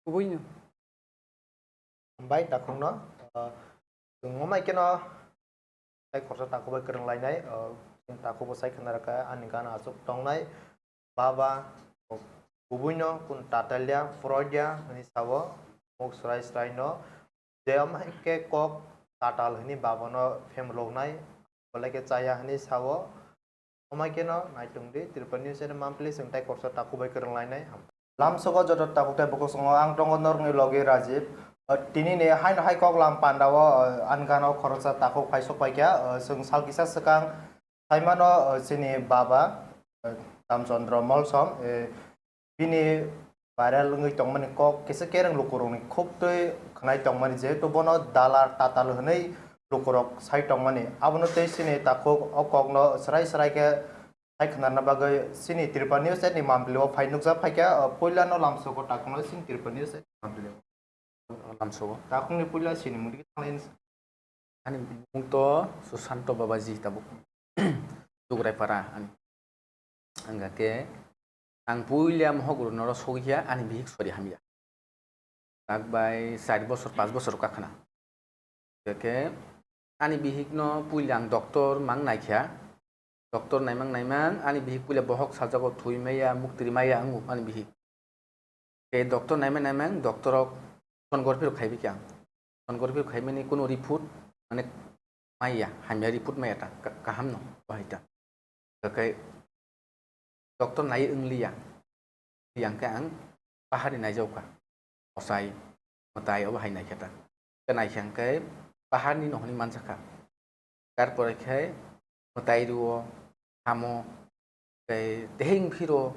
Kubui no. Hambai takhukno, ah, chwng wngmai kheno tei khoroksa takhuk bai kwrwng lainai, ah, chini takhuk bo sai khna rwkha ani gana achuk tongnai baba, kubuino kun tatalya, poroidya hwnwi sao, muk swrai swraino, je wngmai khe kok tatal hwnwi babano phemloknai, belai khe chaya hwnwi sao. Wngmai kheno naitung di, Tripura News channel monthly chwng tei khoroksa takhuk bai kwrwng lainai. Lamsogo joto takhuk tei bukhuk songo ang tongo norokni logi Rajiv. O, tini ni haino hai kok lam panda o, o, ani gana o khoroksa takhuk phai sok paikha. O, chwng sal kisa swkang saimano, o, chini baba, o, Ramchandra Molsom, e, bini viral wngwi tongmani kok kisa kereng lukurokni khuk twi khwnai tongmani, jehetu bono dalar tatal hwnwi lukurok sai tongmani. Abono tei chini takhuk o kokno swrai swrai khe Hai khwnarna bagwi chini Tripura News ni monthly o phai nukjak phaikha, o, puila no lamsogo takhukno chini Tripura News ni monthly o. Lamsogo. Takhukni puila chini mungdi khe thanglai. Ani mung to Susanto Babaji tabuk. Dugraipara ani. Ang khe ang puila mohok rwnoro sogwi kha ani bihik sori hamya. Tak bai char bosor, panch bosor wngkha khna. Hwnkhe ani bihikno puila ang doctor mang naikha. Doctor naimang naimang ani bihik puila bohok sajago thwi maya, muktri maya wngo ani bihik. Tei doctor naimang naimang doctor rok sonography rok khaibi khe ang. Sonography rok khaimani kunu report mane maya, hamya report maya ta, ka-, kaham no bahai ta. Hwnkhe doctor nai wngliya. Yang khe ang paharni naijaukha. Osai, mwtai obo hai naikhe ta. Khe naikhe ang khe paharni no hwnwi manjakha. Tarpore khe mwtai rwo, hamo, tei teheng phiro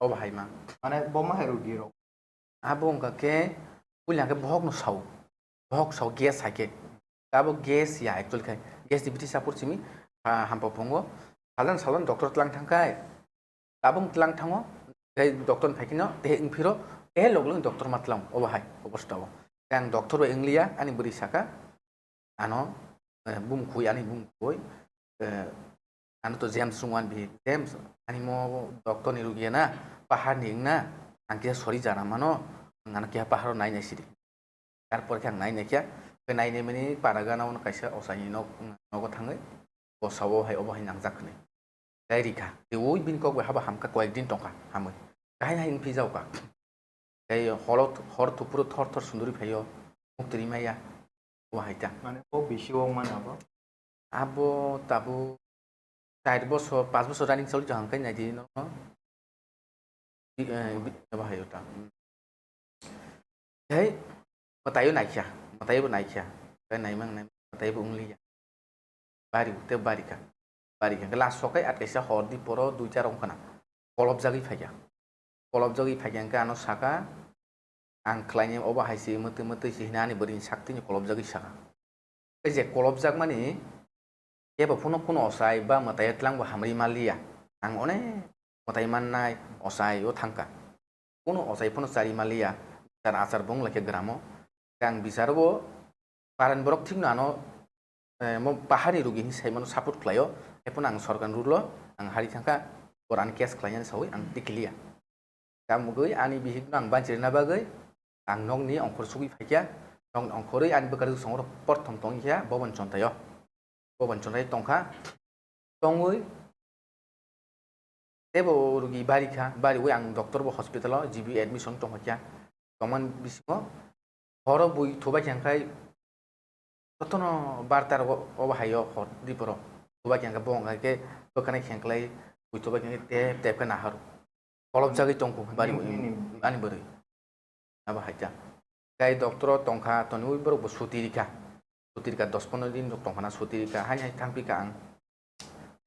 obo hai mang. Mane bo ma hai rw di rok? Abo wngkha khe puila khe bohok no sao. Bohok sao gas hai khe. Abo gas ya actually khai. Gas ni biti sapor simi, ah, hampa phungo. Salan salan doctor tlang thangkhai. Tabung tlang thango. Tei doctor ni phaikino, tei wngphiro, tei log log doctor ma tlang. Obo hai, obo stao. Tei ang doctor bai wngliya, ani bwrwi saka. Ano, eh, bumkhui, ani bumkhui. Eh, ano to James rungwan bi. James, ani mo doctor ni rugiya na, pahar ni wngna, ang kisa sori jana mano, ang ano kisa paharo nai nai sidi. Tarpor khe ang nai nai khe, khe nai nai mani para gana ono kaisa osaini nok, nogo thangwi, bosao hai obo hai nangjak hwnwi. Tei rikha, tei ui bini kok bai haba hamkha, koyek din tongkha, hamwi. Kahai hai wngphi jaokha. Tei holo, hor thupuru thor thor sunduri phaio, muktri maya, obo hai ta. Mane o bisi o mane abo? Abo tabuk char bosor, panch bosor running choli tong hwnkhe naidi no. Bi-, eh, bi-, abo hai ta. Tei mwtaio naikha, mwtaibo naikha, tei naimang naimang mwtaibo wngliya. Bari tei barikha, barikha. Hwnkhe last sokai at kaisa hor di poro duita rok wngkha na. Kolopjagwi phaikha. Kolopjagwi phaikha hwnkhe ano saka, "Ang khlainai obo hai se mwtwi mwtwi se," hwnwi ani bwrwini saktwino kolopjagwi saka. Tei je kolopjakmani kebo phano kunu ochai ba mwtai twlangbo hamri manliya. Ang onek mwtai mannai ochai o thangkha. Kunu ochai phano chari manliya, bichar achar bo wnglaikha gramo. Ang bicharo bo paran borok thikno ano, eh, mo paharni rugi hinwi saimano support khlaio. Hai phano ang sorkarni rule o ang hari thangkha, bor ani case khlainani sawi ang tikiliya. Tamugwi ani bihikno ang banchirina bagwi ang nokni ongkhor sugwi phaikha. Nokni ongkhorwi ani bwkha rwsong rok porthom tongkha Bobon Chontaio. Bobon Chontai tongkha. Tongwi teibo rugi barikha, bariwi ang doctor bo hospital o G B admission tongkha. Tongmani bisingo horo bui thubai kha hwnkhe jotono barta rogo obo haio hor di poro thubai kha hwnkhe bo hwnkhe bwkhanai khengklai bui thubai kha hwnkhe tep tep khe nahar. Kolopjagwi tongkha bari Nini, nini. Ani bwrwi. Abo hai kha. Tei doctor o tongkha, toniwi borok bo suti rikha. Suti rikha, dos pondro din rok tongkha na, suti rikha, haini hai thangpi kha ang.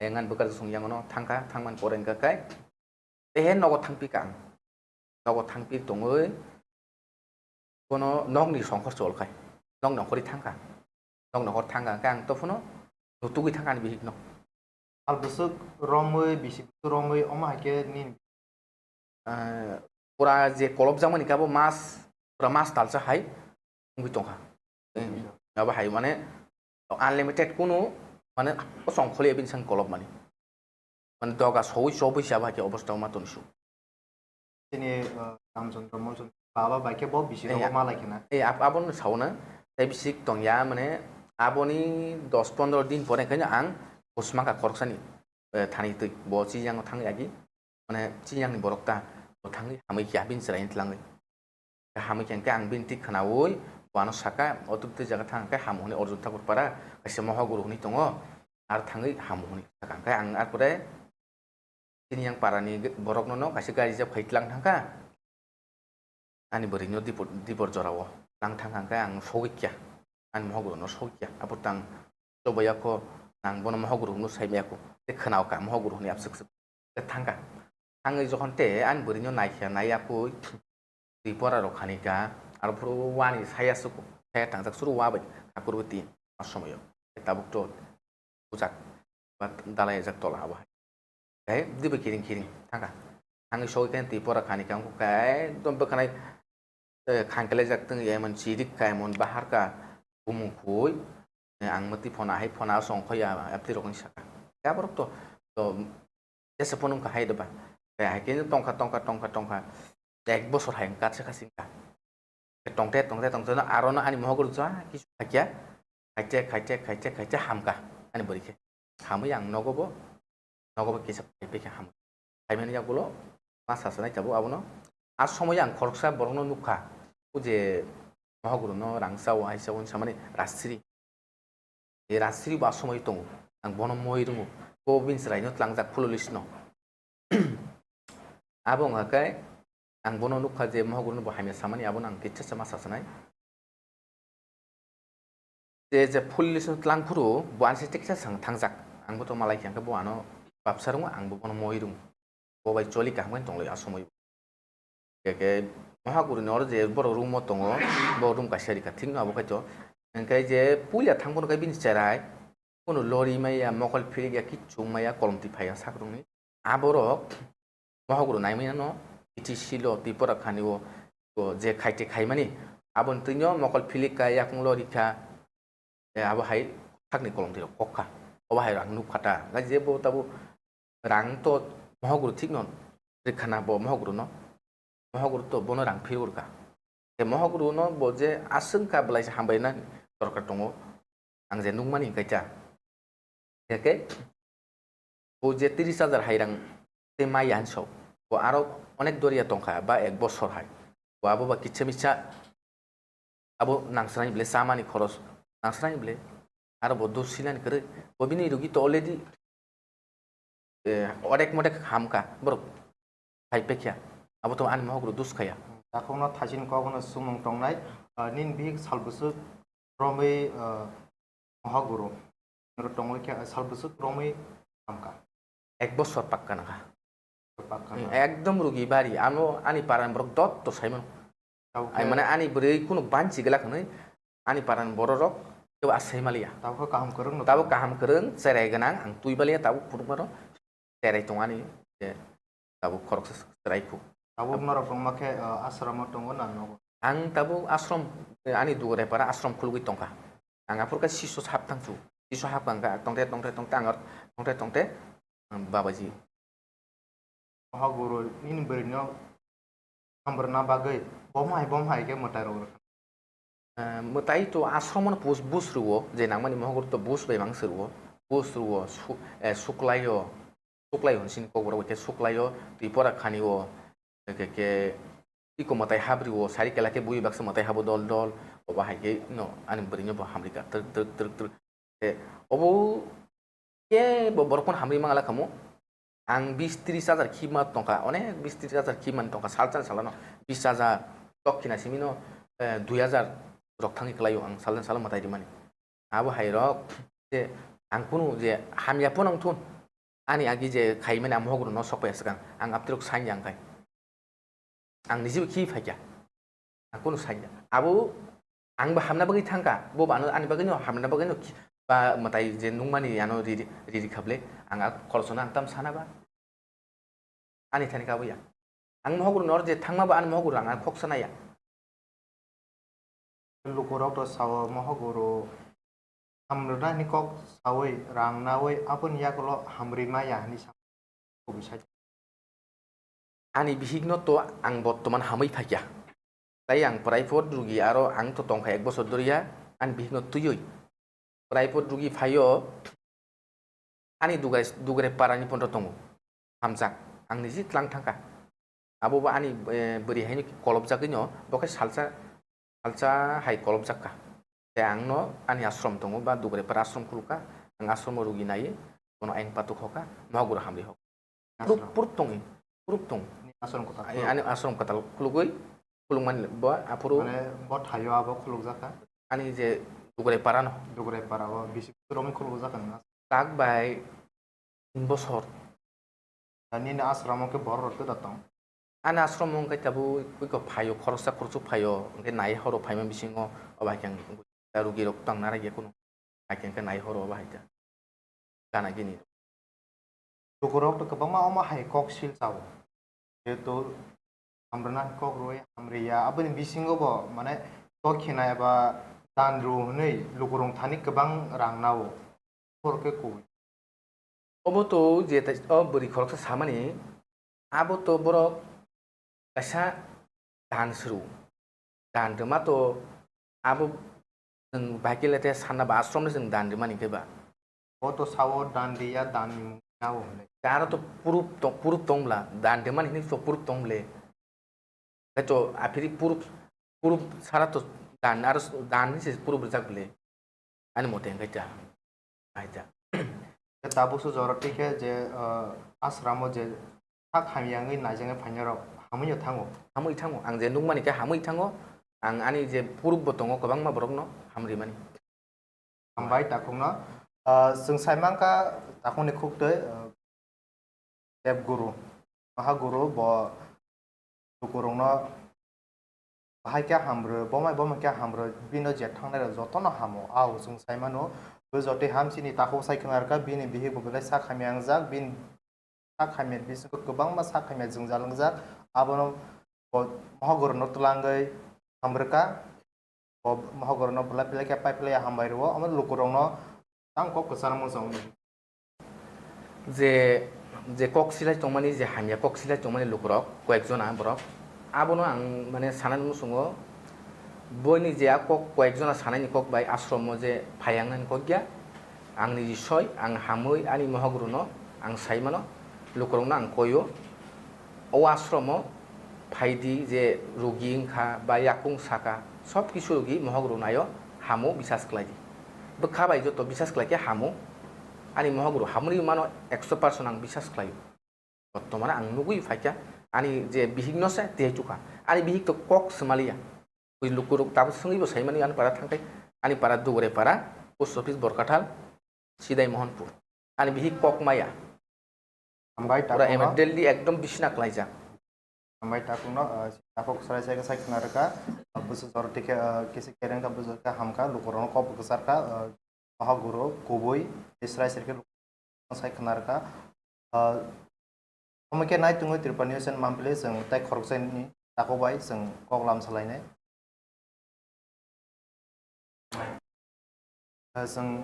Engan bwkha song yang no thangkha, thangmani pore hwnkha khe, tei he nogo thangpi kha ang. Nogo thangpi tongwi, bono nokni songkhor chol khai. Nokni ongkhorwi thangkha. Nokni ongkhor thangkha, hwnkhe ang to phano nutugwi thangkha ani bihikno. Sal bwswk romwi, bisi bwswk romwi, omo hai khe nini? Ah, pura je kolopjakmani khe abo mas, pura mas talsa hai wngwi tongkha. Hmm. Abo hai mane unlimited kunu mane kosong kholi bini sang kolopmani. Mane doga sowi chobwi se abo hai khe obostha ma toni su. Chini, uh, Ramchandra Molchandra baba bai khe bo bisi Eh, rogo malai khena. Eh, ab-, abono sauna, tei bisik tongya, mane, aboni dos pondro din pore khaino ang kusmaka khoroksani, eh, thani twi. Bo chini yango thang yagi, mane, chini yangni borok ta, bo thangwi hamwi khe, abini chwraini twlangwi. Hamwi khe hwnkhe ang bini twi khwnaui, bo ano saka, "O twi twi jaga thang khe hamu hwnwi Arjun Thakur para, kaisa mohoguru hwnwi tongo, aro thangwi hamu," hwnwi saka. Hwnkhe ang arpore, Chini yang parani ge-, borokno no kaisa gari reserve khai tlang thangkha. Ani bwrwino dipor, dipor jorao tlang thangkha hwnkhe ang sogwi kya. Ani mohogoro no sogwi kya. Aphuru tang chobaiya kho, ang bono mohogoro hwnwi sai maya kho. Tei khwnao kha mohogoro hwnwi abswk swk. Tei thangkha. Thangwi jokhon tei ani bwrwino naikha, naiya kho. Twi pora rok khani kha, aro phuru wani saya suku, saya tangjak suru wa bai khakurwi twi a somoyo. Tabuk to bujak ba dalai jak tola abo hai. Tei dibe kiring kiring thangkha. Thangwi sogwi khe twi pora khani kha, wngkha khe ekdom bwkhanai, eh, khangkhe laijak tong emon chirik kha, emon bahar kha, bumung khui, eh, ang mwtwi phona hai phona song khoya, aptwi rokni saka. Khe aborok to, to, Jesa phone wngkha hai doba. Tei hai khe tongkha, tongkha, tongkha, tongkha. Ek bosor hai wngkha, se kha singkha. Tongte, tongte, tongte, no aro no ani mohok rwkha, kisu khaikya. Khaite, khaite, khaite, khaite hamkha. Ani bwrwi khe. Hamwi ang nogo bo, nogo bo kisa phai phai khe hamkha. Phaimani yagulo, ma sasanai tabuk abono. A somoyo ang khoroksa borokno nukha. O je mohok rwno rang sao, hai sao, samani rastri. E rastri bo a somoi tongo. Ang bono moi rwngo. Bo bini chwraino tlangjak phululi sino. Abo wngkha khe ang bono nukha je mohok rwno bo hamya samani, abono ang kitsa sama sasanai. Je, je phululi sino tlang phuru bo ani side kisa sang thangjak. Ang bo to malai khe, hwnkhe bo ano babsa rwngo, ang bo bono moi rwngo. Bo bai choli kaham khe tonglai a somoi. Khe, khe, mohaguru ni oro je borok room o tongo, bo room kaisa rikha, thik no abo khaito. Hwnkhe je puila thang phano khe bini cherai, kuno lori maya, mokol philik ya, kichung maya, kolom twi phaiya sak rokni. Aborok mohaguru naimaya no, kithi silo, Tripura khani o, o je khaite khaimani, aboni twino mokol philik kha, yakung lori kha, e, abo hai sakni kolom twi rok kok kha. Obo hai rang nuk kha ta. Hwnkhe je bo tabuk rang to mohoguru thik no rwkha na bo mohoguru no. Mohoguru to bono rang phirwi rwkha. Tei mohoguru no bo je aswk kha belai se hambai na sorkar tongo. Ang je nukmani hwnkhe cha. Hwnkhe bo je tris hajar hai rang tei maya hinwi sao. Bo aro onek doriya tongkha ba ek bosor hai. Bo abo ba kitsa mitsa abo nangsrani bile chamani khoros nangsrani bile aro bo dos sinani kwrwi bo bini rugi to already, eh, odek modek hamkha borok phai pekya abo to ani mohok rok dos khaya Takhukno thaichini kokno sumung tongnai, ah, nini bihik sal bwswk romwi, ah, moha guru. Oro tongwi khe sal bwswk romwi hamkha. Ek bosor pakka nangkha. Pakka Hmm, na. Ekdom rugi bari. Ano ani parani borok dot to saimano. Tabuk Ai khe mane ani bwrwi kunu banchi glak hwnwi ani parani bororok tebo asai maliya. Tabuk khe kaham kwrwng no Tabuk tongo. Kaham kwrwng, cherai gwnang, ang twi baliya, tabuk phunukmano cherai tong ani, je tabuk khoroksa cherai khu. Tabuk norok tongma khe, uh, asramo tongo na nogo? Ang tabuk asrom, eh, ani dugre para asrom khulugwi tongkha. Ang aphur khe siso hap thangsu. Siso hap kangkha, tongte, tongte, tongte, ang tongte, tongte, ang babaji. Moha guru nini bwrwino hambrwna bagwi bomhai bomhai khe mwtai rok rwkha. Eh, mwtai to asromo no bus, bus rwo, je nangmani moha guru to bus bai mang se rwo, bus rwo, su-, eh, suklaio, suklaio hwn sini kokborok bai khe suklaio, twi pora khanio, eke ke iko mwtai habrio, sari kela khe bui baksa mwtai habo dol dol, obo hai khe no ani bwrwino bo hamrika twrwk twrwk twrwk twrwk. Te obo kebo borok phano hamri mangala kamo. Ang bis tris hajar khibma tongkha, onek bis tris hajar khibmani tongkha, salsa salano bis hajar, tok khina simino, eh, dui hajar rok thangwi kwlaio ang salsa salo mwtai rimani. Abo hai rok je ang kunu je hamya phano wngthun, ani agi je khaimani ang mohok rokno sokpaiya swkang, ang aptirok sanya wngkhai. Ang nijebo khi phaikha. Ang kunu sanya. Abo ang bo hamna bagwi thangkha. Bo bo ano ani bagwino hamna bagwino khi-, ba mwtai je nungmani ano riri, riri kha ble. Ang a khoroksono ang tam sana ba. Ani thani kha bo ya. Ang mohok rokno je thangma bo ani mohok rok ang khok sana ya. Lukurok to sao, moha guru hamrwna hini kok saui, rang naui, aboni yagulo hamrwi maya hini sa-, kubui sai. Ani bihikno to ang bottoman hamwi phaikha. Tai ang private rugi aro ang to tongkha ek bosor doriya, ani bihikno twiwi. Private rugi phaio, ani dugre, dugre parani pondo tongo. Hamjak. Ang niji tlang thangkha. Abo bo ani, eh, bwrwi haino kolopjagwino, bo khe salsa, salsa hai kolopjak kha. Te ang no ani ashram tongo, ba dugre para ashram khulukha, ang ashram o rugi nai, bono ayang patuk hoka, nohaguro hamri hoka. Proof, Ashram. Proof tongwi, proof tong. Ni ashram kwtal Ani, khuluk. Ani ashram kwtal khulugwi, khulukmani bo aphuru Mane bo thaio abo khulukjak kha? Ani je dugre para no. Dugre para o bisi romwi khulukjak kha nang? Tak bai tin bosor. Da nini ashram o khe borok rok da tong? Ani ashram o hwnkhe tabuk iko phaio, khoroksa khoroksa phaio, hwnkhe nai horo phaima bisingo obo hai khe ang rugi rok tang nara ya kunu. Hai khe hwnkhe nai horo obo hai khe gana gini. Lukurok to kwbangma omo hai kok sil chao. Jehetu hamrwna kok rwui hamriya, aboni bisingo bo mane kok khina eba dan rw hwnwi lukurok thani kwbang rang nao. Borok khe kubui. Obo to je tai, o bwrwi khoroksa samani, abo to borok kaisa dan suru. Dan rwma to abo chwng bahai khe le te sanna ba ashram no chwng dan rwmani khe ba. Bo to sao dan riya, dan ni mung nao hwnwi. Aro to proof tong, proof tong bla, dan rwmani hinwi to proof tong ble. Khe to aphiri proof, proof sara to dan, aro dan ni se proof rwjak ble. Ani mote hwnkhe ta, hai ta. Tabuk se jora twi khe je, ah, ashram o je sak hamya wngwi naijaknai phainai rok hamwi no thango. Hamwi thango. Ang je nukmani khe hamwi thango. Ang ani je proof bo tongo kwbangma borokno hamrimani. Hambai takhukno. Ah, chwng sai mankha takhukni khuktwi, ah, Dev Guru, Maha Guru bo lukurokno bahai khe hamrw, bomai bomai khe hamrw, bino je thangnai rok jotono hamo. Au chwng sai mano, bo jotoi ham chini takhuk sai khwna rwkha, bini bihik bo belai sak hamya wngjak, bini sak hamya bisingo kwbangma sak hamya jwngjal wngjak, abono bo Maha Guru no twlangwi hamrwkha. Bo mohogorno belai belai khe pai phlai hambai rwo, omo lukurokno tang kok kwchar mojong. Je, je kok silai tongmani, je hamya kok silai tongmani lukurok, koyekjona borok, abono ang, mane, sanani muchungo, boini je a kok, koyekjona sanaini kok bai ashromo je phaiyangnani kok ya, ang niji soi, ang hamwi ani mohogorno ang sai mano, lukurokno ang koio, o ashromo phaidi je rugi wngkha ba yakung saka, sob kisu rugi mohok rwnaio hamo bisas khlaidi. Bwkha bai joto bisas khlaikhe hamo, ani mohok rw hamri mano ekso percent ang bisas khlaio. Bottomano ang nugwi phaikha, Ani je bihik no se tei chukha. Ani bihik to kok swmaliya. Bui lukurok tabuk swngwi bo saimani ani para thangkai. Ani para Dugore para, post office Borkathal, Sidai Mohanpur. Ani bihik kok maya. Hambai. Pura takungno. Emergency ekdom bisna klaijak. Hambai takungno, ah, takhuk sarai sarai khe sai khna rwkha. Ah, bwswk jora tikhe, ah, kisi kereng kha, bwswk khe hamkha, lukurokno kok bo kwcharkha, ah, Moha Guru kubui tei sarai sarai khe lukurokno sai khna rwkha. Ah, omo khe nai tongwi Tripura News and Monthly chwng tei khoroksa ni takhuk bai chwng kok lam salainai. Chwng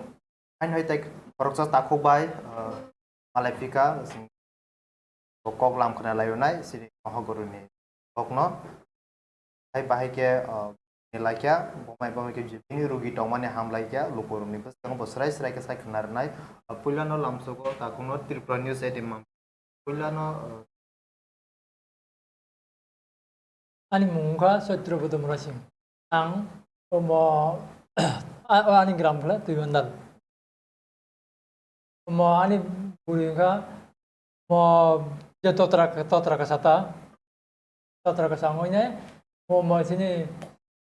haino hai tei khoroksa takhuk bai, ah, malai phika, chwng bo kok lam khna laio nai, chini Moha Guru ni kokno. Hai bahai khe, ah, ni laikya, bomai bomai khe bini rugi tongmani ham laikya, lukurokni bwskango bo srai srai khe sai khna rwnai. Ah, puilano lamsogo takhukno Tripura News at Imam. Puilano, ah, Ani mung wngkha Satrabodho Murasing. Ang omo, a-, o ani gram khe Tuibandal. Omo ani bwrwi wngkha, omo je totra, totra kwchata, totra kwchang wngwi nai, omo chini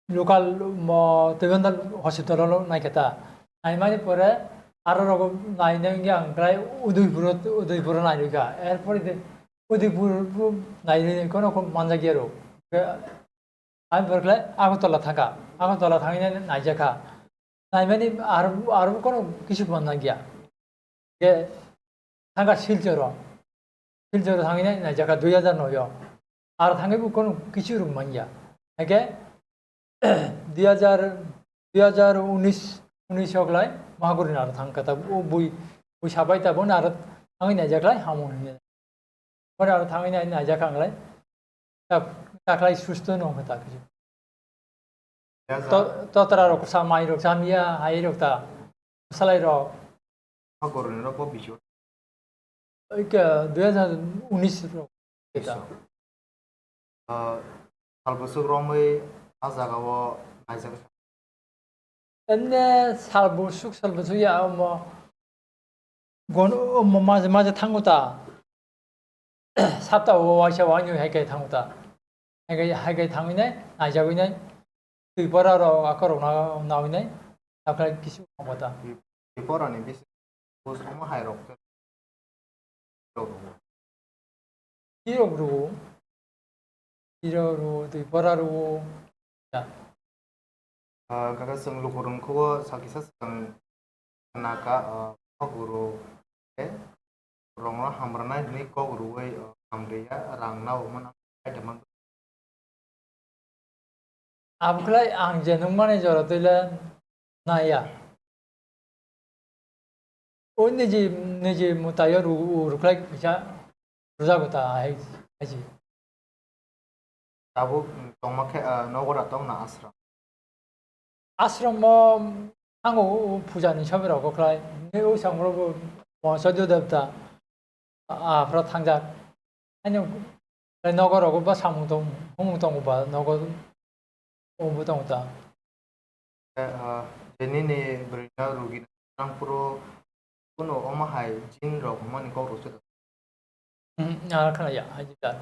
local mo Tuibandal hospital o naikha ta. Naimani pore aro rogo nainai wngya ang khlai Udaipur, Udaipur o nairwkha. Erpore de Udaipur bo nairwi kono ko manjakya ro. Ke, ang pore khlai Agartala thangkha. Agartala thangwi nai naijakha. Naimani aro, aro kono kisu manjakya. Ke thangkha Silchar o. Silchar o thangwi nai naijakha dui hajar noi o. Aro thangwi bo kono kisu rwng manya. Hake dui hajar, dui hajar unis, unis o klai Mahagurini aro thangkha ta, o bui, bui sabai ta bono aro thangwi naijakhlai hamo hinwi. Bono aro thangwi nai, naijakha ang lai. Ta, ta khlai susto no wngkha ta kisu. To, totra rok sa mai rok sa miya hai rok ta. Salai rok. Mahagurini rok bo bisu. Oike dui hajar unis rok. Bisu. Ah, sal bwswk romwi a jaga o naijak. Enne sal bwswk, sal bwswk ya omo gon-, omo maje maje thango ta. Sapta o waisa wainwi hai kai thango ta. Hai kai, hai kai thangwi nai, naijagwi nai. Twi pora rok akorok na-, nawi nai. Takhwlai kisu thango ta. Twi pora ni bisi bus omo hai rok. Tirok rwo, tirok rwo, twi pora rwo. Ya. Ah, kaka chwng lukurok khubo sakisa swkang naka, ah, kok rwo, eh, rongno hamrwnai hwnwi kok rwwi, ah, hamriya, rang nao hwnmano. Abo khlai ang je nukmani jora twi le naiya. O niji, niji mwtaio ru-, ru-, rwkhlai kisa rwjago ta hai, hai se. Tabuk tongma khe, ah, nogo da tong na ashram? Ashram o thango o puja ni sobi rok khlai. Ni o samro bo Mohasadyo Devta, ah, aphra thangjak. Ani nogo rogo ba samung tong, humung tongo ba nogo o bo tongo ta. Eh, ah, je nini bwrwino rugi nangphuru kunu omo hai jin rok hwnmani kok rwswk. Hmm, ah, khna ya, hai jita.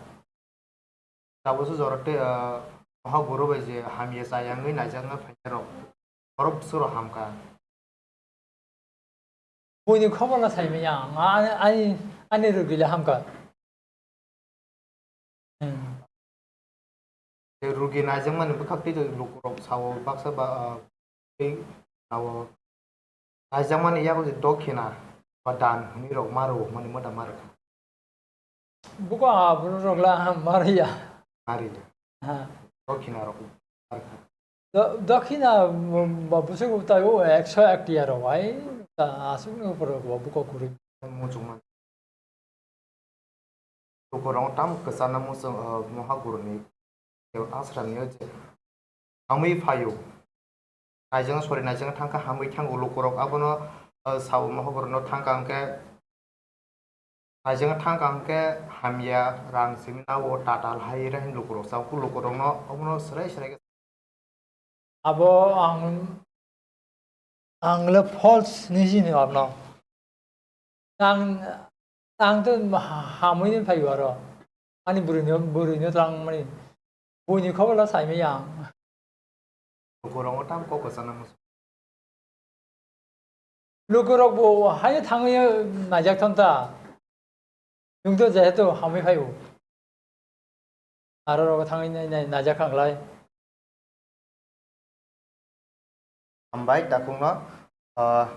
Tabukso jora tei, ah, Moha Guru bai je hamya chaya wngwi naijakna phainai rok, borok bwswk rok hamkha. Buini khobor no sai manya ang, ani, ani, ani rugi le hamkha. Hmm. Tei rugi naijakmani bwkhak tei lukurok sao baksa ba, ah, tei sao naijakmani yago je dokhina ba dan hwnwi rok ma rwo hwnmani moda ma rwkha. Buko aphuru rok la ma rwya. Ma rwya. Ha. Dokhina rok ma rwkha. Do-, dokhina, um, ba bwswk tai o ekso ek tiya rok ai ta aswk ni upor rok bo buko kwrwi. Muchungma. Lukurok tamo kwchana muchung, uh, Moha Guruni ashram ni je hamwi phaio. Naijang sori naijang thangkha hamwi thango lukurok abono, uh, sao Moha Guruno thangkha hwnkhe naijang thangkha hwnkhe hamya rang simi nao tatal hai ra hin lukurok sao lukurokno obono srai srai khe. Abo ang, ang le false ni sini abno. Ang, ang to ha-, hamwi ni phai aro. Ani bwrwino, bwrwino twlangmani. Buini khobor la saimaya ang. Lukurokno tamo kok kwchangna muchung. Lukurok bo haino thangwi naijak thon ta. Chwng to jehetu hamwi phaibo. Aro rogo thangwi nai, nai, naijak kha khlai. Hambai takhukno, ah,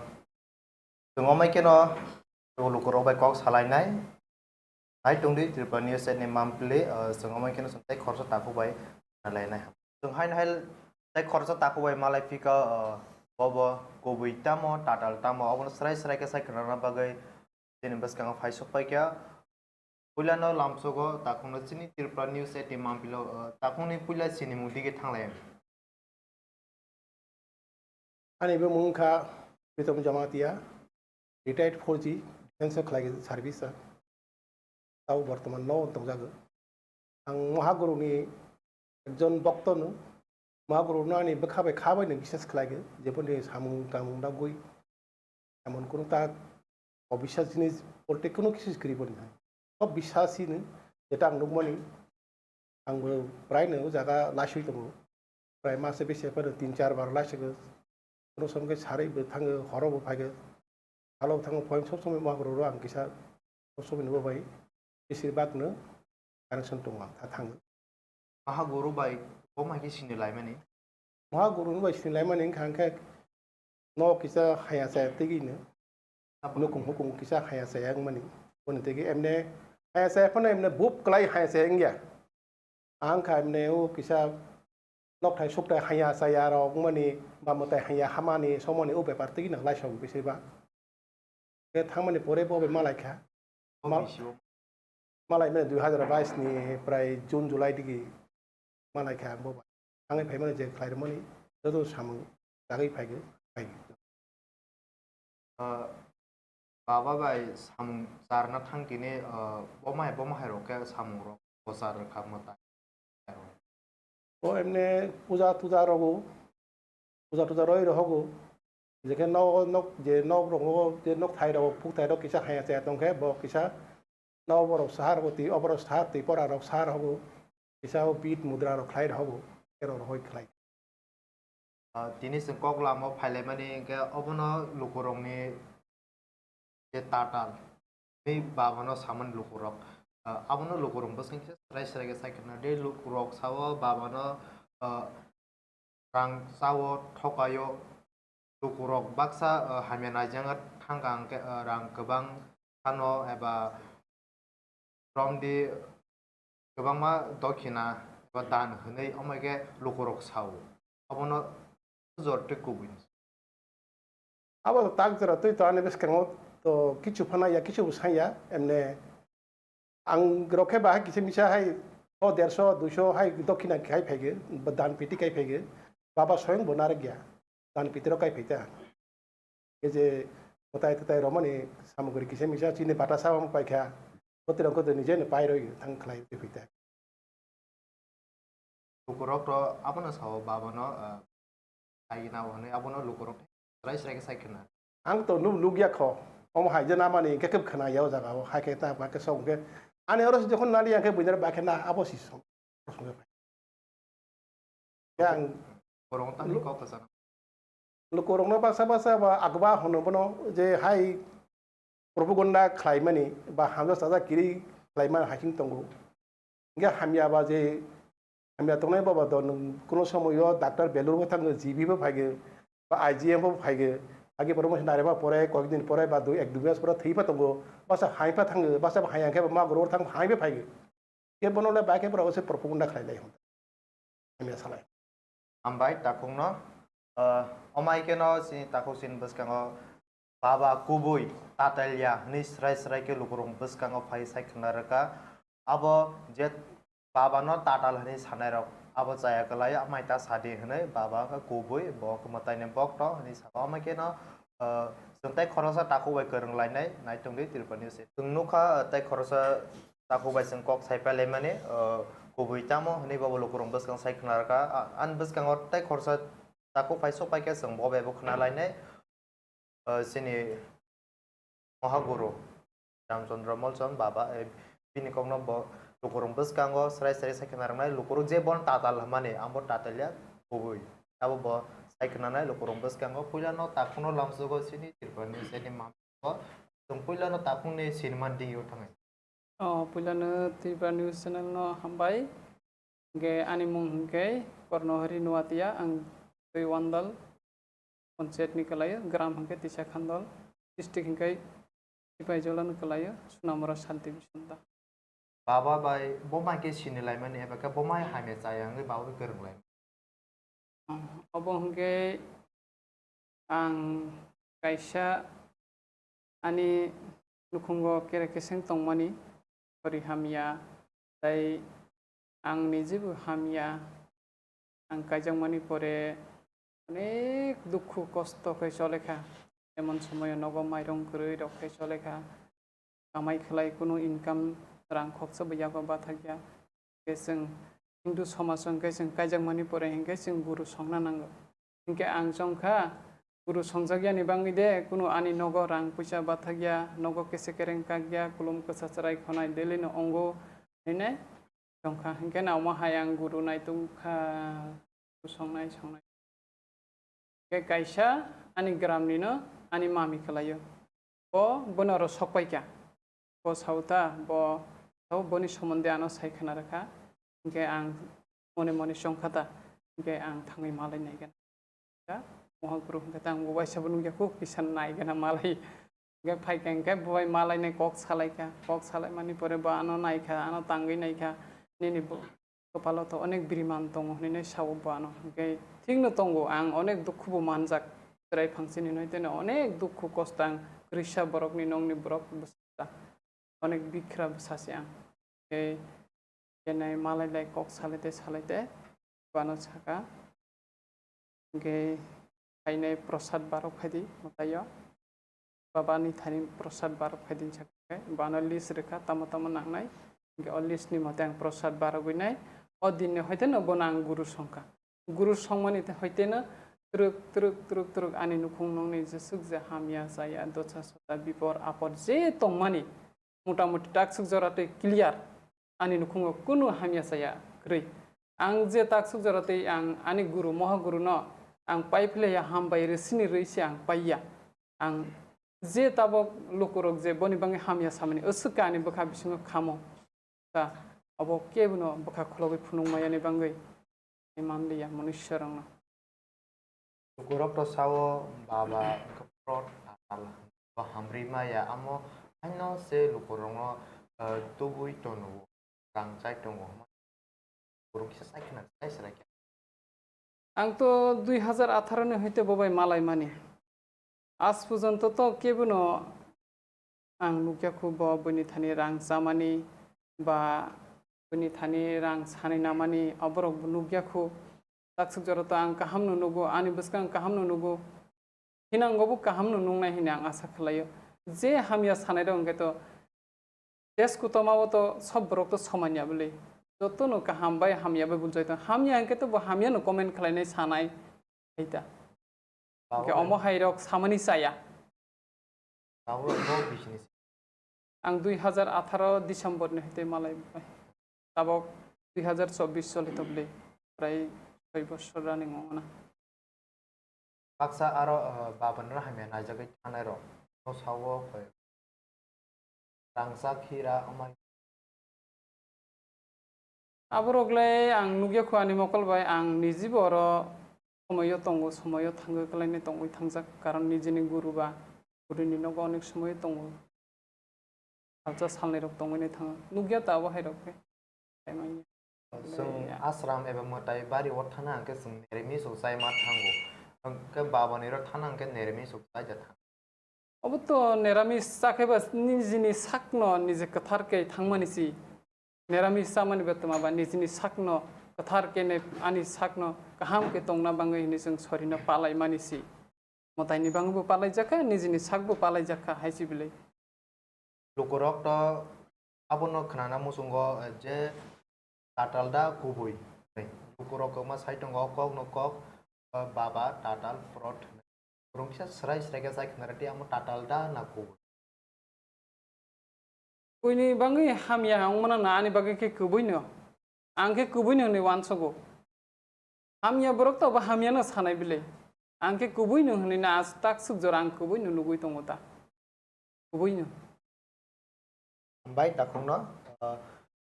chwng omai kheno lukurok bai kok salainai. Nai tongdi Tripura News ni mampli, ah, chwng omai kheno chwng tei khoroksa takhuk bai salainai. Chwng haino hai tei khoroksa takhuk bai malai phika, ah, bobo kubui tamo, tatal tamo, obono srai srai khe sai khwnana bagwi chini bwskango phai sok pai kha. Puilano lamsogo takhukno chini Tripura News eighteen mampilo, ah, takhukni puila sinimung dige thanglai. Ani bumung wngkha Pritom Jamatia, retired four G, defense o khlai service o. Tabo bortoman no tongjago. Ang Mahaguru ni ekjon bokto no, Mahaguru no ani bwkha bai kha bai no biswas khlai, jeboni samung tamung dagwi emon kunu ta obiswas jinis bolte kunu kisu kwrwi boni hai. Sob biswas hino, jeta ang nukmani, ang bo prai no o jaga laiswi tongo. Prai masa bese phano tin char bar laiswi khe. Kono som khe sarwi bo thango, horo bo phai khe. Salo bo thango, poem sob somoi Mahaguru ro ang kisa sob somoi no bo bai. Besir bak no connection tongo ang, tha thango. Mahaguru bai bo mai khe sini laimani? Mahaguru bai sini laimani wngkha hwnkhe no kisa haya chaya tigi no. Nukung hukung kisa haya chaya wngmani. Boni tigi emne haya chaya phano emne bup klai haya chaya wngya. Ang kha emne o kisa nokthai sukthai haya chaya rok wngmani ba mwtai haya hamani somoni o bepar tigi no laisok bisir ba. Khe thangmani pore bo bai malai kha. Mal-, malai mani dui hazar bais ni prai June, July digi malai kha ang bo bai. Thangwi phaimani je khlai rwmani joto samung dagwi phai khe phai. Ah, baba bai samung charna thang kini, ah, bo mai, bo mai rok khe samung rok bo char kha mwtai. O emne puja tuja rogo, puja tuja roi rohogo. Jekhe nok, nok, je nok rogo, je nok thai rogo, phuk thai rok kisa haya chaya tongkhe, bo kisa nok borok sahar rok twi, oborok sahar twi pora rok sahar rogo. Kisa o bit mudra rok khlai rohogo, ero rohoi khlai. Ah, tini chwng kok lama o phailaimani hwnkhe obono lukurokni je tatal, tei babano samani lukurok, ah, abono lukurok bwskango khe srai srai khe sai khna. Tei lukurok sao babano, ah, rang chao thokaio, lukurok baksa, ah, hamya naijak thangkha hwnkhe, ah, rang kwbang phano eba romdi kwbangma dokhina eba dan hwnwi, omo khe lukurok sao. Abono jor tei kubui. Abo tak jora twi to ani bwskango to kichu phano ya, kichu bo sanya, emne ang rok khe bahai kisa misa hai o derso, duiso hai dokhina khai phaigwi, dan piti khai phaigwi, baba soyong bo narwk ya, dan piti rok khai phaita. Khe je mwtai twtai romani samung kwrwi kisa misa chini bata sabo paikha, bwtwi rok khe nije no pai roi thang khlai phaita. Lukurok to abono sao, babano, ah, saigina hwnwi abono lukurok srai srai khe sai khna. Ang to nuk, nukya kho. Omo hai je namani hwnkhe khe khna ya o jaga o, hai khe ta ba khe song khe. Ani oro se jokhon nali yang khe buinar ba khe na abo si song. Yang borok tani lu-, kok kwchang. Lukurokno baksa baksa ba agba hwno bono je hai propaganda khlaimani ba hamjak sajak kiri khlaimani hai khe tongo. Hingke hamya ba je hamya tongnai baba do nwng kuno somoyo doctor Belur bo thango, G B bo phaigwi, ba I G M bo phaigwi, agi promotion narema pore, koyekdin pore ba dui, ek dui mas pore thwi pha tongo, basa hai pha thango, basa hai ang khe ma goro thang hai pha phaigwi. Ke bono le ba ke boro se propaganda khlai lai hwn. Hamya salai. Hambai takhukno, ah, omai keno chini takhuk chini bwskango baba kubui tatalya hwnwi srai srai khe lukurok bwskango phai sai khna rwkha. Abo je babano tatal hwnwi sanairok abo chaya kwlai, amai ta sadi hwnwi baba khe kubui bo khe mwtaini bokto hwnwi saka. Omai keno, ah, chwng tei khoroksa takhuk bai kwrwng lainai nai tongdi Tripura News. Chwng nukha, ah, tei khoroksa takhuk bai chwng kok sai pailaimani, ah, kubui tamo hwnwi bobo lukurok bwskang sai khna rwkha. Ah, ani bwskango tei khoroksa takhuk phai sok pai khe chwng bo bai bo khna lainai. Ah, chini Mahaguru Ramchandra Molchand baba, eh, Bini kokno bo lukurok bwskango srai srai sai khna rwnai, lukurok je bono tatal hwnmani, abo tatal ya kubui. Abo bo sai khna nai lukurok bwskango, puilano takhukno lamsogo chini Tripura News ni mami bo. Chwng puilano takhukni sinima dingyo thangai. O, puilano Tripura News Channel no hambai. Hingke ani mung hingke Kornohari Nuatia, ang twi Wandal, Panchayat ni kwlaio, gram hingke Tisa Khandol, district hingke Sipaijala ni kwlaio, Sunamura Santi Bisonta. Baba bai boma khe sini laimani eba khe boma hamya chaya wngwi baba bai kwrwng lai. Obo hingke ang kaisa ani nukhungo kere keseng tongmani, pori hamya, tai ang nijibo hamya, ang kaijakmani pore onek dukhu kosto khe cholekha, emon somoyo nogo mairung kwrwi rok khe cholekha, kamai khlai kunu income rang khoksa bo yago bathakya, khe chwng Hindu somaj o hingke chwng kaijakmani pore hingke chwng guru songna nango. Hingke ang chongkha, guru songjakya ni bangwi de, kunu ani nogo rang puisa bathakya, nogo kese kereng kakya, kulum kwsa chwrai khonai daily no ongo, hinwi chongkha. Hingke na omo hai ang guru nai tongkha, guru songnai, songnai. Hingke kaisa ani gram ni no ani mami kwlaio. Bo bono oro sok paikha. Bo sao ta, bo sao boni somonde ano sai khna rwkha. Hingke ang mone mone chongkha ta, hingke ang thangwi malai nai gana. Mohor guru hingke ta ang bo waisa bo nukya kho, kisa nai gana malai. Hingke phaikha hingke bo bai malai nai kok salai kha. Kok salai mani pore bo ano nai kha, ano tangwi nai kha. Nini bo kwpalo to onek biriman tongo hinwi sao bo ano. Hingke thikno tongo, ang onek dukhu bo manjak. Chwrai phangsini hinwi teno onek dukhu kosto ang kwrwisa borokni nongni borok bwsa. Onek bikhra bwsa se ang. Hingke kenai malai lai kok salai te salai te bo ano saka. Hingke phainai prosad barok khaidi mwtaio. Baba ni thani prosad barok khaidi sakhe, bano list rwkha, tamo tamo nangnai. Hingke o list ni mote ang prosad barogwi nai. O din ni hoite no bono ang guru songkha. Guru songmani te hoite no twrwk, twrwk, twrwk, twrwk ani nukhung nongni jeswk je hamya, chaya, dosa, sota, bipor, apor je tongmani, mota moti takswk jora tei clear. Ani nukhungo kunu hamya chaya kwrwi. Ang je takswk jora tei ang ani guru, moha guru no ang pai philaiya, hambai rwsini rwi se ang paiya. Ang je tabok lukurok je boni bangwi hamya samani, aswk khe ani bwkha bisingo khamo. Ta abo kebono bwkha khulogwi phunukma yani bangwi manliya, munusurokno. Lukurok to sao, baba wngkha pro tatal, bo hamri maya, amo haino se lukurokno, eh, tubui tono, rang chai tongo. Lukurok kisa chai khna chai srai khe. Ang to dui hazar atharo ni hoite bo bai malai mani. Aaj porjonto to kebono ang nukya khu bo bini thani rang chamani ba bini thani rang sanai namani, aborok bo nukya khu. Takswk jora to ang kaham no nugo, ani bwskang kaham no nugo. Hinango bo kaham no nungnai hini ang asa khlaio. Je hamya sanai rok hwnkhe to Desh kutomao to sob borok to soman ya bwle. Joto no kaham bai hamya bai buljai tong. Hamya hwnkhe to bo hamya no comment khlainai sanai. Hai ta. Hwnkhe omo hai rok samani chaya. Ang dui hazar atharo December ni hwte malai bai. Tabok dui hazar chobbish choli to bwle. Prai soi bosor running ongna. Baksa aro, eh, baban ro hamya naijagwi thangnai rok no sao, eh, rangchak hira amai. Aborok le ang nukya khu ani mokol bai, ang nijibo oro somoyo tongo, somoyo thangwi kwlainai tongwi thangjak, karon nijini guru ba guruni nogo onek somoyo tongo. Salsa salnwi rok tongwi nai thango. Nukya ta abo hai rok khe. Chwng ashram eba mwtai bari o thana hwnkhe chwng nirmis o chai ma thango. Hwnkhe baba ni ro thana hwnkhe nirmis o chai ja thango. Obo to nirmis cha khe ba nijini sakno nije kwthar khe thangmani si. Nirmis chamani bo twma ba nijini sakno kwthar khe ne ani sakno kaham khe tongna bangwi hinwi chwng sorino palai mani si. Mwtaini bangwi bo palai jakha, nijini sakbo palai jakha hai si bwle. Lukurok to abono khnana muchungo, eh, je tatal da kubui. Lukurok kwbangma sai tongo, o kokno kok, eh, baba tatal prot hwnwi. Kwrwngsa srai srai khe chai khna rwdi, amo tatal da na kubui. Buini bagwi hamya wngmano na ani bagwi khe kubui no. Ang khe kubui no hwnwi uansugo. Hamya borok to bo hamya no sanai bile. Ang khe kubui no hwnwi na as tak suk jora ang kubui no nugui tongo ta. Kubui no. Hambai takhukno, ah,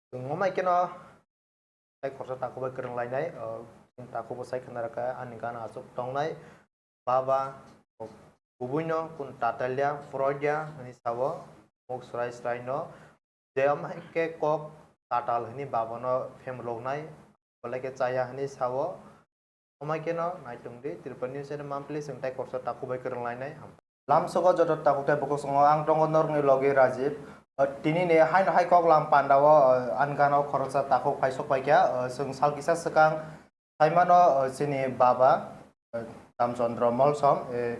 chwng wngmai kheno tei khoroksa takhuk bai kwrwng lainai, ah, chwng takhuk bwsai khna rwkha ani gana aswk tongnai. Baba, kubuino kun tatalya, poroya hwnwi sao, muk srai srai no, je amhai khe kok tatal hwnwi babano phemloknai, belai khe chaya hwnwi sao. Amhai kheno naitung di, Tripura News channel monthly chwng tai khoroksa takhuk bai kwrwng lainai. Lamsogo joto takhuk tai bukhuk songo ang tongo norokni logi Rajiv. O, tini ni haino hai kok lam panda o, o, ani gana o khoroksa takhuk phai sok paikha, o, chwng sal kisa swkang Saimano, o, chini baba, o, Ramchandra Molsom, e,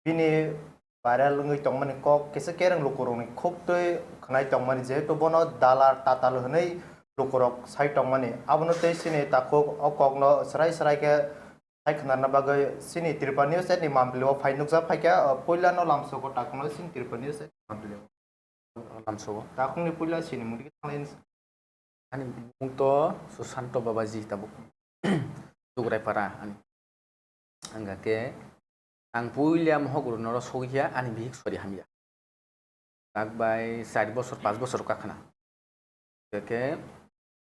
bini viral wngwi tongmani kok kisa kereng lukurokni khuk twi khwnai tongmani, jehetu bono dalar tatal hwnwi lukurok sai tongmani. Abono tei chini takhuk o kokno srai srai khe sai khwnarna bagwi chini Tripura News ni monthly o phai nukjak phaikha, o, puilano lamsogo takhukno chini Tripura News ni monthly o. Lamsogo. Takhukni puila sinimung thanglai. Ani mung to Susanto Babaji tabuk. Dugraipara ani. Ang khe ang puila mohok rwnoro sogwi kha ani bihik sori hamya. Tak bai char bosor, panch bosor kakhna. Khe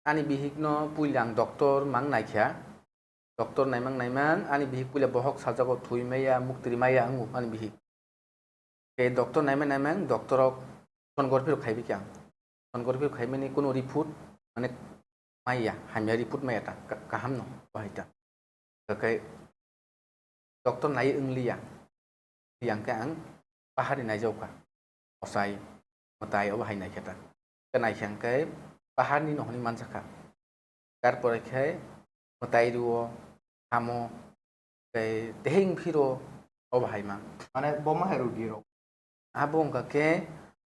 ani bihikno puila ang doctor mang naikha. Doctor naimang naimang ani bihik puila bohok sajago thwi maya, muktri maya wngo ani bihik. Tei doctor naimang naimang doctor rok sonography rok khaibi khe ang. Sonography rok khaimani kuno report mane maya, hamya report maya ta, ka-, kaham no bahai ta. Kakai doctor nai wngliya. Yang khe ang paharni naijao kha. Osai, mwtai obo hai naikhe ta. Khe naikhe ang khe paharni no hwnwi manjakha. Tarpore khe mwtai rwo, hamo, tei teheng phiro obo hai ma. Mane bo ma hai rw di rok. Abo wngkha khe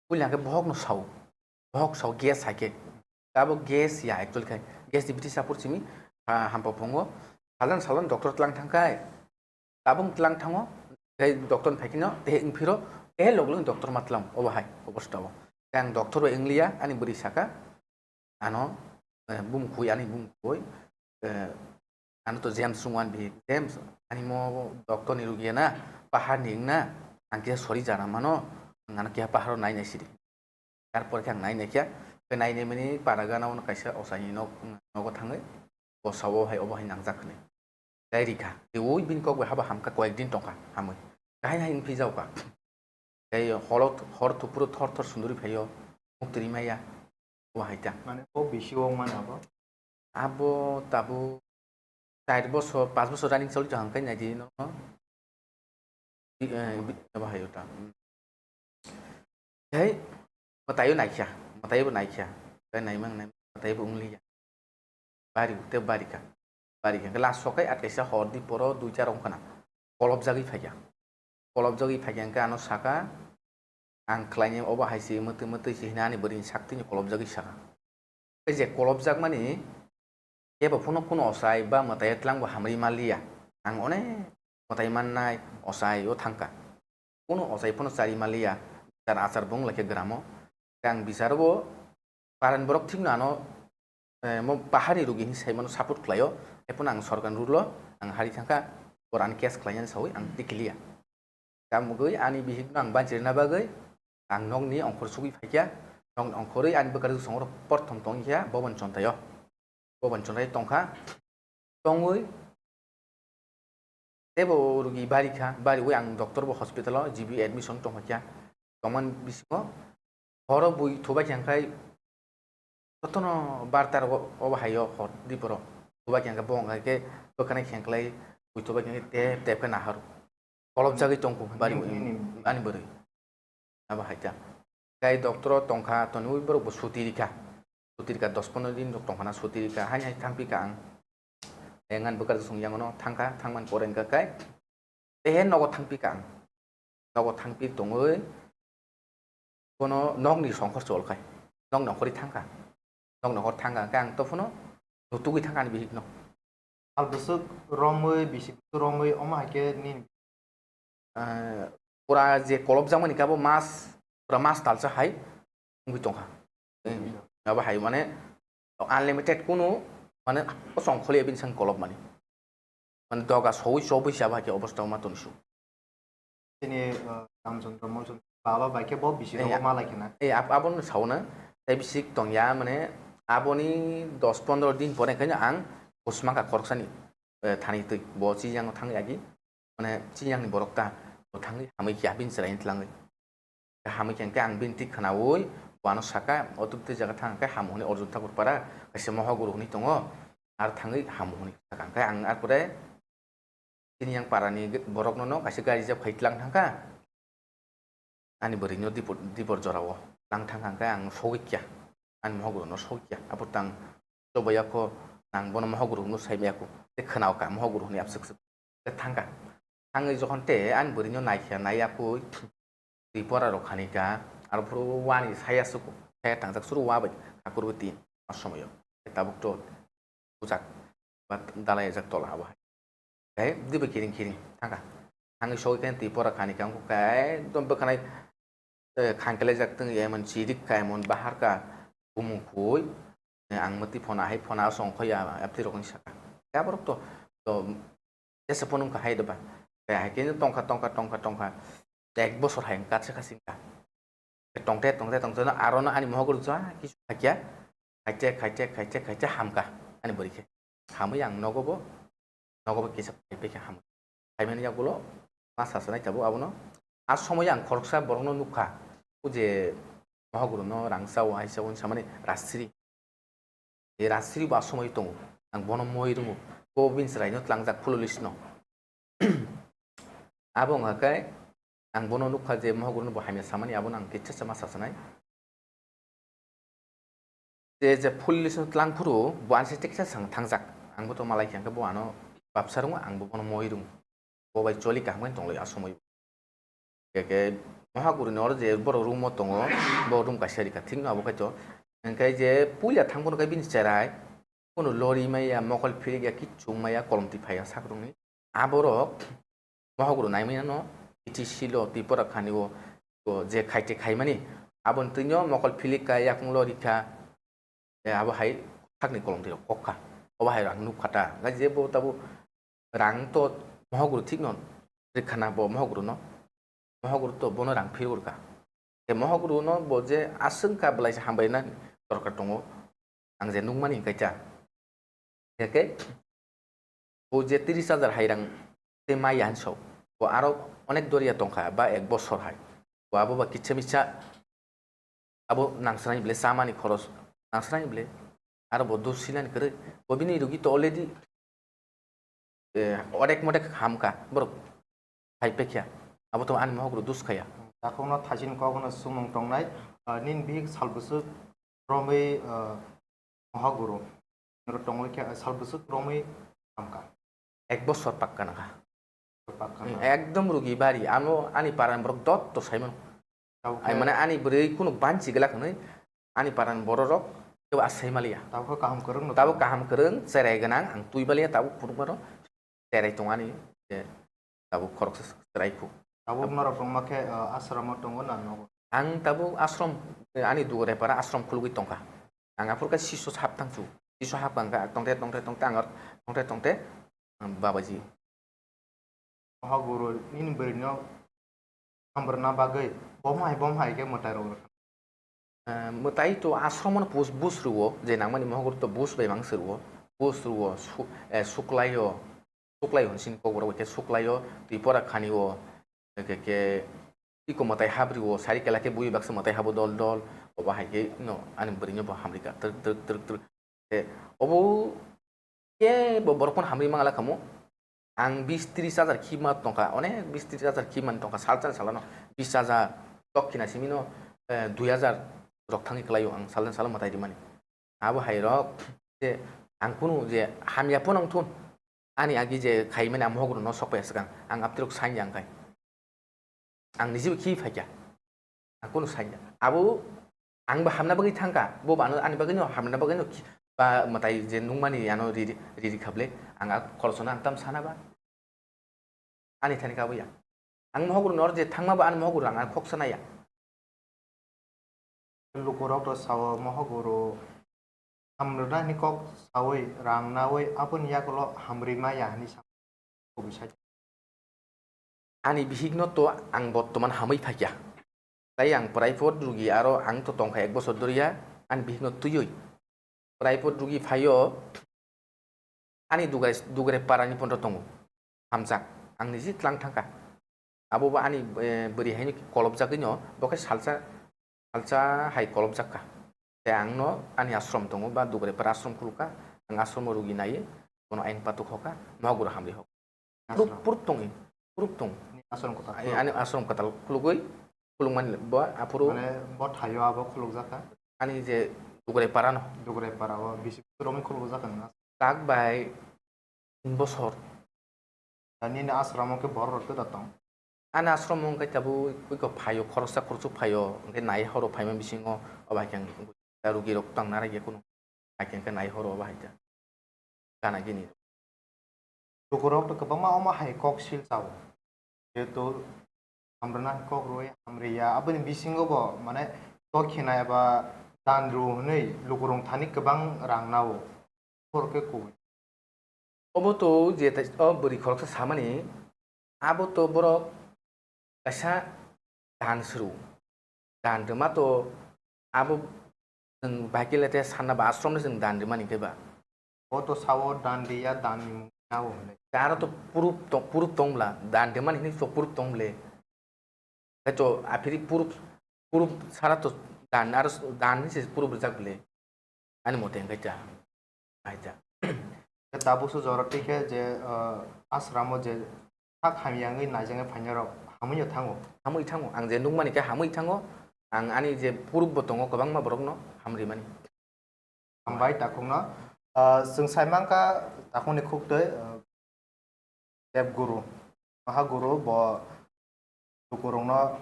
puila khe bohok no sao. Bohok sao gas hai khe. Abo gas ya actually khai. Gas ni biti sapor simi ha-, hampa phungo. Salon salon doctor tlang thangkhai. Tabung tlang thango. Tei doctor ni phaikino, tei wngphiro, tei log log doctor ma tlang. Obo hai, obo stao. Tei ang doctor bai wngliya, ani bwrwi saka. Ano, eh, bumkhoi, ani bumkhoi. Eh, ano to James sungwan bi. James, ani mo doctor ni rugi na, pahar ni wngna, ang khe sori jana mano, ang ano khe paharo nai nai sidi. Tarpor khe ang nai naikha, khe nai naimani para gana o kaisa osaini nok, nogo thangwi, bo sao hai obo hai nangjak hwnwi. Tei rikha, tei ui bini kok bai habo hamkha koyek din tongkha, hamwi. Kahai hai wngphi jaokha. Tei holo, hor thupuro thor thor sunduri phaio, muktri maya, obo hai ta. Mane o bisi o mane abo? Abo tabuk char bosor, panch bosor running choli tong hangkai naidi no. Bi-, eh, bi-, abo hai ta. Hei, mwtaio naikha, mwtaio bo naikha. Tei naimang nai, mwtaio bo wngliya. Bari, tei barikha. Barikha. Last sokai at kaisa hor di poro duita rong khana. Kolopjagwi phaikha. Kolopjagwi phaikha hwnkhe ano saka, "Ang khlainai obo hai se, mwtwi mwtwi se," hwnwi ani bwrwini saktwino kolopjagwi saka. Tei je kolopjakmani kebo phano kuno ochai ba mwtai twlang bo hamri manliya. Ang onek mwtai mannai ochai o thangkha. Kuno ochai phano chari manliya, bichar achar bo wnglaikha gramo. Tei ang bicharo bo paran borok thikno ano, eh, mo paharni rugi hinwi saimano support khlaio. Haiphano ang sorkarni rule o ang hari thangkha, boro ani case khlainani sawi ang tikiliya. Tamogwi ani bihikno ang banchirina bagwi ang nokni ongkhor sugwi phaikha. Nokni ongkhorwi ani bwkha rwsongoro porthom tongkha Bobon Chontaio. Bobon Chontai tongkha. Tongwi teibo rugi barikha, bariwi ang doctor bo hospital o G B admission tongkha. Tongmani bisingo horo bui thubai kha hwnkhe jotono barta rogo obo haio hor di borok. Thubai kha hwnkhe bo hwnkhe bwkhani khengklai bui thubai kha hwnkhe tep tep khe nahar. Kolopjagwi tongkha bari ani bwrwi. Abo hai ta. Tei doctor o tongkha, tonwi borok bo suti rikha. Suti rikha, dos pondro din rok tongkha na suti rikha. Haini hai thangpi kha ang. Engan bwkar song yang no thangkha, thangman pore hwnkha kai. Tei he nogo thangpi kha ang. Nogo thangpi tongwi bono nokni songkhor chol khai. Nokni ongkhorwi thangkha. Nokni ongkhor thangkha hwnkhe ang to phano nutugwi thangkha ani bihikno. Sal bwswk romwi, bisi bwswk romwi, omo hai khe nini? Ah, pura je kolopjakmani khe abo mas, pura mas talsa hai wngwi tongkha. Eh, abo hai mane unlimited kunu mane o song kholi bini sang kolop mani. Mane doga sowi chobwi chaba hai khe obostha ma tong su. Chini, uh, Ramchandra Molchandra baba bai khe bo bisi Eh, rogo ya. Malai khena. Eh, ab-, abon sauna, tei bisik tong ya, mane aboni dos pondro din pore khe ang kusma ka khoroksa ni, eh, thani twi bo chi yang thang yagi. Mane chini yang ni borok ta bo thangwi hamwi khe abini chwrai ni twlangwi. Hamwi khe hwnkhe ang bini twi khwnaui bo ano saka, "O twi twi jaga thang khe hamu hwnwi Arjun Thakur para kaisa mohoguru hwnwi tongo, ar thangwi hamu hwnwi saka." Hwnkhe ang ar pore chini yang para ni borok no no kaisa gari jab khai tlang thangkha. Ani bwrwi no dipor, dipor jora o tlang thangkha hwnkhe ang sogwi kya. Ani mohoguru no sogwi kya. Apo tang chobaiya kho nang bono mohoguru no sai maya kho. Tei khwna o ka mohoguru hwnwi abswk swk. Tei thangkha. Thangwi jokhon tei ani bwrwi no naikha, naiya kho twi pora rok khani ka. Aro phuru wani saya suku. Saya tangjak suru wa bai khakurwi tin. A somoyo. Tei tabuk to bujak ba dalai jak tola abo hai. Tei dibo kiring kiring thangkha. Thangwi sogwi khe twi pora khani ka wngkha khe ekdom bwkhanai, eh, khangkelaijak tong emon chirik ka emon bahar ka bumung khui. Eh, ang mwtwi phone ahai phone asong khoi ya, yaptwi rokni saka. Khe aborok to, to jesa phone wngkha hai doba. Khe hai khe tongkha, tongkha, tongkha, tongkha. Ek bosor hai wngkha se kha singkha. Tongte, tongte, tongte no aro no ani mohogor jua kisu khakya. Khaite, khaite, khaite, khaite hamkha ani bwrwi khe. Hamwi ang nogo bo, nogo bo kisa phai phai khe hamkha. Phaimani yagulo ma sasanai tabuk abono. A somoyo ang khoroksa borokno nukha, o je mohogoro no rangsa o, aisa o hinwi samani rasri. E rasri bo a somoyo tongo, ang bono moi rwngo, bo bini chwraino tlangjak phululisno. Abo wngkha khe ang bono nukha je mohogoro no bo hamya samani, abono ang kisa sama sasanai. Je, je phululisno tlang phuru bo ansi teksa sang thangjak. Ang bo to malai khe, hwnkhe bo ano babsa rwngo, ang bo bono moi rwngo. Bo bai choli kaham khe tonglai a somoi. Khe, khe mohaguruni oro je borok room o tongo, bo room kaisa rikha, thik no abo khai to. Hwnkhe je puila thang phano khe bini cherai, kuno lori maya, mokol philik ya, kichung maya, kolom twi phai ya sak rokni. Aborok mohaguru naimani no, T T C lo, Tripura khani o, o je khaite khaimani, aboni twino mokol philik ka, yakung lori kha, e, abo hai sakni kolom twi rok kok kha. Obo hai rang nuk kha ta. Hwnkhe je bo tabuk rang to mohaguru thik no rikha na bo mohaguru no. Mohaguru to bono rang phirwi rwkha. Tei mohaguru no bo je aswk kha belai se hambai na dorkar tongo. Ang je nukmani hwnkhe cha. Hwnkhe bo je tris hajar hai rang tei maya hinwi sao. Bo aro onek doriya tongkha ba ek bosor hai. Bo abo ba kisa misa abo nangsrani bile chamani khoros nangsrani bile. Aro bo dos sinani kwrwi. Bo bini rugi to already, eh, odek modek hamkha borok hai pekya. Abo to ani mohaguru dos khaya. Takhukno thaisin kokno sumung tongnai, ah, nini bihik sal bwswk romwi, ah, mohaguru. Noro tongwi khe sal bwswk romwi hamkha. Ek bosor pakka nangkha. Pakka Hmm, na. Ekdom rugi bari. Ano ani parani borok dot to saimano. Tabuk Ai khe mane ani bwrwi kunu banchi glak hwnwi ani parani bororok kebo asai maliya. Tabuk khe kaham kwrwng no Tabuk tongo. Kaham kwrwng, cherai gwnang, ang twi maliya, tabuk phunukmano cherai tong ani, je tabuk khoroksa cherai khu. Tabuk norok tongma khe, ah, asramo tongo na nogo? Ang tabuk ashram, eh, ani dugare para ashram khulugwi tongkha. Ang aphuru khe sisu hap tangsu. Sisu hap kha, tongte, tongte, tongte, ang tongte, tongte, ang babaji. Mohaguru nini bwrwino hamrwna bagwi bom hai, bom hai khe mwtai rok rwkha. Eh, mwtai to ashram no bus, bus rwo, je nangmani mohaguru to bus bai mang se rwo. Bus rwo, su-, eh, suklaio, suklaio hwn sini kokborok bai khe suklaio, Tripura khani o, Eke ke iko mwtai habri o sari kela khe bui baksa mwtai habo dol dol. Obo hai khe no ani bwrwi no bo hamri ka twrwk twrwk twrwk twrwk. Te obo ke bo borok phano hamri mangala kamo. Ang bis tris hajar khi ma tongkha, onek bis tris hajar khi man tongkha, sal sal salano bis hajar tok khina simi no, eh, dui hajar rok thangwi kwlaio ang sal sal mwtai rimani. Abo hai rok je ang kunu je hamya phano wng thun. Ani agi je khaimani ang mohok rwno sok paiya swkang, ang aptirok sain ya wngkhai. Ang nijibo khi phaikha. Ang kunu sain ya. Abo ang bo hamna bagwi thangkha. Bo bo ano ani bagwino hamna bagwino khi-, ba mwtai je nungmani ano riri, riri kha ble. Ang a khoroksa no ang tam sana ba. Ani thani kha bo ya. Ang mohok rwno je thangma bo ani mohok rwno ang khoksa naya. Lukurok to sao mohogoro hamrwnani kok saui rang naui aboni yagulo hamrwi maya hinwi sa kubui sai. Ani bihikno to ang bottoman hamwi phaikha. Tai ang private rugi aro ang to tongkha ek bosor doriya ani bihikno twiwi. Private rugi phaio ani dugre, dugre parani phone tongo. Hamjak. Ang niji tlang thangkha. Abo bo ani, eh, bwrwi haino kolobjagwino bo khe salsa, salsa hai kolobjak kha. Tei ang no ani ashram tongo ba dugre para ashram khulukha. Ang ashram o rugi nai. Bono ain patuk hoka. Mohogoro hamri hoka. Proof, proof tongwi. Proof tong. Ni ashram kwtal. Ai, ani ashram kwtal khulugwi, khulukmani bo aphuru. Mane bo thaio abo khulukjak kha? Ani je Dugrai para no. Dugrai para o bisi romwi khulukjak kha nang? Tak bai tin bosor. Da nini ashram o khe borok rok tei da tong? Ani ashram o wngkha tabuk iko phaio, khoroksa khoroksa phaio, hwnkhe nai horo phaima bisingo o bai khe ang rugi rok tang narakya kunu. Hakhe hwnkhe nai horo bahai ta. Gana gini. Lukurok to kwbangma omo hai kok sil chao. Jehetu hamrwna kok rwui hamriya, aboni bisingo bo mane kok khina eba dan rw hwnwi lukurok thani kwbang rang nao. Hor khe kubui. Obo to je tai, o bwrwi khoroksa samani, abo to borok kaisa dan suru. Dan rwma to abo chwng bahai khe le te sanna ba ashram no chwng dan rwmani khe ba. Bo to sao dan riya, dan ni mung nao hwnwi. Aro to proof tong, proof tong bla, dan rwmani hinwi to proof tong ble. Khe to aphiri proof, proof sara to dan, aro dan ni se proof rwjak ble. Ani mote hwnkhe ta, hai ta. Tabukso jora twi khe je, ah, ashram o je sak hamya wngwi naijaknai phainairok hamwi no thango. Hamwi thango. Ang je nukmani khe hamwi thango. Ang ani je proof bo tongo, kwbangma borokno hamrimani. Hambai takhukno. Ah, chwng sai mankha takhukni khuktwi, ah, Dev Guru, Maha Guru bo lukurokno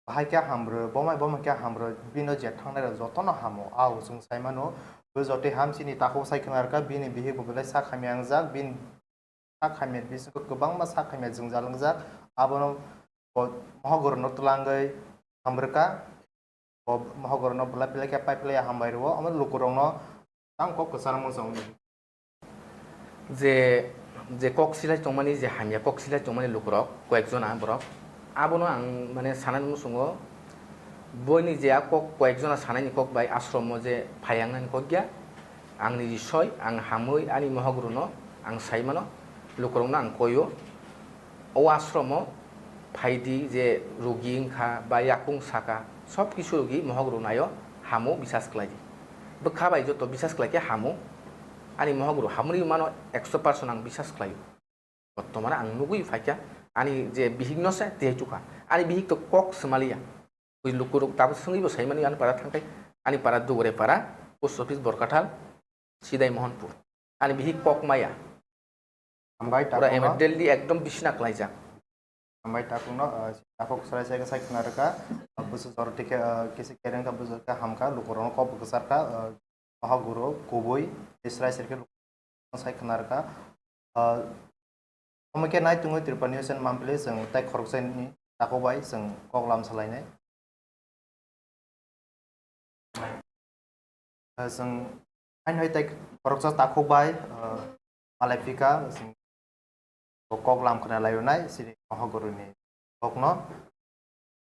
bahai khe hamrw, bomai bomai khe hamrw, bino je thangnai rok jotono hamo. Au chwng sai mano, bo jotoi ham chini takhuk sai khna rwkha, bini bihik bo belai sak hamya wngjak, bini sak hamya bisingo kwbangma sak hamya jwngjal wngjak, abono bo Maha Guru no twlangwi hamrwkha. Bo mohogorno bwlai belai khe pai phlai ya hambai rwo, omo lukurokno tang kok kwchar mung chang. Je, je kok silai tongmani, je hamya kok silai tongmani lukurok, koyek jona borok. Abono ang mane sanani muchungo, boini je a kok koyek jona sanaini kok bai ashromo je phaiyangnani kok ya, ang niji soi, ang hamwi ani mohogorno ang sai mano, lukurokno ang koio. O ashromo phaidi je rugi wngkha ba yakung saka, sob kisu rugi mohok rwnaio hamo bisas khlaidi. Bwkha bai joto bisas khlaikhe hamo. Ani mohok rw hamoni mano ekso percent ang bisas khlaio. Bottomano ang nugwi phaikha, ani je bihikno se tei chukha. Ani bihik to kok swmaliya. Bui lukurok tabuk swngwi bo saimani ani para thangkhai. Ani para Dugre para, post office Borkathal, Sidai Mohanpur. Ani bihik kok maya. Hambai pura takungno. Immediately ekdom bisina klaijak. Hambai takungno, ah, takhuk sarai sai sai khna rwkha. Ah, busu jor tikhe, ah, kisi kereng kha busu kha hamkha, lukurokno kok bwkasar kha, ah, mohok guru kubui, tei sarai sai khe sai khna rwkha. Ah, omo khe nai tungwi Tripura News and Monthly chwng tai khoroksa ni takhuk bai chwng kok lam salainai. Chwng haino hai tai khoroksa takhuk bai, ah, malai phika, chwng bo kok lam khna lai rwnai, chini mohok guruni kokno.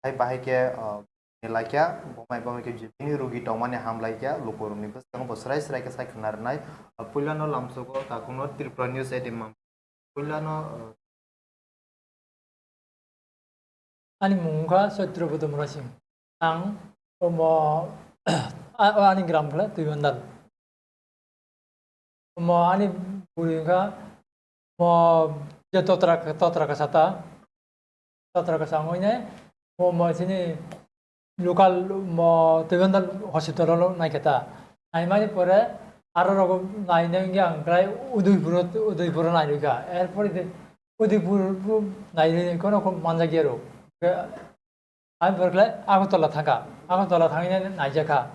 Hai bahai khe, ah, ni laikya, bomai bomai khe bini rugi tongmani ham laikya, lukurokni bwskango bo srai srai khe sai khna rwnai. Ah, puilano lamsogo takhukno Tripura News at Imam. Puilano, ah, Ani mung wngkha Satrabodho Murasing. Ang omo, a-, o ani gram khe Tuibandal. Omo ani bwrwi wngkha, omo je totra, totra kasa ta, totra kasa wngwi nai, omo chini local mo Tuibandal hospital o naikha ta. Naimani pore aro rogo nainai wngya ang khlai Udaipur, Udaipur o nairwkha. Erpore de Udaipur bo nairwini kono ko manjakya ro. Ke, ang pore khlai Agartala thangkha. Agartala thangwi nai naijakha.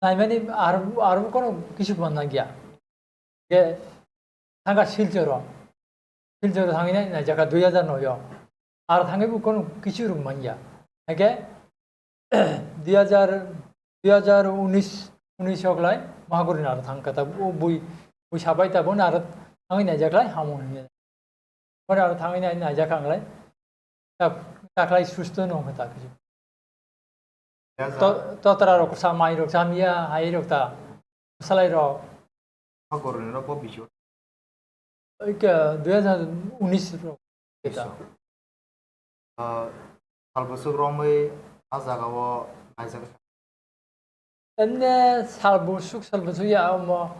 Naimani aro, aro kono kisu manjakya. Ke thangkha Silchoro. Silchoro thangwi nai naijakha dui hajar noi o. Aro thangwi bo kono kisu rwng manya. Hake, dui hajar, dui hajar unis, unis o klai Mahaguri naro thang kata, bui, bui sabai ta bo naro thangwi naijak lai hamo hinwi. Pore aro thangwi nai, naijak ang lai. Ta, ta khlai susto no kha ta khe. Ya, to, sa- to tara rok sa mai rok sa miya hai rok ta. Salai rok. Hagor ni rok bo bisu. Oi ke dui hajar unis rok. Bisu. Ah, sal bwswk romwi a jaga o naijak. Enne sal bwswk, sal bwswk ya omo.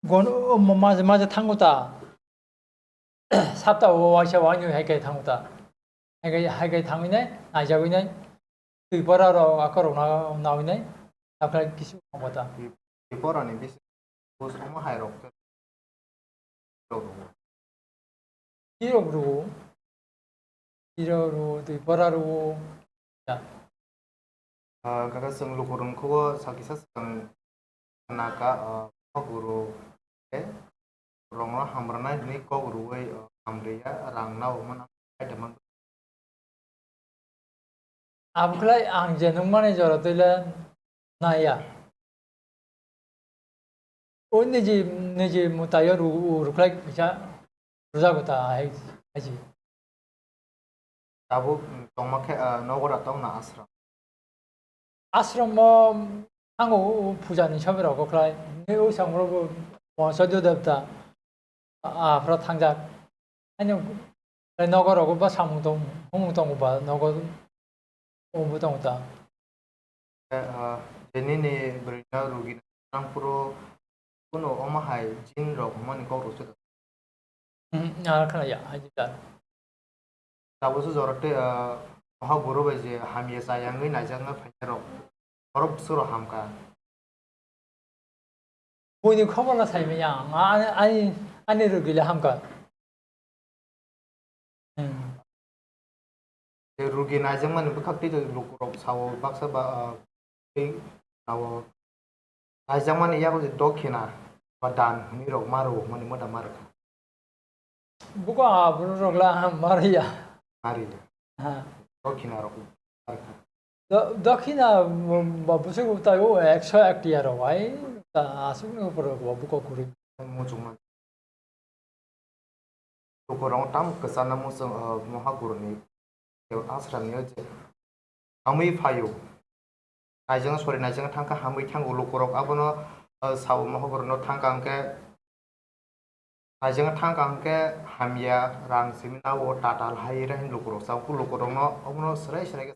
Gon-, omo maje maje thango ta. Sapta o waisa wainwi hai kai thango ta. Hai kai, hai kai thangwi nai, naijagwi nai. Twi pora rok akorok na-, nawi nai. Aphra kisu thango ta. Twi pora ni bisi bus omo hai rok. Tirok rwo, tirok rwo, twi pora rwo. Ya. Ah, kaka chwng lukurok khugo sakisa swkang naka, ah, kok rwo, eh, rongno hamrwnai hwnwi kok rwwi, ah, hamriya, rang nao mano, item. Abukhlai ang je nung mani jora twi le naiya. O niji, niji mutayo ru-, ru-, rukhlai kisa rujago ta hai, hai ji. Tabuk tongma khe, ah, nogo da tongna ashram? Ashram o thango o puja ni sobi rok khlai. Ni o sang rok bo monsa do devta. A, aphra thangjak. Ani nogo rogo ba samung tong, humung tongo ba nogo obo tongo ta. Eh, ah, je nini bwrwino rugi nangphuru kunu omo hai jin rok hwnmani kok rwchwk. Hmm, ah, khna ya, hai jita. Tabukhe jora tei, ah, Mahaguru bai je hamya chaya wngwi naijakna phainai rok, borok bwswk rok hamkha. Buini khobor no sai manya ang, ani, ani, ani rugi le hamkha. Hmm. Tei rugi naijakmani bwkhak tei lukurok sao baksa ba, ah, tei sao naijakmani yago je dokhina ba dan hwnwi rok ma rwo hwnmani moda ma rwkha. Buko aphuru rok la ma rwya. Ma rwya. Ha. Dokhina rok ma rwkha. Do-, dokhina, um, ba bwswk tai o ekso ek tiya rok ai ta aswk ni upor rok ba buko kwrwi. Muchungma. Lukurok tamo kwchana muchung, uh, Mahaguruni ashramni o je hamwi phaio. Naijang sori naijang thangkha hamwi thango lukurok abono, uh, sao Mahagurno thangkha hwnkhe naijang thangkha hwnkhe hamya rang simi nao tatal hai ra hin lukurok sao lukurokno obono swrai swrai khe.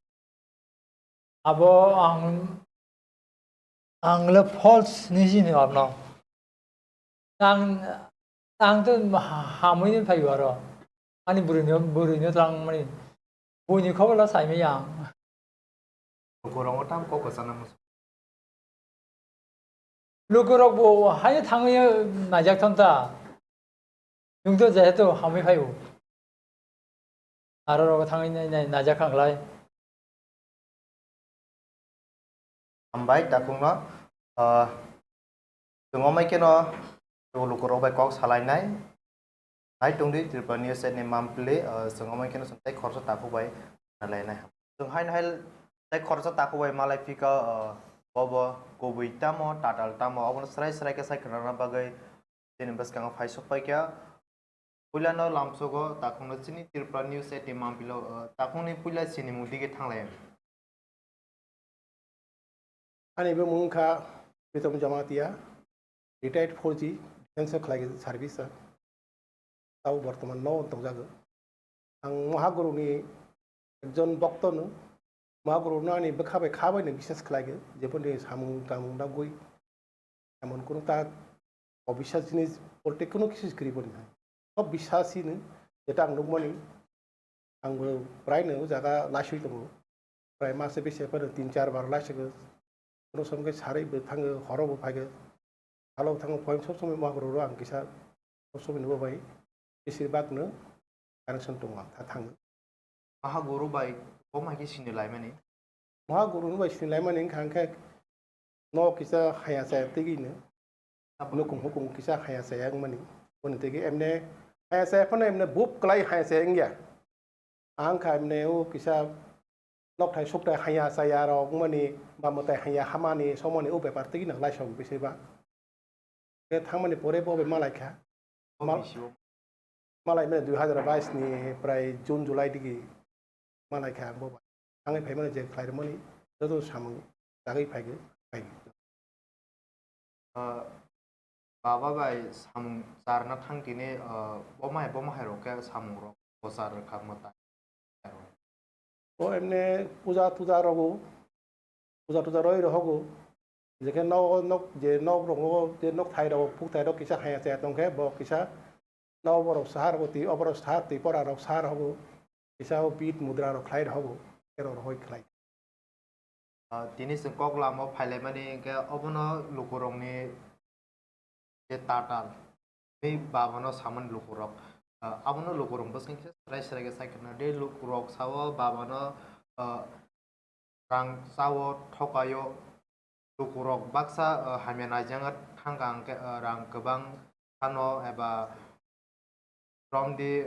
Abo ang, ang le false ni sini abno. Ang, ang to ha-, hamwi ni phaio aro. Ani bwrwi no, bwrwi no tlang mani. Buini khobor la sai manya ang. Lukurok tam kok kwchana muchung. Lukurok bo hai thangwi naijak thon ta. Nwng to jehetu hamwi phaio. Aro rogo thangwi nai, nai, naijak kha khlai. Hambai takhukno, ah, chwng omai kheno lukurok bai kok salainai. Hai tongdi Tripura News ni mampli, ah, chwng omai kheno chwng tei khoroksa takhuk bai salainai. Chwng hai hai tei khoroksa takhuk bai malai phika, ah, bobo kubui tamo, tatal tamo, obono srai srai khe sai khwnana bagwi chini bwskango phai sok pai kha. Puilano lamsogo takhukno chini Tripura News eighteen mampilo, ah, takhukni puila sinimung dige thanglai. Ani bumung wngkha Pritam Jamatia, retired four G, defense o khlai service o. Tabo bortoman no tongjago. Ang Mahaguru ni ekjon bokto no, Mahaguru no ani bwkha bai kha bai no biswas khlai go, jeboni samung tamung dagwi emon kunu ta obiswas jinis bolte kunu kisu kwrwi boni hai. Sob biswas hino, jeta ang nukmani, ang bo prai no o jaga laiswi tongo. Prai mase bese phano tin char bar laiswi go. Kunu som khe sarwi bo thango, horo bo phai go. Halo thango point sob somoi Mahaguru ro ang kisa sob somoi no bo bai. Besir bak no connection tongo ang, tha thango. Mahaguru bai bo mai khe sini laimani? Mahaguru bai sini laimani wngkha hwnkhe no kisa haya chaya twiwi no. Abo. Nukhung hukhung kisa haya chaya wngmani. Boni twiwi emne haya chaya phano emne bup kwlai haya chaya wngya. Ang kha emne o kisa Nokthai sukthai hanya chaya rok wngmani, ba mwtai hanya hamani, somoni o bepar twi nang laisok bisai ba. Khe thangmani pore bo bai malai kha. Mal- Malai mani dui hazar bais ni prai June, July digi malai kha ang bo bai. Thangwi phaimani je khlai rwmani joto samung chagwi phaigo, phaigo. Ah, baba bai samung charna thang tini, ah, bo mai, bo mahai rok khe samung rok bo char rwkha mwtai. O emne puja tuja rogo, puja tuja roi rohogo. Jekhe nok, nok, je nok rogo, je nok thai rogo, puk thai rok kisa haya chaya tongkhe, bo kisa nok borok sahar rok twi, oborok sahar twi, pora rok sahar rogo. Kisa o bit mudra rok khlai rohogo, ero rohoi khlai. Ah, tini chwng kok lama o phailaimani hinkhe obono lukurokni je tatal, tei babano samani lukurok, ah, abono lukurok bwskango khe swrai swrai khe sai khna. Tei lukurok sao babano, ah, rang chao thokaio, lukurok baksa, ah, hamya naijak thangkha hinkhe, ah, rang kwbang phano eba romdi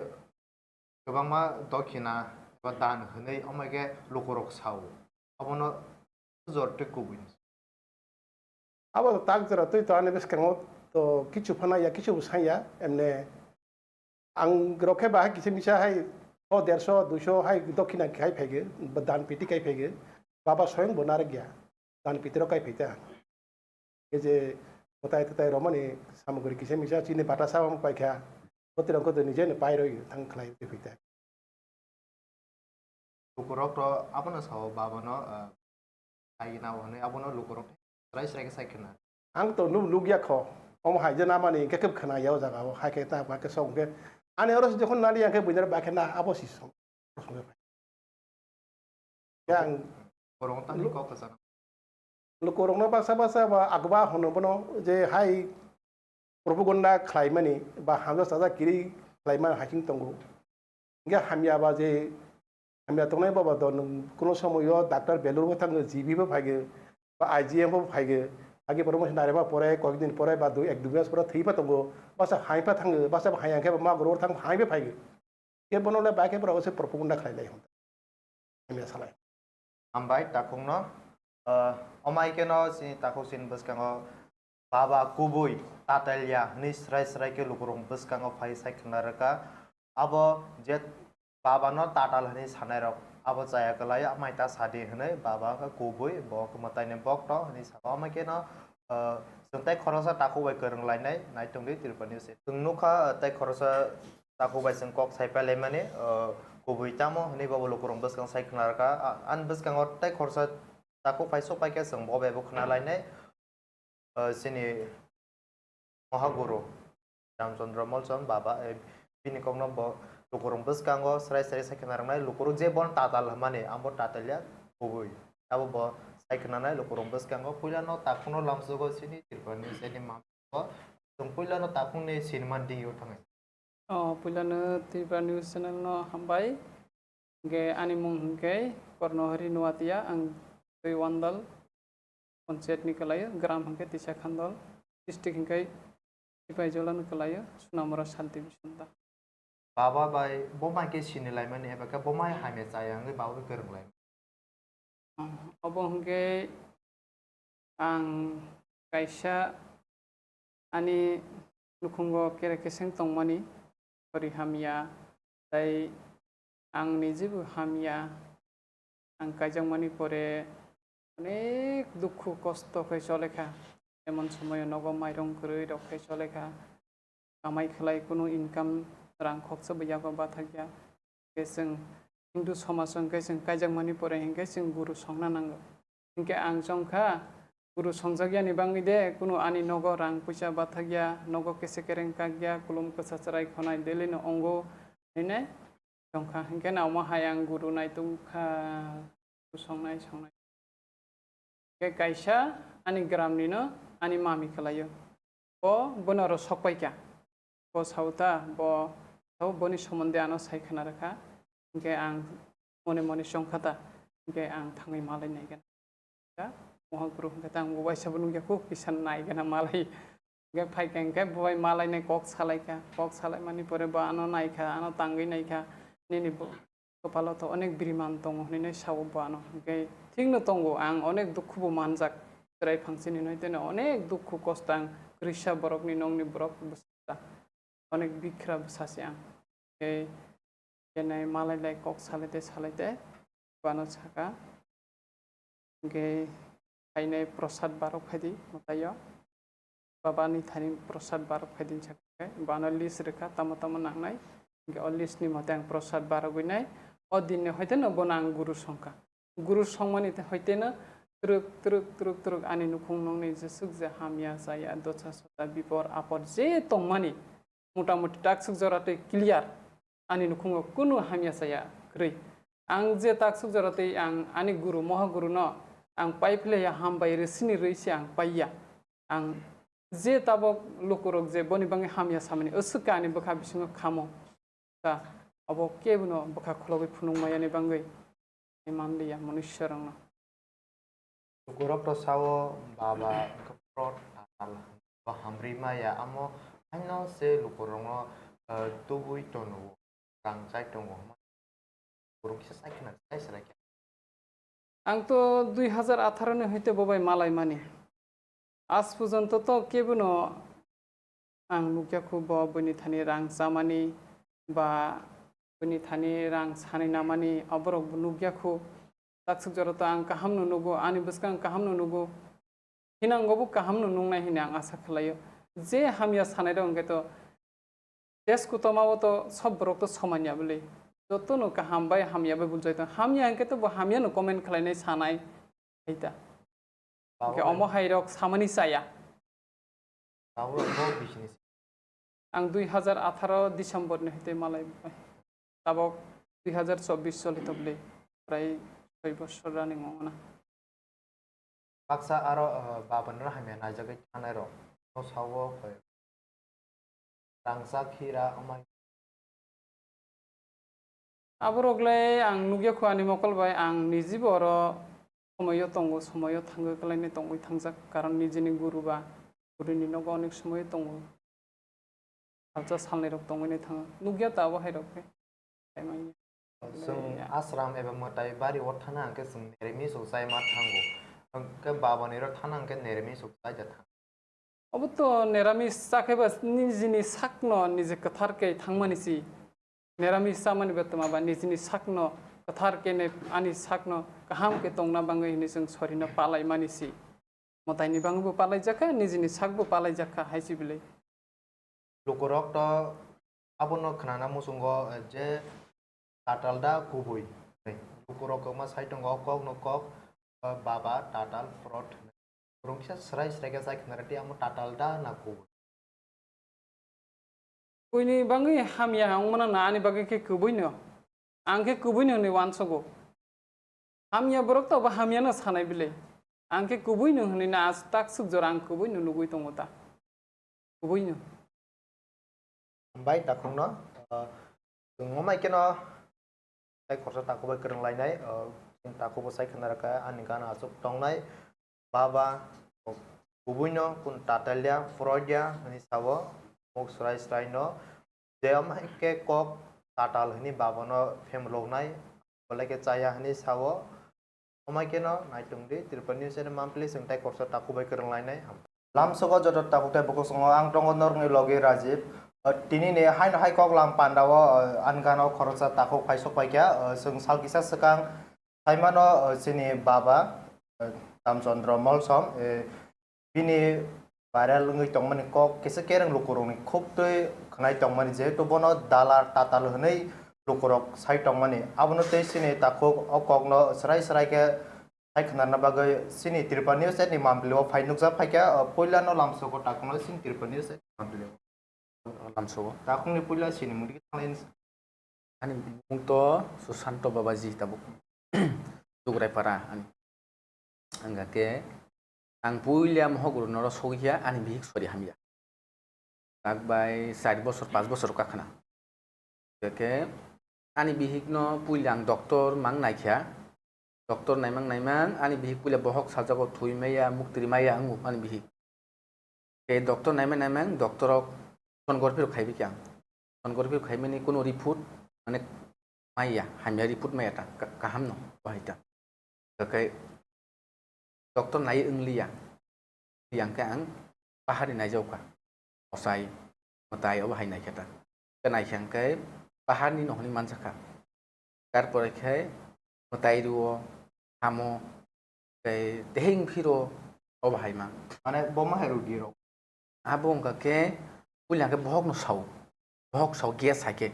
kwbangma dokhina eba dan hwnwi omo khe lukurok sao. Abono jor tei kubui. Abo tak jora twi to ani bwskango to kichu phano ya, kichu bo sanya, emne ang rok khe bahai kisa misa hai o derso, duiso hai dokhina khai phaigo, ba dan piti khai phaigo, baba soyong bo narwk ya, dan piti rok khai phai ta. Khe je mwtai twtai romani samugri kisa misa chini bata sabo paikha, botirong khe to nije no pai roi thang khlai phai ta. Lukurok to abono sao, babano, ah, sai gina hwnwi abono lukurok swrai swrai khe sai khna. Ang to nuk, nukya kho. Omo hai je namani hinkhe khe khna ya o jaga o. Hai khe ta, hai khe sok hinkhe. Ani oro se jokhon nali hinkhe buini bai khe na abo si song. Yang Borok tangni lu-, kok kwchang. Lukurokno baksa baksa ba agba hono bono je hai propaganda khlaimani ba hamjak sajak kiri khlaimani hai chwng tongo. Hinkhe hamya ba je hamya tongnai baba do nwng kuno somoyo doctor Belur bo thango, G B bo phaigo, ba I G M bo phaigo, agi promotion narema pore, koyekdin pore ba dui, ek dui mas pore thwi pha tongo, basa hai pha thango, basa hai ang khe ba magro thang hai pha phaigo. Khe bono le bai khe borok se propaganda khlai lai hwn. Hamya salai. Hambai takhukno, ah, omai khe no chini takhuk chini bwskango baba kubui tatalya hwnwi srai srai khe lukurok bwskango phai sai khna rwkha. Abo je baba no tatal hwnwi sanai rok abo chaya kwlai, amai ta sadi hwnwi baba khe kubui bo mwtai ni bok to hwnwi saka. Omai khe no, ah, chwng tei khoroksa takhuk bai kwrwng lainai nai tongdi Tripura ni se. Chwng nukha, ah, tei khoroksa takhuk bai chwng kok sai pailaimani, ah, kubui tamo hwnwi bobo lukurok bwskang sai khna rwkha. A-, ani bwskango tei khoroksa takhuk phai sok pai khe chwng bo bai bo khna lainai, ah, chini Mohaguru Ramchandra Molchand baba, eh, bini kokno bo lukurok bwskango srai srai sai khna rwnai, lukurok je bono tatal hwnmani, abo tatal ya kubui. Abo bo sai khna nai lukurok bwskango, puila no takhuk no lamsogo chini Tripura ni chini mam. Chwng puilano takhukni sinimani dingio thangnai. O, puilano Tripura News Channel no hambai. Hwnkhe ani mung hwnkhe Kornohari Nuatia, ang twi Wandal Panchayat ni kwlaio, gram hwnkhe Tisa Khandol, district hwnkhe Sipaijala ni kwlaio, Sunamura Sub Division da. Baba bai bo mai khe sini laimani eba khe bo mai hamya chaya wngwi baba bai kwrwng lai. Obo hwnkhe ang kaisa ani nukhungo kere keseng tongmani, ori hamya, tei ang nijibo hamya, ang kaijakmani pore onek dukhu kosto khe cholekha, emon somoyo nogo mairung kwrwi rok khe cholekha. Kamai khlai kunu income rang khoksa bo yago bathakya. Khe chwng Hindu somaj o hwnkhe chwng kaijakmani pore hinkhe chwng guru songna nango. Hinkhe ang chongkha guru songjakya ni bangwi de kunu ani nogo rang puisa bathakya, nogo kese kereng kakya, kulum kwsa chwrai khonai daily no ongo hinwi chongkha. Hinkhe na omo hai ang guru naitugkha, guru songnai songnai. Khe kaisa ani gram nino ani mami khlaio. Bo bono oro sok paikha. Bo sao ta, bo sao boni somonde ano sai khna rwkha. Hinkhe ang mone mone chongkha ta. Hinkhe ang thangwi malai nai gana. Mohaguru hwnkhe ta ang bo waisa bo nukya kho, kisa nai gana malai. Hinkhe phaikha hinkhe bo bai malai nai kok salai kha. Kok salai mani pore bo ano nai kha, ano tangwi nai kha. Nini bo Kopalo to onek biriman tongo hinwi sao bo ano. Hwnkhe thikno tongo, ang onek dukhubo manjak. Chwrai phangsini noi teno onek dukhu kosto ang kwrwisa borokni nongni borok bwsa. Onek bikhra bwsasi ang. Hwnkhe kenai malai lai kok salai tei salai tei bano saka. Hwnkhe phainai prosad barok phaidi mwtaio. Baba ni thani prosad barok phaidi sakhe bano list rwkha tamo tamo nangnai. Hwnkhe o list ni mote ang prosad barogwi nai. O din ni hoite no bono ang guru songkha. Guru songmani te hoite no twrwk twrwk twrwk twrwk ani nukhung nongni jeswk je hamya chaya dosa sosa bipor apor je tongmani mota moti taksuk jora tei clear. Ani nukhungo kunu hamya chaya kwrwi. Ang je taksuk jora tei ang ani guru, mohaguru no ang pai philaiya, hambai rwsini rwi se ang paiya. Ang je tabok lukurok je boni bagwi hamya samani, aswk khe ani bwkha bisingo khamo. Ka abo kebono bwkha khulogwi phunukmayani bagwi manliya manusyarokno. Lukurok to sao, baba wngkha pro tatal, bo hamrwi maya, amo haino se lukurokno, eh, tubui tono, rang chai tongo. Lukurok kisa chai khna chai srai khe. Ang to dui hazar atharo ni hoite bo bai malai mani. Aaj porjonto to kebono ang nukya khu bo bini thani rang chamani ba bini thani rang sanai namani aborok bo nukya khu. Taksuk jora to ang kaham no nugo, ani bwskang kaham no nugo. Hinango bo kaham no nungnai hini ang asa khlaio. Je hamya sanai rok hwnkhe to test kutoma o to sob borok to soman ya bwle. Joto no kaham bai hamya bai buljai tong. Hamya hwnkhe to bo hamya no comment khlainai sanai. Haita. Hwnkhe omo hai rok samani chaya. Tabuk bo bisini. Ang dui hazar atharo December ni hwtwi malai bai. Tabok dui hazar chobbish choli tokli. Prai soi bosor running ongna. Baksa aro, eh, baba no hamya naijagwi thangnai rok. No sao koi. Rangchak hira amai. Aborok le ang nukya khu ani mokol bai, ang nijibo oro somoyo tongo, somoyo thangwi kwlainai tongwi thangjak, karon nijini guru ba gurini nogo onek somoyo tongo. Salsa salnwi rok tongwi nai thango. Nukya ta abo hai rok khe. Chwng ashram eba mwtai bari o thana hwnkhe chwng neremi chwng chai ma thango. Hwnkhe baba ni ro thana hwnkhe neremi chwng chai da thango. Obo to neramis chakhe ba nijini sakno nije kwthar khe thangmani si. Neramis chamani betma ba nijini sakno kwthar khe ne ani sakno kaham khe tongna bagwi hinwi chwng sorino palaimani si. Mwtaini bagwi bo palaijakha, nijini sakbo palaijakha hai si bwlwi. Lukurok to abono khnana muchungo je tatal da kubui. Lukurok kwma sai tongo kokno kok, baba tatal fraud. Rungsa srai srai khe chai khna rwdi, amo tatal da na kubui. Buini bagwi hamya wngmano na ani bagwi khe kubuino. Ang khe kubuino hinwi uansugo. Hamya borok to bo hamyano sanai bile. Ang khe kubuino hinwi na as taksuk jora ang kubuino nugwi tongo ta. Kubuino. Hambai takhukno, ah, chwng wngmai kheno tei khoroksa takhuk bai kwrwng lainai, ah, chwng takhuk bo sai khna rwkha ani gana aswk tongnai. Baba, kubuino kun tatalya, froidya, hwnwi sao, muk srai srai no. Je amhai khe kok tatal hwnwi baba no phemloknai, belai khe chaya hwnwi sao. Amhai khe no naitung di, Tripura News channel mampli chwng tei khoroksa takhuk bai kwrwng lainai. Lamsogo joto takhuk tei bukhuk songo ang tongo norokni logi Rajiv. Tini ni haino hai kok lam panda o, ani gana o khoroksa takhuk phai sok paikha, chwng sal kisa swkang Saimano, eh, chini baba, eh, Ramchandra Molsom, eh, bini viral wngwi tongmani kok kisa kereng lukurokni khuktwi khwnai tongmani, jehetu bono dalar tatal hwnwi lukurok sai tongmani. Abono tei chini takhuk o kokno srai srai khe sai khwnarna bagwi chini Tripura News ni mampli o phai nukjak phaikha, eh, puilano lamsogo takhukno chini Tripura News ni mampli o. Lamsogo. Takhukni puila sini mungdi khe thanglai. Ani bumung to Susanto Babaji tabuk. Dugraipara ani. Ang khe ang puila mohok rwnoro sogwi ya ani bihik sori hamya. Tak bai char bosor, panch bosor kakhna. Khe ani bihikno puila ang doctor mang naikha. Doctor naimang naimang ani bihik puila bohok sajago thwi maya, muktri maya wngo ani bihik. Tei doctor naimang naimang doctor rok sonography rok khaibi khe ang. Sonography rok khaimani kuno report mane maya, hamya report maya ta, ka-, kaham no, bahai ta. Kakai doctor nai wng liya, yang khe ang pahar ni naijao kha, osai, mwtai obo hai naikha ta. Khe naikha hwnkhe pahar ni no hwnwi manjakha. Tarpore khe mwtai rwo, hamo, tei teheng phiro obo hai ma. Mane bo ma hai rugi rok? Abo wngkha khe puila khe bohok no sao, bohok sao gas hai khe.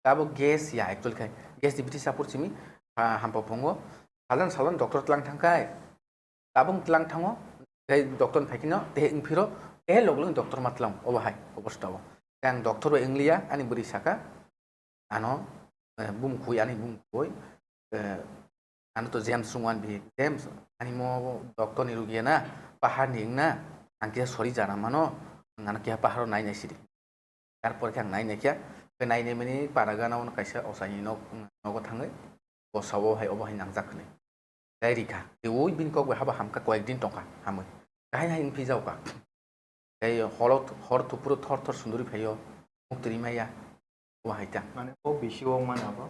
Abo gas ya actually khai, gas ni biti sapor simi, ha, hampa phungo. Salon salon doctor tlang thang khai, tabung tlang thango, tei doctor ni phai khe no, tei wng phiro, tei log log doctor ma tlang, obo hai, obo stao. Khe ang doctor bai wng liya, ani bwrwi saka, ano, eh, bumkhoi, ani bumkhoi, eh, ano to James wng wan bi, James, ani mo doctor ni rugi ya na, pahar ni wng na, ang khe sori jana mano, ang ano khe pahar o nai nai sidi. Tarpor khe ang nai nai khe, khe nai nai mani para gana ono kaisa osaini nok, nogo thangwi, bo sao hai obo hai nangjak hwnwi. Tei rikha, tei ui bini kok bai habo hamkha koyek din tongkha, hamwi. Kahai hai wng phijao kha. Tei holo, hor thupuro thor thor sunduri phaio, muktwi maya, obo hai ta. Mane o bisi o mana bo?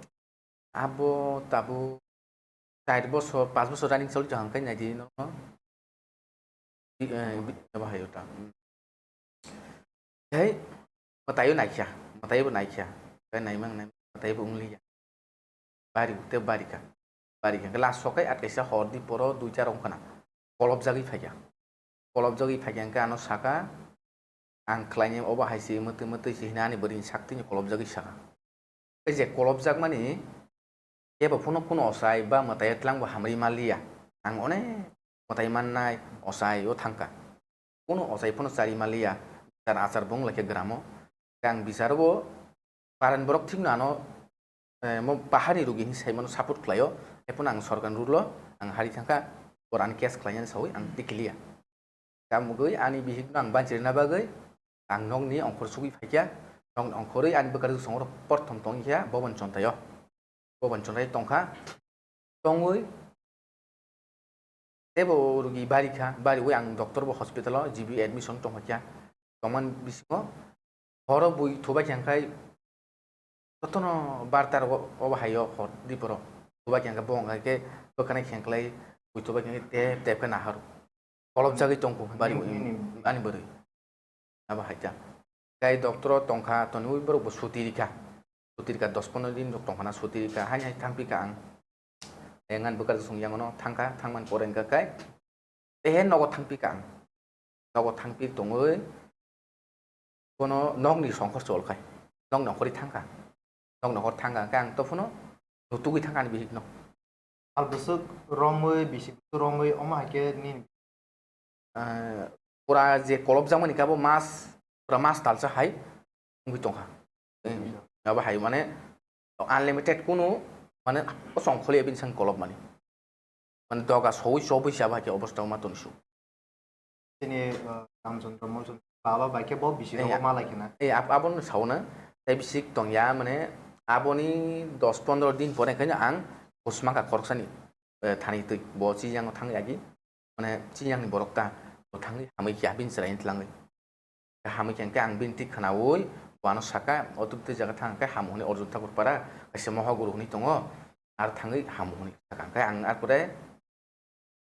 Abo tabuk char bosor, panch bosor running choli tong hwnkhe naidi no. Bi-, eh, bi-, abo hai ta. Hei, mwtaio naikha, mwtaibo naikha, tei naimang nai, mwtaibo wng liya. Bari, tei bari kha, bari kha. Last sokai at kaisa hor di poro duita rok wngkha na. Kolopjagwi phaikha. Kolopjagwi phaikha hwnkhe ano saka, ang khlainai obo hai se mwtwi mwtwi se hwnwi ani bwrwini saktwini kolopjagwi saka. Tei je kolopjakmani kebo phano kunu osai ba mwtai twlang bo hamri manliya. Ang onek mwtai mannai osai o thangkha. Kunu osai phano chari manliya, bichar achar bo wng laikha gramo. Tei ang bicharo bo paran borok thikno ano, eh, mo paharni rugi hinwi saimano support khlaio. Haiphano ang sorkarni rule o ang hari thangkha, bor ani case khlainani sawi ang tikiliya. Tamogwi ani bihikno ang banchirina bagwi ang nokni ongkhor sugwi phaikha. Nokni ongkhorwi ani bwkha rwsongorok porthom tongkha Bobon Chontaio. Bobon Chontai tongkha. Tongwi teibo rugi barikha, bariwi ang doctor bo hospital o G B admission tongkha. Tongmani bisingo horo bui thubai kha hwnkhe jotono barta rogo obo haio hor diporo thubai kha hwnkhe bo hwnkhe bwkhanai khengklai bui thubai kha hwnkhe tep tep khe nahar. Kolopjagwi tongkha bari ani bwrwi. Abo hai ta. Tei doctor o tongkha, toniwi borok bo suti rikha. Suti rikha, dos pondro din rok tongkha na suti rikha, haini hai thangpi kha ang. Engan bwkar song yang no thangkha, thangman pore hwnkha kai. Tei he nogo thangpi kha ang. Nogo thangpi tongwi bono nokni songkhor chol khai. Nok nokhorwi thangkha. Nok nokhor thangkha hwnkhe ang to phano nutugwi thangkha ani bihikno. Sal bwswk romwi, bisi bwswk romwi, omo hai khe nini? Ah, pura je kolopjakmani khe abo mas, pura mas talsa hai wngwi tongkha. Abo hai mane unlimited kunu mane o song kholi bini sang kolopmani. Mane doga sowi chobwi se abo hai khe obostha ma tongsu. Chini, uh, Ramchandra Molchandra baba bai khe bo bisi rogo malai khena. Eh, ab-, abono sauna. Tei bisik tongya, mane, aboni dos pondro din pore khe ang husmaka khoroksani, eh, thani twi. Bo chini yango thang yagi. Mane, chini yangni borok ta, bo thangwi hamwi khe bini chwrai twlangwi. Hamwi khe hwnkhe ang bini twi khwnawi, bo ano saka, o twi twi jaga thang khe hamu hwnwi Arjun Thakur para, kaisa mohoguru hwnwi tongo, aro thangwi hamu hwnwi saka. Hwnkhe ang ar pore,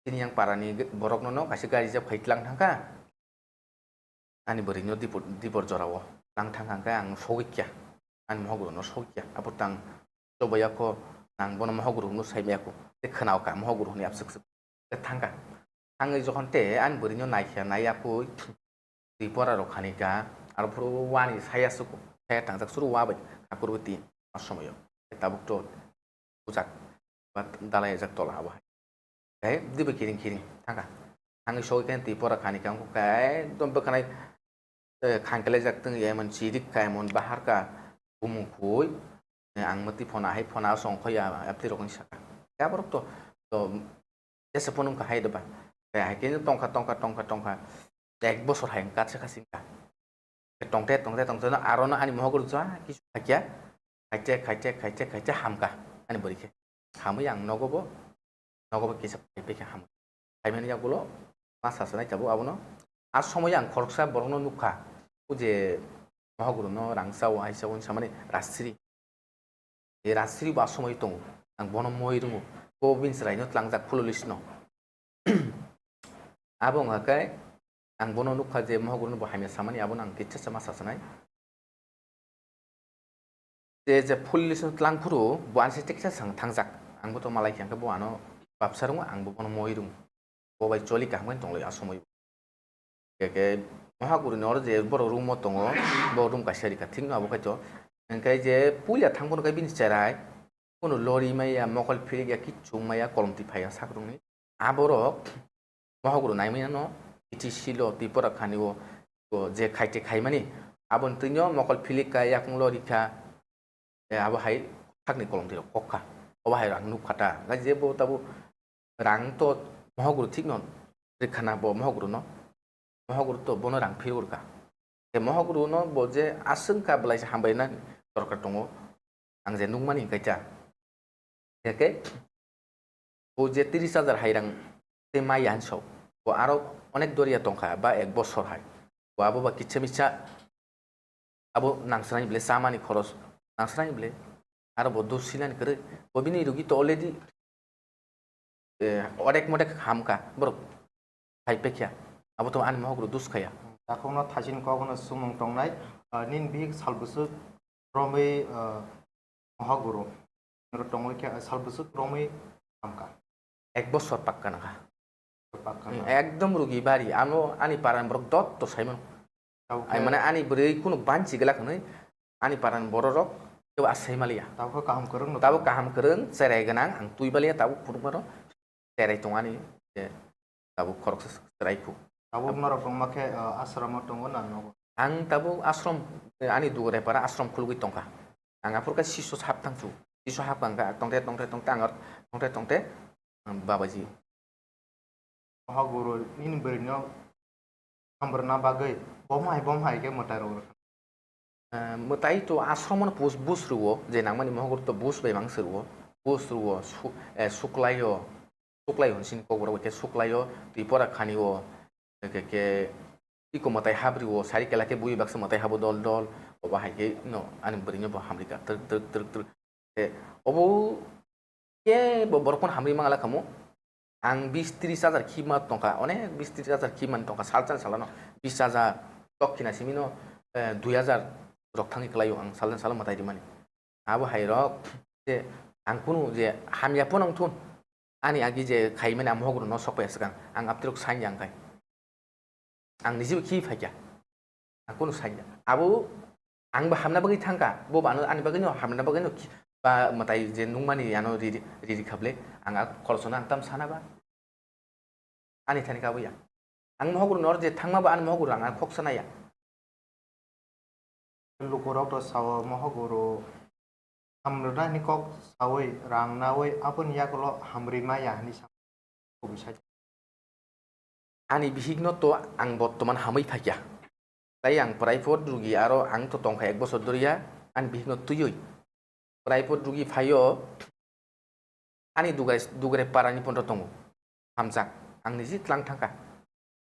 Chini yang parani ge-, borokno no kaisa gari jab khai tlang thangkha. Ani bwrwino dipor, dipor jorao tlang thangkha hwnkhe ang sogwi kya. Ani mohogoro no sogwi kya. Aphuru tang chobaiya kho, ang bono mohogoro hwnwi sai maya kho. Tei khwnao kha mohogoro hwnwi abswk swk. Tei thangkha. Thangwi jokhon tei ani bwrwino naikha, naiya kho. Twi pora rok khani ka, aro phuru wani saya suku, saya tangjak suru wa bai khakurwi twi a somoyo. Tabuk to bujak ba dalai jak tola abo hai. Tei dibe kiring kiring thangka. Thangwi sogwi khe twi pora khani ka, wngkha khe ekdom bwkhanai, eh, khangkhlai jak tong ya, emon chirik ka, emon bahar ka, bumung khui, eh, ang mwtwi phona hai phona song khoya, yapti rokni saka. Khe aborok to, to, Jesa phone wngkha hai doba. Tei hai khe tongkha, tongkha, tongkha, tongkha. Ek bosor hai wngkha, se kha singkha. Tongte, tongte, tongte, no aro no ani mohok rwchwa, kisu khakya. Khaite, khaite, khaite, khaite, hamkha. Ani bwrwi khe. Hamwi ang nogo bo, nogo bo kisa phai phai khe hamwi. Phaimani yagulo, ma sasanai tabuk abono. A somoyo ang khoroksa borokno nukha. O je mohok rwno rangsa o, aisa o, samani rastri. Rajsri bo asomoi tongo, ang bono moi rwngo, bo bini chwraino tlangjak phululisno. Abo wngkha khe ang bono nukha je Mohaguru no bo hamya samani, abono ang kisa sama sasanai. Je, je phululisno tlang phuru bo ansi teksa sang thangjak, ang bo to malai khe, ang khe bo ano babsa rwngo, ang bo bono moi rwngo. Bo bai choli kaham khe tonglai asomoi. Khe, khe Mohaguru ni oro je borok room o tongo, bo room kaisa rikha, thik no abo khaito. Hingkhe je puila thang phano khe bini cherai, kunu lori maya, mokol phirik ya, kichung maya, kolom twi phaiya sakrung ni. Aborok Mohaguru naimaya no, T T C lo, Tripura khani o, o je khaite khaimani, aboni twi no mokol philik kha, yakung lori kha, e, abo hai sakni kolom twi rok kok kha. Obo hai rang nuk kha ta. Hingkhe je bo tabo rang to Mohaguru thik no rikha na bo Mohaguru no. Mohaguru to bono rang phirwi rwkha. Tei Mohaguru no bo je aswk kha belai se hambai na dorkar tongo, ang je nukmani hingkhe ta. Hingkhe bo je tris hajar hai rang tei maya hinwi sok, bo aro onek doriya tongkha ba ek bosor hai. Bo abo ba kisa misa abo nangsrani bile chamani khoros nangsrani bile aro bo dos sinani kwrwi. Bo bini rugi to already, eh, odek modek hamkha, borok phai pekya, abo to ani Mohaguru dus khaya. Takhukno thaisin kokno sumung tongnai, ah, nini bihik sal bwswk romwi, ah, Mohaguru ro tongwi khe sal bwswk romwi hamkha. Ek bosor pakka nangkha. Pakka Hmm, na. Ekdom rugi bari, ano ani parani borok dot to saimano. Tabuk Ai khe mane ani bwrwi kunu banchi glak hwnwi ani parani bororok tebo asai maliya. Tabuk khe kaham kwrwng no Tabuk tongo. Kaham kwrwng, cherai gwnang, ang twi baliya, tabuk phunukmano cherai tong ani, je tabuk khoroksa cherai khu. Tabuk norok wngma khe, uh, asramo tongo na nogo? Ang tabuk asrom, eh, ani dugre para asrom khulugwi tongkha. Ang aphur khe siso hap thangsu. Siso hap kha, tongte, tongte, tongte, ang tongte, tongte, ang babaji. Mohaguru nini bwrwino hamrwna bagwi bomhai bomhai khe mwtai rw rwkha. Eh, mwtai to asromono bus, bus rwo, je nangmani Mohaguru to bus bai mang se rwo, bus rwo, su-, eh, suklaio, suklai hwn sini Kokborok bai khe suklaio, Tripura khani o, khe, khe, iko mwtai habri o, sari kela khe bui baksa mwtai habo dol dol, obo hai khe no ani bwrwino bo hamri kha, twrwk, twrwk, twrwk, twrwk. Eh, obo kebo borok phano hamri mangala kamo. Ang bis tris hajar khima tongkha, onek bis tris hajar khimani tongkha, salsa salano bis hajar, tok khina simino, eh, dui hajar rok thangwi kwlaio ang salsa salo mwtai rimani. Abo hai rok je ang kunu je hamya phano wngthun, ani agi je khaimani ang Mohaguru no sok phaiya swkang, ang aptirok sanya wngkhai. Ang niji bo khi phaikha. Ang kunu sanya. Abo ang bo hamna bagwi thangkha. Bo bo ano ani bagwino hamna bagwino khi-, ba mwtai je nungmani ano riri, riri khable. Ang a khoroksa no ang tam sana ba. Ani thani kabo ya. Ang Mohaguru nor je thangma ba ani Mohaguru ang, ang khoksa naya. Lukurok to sao Mohaguru hamrwna hwnwi kok saui rang naui aboni yagulo hamrwi maya hwnwi sa kubui sai. Ani bihikno to ang bottoman hamwi phaikha. Tai ang private rugi aro ang to tongkha ek bosor doriya ani bihikno twiwi. Private rugi phaio ani dugai, dugre parani pondo tongo. Hamjak. Ang niji tlang thangkha.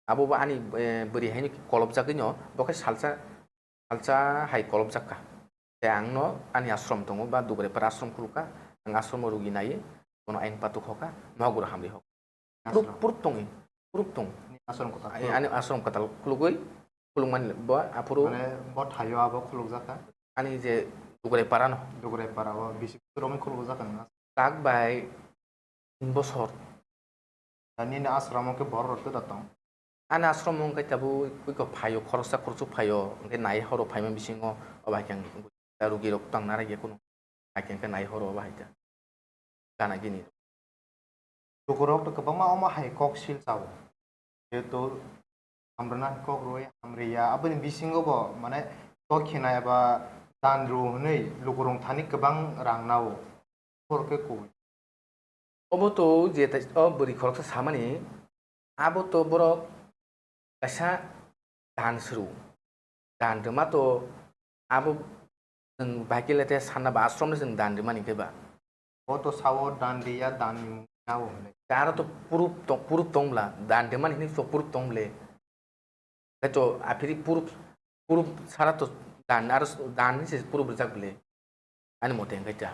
Abo bo ani, eh, bwrwi haino kolobjagwino, bo khe salsa, salsa hai kolobjak kha. Tei ang no ani ashram tongo, ba dugre para ashram khulukha, ang ashram o rugi nai, bono ayang patuk hoka, Mohaguru hamri hoka. Proof, Ashram. Proof tongwi, proof tong. Ni ashram kwtal Ai, khuluk. Ani ashram kwtal khulugwi, khulukmani bo aphuru Mane bo thaio abo khulukjak kha? Ani je dugre para no. Dugre para o bisi romwi khulukjak kha nang? Tak bai tin bosor. Da nini asramo khe borok rok tei da tong? Ani asramo wngkha tabuk iko phaio, khoroksa khoroksa phaio, hwnkhe nai horo phaima bisingo obo hai khe ang rugi rok tang narakya kunu, hai khe nai horo obo hai khe gana gini. Lukurok to kwbangma omo hai kok sil chao. Jehetu hamrwna kok rwui hamriya, aboni bisingo bo mane kok khina eba dan rw hwnwi lukurok thani kwbang rang nao. Borok khe kubui. Obo to je tai, o bwrwi khoroksa samani, abo to borok kaisa dan se rw. Dan rwma to abo chwng bahai khe le te sana ba ashram no chwng dan rwmani khe ba. Bo to sao dan riya, dan ni mung nao hwnwi. Aro to proof tong, proof tong bla, dan rwmani hwnwi to proof tong ble. Khe to aphiri proof, proof sara to dan, aro dan ni se proof rwjak ble. Ani mote hwnkhe ta.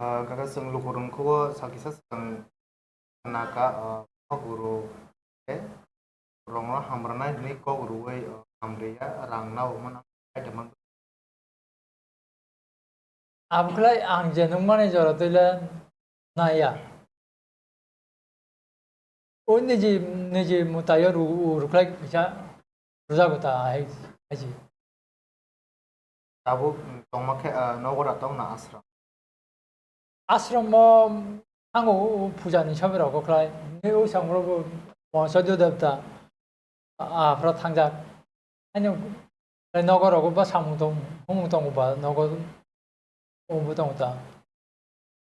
Ah, kaka chwng lukurokni khugo sal kisa swkang naka, ah, kok rw khe rokno hamrwnai hwnwi kok rwui, ah, hamriya rang nao hwnma nang kaitor man. Abokhlai ang je nukmani jora twi le naiya. O niji, niji mwtaio ru-, ru-, rwkhlai kisa rwjago ta hai, hai se. Tabuk tongma khe, ah, nogo da tongna ashram? Ashram o thango, o puja ni sobi rok khlai. Ni o sang rok bo Mohasadyo Devta, ah, aphra thangjak. Ani nogo rogo ba samung tong, humung tongo ba nogo, o bo tongo ta.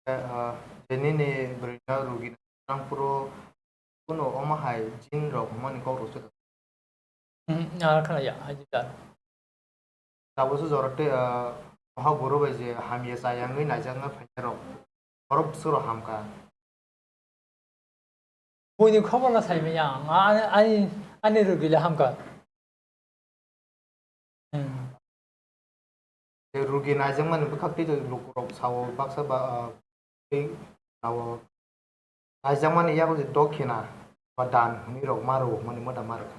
Eh, ah, je nini bwrwino rugi nang phuru, Kuno omo hai jin rok hwnmani kok rok se. Hmm, ah, khna ya, hai jin jar. Tabuk se jora tei, ah, Moha guru bai je hamya chaya wngwi naijakna phainai rok. Borok bwswk rok hamkha. Buini khobor no sai manya, ani, ani, ani rwgwi le hamkha. Hmm. Tei rugi naijakmani bwkhak tei lukurok sao baksa ba, ah, tei sao naijakmani yago je dokhina ba dan hwnwi rok ma rwmani moda ma rwkha.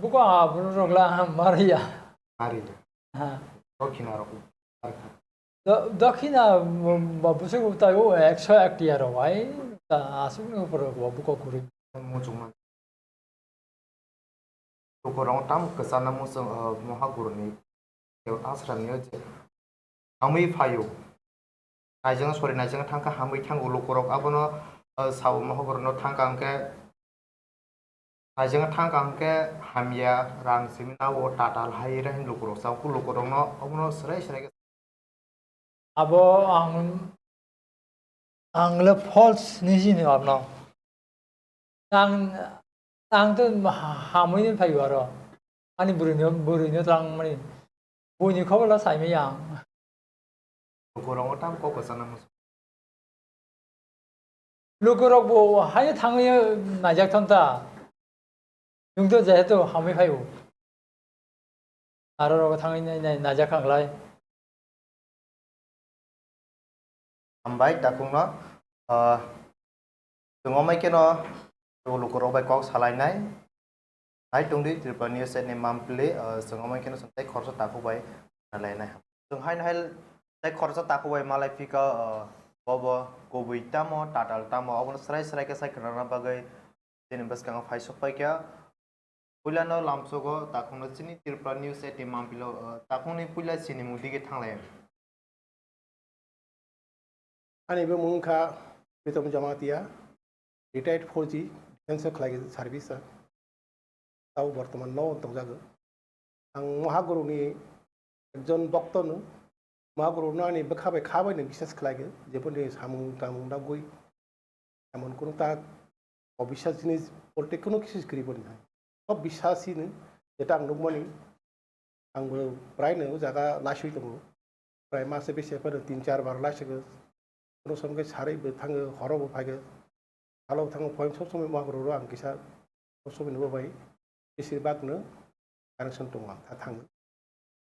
Buko aborok la ma rwya. Ma rwya. Ha. Dokhina rok ma rwkha. Do-, dokhina, um, ba bwswk tai o ekso ek tiya rok ai, ta aswk ni upor rok bo buko kwrwi. Muchungma. Lukurok tamo kwchana muchung, uh, Moha guruni asram ni je hamwi phaio. Naijang sori naijang thangkha hamwi thango lukurok abono, uh, sao Moha guruni thangkha hwnkhe naijang thangkha hwnkhe hamya rang simi nao tatal hai rahin lukurok sao lukurokno obono srai srai khe Abo ang, ang le false ni sini abno. Ang, ang to ha-, hamui ni phaio aro. Ani bwrwi no, bwrwi no tlang mani. Buini khobor la sai manya ang. Lukurok tam kok kwchana muchung. Lukurok bo haino thangwi naijak thon ta. Chwng to jehetu hamwi phaio. Aro rogo thangwi nai, nai, naijak kha klai. Hambai takhukno, ah, chwng omai kheno lukurok bai kok salainai. Nai tongdi Tripura News ni mampli, ah, chwng omai kheno chwng tei khoroksa takhuk bai salainai. Chwng haino hai tei khoroksa takhuk bai malai phika, ah, bobo kubui tamo, tatal tamo, obono srai srai khe sai khwnana bagwi chini bwskango phai sok pai kha. Puilano lamsogo takhukno chini Tripura News eighteen mampilo, ah, takhukni puila sinimung dige thanglai. Ani bumung wngkha Pritom Jamatia, retired four G, defense o khlai service o. Tabo bortoman no tongjago. Ang Mahaguru ni ekjon bokto no, Mahaguru no ani bwkha bai kha bai no biswas khlai go, jeboni samung tamung dagwi emon kunu ta obiswas jinis bolte kunu kisu kwrwi boni hai. O biswas hino, jeta ang nukmani, ang bo prai no o jaga laiswi tongo. Prai mase bese phano tin char bar laiswi go. Kono som khe sarwi bo thango, horo bo phai go. Salo bo thango, phone sob somoi Mahaguru ro ang kisa sob somoi no bo bai. Besir bak no connection tongo ang, ta thango.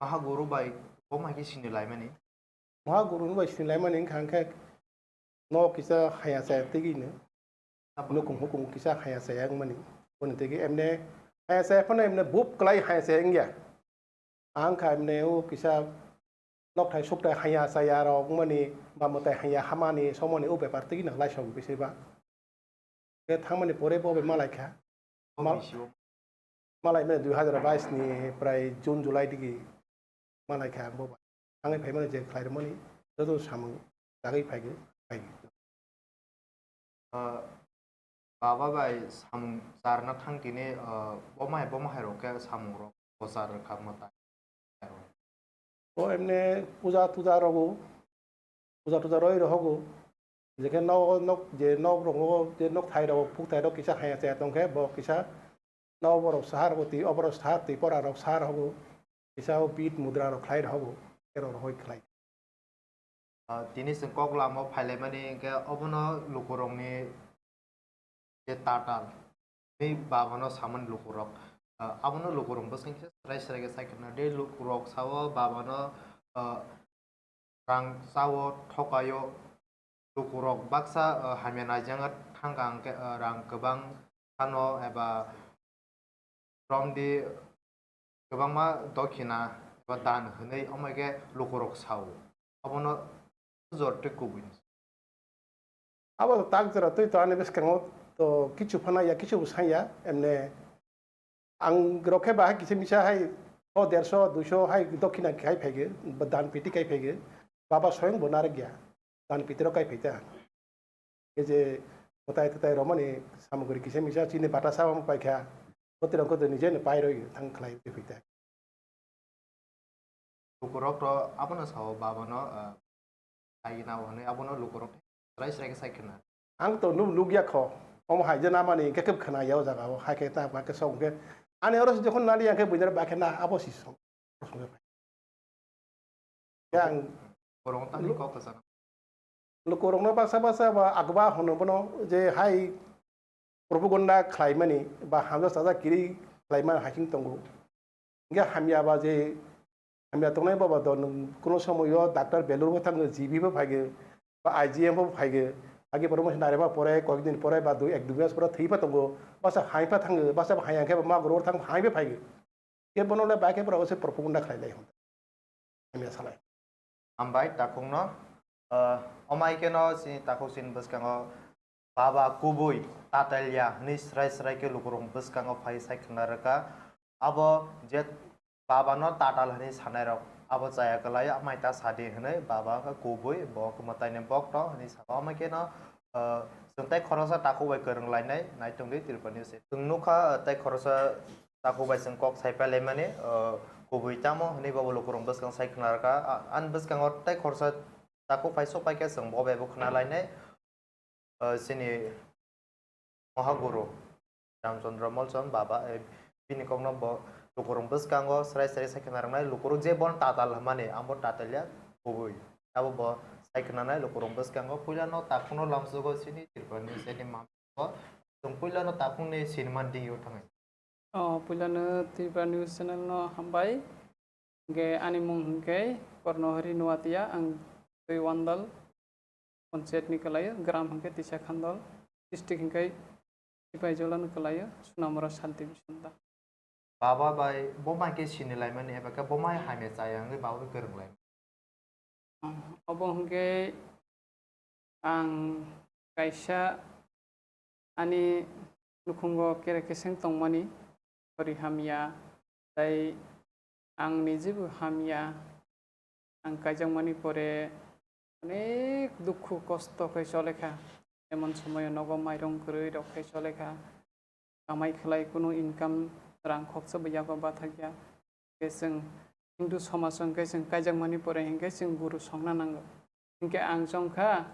Mahaguru bai bo mai khe sini laimani? Mahaguru bai sini laimani wngkha hwnkhe no kisa haya chaya tigi no. Nukung hukung kisa haya chaya wngmani. Boni tigi emne haya chaya phano emne bup klai haya chaya wngya. Ang kha emne o kisa nokthai sukthai haya chaya rok wngmani ba mwtai haya hamani somoni o bepar tigi no laisong bisirba. Khe thangmani pore bo bai malai kha. Mal-, malai mani dui hazar bais ni prai June July digi malai kha ang bo bai. Thangwi phaimani je khlai rwmani joto samung chagwi phai khe phai. Ah, baba bai samung charna thang tini, ah, bo mai, bo mai rok khe samung rok bo char kha mwtai. O emne puja tuja rogo, puja tuja roi rohogo. Jekhe nok, nok, je nok rogo, je nok thai rogo, phuk thai rok kisa haya chaya tongkhe bo kisa nok borok sahar bo twi, oborok sahar twi, pora rok sahar hogo. Kisa o bit mudra rok khlai rohogo, ero rohoi khlai. Ah, tini chwng kok lama o phailaimani hwnkhe obono lukurokni je tatal, tei babano samani lukurok, ah, abono lukurok bwswk khe srai srai khe sai khna. Tei lukurok sao babano, ah, rang chao thokaio, lukurok baksa, ah, hamya naijak thangkha hwnkhe, ah, rang kwbang phano eba romdi kwbangma dokhina eba dan hwnwi, omo khe lukurok sao. Abono jor tei kubui. Abo tak jora twi to ani bwskango to kichu phano ya, kichu bo sanya, emne ang rok khe bahai kisa misa hai o derso, duiso hai dokhina khai phaigo, dan piti khai phaigo, baba soyong bo narwk ya, dan piti rok khai phai ta. Khe je mwtai twtai romani samugri kisa misa chini bata sa paikha, bwtwi rok khe nije no pai roi thang khlai phai ta. Lukurok to abono sao, babano, ah, sai gina hwnwi abono lukurok srai srai khe sai khna. Ang to nuk, nukya kho. Omo hai je namani hingke khe khwna ya o jaga o, hai khe ta ba khe sok hingke. Ani oro se jokhon nali yang khe buini bai khe na abo si song. Yang Borok tani kok kwchang. Lukurokno baksa baksa ba agba hono bono je hai propaganda khlaimani ba hamjak sajak kiri khlaimani hai khing tongo. Hingke hamya ba je hamya tongnai baba do nwng kuno somoyo doctor Belur bo thango, G B bo phaige, ba I G M bo phaige, age promotion are ba pore, koyek din pore ba dui ek dui mas pore thwi pha tongo, basa hai pha thango, basa hai ang khe ba ma goro thang hai pha phaige. Ke bono le ba ke pore se propaganda khlai lai hwn. Hamya salai. Hambai takhukno, ah, omai keno chini takhuk chini bwskango baba kubui tatalya hwnwi srai srai khe lukurok bwskango phai sai khna rwkha. Abo je babano tatal hwnwi sanairok abo chaya kwlai, amai ta sadi hwnwi baba wngkha kubui, bo wngkha mwtaini bokto hwnwi saka. Omo kheno, ah, chwng tei khoroksa takhuk bai kwrwng lainai naitung di Tripura News. Chwng nukha, ah, tei khoroksa takhuk bai chwng kok sai pailaimani, ah, kubui tamo hwnwi bobo lukurok bwskang sai khna rwkha. Ah, ani bwskango tei khoroksa takhuk phai sok pai khe chwng bo bai bo khna lainai. Ah, chini Mohaguru Ramchandra Molchon baba, eh, bini kokno bo lukurok bwskango srai srai sai khna rwnai, lukurok je bono tatal hwnmani, abo tatal ya kubui. Abo bo sai khna nai lukurok bwskango, puila no takhukno lamsogo chini Tripura ni chini mam bo. Chwng puila no takhukni sinimani dingyo thangai. Oh, puila no Tripura News Channel no hambai. Hingke ani mung hingke Kornohori Nuatia, ang twi Wandal Panchayat ni kwlaio, gram hingke Tisa Khandal, district hingke Sipaijala ni kwlaio, Sunamura Sub Division da. Baba bai bo mai khe sini laimani eba khe bo mai hamya chaya wngwi baba bai kwrwng lai. Obo hingke ang kaisa ani nukhungo kere keseng tongmani, khori hamya, tei ang nijibo hamya, ang kaijakmani pore onek dukhu kosto khe cholekha, emon somoyo nogo mairung kwrwi rok khe cholekha, kamai khlai kunu income rang khoksa bo yago bathakya, khe chwng Hindu somaj o hingke chwng kaijakmani pore hingke chwng guru songna nango. Hingke ang chongkha,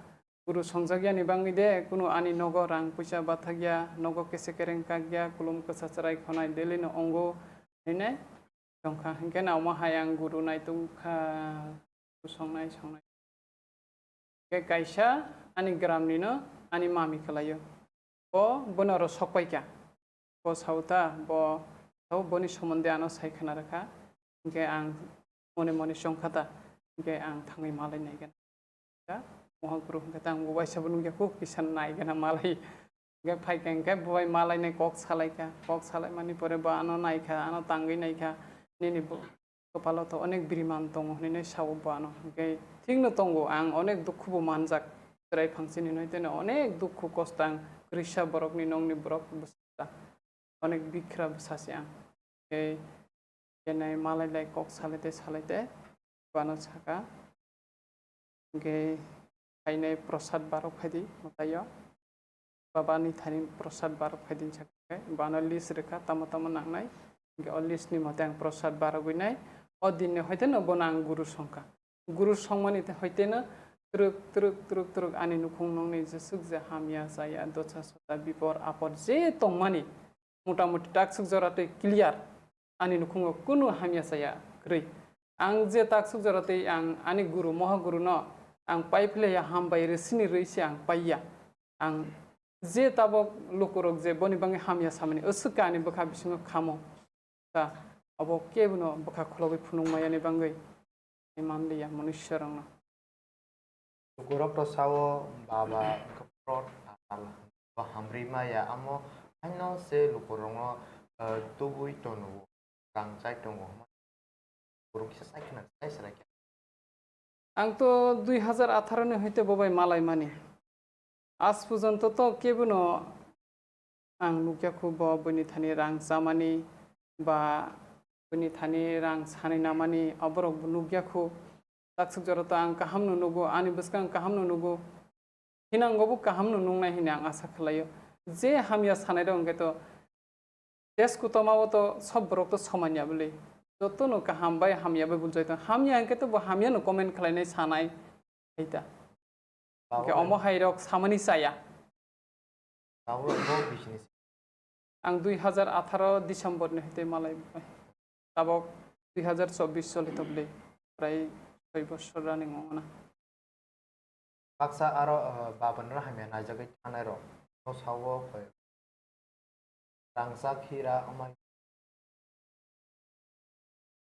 guru songjakya ni bangwi de kunu ani nogo rang puisa bathakya, nogo kese kereng kakya, kulum kwsa chwrai khonai daily no ongo, hine chongkha. Hingke na omo hai ang guru naitung kha, guru songnai songnai. Khe kaisa ani gram ni no ani mami khlaio. Bo bono oro sok pai kha. Bo sao ta, bo sao boni somonde ano sai khna rwkha. Hingke ang mone mone chongkha ta. Hingke ang thangwi malai nai gana. Mohaguru hingke ta ang bo waisa bo nukya kuk kisa nai gana malai. Hingke phaikha hingke bo bai malainai kok salaikha, kok salaimani pore bo ano naikha, ano tangwi naikha, nini bo kwpalo to onek biriman tongo hinwi sao bo ano. Hingke thikno tongo, ang onek dukhu bo manjak, chwrai phangchini hinwi teno onek dukhu kosto ang kwrwisa borokni nokni borok bwsa, onek bikhra bwsasi ang. Hingke kenai malailai kok salaite salaite bo ano saka. Hingke phainai prosad barok phaidi mwtaio. Baba ni thani prosad barok phaidi sakhe, bano list rwkha tamo tamo nangnai. Hingke o list ni mote ang prosad barogwi nai. O din ni hoite no bono ang guru songkha. Guru songmani te hoite no twrwk, twrwk, twrwk, twrwk ani nukhung nokni jeswk je hamya chaya, dosa sosa, bipor apor je tongmani, mota moti takswk jora tei clear. Ani nukhungo kunu hamya chaya kwrwi. Ang je takswk jora tei ang ani guru, moha guru no ang pai phlaiya, hambai rwsini rwi se ang paiya. Ang je tabok lukurok je boni bangwi hamya samani, aswk khe ani bwkha bisingo khamo. Ta abo kebono bwkha khulogwi phunukmayani bangwi manliya manusyarokno. Lukurok to sao, baba wngkha pro tatal, bo hamri maya, amo haino se lukurokno, eh, tubui tono, rang chai tongo. Lukurok kisa chai khna chai serai khe. Ang to dui hazar atharo ni hoite bo bai malai mani. Aaj porjonto to kebono ang nukya khu bo bini thani rang chamani ba bini thani rang sanai namani, aborok bo nukya khu. Takswk jora to ang kaham no nugo, ani bwskang kaham no nugo. Hinang bo kaham no nungnai hini ang asa khlaio. Je hamya sanai rok hwnkhe to Desh kutoma o to sob borok to soman ya bwle. Joto no kaham bai hamya bai buljai tong. Hamya hwnkhe to bo hamya no comment khlainai sanai. Hai ta. Hwnkhe omo hai rok samani chaya. Tabuk bo bisini. Ang dui hazar atharo December ni hwtwi malai bai. Tabok dui hazar chobbish choli tobli. Prai soi bosor running ongna. Baksa aro, uh, babanra hamya naijagwi thangnai rok. No sawo khoi. Rangchak hira amai.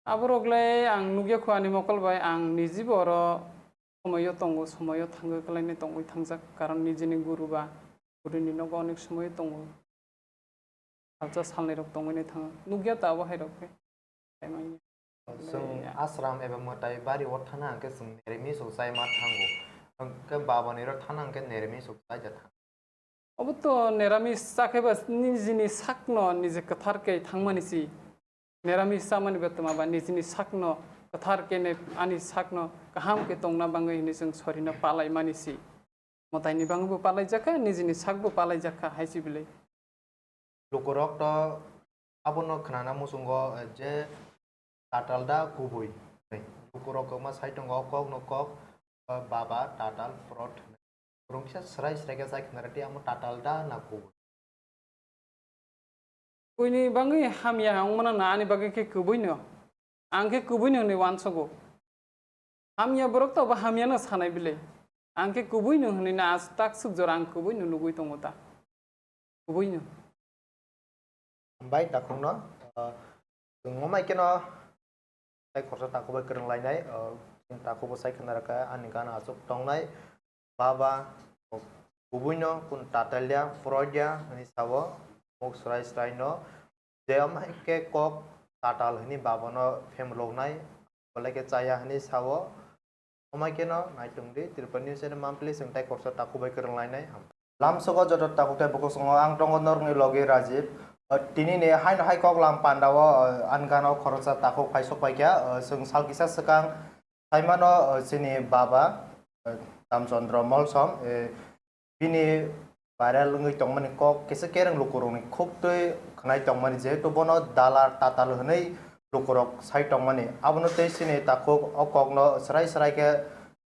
Aborok le ang nugya kho ani mokol bai, ang nijibo oro somoyo tongo, somoyo thangwi kwlainai tongwi thangjak, karon nijini guru ba gurini nogo onek somoyo tongo. Salsa salnwi rok tongwi nai thango. Nugya ta abo hai rok khe. Chwng ashram eba mwtai bari o thana hwnkhe chwng neremi sok chai ma thango. Hwnkhe babani ro thana hwnkhe neremi sok chai ja thango. Obo to neramis chakhe ba nijini sakno nije kwthar khe thangmani si. Neramis chamani betma ba nijini sakno kwthar khe ne ani sakno kaham khe tongna bangwi hwnwi chwng sorino palaimani si. Mwtaini bangwi bo palaijakha, nijini sakbo palaijakha hai si bwlwi. Lukurok to abono khnana muchungo je tatal da kubui. Lukurok kwma sai tongo o kokno kok, baba tatal fraud hwnwi. Kwrwngsa swrai swrai khe chai khna rwdi, amo tatal da na kubui? Buini bagwi hamya wngmano na ani bagwi khe kubuino. Ang khe kubuino hwnwi uansugo. Hamya borok to bo hamyano sanai bile. Ang khe kubuino hwnwi na as tak suk jora ang kubuino nugwi tongo ta. Kubuino. Hambai takhukno, ah, chwng wngmai kheno tei khoroksa takhuk bai kwrwng lainai, ah, chwng takhuk bo sai khna rwkha ani gana aswk tongnai. Baba, kubuino kun tatalya, froidya hwnwi sao, muk swrai swraino, je amhai khe kok tatal hwnwi babano phemloknai, belai khe chaya hwnwi sao. Amhai kheno naitung di, Tripura News channel monthly chwng tei khoroksa takhuk bai kwrwng lainai. Lamsogo joto takhuk tei bukhuk songo ang tongo norokni logi Rajiv. Tini ni haino hai kok lam pandao, ani gana o khoroksa takhuk phai sok paikha, chwng sal kisa swkang Saimano, uh, chini baba, uh, Ramchandra Molsom, uh, bini viral wngwi tongmani kok kisa kereng lukurokni khuk twi khwnai tongmani, jehetu bono dalar tatal hwnwi lukurok sai tongmani. Abono tei chini takhuk o kokno swrai swrai khe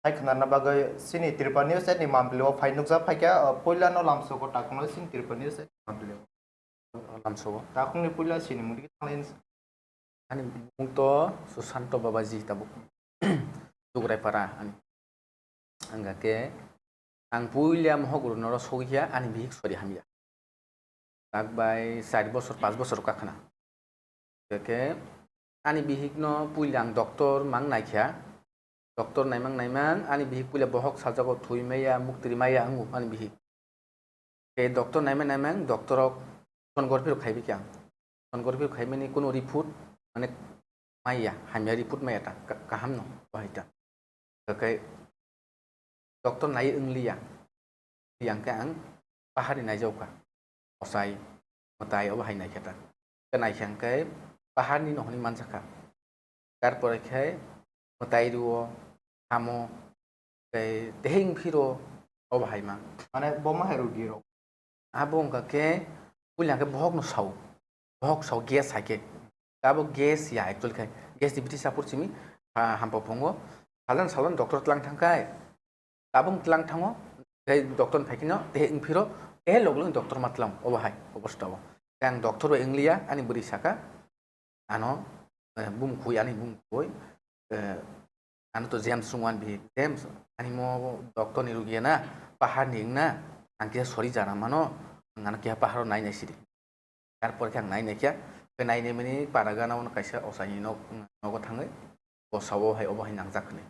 sai khwnarna bagwi chini Tripura News ni monthly o phai nukjak phaikha, uh, puilano lamsogo takhukno chini Tripura News ni monthly o. Lamsogo. Takhukni puila chini mungdi khe thanglai. Ani mung to Susanto Babaji tabuk. Dugraipara ani. Ang khe ang puila mohok rwnoro sogwi kha ani bihik sori hamya. Tak bai char bosor, panch bosor kakhna. Khe ani bihikno puila ang doctor mang naikha. Doctor naimang naimang ani bihik puila bohok sajago thwi maya, muktri maya wngo ani bihik. Tei doctor naimang naimang doctor rok sonography rok khaibi khe ang. Sonography rok khaimani kuno report mane maya, hamya report maya ta, ka-, kaham no bahai ta. Kakai doctor nai wngliya. Yang khe ang pahari naijao kha. Osai, mwtai obo hai naikhe ta. Khe naikhe ang khe paharni no hwnwi manjakha. Tarpore khe mwtai rwo, hamo, tei teheng phiro obo hai ma. Mane bo ma hai rwo girok? Abo wngkha khe puila khe bohok no sao. Bohok sao gas hai khe. Abo gas ya actually khe. Gas ni biti sapor simi, ha, hampa phungo. Salan salan doctor tlang thangkhai. Tabung tlang thango, tei doctor ni phaikhe no, tei wngphiro, tei log log doctor ma tlang, obo hai, obo stao. Tei ang doctor bai wngliya, ani bwrwi saka, ano, eh, bumkhoi, ani bumkhoi, eh, ano to James wngwan bi, James, ani mo doctor ni rugiya na, pahar ni wngna, ang kisa sori jana mano, ang ano keha paharo nai nai sidi. Tarpor khe ang nai nai khe, khe nai nai mani para gana o kaisa osai ni nok, nogo thangwi, bo sao hai obo hai nangjak hwnwi.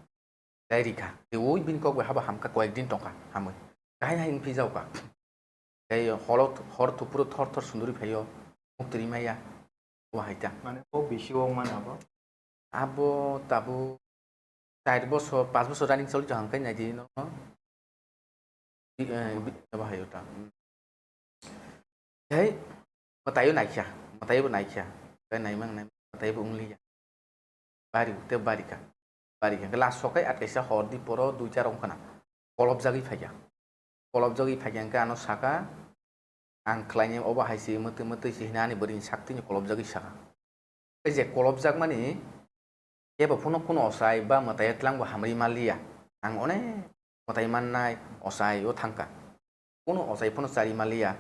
Tei rikha, tei ui bini kok bai habo hamkha koyek din tongkha, hamwi. Kahai hai wng phijao kha. Tei holo, hor thupuro thor thor sunduri phaio, muktri maya, o hai ta. Mane o bisi o mane abo? Abo tabuk char bosor, panch bosor running choli tong hangkai nai di no. Bi-, eh, bi-, abo hai o ta. Tei mwtaio naikha, mwtaio bo naikha. Tei naimang nai mwtaio bo wngliya. Bari, tei bari kha. Bari kha. Last sokai at kaisa hor di poro dui char wng khna. Kolopjagwi phaikha. Kolopjagwi phaikha hwnkhe ano saka, "Ang khlainai obo hai se mwtwi mwtwi se," hwnwi ani bwrwini saktwini kolopjagwi saka. Tei je kolopjakmani kebo phano kunu ochai ba mwtai twlang bo hamri manliya. Ang onek mwtai mannai ochai o thangkha. Kunu ochai phano chari manliya.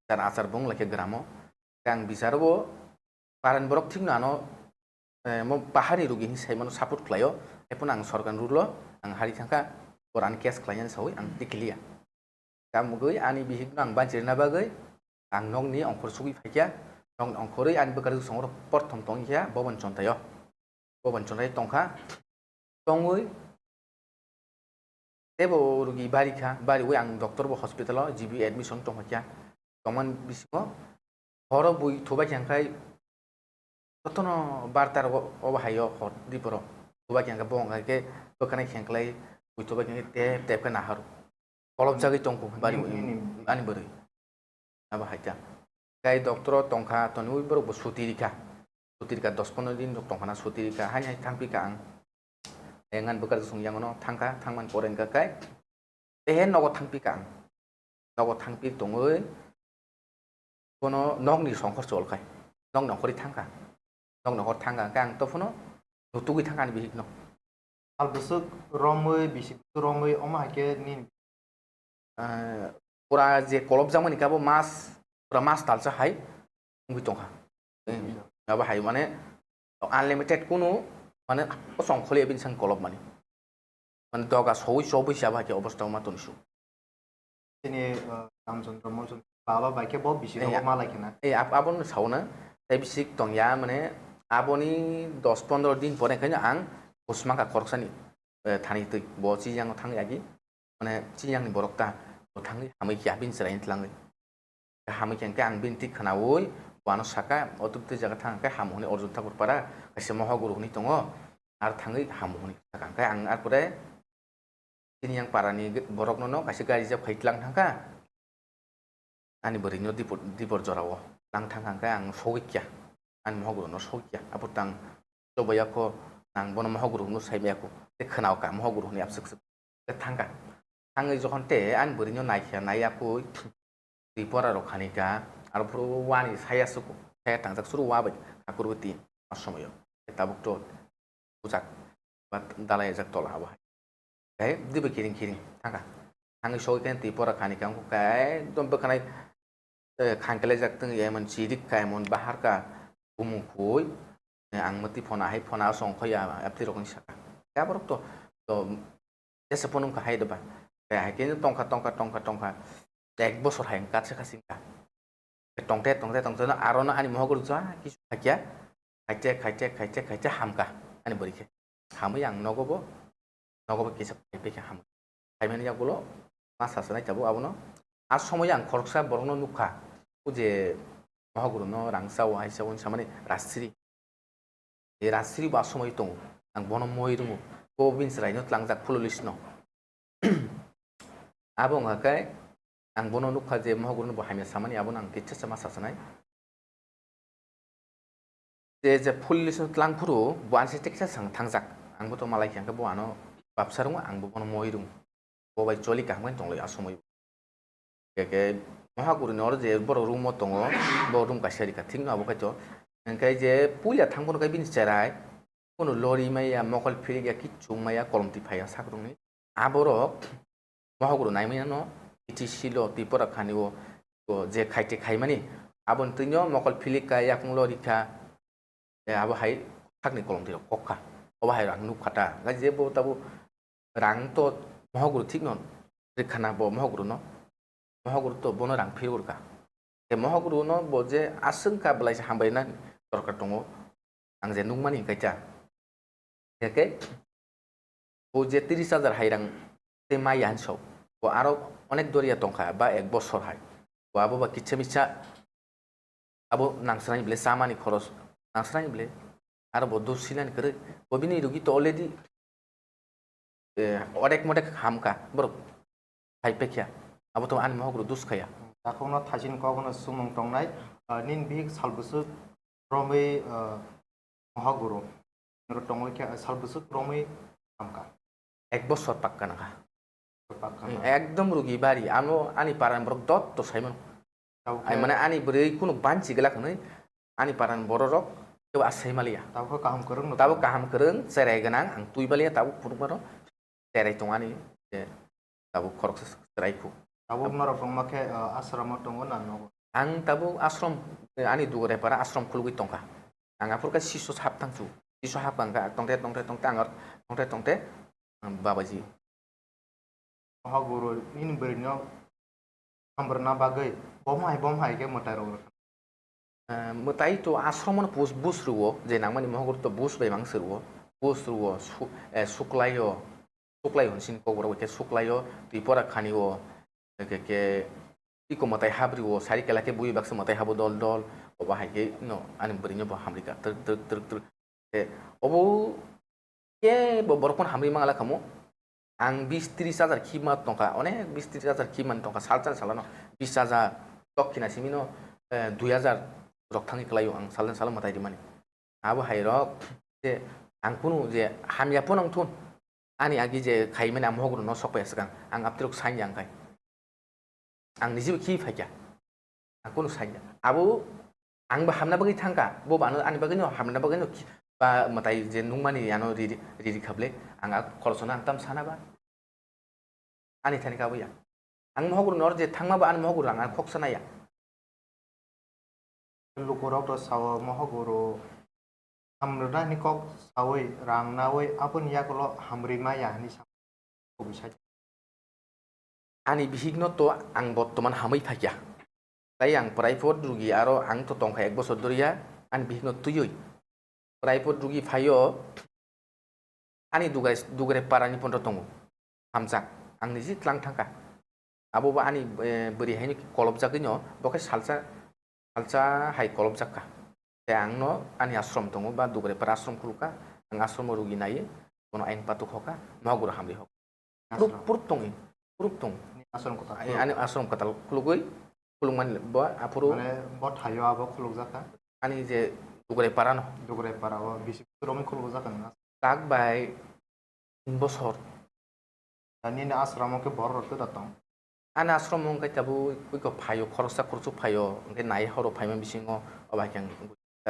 Jar achar bo wng lai khe gramo. Khe ang bicharo bo paran borok thikno ano, eh, mo paharni rugi hinwi saimano support khlaio. Haiphano ang sorkarni rule o ang hari thangkha, bor ani case khlainani sawi ang tikiliya. Tamogwi ani bihikno ang banchirina bagwi ang nokni ongkhor sugwi phaikha. Nokni ongkhorwi ani bwkha rwsongro porthom tongkha Bobon Chontaio. Bobon Chontai tongkha. Tongwi teibo rugi bari kha, bariwi ang doctor bo hospital o G B admission tongkha. Tongmani bisingo horo bui thubai kha khe jotono barta rogo obo haio hor diporo thubai kha khe bo wngkha khe bwkhanai khengklai bui thubai kha khe tep tep khe nahar kolobjagwi tongkha bari Nini, nini. Ani bwrwi. Abo hai kha. Tei doctor o tongkha, tonwi borok bo suti rikha. Suti rikha, dos pondro din rok tongkha na suti rikha, haini hai thangpi kha ang. Engan bwkar song yang no thangkha, thangman pore wngkha kai. Ehe nogo thangpi kha ang. Nogo thangpi tongwi bono nokni songkhor chol khai. Nok nongkhorwi thangkha. Nok nongkhor thangkha, khe ang to phano nutugwi thangkha ani bihikno. Sal bwswk romwi, bisi bwswk romwi, omo hai khe nini? Ah, pura je kolobjakmani khe abo mas, pura mas talsa hai wngwi tongkha. Hmm. Abo hai mane unlimited kunu mane kosong kholi bini sang kolobmani. Mane doga sowi chobwi se abo hai khe obostha ma tongsu. Chini, uh, Ramchandra Molchandra baba bai khe bo bisi Eh, rogo ya. Ma lai khena. Eh, ab-, abono sauna. Tei bisik tongya, mane, aboni dos pondro din pore khaino ang husmaka khoroksani, eh, thani twi. Bo chiyang thang yagi. Mane, chiyangni borok ta, bo thangwi hamwi khe abini chwraini tlangwi. Hamwi khe ang bini twi khwnawi, bo ano saka, o twi twi jaga thang khe hamu hwnwi Arjun Thakur para, kaisa mohoguru hwnwi tongo. Ar thangwi hamu hwnwi saka. Hwnkhe ang ar pore Chini yang parani ge-, borokno no kaisa gari jab khai tlang thangkha. Ani bwrwino dipor, dipor jorao tlang thangkha hwnkhe ang sogwi kya. Ani mohogoro no sogwi kya. Apo tang chobaya kho nang bono mohogoro hwnwi sai maya kho. Tei khwnao ka mohogoro hwnwi abswk swk. Tei thangkha. Thangwi jokhon tei ani bwrwino naikha, naiya kho. Twi pora rok khani ka, aro phuru wani saya suku, saya tangjak suru wa bai, akurwti, a somoyo, tabuk to, bujak, ba dalai jak tola abo hai. Kai, dibe kiring kiring, thangka. Thangwi sogwi khe twi pora khani ka, wngkha kai, ekdom bwkhanai, eh, khangkelai jak tong, emon chirik ka, emon bahar ka, bumung khui, eh, ang mwtwi phona hai, phona song khoya, apti rokni saka. Khe aborok to, to, Jesa phunung kha hai doba. Tei hai khe tongkha, tongkha, tongkha, tongkha. Ek bosor hai wngkha se kha singkha. Tongte, tongte, tongte no aro no ani mohok rwkha kisu khakya. Khaite, khaite, khaite, khaite hamkha. Ani bwrwi khe. Hamwi ang nogo bo, nogo bo kisa phai phai khe hamwi. Phaimani yagulo ma sasanai tabuk abono. A somoyo ang khoroksa borokno nukha. O je mohok rwno rang sao, hai sao, samani rastri. E rastri bo asomoi tongo. Ang bono moi rwngo. Bo bini chwraino tlangjak phululisno. Abo wngkha khe ang bono nukha je mohogorno bo hamya samani, abono ang kitsa sama sasanai. Je, je phululisno tlang phuru bo ansi teksa sang thangjak. Ang bo to malai khe, hwnkhe bo ano babsa rwngo, ang bo bono moi rwngo. Bo bai choli kaham khe tonglai asomoi. Khe, khe, mohaguru ni oro je borok room o tongo, bo room kaisa rikha, thik no abo khaito. Hwnkhe je puila thang phano khe bini cherai, kunu lori maya, mokol philik ya, kichung maya, kolom twi phaiya sakrung ni. Aborok mohaguru nai maya no, T T C lo, Tripura khani o, o je khaite khaimani, aboni twi no mokol philik kha, yakung lori kha, Eh, abo hai sakni kolom twi rok kok kha. Obo hai rang nuk kha ta. Ga je bo tabo rang to mohoguru thik no rikha na bo mohoguru no. Mohoguru to bono rang phirwi rwkha. Tei mohoguru no bo je aswk kha belai se hambai na dorkar tongo. Ang je nukmani hwnkhe ta. Hwnkhe bo je tris hajar hai rang tei maya hinwi sok. Bo aro onek doriya tongkha ba ek bosor hai. Bo abo ba kitsa mitsa abo nangsrani bile chamani khoros nangsrani bile aro bo dos sinani kwrwi. Bo bini rugi to already, eh, odek modek hamkha borok hai pekya. Abo to ani mohok rok dos khaya. Takhukno thaisin kokno sumung tongnai, ah, nini bihik sal bwswk romwi, ah, mohaguru. Norok tongwi khe sal bwswk romwi hamkha. Ek bosor pakka nangkha. Pakka Hmm, nangkha. Ekdom rugi bari. Ano ani parani borok dot to saimano. Tabuk Ai khe mane ani bwrwi kunu banchi glak hwnwi ani parani borok rok kebo asai maliya. Tabuk khe kaham kwrwng no Tabuk tongo. Kaham kwrwng, cherai gwnang, ang twi baliya, tabuk phunukmano cherai tong ani, je tabuk khoroksa cherai khu. Tabuk norok tongma khe, ah, asramo tongo na nogo? Ang tabuk ashram, ani dugre para ashram khulugwi tongkha. Ang aphuru khe siso hap thangsu. Siso hap kha, tongte, tongte, tongte, ang tongte, tongte, ang babaji. Mohaguru nini bwrwino hamrwna bagwi bomhai bomhai khe mwtai rok rwkha. Eh, mwtai to ashram no bus, bus rwo, je nangmani mohaguru to bus bai mang se rwo, bus rwo, su-, eh, suklaio, suklai hwn sini kokborok bai khe suklaio, twi pora khani o, eke ke iko mwtai habri o, sari kela khe bui baksa mwtai habo dol dol, obo hai khe no ani bwrwino bo hamri kha, twrwk, twrwk, twrwk, twrwk. Te obo kebo borok phano hamri mangala kamo. Ang bis tris hajar khima tongkha, onek bis tris hajar khimani tongkha, salsa salano bis hajar, tok khina simino, eh, dui hajar rok thangwi kwlaio ang salsa salo mwtai rimani. Abo hai rok je ang kunu je hamya phano wngthun, ani agi je khaimani ang mohok rwno sokpaiya swkang, ang aptirok sanya wngkhai. Ang niji bo khi phaikha. Ang kunu sanya. Abo ang bo hamna bagwi thangkha. Bo bo ano ani bagwino hamna bagwino khi-, ba mwtai je nungmani ano riri, riri khable. Ang a khoroksono ang tam sana ba. Ani thani kabo ya. Ang mohok rwnor je thangma ba ani mohok rwno ang khoksa naya. Lukurok to sao mohok rw hamrwnani kok saui rang naui aboni yakulo hamri maya hinwi sa kubui sai. Ani bihikno to ang bottoman hamwi phaikha. Tai ang private rugi aro ang to tongkha ek bosor doriya ani bihikno twiwi. Private rugi phaio ani dugai, dugre parani phonro tongo. Hamjak. Ang niji tlang thangkha. Abo bo ani, eh, bwrwi haino kolobjagwino bo khe salsa, salsa hai kolobjak kha. Te ang no ani ashram tongo ba dugre para ashram khulukha. Ang ashramo rugi naiwi bono ain patuk hokha, mohok rw hamri hokha. Proof, proof tongwi, proof tong. Ni ashram kwtal. Ai, ani ashram kwtal khulugwi, khulukmani bo aphuru. Mane bo thaio abo khulukjak kha? Ani je dugre para no. Dugre para o bisi romwi khulukjak kha nang? Tak bai tin bosor. Da nini ashram o khe borok rok tei da tong? Ani ashram o hwnkhe tabuk iko phaio, khoroksa khoroksa phaio, hwnkhe nai horo phaima bisingo obo hai khe ang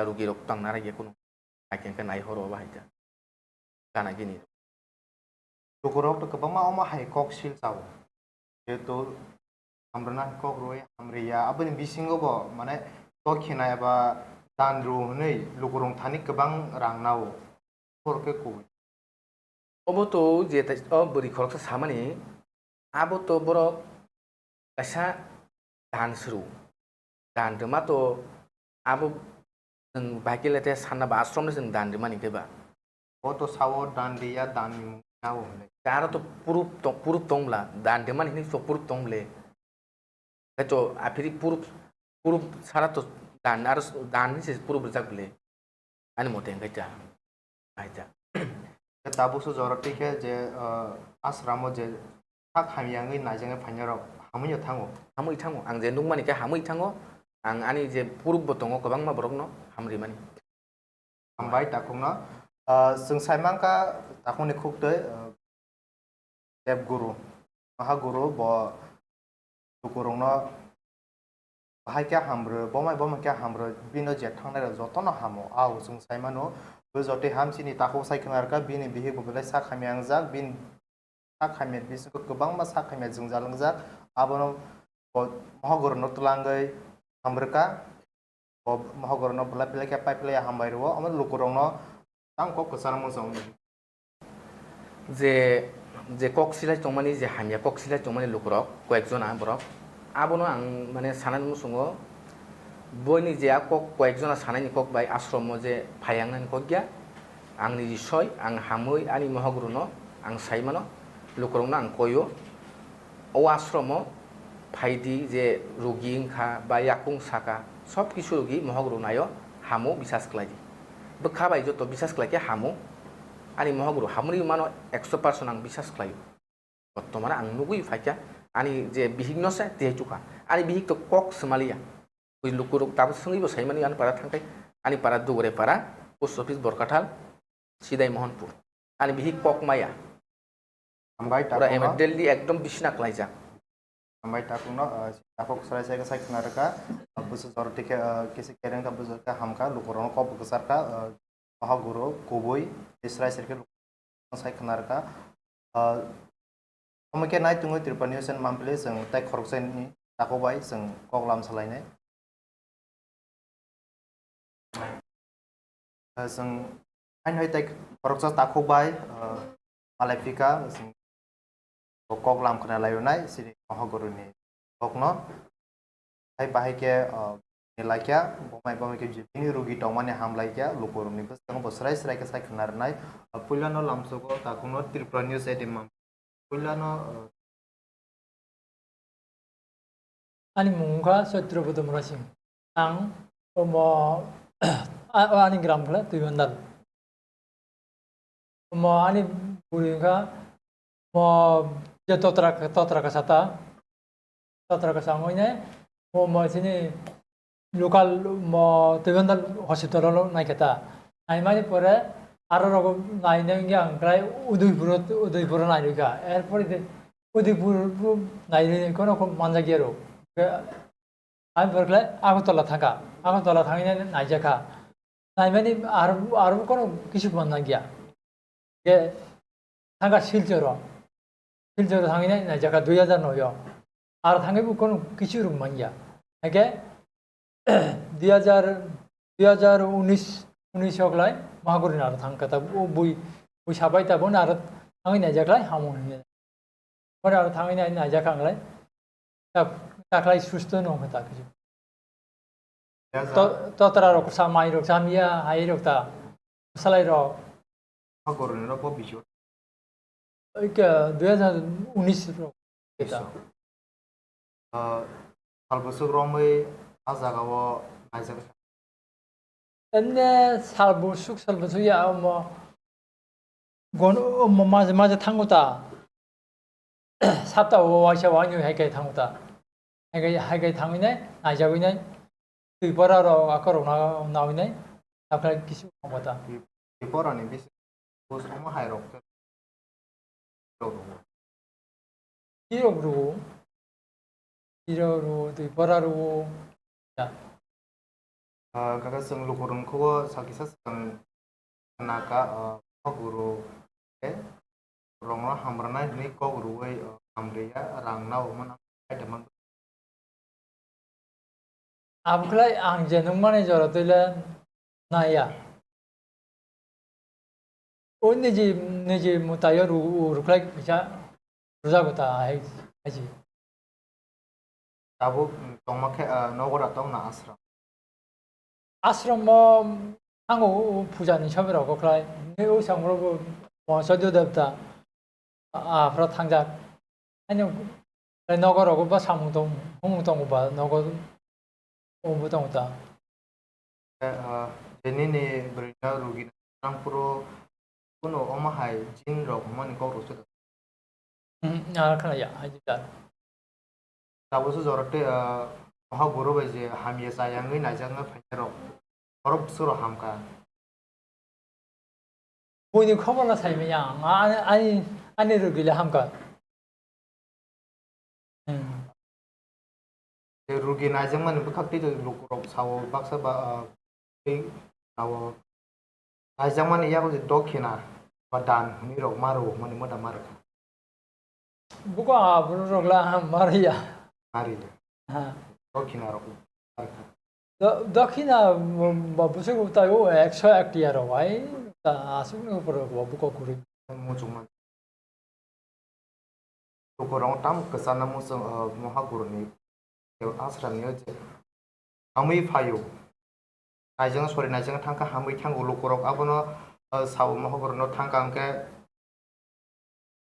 rugi rok tang nai ya kunu. Hai khe nai horo obo hai khe. Gana gini. Lukurok to kwbangma omo hai kok sil chao. Jehetu hamrwna kok rwui hamriya, aboni bisingo bo mane kok khina eba dan rw hwnwi lukurok thani kwbang rang nao. Borok khe kubui. Obo to je tai, o bwrwi khoroksa samani, abo to borok kaisa dan suru. Dan rwma to abo chwng bahai khe le te sanna ba ashram no chwng dan rwmani khe ba. Bo to sao dan riya, dan ni mung sao hwnwi. Aro to proof tong, proof tong bla, dan rwmani hinwi to proof tong ble. Khe to aphiri proof, proof sara to dan, aro dan ni se proof rwjak ble. Ani mote hwnkhe ta, hai ta. Tabuk se jora twi khe je, ah, ashram o je sak hamya wngwi naijaknai phainairok hamwi no thango. Hamwi thango. Ang je nukmani khe hamwi thango. Ang ani je proof bo tongo kwbangma borokno hamrimani. Hambai takhukno. Ah, chwng sai mankha takhukni khuktwi, ah, Deb Guru, Maha Guru bo lukurokno bahai khe hamrw, bomai bomai khe hamrw, bino je thangnairok jotono hamo. Au chwng sai mano, bo jotoi hamsini takhuk sai khna rwkha, bini bihik bo belai sak hamya wngjak, bini sak hamya bisingo kwbangma sak hamya jwngjal wngjak, abono bo Maha Guruno twlangwi hamrwkha. Bo mohogorno belai belai khe pai phlai hambai rwo, omo lukurokno tang kok kwchar muchung. Je, je kok silai tongmani, je hamya kok silai tongmani lukurok, koyek jona borok, abono ang mane sanani muchungo, boini je a kok, koyek jona sanaini kok bai ashromo je phaiyangnani kok ya, ang niji soi, ang hamwi ani mohogorno ang sai mano, lukurokno ang koio. O ashromo phaidi je rugi wngkha ba yakung saka, sob kisu rugi mohok rwnaio hamo bisas khlaidi. Bwkha bai joto bisas khlaikhe hamo. Ani mohok rw hamoni mano ekso percent ang bisas khlaio. Bottomano ang nugwi phaikha, ani je bihikno se tei chukha. Ani bihik to kok swmaliya. Bui lukurok tabuk swngwi bo saimani ani para thangkhai. Ani para Dugre para, post office Borkathal, Sidai Mohanpur. Ani bihik kok maya. Hambai pura takhukno. Emergency ekdom bisina klaijak. Hambai takhukno, ah, takhuk sarai sai sai khna rwkha, ah, bwswk jora tikhe, ah, kisi kereng kha bwswk kha hamkha, lukurokno kok bwkha sarkha, ah, Mahaguru kubui tei srai srai khe lukurokno sai khna rwkha. Ah, omo khe nai tongwi Tripura News and Mampli chwng tei khoroksa ni takhuk bai chwng kok lam salainai. Ah, chwng haino hai tei khoroksa takhuk bai, ah, malai phika, chwng bo kok lam khna lai rwnai, chini mohaguruni kokno. Hai bahai khe, ah, ni laikya, bomai bomai khe bini rugi tongmani ham laikya, lukurokni bwskango bo srai srai khe sai khna rwnai. Ah, puilano lamsogo takhukno Tripura News eighteen mam-, puilano, ah, Ani mung wngkha Chaitra Bodom Rasing. Ang omo, a-, o ani gram khle Tuibandal. Omo ani bwrwi wngkha, omo je totra, totra kasa ta, totra kasa wngwi nai, omo chini local mo Tuibandal hospital o naikha ta. Naimani pore aro rogo nainai wngya ang khlai Udaipur, Udaipur o nairwkha. Erpore de Udaipur bo nairwi kono ko manjakya ro. Ke, ang pore khlai Agartala thangkha. Agartala thangwi nai naijakha. Naimani aro, aro kono kisu manjakya. Ke thangkha Silchoro. Silchoro thangwi nai naijakha dui hajar noi o. Aro thangwi bo kono kisu rwng manya. Hake dui hajar, dui hajar unis, unis o khlai Mahaguri naro thangkha ta, o bui, bui sabai ta bono aro thangwi naijak lai hamo hinwi. Pore aro thangwi nai, naijak ang lai. Ta, ta khlai susto no wngkha ta kisu. To, totra rok sa mai rok sa miya hai rok ta. Salai rok. Mahaguri no bo bisu. Oike, dui hajar unis rok. Bisu. Ah, sal bwswk romwi a jaga o naijak. Enne sal bwswk, sal bwswk ya omo gon-, omo maje, maje thango ta. Sapta o waisa wani hai kai thango ta. Hai kai, hai kai thangwi nai, naijagwi nai. Twi pora rok akorok na, nawi nai. Takhwlai kisu wngkha ta. Twi pora ni bisi. Bwskango hai rok khe rw rw. Twi rok rw. Twi rok rw, twi pora rw. Ya. Ah, kaka chwng lukurok khubo sakisa swkang naka, ah, o guru khe rongno hamrwnai hwnwi kok rwui, ah, hamriya rang nao hwnmano. Abo khlai ang je nukmani jora twi le naiya. O niji, niji mwtaio ru-, rwkhlai kisa rwjago ta hai, hai se. Tabuk tongma khe, ah, nogo da tongna ashram? Ashram o thango, o puja ni sobi rok khlai. Ni o sang rok bo Mahasudhu Devta, ah, aphra thangjak. Ani nogo rogo ba samung tong, humung tongo ba nogo, o bo tongo ta. Eh, ah, je nini bwrwino rugi nangphuru kunu omo hai jin rok hwnmani kok rwsuk. Hmm, ah, khna ya, hai jin jar. Tabukso jora tei, ah, Mahaguru bai je hamya chaya wngwi naijakna phainai rok, borok bwswk rok hamkha. Buini khobor no sai manya ang, ani, ani, ani rugi le hamkha. Hmm. Je rugi naijakmani bwkhak tei lukurok sao baksa ba, ah, tei sao naijakmani yago je dokhina ba dan hwnwi rok ma rw mani moda ma rwkha. Buko aborok la mariya. Mariya. Ha. Dokhina rok. Do-, dokhina, um, ba bwswk tai o ekso ek tiya rok ai, ta aswk ni upor rok bo buko kwrwi. Muchungma. Lukurok tam kwchana muchung, uh, Mahaguru ni ashram ni je hamwi phaio. Naijang sori naijang thangkha hamwi thango lukurok abono, uh, sao Mahaguru no thangkha hwnkhe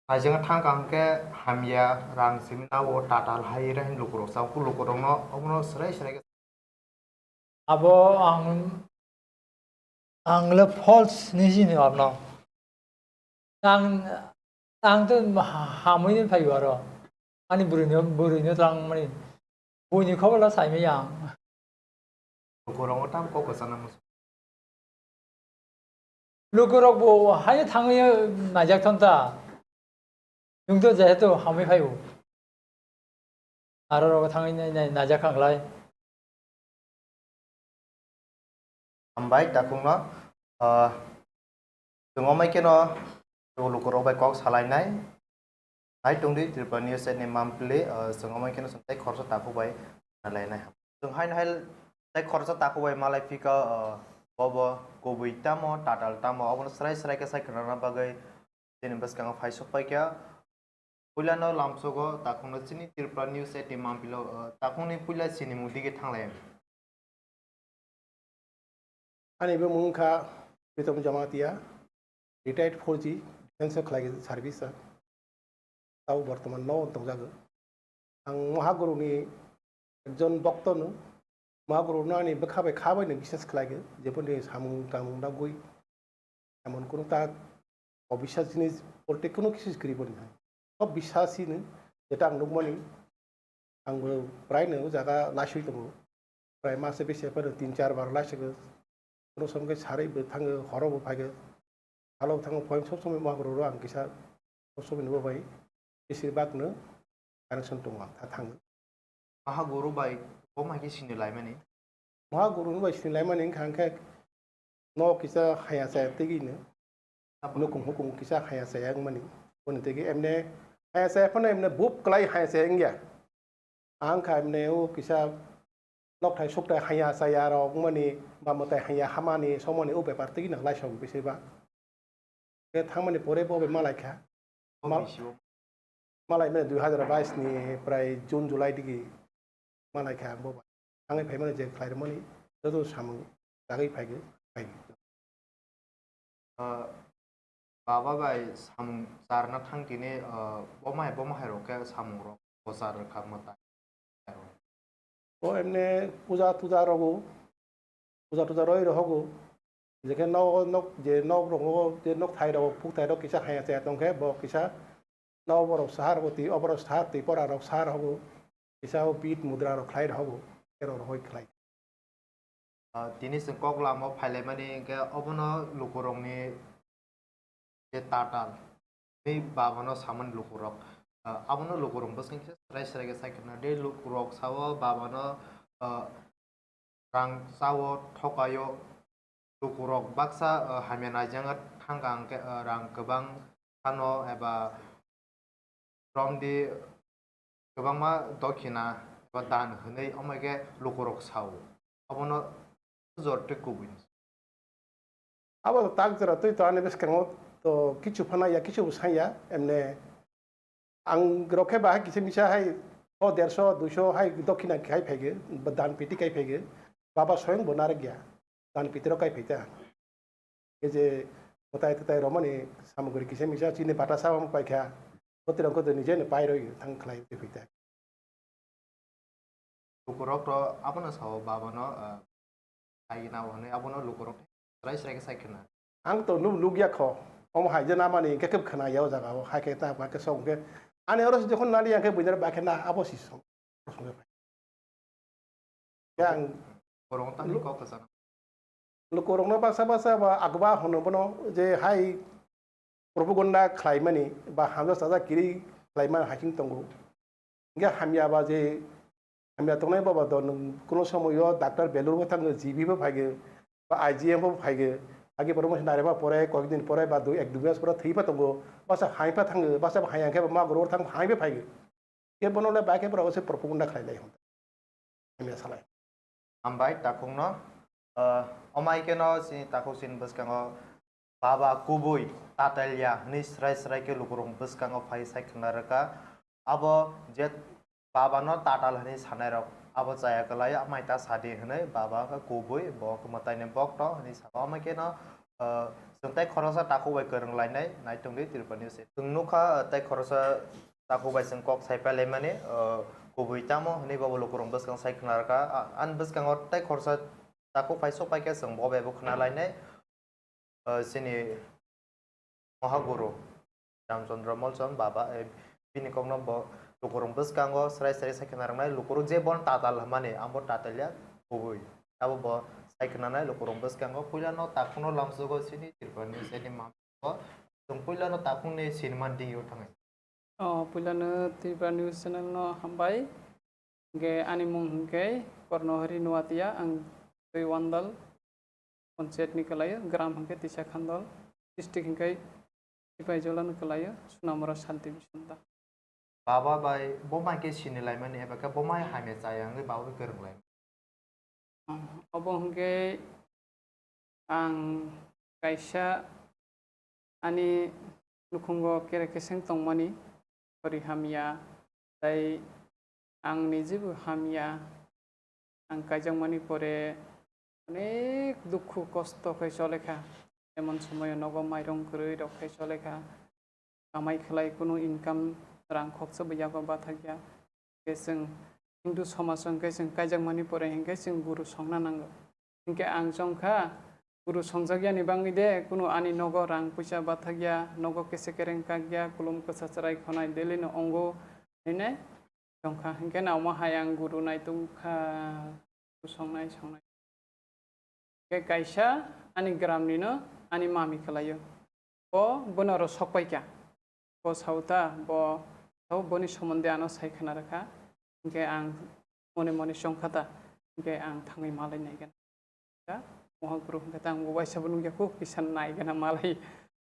Naijang thangkha hwnkhe hamya rang simi nao tatal hai ra hin lukurok sao, lukurokno omono swrai swrai khe. Abo ang, ang le false ni sini abno. Ang, ang to ha-, hamwi ni phai aro. Ani bwrwino, bwrwino tlang mani. Buini khobor la sai manya ang. Lukurok tam kok kwchana muchung. Lukurok bo haino thangwi naijak thon ta. Nwng to jehetu hamwi phaibo. Aro rogo thangwi nai, nai, naijak kha klai. Hambai takhukno, ah, chwng omai kheno lukurok bai kok salainai. Hai tongdi Tripura News ni mampli, ah, chwng omai kheno chwng tei khoroksa takhuk bai malainai. Chwng haino hai tei khoroksa takhuk bai malai phika, ah, bobo kubui tamo, tatal tamo, obono srai srai khe sai khwnana bagwi chini bwskango phai sok pai kha. Puilano lamsogo takhungno chini Tripura News eighteen mampilo, uh, takhungni puila sinimung dige thanglai. Ani bumung wngkha Pritom Jamatia, retired four G, defense o khlai service o. Tabo bortoman no tongjago. Ang Mahaguruni ekjon bokto no, Mahaguru no ani bwkha bai kha bai no biswas khlai go, jeboni samung tamung dagwi emon kunu ta obiswas jinis bolte kunu kisu kwrwi boni hai. Sob biswas hino, jeta ang nukmani, ang bo prai no o jaga laiswi tongo. Prai masa bisi phano tin char bar laiswi go. Kono som khe sarwi bo thango, horo bo phai go. Salo thango, poem sob somoi Mahaguru ro ang kisa sob somoi no bo bai. Besir bak no connection tongo ang, tha thango. Mahaguru bai bo mai khe sini laimani? Mahaguru bai sini laimani wngkha hwnkhe no kisa haya chaya tigi no. Nukung hukung kisa haya chaya wngmani. Boni tigi emne haya chaya phano emne bup klai haya chaya wngya. Ang kha emne o kisa nokthai sukthai haya chaya rok wngmani, ba mwtai haya hamani somoni o bepar tigi no laisong bisir ba. Khe thangmani pore bo bai malai kha. Mal-, malai mani dui hazar bais ni prai June July digi malai kha ang bo bai. Thangwi phai mani je khlai rwmani joto samung chagwi phai gwi, phai gwi. Ah, baba bai samung charna thang tini, ah, bo mai, bo mai rok khe samung rok bo char rwkha mwtai. O emne puja tuja rogo, puja tuja roi rohogo, jekhe nok, nok, je nok rogo, je nok thai rogo, phuk thai rok kisa haya chaya tongkhe, bo kisa nok borok sahar rok twi, oborok sahar twi, pora rok sahar rogo, kisa o bit mudra rok khlai rohogo, ero rohoi khlai. Ah, tini chwng kok lama phailaimani hwnkhe obono lukurokni je tatal, tei babano samani lukurok, ah, abono lukurok bwskango khe srai srai khe sai khna. Tei lukurok sao babano, ah, rang chao thokaio, lukurok baksa, ah, hamya naijak thangkha hwnkhe, ah, rang kwbang phano eba romdi kwbangma dokhina eba dan hwnwi omo khe lukurok sao. Abono jor tei kubui. Abo tak jora twi to ani bwskango to kichu phano ya, kichu bo sanya, emne ang rok khe bahai kisa misa hai o derso duiso hai dokhina khai phai ge, dan piti khai phai ge, baba soyong bo narwk ya, dan piti rok khai phai ta. Khe je mwtai twtai romani samung kwrwi kisa misa chini bata sa paikha, bwtwi rok khe nije no pai rw thang khlai phai ta. Lukurok to abono sao babano, ah, hai na hwnwi abono lukurok srai srai khe sai khna. Ang to nuk, nukya kho, omo hai je namani hwnkhe khe khna ya o jaga o, hai khe ta, hai khe sok hwnkhe. Ani oro se jokhon nali yang khe buini bai khe na abo si song. Yang Borok tangni lu-, kok kwchang. Lukurokno baksa baksa ba agba hwno bono je hai propaganda khlaimani ba hamjak chajak kiri khlaimani hai khe tongo. Hingke hamya ba je hamya tongnai baba do nwng kuno somoyo doctor belur bo thango, G B bo phaigo, ba I G M bo phaigo, agi promotion narema pore, koyek din pore ba dui, ek dui mas pore thwi pha tongo, basa hai pha thango, basa hai angke ma goro thang hai pha phaigo. Ke bono le ba ke boro se propaganda khlai lai hwn. Hamya salai. Hambai takhukno, ah, omai keno chini takhuk chini bwskango baba kubui tatalya hwnwi srai srai khe lukurok bwskango phai sai khna rwkha. Abo je babano tatal hwnwi sanairok abo chaya kwlai, amai ta sadi hwnwi baba khe kubui bo khe mwtaini bokto hwnwi sabo. Amai keno, ah, chwng tei khoroksa takhuk bai kwrwng lainai nai tongdi Tripura News. Chwng nukha, ah, tei khoroksa takhuk bai chwng kok sai pailaimani, ah, kubui tamo hwnwi bobo lukurok bwskango sai khna rwkha. Ah, ani bwskango tei khoroksa takhuk phai sok pai khe chwng bo bai bo khna lainai. Ah, chini Mahaguru Ramchandra Molchon baba, eh, bini kokno bo lukurok bwskango srai srai sai khna rwnai, lukurok je bono tatal hwnmani, abo tatal ya kubui. Abo bo sai khna nai lukurok bwskango, puila no takhuk no lamsogo chini Tripura News ni mam. Chwng puila no takhuk ni sinimani digi o thangai. O, puilano Tripura News Channel no hambai. Hingke ani mung hingke Kornohari Nuatia, ang twi Wandal Panchayat ni kalaio, gram hingke Tisa Khandal, district hingke Sipaijala ni kalaio, Sunamura sub division da. Baba bai bo mai khe sini laimani eba khe bo mai hamya chaya wngwi baba bai kwrwng lai. Obo hingke Ang kaisa ani nukhungo kere keseng tongmani, pori hamya, tai ang nijibo hamya. Ang kaijakmani pore onek dukhu kosto khe cholekha. Emon somoyo nogo mairong kwrwi rok khe cholekha. Kamai khlai kunu income rang khoksa bo yago bathakya. Hingke chwng Hindu somaj o hingke chwng kaijakmani pore hingke chwng guru songna nango. Hingke ang chongkha guru songjakya ni bangwi de kunu ani nogo rang puisa bathakya, nogo kese kereng kakya, kulum kwsa chwrai khonai daily no ongo hine chongkha. Hingke na omo hai ang guru nai tongkha, guru songnai songnai. Hingke kaisa ani gram ni no ani mami khlaio. Bo bono oro sok paikha. Bo sao ta, bo sao boni somonde ano sai khna rwkha. Hingke ang mone mone chongkha ta, hingke ang thangwi malai nai gana. Ka, moha guru hingke ta ang bo waisa bo nukya kuk kisa nai gana malai.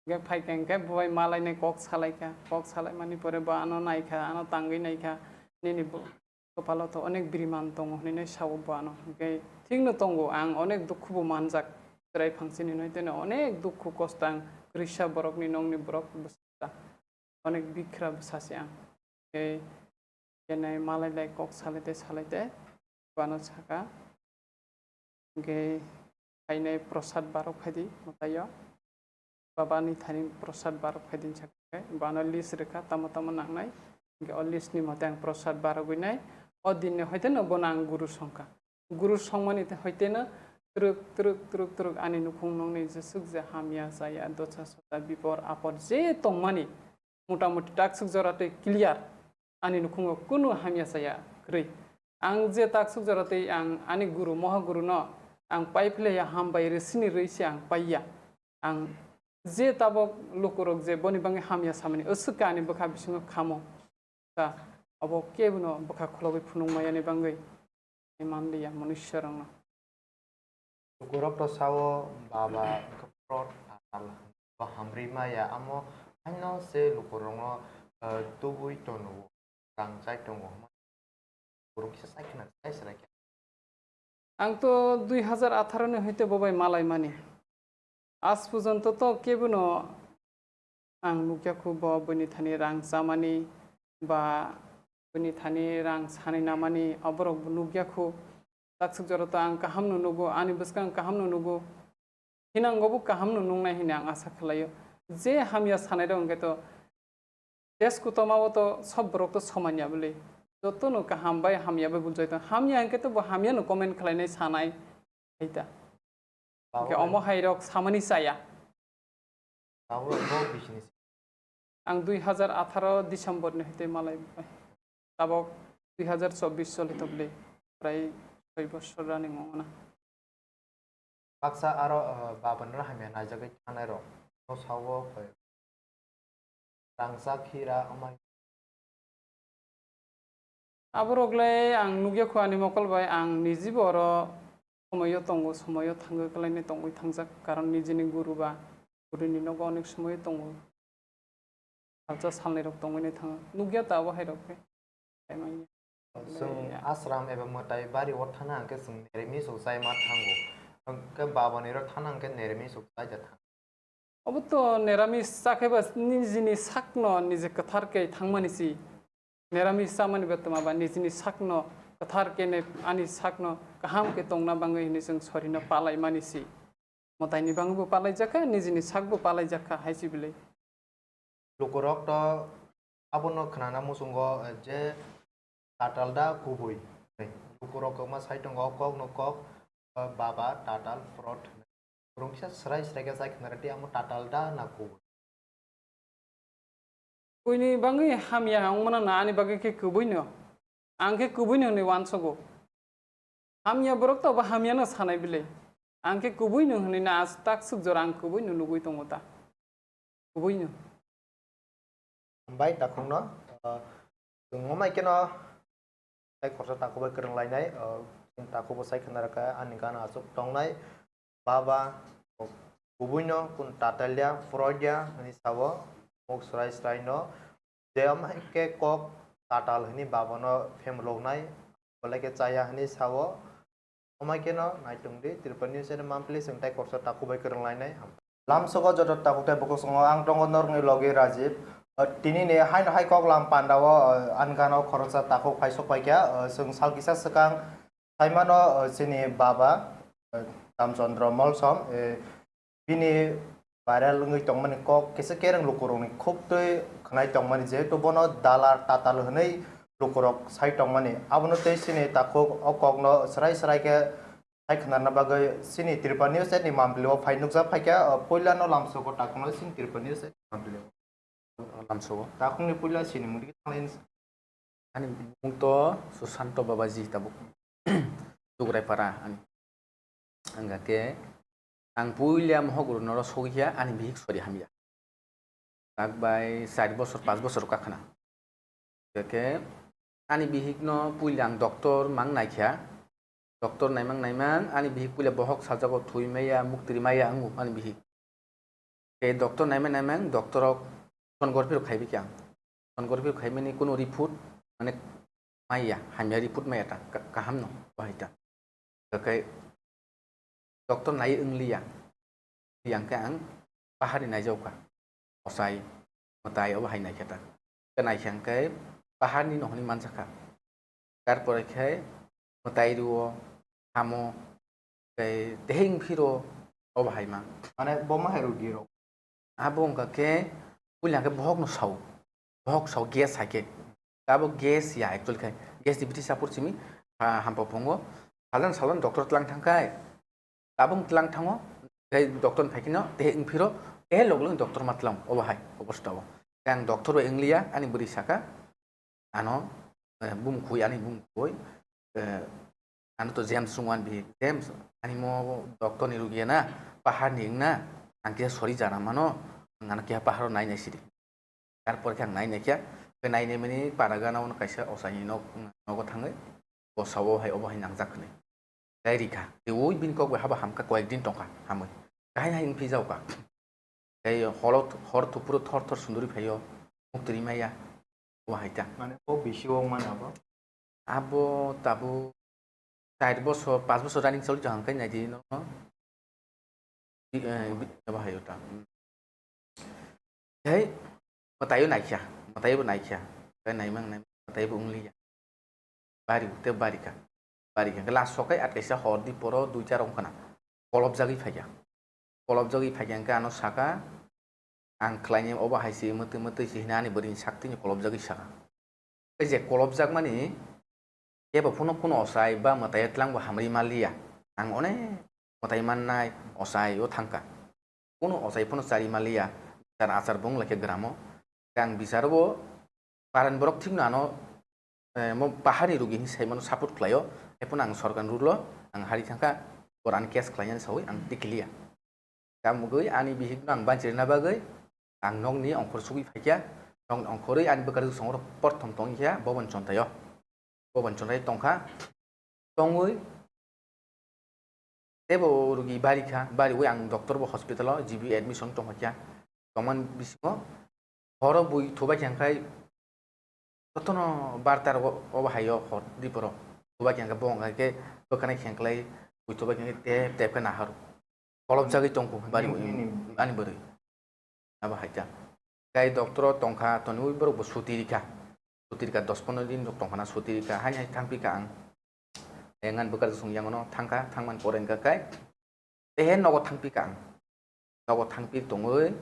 Hingke phaikha hingke bo bai malai nai kok salai kha. Kok salai mani pore bo ano nai kha, ano tangwi nai kha. Nini bo kopalo to onek biriman tongo hinui sao bo ano. Hingke thikno tongo, ang onek dukhu bo manjak. Chwrai phang chini noi teno onek dukhu kosto ang kwrwisa borokni nongni borok bwsa, onek bikhra bwsa se ang. Hingke kenai malai lai kok salai te salai te bo ano saka. Hingke phainai prosad barok phaidi mwtaio. Baba ni thani prosad barok phaidi sakhe, bo ano list rwkha, tamo tamo nangnai. Hingke o list ni mote ang prosad barogwi nai. O din ni hoite no bono ang guru songkha. Guru songmani te hoite no twrwk, twrwk, twrwk, twrwk ani nukhung nongni jeswk je hamya chaya, dosa sosa, bipor apor je tongmani, mota moti taksuk jora tei clear. Ani nukhungo kunu hamya chaya kwrwi. Ang je taksuk jora tei ang ani guru, moha guru no ang pai phlaiya, hambai rwsini rwi se ang paiya. Ang je tabok lukurok je boni bangwi hamya samani, aswk khe ani bwkha bisingo khamo. Ta abo kebono bwkha khulogwi phunuk mayani bangwi manliya munusurokno. Lukurok to sao, baba wngkha pro tatal, bo hamrwi maya, amo haino se lukurokno, eh, tubui tono, rang chai tongo. Borok kisa chai khna chai chwrai khe. Ang to dui hazar atharo ni hoite bo bai malai mani. Aaj porjonto to kebono ang nukya khu bo bini thani rang chamani ba bini thani rang sanai namani, aborok bo nukya khu. Taksuk jora to ang kaham no nugo, ani bwskang kaham no nugo. Hinango bo kaham no nungnai hini ang asa khlaio. Je hamya sanai rok hwnkhe to Test kutoma o to sob borok to soman ya bwle. Joto no kaham bai hamya bai buljai tong. Hamya hwnkhe to bo hamya no comment khlainai sanai. Hai ta. Hwnkhe omo hai rok samani chaya. Tabuk bo business. Ang dui hazar atharo December ni hwtwi malai bai. Tabok dui hazar chobbish choli to bwle. Prai soi bosor running wngo na. Baksa aro, eh, babanrok hamya naijagwi thangnai rok no sao koi. Rangchak hira amai. Aborok le ang nukya khu ani mokol bai, ang nijibo oro somoyo tongo, somoyo thangwi kwlainai tongwi thangjak, karon nijini guru ba gurini nogo onek somoyo tongo. Salsa salnwi rok tongwi nai thango. Nukya ta abo hai rok khe. Chwng ashram eba mwtai bari o thana hwnkhe chwng nirmis o chai ma thango. Hwnkhe baba ni ro thana hwnkhe nirmis o chai da thango. Obo to nirmis chakhe ba nijini sakno nije kwthar khe thangmani si. Nirmis chamani ba twma ba nijini sakno kwthar khe ne ani sakno kaham khe tongna bangwi hwnwi chwng sorino palai mani si. Mwtaini bangwi bo palai jakha, nijini sak bo palai jakha hai si bwle. Lukurok to abono khnana muchungo je tatal da kubui. Lukurok kwma sai tongo kok no kok, eh, baba tatal frot. Rungsa srai srai khe sai khna rwdi amo tatal da na kubui. Buini bangwi hamya wngmano na ani bagwi khe kubui no. Ang khe kubui no hwnwi uansugo. Hamya borok to bo hamya no sanai bile. Ang khe kubui no hwnwi na as tak suk jora ang kubui no nugui tongo ta. Kubui no. Hambai takhuk no, ah, chwng wngmai kheno tei khorsa takhuk bai kwrwng lainai, ah, chwng takhuk bo sai khna rwkha ani gana aswk tongnai. Baba, kubui no kun tatalya, froidya, hwnwi sao, muk srai srai no. Je amhai khe kok tatal hwnwi baba no phemloknai, belai khe chaya hwnwi sao. Omo khe no naitung di, Tripura News channel monthly chwng tai korsa takhuk bai kwrwng lainai. Lamsogo joto takhuk tai bukhuk songo ang tongo norokni logi Rajiv. O, tini ni haino hai kok lam panda o, o, ani gana o khoroksa takhuk phai sok paikha. O, chwng sal kisa swkang saimano, o, chini baba, o, Ramchandra Molsom, e, bini viral wngwi tongmani kok kisa kereng lukurokni khuk twi khwnai tongmani, jehetu bono dalar tatal hwnwi lukurok sai tongmani. Abono tei chini takhuk o kokno swrai swrai khe hai khwnarna bagwi chini Tripura News ni monthly o phai nukjak phaikha, o, puilano lamsogo takhukno chini Tripura News ni monthly o. Lamsogo. Takhukni puila chini mungdi thanglaini. Ani bumung to Susanto Babaji tabuk. Dugraipara ani. Hingkha khe ang puila mohok rwnoro sogwikha ani bihik sori hamya. Tak bai char bosor, panch bosor wngkha khna. Hingkha khe ani bihikno puila ang doctor mang naikha. Doctor naimang naimang ani bihik puila bohok sajago thwi maya, muktri maya wngo ani bihik. Tei doctor naimang naimang doctor rok sonography rok khaibi khe ang. Sonography rok khaimani kuno report mane maya, hamya report maya ta, ka-, kaham no bahai ta. Kakai doctor nai wngliya. Yang khe ang pahari naijaukha. Osai, mwtai obo hai naikhe ta. Khe naikhe ang khe paharni no hwnwi manjakha. Tarpore khe mwtai rwo, hamo, tei teheng phiro obo hai ma. Mane bo ma hai rugi rok? Abo wngkha khe puila khe bohok no sao. Bohok sao gas hai khe. Abo gas ya actually khai. Gas ni bithi sapor simi, ha, hampa phungo. Salon salon doctor tlang thangkhai. Tabung tlang thango, tei doctor ni phai kheno, tei wng phiro, tei log log doctor ma tlang, obo hai, obosta o. Tei ang doctor bai wng liya, ani bwrwi saka, ano, eh, bumkhwi, ani bumkhwi, eh, ano to James wng wan bi, James, ani mo doctor ni rugi na, pahar ni wng na, ang kisa sori jana mano, ang ano keha paharo nai nai sidi. Tarpor khe ang nai naikha, khe nai naimani para gana ono kaisa osaini nok, nogo thangwi, bosao hai obo hai nangjak hwnwi. Tei rikha, tei ui bini kok bai habo hamkha, koyek din tongkha, hamwi. Kahai hai wng phijao kha. Tei holo, hor thupuro thor thor sunduri phaio, muktwi maya, obo hai ta. Mane o bisi wng mani abo? Abo tabuk char bosor, panch bosor running choli tong hangkai naidi no. Bi-, eh, bi-, abo hai ta. Hei, mwtaio naikha, mwtaibo naikha. Tei naimang naimang mwtaibo wngliya. Bari, tei barikha. Barikha. Last sokai at kaisa hor di poro duita rong khna. Kolopjagwi phaikha. Kolopjagwi phaikha hwnkhe ano saka, ang khlaini obo hai se mwtwi mwtwi se hwnwi ani bwrwini saktwini kolopjagwi saka. Tei je kolopjakmani kebo phano kuno osai ba mwtai tlang bo hamri manliya. Ang onek mwtai mannai osai o thangkha. Kuno osai phano chari manliya. Bichar achar bo wng laikha gramo. Tei ang bicharo bo paran borok thikno ano, eh, mo paharni rugi hinwi saimano support khlaio. Haiphano ang sorkarni rule o ang hari thangkha, bor ani case khlainani sawi ang tikiliya. Tamogwi ani bihikno ang banchirina bagwi ang nokni ongkhor sugwi phaikha, nokni ongkhorwi ani bwkha rwsongorok porthom tongkha Bobon Chontaio. Bobon Chontai tongkha, tongwi teibo rugi barikha, bariwi ang doctor bo hospital o G B admission tongkha, tongmani bisingo horo bui thubai khe hwnkhai jotono barta rogo obo haio hor diporo thubai khe hwnkhai bo hwnkhai khe bwkhanai khengklai bui thubai khe tep tep khe nahar. Kolopjagwi tongkho bari ani, ani bwrwi. Abo hai ta. Tei doctor o tongkha, toniwi borok bo suti rikha. Suti rikha, dos pondro din rok tongkha na suti rikha. Haini hai thangpikha ang. Engan bwkar song yang no thangkha, thangman pore hwnkha khe. Tei he nogo thangpikha ang. Nogo thangpi tongwi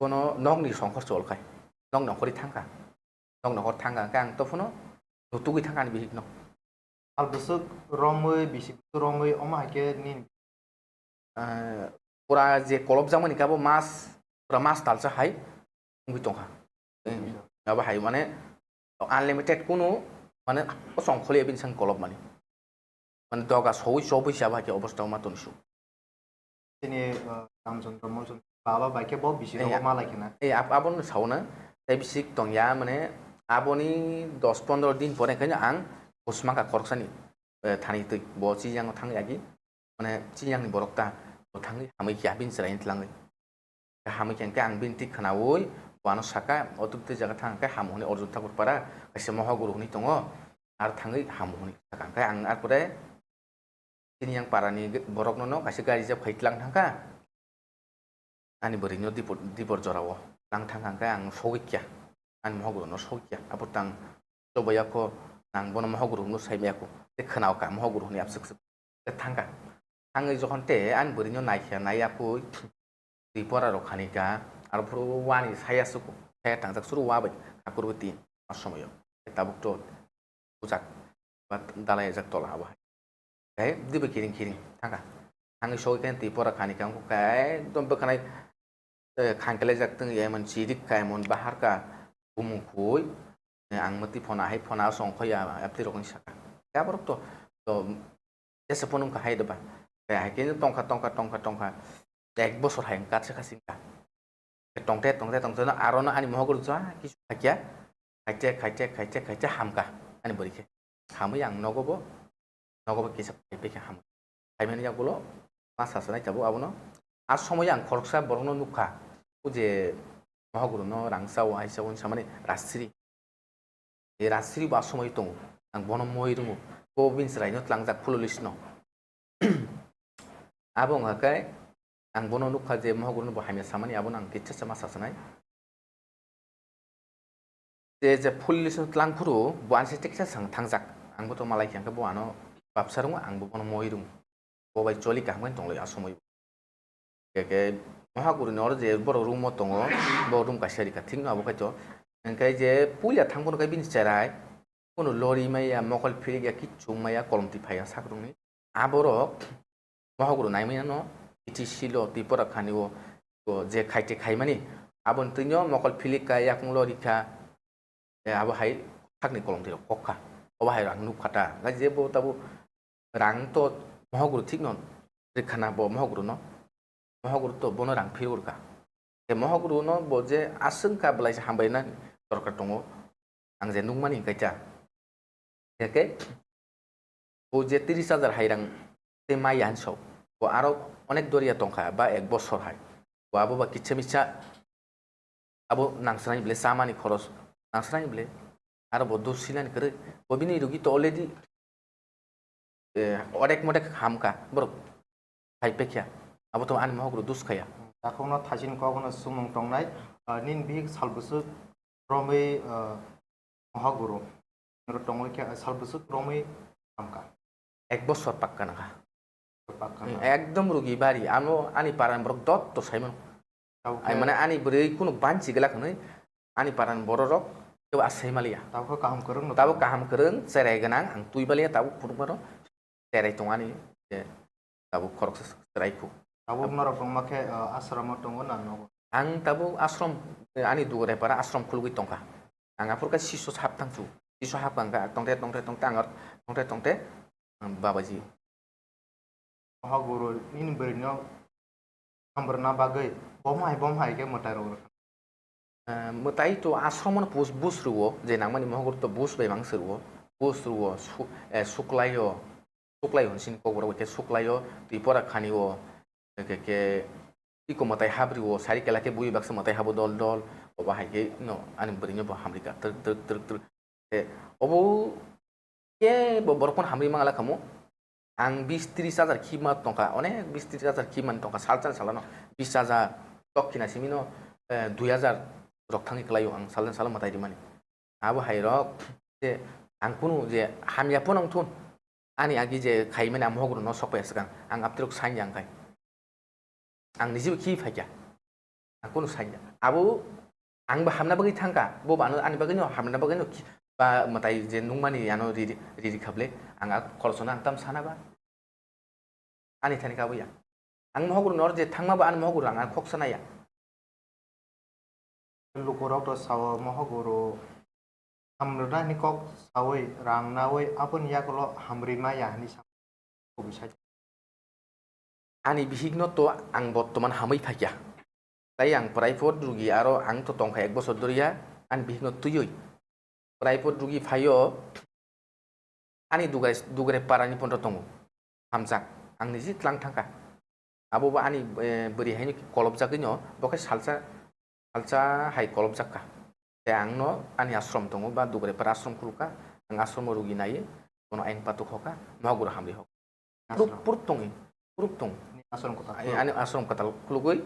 bono nokni songkhor cholkhai. Nokni ongkhorwi thangkha. Nokni ongkhor thangkha hwnkhe ang to phano nutugwi thangkha ani bihikno. Sal bwswk romwi, bisi bwswk romwi, omo hai khe nini? Ah, pura je kolopjakmani khe abo mas, pura mas talsa hai wngwi tongkha. Abo hai mane unlimited kunu mane kosong kholi bini sang kolopmani. Mane doga sowi chobwi se abo hai khe obosta ma tongsu. Chini, uh, Ramchandra Molsom baba bai khe bo bisi rogo ma lai khena. Eh, ab-, abono sauna. Tei bisik tongya, mane, aboni dos pondro din pore khe ang husmaka khoroksani, eh, thani twi. Bo chiyang thang yagi. Mane, chiyang ni borok ta. Bo thangwi hamwi kya bin chwrai tlangwi. Hamwi khe ang bin tik khnawi, bo ano saka, o tuk tei jaga thang khe ham hwnwi Arjun Thakur para, kaisa moho guru hwnwi tongo. Ar thangwi ham hwnwi saka. Khe ang ar pore chini yang parani borokno no kaisa gari jab khai tlang thangkha. Ani bwrwino dipor, dipor jorao lang thangkha, hwnkhe ang sogwi kya, ani mohok rokno sogwi kya. Aphuru tang chobaiya kho, ang bono mohok rokno sai maya kho, tei khwnao kha mohok rokni abswk swk. Tei thangkha, thangwi jokhon tei ani bwrwino naikha, nai aphuru twi pora rok khani kha, aro phuru wani saya suku, saya tangjak suru wa bai khakurwi tin a somoyo. Tei tabuk to bujak ba dalai jak tola abo hai. Tei dibe kiring kiring thangkha. Thangwi sogwi khe twi pora khani kha, wngkha khe ekdom bwkhanai, eh, khangkhe laijak tong emon chirik kha, emon bahar kha, bumung khui, eh, ang mwtwi phona hai phona song khoya, yapti rokni saka. Tei aborok to, to, jesa phone wngkha hai doba. Tei hai khe tongkha, tongkha, tongkha, tongkha. Ek bosor hai wngkha, se kha singkha. Tongte, tongte, tongte, no, aro no ani mohok rwkha, kisu khakya. Khaite, khaite, khaite, khaite, hamkha ani bwrwi khe. Hamwi ang nogo bo, nogo bo kisa phai phai khe hamwi. Phaimani yagulo ma sasanai tabuk abono. A somoyo ang khoroksa borokno nukha, o je mohok rwno rang chao, hai chao hinwi samani rajsiri. E rajsiri bo a somoyo tongo, ang bono moi rwngo, bo bini chwraino tlangjak phululisno. Abo wngkha khe ang bono nukha je mohok rwno bo hamya samani, abono ang kisa sama sasanai. Je, je phululisno tlang phuru bo ansi teksa sang thangjak, ang bo to malai khe, hwnkhe bo ano babsa rwngo, ang bo bono moi rwngo. Bo bai choli kaham khe tonglai a somoyo. Khe, khe mohok rwno oro je borok room o tongo, bo room kaisa rikha, thikno abo khaito. Hwnkhe je puila thang phuru khe bini cherai, kunu lori maya, mokol phirik ya, kichung maya, kolom twi phaiya sakrukni. Aborok mohok rw naimaya no, T T C lo, Tripura khani o, o je khaite khaimani, aboni twino mokol philik kha, yakung lori kha, e, abo hai sakni kolom twi rok kok kha. Obo hai rang nuk kha ta. Gai je bo tabuk rang to mohok rw thikno rikha na bo mohok rwno. Mohok rw to bono rang phirwi rwkha. Tei mohok rwno bo je aswk kha belai se hambai na dorkar tongo, ang je nukmani hwnkhe ta. Hwnkhe bo je tris hajar hai rang tei maya hinwi sok, bo aro onek doriya tongkha ba ek bosor hai. Bo abo ba kisa misa abo nangsrani bile chamani khoros nangsrani bile aro bo dos sinani kwrwi. Bo bini rugi to already, eh, odek modek hamkha borok phai pekya, abo to ani mohok rw dus khaya. Takhukno thaisin kokno sumung tongnai, ah, nini bihik sal bwswk romwi, ah, mohok rw. Oro tongwi khe sal bwswk romwi hamkha. Ek bosor pakka nangkha. Pakka Hmm, na. Ekdom rugi bari, ano ani parani borok dot to saimano. Tabuk Ai khe mane ani bwrwi kunu banchi glak hwnwi ani parani bororok tebo asai maliya. Tabuk khe kaham kwrwng no Tabuk tongo. Kaham kwrwng, cherai gwnang, ang twi baliya tabuk phunukmano cherai tongo ani, je tabuk khoroksa cherai khu. Tabuk norok wngma khe, uh, asramo tongo na nogo? Ang tabuk asrom, eh, ani dugre para asrom khulugwi tongkha. Ang aphuru khe siso hap thangsu. Siso hap kha tongte, tongte, tongte, ang tongte, tongte, ang babaji. Mohok guru nini bwrwino hamrwna bagwi bomhai bomhai khe mwtai rok rwkha. Eh, mwtai to asromo no bus, bus rwo, je nangmani mohok guru to bus bai mang se rwo, bus rwo, su-, eh, suklaio, suklaio hwn sini kokborok bai khe suklaio, twi pora khani o, khe, khe, iko mwtai habri o, sari kela khe bui baksa mwtai habo dol dol, obo hai khe no ani bwrwino bo hamri kha, twrwk, twrwk, twrwk, twrwk. Eh, obo kebo borok phano hamri mangala khamu. Ang bis tris hajar khima tongkha, onek bis tris hajar khimani tongkha, salsa salano bis hajar tok khina simino, eh, dui hajar rok thangwi kwlaio ang salsa salo mwtai rimani. Abo hai rok je ang kunu je hamya phano wngthun, ani agi je khaimani ang mohok rwno sok pai swkang, ang aptirok sanya wngkhai. Ang nijebo khi phaikha. Ang kunu sanya. Abo ang bo hamna bagwi thangkha. Bo bo ano ani bagwino hamna bagwino khi-, ba mwtai je nungmani ano riri, riri khable. Ang a khoroksa no ang tam sana ba. Ani thani kabo ya. Ang mohok rwno je thangma ba ani mohok rwno ang, ang khoksa naya. Lukurok to sao mohok rw hamrwnani kok saui rang naui aboni yagulo hamri maya hinwi sa-, kubui sai. Ani bihikno to ang bottoman hamwi phaikha. Tai ang private rugi aro ang to tongkha ek bosor doriya ani bihikno twiwi. Private rugi phaio ani dugai, dugre parani phonro tongo. Hamjak. Ang niji tlang thangkha. Abo bo ani, eh, bwrwi haino kolopjagwino, bo khe salsa, salsa hai kolopjak kha. Tei ang no ani ashram tongo, ba dugre para ashram khulukha, ang ashram o rugi naiwi, bono ayang patuk hokha, mohok guru hamri hok. Puruk, puruk tongwi, puruk tong. Ni ashram kwtal Ani, khuluk. Ani ashram kwtal khulugwi,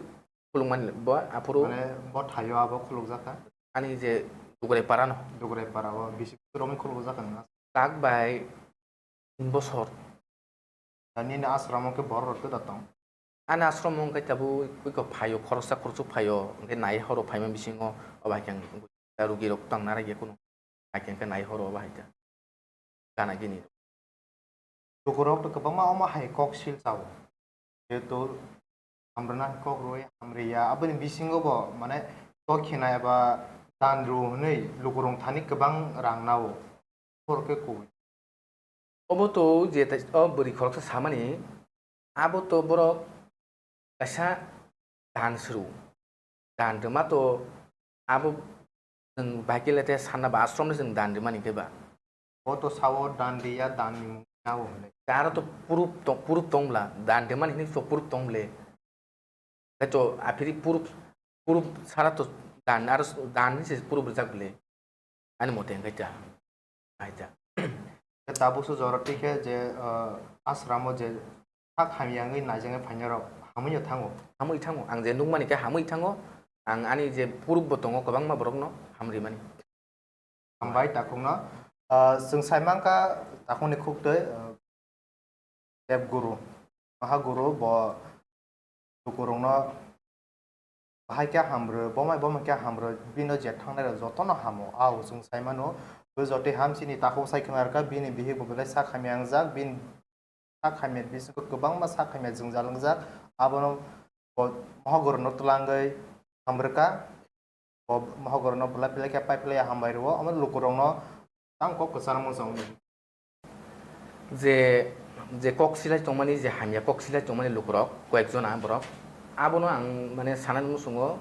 khulukmani bo aphuru Mane bo thaio abo khulukjak kha. Ani je Dugrai para no. Dugrai para o bisi romwi khulukjak kha nang. Tak bai tin bosor. Nini ashram o khe borok rok tei da tong? Ani ashram o wngkha tabuk iko phaio khoroksa khoroksa phaio, hwnkhe nai horo phaima bisingo o bai khe ang rugi rok tang narakya kunu. Hakhe khe nai horo bahai ta. Gana gini. Lukurok to kwbangma omo hai kok sil chao. Jehetu hamrwna kok rwi hamriya. Aboni bisingo bo mane kok khinai eba dan rw hwnwi lukurok thani kwbang rang nao. Borok khe kubui. Obo to je tai, o bwrwi khoroksa samani, abo to borok kaisa dan suru. Dan rwma to abo chwng bahai khe le te sanna ba ashram ni chwng dan rwmani khe ba. Bo to sao dan riya, dan ni mung nao hwnwi. Aro to proof tong, proof tong bla, dan rwmani hinwi to proof tong ble. Khe to aphiri proof, proof sara to dan, aro dan ni se proof rwjak ble. Ani mote hwnkhe ta, hai ta. Tabuk se jora twi khe je, ah, ashram o je sak hamya wngwi naijak phainai rok hamwi no thango. Hamwi thango. Ang je nukmani khe hamwi thango. Ang ani je proof bo tongo kwbangma borok no hamrimani. Hambai takhuk no. Ah, chwng sai mankha takhuk ni khuk twi, ah, Dev Guru, Maha Guru bo lukurokno bahai khe hamrw, bomai bomai khe hamrw, bino je thangnai rok jotono hamo. Ao chwng sai mano, bo jotoi hamsini takhuk sai khwna rwkha, bini bihik bo belai sak hamya wngjak, bini sak hamya bisingo kwbangma sak hamya jwngjal wngjak, abono bo Maha Guru no twlangwi hamrwkha. Bo Maha Guru no belai belai khe pai phlai hambai rwo, omo lukurokno tang kok kwchar mung chang. Je, je kok silai tongmani, je hamya kok silai tongmani lukurok, koyek jona borok, abono ang mane sanani muchungo,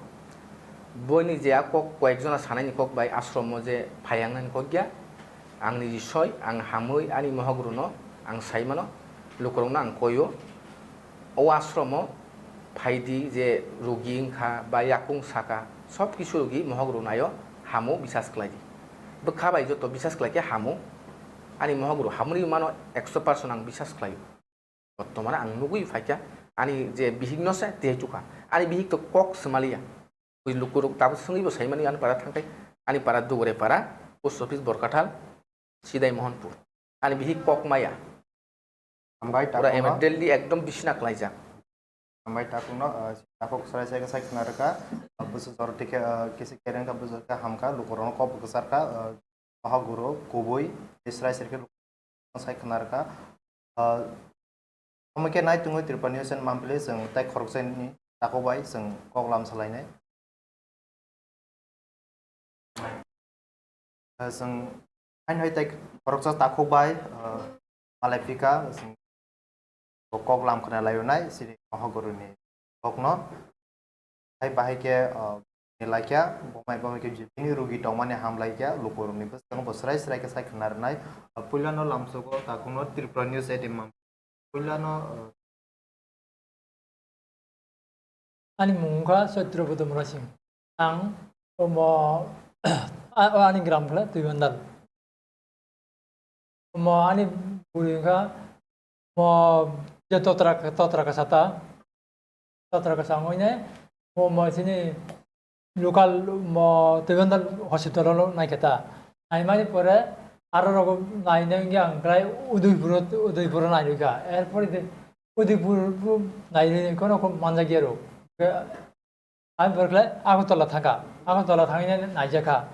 boini je a kok koyek jona sanaini kok bai ashromo je phaiyangnani kok ya, ang niji soi, ang hamwi ani Maha Guru no ang sai mano, lukurokno ang koio, o ashromo phaidi je rugi wngkha ba yakung saka, sob kisu rugi Maha Guru naio, hamo bisas khlaidi. Bwkha bai joto bisas khlai khe hamo. Ani Maha Guru hamoni mano ekso percent ang bisas khlaio. Bottomano ang nugwi phaikha, ani je bihik no se tei chukha. Ani bihik to kok swmaliya. Bui lukurok tabuk swngwi bo saimani ani para thangkhai, ani para Dugre para, post office Borkathal, Sidai Mohanpur. Ani bihik kok maya. Hambai pura takhukno. Emergency ekdom bisina klaijak. Hambai takhukno, ah, takhuk sarai sai sai khna rwkha, ah, bwswk jora tikhe, ah, kisi kereng kha bwswk kha hamkha, lukurokno kok bwkha sarkha, ah, Maha Guru kubui, tei sarai sai khe lukurokno sai khna rwkha. Ah, omo khe nai tungwi Tripura News and Mampli chwng tai khoroksa ni takhuk bai chwng kok lam salainai. Chwng haino hai tai khoroksa takhuk bai, ah, malai phika, chwng bo kok lam khna laio nai, sini Maha Guru ni kokno. Hai bahai khe, ah, ni laikya, bomai bomai khe bini rugi tongmani ham laikya, lukurokni bwskango bo srai srai khe sai khna rwnai. Ah, puilano lamsogo takhukno Tripura News eighteen mam-, puilano, ah, Ani mung wngkha Satrabodho Murasing. Ang omo, a-, o ani gram khe Tuibandal. Omo ani bwrwi wngkha, omo je totra, totra kasa ta, totra kasa wngwi nai, omo chini local mo Tuibandal hospital o naikha ta. Naimani pore aro rogo nainai wngya ang khlai Udaipur o, Udaipur o nairwkha. Erpore de Udaipur bo nairwi kono ko manjakya rw. Ke, ami pore khlai Agartala thangkha. Agartala thangwi nai naijakha.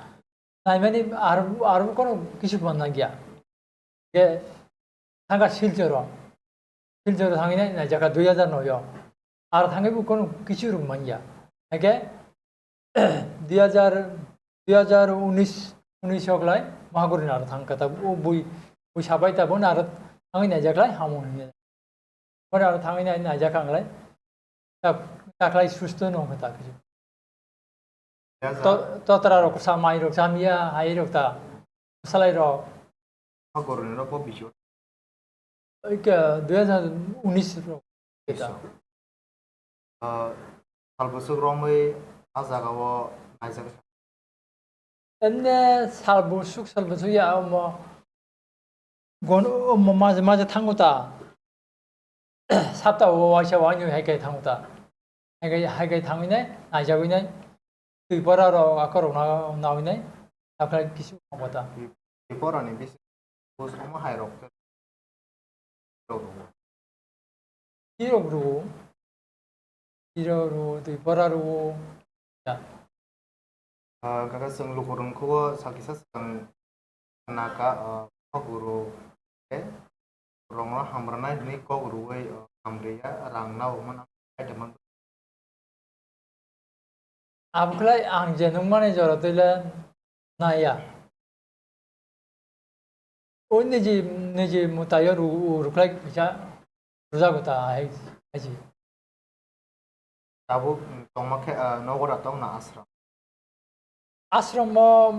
Naimani aro, aro kono kisu manjakya. Ke thangkha Silchoro. Silchoro thangwi nai, naijakha dui hajar noi o. Aro thangwi bo kono kisu rwk manya. Hake dui hajar, dui hajar unis, unis o klai Maha Guru ni aro thangkha ta, o bui, bui sabai ta bono aro thangwi naijaklai hamo hinwi. Bono aro thangwi nai, naijakha ang lai. Ta, ta klai susto no wngkha ta kisu. To-, totra rok sa mai rok sa miya hai rok ta. Salai rok. Hagorni rok bo bijo. Oike dui hajar unis rok. Bijo. Ah, salbusuk romwi a jaga o naijak. Enne salbusuk, salbusuk ya omo. Gon omo maje maje thango ta. Sapta o waisa wani hai kai thango ta. Hai kai, hai kai thangwi nai, naijagwi nai. Twi pora rok ako rok na, nawi nai. Akhai kisu mabata. Twi pora ni bisi. Bus omo hai rok. Rok rok. Tirok rwo, tirok rwo, twi pora rwo. Ya. Ah, kaka chwng lukurok khubo sakisa swkang naka, ah, kok rwo, eh, rongno hamrwnai hwnwi kok rwui, ah, hamriya, rang nao hwnma nang kaitor man. Abokhlai ang je nukmani jora twi le naiya. O niji, niji mwtaio ru-, rwkhlai kisa rwjago ta hai, hai se. Tabuk tongma khe, ah, nogo da tongna ashram? Ashram o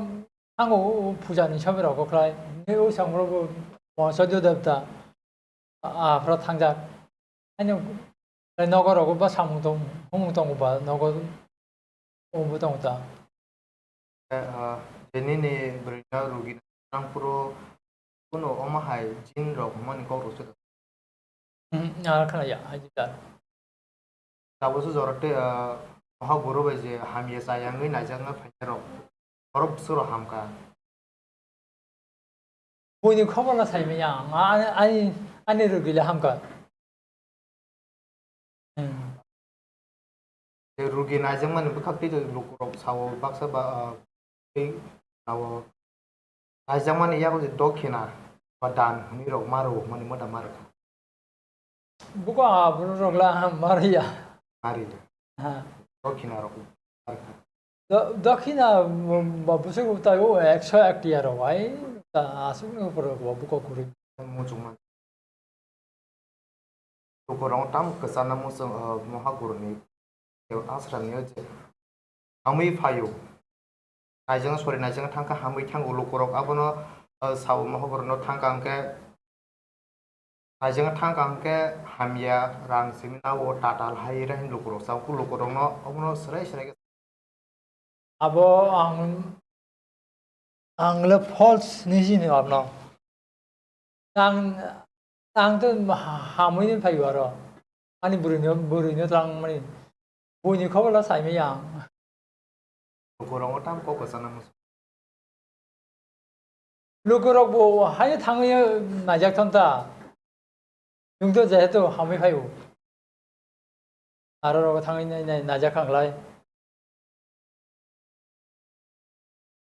thango, o puja ni sobi rok khlai. Ni o sang rok bo Mohasadyo Devta, ah, aphra thangjak. Ani nogo rogo ba samung tong, humung tongo ba nogo obo tongo ta. Eh, ah, je nini bwrwino rugi nang phuru kuno omo hai jin rok hwnmani kok rwkhe da? Hmm, ah, khna ya, hai jita. Tabukhe jora tei, ah, Moha guru bai je hamya chaya wngwi naijakna phainai rok, borok bwswk rok hamkha. Buini khobor no sai manya ang, ani, ani, ani rugi le hamkha. Hmm. Tei rugi naijakmani bwkhak tei lukurok sao baksa ba, ah, tei sao naijakmani yago je dokhina ba dan hwnwi rok ma rwo hwnmani moda ma rwkha. Buko aphuru rok la ma rwya. Ma rwya. Ha. Dokhina rok ma rwkha. Do-, dokhina, mm, ba bwswk tai o ekso ek tiya rok ai, ta aswk ni upor rok bo buko kwrwi. Muchungma. Lukurok tamo kwchana muchung, uh, Moha guru ni ashram ni je hamwi phaio. Naijang sori naijang thangkha hamwi thango lukurok abono, uh, sao Moha guru no thangkha hwnkhe naijang thangkha hwnkhe hamya rang simi nao tatal hai ra hin lukurok sao lukurok no obono swrai swrai khe. Abo ang, ang le false ni sini abno. Ang, ang to ha-, hamwi ni phai aro. Ani bwrwi no, bwrwi no tlang mani. Buini khobor la sai manya ang. Lukurok tam kok kwchana muchung. Lukurok bo haino thangwi naijak thon ta. Nwng to jehetu hamwi phai o. Aro rogo thangwi nai, nai, naijak kha klai.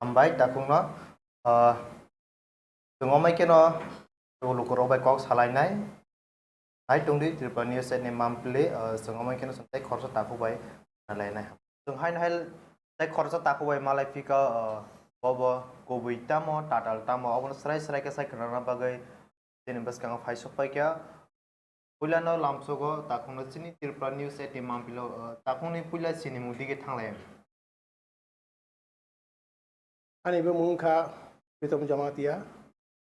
Hambai takhukno, ah, chwng omai kheno lukurok bai kok salainai. Hai tongdi Tripura News ni mampli, ah, chwng omai kheno chwng tei khoroksa takhuk bai malainai. Chwng haino hai tei khoroksa takhuk bai malai phika, ah, bobo kubui tamo, tatal tamo, obono swrai swrai khe sai khwnana bagwi chini bwskango phai sok pai kha. Puilano lamsogo takhukno chini Tripura News eighteen mampilo, ah, takhukni puila sinimung dige thanglai. Ani bumung wngkha Pritam Jamatia,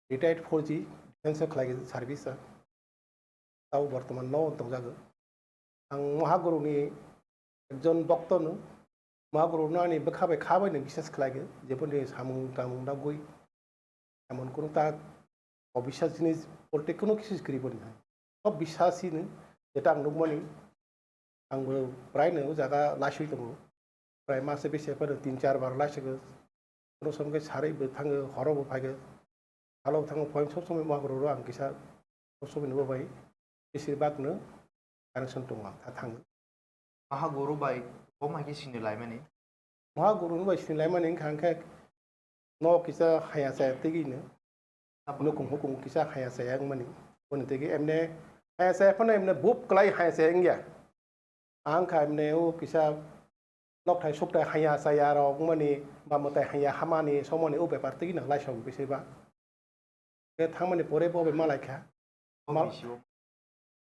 retired four G, defense o khlai service o. Tabo bortoman no tongjago. Ang Mahaguru ni ekjon bokto no, Mahaguru no ani bwkha bai kha bai no biswas khlai go, jeboni samung tamung dagwi, emon kunu ta obiswas jinis, politic kunu kisu kwrwi boni hai. Sob biswas hino, jeta ang nukmani, ang bo prai no o jaga laiswi tongo. Prai masa bisi phano tin char bar laiswi go. Kono som khe sarwi bo thango, horo bo phai go. Salo bo thango, phone sob somoi Mahaguru ro ang kisa sob somoi no bo bai. Besir bak no connection tongo ang, tha thango. Mahaguru bai bo mai khe sini laimani? Mahaguru bai sini laimani wngkha hwnkhe no kisa haya chaya tigi no. Abo nukung hukung kisa haya chaya wngmani. Boni tigi emne haya chaya phano emne bup klai haya chaya wngya. Ang kha emne o kisa nokthai sukthai haya chaya rok wngmani ba mwtai haya hamani somoni o bepar tigi no laisong bisai ba. Khe thangmani pore bo bai malai kha. Mal-,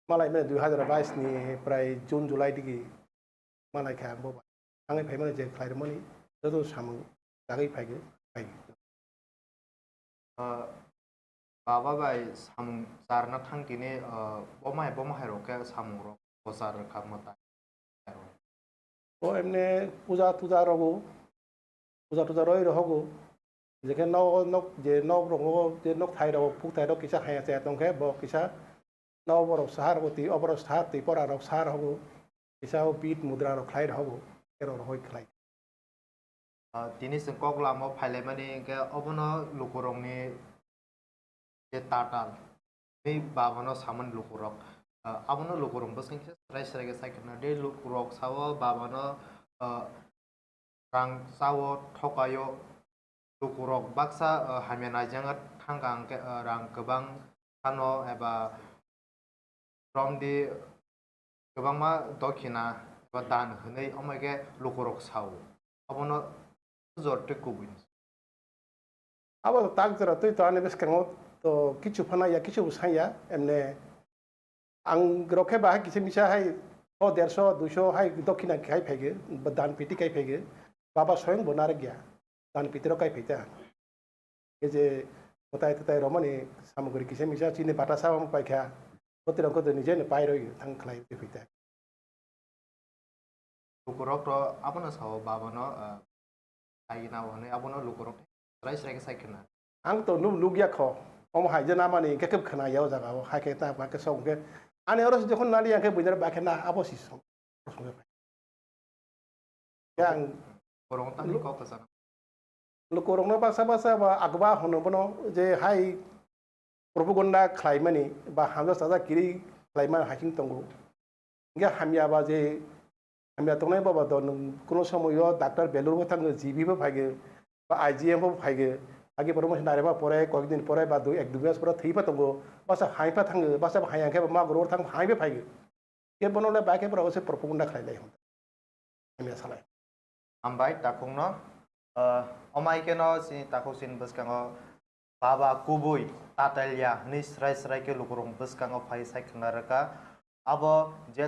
malai mani dui hazar bais ni prai June July digi malai kha ang bo bai. Thangwi phaimani je khlai rwmani joto samung chagwi phai khe phai. Ah, baba bai samung charna thang tini, ah, bo mai bo mahai rok khe samung rok bo char kha mwtai. O emne puja tuja rogo, puja tuja roi rohogo, jekhe nok, nok, je nok rogo, je nok thai rogo, phuk thai rok kisa haya chaya tongkhe, bo kisa Noborok sahar o twi, oborok sahar twi, pora rok sahar hogo, kisa o bit mudra rok khlai rok hogo, ero rok hoi khlai. Ah, tini chwng kok lama o phailaimani hinkhe obono lukurokni je tatal, tei babano samani lukurok, ah, abono lukurok bwskango khe srai srai khe sai khna. Tei lukurok sao babano, ah, rang chao thokaio. Lukurok baksa, ah, hamya naijak thangkha hinkhe, ah, rang kwbang phano eba romdi kwbangma dokhina eba dan hwnwi omo khe lukurok sao. Abono jor tei kubui. Abo tak jora twi to ani bwskango to kichu phano ya, kichu bo sanya, emne ang rok khe bahai kisa misa hai so derso duiso hai dokhina khai phaigwi, dan piti khai phaigwi, baba soyong bo narwk ya, dan piti rok khai phaita. Ke je mwtai twtai romani samagri kisa misa chini bata sa paikha, kotirok kotor nije ne pai roi thang khlai phaita. Lukurok to abono sao babano, ah, sai na hwnwi abono lukurok srai srai khe sai khna. Ang to nuk nukya kho, omo hai je namani hinkhe khe khna ya o jaga o, hai khe ta ba khe sok hinkhe. Ani oro se jokhon nali hinkhe buinare ba khe na abo si sok. Yang Borok tangni kok kwchang. Lukurokno baksa baksa ba agba hwno bono je hai propaganda khlaimani ba hamjak chajak kiri khlaimani hai tongo. Hinkhe hamya ba je hamya tongnai baba do nwng kuno somoyo doctor Belur bo thango, G B bo phaigo, ba I G M bo phaigo. Agi promotion narema pore, koyekdin pore ba dui, ek dui mas pore thwipa tongo. Basa haipa thango, basa hai hinkhe ba magoro thang haipa phaigo. Khe bono le bai khe borok se propaganda khlai lai hwn. Hamya salai. Hambai takhukno, ah, omai keno chini takhuk chini bwskango baba kubui tatalya hwnwi srai srai khe lukurok bwskango phai sai khna rwkha. Abo je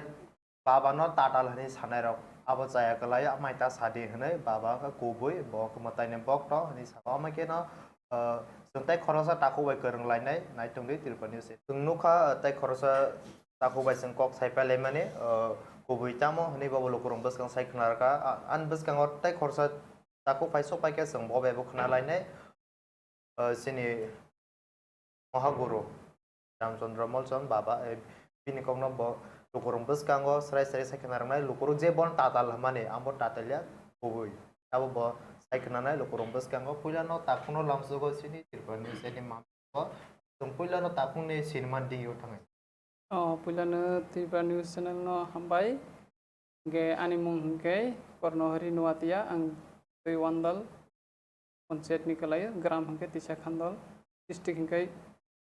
babano tatal hwnwi sanairok abo chaya kwlai, amai ta sadi hwnwi baba wngkha kubui, bo wngkha mwtaini bokto hwnwi saka. Omai keno, ah, chwng tei khoroksa takhuk bai kwrwng lainai naitung di Tripura News. Chwng nukha, ah, tei khoroksa takhuk bai chwng kok sai pailaimani, ah, kubui tamo hwnwi bobo lukurok bwskang sai khna rwkha. Ah, ani bwskango tei khoroksa takhuk phai sok paikhe chwng bo bai bo khna lainai. Ah, chini Mohaguru Ramchandra Molchand baba, eh, bini kokno bo lukurok bwskango srai srai sai khna rwnai, lukurok je bono tatal hwnmani, abo tatalya kubui. Abo bo sai khna nai lukurok bwskango, puilano takhukno lamsogo chini Tripura News ni mami bo. Chwng puilano takhukni sinimani dingyo thangai. Oh, puilano Tripura News channel no hambai. Hingke ani mung hingke Kornohori Nuatia, ang twi Wandal, Panchayat ni kwlaio, gram hingke Tisa Khandol, district hingke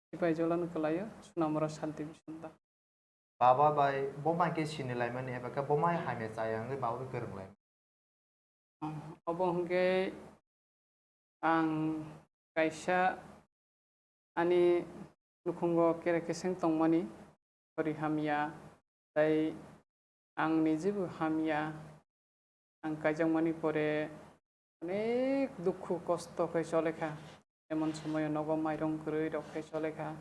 Sipaijala ni kwlaio, Sunamura sub division da. Baba bai bo mai khe sini laimani eba khe bo mai hamya chaya wngwi baba bai kwrwng lai. Obo hingke ang kaisa ani nukhungo kere keseng tongmani, hori hamya, tai ang nijibo hamya, ang kaijakmani pore onek dukhu kosto khe cholekha, emon somoyo nogo mairong kwrwi rok khe cholekha,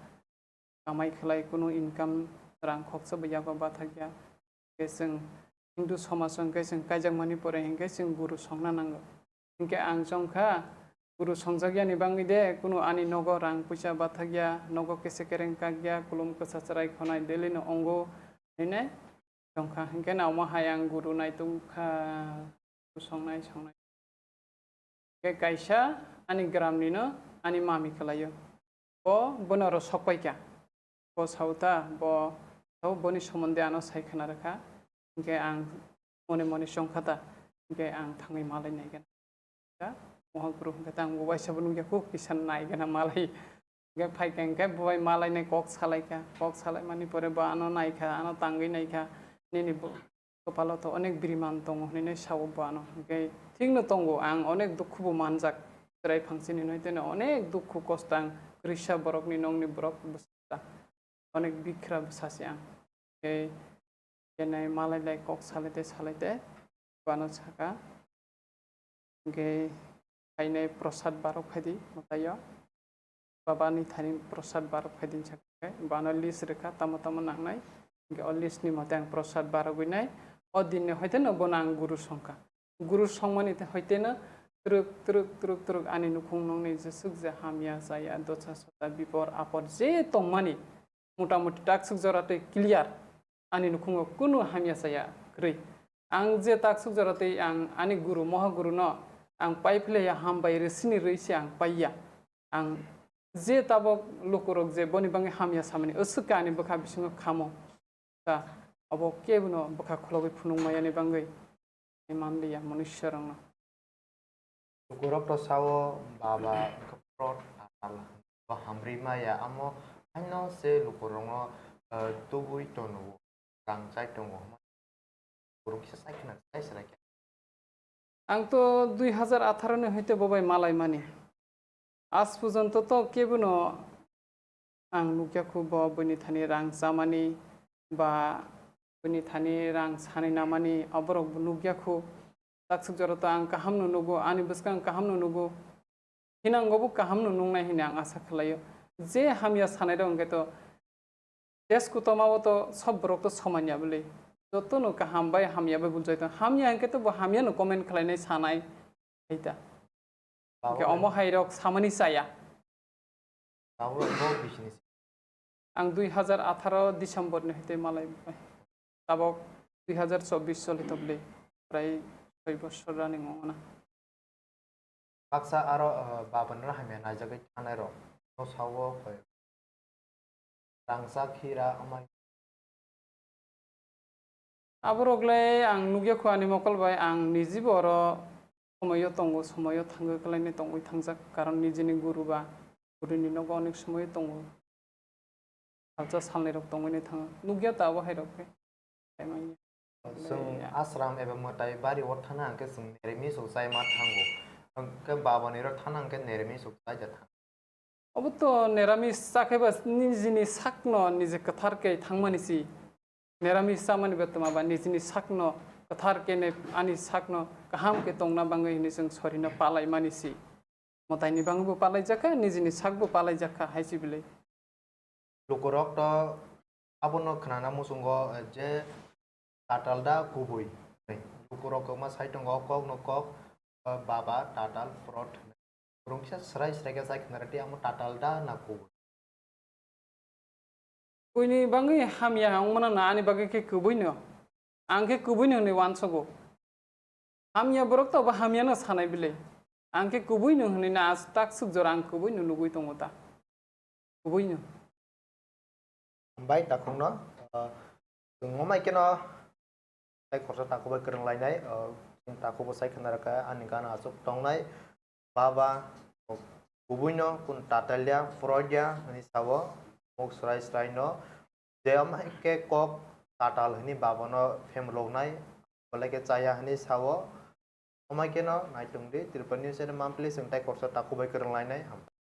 kamai khlai kunu income rang khoksa bo yago bathakya. Khe chwng Hindu somaj o hwnkhe chwng kaijakmani pore hinkhe chwng guru songna nango. Hinkhe ang chongkha guru songjakya ni bagwi de kunu ani nogo rang puisa bathakya, nogo kese kereng kakya, kulum kwsa chwrai khonai daily no ongo hinwi chongkha. Hinkhe na omo hai ang guru naitungkha, guru songnai songnai. Khe kaisa ani gram nino ani mami kwlaio. Bo bono oro sokpaikha. Bo sauta, bo sao boni somonde ano sai khna rwkha. Hinkhe ang mone mone chongkha ta. Hinkhe ang thangwi malai nai gana. Mohaguru hinkhe ta ang bo waisa bo nukya kuk kisa nai gana malai. Hinkhe phaikha hinkhe bo bai malai nai kok salaikha. Kok salaimani pore bo ano naikha, ano tangwi naikha. Nini bo kwpalo to onek biriman tongo hinwi sao bo ano. Hinkhe thikno tongo, ang onek dukhu bo manjak. Chwrai phangchini hinwi teno onek dukhu kosto ang kwrwisa borokni nokni borok bwsa. Onek bikhra bwsa se ang. Hinkhe kenai malai lai kok salai te salai te bo ano saka. Hinkhe phainai prosad barok phaidi mwtaio. Baba ni thani prosad barok phaidi sakhe, bano list rwkha, tamo tamo nangnai. Hinkhe o list ni mote ang prosad barogwi nai. O din ni hoite no bono ang guru songkha. Guru songmani te hoite no twrwk, twrwk, twrwk, twrwk ani nukhung nokni jeswk je hamya, chaya, dosa, sosa, bipor, apor je tongmani. motamuti taksuk jora tei clear. Ani nukhungo kunu hamya saya kwrwi. Ang je taksuk jora tei ang ani guru, mohaguru no ang pai philaiya, hambai rwsini rwi se ang paiya. Ang je tabok lukurok je boni bagwi hamya samani, aswk khe ani bwkha bisingo khamo. Ta abo kebono bwkha khulogwi phunukmayani bagwi manliya manusyarokno. Lukurok to sao, baba wngkha pro tatal, bo hamri maya, amo haino se lukurokno, eh, tubui tono, rang chai tongo. Lukurok kisa chai khna chai srai khe. Ang to dui hazar atharo ni hoite bo bai malai mani. Aaj porjonto to kebono ang nukya khu bo bini thani rang chamani ba bini thani rang sanwi namani, aborok bo nukya khu. Taksuk jora to ang kaham no nugo, ani bwskang kaham no nugo. Hinango bo kaham no nungnai hwnwi ang asa khlaio. Je hamya sanai rok hwnkhe to test kutoma o to sob borok to soman ya bwle. Joto no kaham bai hamya bai buljai tong. Hamya hwnkhe to bo hamya no comment khlainai sanai. Hai ta. Hwnkhe omo hai rok samani chaya. Tabuk bo bisini. Ang dui hazar atharo December ni hwtwi malai bai. Tabok dui hazar chobbish choli tobli. Prai soi bosor running ongna. Baksa aro, eh, babanra hamya naijagwi thangnai rok. No sao koi. Rangchak hira amai. Aborok le ang nukya khu ani mokol bai, ang nijibo oro somoyo tongo, somoyo thangwi kwlainai tongwi thangjak, karon nijini guru ba gurini nogo onek somoyo tongo. Salsa salnwi rok tongwi thango, nukya ta abo hai rok khe. Chwng ashram eba mwtai bari o thana hwnkhe chwng nirmis rok chai ma thango, hwnkhe babani ro thana hwnkhe nirmis rok chai da thango. Obo to niramis chakhe ba nijini sakno nije kwthar khe thangmani si. Niramis chamani ba twma ba nijini sakno kwthar khe ne ani sakno kaham khe tongna bagwi hwnwi chwng sorino palaimani si. Mwtaini bagwi bo palaijakha, nijini sakbo palaijakha hai si bwlwi. Lukurok to abono khnana muchungo je tatal da kubui. Lukurok kwma sai tongo o kokno kok, eh, baba tatal prot hwnwi. Kwrwngkisa swrai swrai khe chai khna rwdi, amo tatal da na kubui? Buini bagwi hamya wngmano na ani bagwi khe kubuino? Ang khe kubuino hwnwi uansugo. Hamya borok to bo hamyano sanai bile. Ang khe kubuino hwnwi na as taksuk jora ang kubuino nugwi tongo ta. Kubuino. Hambai takhukno, ah, chwng wngmai kheno tei khoroksa takhuk bai kwrwng lainai, ah, chwng takhuk bo sai khna rwkha ani gana aswk tongnai. Baba, kubuino kun tatalya, poroya, hwnwi sao, muk swrai swraino, je amai khe kok tatal hwnwi babano phemloknai, belai khe chaya hwnwi sao, amai kheno naitung di, Tripura News channel mampli chwng tei khoroksa takhuk bai kwrwng lainai.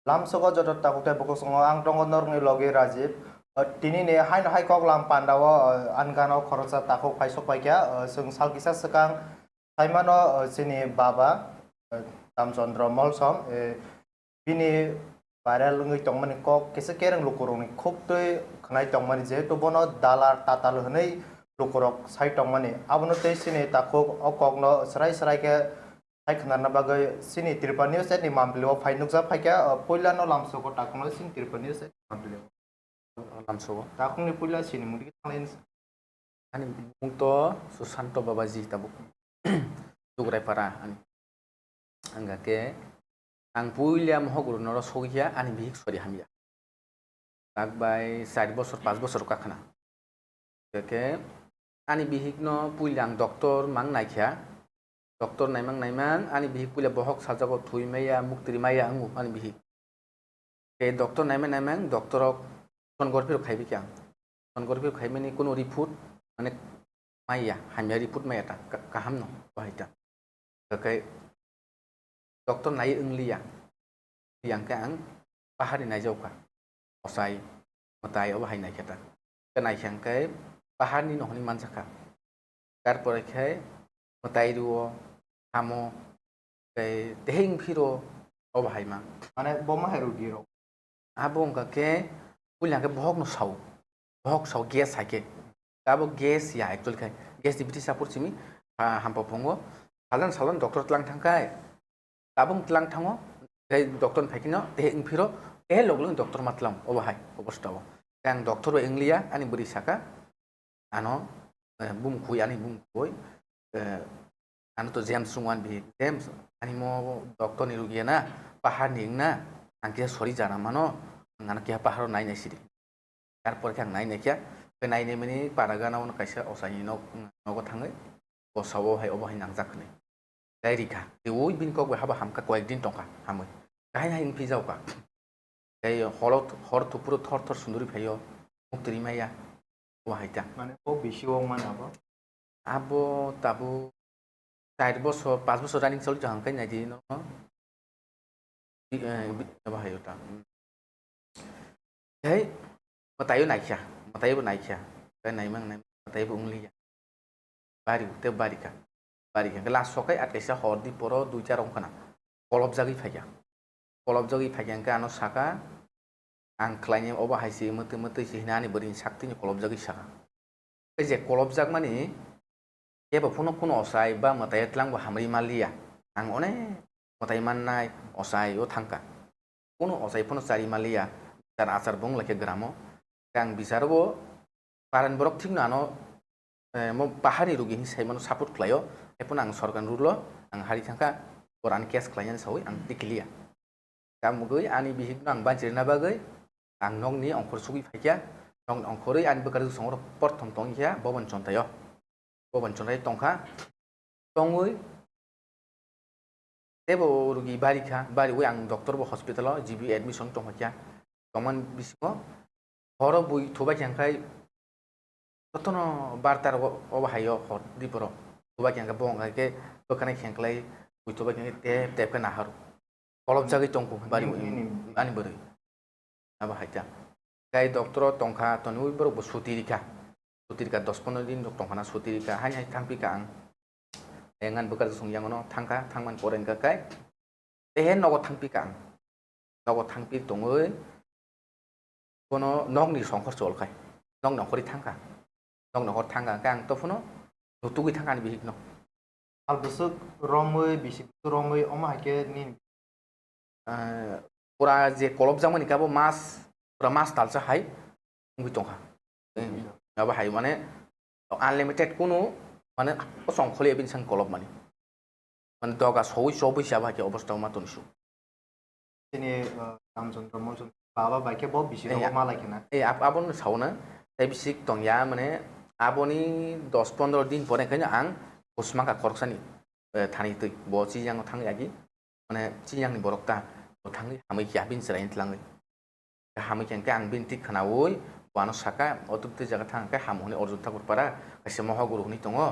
Lamsogo joto takhuk tei bukhuk songo ang tongo norokni logi Rajiv. O, tini ni haino hai kok lam panda o, o, ani gana o khoroksa takhuk phai sok paikha, o, chwng sal kisa swkang saimano, o, chini baba, o, Ramchandra Molsom, e, bini viral wngwi tongmani kok kisa kereng lukurokni khuk twi khwnai tongmani, jehetu bono dalar tatal hwnwi lukurok sai tongmani. Abono tei chini takhuk o kokno swrai swrai khe sai khwnarna bagwi chini Tripura News ni mampli o phai nukjak phaikha, o, puilano lamsogo takhukno chini Tripura News ni mampli o. Lamsogo. Takhukni puila chini mungdi khe thanglai. Ani mung to Susanto Babaji tabuk. Dugraipara ani. Ang khe ang puila mohoguru noro sogya ani bihik sori hamya. Tak bai char bosor, pas bosor kakhna. Khe ani bihik no puila ang doctor mang naikha. Doctor naimang naimang ani bihik puila bohok sajago thwi maya, muktri maya wngo ani bihik. Khe doctor naimang naimang doctor rok sonography rok khaibi khe ang. Sonography rok khaimani kuno report mane maya, hamya report maya ta, ka-, kaham no, bahai ta. Khe doctor nai wngliya. Yang khe ang pahari naijao kha. Osai, mwtai obo hai naikhe ta. Khe naikhe ang khe paharni no hwnwi manjakha. Tarpore khe mwtai rwo, hamo, tei teheng phiro, obo hai ma. Mane bo ma hai rw di rok? Abo wngkha khe puila khe bohok no sao. Bohok sao gas hai khe. Abo gas ya actually khai. Gas ni bithi sapor simi, ha, hampa phungo. Saldan saldan doctor tlang thang khai. Tabung tlang thango, tei doctor ni phai khe no, tei wng phiro, tei log log doctor ma tlang, obo hai, obo stao. Ang doctor bai wngliya, ani bwrwi saka, ano, eh, bumkhwi, ani bumkhwi, eh, ano to James rwngwan bi, "James, ani mo doctor ni rugi na, pahar ni wngna, ang kisa sori jana mano, ang ano keha paharo nai nai sidi." Tarpor khe ang nai nai khe, khe nai nai mani para gana ono kaisa osai ni nok, nogo thangwi, bosao hai obo hai nangjak hwnwi. Tei rikha, tei ui bini kok bai haba hamkha, koyek din tongkha, hamwi. Kahai hai wng phi jao ka. Tei holo, hor thupuro thor thor sunduri phaio, muktwi maya, o hai ta. Mane o bisi o man abo? Abo tabuk char bosor, panch bosor running choli tong hangkai nai di no. Bi-, eh, bi-, abo hai o ta. Tei mwtaio naikha, mwtaio bo naikha. Tei naimang, naimang, mwtaio bo wngliya. Bari, tei bari kha. Bari kha. Last sokai at kaisa hor di poro duita rong khna. Kolopjagwi phaikha. Kolopjagwi phaikha hwnkhe ano saka, "Ang khlaini obo hai se mwtwi mwtwi se," hwnwi ani bwrwini saktwini kolopjagwi saka. Tei je kolopjakmani kebo phano kunu osai ba mwtai twlang bo hamri manliya. Ang onek mwtai mannai osai o thangkha. Kunu osai phano chari manliya, bichar achar bo wng laikha gramo. Tei ang bicharo bo paran borok thikno ano, eh, mo paharni rugi hinwi saimano support khlaio. Hai phano ang sorkarni rule o ang hari thangkha, bor ani case khlainani sawi ang tikliya. Tamogwi ani bihikno ang banchirina bagwi ang nokni ongkhor sugwi phaikha, nokni ongkhorwi ani bwkha rwsongro porthom tongkha Bobon Chontaio. Bobon Chontai tongkha, tongwi teibo rugi bari kha, bariwi ang doctor bo hospital o G B admission tongkha, tongmani bisingo horo bui thubai kha hwnkhe jotono barta rogo obo hai o hor di borok thubai kha hwnkhe bo hwnkhe bwkhani khengklai bui thubai kha hwnkhe tep tep khe nahar. Kolopjagwi tongkho bari ani bwrwi. Abo hai ta. Tei doctor o tongkha, toniwi borok bo suti rikha. Suti rikha, dos pondro din rok tongkha na suti rikha. Haini hai thangpi kha ang. Engan bwkha song yang no thangkha, thangmani pore wngkha kai. Tei he nogo thangpi kha ang. Nogo thangpi tongwi bono nokni songkhor chol khai. Nok nongkhorwi thangkha. Nok nongkhor thangkha, hwnkhe ang to phano nutugwi thangkha ani bihikno. Sal bwswk romwi, bisi bwswk romwi, omo hai khe nini? Ah, pura je kolopjakmani khe abo mas, pura mas talsa hai wngwi tongkha. Abo hai mane unlimited kunu mane kosong kholi bini sang kolopmani. Mane doga sowi chobwi se abo hai khe obostha ma toni su. Chini, uh, Ramchandra Monchandra baba bai khe bo bisi rogo ma lai khe na. Eh, ab-, abono sao na. Tei bisik tongya mane aboni dos pondro din pore khe ang bwsma kha khoroksani, eh, thani twi. Bo chini yango thang yagi. Mane chini yangni borok ta bo thangwi hamwi khe abini chwraini twlangwi. Hamwi khe hwnkhe ang bini twi khwnaui bo ano saka, "O twi twi jaga thang khe hamu hwnwi Arjun Thakur para kaisa mohoguru hwnwi tongo,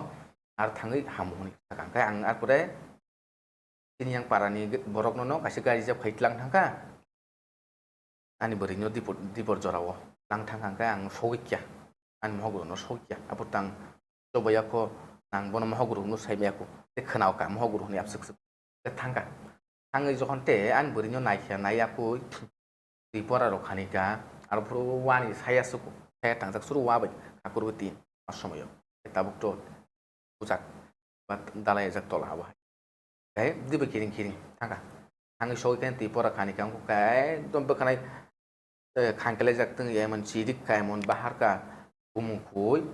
ar thangwi hamu hwnwi saka." Hwnkhe ang ar pore chini yang parani borokno no kaisa gari reserve khai tlang thangkha. Ani bwrwino dipor, dipor jorao tlang thangkha hwnkhe ang sogwi kya, ani mohoguru no sogwi kya. Aphuru tang chobaiya kho, nang bono mohoguru hwnwi sai maya kho. Tei khwnao kha mohoguru hwnwi abswk swk. Tei thangkha. Thangwi jokhon tei ani bwrwino naikha, naiya kho. Twi pora rok khani kha, aro phuru wani saya suku, saya tangjak suru wa bai khakurwi tin a somoyo. Tabuk to bujak ba dalai jak tola abo hai. Tei dibe kiring kiring thangkha. Thangwi sogwi khe twi pora khani kha, wngkha khe ekdom bwkhanai, eh, khangkhlai jak tong emon chirik kha, emon bahar kha, bumung khui,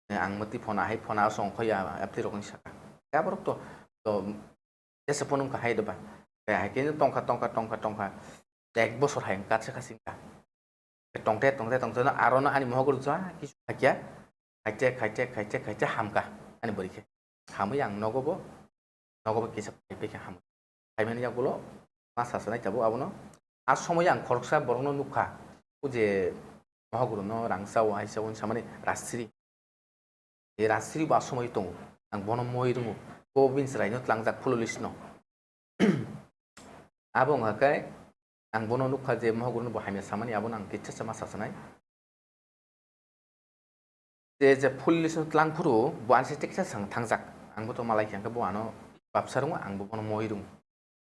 eh, ang mwtwi phona hai phona song khoya, apti rokni saka. Khe aborok to, to, Jesa phone wngkha hai doba. Tei hai khe tongkha, tongkha, tongkha, tongkha. Ek bosor hai wngkha, se kha singkha. Tongte, tongte, tongte, no aro no ani mohok rwkha, kisu khaikya. Khaite, khaite, khaite, khaite, hamkha. Ani bwrwi khe. Hamwi ang nogo bo, nogo bo kisa phai phai khe hamwi. Phaimani yagulo, ma sasanai tabuk abono. A somoyo ang khoroksa borokno nukha. O je mohok rwno rangsa o, hai sa o, samani rasri. E rasri bo asomoi tongo, ang bono moi rwngo, bo bini chwraino tlangjak police no. Abo wngkha khe ang bono nukha je mohogorno bo hamya samani, abono ang kitsa sama sasanai. Je, je police no tlang phuru bo ansi teksa sang thangjak, ang bo to malai khe, hwnkhe bo ano babsa rwngo, ang bo bono moi rwngo.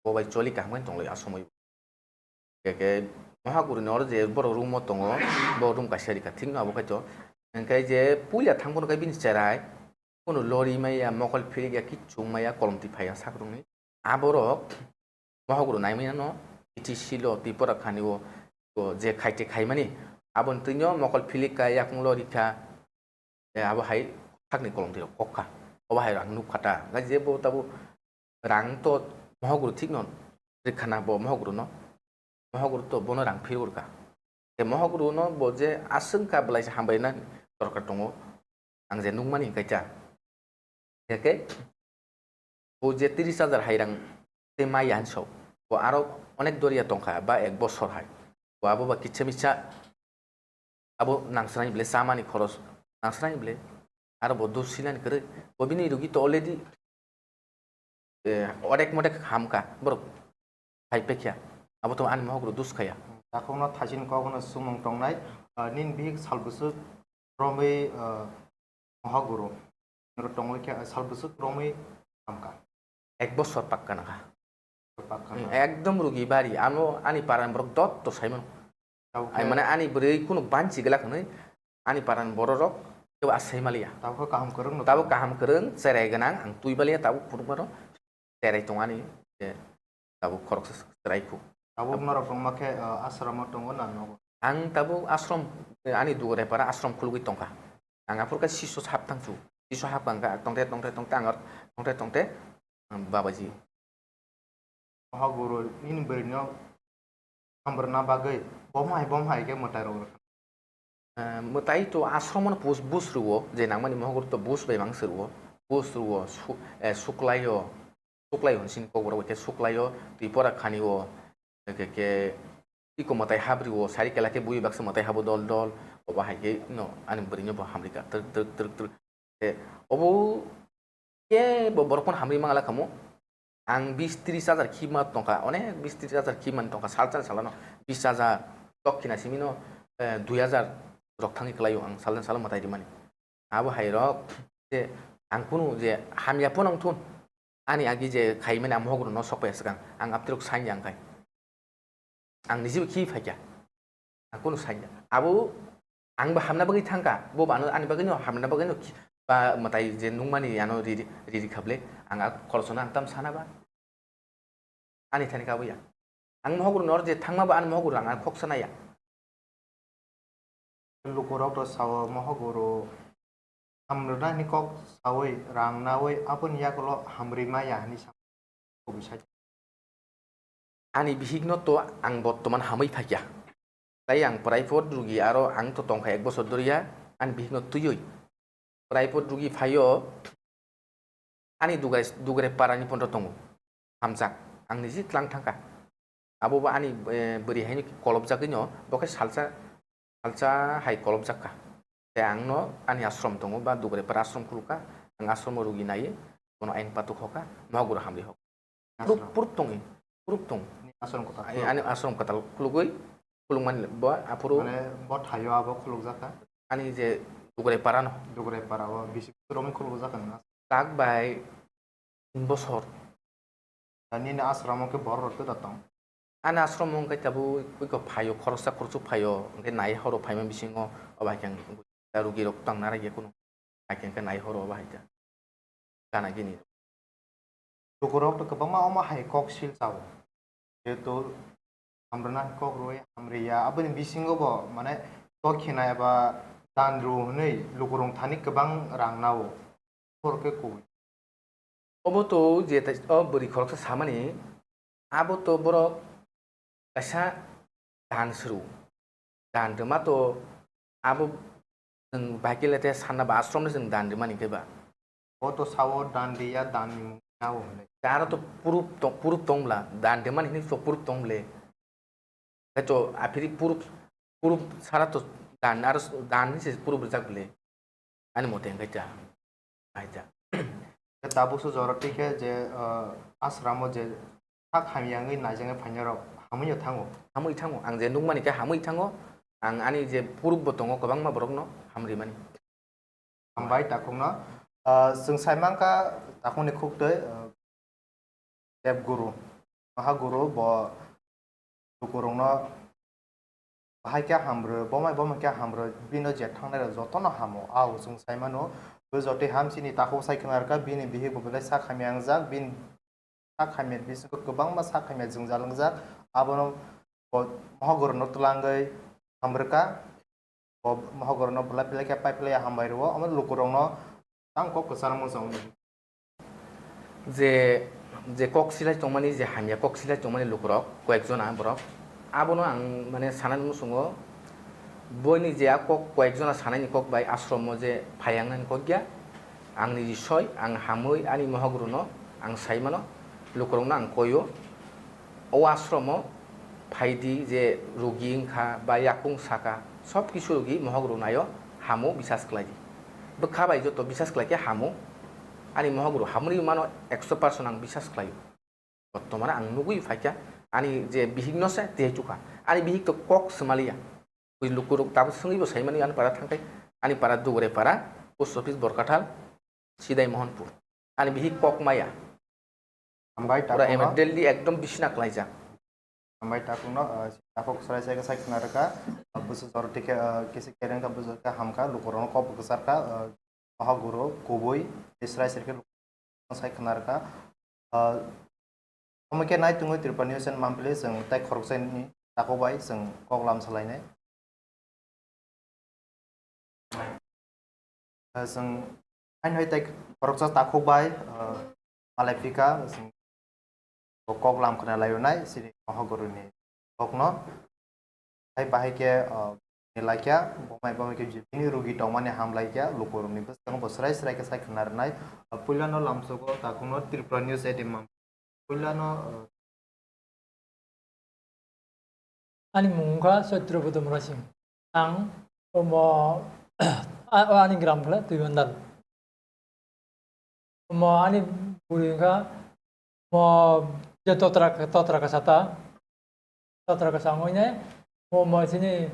Bo bai choli kaham khe tonglaio a somoi. Khe, khe, mohaguru ni oro je borok room o tongo, bo room kaisa rikha, thik no abo khaito. Hwnkhe je puila thang phano khe bini cherai, kuno lori maya, mokol phirikya, kichung maya, kolom twi phaiya sakrungni. Aborok mohaguru naimaya no, T T C lo, Tripura khani o, o je khaite khaimani, Aboni twino mokol philikha, yakung lorikha. Eh, abo hai sakni kolom twi rok kok kha. Obo hai rang nuk kha ta. Ngai je bo tabo rang to mohogro thik no rikha na bo mohogro no. Mohogro to bono rang phirwi rwkha. Tei mohogro no bo je aswk kha belai se hambai na dorkar tongo. Ang je nukmani hwnkhe ta. Hwnkhe bo je tris hajar hai rang tei maya hinwi sok. Bo aro onek doriya tongkha ba ek bosor hai. Bo abo ba kisa misa abo nangsrani bile chamani khoros nangsrani bile aro bo dos sinani kwrwi. Bo bini rugi to already eh, odek modek hamkha borok hai pekya. Abo to ani mohogro dos khaya. Takhukno thaisin kokno sumung tongnai, ah, nini bihik sal bwswk romwi, ah, mohogro ro tongwi khe, ah, sal bwswk romwi hamkha. Ek bosor pakka nangkha. Pakka Hmm, na. Ekdom rugi bari. Ano ani parani borok dot to saimano. Tabuk Ai khe mane ani bwrwi kunu banchi glak hwnwi ani parani bororok kebo asai maliya. Tabuk khe kaham kwrwng no Tabuk tongo. Kaham kwrwng, cherai gwnang, ang twi baliya, tabuk phunukmano cherai tong ani, je tabuk khoroksa cherai khu. Tabuk norok tongma khe, uh, asramo tongo na nogo? Ang tabuk asrom, ani dugre para asrom khulugwi tongkha. Ang aphur khe siso hap thangsu. Siso hap kangkha, tongte, tongte, tongte, ang tongte, tongte, ang babaji. Mohogoro nini bwrwino hamrwna bagwi bom hai bom hai khe mwtai rok rwkha. Eh, mwtai to asromo no bus, bus rwo, je nangmani mohogoro to bus bai mang se rwo, bus rwo, su-, eh, suklaio, suklaio hwn sini kokborok bai khe suklaio, twipora khani o, eke ke iko mwtai habri o, sari kela khe bui baksa mwtai habo dol dol, obo hai khe no ani bwrwino bo hamrika twrwk twrwk twrwk twrwk. Eh, obo Kebo borok phano hamri mangala kamo. Ang bis tris hajar khima tongkha, onek bis tris hajar khimani tongkha, salsa salano bis hajar tok khina simino, eh, dui hajar rok thangwi kwlaio ang salsa salo mwtai rimani. Abo hai rok je ang kunu je hamya phano wngthun, ani agi je khaimani ang mohogro no sokpaiya swkang, ang aptirok sanya wngkhai. Ang nijebo khi phaikha. Ang kunu sanya. Abo ang bo hamna bagwi thangkha. Bo bo ano ani bagwino hamna bagwino khi-, ba mwtai je nungmani ano riri, riri kha ble. Ang a khoroksa no ang tam sana ba. Ani thani kha bo ya. Ang mohogro nor je thangma ba ani mohogro ang, ang khoksa naya. Lukurok to sao mohogoro hamrwna hwnwi kok saui rang naui aboni yagulo hamrwi maya hwnwi sa kubui sai. Ani bihikno to ang bottoman hamwi phaikya. Tai ang private rugi aro ang to tongkha ek bosor doriya ani bihikno twiwi. Private rugi phaio ani dugai, dugre parani pondo tongo. Hamjak. Ang niji tlang thangkha. Abo bo ani, eh, bwrwi haino kolobjagwino, bo khe salsa, salsa hai kolobjak kha. Tei ang no ani ashram tongo, ba Dugre para ashram khulukha, ang ashram o rugi nai, bono ain patuk hoka, mohogoro hamri hoka. Proof, Ashram. Proof tongwi, proof tong. Ni ashram kwtal Ai, khuluk. Ani ashram kwtal khulugwi, khulukmani bo aphuru Mane bo thaio abo khulukjak kha? Ani je Dugre para no. Dugre para o bisi romwi khulukjak kha nang? Tak bai tin bosor. Da nini ashram o khe borok rok tei da tong? Ani ashram o hwnkhe tabuk iko phaio, khoroksa khoroksa phaio, hwnkhe nai horo phaima bisingo, o bai khe ang rugi rok tang nara ya kunu, hai khe hwnkhe nai horo o bahai khe gana gini. Lukurok to kwbangma omo hai kok sil chao. Jehetu hamrwna kok rwui hamriya, aboni bisingo bo mane kok khenai eba dan rw hwnwi lukurok thani kwbang rang nao. Borok khe kubui. Obo to je tai, o bwrwi khoroksa samani, abo to borok kaisa dan suru. Dan rwma to abo chwng bahai khe le te sanna ba ashram no chwng dan rwmani khe ba. Bo to sao dan riya, dan ni mung nao hwnwi. Aro to proof tong, proof tong bla, dan rwmani hinwi to proof tong ble. Khe to aphiri proof, proof sara to dan, aro dan ni se proof rwjak ble. Ani mote hwnkhe ta, hai ta. Khe tabuk se jora twi khe je, ah, ashram o je sak hamya wngwi naijaknai phainairok hamwi no thango. Hamwi thango. Ang je nukmani khe hamwi thango. Ang ani je proof bo tongo kwbangma borokno hamrimani. Hambai takhukno. Ah, chwng sai mankha takhukni khuktwi, ah, Dev Guru, Maha Guru bo lukurokno bahai khe hamrw, bomai bomai khe hamrw, bino je thangnairok jotono hamo. Ao chwng sai mano, bo jotoi hamsini takhuk sai khna rwkha, bini bihik bo belai sak hamya wngjak, bini sak hamya bisingo kwbangma sak hamya jwngjal wngjak, abono bo mohogorono twlangwi hamrwkha. bo mohogorno belai belai khe pai phlai hambai rwo, omo lukurokno tang kok kwchar mung chang. Je, je kok silai tongmani, je hamya kok silai tongmani lukurok, koyekjona borok, abono ang, mane, sanani muchungo, boini je a kok, koyekjona sanaini kok bai ashromo je phaiyangnani kok ya, ang niji soi, ang hamwi ani mohogruno ang saimano, lukurokno ang koio, o ashromo phaidi je rugi wngkha ba yakung saka, sob kisu rugi mohogru naio, hamo bisas khlaidi. Bwkha bai joto bisas khlai khe hamo. Ani mohogru hamri mano ekso percent ang bisas khlaio. Bottomano ang nugwi phaikha, ani je bihikno se tei chukha. Ani bihik to kok swmaliya. Bui lukurok tabuk swngwi bo saimani ani para thangkhai. Ani para Dugre para, post office Borkathal, Sidai Mohanpur. Ani bihik kok maya. Hambai pura takhuno. Emergency ekdom bisina klaijak. Hambai takhuno, ah, takhuk sarai sai sai khna rwkha. Ah, busu jor tikhe, ah, kisi kereng kha busu kha hamkha, lukurokno kok bwkasar kha, ah, mohoguru kubui, tei srai srai khe lukurokno sai khna rwkha. Ah, omo khe nai tungwi Tripura News and Mampli chwng tei khoroksa ni takhuk bai chwng kok lam salainai. Chwng haino hai tei khoroksa takhuk bai, ah, malai phika, chwng bo kok lam khna lai rwnai, chini mohogoroni kokno. Hai bahai khe, ah, ni laikya, bomai bomai khe bini rugi tongmani ham laikya, lukurokni bwskango bo srai srai khe sai khna rwnai. Ah, puilano lamsogo takhukno Tripura News eighteen mam-, puilano, ah, Ani mung wngkha Chaitra Bodom Rasing. Ang omo, a-, o ani gram khle Tuibandal. Omo ani bwrwi wngkha, omo je totra, totra kasa ta, totra kasa wngwi nai, omo chini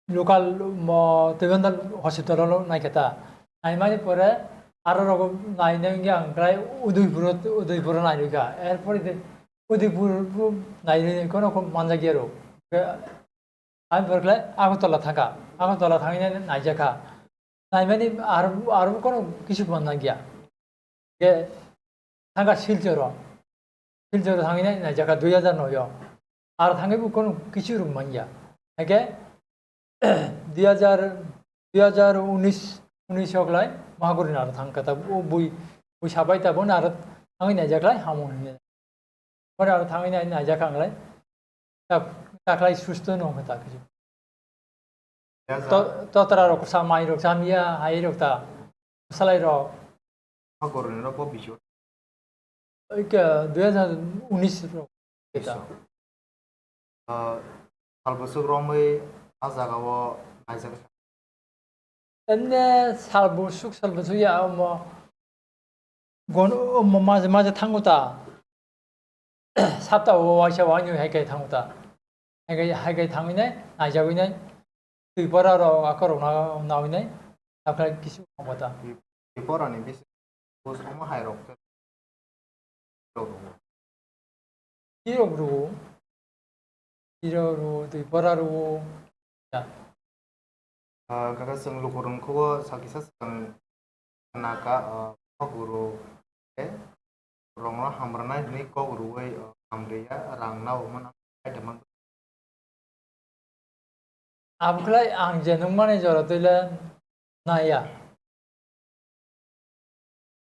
local mo Tuibandal hospital o naikha ta. Naimani pore aro rogo nainai wngya ang khlai Udaipur o, Udaipur o nairwkha. Erpore de Udaipur bo nairwi kono manjakya rok. Ani pore khlai Agartala thangkha. Agartala thangwi nai naijakha. Naimani aro, aro kono kisu manjakya. Ge thangkha Silchoro. Silchoro thangwi nai naijakha dui hajar noi o. Aro thangwi bo kono kisu rwng manya. Hake dui hajar, dui hajar unis, unis o klai Mahaguri naro thangkha ta, o bui, bui sabai ta bo naro thangwi naijaklai hamo hinwi. Pore aro thangwi nai naijakha anglai. Ta, taklai susto no ta kisu. Ya, to-, totra rok sa mai rok samya, hai rok ta. Salai rok. Oi ke dui hajar unis rok. Ah, sal bwswk romwi a jaga o naijak. Enne sal bwswk, sal bwswk ya omo gon-, omo maje maje thango ta. Sapta o waisa wainwi hai kai thango ta. Hai kai, hai kai thangwi nai, naijagwi nai. Twi pora rok akorok na-, nawi nai. Takhwlai kisu ongba ta. Twi pora ni bisi post omo hai rok khe rok rwo. Twi rok rwo. Twi rok rwo, twi pora rwo. Ya. Ah, kaka chwng lukurok khubo sakisa swkang naka, ah, kok rw khe rokno hamrwnai hwnwi kok rwui, ah, hamriya rang nao hwnmano kaitor man. Abokhlai ang je nukmani jora twile naiya.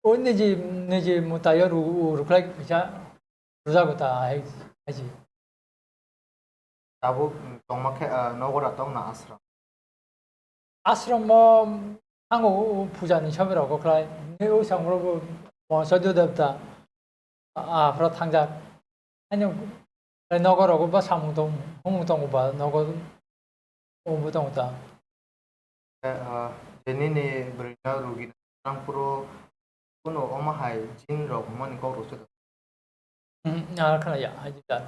O niji, niji mwtaio ru-, rwkhlai kisa rwjago ta hai, hai se. Tabuk tongma khe, ah, nogo da tongna ashram? Ashram o thango o puja ni somoy rogo khlai. Ni o samung rogo Mohasadhu Devta, ah, aphra thangjak. Ani nogo rogo ba samung tong, humung tongo ba nogo o bo tongo ta. Eh, ah, je nini bwrwino rugi nangphuru kunu omo hai jin rok hwnmani kok rwswk. Hmm, ah, khlaiya, hai jita.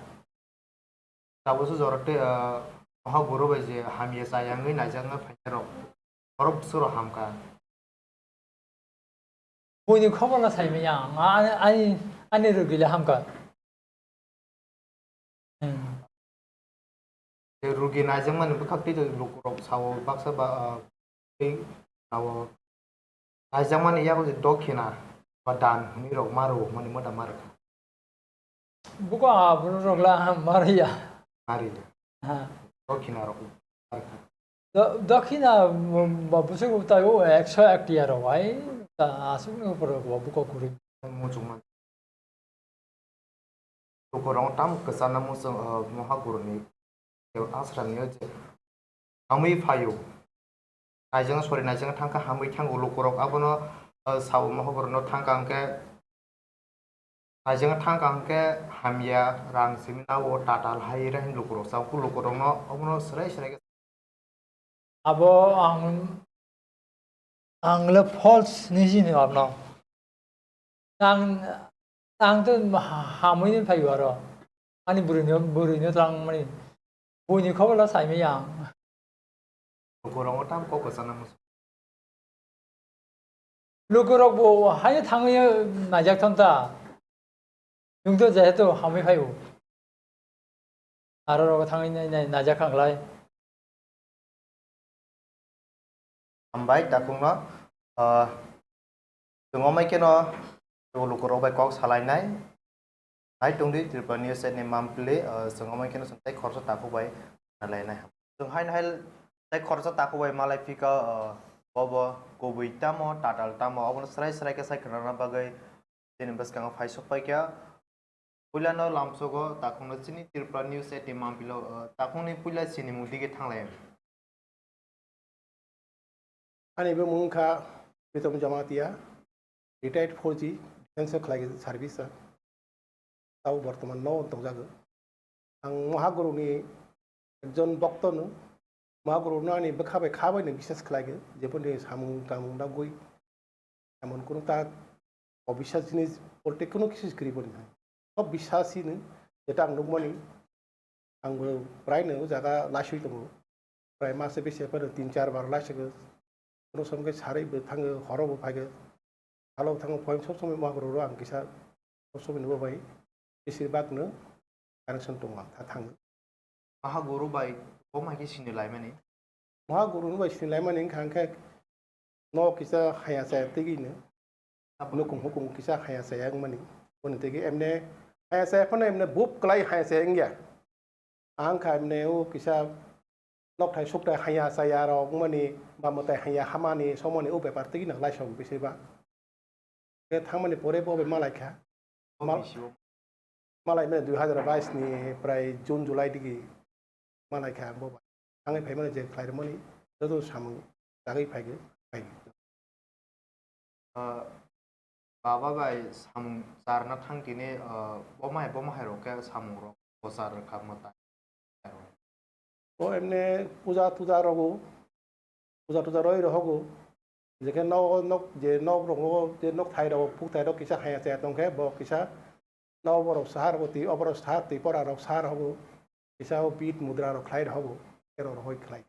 Tabukso jora tei, ah, mohaguru bai je hamya chaya wngwi naijakna phainai rok, borok bwswk rok hamkha. Buini khobor no sai manya ang, ani, ani, ani rugi le hamkha. Hmm. Tei rugi naijakmani bwkhak tei lukurok sao baksa ba, ah, tei sao naijakmani yago je dokhina ba dan hwnwi rok ma rwo hwnmani moda ma rwkha. Buko aphuru rok la ma rwya. Ma rwya. Ha. Dokhina rok ma rwkha. Do-, dokhina, mm, ba bwswk tai o ekso ek tiya rok ai, ta aswk ni upor rok bo buko kwrwi. Muchungma. Lukurok tam kwchana muchung, uh, mohaguruni asram ni je hamwi phaio. Naijang sori naijang thangkha hamwi thango lukurok abono, uh, sao mohagurno thangkha hwnkhe Naijang thangkha hwnkhe hamya rang simi nao tatal hai ra hin lukurok sao, lukurokno obono swrai swrai khe. Abo ang, ang le false ni sini abno. Ang, ang to ha-, hamwi ni phaio aro. Ani bwrwi no, bwrwi no tang mani. Buini khobor la saimaya ang. Lukurok tam kok kwchana muchung. Lukurok bo haino thangwi naijak thon ta. Chwng to jehetu hamwi phaio. Aro rogo thangwi nai, nai, naijak kha klai. Hambai takhukno, ah, chwng omai kheno lukurok bai kok salainai. Hai tongdi Tripura News ni mampli, ah, chwng omai kheno chwng tei khoroksa takhuk bai salainai. Chwng haino hai tei khoroksa takhuk bai malai phika, ah, bobo kubui tamo, tatal tamo, obono swrai swrai khe sai khwnana bagwi chini bwskango phai sok pai kha. Puilano lamsogo takhukno chini Tripura News at ni mampilo, ah, takhukni puila sinimung dige thanglai. Ani bumung wngkha Pritom Jamatia, retired four G, defense o khlai service o. Tabo bortoman no tongjago. Ang Mahaguru ni ekjon bokto no, Mahaguru no ani bwkha bai kha bai no biswas khlai go, jeboni samung tamung dagwi, emon kunu ta obiswas jinis bolte kunu kisu kwrwi boni hai. Sob biswas hino, jeta ang nukmani, ang bo prai no o jaga laswi tongo. Prai masa bisi phano tin char bar laswi go. Kono som khe sarwi bo thango, horo bo phai go. Salo thango, poem sob somoi Mahaguru ro ang kisa sob somoi no bo bai. Besir bak no connection tongo ang tha thango. Mahaguru bai bo mai khe sini laimani? Mahaguru bai sini laimani wngkha hwnkhe no kisa haya chaya tigi no. Nukung hukung kisa haya chaya wngmani. Boni tigi emne haya chaya phano emne bup klai haya chaya wngya. Ang kha emne o kisa nokthai sukthai haya chaya rok wngmani ba mwtai haya hamani somoni o bepar tigi no laisong bisi ba. Khe thangmani pore bo bai malai kha. Bo Ma-, bisi o. Malai mene dui hazar bais ni prai June July digi malai kha ang bo bai. Thangwi phai mani je khlai rwmani joto samung dagwi phai khe phai. Ah, baba bai samung charna thang tini, ah, bo mai bo mahai rok khe samung rok bo char rwkha mwtai. O emne puja tuja rogo, puja tuja roi rohogo, jekhe nok, nok, je nok rogo, je nok thai rogo, puk thai rok kisa haya chaya tongkhe, bo kisa nok borok sahar rok twi, oborok sahar twi pora rok sahar rogo, kisa o bit mudra rok khlai rohogo, khe rok rohoi khlai.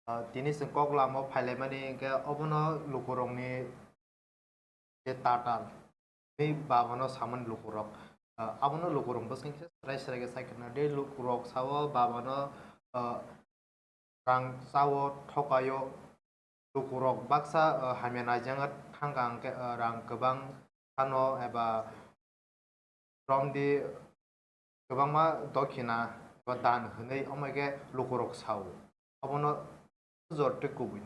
Ah, tini chwng kok lama o phailaimani hwnkhe obono lukurokni je tatal, tei babano samani lukurok, ah, abono lukurok bwskango khe srai srai khe sai khna. Tei lukurok sao babano, ah, rang chao thokaio, lukurok baksa, ah, hamya naijak thangkha hwnkhe, ah, rang kwbang phano eba romdi kwbangma dokhina eba dan hwnwi omo khe lukurok sao. Abono jor tei kubui.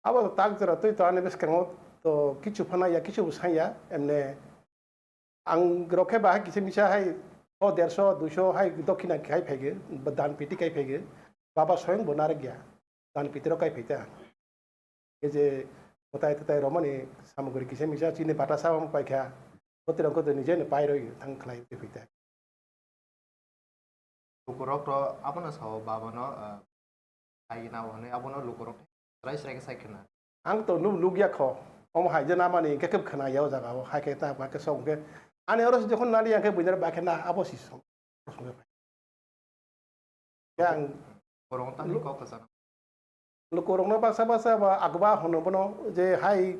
Abo tak jora twi to ani bwskango to kichu phano ya, kichu bo sanya, emne ang rok khe bahai kisa misa hai o derso, duiso hai dokhina khai phai khe, dan piti khai phai khe, baba soyong bo narwk ya, dan piti rok khai phai ta. Khe je mwtai twtai romani samung kwrwi kisa misa chini bata sa paikha, bwtwi rok khe nije no pai rw thang khlai phai ta. Lukurok to abono sao, babano, ah, sai nao hwnwi abono lukurok srai srai khe sai khna. Ang to nuk, nukya kho. Omo hai je namani hwnkhe khe khna ya o jaga o, hai khe ta, hai khe sok hwnkhe. Ani oro se jokhon nali yang khe buinar ba khe na abo si song. Yang Borok tangwi lu-, kok kwchang. Lukurokno baksa baksa ba agba hwno bono je hai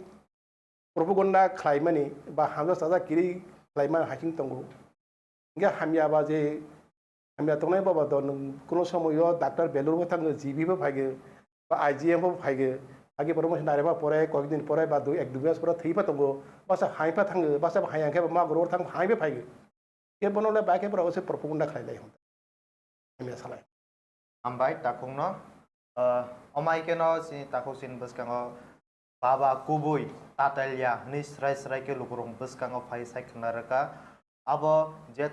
propaganda khlaimani ba hamjak chajak kiri khlaimani hai khe tongo. Hingke hamya ba je hamya tongnai baba do nwng kuno somoyo doctor Belur bo thango, G B bo phaige, ba I G M bo phaige, age promotion narema pore, koyek din pore ba dui, ek dui mas pore thwi pa tongo, basa hai pa thango, basa hai angke ba ma goro thang hai pa phaige. Ke bono le ba ke boro se propaganda khlai lai hon. Hamya salai. Hambai takhukno. Ah, omai keno chini takhuk chini bwskango baba kubui tatalya hwnwi srai srai khe lukurok bwskango phai sai khna rwkha. Abo je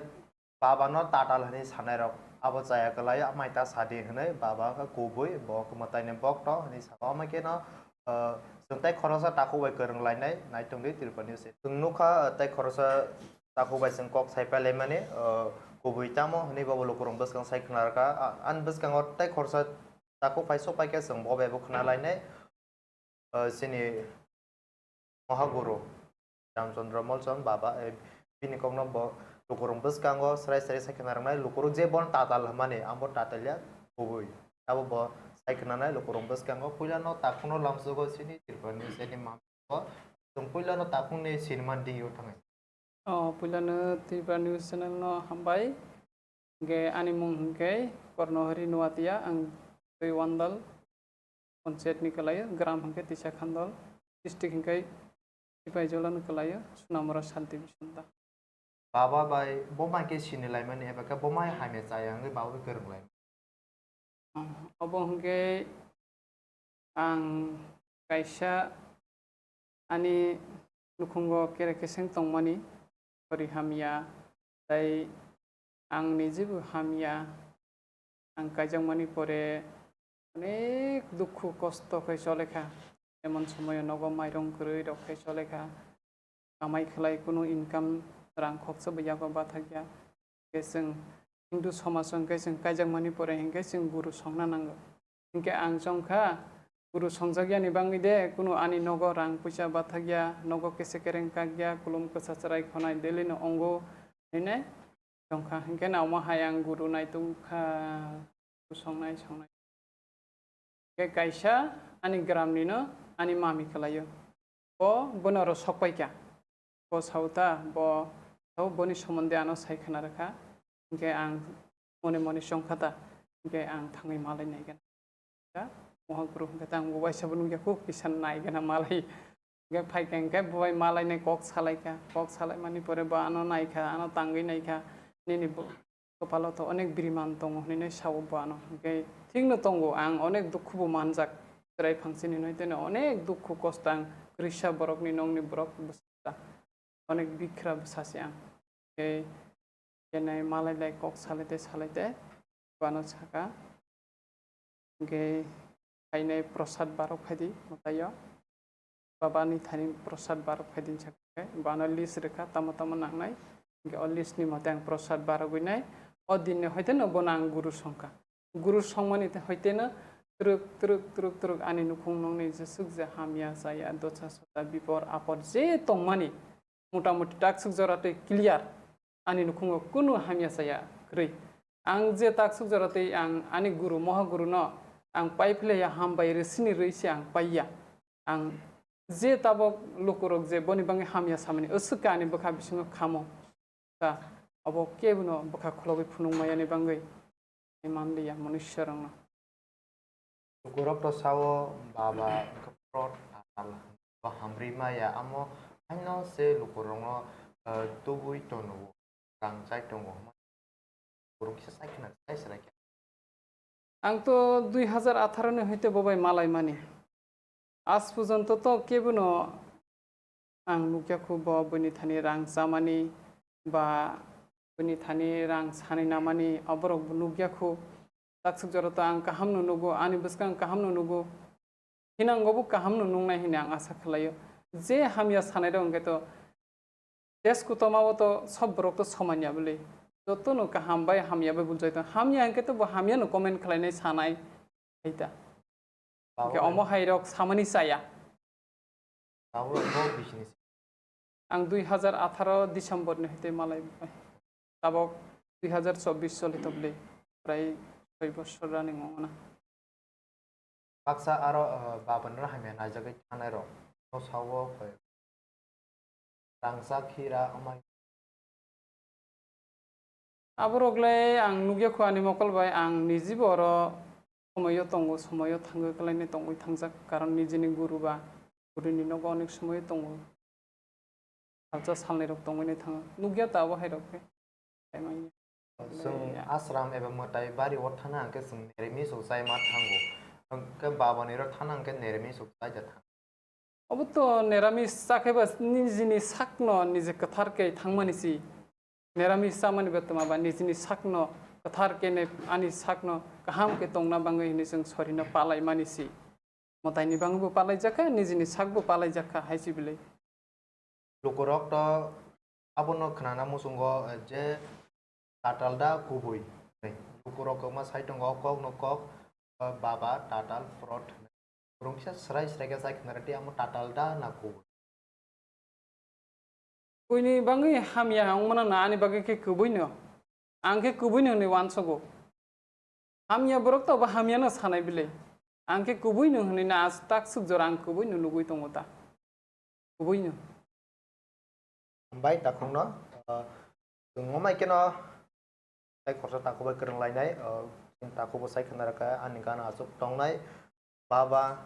babano tatal hwnwi sanairok abo chaya kwlai, amai ta sadi hwnwi baba wngkha kubui, bo wngkha mwtaini bokto hwnwi saka. Omai keno, ah, chwng tei khoroksa takhuk bai kwrwng lainai nai tongdi Tripura News. Chwng nukha, ah, tei khoroksa takhuk bai chwng kok sai pailaimani, ah, kubui tamo hwnwi bobo lukurok bwskango sai khna rwkha. Ah, ani bwskango tei khoroksa takhuk phai sok pai khe chwng bo bai bo khna lainai. Ah, chini Mohaguru Ramchandra Molchon baba, eh, bini kokno bo lukurok bwskango srai srai sai khna rwnai, lukurok je bono tatal hwnmani, ang bo tatalya kubui. Abo bo sai khna nai lukurok bwskango, puilano takhukno lamsogo chini Tripura News ni mami bo. Chwng puilano takhukni sinimani dingyo thangai. O, puilano Tripura News channel no hambai. Hingke ani mung hingke Kornohori Nuatia, ang twi Wandal. Panchayat ni kwlaio, gram hwnkhe Tisa Khandol, district hwnkhe Sipaijala ni kwlaio, Sunamura sub division da. Baba bai bo mai khe sini laimani eba khe bo mai hamya chaya wngwi baba bai kwrwng lai. Ah, obo hwnkhe ang kaisa ani nukhungo kere keseng tongmani, hori hamya, tei ang nijibo hamya, ang kaijakmani pore onek dukhu kosto khe cholekha, emon somoyo nogo mairung kwrwi rok khe cholekha, kamai khlai kunu income rang khoksa bo yago bathakya, khe chwng Hindu somaj o hwnkhe chwng kaijakmani pore hinkhe chwng guru songna nango. Hinkhe ang chongkha, guru songjakya ni bangwi de kunu ani nogo rang puisa bathakya, nogo kese kereng kakya, kulum kwsa chwrai khonai daily no ongo, hine chongkha. Hinkhe na omo hai ang guru nai tongkha, guru songnai songnai. Hinkhe kaisa ani gram ni no ani mami kwlaio. Bo bono oro sok paikha. Bo sao ta, bo sao boni somonde ano sai khna rwkha. Hinkhe ang mone mone chongkha ta, hinkhe ang thangwi malai nai gana. Mohaguru hinkhe ta ang bo waisa bo nukya kho, kisa nai gana malai. Hinkhe phaikha hinkhe bo bai malai nai kok salai kha, kok salai mani pore bo ano nai kha, ano tangwi nai kha, nini bo, Kopalo to onek biriman tongo hwnwi sao bo ano. Hwnkhe thikno tongo, ang onek dukhubo manjak. Chwrai phangsini hwnwi teno onek dukhu kosto ang kwrwisa borokni nokni borok bwsa. Onek bikhra bwsa se ang. Hwnkhe kenai malai lai kok salai tei salai tei bo ano saka. Hwnkhe phainai prosad barok phaidi mwtaio. Baba ni thani prosad barok phaidi sakhe, bo ano list rwkha, tamo tamo nangnai. Hwnkhe o list ni mote ang prosad barogwi nai. O din ni hoite no bono ang guru songkha. Guru songmani te hoite no twrwk, twrwk, twrwk, twrwk ani nukhung nokni jesuk je hamya chaya, dosa sosa, bipor apor je tongmani, mota moti taksuk jora twi clear. Ani nukhungo kunu hamya chaya kwrwi. Ang je taksuk jora twi ang ani guru, moha guru no ang pai phlaiya, hambai rwsini rwi se ang paiya. Ang je tabok lukurok je boni bangwi hamya samani, aswk khe ani bwkha bisingo khamo. Ta abo kebono bwkha kholobwi phunukmayani bangwi manliya manusyarokno. Lukurok to sao, baba wngkha pro tatal, bo hamri maya, amo haino se lukurokno, eh, tubui tono, rang chai tongo. Lukurok kisa chai khna chai srai khe. Ang to dui hazar atharo ni hoite bo bai malai mani. Aaj porjonto to kebono ang nukya khu bo bini thani rang chamani ba bini thani rang sanwi namani, oborok bo nukya khu. Taksuk jora to ang kaham no nugo, ani bwskang kaham no nugo. Hinango bo kaham no nungnai hwnwi ang asa khlaio. Je hamya sanai rok hwnkhe to test kutoma o to sob borok to soman ya bwle. Joto no kaham bai hamya bai buljai tong. Hamya hwnkhe to bo hamya no comment khlainai sanai. Hai ta. Hwnkhe omo hai rok samani chaya. Ang dui hazar atharo December ni hwtwi malai bai. Tabok dui hazar chobbish choli tongli. Prai soi bosor running wngo na. Baksa aro, eh, baban no hamya naijagwi thangnai rok. No sao koi. Rangchak hira amai. Aborok le ang nukya khu ani mokol bai, ang nijibo oro somoyo tongo, somoyo thangwi kwlaini tongwi thangjak, karon nijini guru ba gurini nogo onek somoyo tongo. Salsa salnwi rok tongwi thango, nukya ta abo hai rok khe. Chwng ashram eba mwtai bari o thana hwnkhe chwng niramish o chai ma thango. Hwnkhe baba niro thana hwnkhe niramish o chai da thango. Obo to niramish chakhe ba nijini sakno nije kwthar khe thangmani si. Niramish chamani betma ba nijini sakno kwthar khe ne ani sakno kaham khe tongna bagwi hwnwi chwng sorino palaimani si. Mwtaini bagwi bo palaijakha, nijini sak bo palaijakha hai si bwlwi. Lukurok to abono khnana muchungo, eh, je tatal da kubui. Lukurok kwma sai tongo o kokno kok, eh, baba tatal fraud hwnwi. Borok kisa srai srai khe chai khna rwdi, amo tatal da na kubui. Kubuini bagwi hamya wngmano na ani bagwi khe kubuino. Ang khe kubuino hwnwi uansugo. Hamya borok to bo hamyano sanai bwlwi. Ang khe kubuino hwnwi na as tak suk jora ang kubuino nugwi tongo ta. Kubuino. Hambai takhukno, ah, chwng wngmai kheno tei khoroksa takhuk bai kwrwng lainai, ah, chwng takhuk bo sai khna rwkha ani gana aswk tongnai. Baba,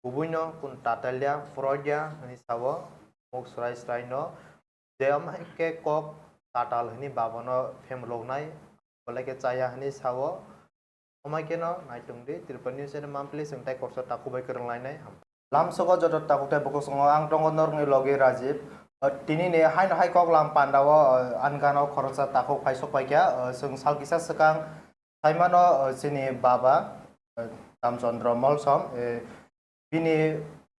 kubuino kun tatalya, froidya hwnwi sao, muk srai sraino. Je amhai khe kok tatal hwnwi babano phemloknai, bolai khe chaya hwnwi sao. Amhai kheno naitung di, Tripura News channel monthly chwng tei khoroksa takhuk bai kwrwng lainai. Lamsogo joto takhuk tei bukhuk songo ang tongo norokni logi Rajiv. O, tini ni haino hai kok lam pandao, o, ani gana o khoroksa takhuk phai sok pai kha, o, chwng sal kisa swkang Saimano, eh, chini baba, eh, Ramchandra Molsom, eh, bini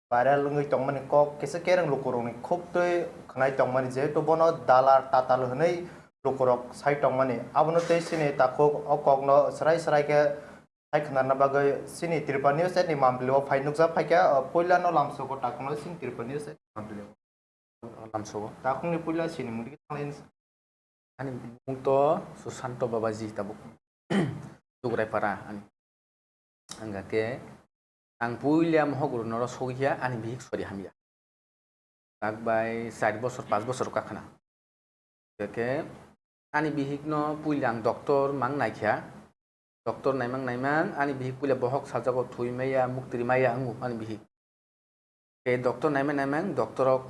viral wngwi tongmani kok kisa kereng lukurokni khuk twi khwnai tongmani, jehetu bono dalar tatal hwnwi lukurok sai tongmani. Abono tei chini takhuk o kokno srai srai khe sai khwnarna bagwi chini Tripura News ni mambli o phai nukjak phaikha, eh, puilano lamsogo takhukno chini Tripura News ni mambli o. Lamsogo. Takhukni puila chini mungdi khe thanglaini. Ani bumung to Susanto Babaji tabuk. Dugraipara ani. Hingkha khe ang puila mohok rwnoro sogwi kha ani bihik sori hamya. Tak bai char bosor, panch bosor wngkha khna. Hingkha khe ani bihikno puila ang doctor mang naikha. Doctor naimang naimang ani bihik puila bohok sajago, thwi maya, muktri maya wngo ani bihik. Tei doctor naimang naimang doctor rok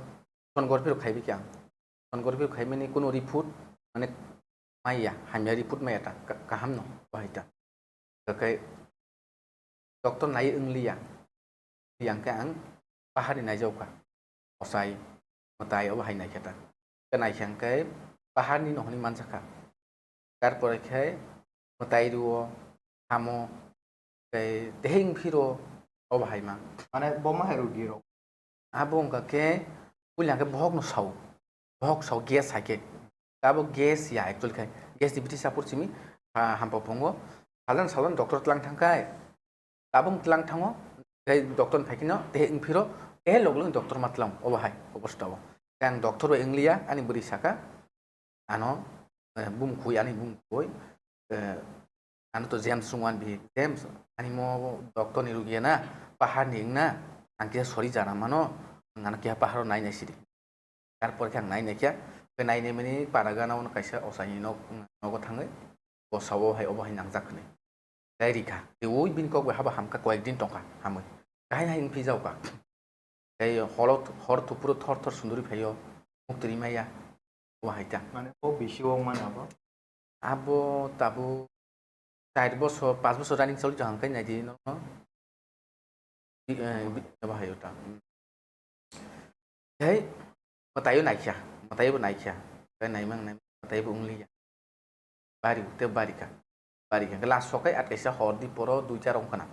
sonography rok khaibi khe ang. Sonography rok khaimani kuno report mane maya, hamya report maya ta, ka-, kaham no bahai ta. Kakai doctor nai wngliya. Yang khe ang paharni naijao kha. Osai, mwtai obo hai naikha ta. Khe naikha hwnkhe paharni no hwnwi manjakha. Tarpore khe mwtai rwo, hamo, tei teheng phiro, obo hai ma. Mane bo ma hai rugi rok? Abo wngkha khe puila khe bohok no sao. Bohok sao gas hai khe. Abo gas ya actually khai. Gas ni biti sapor simi, ha, hampa phungo. Sajan sajan doctor tlang thang khai. Tabung tlang thango. Tei doctor ni phai khe no, tei wng phiro, tei log log doctor ma tlang. Obo hai, obo stao. Tei ang doctor bai wngliya, ani bwrwi saka. Ano, eh, bumkhui, ani bumkhui, eh, ano to James sungwan bi, James, ani mo doctor ni rugi na, pahar ni wngna, ang kisa sori jana mano, ang ano keha paharo nai nai sidi. Tarpor khe ang nai nai khe, khe nai nai mani para gana ono kaisa osai ni nok, nogo thangwi, bosao hai obo hai nangjak hwnwi. Tei rikha, tei ui bini kok bai habo hamkha, koyek din tongkha, hamwi. Kahai hai wng phijao kha. Tei holo, hor thupuro thor thor sunduri phaio, muktri maya, obo hai ta. Mane o bisi o mane abo? Abo tabuk char bosor, panch bosor running choli tong khe naidi no. Bi-, eh, bi-, abo hai ta. Tei mwtaio naikha, mwtaio bo naikha. Tei naimang, naimang, mwtaio bo wngliya. Bari, tei bari kha. Bari kha. Last sokai at kaisa hor di poro duita rong khna.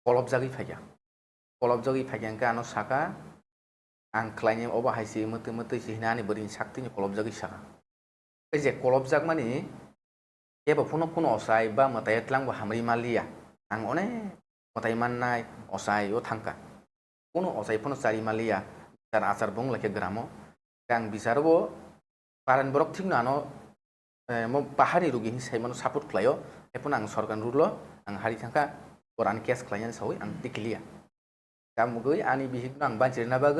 Kolopjagwi phaikha. Kolopjagwi phaikha hwnkhe ano saka, "Ang khlainai obo hai se, mwtwi mwtwi se," hwnwi ani bwrwini saktwini kolopjagwi saka. Tei je kolopjakmani, kebo phano kuno osai ba mwtai tlang bo hamri manliya. Ang onek mwtai mannai osai o thangkha. Kuno osai phano chari manliya, bichar achar bo wng laikha gramo. Ang bichar bo paran borok thikno ano, eh, mo paharni rugi hinwi saimano support khlaio. Haiphano ang sorkar rule o ang hari thangkha, borok ani case khlainani sawi ang tikiliya. Tamogwi ani bihikno ang banchirina bagwi